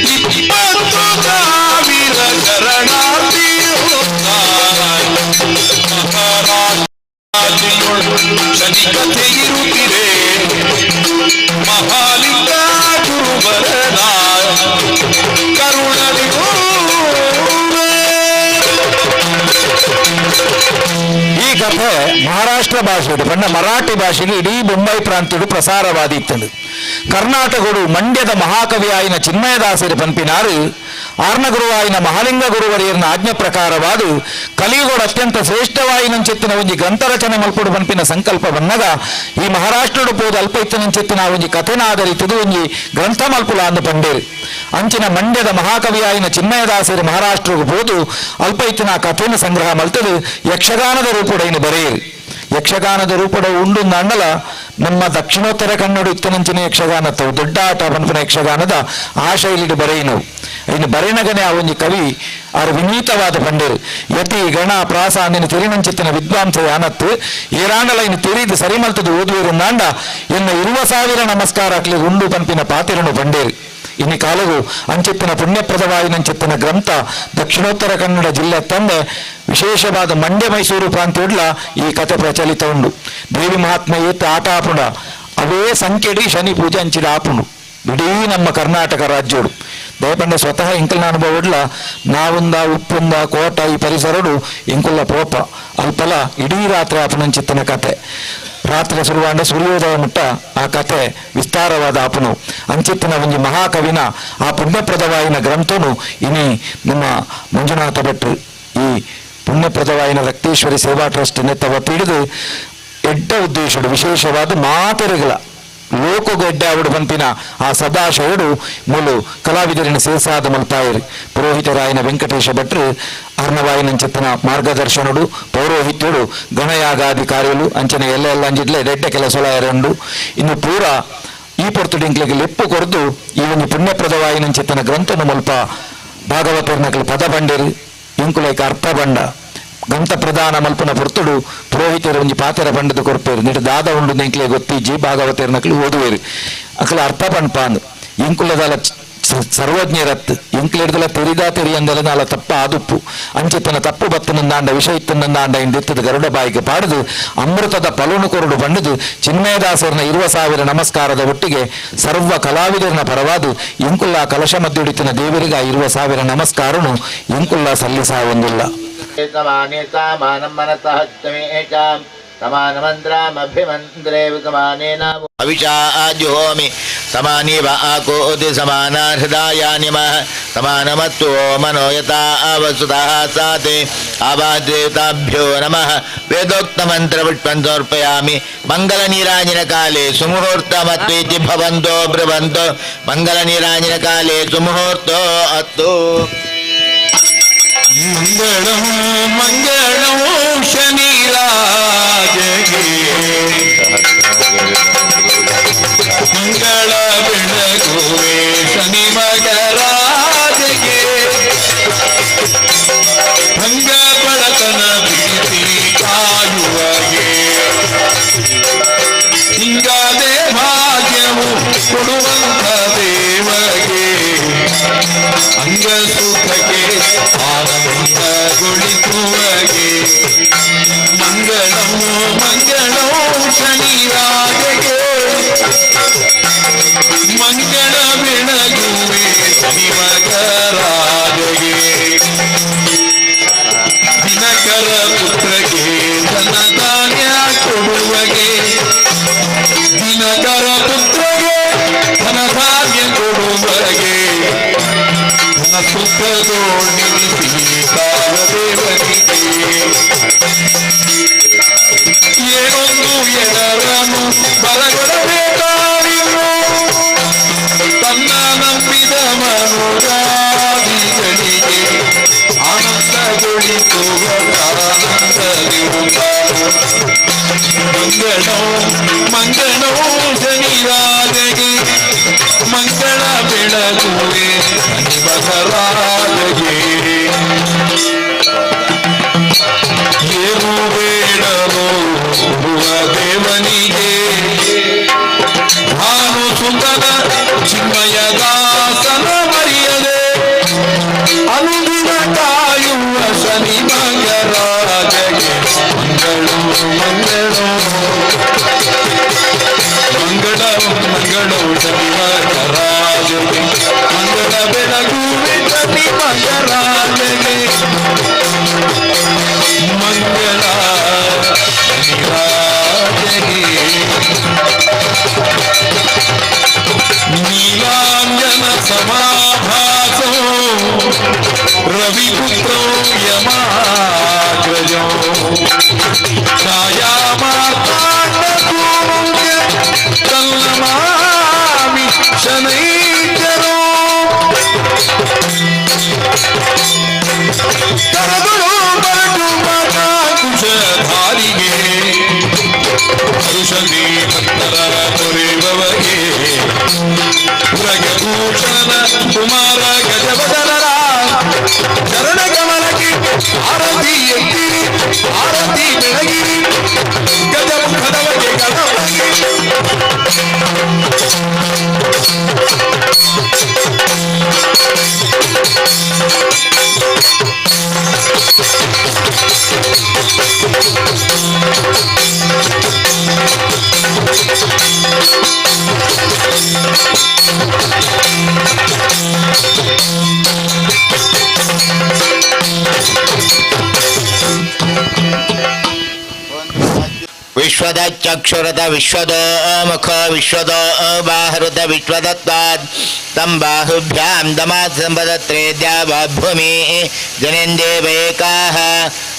20,000 ಶರಣಾರ್ಥಿ ಶನಿ ಕಥೆ ಇರುತ್ತಿದೆ ಮಹಾಲಿಂಗ ಗುರುವರನ ಕರುಣದಿಗೂ. ಈ ಕಥೆ ಮಹಾರಾಷ್ಟ್ರ Maharashtra ಭಾಷೆಡು ಪಂಡ ಮರಾಠಿ ಭಾಷೆಗೆ ಇಡೀ ಬೊಂಬೈ ಪ್ರಾಂತ್ಯಡು ಪ್ರಸಾರವಾದಿತ್ತಂಡು. ಕರ್ನಾಟಕಡು ಮಂಡ್ಯದ ಮಹಾಕವಿ ಆಯಿನ ಚಿನ್ಮಯದಾಸರು ಪನ್ಪಿನಾರು ಆರ್ನ ಗುರುವಾಯಿನ ಮಹಾಲಿಂಗ ಗುರುವರಿಯರ್ನ ಆಜ್ಞೆ ಪ್ರಕಾರವಾದು ಕಲಿಯುಗೋಡು ಅತ್ಯಂತ ಶ್ರೇಷ್ಠವಾಯಿನಂಚೆತ್ತಿನ ಒಂಜಿ ಗ್ರಂಥ ರಚನೆ ಮಲ್ಪೊಡು ಪನ್ಪಿನ ಸಂಕಲ್ಪ ಬನ್ನಗ ಈ ಮಹಾರಾಷ್ಟ್ರಡು ಪೋದು ಅಲ್ಪ ಇತ್ತನಂಚೆತ್ತಿನ ಒಂಜಿ ಕಥೆನ ಆಧರಿತದು ಒಂಜಿ ಗ್ರಂಥ ಮಲ್ಪುಲ ಅಂದು ಪಂಡೇರು. ಅಂಚಿನ ಮಂಡ್ಯದ ಮಹಾಕವಿಯಾಯಿನ ಚಿನ್ಮಯದಾಸರು ಮಹಾರಾಷ್ಟ್ರకు ಪೋದು ಅಲ್ಪ ಇತ್ತಿನ ಕಥೆನ ಸಂಗ್ರಹ ಮಲ್ತದು ಯಕ್ಷಗಾನದ ರೂಪುಡೈನ ಬರೆಯರು. ಯಕ್ಷಗಾನದ ರೂಪಡ ಉಂಡು ಅಂಡಲ ನಮ್ಮ ದಕ್ಷಿಣೋತ್ತರ ಕನ್ನಡ ಇತ್ತನಂಚಿನ ಯಕ್ಷಗಾನ ದೊಡ್ಡ ಆಟ ಪನ್ಪುನ ಯಕ್ಷಗಾನದ ಆ ಶೈಲಿಡು ಬರೆಯಿನವು. ಇನ್ನು ಬರೆನಗನೆ ಆ ಒಂಜಿ ಕವಿ ಆರು ವಿನೀತವಾದ ಪಂಡೇರು ಯತಿ ಗಣ ಪ್ರಾಸ ಅಂದಿನ ತೆರಿನಂಚಿತ್ತಿನ ವಿದ್ವಾಂಸ ಯಾನತ್ತು ಏರಾಂಡಲ ಇನ್ನು ತೆರಿದು ಸರಿಮಲ್ತದು ಓದುವರು ನಾಂಡ ಎನ್ನ 20,000 ನಮಸ್ಕಾರ ಅಕ್ಲಿ ಉಂಡು ಪನ್ಪಿನ ಪಾತಿರನು ಪಂಡೇರು. ಇನ್ನಿ ಕಾಲವು ಅಂಚಿತ್ತಿನ ಪುಣ್ಯಪ್ರದವಾಯಿನಂಚಿತ್ತಿನ ಗ್ರಂಥ ದಕ್ಷಿಣೋತ್ತರ ಕನ್ನಡ ಜಿಲ್ಲೆ ತಂದೆ ವಿಶೇಷವಾದ ಮಂಡ್ಯ ಮೈಸೂರು ಪ್ರಾಂತ್ಯಡ್ಲ ಈ ಕಥೆ ಪ್ರಚಲಿತ ಉಂಡು. ದೇವಿ ಮಹಾತ್ಮೆ ಏತ್ ಆಟ ಆಪುಂಡ ಅವೇ ಸಂಖ್ಯೆಡಿ ಶನಿ ಪೂಜೆ ಅಂಚಿಡ ಆಪುಂಡು ಇಡೀ ನಮ್ಮ ಕರ್ನಾಟಕ ರಾಜ್ಯೋಡು. ದಯಪಂಡ ಸ್ವತಃ ಇಂಕಲ್ನ ಅನುಭವಡ್ಲ ನಾವುಂದ ಉಪ್ಪುಂದ ಕೋಟ ಈ ಪರಿಸರಡು ಇಂಕುಲ್ಲ ಪೋಪ ಅಲ್ಪಲ ಇಡೀ ರಾತ್ರಿ ಆಪುನಂಚಿತ್ತಿನ ಕತೆ. ರಾತ್ರಿ ಶುರುವಾಂಡ ಸೂರ್ಯೋದಯ ಮುಟ್ಟ ಆ ಕಥೆ ವಿಸ್ತಾರವಾದ ಆಪುನು. ಅಂಚಿತ್ತಿನ ಒಂಜಿ ಮಹಾಕವಿನ ಆ ಪುಣ್ಯಪ್ರದವಾಯಿನ ಗ್ರಂಥನು ಇನಿ ನಮ್ಮ ಮಂಜುನಾಥ ಭಟ್ರು ಈ ಪುಣ್ಯಪ್ರದವಾಯಿನ ರಕ್ತೇಶ್ವರಿ ಸೇವಾ ಟ್ರಸ್ಟ್ ನೆತ್ತವ ಪಿಡಿದು ಎಡ್ಡ ಉದ್ದೇಶಡು ವಿಶೇಷವಾದ ಮಾತೆರೆಗಳ ಲೋಕಗೊಡ್ಡೆ ಅವಡು ಪಂಪಿನ ಆ ಸದಾಶಯಡು ಮೂಲು ಕಲಾವಿದರಿನ ಸೇಸಾದ ಮಲ್ಪಾಯರು. ಪುರೋಹಿತರಾಯನ ವೆಂಕಟೇಶ ಭಟ್ರು ಅರ್ಣವಾಯಿನಂಚಿತ್ತಿನ ಮಾರ್ಗದರ್ಶನುಡು ಪೌರೋಹಿತ್ಯಡು ಗಣಯಾಗಾದಿ ಕಾರ್ಯಲು ಅಂಚನೆ ಎಲ್ಲ ಎಲ್ಲ ಅಂಜಿಡ್ಲೆ ರೆಡ್ಡ ಕೆಲಸೊಲಾಯರಂಡು. ಇನ್ನು ಪೂರ ಈ ಪೊರ್ತುಡಿಂಕ್ಲಿಗೆ ಲೆಪ್ಪು ಕೊರ್ದು ಈ ಒಂದು ಪುಣ್ಯಪ್ರದವಾಯಿನಂಚಿತ್ತಿನ ಗ್ರಂಥನು ಮುಲ್ಪ ಭಾಗವತರ್ನಕಲು ಪದ ಬಂಡೇರು ಇಂಕುಲೈಕ ಅರ್ಥ ಬಂಡ ಗ್ರಂಥ ಪ್ರಧಾನ ಮಲ್ಪನ ಪೊರ್ತುಡು ಪುರೋಹಿತರು ಒಂಜಿ ಪಾತೆರ ಬಂಡದು ಕೊರ್ಪೇರು ನಿಟ್ಟು ದಾದ ಉಂಡು ಇಂಕ್ಲೆ ಗೊತ್ತಿಜ್ಜಿ ಭಾಗವತರ್ನಕಲು ಓದುವೇರು ಅಕಲ ಅರ್ಥ ಪನ್ಪಾಂದು ಇಂಕುಲದಲ ಸರ್ವಜ್ಞರತ್ ಎಂಕ್ಲೆಡ್ದಲ ತೆರಿದಾ ತೆರಿಯಂದಲ ನಾಲ ತಪ್ಪ ಆದುಪ್ಪು ಅಂಚಿತನ ತಪ್ಪು ಬತ್ತನಂದಾಂಡ ವಿಷ ಇತ್ತನಂದಾಂಡ ಇಂದಿತ್ತದ ಗರುಡ ಬಾಯಿಗೆ ಪಾಡುದು ಅಮೃತದ ಪಲುನು ಕೊರಡು ಬಂಡದು ಚಿನ್ಮಯದಾಸರನ 20,000 ನಮಸ್ಕಾರದ ಒಟ್ಟಿಗೆ ಸರ್ವ ಕಲಾವಿದರನ ಪರವಾದು ಇಂಕುಲ್ಲ ಕಲಶ ಮದ್ದುಡಿತನ ದೇವರಿಗೆ ಆ 20,000 ನಮಸ್ಕಾರನು ಇಂಕುಲ್ಲ ಸಲ್ಲಿಸಾವೊಂದಿಲ್ಲ. ಅವಿಷಾಜುಹೋಮಿ ಸಮಾನೀವ ಆಕೋತಿ ಸಮಾನ ಹೃದಯಾನಿಮಃ ಸಮಾನಮತ್ತು ಮನೋಯತಾ ಅವಸುತಃ ಸಾತೆ ಆವಾದೇವತಾಭ್ಯೋ ನಮಃ. ವೇದೋಕ್ತ ಮಂತ್ರ ಪುಷ್ಪಂ ಸಮರ್ಪಯಾಮಿ. ಮಂಗಲ ನೀರಾಜಿನ ಕಾಲೇ ಸುಮುಹೂರ್ತ ಮತ್ವೇತಿ ಭವಂತೋ ಬ್ರುವಂತೋ. ಮಂಗಲ ನೀರಾಜಿನ ಕಾಲೇ ಸುಮುಹೂರ್ತೋ ಅತ್ತು. ಮಂಗಳಂ ಮಂಗಳಂ ಶನಿರಾಜಗೆ ಮಂಗಳ ಬೆಳಗುವೆ ಶನಿ ಮಗರಾಜಗೆ ಭಂಗ ಬಡತನ ಭೀತಿ ಕಾಯುವಗೆ ಹಿಂಗಾದೆ ಭಾಗ್ಯವು ಕೊಡುವಂಥ ದೇವಗೆ ಅಂಗ ಸುಖಕ್ಕೆ ಆನಂದಗೊಳಿಸುವಗೆ ಮಂಗಳಂ ಮಂಗಳಂ ಶನಿರಾಜಗೆ ಮಂಗಳ ಬೆಳಗುವೆ ಶನಿ ಮಗರಾಜಗೆ ದಿನಕರ ಪುತ್ರಗೆ ಧನಧಾನ್ಯ ಕೊಡುವಗೆ ದಿನಕರ ಪುತ್ರಗೆ ಧನಧಾನ್ಯ ಕೊಡುವಗೆ ಧನ ಸುಖದೋಣಿಸಿ ಕಾಲದೇವನಿಗೆ ಏನೊಂದು ಎಡರನು ಬಲಗೊಡಬೇಕಾರಿನು ತನ್ನ ನಂಬಿದ ಮನುಜಾದಿಗಳಿಗೆ ಆನಂದಗೊಳಿಸುವ ಆನಂದದಿರುತ್ತಾನು. ಮಂಗಳೋ ಮಂಗಳೋ ಶನಿರಾಜಗೆ ಮಂಗಳ ಬೆಳಗುವೆ ಶನಿ ಬಸರಾಜಗೆ ಏನು ಬೇಡವೋ ದೇವನಿಗೆ ಭಾನು ಸುತನ ಚಿನ್ಮಯ ದಾಸನ ಮರೆಯದೆ ಅನುದಿನ ಕಾಯುವ ಶನಿ ಮಗರಾಜಗೆ ಮಂಗಳೋ ಮಂಗಳೋ ಮಂಗಳ ಮಂಗಳೋ ಶನಿ ಮಗರಾಜಗೆ ಮಂಗಳ ಬೆಳಗುವೆ ಶನಿ ಮಗರಾಜಗೆ ಮಂಗಳ ಶನಿರಾಜಗೆ. ಹರುಷದಿ ಭಕ್ತರ ಪೊರೆಯುವವಗೆ ಉರಗಭೂಷಣ ಕುಮಾರ ಗಜವದನರ ಚರಣ ಕಮಲಕ್ಕೆ ಆರತಿ ಎತ್ತಿರಿ ಆರತಿ ಬೆಳಗಿರಿ ಗಜಮುಖದವಗೆ ಗಣಪತಿ. ವಿಶ್ವದ ಚಕ್ಷುರತ ವಿಶ್ವದೋ ಮುಖ ವಿಶ್ವದೋ ಬಾಹೃತ ವಿಶ್ವದತ್ವಾತ್ ತಂ ಬಾಹುಭ್ಯಾಂ ದಮಾತ್ಸಂಪದತ್ರೇದ್ಯಾಭೂಮಿ ಜನೇಂದೇವೈಕಾಃ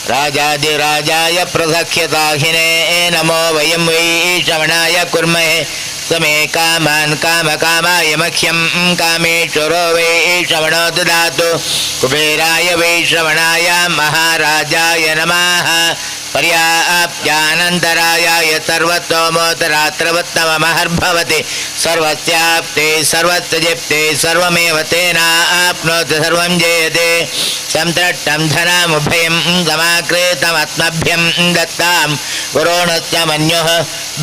ರಾಜಾಧಿರಾಜಾಯ ಪ್ರಸಖ್ಯತಾಹಿನೇ ನಮೋ ವಯಂ ವೈ ಶ್ರವಣಾಯ ಕುರ್ಮಹೆ ಸಮೇ ಕಾಮಾನ್ ಕಾಮ ಕಾಮಾಯ ಮಹ್ಯಂ ಕಾಮೇಶ್ವರೋ ವೈ ಶ್ರವಣೋ ದದಾತು ಕುಬೇರಾಯ ವೈ ಶ್ರವಣಾಯ ಮಹಾರಾಜಾಯ ನಮಃ. पर्याप्त्यानन्तरायाय सर्वतोमोतरात्रवत्तममहर्भवति सर्वस्याप्ते सर्वस्य जिप्ते सर्वमेव तेनाप्नोति सर्वं जयते. संतृष्टं धनमुभयं समाकृतमात्मभ्यं दत्तां वरुणस्य मन्युः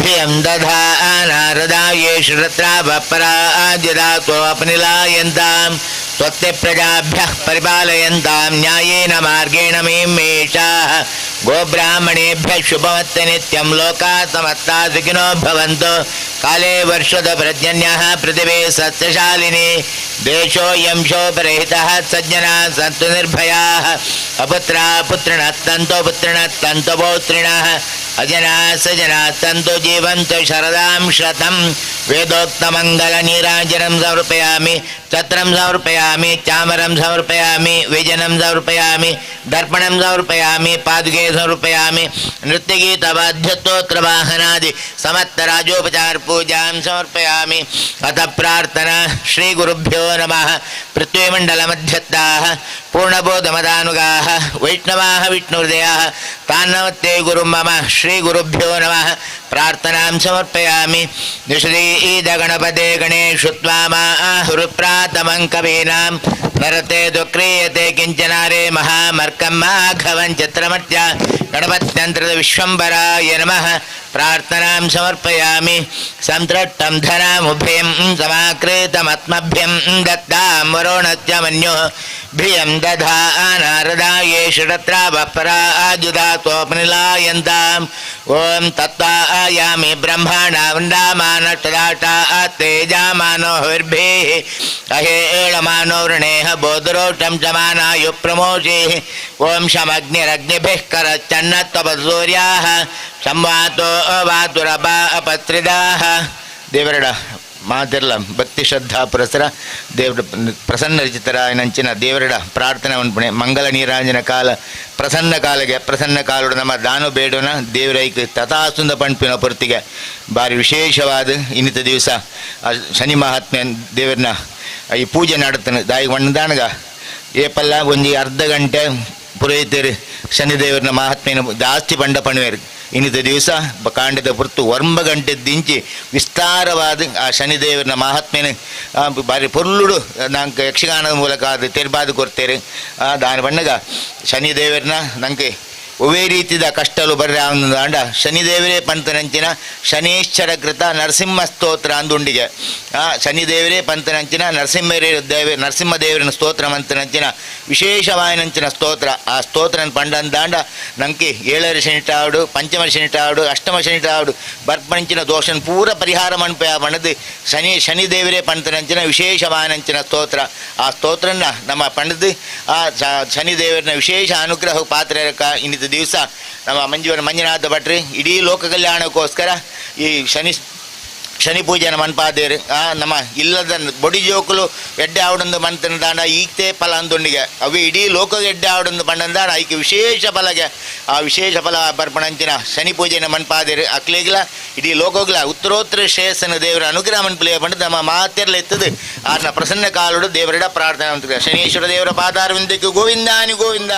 भियं दधा नारदायेषु रत्रापराजिदात्वपनिलायन्तां त्वत्ते प्रजाभ्यः परिपालयन्तां न्यायेन मार्गेण मे मेषाः गोब्राह्मणेभ्यः शुभमत्त नित्यं लोकाः समस्ता सुखिनो भवन्तु. काले वर्षद प्रजन्यः पृथिवी सत्यशालिनी देशोऽयं शोपरहितः सज्जनाः सन्तु निर्भयाः. अपुत्रा पुत्रिणः सन्तो पुत्रिणः सन्तो पौत्रिणः अजनाः सजनाः सन्तो जीवन्तु शरदां शतं. वेदोक्तमङ्गलनीराजनं समर्पयामि, छत्रं समर्पयामि, चामरं समर्पयामि, व्यजनं समर्पयामि, दर्पणं समर्पयामि, पादुके समर्पयामि, नृत्यगीतवाद्यस्तोत्रवाहनादि समस्तराजोपचार पूजां समर्पयामि. अथ प्रार्थना. श्रीगुरुभ्यो नमः. पृथ्वीमण्डलमध्यस्थाः पूर्णबोधमदानुगाः वैष्णवाः विष्णुहृदयाः तान्नमत्ते गुरुं मम. श्रीगुरुभ्यो नमः. प्रार्थनां समर्पयामि. निश्रीदगणपते गणेषु त्वामाहुरुप्रातमं कवीनां नरते दुक्रियते किञ्चनारे महामर्कं माघवं चित्रमत्य गणपत्यन्त्रविश्वम्बराय नमः. प्रार्थनां समर्पयामि. संतृष्टं धनमुभयं समाकृतमात्मभ्यं दत्तां वरुणस्य मन्युः भियं दधा नारदायेषु तत्रावपराजुधात्वोपनिलायन्ताम्. ॐ तत्त्वायामि ब्रह्मणा वृन्दामानष्टदाटा तेजामानो हविर्भिः अहेळमानो वृणेह बोधरोषं समानायु प्रमोषिः. ॐ शमग्निरग्निभिः करच्चन्नत्वपसूर्याः संवातो वातुरपा अपत्रिदाः. ದೇವರಡ ಮಾತೆಲ್ಲ ಭಕ್ತಿ ಶ್ರದ್ಧಾ ಪುರಸರ ದೇವರ ಪ್ರಸನ್ನ ರಚಿತರಾಯನಂಚಿನ ದೇವರಡ ಪ್ರಾರ್ಥನೆ ಉಂಪಣೆ ಮಂಗಲ ನೀರಾಂಜನ ಕಾಲ ಪ್ರಸನ್ನ ಕಾಲಗೆ ಪ್ರಸನ್ನ ಕಾಲುಡು ನಮ್ಮ ದಾನು ಬೇಡೋಣ ದೇವರೈಕ್ ತಥಾಸುಂದ ಪಣ್ಪಿನ ಪೊರ್ತಿಗೆ ಭಾರಿ ವಿಶೇಷವಾದ ಇನ್ನಿತ ದಿವಸ ಶನಿ ಮಹಾತ್ಮೆ ದೇವರನ್ನ ಈ ಪೂಜೆ ನಡತನ ದಾಯಿ ದಾನಗ ಏಪಲ್ಲ ಒಂಜಿ ಅರ್ಧ ಗಂಟೆ ಪುರೋಹಿತರು ಶನಿದೇವರನ ಮಹಾತ್ಮೆನ ಜಾಸ್ತಿ ಪಂಡ ಪಣುವೇರು. ಇನ್ನಿತ ದಿವಸ ಕಾಂಡದ ಪುರ್ತು ಒಂಬ ಗಂಟೆ ದಿಂಚಿ ವಿಸ್ತಾರವಾದ ಆ ಶನಿದೇವರನ ಮಹಾತ್ಮೆನ ಬಾರಿ ಪೊರ್ಲುಡು ನಂಗೆ ಯಕ್ಷಗಾನದ ಮೂಲಕ ಅದು ತೆರ್ಬಾದು ಕೊಡ್ತೇವೆ. ದಾನ ಬಣ್ಣಗ ಶನಿದೇವರನ್ನ ನಂಗೆ ಒವೇ ರೀತಿದ ಕಷ್ಟಲು ಬರ್ರೆ ಅಂಡ ಶನಿದೇವರೇ ಪಂತನಂಚಿನ ಶನೀಶ್ವರ ಕೃತ ನರಸಿಂಹ ಸ್ತೋತ್ರ ಅಂದುಂಡಿಗೆ. ಶನಿದೇವರೇ ಪಂತನಂಚಿನ ನರಸಿಂಹರೇ ದೇವ ನರಸಿಂಹದೇವರನ ಸ್ತೋತ್ರ ಮಂತನಂಚಿನ ವಿಶೇಷವಾಯನಂಚಿನ ಸ್ತೋತ್ರ. ಆ ಸ್ತೋತ್ರನ ಪಂಡಂದಾಂಡ ನಂಗೆ ಏಳರ ಶನಿಟಾವಡು ಪಂಚಮ ಶನಿಟಾವಡು ಅಷ್ಟಮ ಶನಿಟಾವಡು ಬರ್ಪಂಚಿನ ದೋಷನ್ ಪೂರ ಪರಿಹಾರ ಮಣ್ಪ ಮಣದು ಶನಿದೇವರೇ ಪಂತನಂಚಿನ ವಿಶೇಷವಾಯನಂಚಿನ ಸ್ತೋತ್ರ. ಆ ಸ್ತೋತ್ರನ ನಮ್ಮ ಪಂಡದು ಆ ಶನಿದೇವರನ ವಿಶೇಷ ಅನುಗ್ರಹ ಪಾತ್ರ ಇನ್ನಿತ ದಿವಸ ನಮ್ಮ ಮಂಜುನಾಥ ಭಟ್ರು ಇಡೀ ಲೋಕ ಕಲ್ಯಾಣಕ್ಕೋಸ್ಕರ ಈ ಶನಿ ಶನಿ ಪೂಜೆನ ಮನ್ಪಾದೇರು. ನಮ್ಮ ಇಲ್ಲದ ಬೊಡಿ ಜೋಕುಲು ಎಡ್ಡೆ ಆವಡೊಂದು ಮನ್ತನ ದಾಂಡ ಈಗ್ತೇ ಫಲ ಅಂದುಂಡಿಗೆ ಅವು ಇಡೀ ಲೋಕದ ಎಡ್ಡೆ ಆವಡೊಂದು ಪಂಡಂದಾಣ ಐಕೆ ವಿಶೇಷ ಫಲಗೆ ಆ ವಿಶೇಷ ಫಲ ಬರ್ಪಣಂಚಿನ ಶನಿ ಪೂಜೆನ ಮನ್ಪಾದೇರು. ಅಕ್ಲೇಗ್ಲ ಇಡೀ ಲೋಕೋಗ್ಲ ಉತ್ತರೋತ್ತರ ಶ್ರೇಯಸ್ಸನ ದೇವರ ಅನುಗ್ರಹ ಮನ್ಪುಲೆ ಪಂಡ ನಮ್ಮ ಮಾತೆರ್ಲ ಎತ್ತದು ಆರ್ನ ಪ್ರಸನ್ನ ಕಾಲುಡು ದೇವರಿಡ ಪ್ರಾರ್ಥನೆ ಅಂತ ಶನೀಶ್ವರ ದೇವರ ಪಾದಾರವಿಂದಕ್ಕೆ ಗೋವಿಂದಾನಿ ಗೋವಿಂದ.